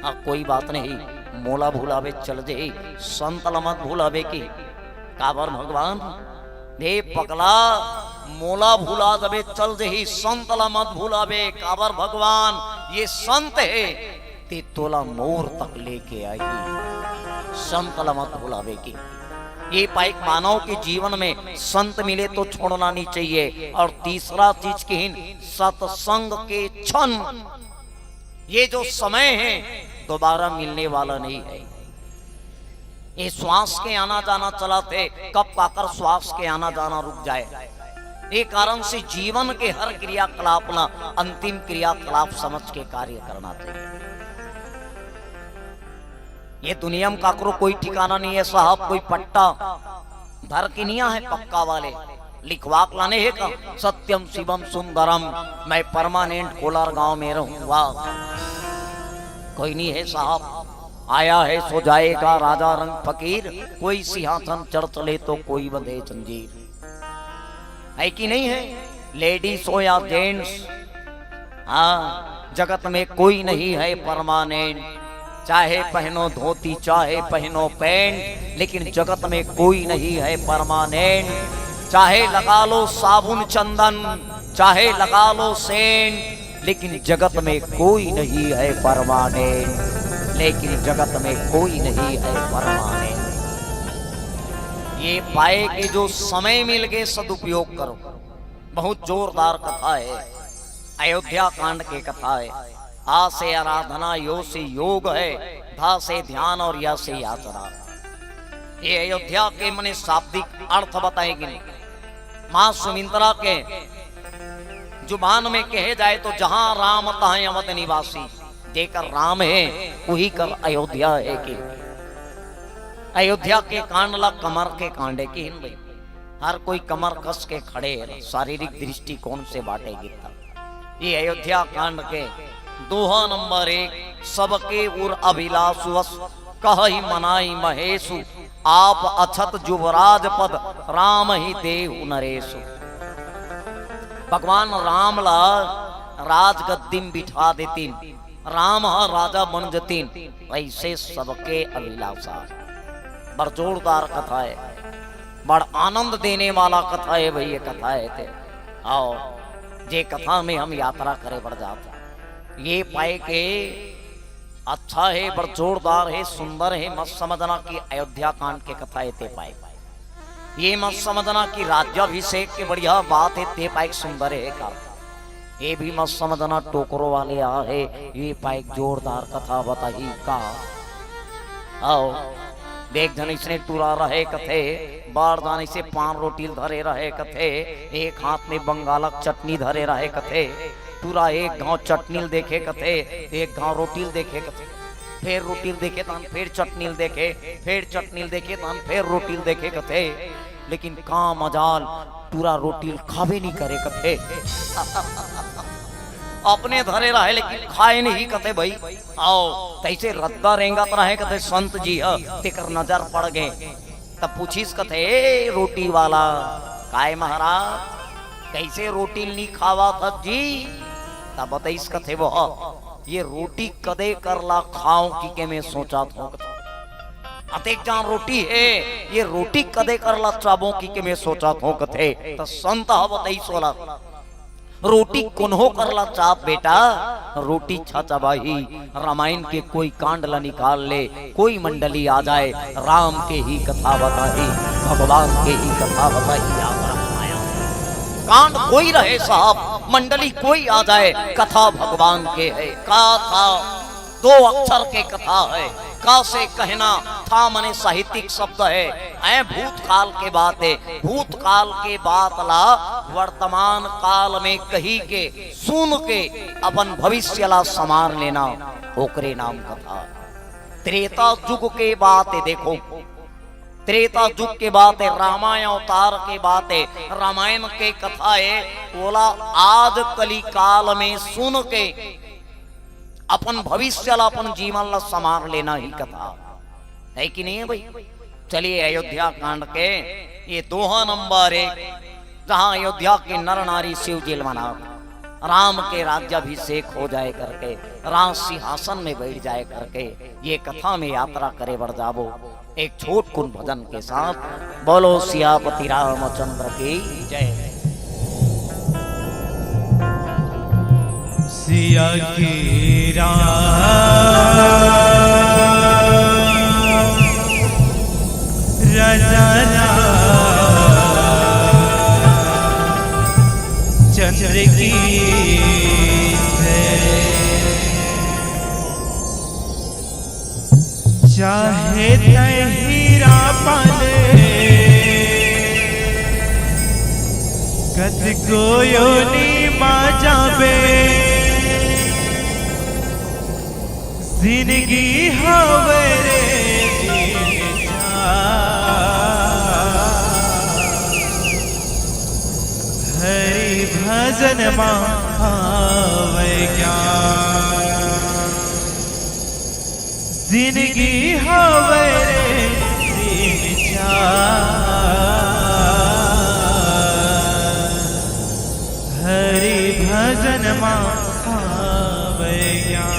हाँ, कोई बात नहीं, मोला भुलावे चल जही, संत ल मत भुलावे की। काबर भगवान? हे पगला, मोला भुला जबे चल जही, संत ला मत भुलाबे। काबर भगवान? ये संत हे, ते तोला मोर तक लेके आही, संत ला मत भुलाबे की। ये पाइक मानव के जीवन में संत मिले तो छोड़ना नहीं चाहिए। और तीसरा चीज किहिन, सत्संग के क्षण, ये जो समय है दोबारा मिलने वाला नहीं है। ये श्वास के आना जाना चलत हे, कब काकर श्वास के आना जाना रुक जाए। ये कारण से जीवन के हर क्रियाकलाप ला अंतिम क्रियाकलाप समझ के कार्य करना चाहिए। ये दुनिया में काकरो कोई ठिकाना नहीं है साहब, कोई पट्टा धर के नहीं आए पक्का वाले, लिखवा के लाने हे का, "सत्यम शिवम सुंदरम, मैं परमानेंट कोलार गांव में रहूंगा।" कोई नहीं है साहब, आया है सो जाएगा राजा रंग फकीर, कोई सिंहासन चढ़ चले तो कोई बंधे जंजीर। है कि नहीं है? लेडीज हो या जेंट्स, हाँ, जगत में कोई नहीं है परमानेंट। चाहे पहनो धोती, चाहे पहनो पैंट, लेकिन जगत में कोई नहीं है परमानेंट। चाहे लगा लो साबुन चंदन, चाहे लगा लो सेंट, लेकिन जगत में कोई नहीं है परमानेंट। लेकिन जगत में कोई नहीं है परमानेंट। ये पाए के जो समय मिल गए, सदुपयोग करो। बहुत जोरदार कथा है, अयोध्या कांड के कथा है। आ से आराधना, यो से योग है, धा से ध्यान और या से याचना। ये अयोध्या के मने शाब्दिक अर्थ बताएंगे। माँ सुमित्रा के जुबान में कहे जाए तो जहां राम तहां अवध निवासी, जेकर राम है वही कर अयोध्या है कि। अयोध्या के कांड ला कमर के कांडे किहिन भाई। हर कोई कमर कस के खड़े हे, शारीरिक दृष्टिकोण से बांटे गीता। ये अयोध्या कांड के दोहा नंबर एक, सबके उर अभिलाष वश, कहहि मनाई महेशु, आप अछत जुवराज पद, राम ही देहु नरेशु। भगवान राम ला राजगद्दी में बिठा देतिन, राम ह राजा बन जतिन, ऐसे सबके अभिलाषा। बड़ जोरदार कथा है, बड़ आनंद देने वाला कथा है भाई, ये कथा है ते। आओ, जे कथा में हम यात्रा करे बढ़ जात, ये पाए के अच्छा हे, बड़ जोरदार हे, सुंदर हे। मत समझना कि अयोध्या कांड के कथा हे ते पाए। ये मत समझना कि राज्याभिषेक के बढ़िया बात हे ते पाए सुंदर हे का। ये भी मत समझना टोकरो वाले आ हे, ये पाए जोरदार कथा बताही का। आओ, एक झन इसने टूरा रहे कथे, बार जाने से पान रोटी ल धरे रहे कथे, एक हाथ में बंगालक चटनी धरे रहे कथे, टूरा एक घांव चटनी ल देखे कथे, एक घांव रोटी ल देखे कथे, फेर रोटी ल देखे तहन फेर चटनी ल देखे, फेर चटनी ल देखे तहन फेर रोटी ल देखे कथे, लेकिन का मजाल टूरा रोटी ल खाबे नहीं करे कथे। अपने धरे रहे लेकिन खाए नहीं कथे भाई। आओ, तैसे रद्दा रेंगत रहे कथे संत जी ह, तेकर नजर पड़ गे। तब पूछिस कथे, "ए रोटी वाला, काय महाराज, कैसे रोटी नहीं खावा था जी?" तब बतैस कथे वो, "ये रोटी कदे कर ला खाओ कि के मैं सोचा था।" अतेक जान रोटी हे, ये रोटी कदे कर ला चाबो कि के मैं सोचा था कथे। त संत ह बतैस ओला, रोटी कोनो कर ला चाप बेटा, रोटी छचबाही। रामायण के कोई कांड ला निकाल ले, कोई मंडली आ जाए, राम के ही कथा बताही, भगवान के ही कथा बताही। याद रखना, कांड कोई रहे साहब, मंडली कोई आ जाए, कथा भगवान के है। कथा दो अक्षर के कथा है। का से कहना था मने साहित्यिक शब्द है। ऐ भूतकाल के बात है, भूतकाल के बात ला वर्तमान काल में कही के, सुन के अपन भविष्य ला संवार लेना, ओकरे नाम कथा। त्रेता युग के बात है, देखो, त्रेता युग के बात है, रामायण अवतार के बात है, रामायण के कथा है, ओला आज कलिकाल में सुन के अपन भविष्य ला, अपन जीवन ला संवार लेना ही कथा है कि नहीं है भाई? चलिए, अयोध्या कांड के ये दोहा नंबर एक, जहां अयोध्या के नर नारी शिव जी ल मनात, राम के राज्याभिषेक हो जाए करके, राज सिंहासन में बैठ जाए करके, ये कथा में यात्रा करे बर जाबो। एक छोट कुन भजन के साथ। बोलो सियापति रामचंद्र की जय। सिया की राम राजा राम चंद्र की जय। चाहे तै हीरा पाले, कतको योनि मा जाबे, जिनगी हवे रे जीन जा। हरि भजन मा हवे ज्ञान। जिनगी हवे रे जीन जा। हरि भजन मा हवे ज्ञान।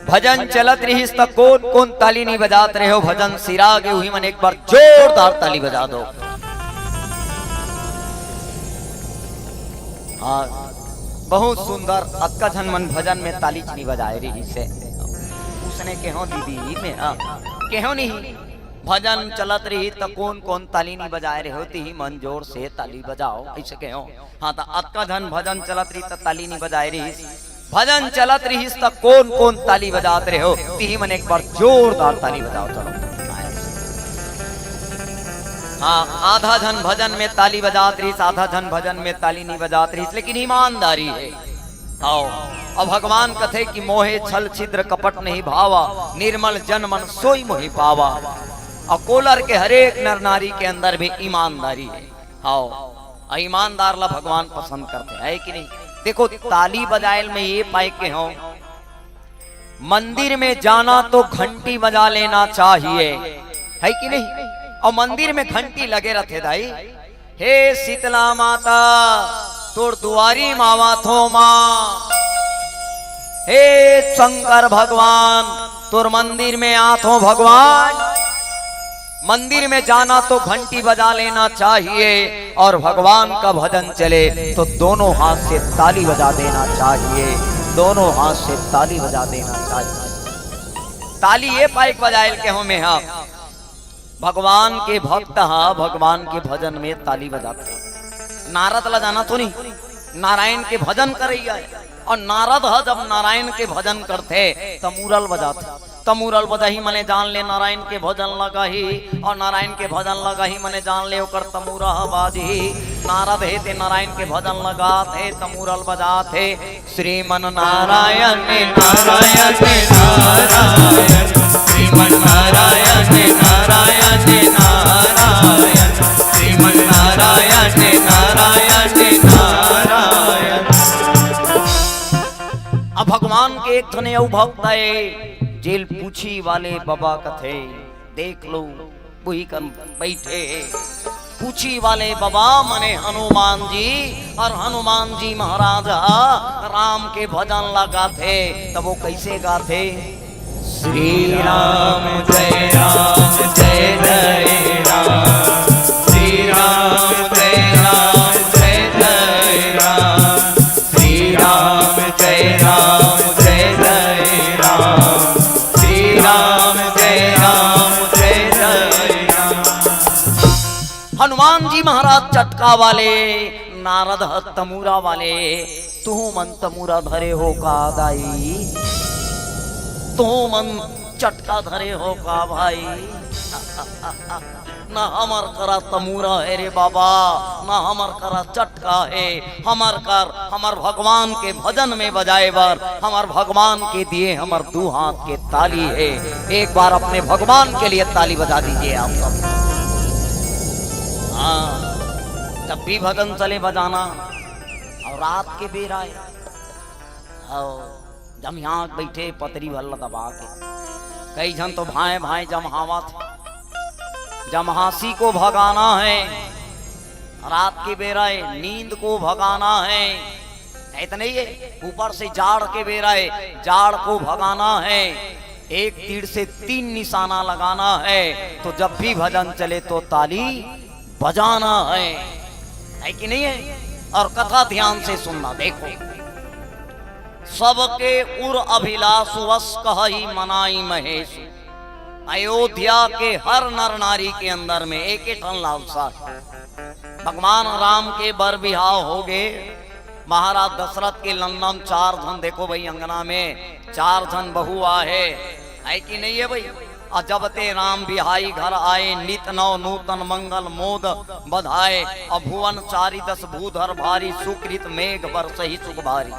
भजन चलत रहिस त कोन कोन ताली नहीं बजात रहे हो? भजन सिरा गे, उही मन एक बार जोरदार ताली बजा दो। हाँ, बहुत सुंदर। अतका झन मन भजन में ताली नहीं बजाए रहिस हे। उसने केहो दीदी में, हाँ, केहो नहीं। भजन चलत रही त कोन कोन ताली नहीं बजाए रहे हो, तिही मन जोर से ताली बजाओ, ऐसे केहो। हाँ, त अतका झन भजन चलत रही त ताली नहीं बजाए रहिस। भजन चलत रहिस त कोन कोन ताली बजात रहे हो, तिही मन एक बार जोरदार ताली बजाओ, चलो। हाँ, आधा झन भजन में ताली बजात रहिस, आधा झन भजन में ताली नहीं बजात रहिस, लेकिन ईमानदारी हे। आओ, अब भगवान कथे कि मोहे छल छिद्र कपट नहीं भावा, निर्मल जन मन सोई मोहि पावा। अकोलर के हरेक नर नारी के अंदर भी ईमानदारी हे। आओ, अउ ईमानदार ला भगवान पसंद करथे, हे कि नहीं? देखो, ताली बजायल में ये पाए केहो, मंदिर में जाना तो घंटी बजा लेना चाहिए, हे कि नहीं? अउ मंदिर में घंटी लगे रथे दाई, हे शीतला माता, तोर दुआरी म आवाथो माँ। हे शंकर भगवान, तोर मंदिर में आथो भगवान। मंदिर में जाना तो घंटी बजा लेना चाहिए, और भगवान का भजन चले तो दोनों हाथ से ताली बजा देना चाहिए, दोनों हाथ से ताली बजा देना चाहिए। ताली ये पाइक बजायल केहो में हा, भगवान के भक्त हा भगवान के भजन में ताली बजाथे। नारद ला जाना तो नहीं, नारायण के भजन करैया हे। अउ नारद ह जब नारायण के भजन करथे त मुरल बजाथे। त मुरल बजाही मने जान ले नारायण के भजन लगाही, अउ नारायण के भजन लगाही मने जान ले ओकर तमूरा ह बाजही। नारद हे ते नारायण के भजन लगाथे, त मुरल बजाथे। श्रीमन नारायण नारायण नारायण, श्रीमन नारायण नारायण नारायण, श्रीमन नारायण नारायण नारायण। अब भगवान के एक ठने अउ भक्त हे, जेल पूछी वाले बाबा कथे, देख लो, वही कन बैठे हे। पूछी वाले बाबा मने हनुमान जी, अउ हनुमान जी महाराज हा राम के भजन ला गाथे, त ओ कैसे गाथे? श्री राम जय राम जय जय राम, श्री राम जय राम जय जय राम, श्री राम जय राम जय जय राम, श्री राम जय राम जय जय राम। हनुमान जी महाराज चटका वाले, नारद ह तमूरा वाले। तुहू मन तमूरा धरे हो का दाई? तुहू मन चटका धरे हो का भाई? ना हमर करा तमूरा हे रे बाबा, ना हमर करा चटका हे। हमर कर, हमर भगवान के भजन में बजाए बर, हमर भगवान के दिए हमर दू हाथ के ताली हे। एक बार अपने भगवान के लिए ताली बजा दीजिए आप सब। हाँ, जब भी भजन चले बजाना, अउ रात के बेरा हे, अउ जब यहाँ बैठे पतरी भर ला दबा के, कई झन तो भाए भाए जमहावत, जमहासी को भगाना है, रात के बेरा हे, नींद को भगाना है, इतना ही है। ऊपर से जाड़ के बेरा हे, जाड़ को भगाना है, एक तीर से तीन निशाना लगाना है। तो जब भी भजन चले तो ताली बजाना है, है कि नहीं है? अउ कथा ध्यान से सुनना, देखो, सबके उर अभिलाष वश कहई मनाई महेश। अयोध्या के हर नर नारी के अंदर में एके ठन लालसा हे। भगवान राम के बर बिहाव हो गे, महाराज दशरथ के लंदन चार झन, देखो भाई, अंगना में चार झन बहू आहे, है कि नहीं है भाई? अउ जब ते राम बिहाई घर आए, नित नव नूतन मंगल मोद बधाए। अउ भुवन चारि दस भूधर भारी, सुकृत मेघ बरसहि सुख भारी।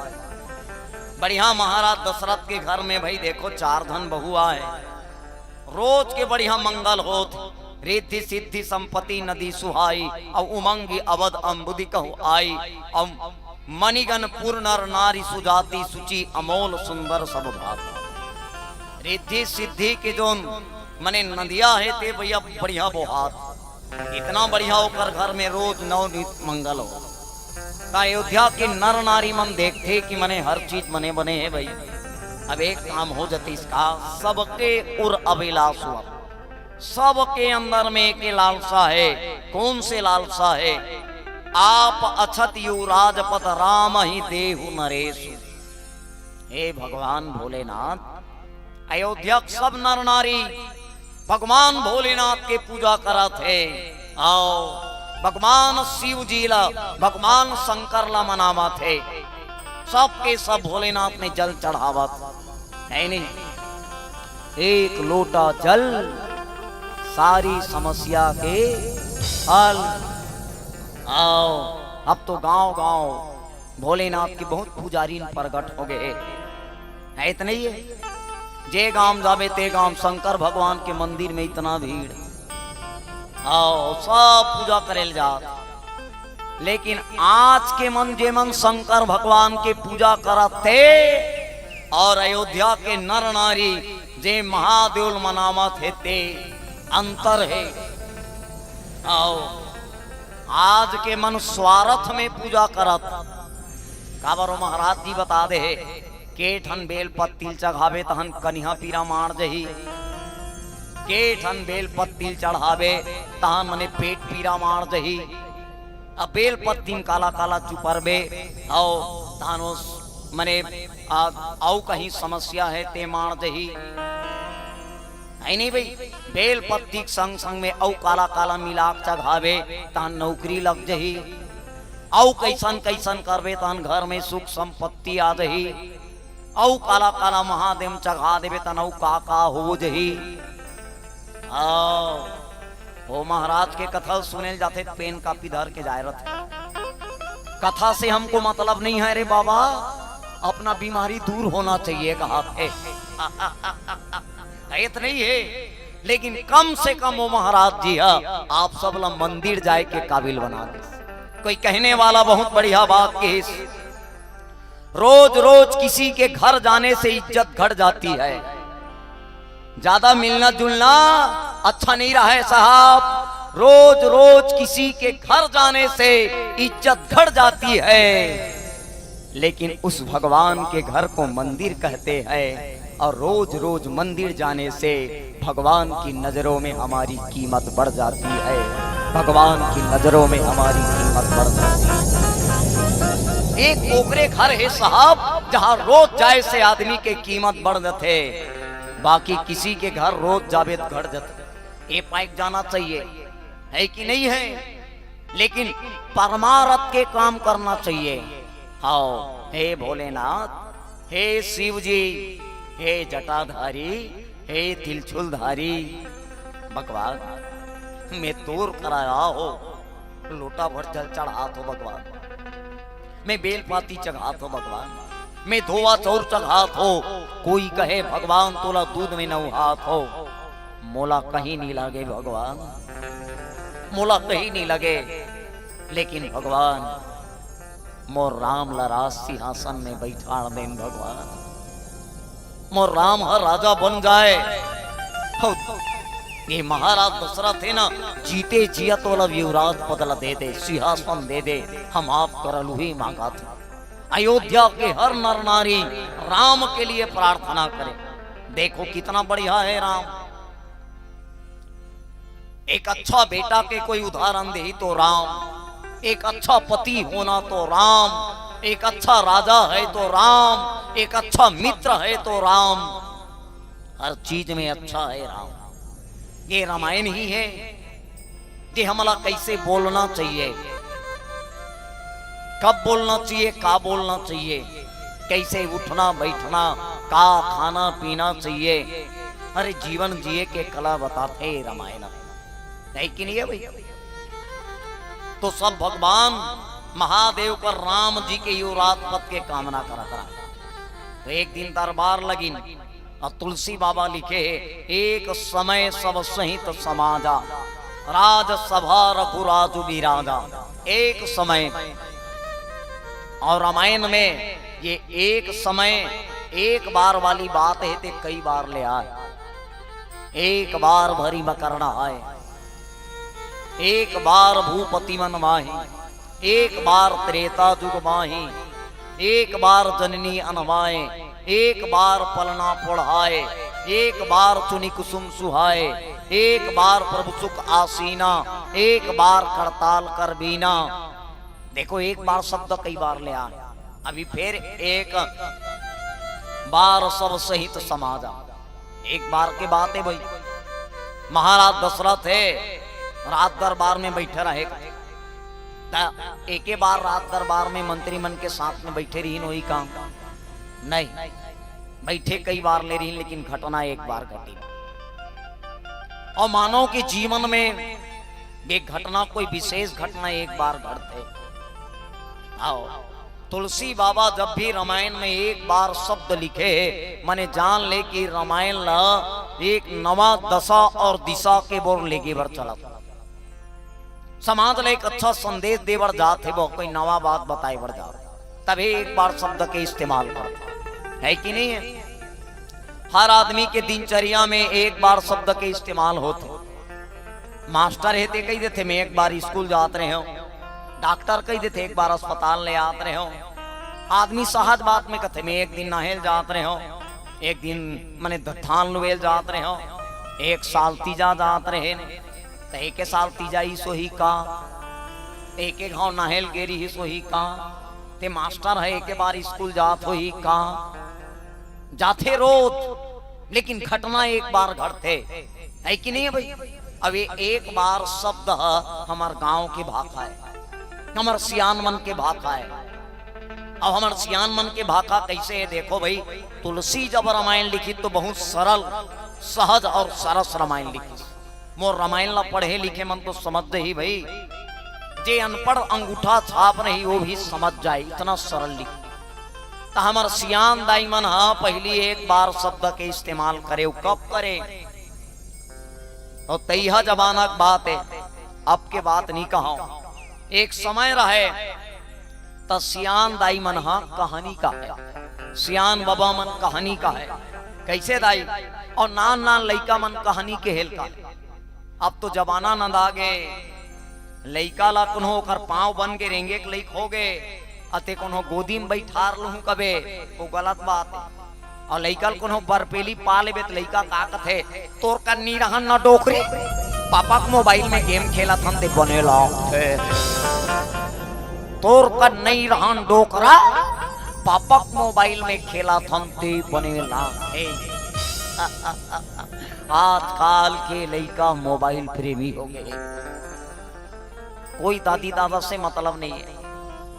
बढ़िया महाराज दशरथ के घर में भाई देखो चार झन बहू आहे, रोज के बढ़िया मंगल होत, रिद्धि सिद्धि संपत्ति नदी सुहाई, अउ उमंगी अवध अम्बुदि कहु आई, अउ मणिगण पुर नर नारी सुजाति सुचि अमोल सुंदर सब भांति। रिद्धि सिद्धि के जोन मने नदिया हे ते भैया बढ़िया बोहात, इतना बढ़िया ओकर घर में रोज नवनीत मंगल हो। त अयोध्या के नर नारी मन देखथे कि मने हर चीज मने बने हे भाई। अब एक काम हो जतिस का, सबके उर अभिलाष हुआ, सबके अंदर में एक लालसा है। कौन से लालसा है? आप अछत युवराज पद राम ही देहु नरेश। हे भगवान भोलेनाथ, अयोध्या के सब नर नारी भगवान भोलेनाथ के पूजा करत हे। अउ भगवान शिव जी ला, भगवान शंकर ला मनावत हे। सबके सब भोलेनाथ में जल चढ़ावत हे नहीं। एक लोटा जल, सारी समस्या के हल। अउ अब तो गांव गांव भोलेनाथ के बहुत पुजारी प्रगट हो गए हे। है इतना ही है, जे गांव जाबे ते गांव शंकर भगवान के मंदिर में इतना भीड़। अउ सब पूजा करे ल जात। लेकिन आज के मन, जे मन शंकर भगवान के पूजा करत हे अउ अयोध्या के नर नारी जे महादेव ल मनावत हे, ते अंतर हे। अउ आज के मन स्वार्थ में पूजा करत। काबर ओ महाराज जी बता दे हे, के ठन बेल पत्ती ल चघाबे तहन कनिहा पीरा माड़ जही, के ठन बेल पत्ती ल चढ़ाबे तहन मने पेट पीरा माड़ जही। अब बेल पत्ती म काला काला चुपरबे, अउ तहन ओ मने, आ, अउ कहीं समस्या हे ते माड़ जही। है नहीं भाई, बेल पत्ती के संग संग में अउ काला काला मिला के चघाबे तहन नौकरी लग जही। अउ कैसन कैसन करबे तहन घर में सुख संपत्ति आ जही। अउ काला काला महादेव चघा देबे तहन अउ का का हो जही। आओ, ओ महाराज के कथा सुने ल जाथे त पेन कापी धर के जाए रथे। कथा से हमको मतलब नहीं है रे बाबा, अपना बीमारी दूर होना चाहिए कहा थे। कहत नहीं है, लेकिन कम से कम ओ महाराज जी ह आप सब ला मंदिर जाए के काबिल बना दे। कोई कहने वाला बहुत बढ़िया बात कहिस, रोज रोज किसी के घर जाने से इज्जत घट जाती है। ज्यादा मिलना जुलना अच्छा नहीं रहा है साहब। रोज रोज किसी के घर जाने से इज्जत घट जाती है, लेकिन उस भगवान के घर को मंदिर कहते हैं। और रोज रोज मंदिर जाने से भगवान की नजरों में हमारी कीमत बढ़ जाती है, भगवान की नजरों में हमारी कीमत बढ़ जाती है। एक ओकरे घर हे साहब, जहां रोज जाए से आदमी के कीमत बढ़ जाथे, बाकी किसी के घर रोज जाबे त घट जाथे। ए पाइक जाना चाहिए, है कि नहीं है? लेकिन परमारथ के काम करना चाहिए। हाओ, हे भोलेनाथ, हे शिव जी, हे जटाधारी, हे त्रिशूलधारी, भगवान, मैं तोर करा आए हों, लोटा भर जल चढ़ात हों भगवान, मैं बेल पाती चघात हों भगवान, मैं धोवा चाउर चघात हों। कोई कहे भगवान तोला दूध में नहात हों, मोला कहीं नहीं लगे भगवान, मोला कहीं नहीं लगे। लेकिन भगवान, मोर राम ला राज सिंहासन में बैठाड़ देन भगवान, मोर राम ह राजा बन जाए। हौ, ये महाराज दशरथ हे ना, जीते जियत ओला युवराज पद ला दे दे, सिंहासन दे दे, हम आप करा ल उही मांगत हन। अयोध्या के हर नर नारी राम के लिए प्रार्थना करे। देखो कितना बढ़िया है राम। एक अच्छा बेटा के कोई उदाहरण देही तो राम, एक अच्छा पति होना तो राम, एक अच्छा राजा है तो राम, एक अच्छा मित्र है तो राम, हर चीज में अच्छा है राम। ये रामायण ही है कि हमला कैसे बोलना चाहिए, कब बोलना चाहिए, का बोलना चाहिए, कैसे उठना बैठना, का खाना पीना चाहिए। अरे जीवन जिए के कला बताथे रामायण, है कि नहीं है भाई? तो सब भगवान महादेव कर राम जी के युवराज पद के कामना करा करा। तो एक दिन दरबार लगिन, अउ तुलसी बाबा लिखे हे, एक समय सब सहित समाजा, राजसभा रघुराज बिराजा। एक समय, अउ रामायण में ये एक समय, एक बार वाली बात हे, ते कई बार ले आए। एक बार भरी मकरना आए, एक बार भूपति मन माही, एक बार त्रेता जुग माही, एक बार जननी अनवाए, एक बार पलना पोढ़ाए, एक बार चुनी कुसुम सुहाए, एक बार प्रभु सुख आसीना, एक बार करताल कर बीना। देखो, एक बार शब्द कई बार ले आए। अभी फिर एक बार सब सहित समाजा। एक बार के बात है भाई, महाराज दशरथ है, राज दरबार में बैठे रहे। त एके बार राज दरबार में मंत्री मन के साथ में बैठे रहिन, वही काम नहीं, बैठे कई बार ले रहिन, लेकिन घटना एक बार घटी। और मानव के जीवन में ये घटना, कोई विशेष घटना एक बार घटथे। आओ, तुलसी बाबा जब भी रामायण में एक बार शब्द लिखे हे, माने जान ले कि रामायण ला एक नवा दशा और दिशा के बोर लेगे बर चलत। समाज ला एक अच्छा संदेश दे बर जात हे, वो कोई नवा बात बताए बर जात, तभी एक बार शब्द के इस्तेमाल करत, है कि नहीं है? हर आदमी के दिनचर्या में एक बार शब्द के इस्तेमाल होत हे। मास्टर हे ते कही देथे, "मैं एक बार स्कूल जात रहे हूँ।" डॉक्टर कही देथे, "एक बार अस्पताल ले आत रहे हूँ।" आदमी सहज बात में कथे, "मैं एक दिन नहेल जात रहे हूँ, एक दिन मने धान लुएल जात रहे हूँ, एक साल तीजा जात रहे।" त एके साल तीजा ही सोही का? एक एक घाव नहेल गेरी ही सोही का? ते मास्टर है, एके बार स्कूल जात होही का? जाथे रोज, लेकिन घटना एक बार घटथे, है कि नहीं है भाई? अब ये एक बार शब्द ह हमर गांव के भाखा है, हमर सियान मन के भाखा है। अब हमर सियान मन के भाखा कैसे है, देखो भाई, तुलसी जब रामायण लिखी तो बहुत सरल, सहज और सरस रामायण लिखी। मोर रामायण ला पढ़े लिखे मन तो समझ ही भाई, जे अनपढ़ अंगूठा छाप नहीं वो भी समझ जाए, इतना सरल लिखी। त हमर सियान दाई मन ह पहली एक बार शब्द के इस्तेमाल करे, कब करे? और तैहा जमाना के बात है, अब के बात नहीं कहा। एक समय रहे त सियान दाई मन ह कहानी कहे, सियान बाबा मन कहानी कहे। कैसे दाई? और नान नान लइका मन कहानी के हेल का। अब तो जमाना नंदा गे, लइका ला कोनो ओकर पाँव बन के रेंगे के लइक हो गे, अते कोनो गोदी में बैठार लूहूं कबे, वो गलत बात है। और लइका ल कोनो बरपेली पा लेबे त लइका का कथे, "तोर कन्नी रहन न डोकरी, पापा के मोबाइल में गेम खेलत हन ते बने ला। तोर कन्नी रहन डोकरा, पापा के मोबाइल में खेलत हन ते बने ला।" आजकाल के लइका मोबाइल प्रेमी हो गए, कोई दादी दादा से मतलब नहीं है।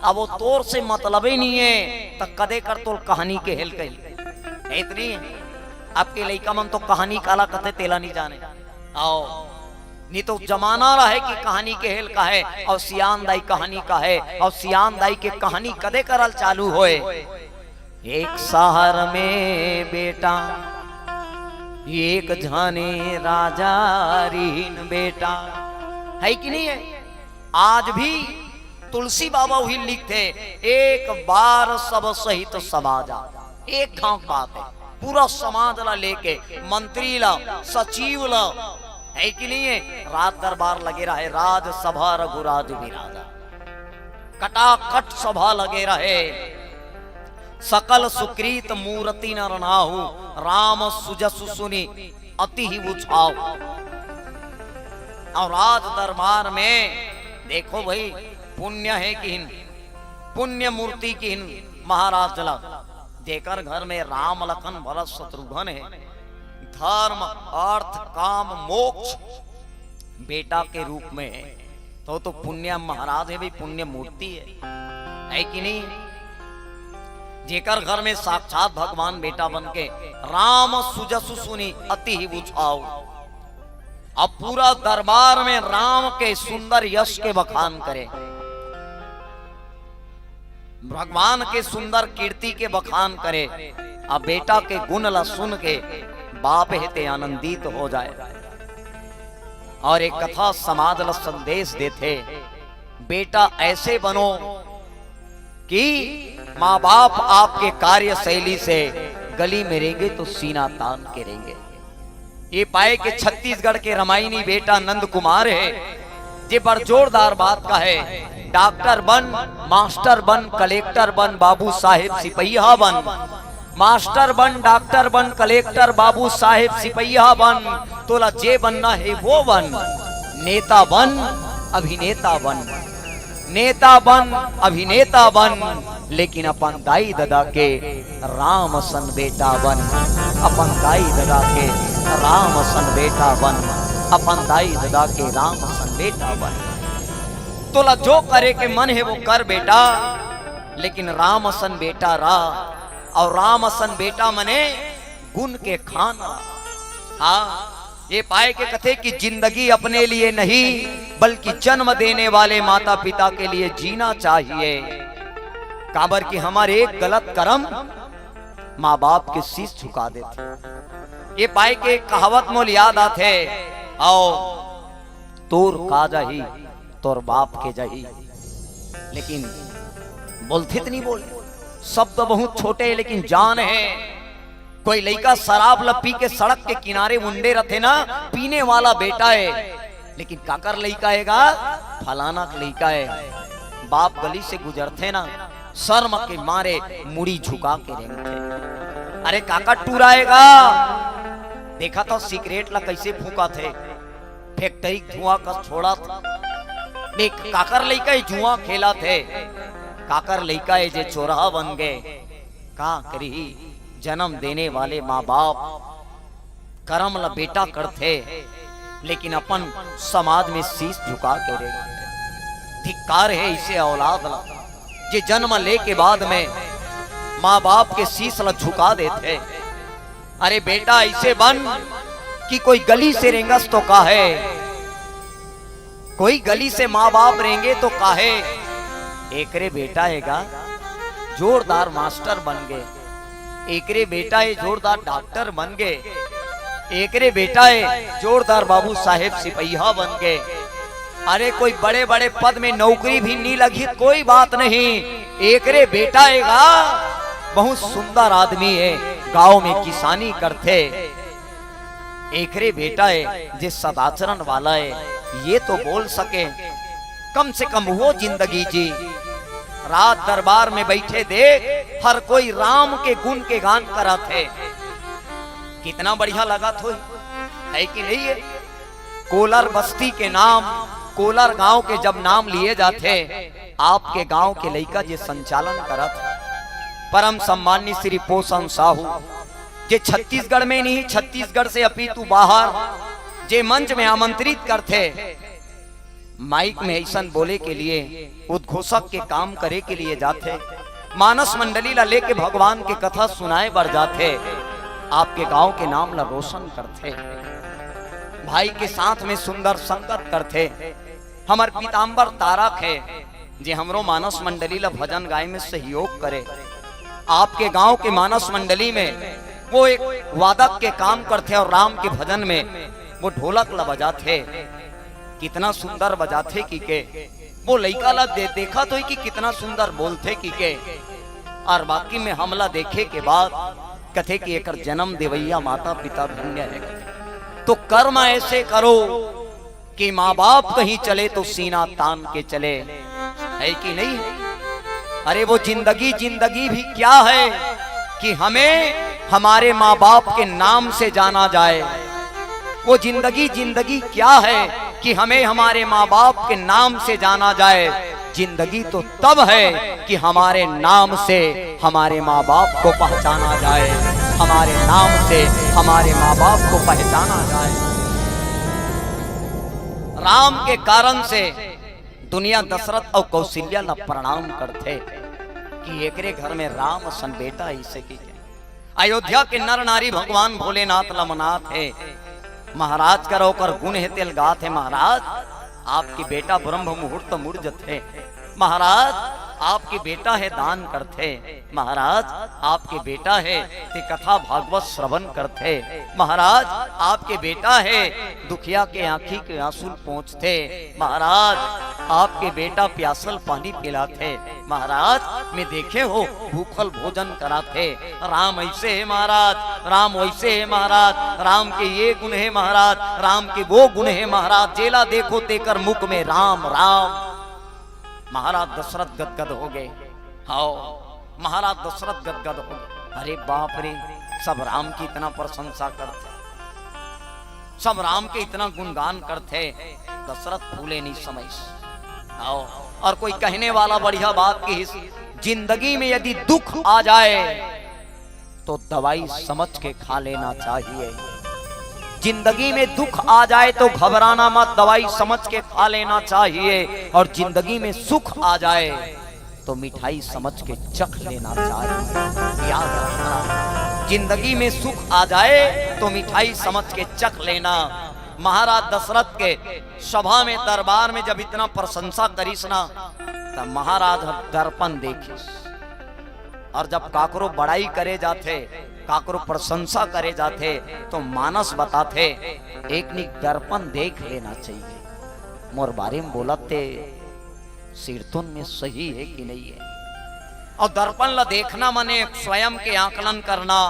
अब वो तोर से मतलब ही नहीं है, त कदे कर तोल कहानी के हेल कही। इतनी आपके लइका मन तो कहानी काला कथे तेला नहीं जाने। आओ, नहीं तो जमाना रहे कि कहानी के हेल का है और सियान दाई कहानी का है, और सियान दाई के कहानी कदे करल चालू होए। एक शहर में बेटा, एक झने राजा रिहिन बेटा, है कि नहीं है? आज भी तुलसी बाबा वही लिखते, "एक बार सब सहित समाजा।" एक घाव बात है, पूरा समाज ला लेके, मंत्री ला, सचिव ला, है कि नहीं है? राज दरबार लगे रहे, राजसभा रघुराज विराजा, कटाकट सभा लगे रहे। सकल सुकृत मूरति नर नाहु, राम सुजसु सुनि अति ही उछाव। और राज दरबार में देखो भाई, पुण्य है किहिन, पुण्य मूर्ति किहिन महाराज ला, जेकर घर में राम लखन भरत शत्रुघ्न है, धर्म अर्थ काम मोक्ष बेटा के रूप में है, तो, तो पुण्य महाराज है भाई, पुण्य मूर्ति है, है कि नहीं? जेकर घर में साक्षात भगवान बेटा बन के राम सुजसु सुनि अति ही उछाव, अब पूरा दरबार में राम के सुंदर यश के बखान करे, भगवान के सुंदर कीर्ति के बखान करे, अब बेटा के गुण ला सुन के बाप हेते आनंदित हो जाए। और एक कथा समाज ला संदेश देथे, बेटा ऐसे बनो कि माँ बाप आपके कार्यशैली से गली में रेंगे तो सीना तान के रेंगे। ये पाए के छत्तीसगढ़ के रमायनी बेटा नंद कुमार है, जे बड़ जोरदार बात कहे, "डॉक्टर बन, मास्टर बन, कलेक्टर बन, बाबू साहेब सिपहिया बन, मास्टर बन, डॉक्टर बन, कलेक्टर, बाबू साहेब, सिपहिया बन, तोला जे बनना हे वो बन, नेता बन, अभिनेता बन, नेता बन, अभिनेता बन, लेकिन अपन दाई ददा के राम असन बेटा बन, अपन दाई ददा के राम असन बेटा बन, अपन दाई ददा के राम असन बेटा बन। तोला जो करे के मन हे वो कर बेटा, लेकिन राम असन बेटा रह। अउ राम असन बेटा मने गुन के खान रह। हाँ, ये पाए के कथे कि जिंदगी अपने लिए नहीं, बल्कि जन्म देने वाले माता पिता के लिए जीना चाहिए। काबर कि हमर एक गलत करम माँ बाप के शीश झुका देथे। ये पाए के एक कहावत मोल याद आथे, "अउ तोर का जाही, तोर बाप के जाही।" लेकिन बोलथे त नहीं बोल, शब्द बहुत छोटे हे, लेकिन जान हे। कोई लइका शराब ल पी के सड़क के किनारे मुंडे रथे ना, पीने वाला बेटा हे, लेकिन काकर लइका हे गा? फलाना के लइका हे। बाप गली से गुजरथे ना, शर्म के मारे मुड़ी झुका के रेंगथे। अरे काकर टूरा हे गा? देखा तो सिगरेट ला कैसे फूंकत हे, फैक्ट्री के धुआं कस छोड़त। देख काकर लइका हे जुआ खेलत हे, काकर लइका हे जे चोरहा बन गे। का करही, जन्म देने वाले माँ बाप करम ला बेटा करथे, लेकिन अपन समाज में शीश झुका के रेंगथे। धिक्कार हे इसे औलाद ला, जे जन्म ले के बाद में माँ बाप के शीश ला झुका देथे। अरे बेटा, ऐसे बन कि कोई गली से रेंगस तो काहे, कोई गली से माँ बाप रेंगे तो काहे, एकरे बेटा हे गा, जोरदार मास्टर बन गे, एकरे बेटा हे जोरदार डॉक्टर बन गे, एकरे बेटा हे जोरदार बाबू साहेब सिपहिया बन गे। अरे कोई बड़े बड़े पद में नौकरी भी नहीं लगी, कोई बात नहीं, एकरे बेटा हे गा, बहुत सुंदर आदमी हे, गांव में किसानी करथे, एकरे बेटा हे जे सदाचरण वाला हे, ये तो बोल सके, कम से कम वो जिंदगी जी। राज दरबार में बैठे देख, हर कोई राम के गुण के गान करत हे। कितना बढ़िया लगत होही, हे कि नहीं हे? कोलर बस्ती के नाम, कोलर गांव के जब नाम लिए जाथे, आपके गांव के लइका जे संचालन करत हे, परम सम्मान्य श्री पोषण साहू, जे छत्तीसगढ़ में नहीं, छत्तीसगढ़ से अपितु बाहर, जे मंच में आमंत्रित करथे, माइक में ऐसन बोले के लिए, उद्घोषक के काम करे के लिए जाथे, मानस मंडली ला लेके भगवान के कथा सुनाए बर जाथे, आपके गांव के नाम ला रोशन करथे, भाई के साथ में सुंदर संगत करथे। हमर पीताम्बर तारक हे, जे हमरो मानस मंडली ला भजन गाए में सहयोग करे। आपके गांव के मानस मंडली में वो एक वादक के काम करथे और राम के भजन में वो ढोलक ला बजाथे। कितना सुंदर बजाथे कि के, वो लइका ला दे, देखत होही कि कितना सुंदर बोलथे कि के। और बाकी में हमला देखे के बाद कथे कि एकर जन्म देवैया माता पिता धन्य हे। तो कर्म ऐसे करो कि माँ बाप कहीं चले तो सीना तान के चले, हे कि नहीं? अरे वो जिंदगी, जिंदगी भी क्या है कि हमें हमारे माँ बाप के नाम से जाना जाए। वो जिंदगी, जिंदगी क्या है कि हमें हमारे माँ बाप के नाम से जाना जाए। जिंदगी तो तब है कि हमारे नाम से हमारे माँ बाप को पहचाना जाए, हमारे नाम से हमारे माँ बाप को पहचाना जाए। राम के कारण से दुनिया दशरथ अउ कौशल्या ला प्रणाम करथे कि एकरे घर में राम असन बेटा अइसे कि। अयोध्या के नर नारी भगवान भोलेनाथ ला मनात हे। महाराज कर ओकर गुण हे तेल गात हे, महाराज आपके बेटा ब्रह्म मुहूर्त मुड़ जथे, महाराज आपके बेटा हे दान करथे, महाराज आपके बेटा हे ते कथा भागवत श्रवण करथे, महाराज आपके बेटा हे दुखिया के आंखी के आंसू पोंछथे, महाराज आपके बेटा प्यासल पानी पिलाथे, महाराज मैं देखे हो भूखल भोजन कराथे। राम ऐसे हे महाराज, राम वैसे हे महाराज, राम के ये गुण हे महाराज, राम के वो गुण हे महाराज, जेला देखो तेकर मुख में राम राम। महाराज दशरथ गदगद हो गए। हाओ, महाराज दशरथ गदगद हो गए। अरे बाप रे, सब राम की इतना प्रशंसा करथे, सब राम के इतना गुणगान करथे, दशरथ फूले नहीं समय से। आओ, और कोई कहने वाला बढ़िया बात किहिस, जिंदगी में यदि दुख आ जाए तो दवाई समझ के खा लेना चाहिए। जिंदगी में दुख आ जाए तो घबराना मत, दवाई समझ के खा लेना चाहिए। और जिंदगी में सुख आ जाए तो मिठाई समझ के चख लेना चाहिए। याद रखना, जिंदगी में सुख आ जाए तो मिठाई समझ के चख लेना। महाराज दशरथ के सभा में, दरबार में जब इतना प्रशंसा करिस ना, तब महाराज ह दर्पण देखिस। और जब काकरो बड़ाई करे जाथे, काकरो प्रशंसा करे जाथे, तो मानस बताथे, एक निक दर्पण देख लेना चाहिए, मोर बारे में बोलत ते सिरतुन में सही है कि नहीं है। और दर्पण ला देखना माने स्वयं के आकलन करना।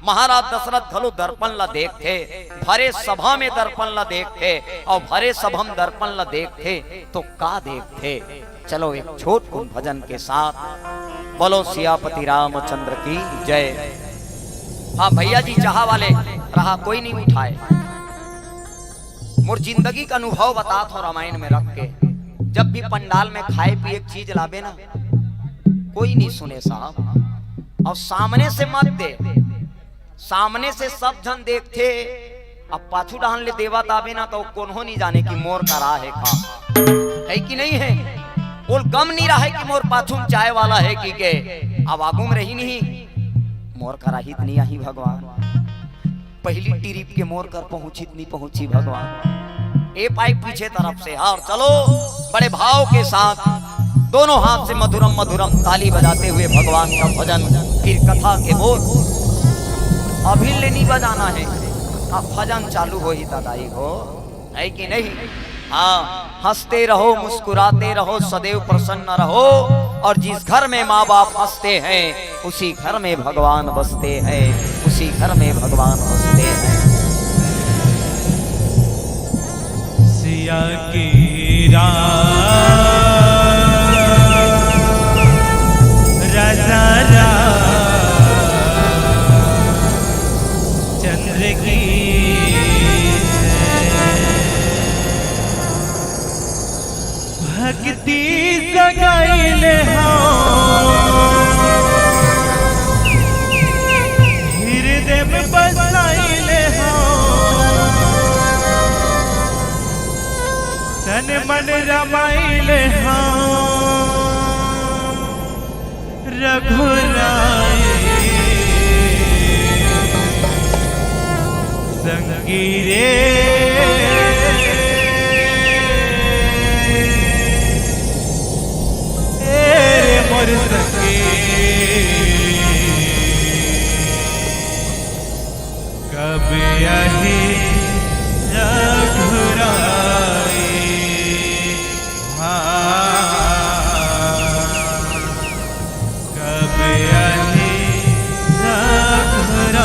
महाराज दशरथ घलो दर्पण ला देखथे, भरे सभा में दर्पण ला देखथे, और भरे सभा में दर्पण ला देखथे तो का देखथे? चलो एक छोट कुन भजन के साथ बोलो सियापति रामचंद्र की जय। हाँ भैया जी, चाहा वाले रहा, कोई नहीं उठाए। मोर जिंदगी का अनुभव बतात हो रामायण में रख के। जब भी पंडाल में खाए पिए के चीज लाबे ना, कोई नहीं सुने साहब। और सामने से मत दे, सामने से सब झन देखथे, अब पाछू डहान ले देवत आबे ना तो कोनो नहीं जाने कि मोर करा हे का, है कि नहीं है? ओला गम नहीं रहे कि मोर पाछू में चाय वाला है कि के, अब आगू में रही नहीं, मोर करा ही त नहीं आही भगवान। पहली टिरिप के मोर कर पहुंची त नहीं पहुंची भगवान। ए पाई पीछे तरफ से, और चलो बड़े भाव के साथ दोनों हाथ से मधुरम मधुरम ताली बजाते हुए भगवान का भजन, फिर कथा के बोल। अभी ले नहीं बजाना है, अब भजन चालू हो ही दादाई हो, है कि नहीं? हाँ, हंसते रहो, मुस्कुराते रहो, सदैव प्रसन्न रहो। और जिस घर में माँ बाप हंसते हैं, उसी घर में भगवान बसते हैं, उसी घर में भगवान बसते हैं। सिया की राम, राजा रामचंद्र की जय। भक्ति जगाइले हो, हृदय में बसाइले हो, तन मन रमाइले हो। रघुराई संगी रे, ए रे मोर संगी, कब आही रघुराई। हाँ। कब आही रघुराई।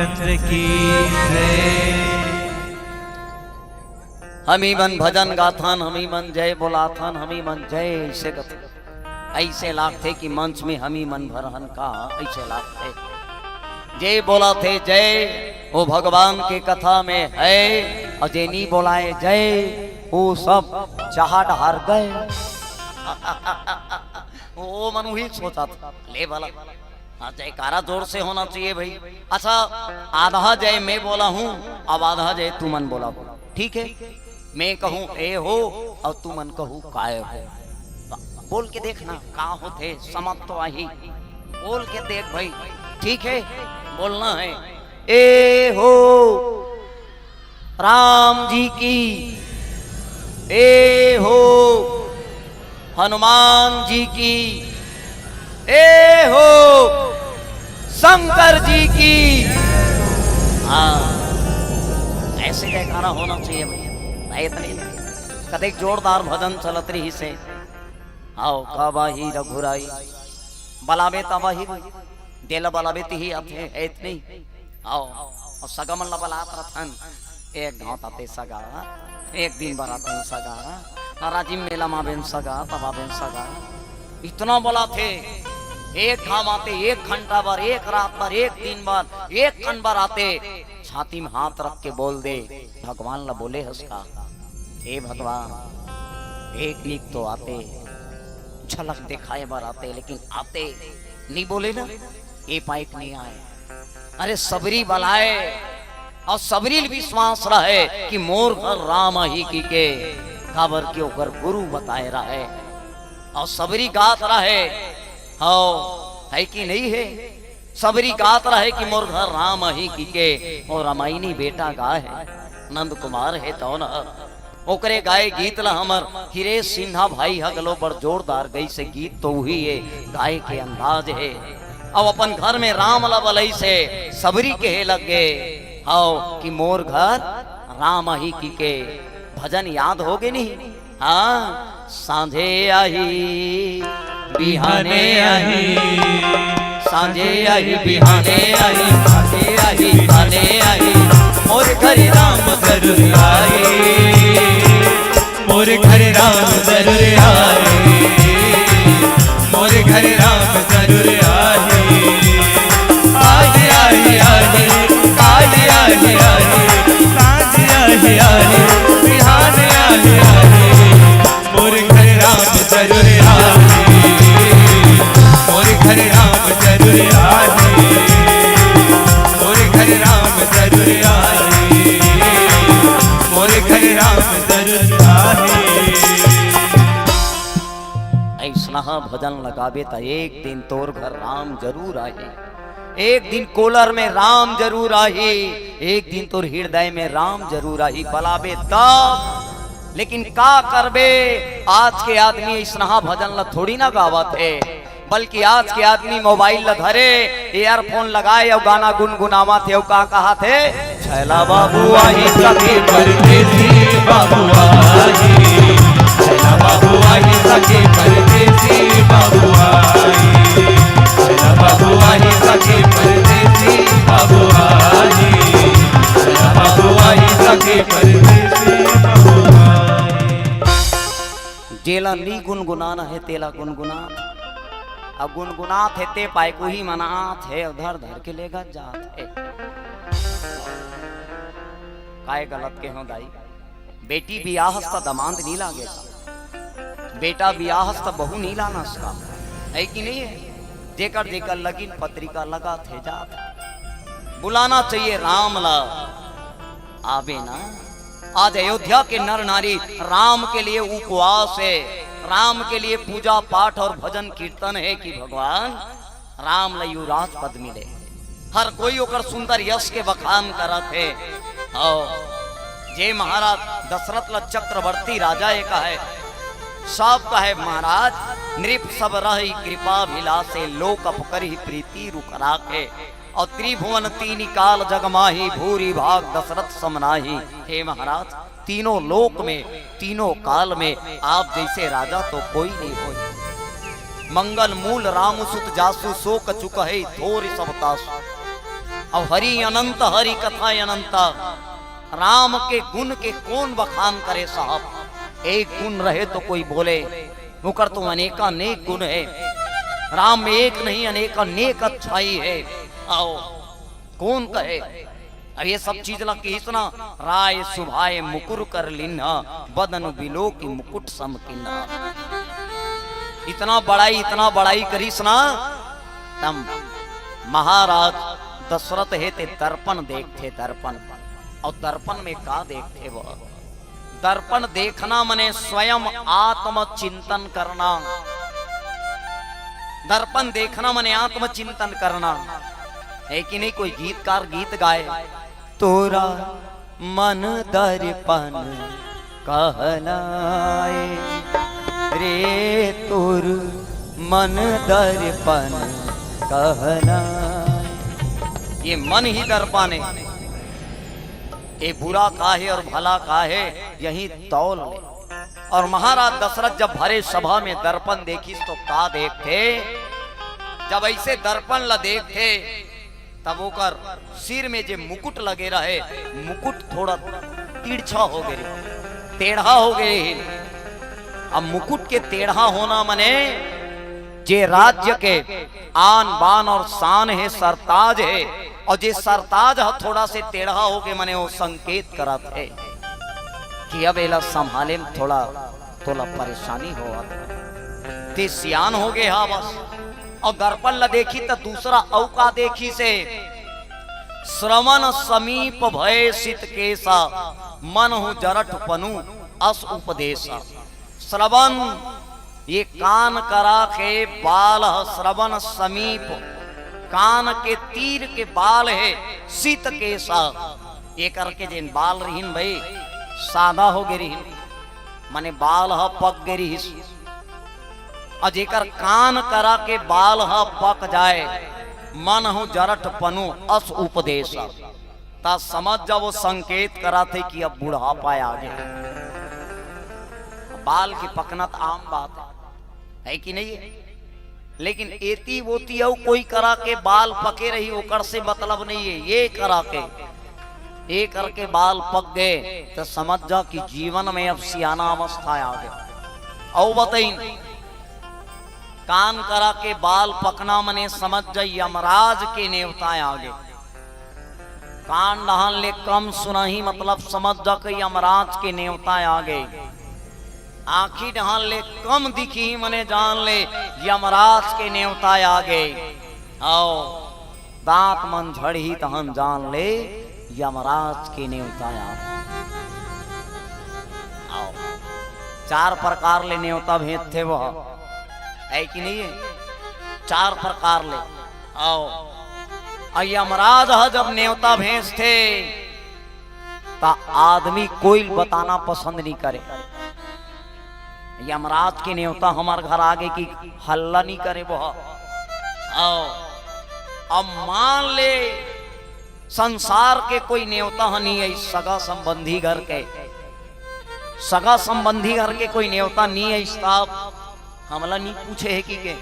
की जय। हमी मन भजन गाथन, हमी मन जय बोलाथन, हमी मन जय ऐसे कथन। ऐसे लागथे कि मंच में हमी मन भर हन का, ऐसे लागथे। जे बोलाथे जय, वो भगवान के कथा में है, और जे नी बोलाए जय, वो सब जहाज डहर गए। वो मन उही सोचत, ले भला। हाँ, जयकारा जोर से होना चाहिए भाई। अच्छा, आधा जय मैं बोला हूँ, अब आधा जय तुमन बोला हो, ठीक है? मैं कहूँ ए हो और तुमन कहू काय हो। बोल के देखना का होथे, समझ तो आही। बोल के देख भाई, ठीक है? बोलना है, ए हो राम जी की, ए हो हनुमान जी की, ए हो शंकर जी की। हाँ, ऐसे जयकारा होना चाहिए भाई। नहीं तो नहीं, कतेक जोरदार भजन चलत रहिसे। आओ, काबा ही रघुराई, बलाबे तबा ही, जेला बलाबे तिही आथे, है त नहीं? आओ, अउ सगा मन ला बलात रथन, एक घांव आते सगा, एक दिन बर आते सगा, राजिम मेला मा बेन सगा, तबा बेन सगा, इतना बलाथे, एक घांव आते, एक घंटा बर, एक रात बर, एक दिन बर, एक कन बर आते, छाती में हाथ रख के बोल दे, भगवान ला बोले हस का, हे भगवान, एक नीक तो आते, झलक दिखाए बर आते, लेकिन आते नहीं बोले ना, ए पाइक नहीं आए। अरे सबरी बलाए, अउ सबरी ल विश्वास रहे कि मोर घर राम आही कहिके, काबर कि ओकर गुरु बताए रहे, अउ सबरी गात रहे, हव, है कि नहीं है? सबरी गात रहे कि मोर घर राम आही कहिके, अउ रामायणी बेटा गाय हे, नंद कुमार हे तौन ह। ओकरे गाए गीत ला हमर हिरेश सिन्हा भाई ह घलो बड़ जोरदार गइसे, गीत तो उही हे, गाए के अंदाज हे। अउ अपन घर में राम ला बलइसे, सबरी कहे लग गे, हव कि मोर घर राम आही कहिके। भजन याद होगे नहीं? हाँ, सांझे आही, बिहाने आही, सांझे आही, बिहाने आही, सांझे आही, बिहाने आही, मोर घर राम जरूर आही, मोर घर राम जरूर आही, मोर घर राम जरूर आही। आही, आही, आही, आही, आही, आही, सांझ आही, आही, बिहान आही, आही, मोर घर राम जरूर आही, मोर घर राम जरूर आही, मोर घर राम जरूर आही, मोर घर राम जरूर आही। अइसनहा भजन लगाबे त एक दिन तोर घर राम जरूर आही, एक दिन कोलर में राम जरूर आही, एक दिन तोर हृदय में राम जरूर आही। बलाबे तब, लेकिन का करबे, आज के आदमी अइसनहा भजन ला थोड़ी ना गावत हे, बल्कि आज के आदमी मोबाइल ला धरे, ईयरफोन लगाए अउ गाना गुनगुनावत हे अउ का कहत हे, छैला बाबू आही सखी परदेसी बाबू आही, छैला बाबू आही सखी परदेसी बाबू आही, छैला बाबू आही सखी परदेसी बाबू आही, छैला बाबू आही सखी परदेसी बाबू आही। जेला नी गुनगुनाना हे, तेला गुनगुनात हे। अउ गुनगुनात हे, ते पाए कोही मनात हे, अउ धर धर के लेगत जात हे। काय गलत केहेंव दाई? बेटी बियाहस त दमांद नी लागे का? बेटा बियाहस त बहू नी लानस का? हे कि नहीं हे? जेकर जेकर लगिन पत्रिका लगात हे जात हे। बुलाना चाहिए राम ला। आबे ना। आज अयोध्या के नर नारी राम के लिए उपवास हे, राम के लिए पूजा पाठ अउ भजन कीर्तन हे कि भगवान राम ला युवराज पद मिले, हर कोई ओकर सुंदर यश के बखान करत हे। अउ जे महाराज दशरथ ला चक्रवर्ती राजा ए कहे, सब कहे महाराज, नृप सब रहइ कृपा विलासे, लोक अपकरहि प्रीति रुख राखे। अउ त्रिभुवन तीन काल जग माही, भूरि भाग दशरथ सम नाहीं। हे महाराज, तीनों लोक में, तीनों काल में आप जइसे राजा तो कोई नहीं होय। मंगल मूल राम सुत जासु, सो कछु कहइ थोर सब तासु। अब हरि अनंत, हरि कथा अनंत। राम के गुण के कौन बखान करे साहब? एक गुण रहे तो कोई बोले, ओकर तो अनेकानेक गुण हे। राम में एक नहीं, अनेकानेक अच्छाई हे। अउ कौन कहे? अब ये सब चीज ला किहिस ना, राय सुभाए मुकुर कर लीन्हा, बदन बिलोकि मुकुट सम कीन्हा। इतना बड़ाई, इतना बड़ाई करिस ना, तब महाराज दशरथ हे ते दर्पण देखथे, दर्पण। अउ दर्पण में का देखथे वो? दर्पण देखना मने स्वयं आत्मचिंतन करना। दर्पण देखना मने आत्मचिंतन करना, हे कि नहीं? कोई गीतकार गीत गाए, तोर मन दर्पण कहलाए, रे तोर मन दर्पण कहलाए। ये मन ही दर्पण हे। ये बुरा का हे अउ भला का हे, यही तौल ले। अउ महाराज दशरथ जब भरे सभा में दर्पण देखिस तो का देखथे? जब अइसे दर्पण ला देखथे, तब ओकर सिर में जे मुकुट लगे रहे, मुकुट थोड़ा तिरछा हो गे रहे, टेढ़ा हो गे रहे। अब मुकुट के टेढ़ा होना मने जे राज्य के आन बान अउ शान हे, सरताज हे, अउ जे सरताज ह थोड़ा से टेढ़ा होके मने वो संकेत करत हे कि अब एला संभाले में थोड़ा तोला परेशानी होवत हे। ते सियान हो गे हा बस। अउ दर्पण ला देखी त दूसरा अउ का देखिस हे, श्रवण समीप भए सित केसा, मनहु जरठ पनु अस उपदेसा। श्रवण, ये कान करा के बाल ह, श्रवण समीप, कान के तीर के बाल हे, सित केसा, ये करके जेन बाल रिहिन भई, सादा हो गे रिहिन, मने बाल ह पक गे रिहिस। अउ जेकर कान करा के बाल ह पक जाए, मनहु जरठ पनु अस उपदेसा। त समझ जा, वो संकेत करत हे कि अब बुढ़ापा आ गे। बाल के पकना त आम बात हे, हे कि नहीं हे? लेकिन एती वोती अउ कोई करा के बाल पके रही, ओकर से मतलब नहीं हे। ये करा के, ये करके बाल पक गे, त समझ जा कि जीवन में अब सियाना अवस्था आ गे। अउ बताइन, कान करा के बाल पकना मने समझ जा यमराज के नेवता आ गे। कान डहन ले कम सुनही, मतलब समझ जा कि यमराज के नेवता आ गे। आँखी डहन ले कम दिखही, मने जान ले यमराज के नेवता आ गे। अउ दांत मन झड़ही तहन जान ले यमराज के नेवता आ गे। अउ चार प्रकार ले नेवता भेजथे वो, हे कि नहीं हे? चार प्रकार ले। अउ, अउ यमराज ह जब नेवता भेजथे, त आदमी कोई ल बताना पसंद नहीं करे। यमराज के नेवता हमर घर आ गे कि हल्ला नहीं करे वो। अउ, अब मान ले संसार के कोई नेवता ह नहीं आइस, सगा संबंधी घर के, सगा संबंधी घर के कोई नेवता नहीं आइस, त हमला नहीं पूछे हे कि के,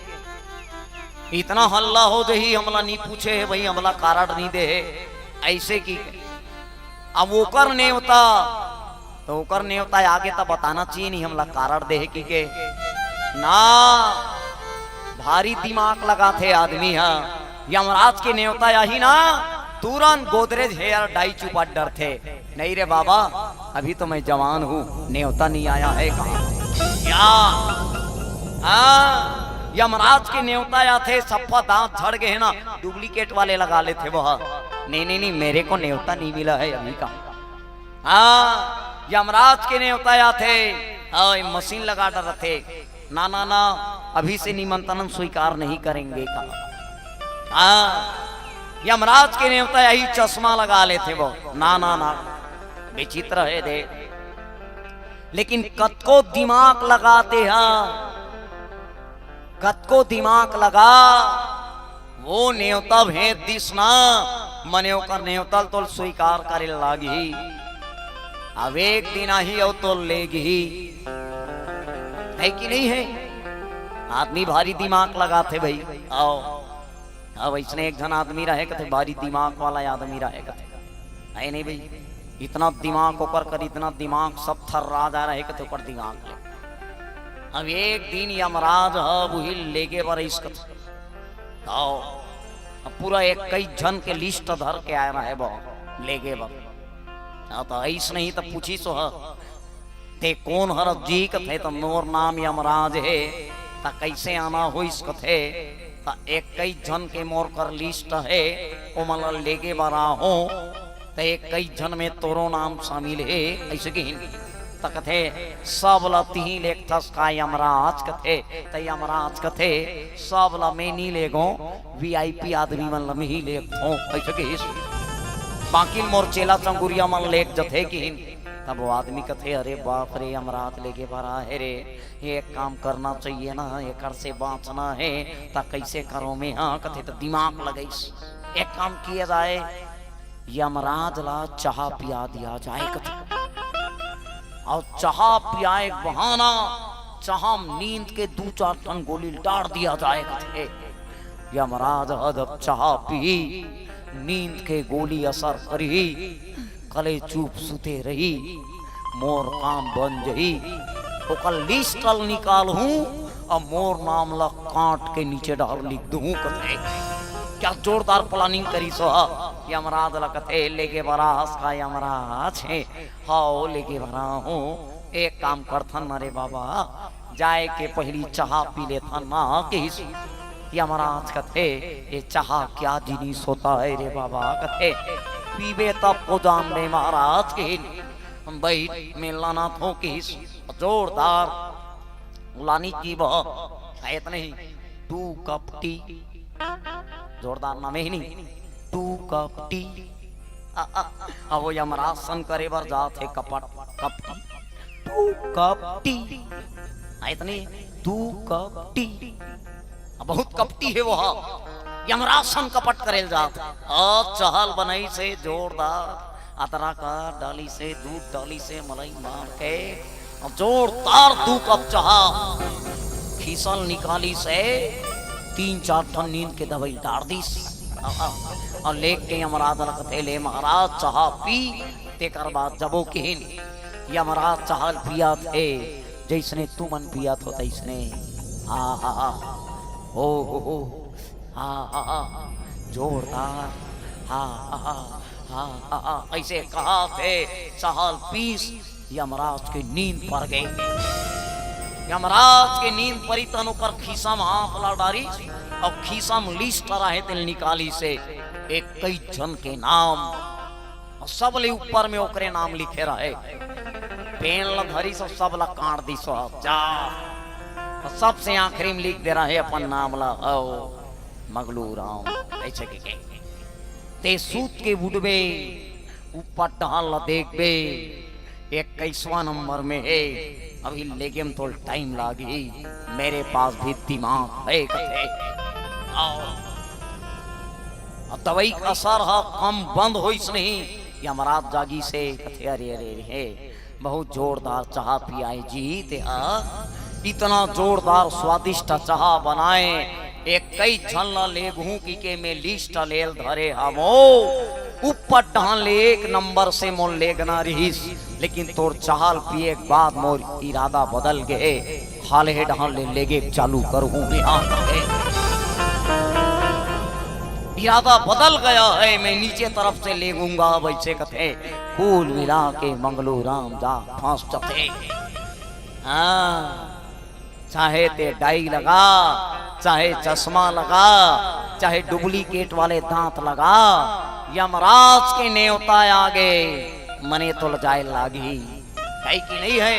इतना हल्ला हो जही, हमला नहीं पूछे हे भई, हमला कारड नहीं दे हे, अइसे कि के। अब ओकर नेवता, त ओकर नेवता आगे त बताना चाहिए नहीं, हमला कारड दे हे कि के। ना, भारी दिमाग लगाथे आदमी ह। यमराज के नेवता आही ना, तुरंत गोदरेज हेयर डाई चुपट डरथे। नहीं रे बाबा, अभी तो मैं जवान हूँ, नेवता नहीं आया है का? या, हाँ, यमराज के नेवता आथे, सप्पा दांत झड़ गे हे ना, डुप्लीकेट वाले लगा लेथे वो। नहीं, नहीं, नहीं, मेरे को नेवता नहीं मिला है अभी का। हाँ, यमराज के नेवता आथे, हाँ, ये मशीन लगा डरथे। ना, ना, ना, अभी से निमंत्रण स्वीकार नहीं करेंगे का। हाँ, यमराज के नेवता आही, चश्मा लगा लेथे वो। ना, ना, ना, विचित्र हे दे। लेकिन कतको दिमाग लगाथे, हाँ, कतको दिमाग लगा, वो नेवता भेज दिस ना, मने ओकर नेवता ल तोल स्वीकार करे लागही। अब एक दिन आही अउ तोल लेगही, हे कि नहीं हे? आदमी भारी दिमाग लगाथे भई। अउ अब अइसने एक झन आदमी रहे कथे, भारी दिमाग वाला आदमी रहे कथे, है नहीं भाई, इतना दिमाग ओकर कर, इतना दिमाग, सब थर्रा जा रहे कथे ओकर दिमाग ले। अब एक दिन यमराज ह उही लेगे बर आइस कथे, आओ, अब पूरा इक्कीस झन के लिस्ट धर के आए रहे बा लेगे बर। हाँ, त आइस नहीं त पूछिस ह, ते कोन हरस जी कथे, त मोर नाम यमराज हे। त कइसे आना होइस कथे, त इक्कीस झन के मोर कर लिस्ट हे, ओमन ला लेगे बर आहों, त इक्कीस झन में तोरो नाम शामिल हे, अइसे कहिन। त कथे, सब ला तिही लेगथस का यमराज कथे, त यमराज कथे, सब ला मैं नी लेगों, वीआईपी आदमी मन ला मैं ही लेगथों, अइसे कहिस। बाकी मोर चेला चंगुरिया मन लेग जथे किहिन। तब वो आदमी कथे, अरे बाप रे, यमराज लेगे बर आहे रे, ये एक काम करना चाहिए ना, एकर से बाँचना हे, त कइसे करों मैं? हाँ, कथे त दिमाग लगाइस, एक काम किया जाए, यमराज ला चाहा पिया दिया जाए कथे। अउ चाहा पियाए के बहाना चाहा म नींद के दू चार ठन गोली डार दिया जाए कथे। यमराज ह जब चाहा पीही, नींद के गोली असर करही, कले चुप सुते रही, मोर काम बन जही। ओकर लिस्ट ल निकालहूँ, अउ मोर नाम ल काट के नीचे डहर लिख दूहूँ कथे। क्या जोरदार प्लानिंग करिस ह। यमराज ल कथे, लेगे बर आस का यमराज हे? हव, लेगे बर आहों। एक काम करथन न रे बाबा, जाए के पहिली चाहा पी लेथन ना, कहिस। यमराज कथे, ये चाहा क्या जिनिस होता है रे बाबा? कथे, पीबे तब को जानबे महाराज, कहिन। बइठ, मैं लानथों, कहिस। जोरदार लानी जी बह, शायद नहीं, two cup tea। जोरदार नाम हे नहीं, two cup tea। आ, आ, आ, वो यमराज सन करे बर जात हे कपट, cup tea। Two cup tea। आ, इतनी, two cup tea। आ, बहुत कपटी हे वो, हाँ। यमराज सन कपट करे जात हे। आ, चाहा ल बनाइस हे जोरदार। अदरक डालिस हे, दूध डालिस हे, मलाई मार के, अउ जोरदार दू कप चाहा खीसा ल निकालिस हे, तीन चार ठन नींद के दवाई डार दिस। अउ, अउ, अउ लेग के यमराज ल कथे, ले महाराज, चाहा पी, तेकर बाद जबो किहिन। यमराज चाहा ल पियात हे, जइसने तुमन पियात हो तइसने। हा, हा, हा। हो, हो, हो। हा, हा, हा। जोरदार। हा, हा, हा। हा, हा, हा। अइसे कहत हे, चाहा ल पीस, यमराज के नींद पर गे। यमराज के नींद परी तहन ओकर खीसा म हाथ ला डारिस, अउ खीसा म लिस्ट रहे तेन निकालिस हे, इक्कीस झन के नाम। अउ सबले ऊपर में ओकरे नाम लिखे रहे। पेन ल धरिस अउ सब ल काट दिस, जा। अउ सबसे आखिरी में लिख दे रहे अपन नाम ल, हव मगलू राम, अइसे कहिके। ते सूत के उठबे, ऊपर डहर ल देखबे, इक्कीसवाँ नंबर में हे। अभी लेगे म तोला टाइम लागही, मेरे पास भी दिमाग हे कथे। अउ, अउ दवाई के असर ह कम बंद होइस नहीं, यमराज जागिस हे कथे, अरे, अरे, अरे, हे, बहुत जोरदार चाहा पियाए जी ते हा। इतना जोरदार स्वादिष्ट चाहा बनाए, इक्कीस झन ल लेगहूं कहिके मैं लिस्ट ले ल धरे हवं। ऊपर डहन ले एक नंबर से मोर लेगना रिहिस, लेकिन तोर चाहा ल पिए के बाद मोर इरादा बदल गे हे। हाल हे डहन ले लेगे चालू करहूं बिहान ले। इरादा बदल गया है, मैं नीचे तरफ से लेगूंगा, वइसे कथे। कुल मिला के मंगलू राम जाग फंस जथे। हाँ, चाहे ते डाई लगा, चाहे चश्मा लगा, चाहे डुप्लीकेट वाले दांत लगा, यमराज के नेवता आगे मने तो लजाए लागी। है कि नहीं है?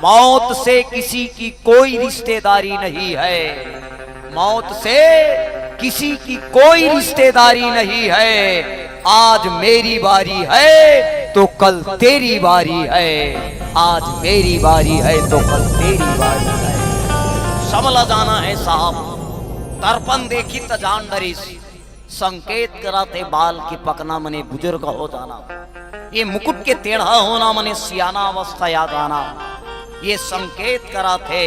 मौत से किसी की कोई रिश्तेदारी नहीं है, मौत से किसी की कोई रिश्तेदारी नहीं है। आज मेरी बारी है तो कल तेरी बारी है, आज मेरी बारी है तो कल तेरी बारी है। समला जाना है साहब, दर्पण देखी त जान डरिस। संकेत करथे बाल की पकना मने बुजुर्ग हो जाना। ये मुकुट के टेढ़ा होना मने सियाना अवस्था आ जाना। ये संकेत करथे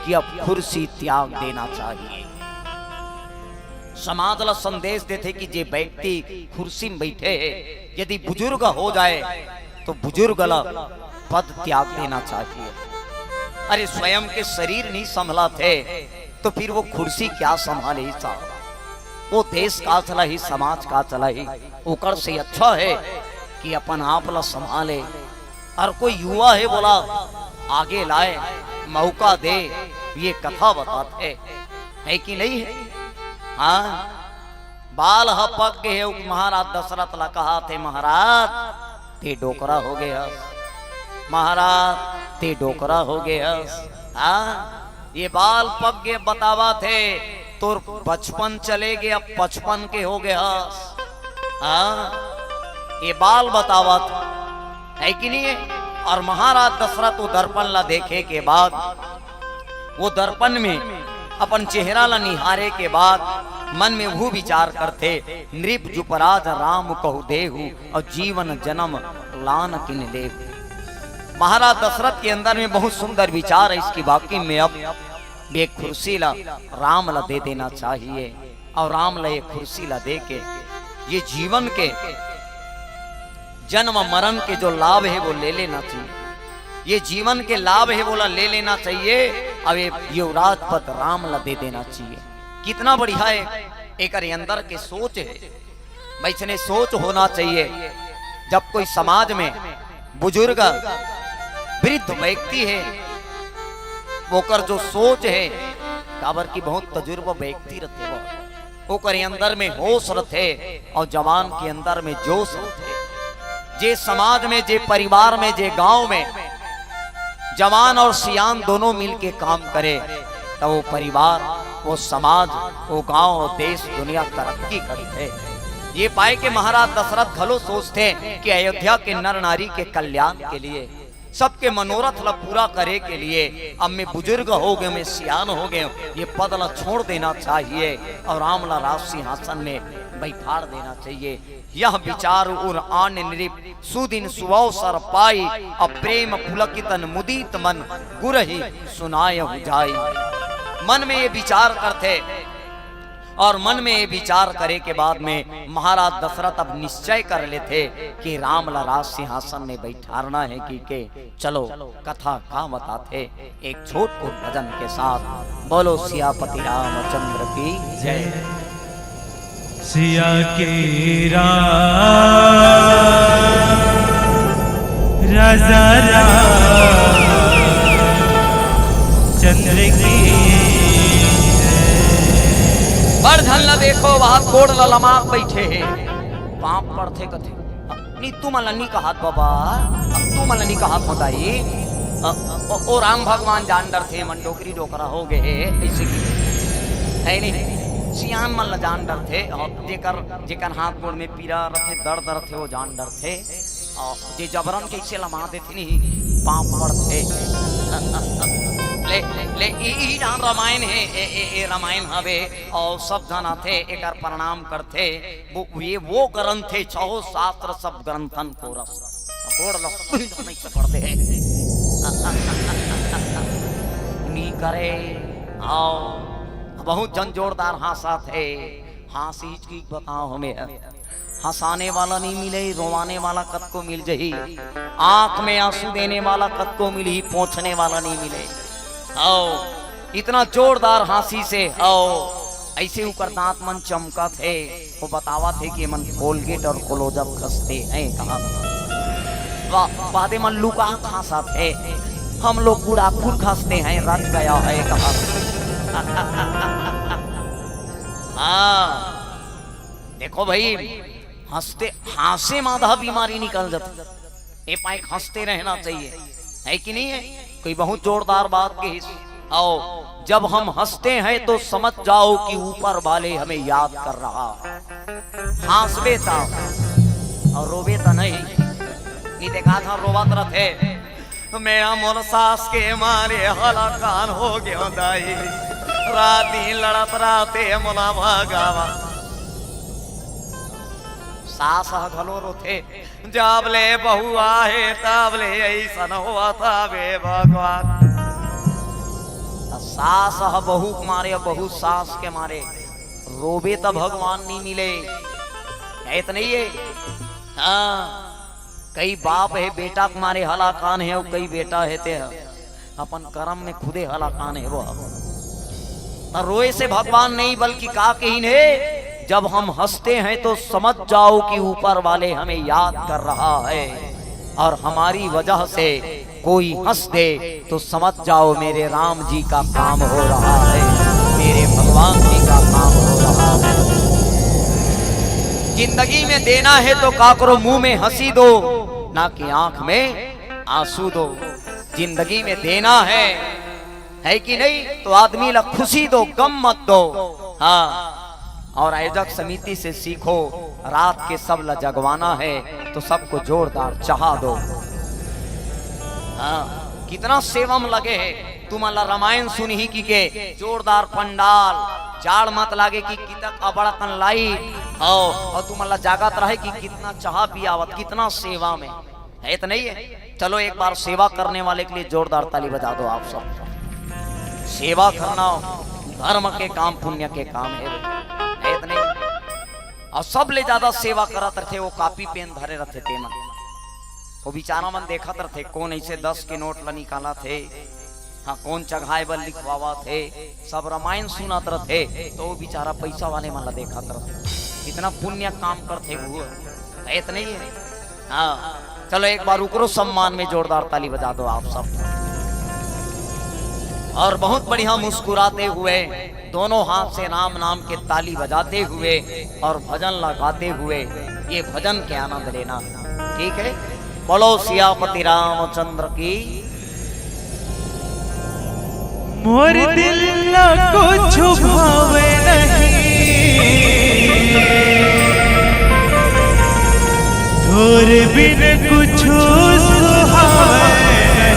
कि अब कुर्सी त्याग देना चाहिए। समाज ला संदेश देथे कि जे व्यक्ति कुर्सी में बैठे हे, यदि बुजुर्ग हो जाए तो बुजुर्ग ला पद त्याग देना चाहिए। अरे, स्वयं के शरीर नहीं संभलथे तो फिर वो कुर्सी क्या संभालही साहब? वो देश का चलाही, समाज का चलाही। ओकर से अच्छा हे कि अपन आप ला संभाले। अउ कोई युवा हे, वोला आगे लाए, मौका दे, ये कथा बताथे, हे कि नहीं हे? हाँ, बाल ह पक गे हे, महाराज दशरथ ला कहाथे, महाराज, तें डोकरा हो गे हस, महाराज, तें डोकरा हो गे हस। हाँ, ये बाल पक गे, बतावथे, तोर बचपन चले गे, अब पचपन के हो गे हस। हाँ, ये बाल बतावथे, हे कि नहीं हे? अउ महाराज दशरथ वो दर्पण ला देखे के बाद, वो दर्पण में अपन चेहरा ला निहारे के बाद मन में वो विचार करथे, "नृप जुपराज राम कहु देहु, अउ जीवन जन्म लान किन लेहु।" महाराज दशरथ के अंदर में बहुत सुंदर विचार हे, इसकी बाकी में अब ये कुर्सी ला राम ला दे देना चाहिए, अउ राम ला ये कुर्सी ला दे के ये जीवन के जन्म मरण के जो लाभ हे, वो ले लेना चाहिए, ये जीवन के लाभ हे, वोला ले लेना चाहिए, अउ ये युवराज पद राम ला दे देना चाहिए। कितना बढ़िया हे, एकर अंदर के सोच हे। वैसने सोच होना चाहिए। जब कोई समाज में बुजुर्ग, वृद्ध व्यक्ति हे, ओकर जो सोच हे, काबर कि बहुत तजुर्बा व्यक्ति रथे, वो ओकर अंदर में होश रथे अउ जवान के अंदर में जोश रथे। जे समाज में, जे परिवार में, जे गांव में जवान अउ सियान दोनों मिलके काम करे, त वो परिवार, वो समाज, वो गांव, वो देश, दुनिया तरक्की करथे। ये पाए के महाराज दशरथ घलो सोचथे कि अयोध्या के नर नारी के कल्याण के लिए, सबके मनोरथ ला पूरा करे के लिए अब मैं बुजुर्ग हो गेंव, मैं सियान हो गेंव, ये पद ला छोड़ देना चाहिए अउ राम ला राज सिंहासन में बैठाड़ देना चाहिए। यह विचार उर आन नृप सुदिन सुअवसर पाई, अब प्रेम पुलकित मुदित मन गुरहि सुनायहु जाई। मन में ये विचार करथे अउ मन में ये विचार करे के बाद में महाराज दशरथ अब निश्चय कर लेथे कि राम ला राज सिंहासन में बैठारना हे कहिके। चलो, कथा का बताथे, एक छोट को भजन के साथ। बोलो सियापति रामचंद्र की जय। सिया के राम राजा रामचंद्र की। बड़ झन ला देखो, वहां गोड़ ला लमाक बैठे हे, पांव पड़थे कथे। नी, तुमन ला नी कहत बाबा, तुमन ला नी कहत हों दाई। अ, ओ, ओ राम भगवान जान डरथे, मन डोकरी डोकरा हो गे हे, अइसे कि हे नहीं, सियान मन ला जान डरथे, अ, जेकर, जेकर हाथ गोड़ में पीरा रथे, दर्द रथे, वो जान डरथे। अ, जे जबरन कइसे लमा देथे नी, पांव पड़थे। ले, ले, ई, ई जान रामायण हे, ए, ए, ए रामायण हवे, अउ सब झन आथे, एकर प्रणाम करथे। वो, ये वो ग्रंथ हे, छहो शास्त्र सब ग्रंथन को रस। गोड़ ला कोई नहीं पकड़ दे। नी करे, आओ, बहुत झन जोरदार हांसथे। हांसी की बताओ हमें, हंसाने वाला नहीं मिले, रोवाने वाला कतको मिल जही, आंख में आंसू देने वाला कतको मिलही, पोंछने वाला नहीं मिले। आओ, इतना जोरदार हांसी से, आओ, अइसे ओकर दांत मन चमकत हे, वो बतावत हे कि एमन कोलगेट अउ क्लोजअप घसते हैं, कहा। वाह, वादे मन लुका घसत हे, हम लोग गुड़ाखुर घसते हैं, रच गया है, कहा। हाँ, देखो भाई, हंसते, हांसे म आधा बीमारी निकल जाथे। ए पाए हंसते रहना चाहिए, है कि नहीं है? कोई बहुत जोरदार बात कहिस। आओ, जब हम हंसते हैं तो समझ जाओ कि ऊपर वाले हमें याद कर रहा है। हांसबे त अउ रोबे त नहीं। नी देखा था रोवत रथे। मैं मोर सास के मारे हलाकान हो गेंव दाई, रात दिन लड़त रथे मोला भगावा। सास ह घलो रोथे, जब ले बहू आहे तब ले अइसन होवत हवे भगवान। सास ह बहू के मारे, बहू सास के मारे। रोबे त भगवान नहीं मिले, है त नहीं है? हाँ, कई बाप हे बेटा के मारे हलाकान हे, अउ कई बेटा हे ते ह अपन करम में खुदे हलाकान हे वो। त रोए से भगवान नहीं, बल्कि का कहिन हे, जब हम हंसते हैं तो समझ जाओ कि ऊपर वाले हमें याद कर रहा है, और हमारी वजह से कोई हंस दे तो समझ जाओ मेरे राम जी का काम हो रहा है, मेरे भगवान जी का काम हो रहा है। जिंदगी में देना है तो का करो, मुंह में हंसी दो, ना कि आंख में आंसू दो। जिंदगी में देना है, है कि नहीं, तो आदमी ला खुशी दो, गम मत दो। हाँ, और आयोजक समिति से सीखो, रात के सब ला जगवाना है तो सबको जोरदार चहा दो। हाँ, कितना सेवा में लगे है। तुमन ला रामायण सुनही कि के जोरदार पंडाल, जाड़ मत लागे कि कितक अबड़ अकन लाइट, और, और तुमन ला जागत रहे कि कितना चहा पियावत, कितना सेवा में है त नहीं है? चलो, एक बार सेवा करने वाले के लिए जोरदार ताली बजा दो आप सब। सेवा करना धर्म के काम, पुण्य के काम है, है त नहीं? और सबले ज्यादा सेवा करत रथे वो कॉपी पेन धरे रथे तेमन। वो बेचारा मन देखत रथे, कौन ऐसे दस के नोट ला निकालत हे, हाँ, कौन चघाए बर लिखवावत हे, सब रामायण सुनत रथे, तो वो बेचारा पैसा वाले मन ला देखत रथे, कितना पुण्य काम करथे वो, है त नहीं है? हाँ, चलो एक बार उकरो सम्मान में जोरदार ताली बजा दो आप सब। और बहुत बढ़िया मुस्कुराते हुए दोनों हाथ से राम नाम के ताली बजाते हुए और भजन ला गाते हुए ये भजन के आनंद लेना। ठीक है, बोलो सियापति रामचंद्र की। मोर दिल ला कुछु भावे नहीं, तोर बिन कुछु सुहावे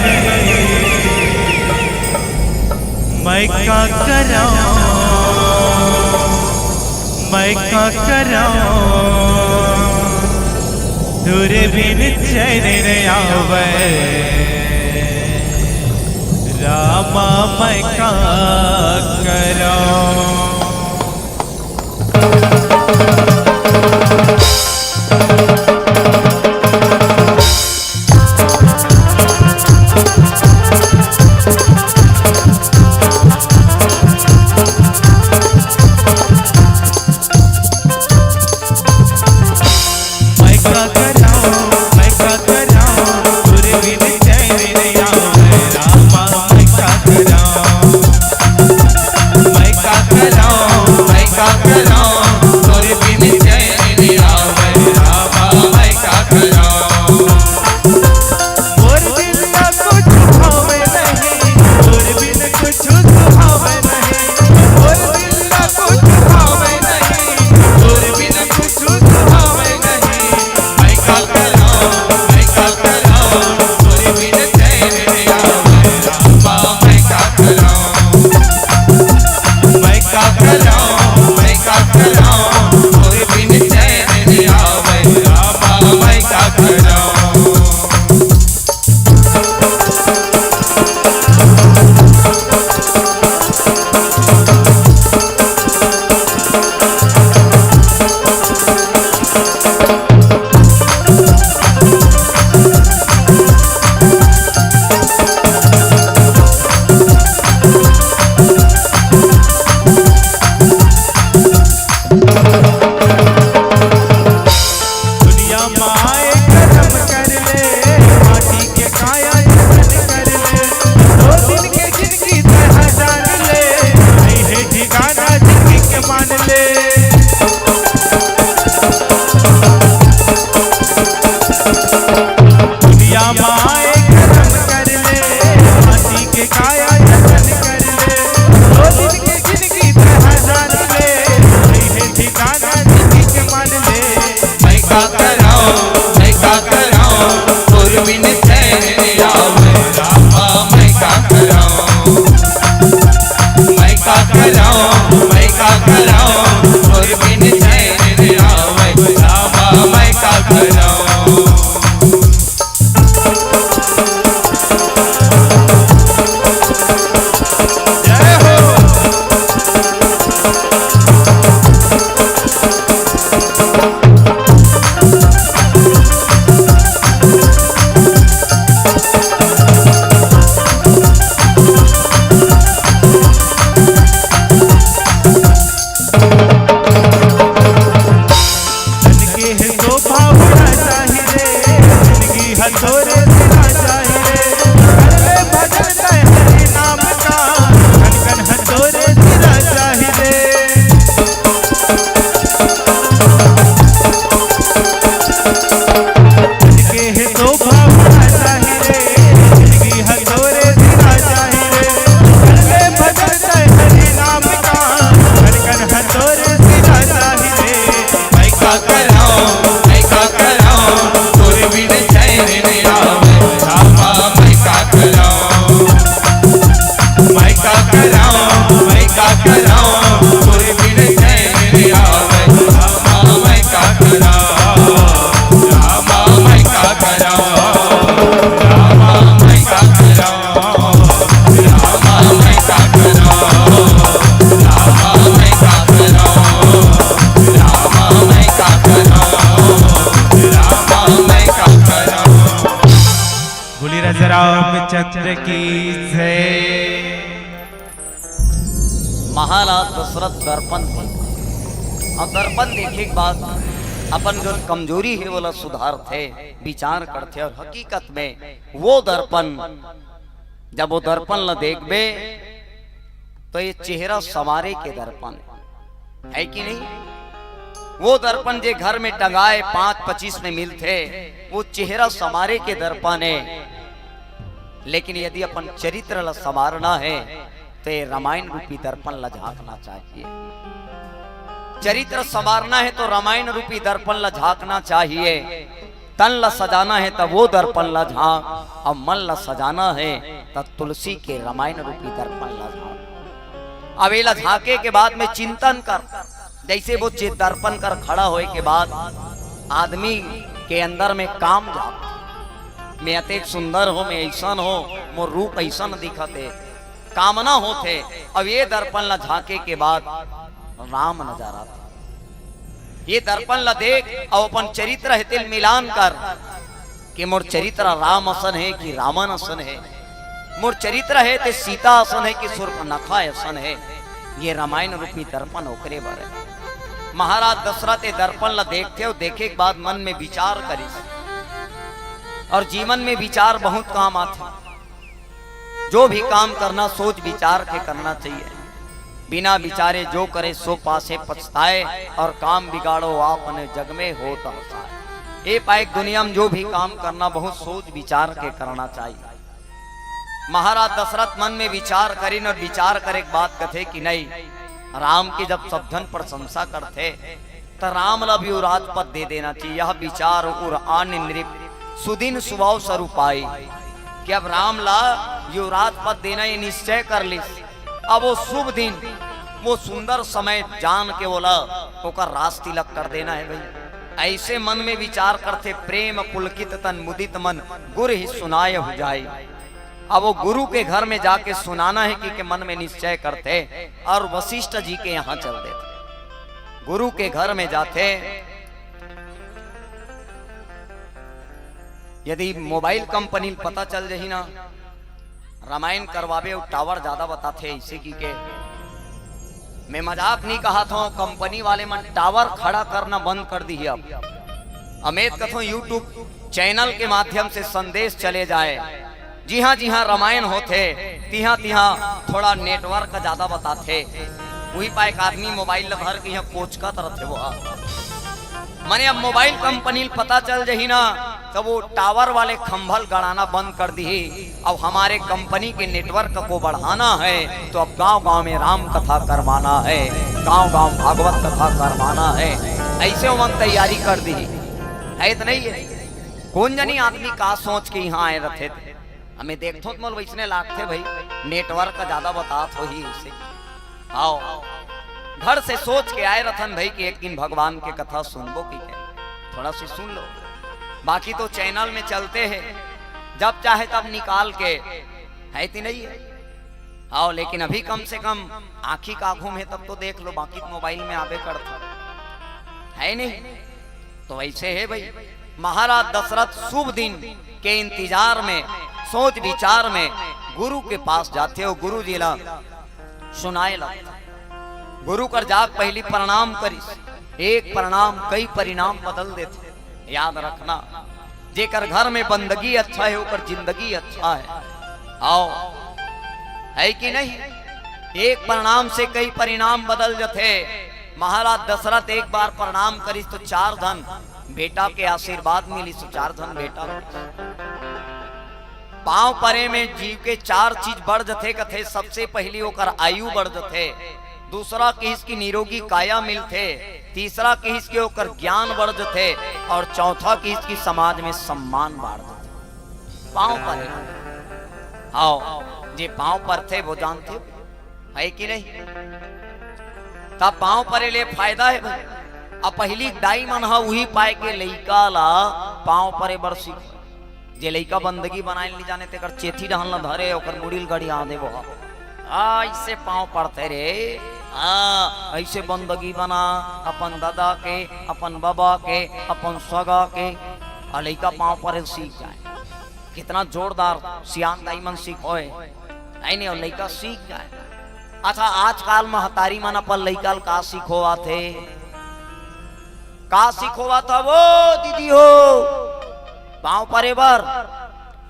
नहीं। मैं का करां, मैं का करां, तोरे बिन चैन न आवे। रामा, मैं का करां। मैं का करां, मैं का करां, तोरे बिन चैन नहीं आवे। रामा, मैं का करां, मैं का करां, मैं का करां, तोरे बिन चैन नहीं आवे। रामा, मैं का करां। मोर दिल ला कुछु भावे नहीं, तोर बिन कुछु सुहावे नहीं। मोर दिल ला कुछु भावे नहीं, तोर बिन कुछु सुहावे नहीं। मैं का करां, मैं का करां, तोर बिन चैन नहीं आवे। रामा, मैं का करां, मैं का करां, मैं का करां, तोर बिन चैन नहीं आवे। रामा, मैं का करां। दुनिया माए करम कर ले, माटी के काया जतन कर ले। दो दिन के जिंदगी तहा जान ले, नहीं है ठिकाना जिंदगी के मान ले। दुनिया माए करम कर ले, माटी के काया जतन कर ले। दो दिन के जिंदगी तहा जान ले, नहीं है ठिकाना जिंदगी के मान ले। मैं का करां, मैं का करां, तोर बिन चैन नहीं आवे। रामा, मैं का करां, मैं का करां, मैं का करां, तोर बिन चैन नहीं आवे। रामा, मैं का करां। जय हो। तोरे सिरा चाही रे, करबे भजन तैं हरि नाम का, कन कन ह तोरे सिरा चाही रे। के हे शोभा बड़ा चाही रे, जिंदगी ह तोरे सिरा चाही रे, करबे भजन तैं हरि नाम का, कन कन ह तोरे सिरा चाही रे। मैं का कराऊं, मैं का कराऊं, तोरे बिन चैन नहीं आवे। रामा, मैं का कराऊं, मैं का कराऊं, मैं का कराऊं, तोरे बिन चैन नहीं आवे। रामा, मैं का कराऊं, रामा, मैं का कराऊं, रामा, मैं का कराऊं। बोली राजा रामचंद्र की जय। महाराज दशरथ दर्पण देखे, अउ दर्पण देखे के बाद अपन जो कमजोरी हे, वोला सुधारथे, विचार करथे, अउ हकीकत में वो दर्पण, जब वो दर्पण ला देखबे, तो ये चेहरा संवारे के दर्पण हे, हे कि नहीं? वो दर्पण जे घर में टंगाए, पाँच पच्चीस में मिलथे, वो चेहरा संवारे के दर्पण हे। लेकिन यदि अपन चरित्र ला संवारना हे, तो ये रामायण रूपी दर्पण ला झांकना चाहिए। चरित्र संवारना हे, तो रामायण रूपी दर्पण ला झांकना चाहिए। तन ला सजाना हे, त वो दर्पण ला झांक, अउ मन ला सजाना हे, त तुलसी के रामायण रूपी दर्पण ला झांक। अब एला झांके के बाद में चिंतन कर, जइसे वो चे-, दर्पण कर खड़ा होए के बाद आदमी के अंदर में काम जाग, मैं अतेक सुंदर हों, मैं अइसन हों, मोर रूप अइसन दिखत हे, कामना होथे। अब ये दर्पण ला झांके के बाद राम नजर आथे। ये दर्पण ला देख अउ अपन चरित्र हे तेल मिलान कर, कि मोर चरित्र राम असन हे कि रावण असन हे, मोर चरित्र हे ते सीता असन हे कि शूर्पनखा असन हे। ये रामायण रूपी दर्पण ओकरे बर हे। महाराज दशरथ ये दर्पण ला देखथे अउ देखे के बाद मन में विचार करिस, अउ जीवन में विचार बहुत काम आथे। जो भी काम करना सोच विचार के करना चाहिए। बिना विचारे जो करे सो पासे पछताए, अउ काम बिगाड़ो आपने जग में होत हँसाए। ए पाए दुनिया में जो भी काम करना बहुत सोच विचार के करना चाहिए। महाराज दशरथ मन में विचार करिन अउ विचार करे के बाद कथे कि नहीं, राम के जब सब झन प्रशंसा करथे, त राम ला भी युवराज पद दे देना चाहिए। यह विचार उर आन नृप सुदिन सुभाव सरू पाई, कि अब राम ला युवराज पद देना ये निश्चय कर लिस। अब वो शुभ दिन, वो सुंदर समय जान के ओला ओकर राज तिलक कर देना हे भाई। अइसे मन में विचार करथे, प्रेम पुलकित तन मुदित मन गुर ही सुनाय हो जाई। अब वो गुरु के घर में जाके सुनाना हे कि, कि मन में निश्चय करथे अउ वशिष्ठ जी के यहाँ चल देथे। गुरु के घर में जाथे, यदि मोबाइल कंपनी ल पता चल जही ना, रामायण करवाबे अउ टावर ज्यादा बताथे अइसे कि के। मैं मजाक नहीं कहत हों, कंपनी वाले मन टावर खड़ा करना बंद कर दिही अब। अमेत कथों YouTube चैनल के माध्यम से संदेश चले जाए, जिहाँ जिहाँ रामायण होथे, तिहाँ तिहाँ थोड़ा नेटवर्क ज्यादा बताथे। उही पाए एक आदमी मोबाइल ल धर के यहाँ कोचकत रथे वो। माने अब मोबाइल कंपनी ल पता चल जही ना, तब वो टावर वाले खंभल गड़ाना बंद कर दिही। अब हमारे कंपनी के नेटवर्क को बढ़ाना है, तो अब गांव-गांव में राम कथा करवाना है, गांव-गांव भागवत कथा करवाना है। अइसे ओमन तैयारी कर दिही। हे त नहीं हे? कोन जनी आदमी का सोच के यहाँ आए रथे? हमें देखथों त मोला वइसने लागथे भाई, नेटवर्क ज्यादा बतात होही अइसे। आओ, घर से सोच के आए रथन भाई कि एक दिन भगवान के कथा सुनबो कि के। थोड़ा सी सुन लो, बाकी तो चैनल में चलते हैं, जब चाहे तब निकाल के, हे कि नहीं हे? आओ, लेकिन अभी कम से कम आँखी का आँखों में तब तो देख लो, बाकी तो मोबाइल में आबे करता हे नहीं। तो अइसे हे भाई, महाराज दशरथ शुभ दिन के इंतजार में, सोच विचार में गुरु के पास जाथे अउ गुरु जी ला सुनाए लगथे। गुरु कर जाके पहिली प्रणाम करिस, एक प्रणाम कई परिणाम बदल देथे। याद रखना, जेकर घर में बंदगी अच्छा हे, ओकर जिंदगी अच्छा हे। हव, हे कि नहीं? एक प्रणाम से कई परिणाम बदल जथे। महाराज दशरथ एक बार प्रणाम करिस तो चार झन बेटा के आशीर्वाद मिलिस, तो चार झन बेटा। पांव परे में जीव के चार चीज बढ़ जथे कथे। सबसे पहिली ओकर आयु बढ़ जथे, दूसरा किहिस कि निरोगी काया मिलथे, तीसरा किहिस कि ओकर ज्ञान बढ़ जथे, अउ चौथा किहिस कि समाज में सम्मान बाढ़ जथे। पांव परे, हव, जे पांव परथे वो जानथे, हे कि नहीं? त पांव परे ले फायदा हे भाई। अब पहिली दाई मन ह उही पाय के लइका ला पांव परे बर सीख। जे लइका बंदगी बनाए ल नइ जाने, तेकर चेथी डहन ल धरे, ओकर मुड़ी ल गड़िया दे वो ह। आ, अइसे पांव पड़थे रे। हाँ, अइसे बंदगी बना, अपन ददा के, अपन बबा के, अपन सगा के। आ लइका पांव परे ल सीख जाए। कितना जोरदार सियान दाई मन सीखोय, हे नहीं? अउ लइका सीख जाए। अच्छा, आजकाल महतारी मन अपन लइका ल का सिखोवाथे? का सिखोवाथे वो दीदी हो? पांव परे बर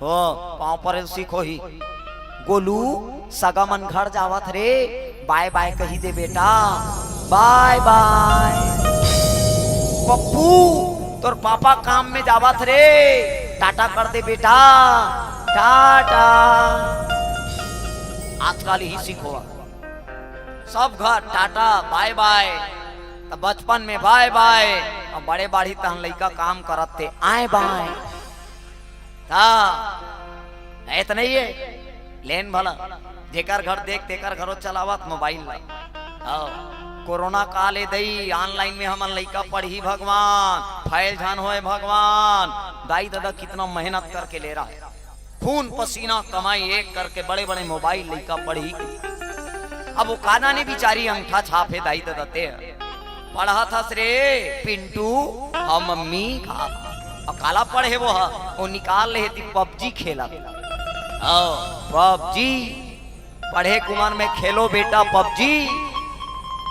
हो, पांव परे ल सीखोही। गोलू, सगा मन घर जावत रे, बाय बाय कही दे बेटा, बाय बाय। पप्पू, तोर पापा काम में जावत रे, टाटा कर दे बेटा, टाटा। आजकाल इही सीखो, सब घर टाटा, बाय बाय। त बचपन में बाय बाय, अउ बड़े बाढ़ही तहन लइका काम करत ते आय बाय। त हे त नहीं हे, लेन भला, जेकर घर देख तेकर घरो चलावत मोबाइल ला। हव, कोरोना काल ए दई, online में हमन लइका पढ़ही भगवान, fail झन होय भगवान। दाई ददा कितना मेहनत करके ले रहा हे, खून पसीना कमाई एक करके बड़े-बड़े मोबाइल लइका पढ़ही। अब वो का जाने बिचारी अंगठा छाप हे दाई ददा ते। पढ़त हस रे पिंटू? हव मम्मी। का? अब काला पढ़े वो ह? वो निकाल ले हे ती PUBG खेलत। हव, PUBG। पढ़े के उमर में खेलो बेटा PUBG।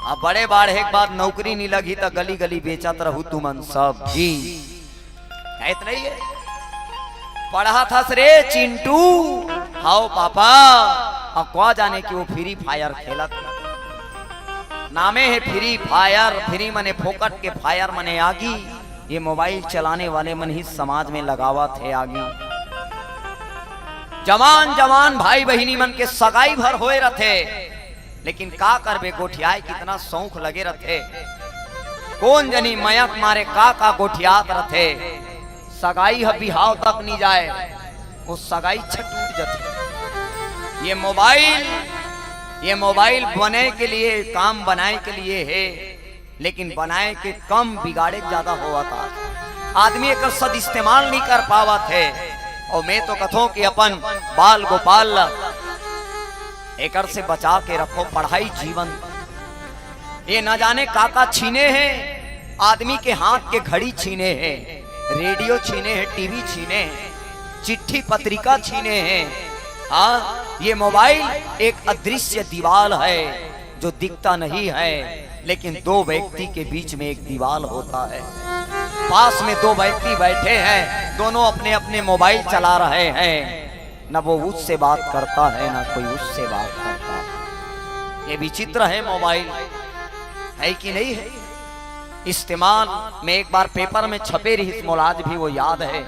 अब बड़े बाढ़े के बाद नौकरी नइ लगही त गली गली बेचत रहू तुमन सब्जी। हे त नहीं हे? पढ़त हस रे चिंटू? हव पापा। अब का जाने कि वो Free Fire खेलत। नामे हे Free Fire, free मने फोकट के, fire मने आगी। ये मोबाइल चलाने वाले मन ही समाज में लगावत हे आगी। जवान जवान भाई बहिनी मन के सगाई भर होए रथे, लेकिन का करबे, गोठियाए कितना शौक लगे रथे। कोन जनी मया के मारे का का गोठियात रथे। सगाई ह बिहाव तक नइ जाए, वो सगाई छटूट जथे। ये मोबाइल, ये मोबाइल बने के लिए, काम बनाए के लिए हे, लेकिन बनाए के कम, बिगाड़े के ज्यादा होवत हे। आदमी एकर सद इस्तेमाल नइ कर पावत हे। अउ मैं तो कथों कि अपन बाल गोपाल ला एकर से बचा के रखो। पढ़ाई जीवन, ये न जाने का का छीने हे, आदमी के हाथ के घड़ी छीने हे, रेडियो छीने हे, टीवी छीने हे, चिट्ठी पत्रिका छीने हे। हाँ, ये मोबाइल एक अदृश्य दीवाल है जो दिखता नहीं है, लेकिन दो व्यक्ति के बीच में एक दीवाल होता है। पास में दो व्यक्ति बैठे हैं, दोनों अपने अपने मोबाइल चला रहे हैं, न वो उससे बात करता है, न कोई उससे बात करता है। ये विचित्र है मोबाइल, है कि नहीं है? इस्तेमाल में एक बार पेपर में छपे रहिस, मोला आज भी वो याद है।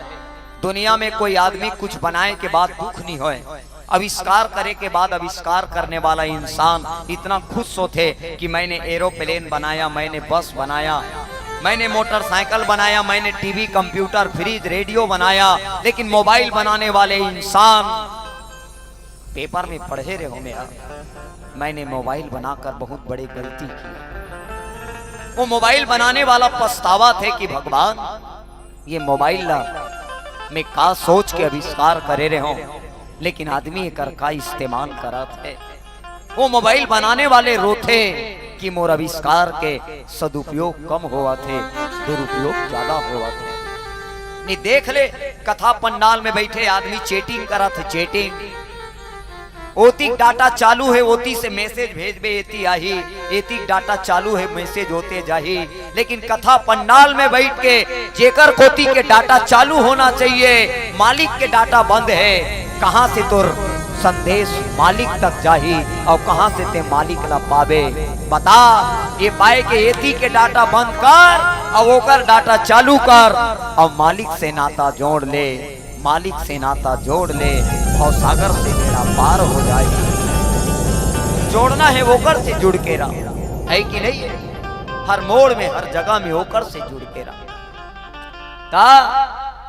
दुनिया में कोई आदमी कुछ बनाए के बाद दुख नहीं होए, आविष्कार करे के बाद आविष्कार करने वाला इंसान इतना खुश होथे कि मैंने एरोप्लेन बनाया, मैंने बस बनाया, मैंने मोटरसाइकिल बनाया, मैंने टीवी, कंप्यूटर, फ्रिज, रेडियो बनाया, लेकिन मोबाइल बनाने वाले इंसान पेपर में पढ़े रहे हो मेरा, मैंने मोबाइल बनाकर बहुत बड़ी गलती की। वो मोबाइल बनाने वाला पछतावत हे कि भगवान, ये मोबाइल ला मैं का सोच के आविष्कार करे रहे हो, लेकिन आदमी एकर का इस्तेमाल करत हे। वो मोबाइल बनाने वाले रोथे कि मोर आविष्कार के सदुपयोग कम होवत हे, दुरुपयोग ज्यादा होवत हे। नहीं देख ले, कथा पंडाल में बैठे आदमी चैटिंग करत हे, चैटिंग। ओतिक डाटा चालू हे, ओती से मैसेज भेजबे, एती आही, एतिक डाटा चालू हे, मैसेज होते जाही। लेकिन कथा पंडाल में बैठ के जेकर कोती के डाटा चालू होना चाहिए, मालिक के डाटा बंद है, कहां से तोर संदेश मालिक तक जाही अउ कहां से ते मालिक ला पाबे? बता, ये पाए के एती के डाटा बंद कर अउ ओकर डाटा चालू कर अउ मालिक से नाता जोड़ ले, मालिक से नाता जोड़ ले, भवसागर से बेड़ा पार हो जाए। जोड़ना है ओकर से जुड़ के रह, है कि नहीं? हर मोड़ में, हर जगह में ओकर से जुड़ के रह। ता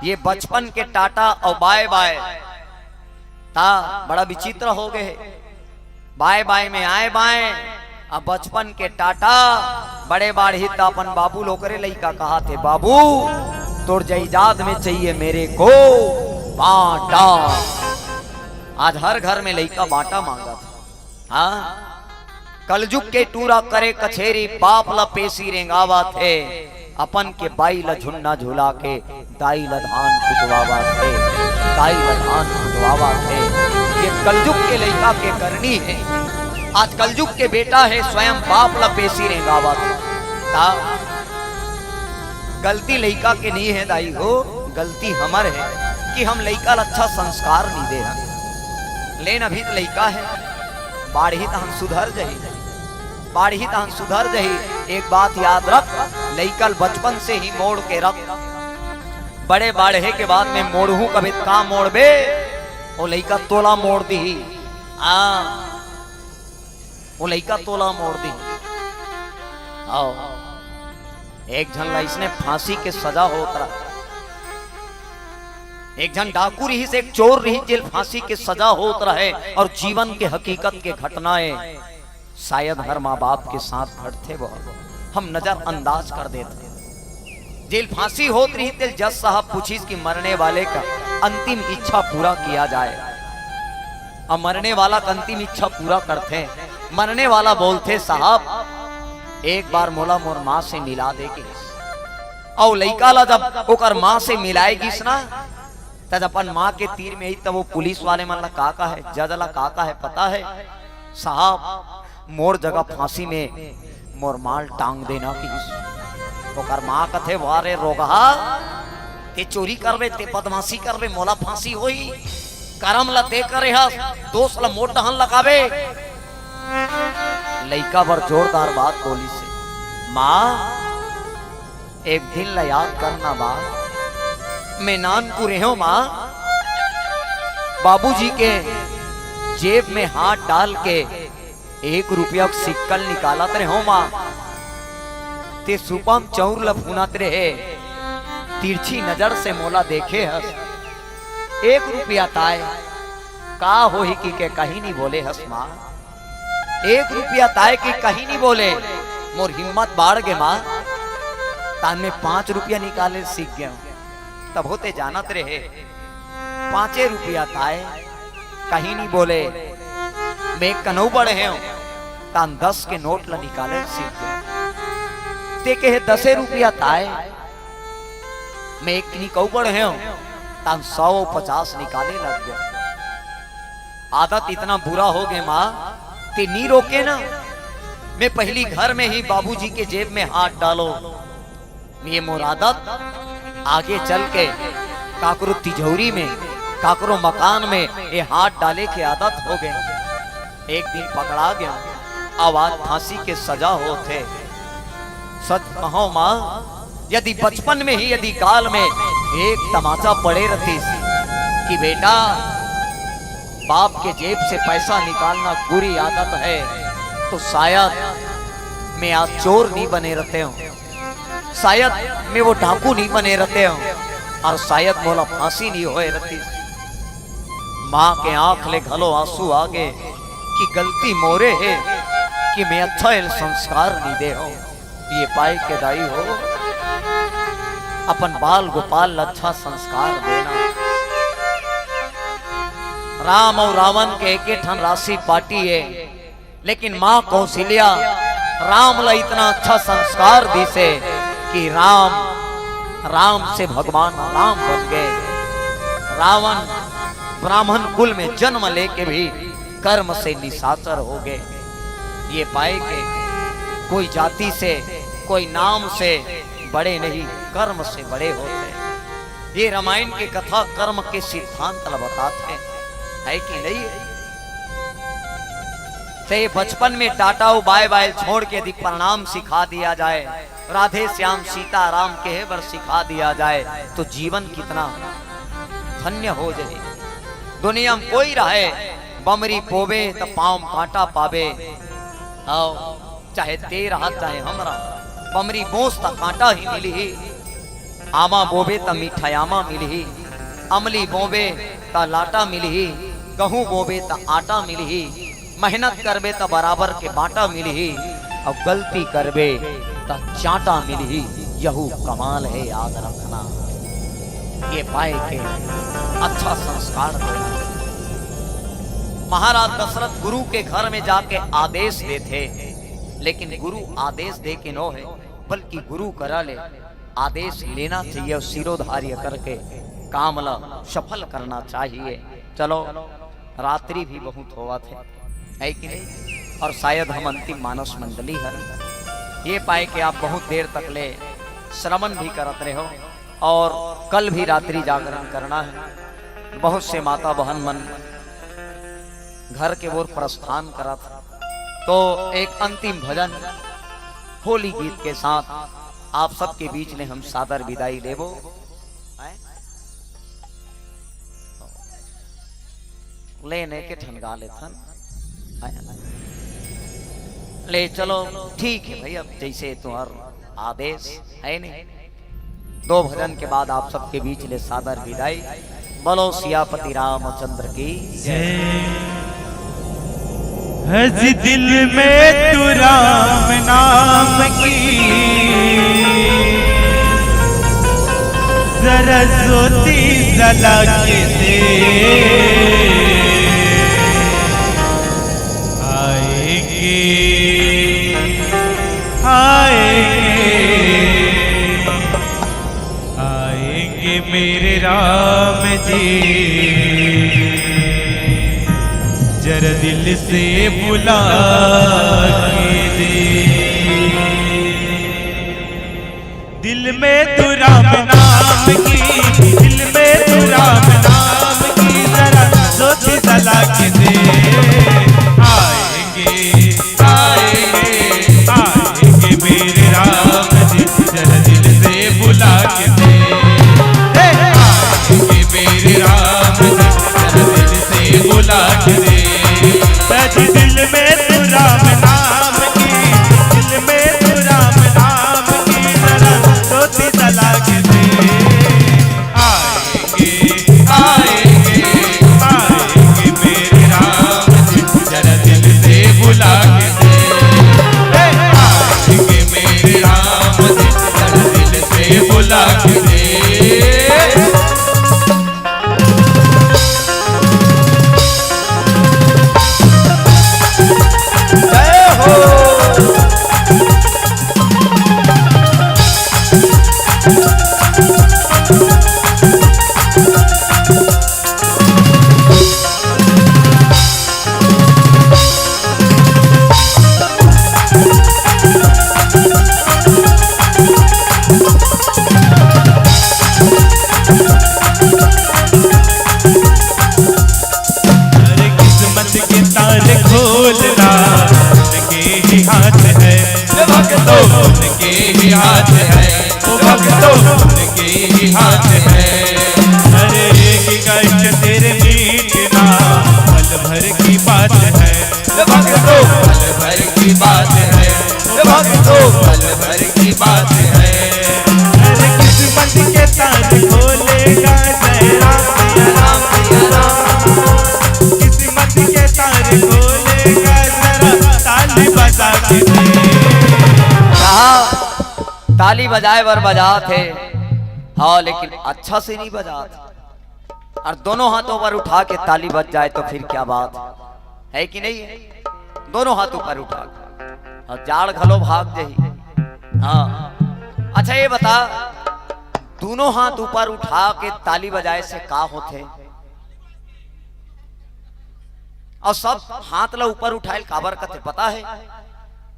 ये बचपन के टाटा अउ बाय बाय ता बड़ा विचित्र हो गए। बाय बाय में आय बाय, अब बचपन के टाटा। बड़े बाढ़ही त अपन बाबू ल ओकरे लइका कहाथे, "बाबू, तोर जायदाद में चाहिए मेरे को बांटा।" आज हर घर में लइका बांटा मांगत हे। हाँ, कलजुग के टूरा करे कछेरी, बाप ल पेशी रेंगावत हे, अपन के बाई ल झुन्ना झुला के दाई ल धान कुटवावत हे, दाई ल धान कुटवावत हे। ये कलजुग के लइका के करनी हे। आज कलजुग के बेटा हे, स्वयं बाप ल पेशी रेंगावत हे। ता गलती लइका के नहीं हे दाई हो, गलती हमर हे कि हम लइका ल अच्छा संस्कार नहीं दे हन। लेन अभी त लइका हे, बाढ़ही तहन सुधर जही, बाढ़ही तहन सुधर जही। एक बात याद रख, लइका ल बचपन से ही मोड़ के रख। बड़े बाढ़े के बाद में मोड़हू कभी का मोड़बे, वो लइका तोला मोड़ दिही। हाँ, वो लइका तोला मोड़ दिही। आओ, एक झन ला इसने फांसी के सजा होत रहा, एक झन डाकू रहिस, एक चोर रहिस, जेल फांसी के सजा होत रहे अउ जीवन के हकीकत के घटनाएं शायद हर माँ बाप के साथ घटथे, वो हम नजरअंदाज कर देथे। जेल फांसी होत रहिस तेल जज साहब पूछिस कि मरने वाले का अंतिम इच्छा पूरा किया जाए। अब मरने वाला का अंतिम इच्छा पूरा करथे, मरने वाला बोलथे, "साहब, एक बार मोला मोर माँ से मिला दे के।" अउ लइका ला जब ओकर माँ से मिलाए गिस ना, त जब अपन माँ के तीर में ही, तब वो पुलिस वाले मन ला का का हे, जज ला का का हे, पता हे? "साहब, मोर जगह फांसी में मोर माँ ल टांग देना," किहिस। ओकर माँ कथे, "वाह रे रोगहा, ते चोरी करबे, ते बदमाशी करबे, मोला फांसी होही? करम ला ते करे हस, दोष ला मोर डहन लगाबे?" लइका बर जोरदार बात बोलिस हे, "माँ, एक दिन ला याद करना माँ, मैं नानकुन रहेंव माँ, बाबूजी के जेब में हाथ डाल के एक रुपया के सिक्का ल निकालत रहेंव माँ, ते सुपा म चाउर ल भूनत रहे, तिरछी नजर से मोला देखे हस, एक रुपया ताय, का होही?" कहिके कहीं नहीं बोले हस माँ। एक रुपया ताय के कहीं नहीं बोले, मोर हिम्मत बाढ़ गे माँ, तहन मैं पाँच रुपया निकाले सीख गेंव। तभो ते जानत रहे, पाँचे रुपया ताय, कहीं नहीं बोले, मैं कनऊ बढ़ेंव, तहन दस के नोट ल निकाले सीख गेंव। ते कहे दसे रुपया ताय, मैं एक निकऊ बढ़ेंव, तहन सौ पचास निकाले लग गेंव। आदत इतना बुरा हो गे माँ, ते नी रोके ना। मैं पहली घर में ही बाबूजी के जेब में हाथ डालों। ये मोर आदत आगे चल के काकरो तिजोरी में, काकरो मकान में ये हाथ डाले के आदत हो गे। एक दिन पकड़ा गेंव, अब आज फांसी के सजा होत हे। सच कहों माँ, यदि बचपन में ही, यदि गाल में एक तमाचा पड़े रहतिस कि बेटा, बाप के जेब से पैसा निकालना बुरी आदत है, तो शायद मैं आज चोर नहीं बने रहतेंव, शायद मैं वो डाकू नहीं बने रहतेंव, अउ शायद मोला फांसी नहीं होए रहतिस। माँ के आंख ले घलो आंसू आ गे कि गलती मोरे हे कि मैं अच्छा एला संस्कार नहीं दे हंव। ये पाय के दाई हो, अपन बाल गोपाल ल अच्छा संस्कार देना। राम अउ रावण के एके ठन राशि पार्टी हे, लेकिन माँ कौशल्या राम ल इतना अच्छा संस्कार दिसे कि राम, राम से भगवान राम बन गे। रावण ब्राह्मण कुल में जन्म लेके भी कर्म से निशाचर हो गे। ये पाय के कोई जाति से, कोई नाम से बड़े नहीं, कर्म से बड़े होथे। ये रामायण के कथा कर्म के सिद्धांत ल बताथे, है कि नहीं? ते बचपन में टाटा अउ बाय बाय छोड़ के यदि प्रणाम सिखा दिया जाए, राधे श्याम सीता राम कहे बर सिखा दिया जाए, तो जीवन कितना धन्य हो जाए। दुनिया में कोई रहे, बमरी बोबे त पाँव म कांटा पाबे। आओ, चाहे ते रहत, चाहे हम रहत, बमरी बोस त कांटा ही मिलही। आमा बोबे त मीठा आमा मिलही, अमली बोबे त लाटा मिलही, गहूं बोबे त आटा मिलही, मेहनत करबे त बराबर के बांटा मिलही, अउ गलती करबे त चांटा मिलही। यहू कमाल हे, याद रखना। ये पाए के अच्छा संस्कार देना। महाराज दशरथ गुरु के घर में जाके आदेश देथे, लेकिन गुरु आदेश दे के नो हे, बल्कि गुरु करा ले आदेश लेना चाहिए अउ सिरोधार्य करके काम ला सफल करना चाहिए। चलो, रात्रि भी बहुत होवत हे, है कि नहीं? और शायद हम अंतिम मानस मंडली हन। ये पाए कि आप बहुत देर तक ले श्रवण भी करत रहे हो और कल भी रात्रि जागरण करना है। बहुत से माता बहन मन घर के ओर प्रस्थान करत, तो एक अंतिम भजन होली गीत के साथ आप सबके बीच में हम सादर विदाई लेबो। हैं? लेने के ठन गा लेथन। ले चलो, ठीक है भाई, अब जैसे तुम्हार आदेश है नहीं। दो भजन के बाद आप सबके बीच ले सादर विदाई। बोलो सियापति रामचंद्र की। हज दिल में तू राम नाम की सरस्वती सलाह के दे आएंगे, आएंगे, आएंगे मेरे राम जी, जरा दिल से बुला के दे। दिल में तू राम नाम की, दिल में तू राम नाम की, जरा सोच सला के दे। आएंगे, आएंगे, आएंगे मेरे राम जी, जरा दिल से बुला के दे। हे, आएंगे मेरे राम जी, जरा दिल से बुला के दे। सच दिल में तू राम नाम की, दिल में तू राम नाम की, जरा सोच सला के दे। आएंगे, आएंगे, आएंगे मेरे राम जी, जरा दिल से बुला के दे। हे, आएंगे मेरे राम जी, जरा दिल से बुला के दे। जय हो। अरे किस्मत के तार खोलना उनके ही हाथ है, भक्तों उनके ही हाथ है, भक्तों उनके ही हाथ है। हर एक कष्ट तेरे मिटना पल भर की बात है, भक्तों पल भर की बात है, भक्तों पल भर की बात है। अरे किस्मत के तार खोलेगा जय राम सिया राम सिया राम। किस्मत के तार खोलेगा जरा ताली बजा के दे। साहब, ताली बजाए बर बजात हे, हाँ, लेकिन अच्छा से नहीं बजात। और दोनों हाथों पर उठा के ताली बज जाए तो फिर क्या बात है कि नहीं? दोनों हाथ ऊपर उठा के, और जाड़ घलो भाग जाही। हाँ, अच्छा ये बता, दोनों हाथ ऊपर उठा के ताली बजाए से का होथे? और सब हाथ ला ऊपर उठाए काबर कथे पता है?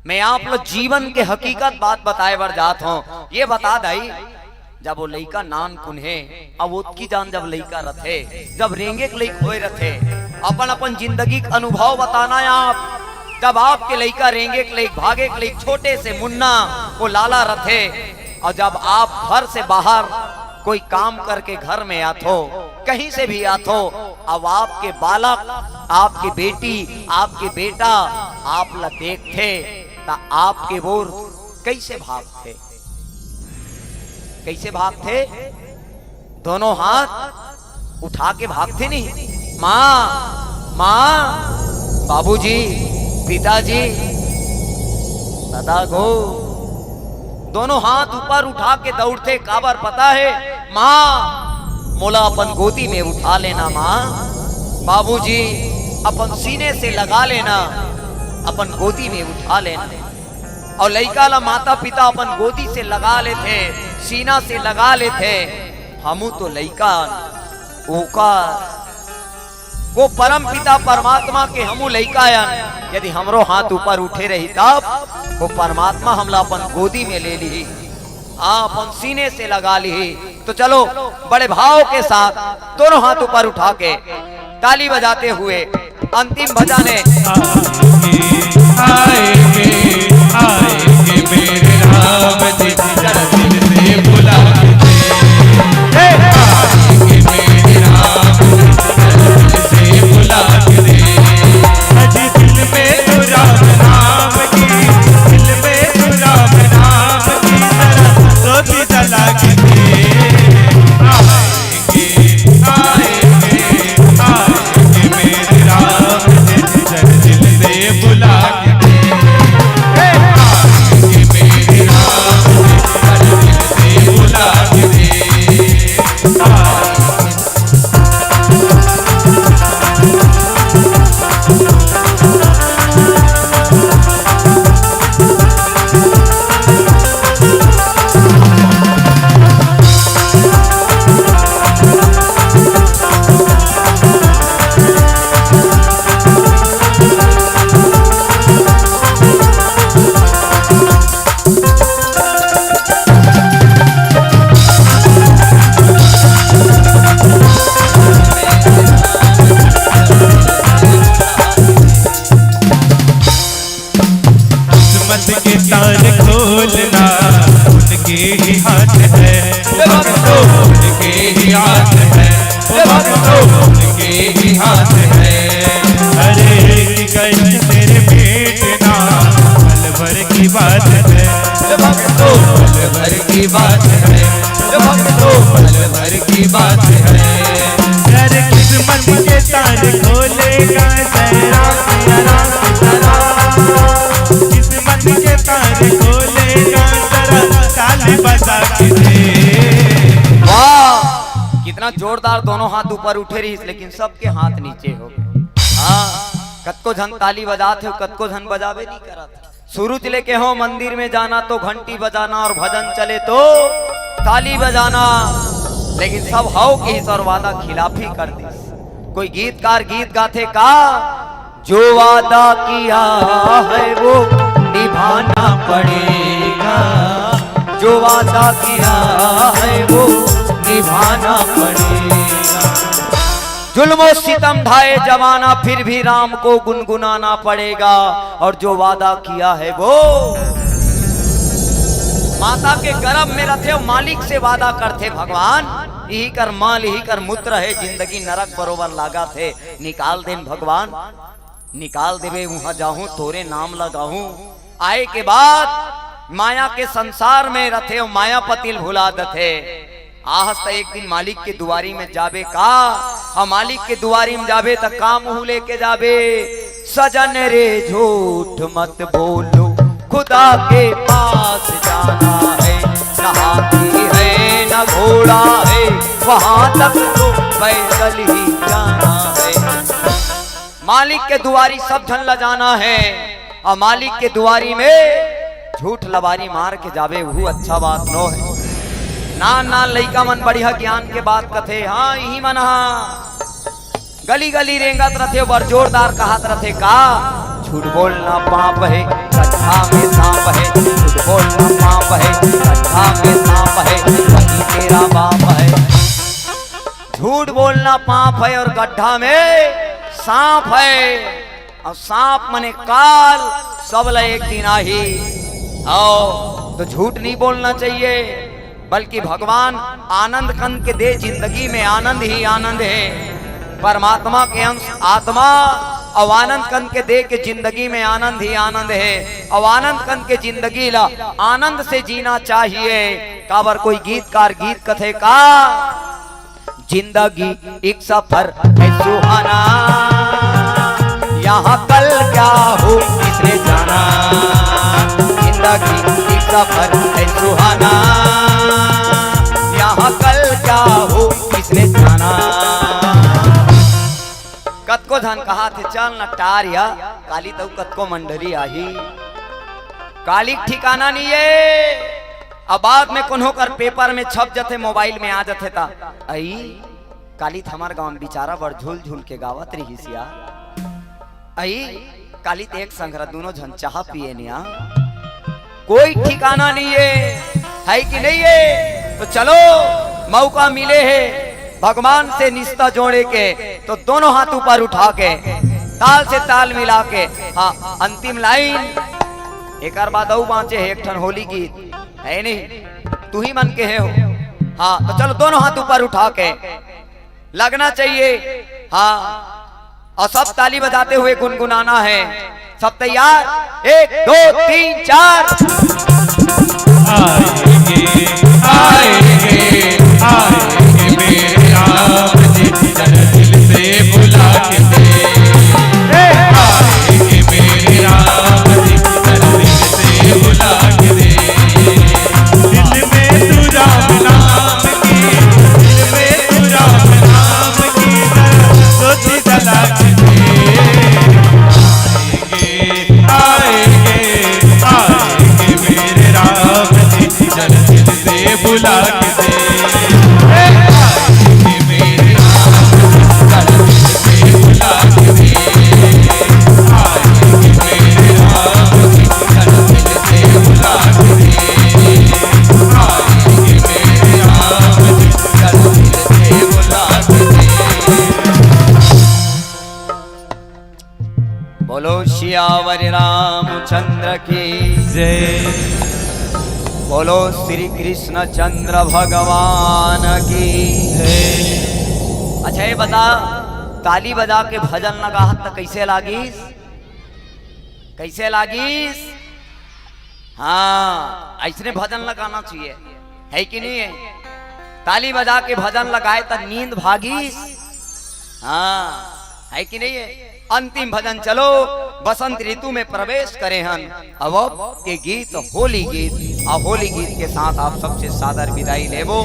मैं आप ला जीवन के हकीकत बात बताए बर जात हौं। ये बता दाई, जब वो लइका नानकुन हे, अब ओतकी जान जब लइका रथे, जब रेंगे के लइक होए रथे, अपन अपन जिंदगी के अनुभव बताना है आप। जब आपके लइका रेंगे के लइक, भागे के लइक, छोटे से मुन्ना वो लाला रथे, और जब आप घर से बाहर कोई काम करके घर में आथो, कहीं से भी आथो, अब आपके बालक, आपके बेटी, आपके बेटा आप ला देखथे, त आपके ओर कैसे भागथे? कैसे भागथे? दोनों हाथ उठा के भागथे नहीं? माँ, माँ, बाबूजी, पिताजी, दादा गो, दोनों हाथ ऊपर उठा के दौड़थे। काबर पता है? माँ, मोला अपन गोदी में उठा लेना माँ, बाबूजी, अपन सीने से लगा लेना, अपन गोदी में उठा लेना। और लइका ला माता पिता अपन गोदी से लगा लेथे, सीना से लगा लेथे। हमू तो लइका, ओकर वो परम पिता परमात्मा के हमू लइका अन। यदि हमरो हाथ ऊपर उठे रही तब वो परमात्मा हमला अपन गोदी में ले लिही, आ, अपन सीने से लगा लिही। तो चलो, बड़े भाव के साथ दोनों हाथ ऊपर उठा के ताली बजाते हुए अंतिम भजन है। आएंगे, आएंगे, आएंगे मेरे राम जी, जरा दिल से बुला के दे। आएंगे मेरे राम जी, जरा दिल से बुला के दे। अजी दिल में तो राम नाम की, दिल में तो राम नाम की, जरा ज्योति जला के दे। आएंगे, आएंगे, आएंगे मेरे राम जी, जरा दिल से बुला के दे। आएंगे मेरे राम जी, जरा दिल से बुला के दे। किस्मत के तार खोलना उनके ही हाथ है, वो भक्तों उनके ही हाथ है, वो भक्तों उनके ही हाथ है। हर एक कष्ट तेरे मेटना पल भर की बात है, वो भक्तों पल भर की बात है, वो भक्तों पल भर की बात है। अरे किस्मत के तार खोलेगा जरा, जरा, जरा। किस्मत के तार खोलेगा जरा, ताली बजा के दे। वाह, कितना जोरदार दोनों हाथ ऊपर उठे रहिस, लेकिन सबके हाथ नीचे हो गए। हाँ, कतको झन ताली बजात हे, कतको झन बजाबे नहीं करत। शुरू से लेके हो मंदिर में जाना तो घंटी बजाना और भजन चले तो ताली बजाना, लेकिन सब हव के ईश्वर वादा खिलाफी कर दिस। कोई गीतकार गीत गाथे का, जो वादा किया है वो निभाना पड़ेगा, जो वादा किया है वो निभाना पड़ेगा। जुल्म और सितम ढाए जमाना, फिर भी राम को गुनगुनाना पड़ेगा, और जो वादा किया है वो। माता के गर्भ में रथे, मालिक से वादा करथे, भगवान, यही कर माल, यही कर मूत्र है, जिंदगी नरक बरोबर लागा थे, निकाल देन भगवान। निकाल देबे, उहाँ जाहूँ, तोरे नाम ला गाहूँ। आए के बाद माया के संसार में रथे, मायापति ल भुला दथे। आहस त एक दिन मालिक के दुआरी में जाबे का? हाँ, मालिक के दुआरी में जाबे त का मुँह लेके जाबे? सजन रे झूठ मत बोलो, खुदा के पास जाना है, न हाथी है न घोड़ा है, वहाँ तक तो पैदल ही जाना है। मालिक के दुआरी सब झन ला जाना है, और मालिक के दुआरी में झूठ लबारी मार के जाबे, वहू अच्छा बात नो है। नान नान लइका मन बढ़िया ज्ञान के बात कथे, हाँ, इही मन हा गली गली रेंगत रथे, बर जोरदार कहत रथे का, झूठ बोलना पाप है, गड्ढा में सांप है। झूठ बोलना पाप है, गड्ढा में सांप है, वही तेरा बाप है। झूठ बोलना पाप है और गड्ढा में सांप है। अउ सांप मने काल, सबला एक दिन आही। अउ तो झूठ नहीं बोलना चाहिए, बल्कि भगवान आनंद कंद के दे, जिंदगी में आनंद ही आनंद है। परमात्मा के अंश आत्मा, अउ आनंद कंद के दे के जिंदगी में आनंद ही आनंद है। अउ आनंद कंद के जिंदगी ला आनंद से जीना चाहिए। काबर कोई गीतकार गीत कथे का, जिंदगी एक सफर है सुहाना, यहाँ कल क्या हो किसने जाना। जिंदगी एक सफर है सुहाना, यहाँ कल क्या हो किसने जाना। कतको झन कहा थे, चल न टार या, काली तऊ कतको मंडली आही। काली के ठिकाना नहीं है। अब बाद में कोनो कर पेपर में छप जथे, मोबाइल में आ जथे ता, अई काली त हमर गांव में बिचारा बड़ झूल झूल के गावत रहिस या। अई काली त एक संघरा दूनों झन चाह पिए निया। कोई ठिकाना नहीं है, है कि नहीं है? तो चलो, मौका मिले है भगवान से निस्ता जोड़े के, तो दोनों हाथ ऊपर उठा के, ताल से ताल मिला के। हाँ, अंतिम लाइन, एकर बाद अउ बांचे है एक ठन होली गीत, है नहीं? तू ही मन के है हो। हाँ, तो चलो, दोनों हाथ ऊपर उठा के लगना चाहिए। हाँ, और सब ताली बजाते हुए गुनगुनाना है। सब तैयार? एक, दो, तीन, चार। आएंगे, आएंगे, आएंगे मेरे राम जी, जरा दिल से बुला के दे। आएंगे मेरे राम जी, जरा दिल से बुला के दे। दिल में तू राम नाम की, दिल में तू राम नाम की, जरा ज्योति जला के दे। आएंगे, आएंगे, आएंगे मेरे राम जी, जरा दिल से बुला के दे। आएंगे मेरे राम जी, जरा दिल से बुला के दे। आएंगे मेरे राम जी, जरा दिल से बुला के दे। आएंगे मेरे राम जी, जरा दिल से बुला के दे। बोलो सियावर रामचंद्र की जय। बोलो श्री कृष्ण चंद्र भगवान की जय। अच्छा, ये बता, ताली बजा के भजन लगाहत त कैसे लागिस? कैसे लागिस? हाँ, ऐसने भजन लगाना चाहिए, है कि नहीं है? ताली बजा के भजन लगाए त नींद भागिस। हाँ, है कि नहीं है? अंतिम भजन, चलो, बसंत ऋतु में प्रवेश करे हन। अब के गीत होली गीत, आ होली गीत के साथ आप सबसे सादर विदाई लेबो।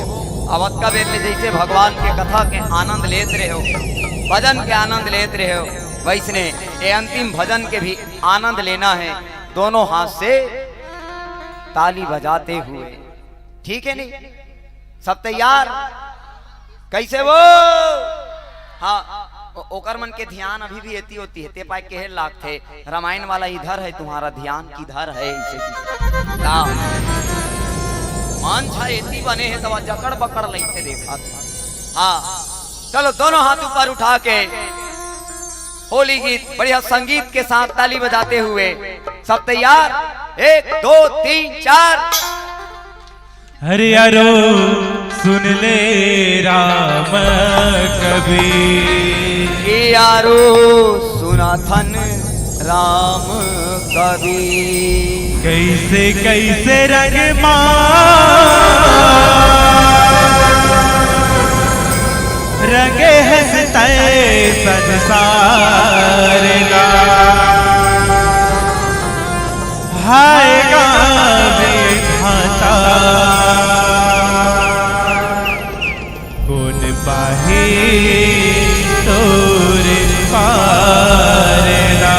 अब अतका बेर ले जैसे भगवान के कथा के आनंद लेत रहे हो, भजन के आनंद लेत रहे हो, वैसने ये अंतिम भजन के भी आनंद लेना है, दोनों हाथ से ताली बजाते हुए। ठीक है नहीं? सब तैयार? कैसे वो? हाँ, ओ-, ओकर मन के ध्यान अभी भी एती होती है, ते पाए कहे लागथे, रामायण वाला इधर है, तुम्हारा ध्यान किधर है? इसे की-, ला। मंच है, एती बने है, तो जकड़ बकड़ लइसे देखा था। हाँ, चलो, दोनों हाथ ऊपर उठा के होली गीत बढ़िया संगीत के साथ ताली बजाते हुए, सब तैयार? एक, दो, तीन, चार। अरे यारो, सुन ले राम कबीर। ए यारो, सुना थन राम कबीर। कैसे कैसे रंग मा रंगे हंस तय संसार ला। हाय गा विधाता, कोन पाही तोर पार ला।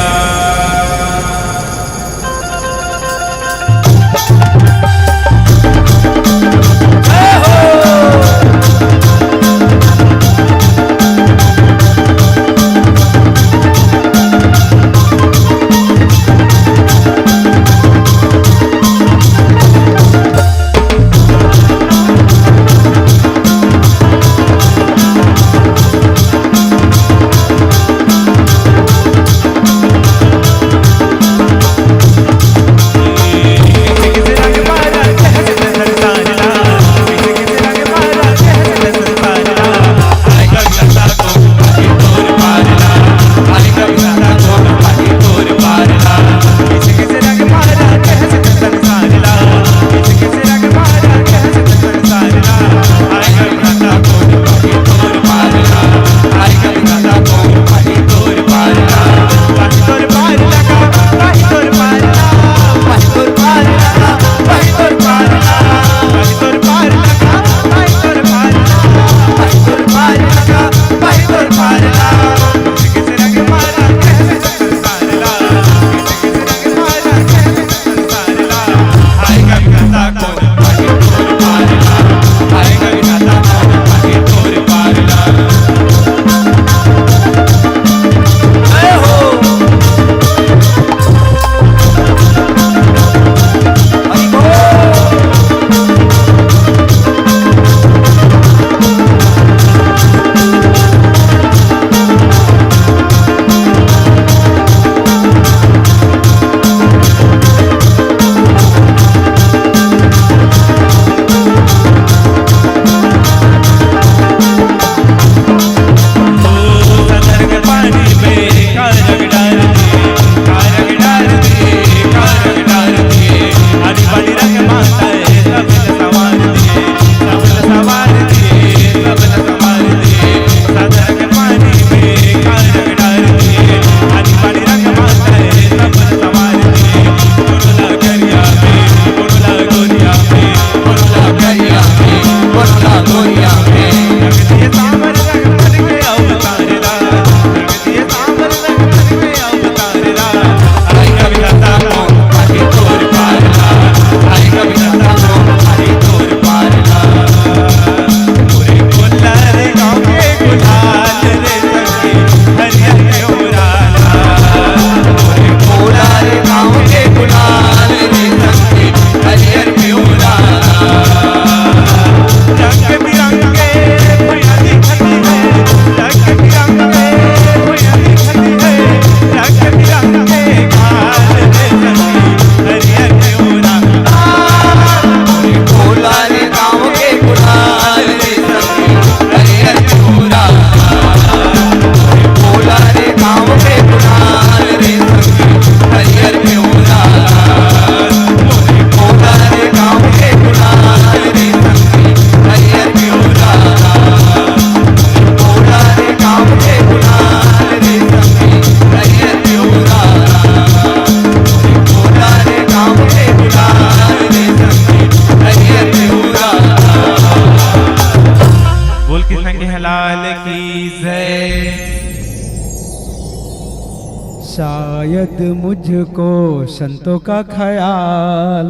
शायद मुझको संतों का ख्याल,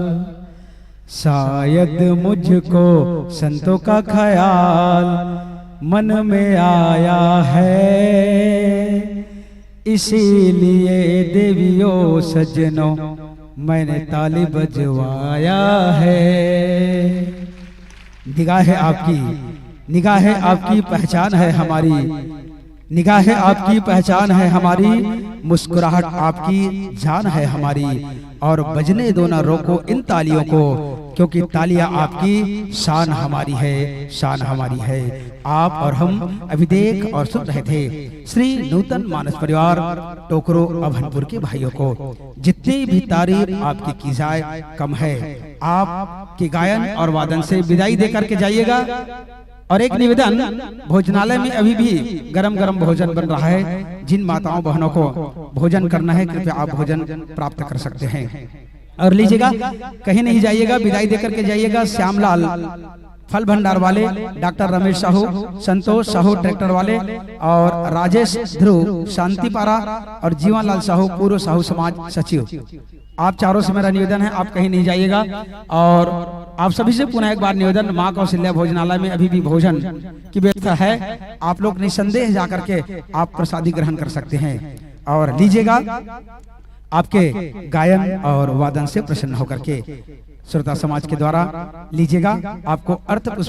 शायद मुझको संतों का ख्याल मन में आया है, इसीलिए देवियों सज्जनों मैंने ताली बजवाया है। निगाह है आपकी, निगाह है आपकी, पहचान है हमारी, निगाह है आपकी, पहचान है हमारी, मुस्कुराहट आपकी, जान है हमारी। और बजने दो ना रोको इन तालियों को, क्योंकि तालियां आपकी, शान हमारी है, शान हमारी है। आप और हम अभी देख और सुन रहे थे श्री नूतन मानस परिवार टोकरो अभनपुर के भाइयों को। जितनी भी तारीफ आपकी की जाए कम है। आपके गायन और वादन से विदाई दे करके जाइएगा। और एक निवेदन, भोजनालय में अभी भी गरम गरम भोजन बन रहा है। जिन माताओं बहनों को भोजन करना है, कृपया आप भोजन प्राप्त कर सकते हैं। और लीजिएगा, कहीं नहीं जाइएगा, विदाई दे करके जाइएगा। श्यामलाल फल भंडार वाले, डॉक्टर रमेश साहू, संतोष साहू ट्रैक्टर वाले, और राजेश ध्रुव शांतिपारा, और जीवनलाल साहू पूर्व साहू समाज सचिव। आप चारों से मेरा निवेदन है, आप कहीं नहीं जाइएगा। और आप सभी से पुनः एक बार निवेदन, माँ कौशल्या भोजनालय में अभी भी भोजन की व्यवस्था है, आप लोग निसंदेह जा करके आप प्रसादी ग्रहण कर सकते हैं। और लीजिएगा, आपके गायन और वादन से प्रसन्न होकर के श्रोता समाज के द्वारा लीजिएगा, आपको अर्थ पुष्प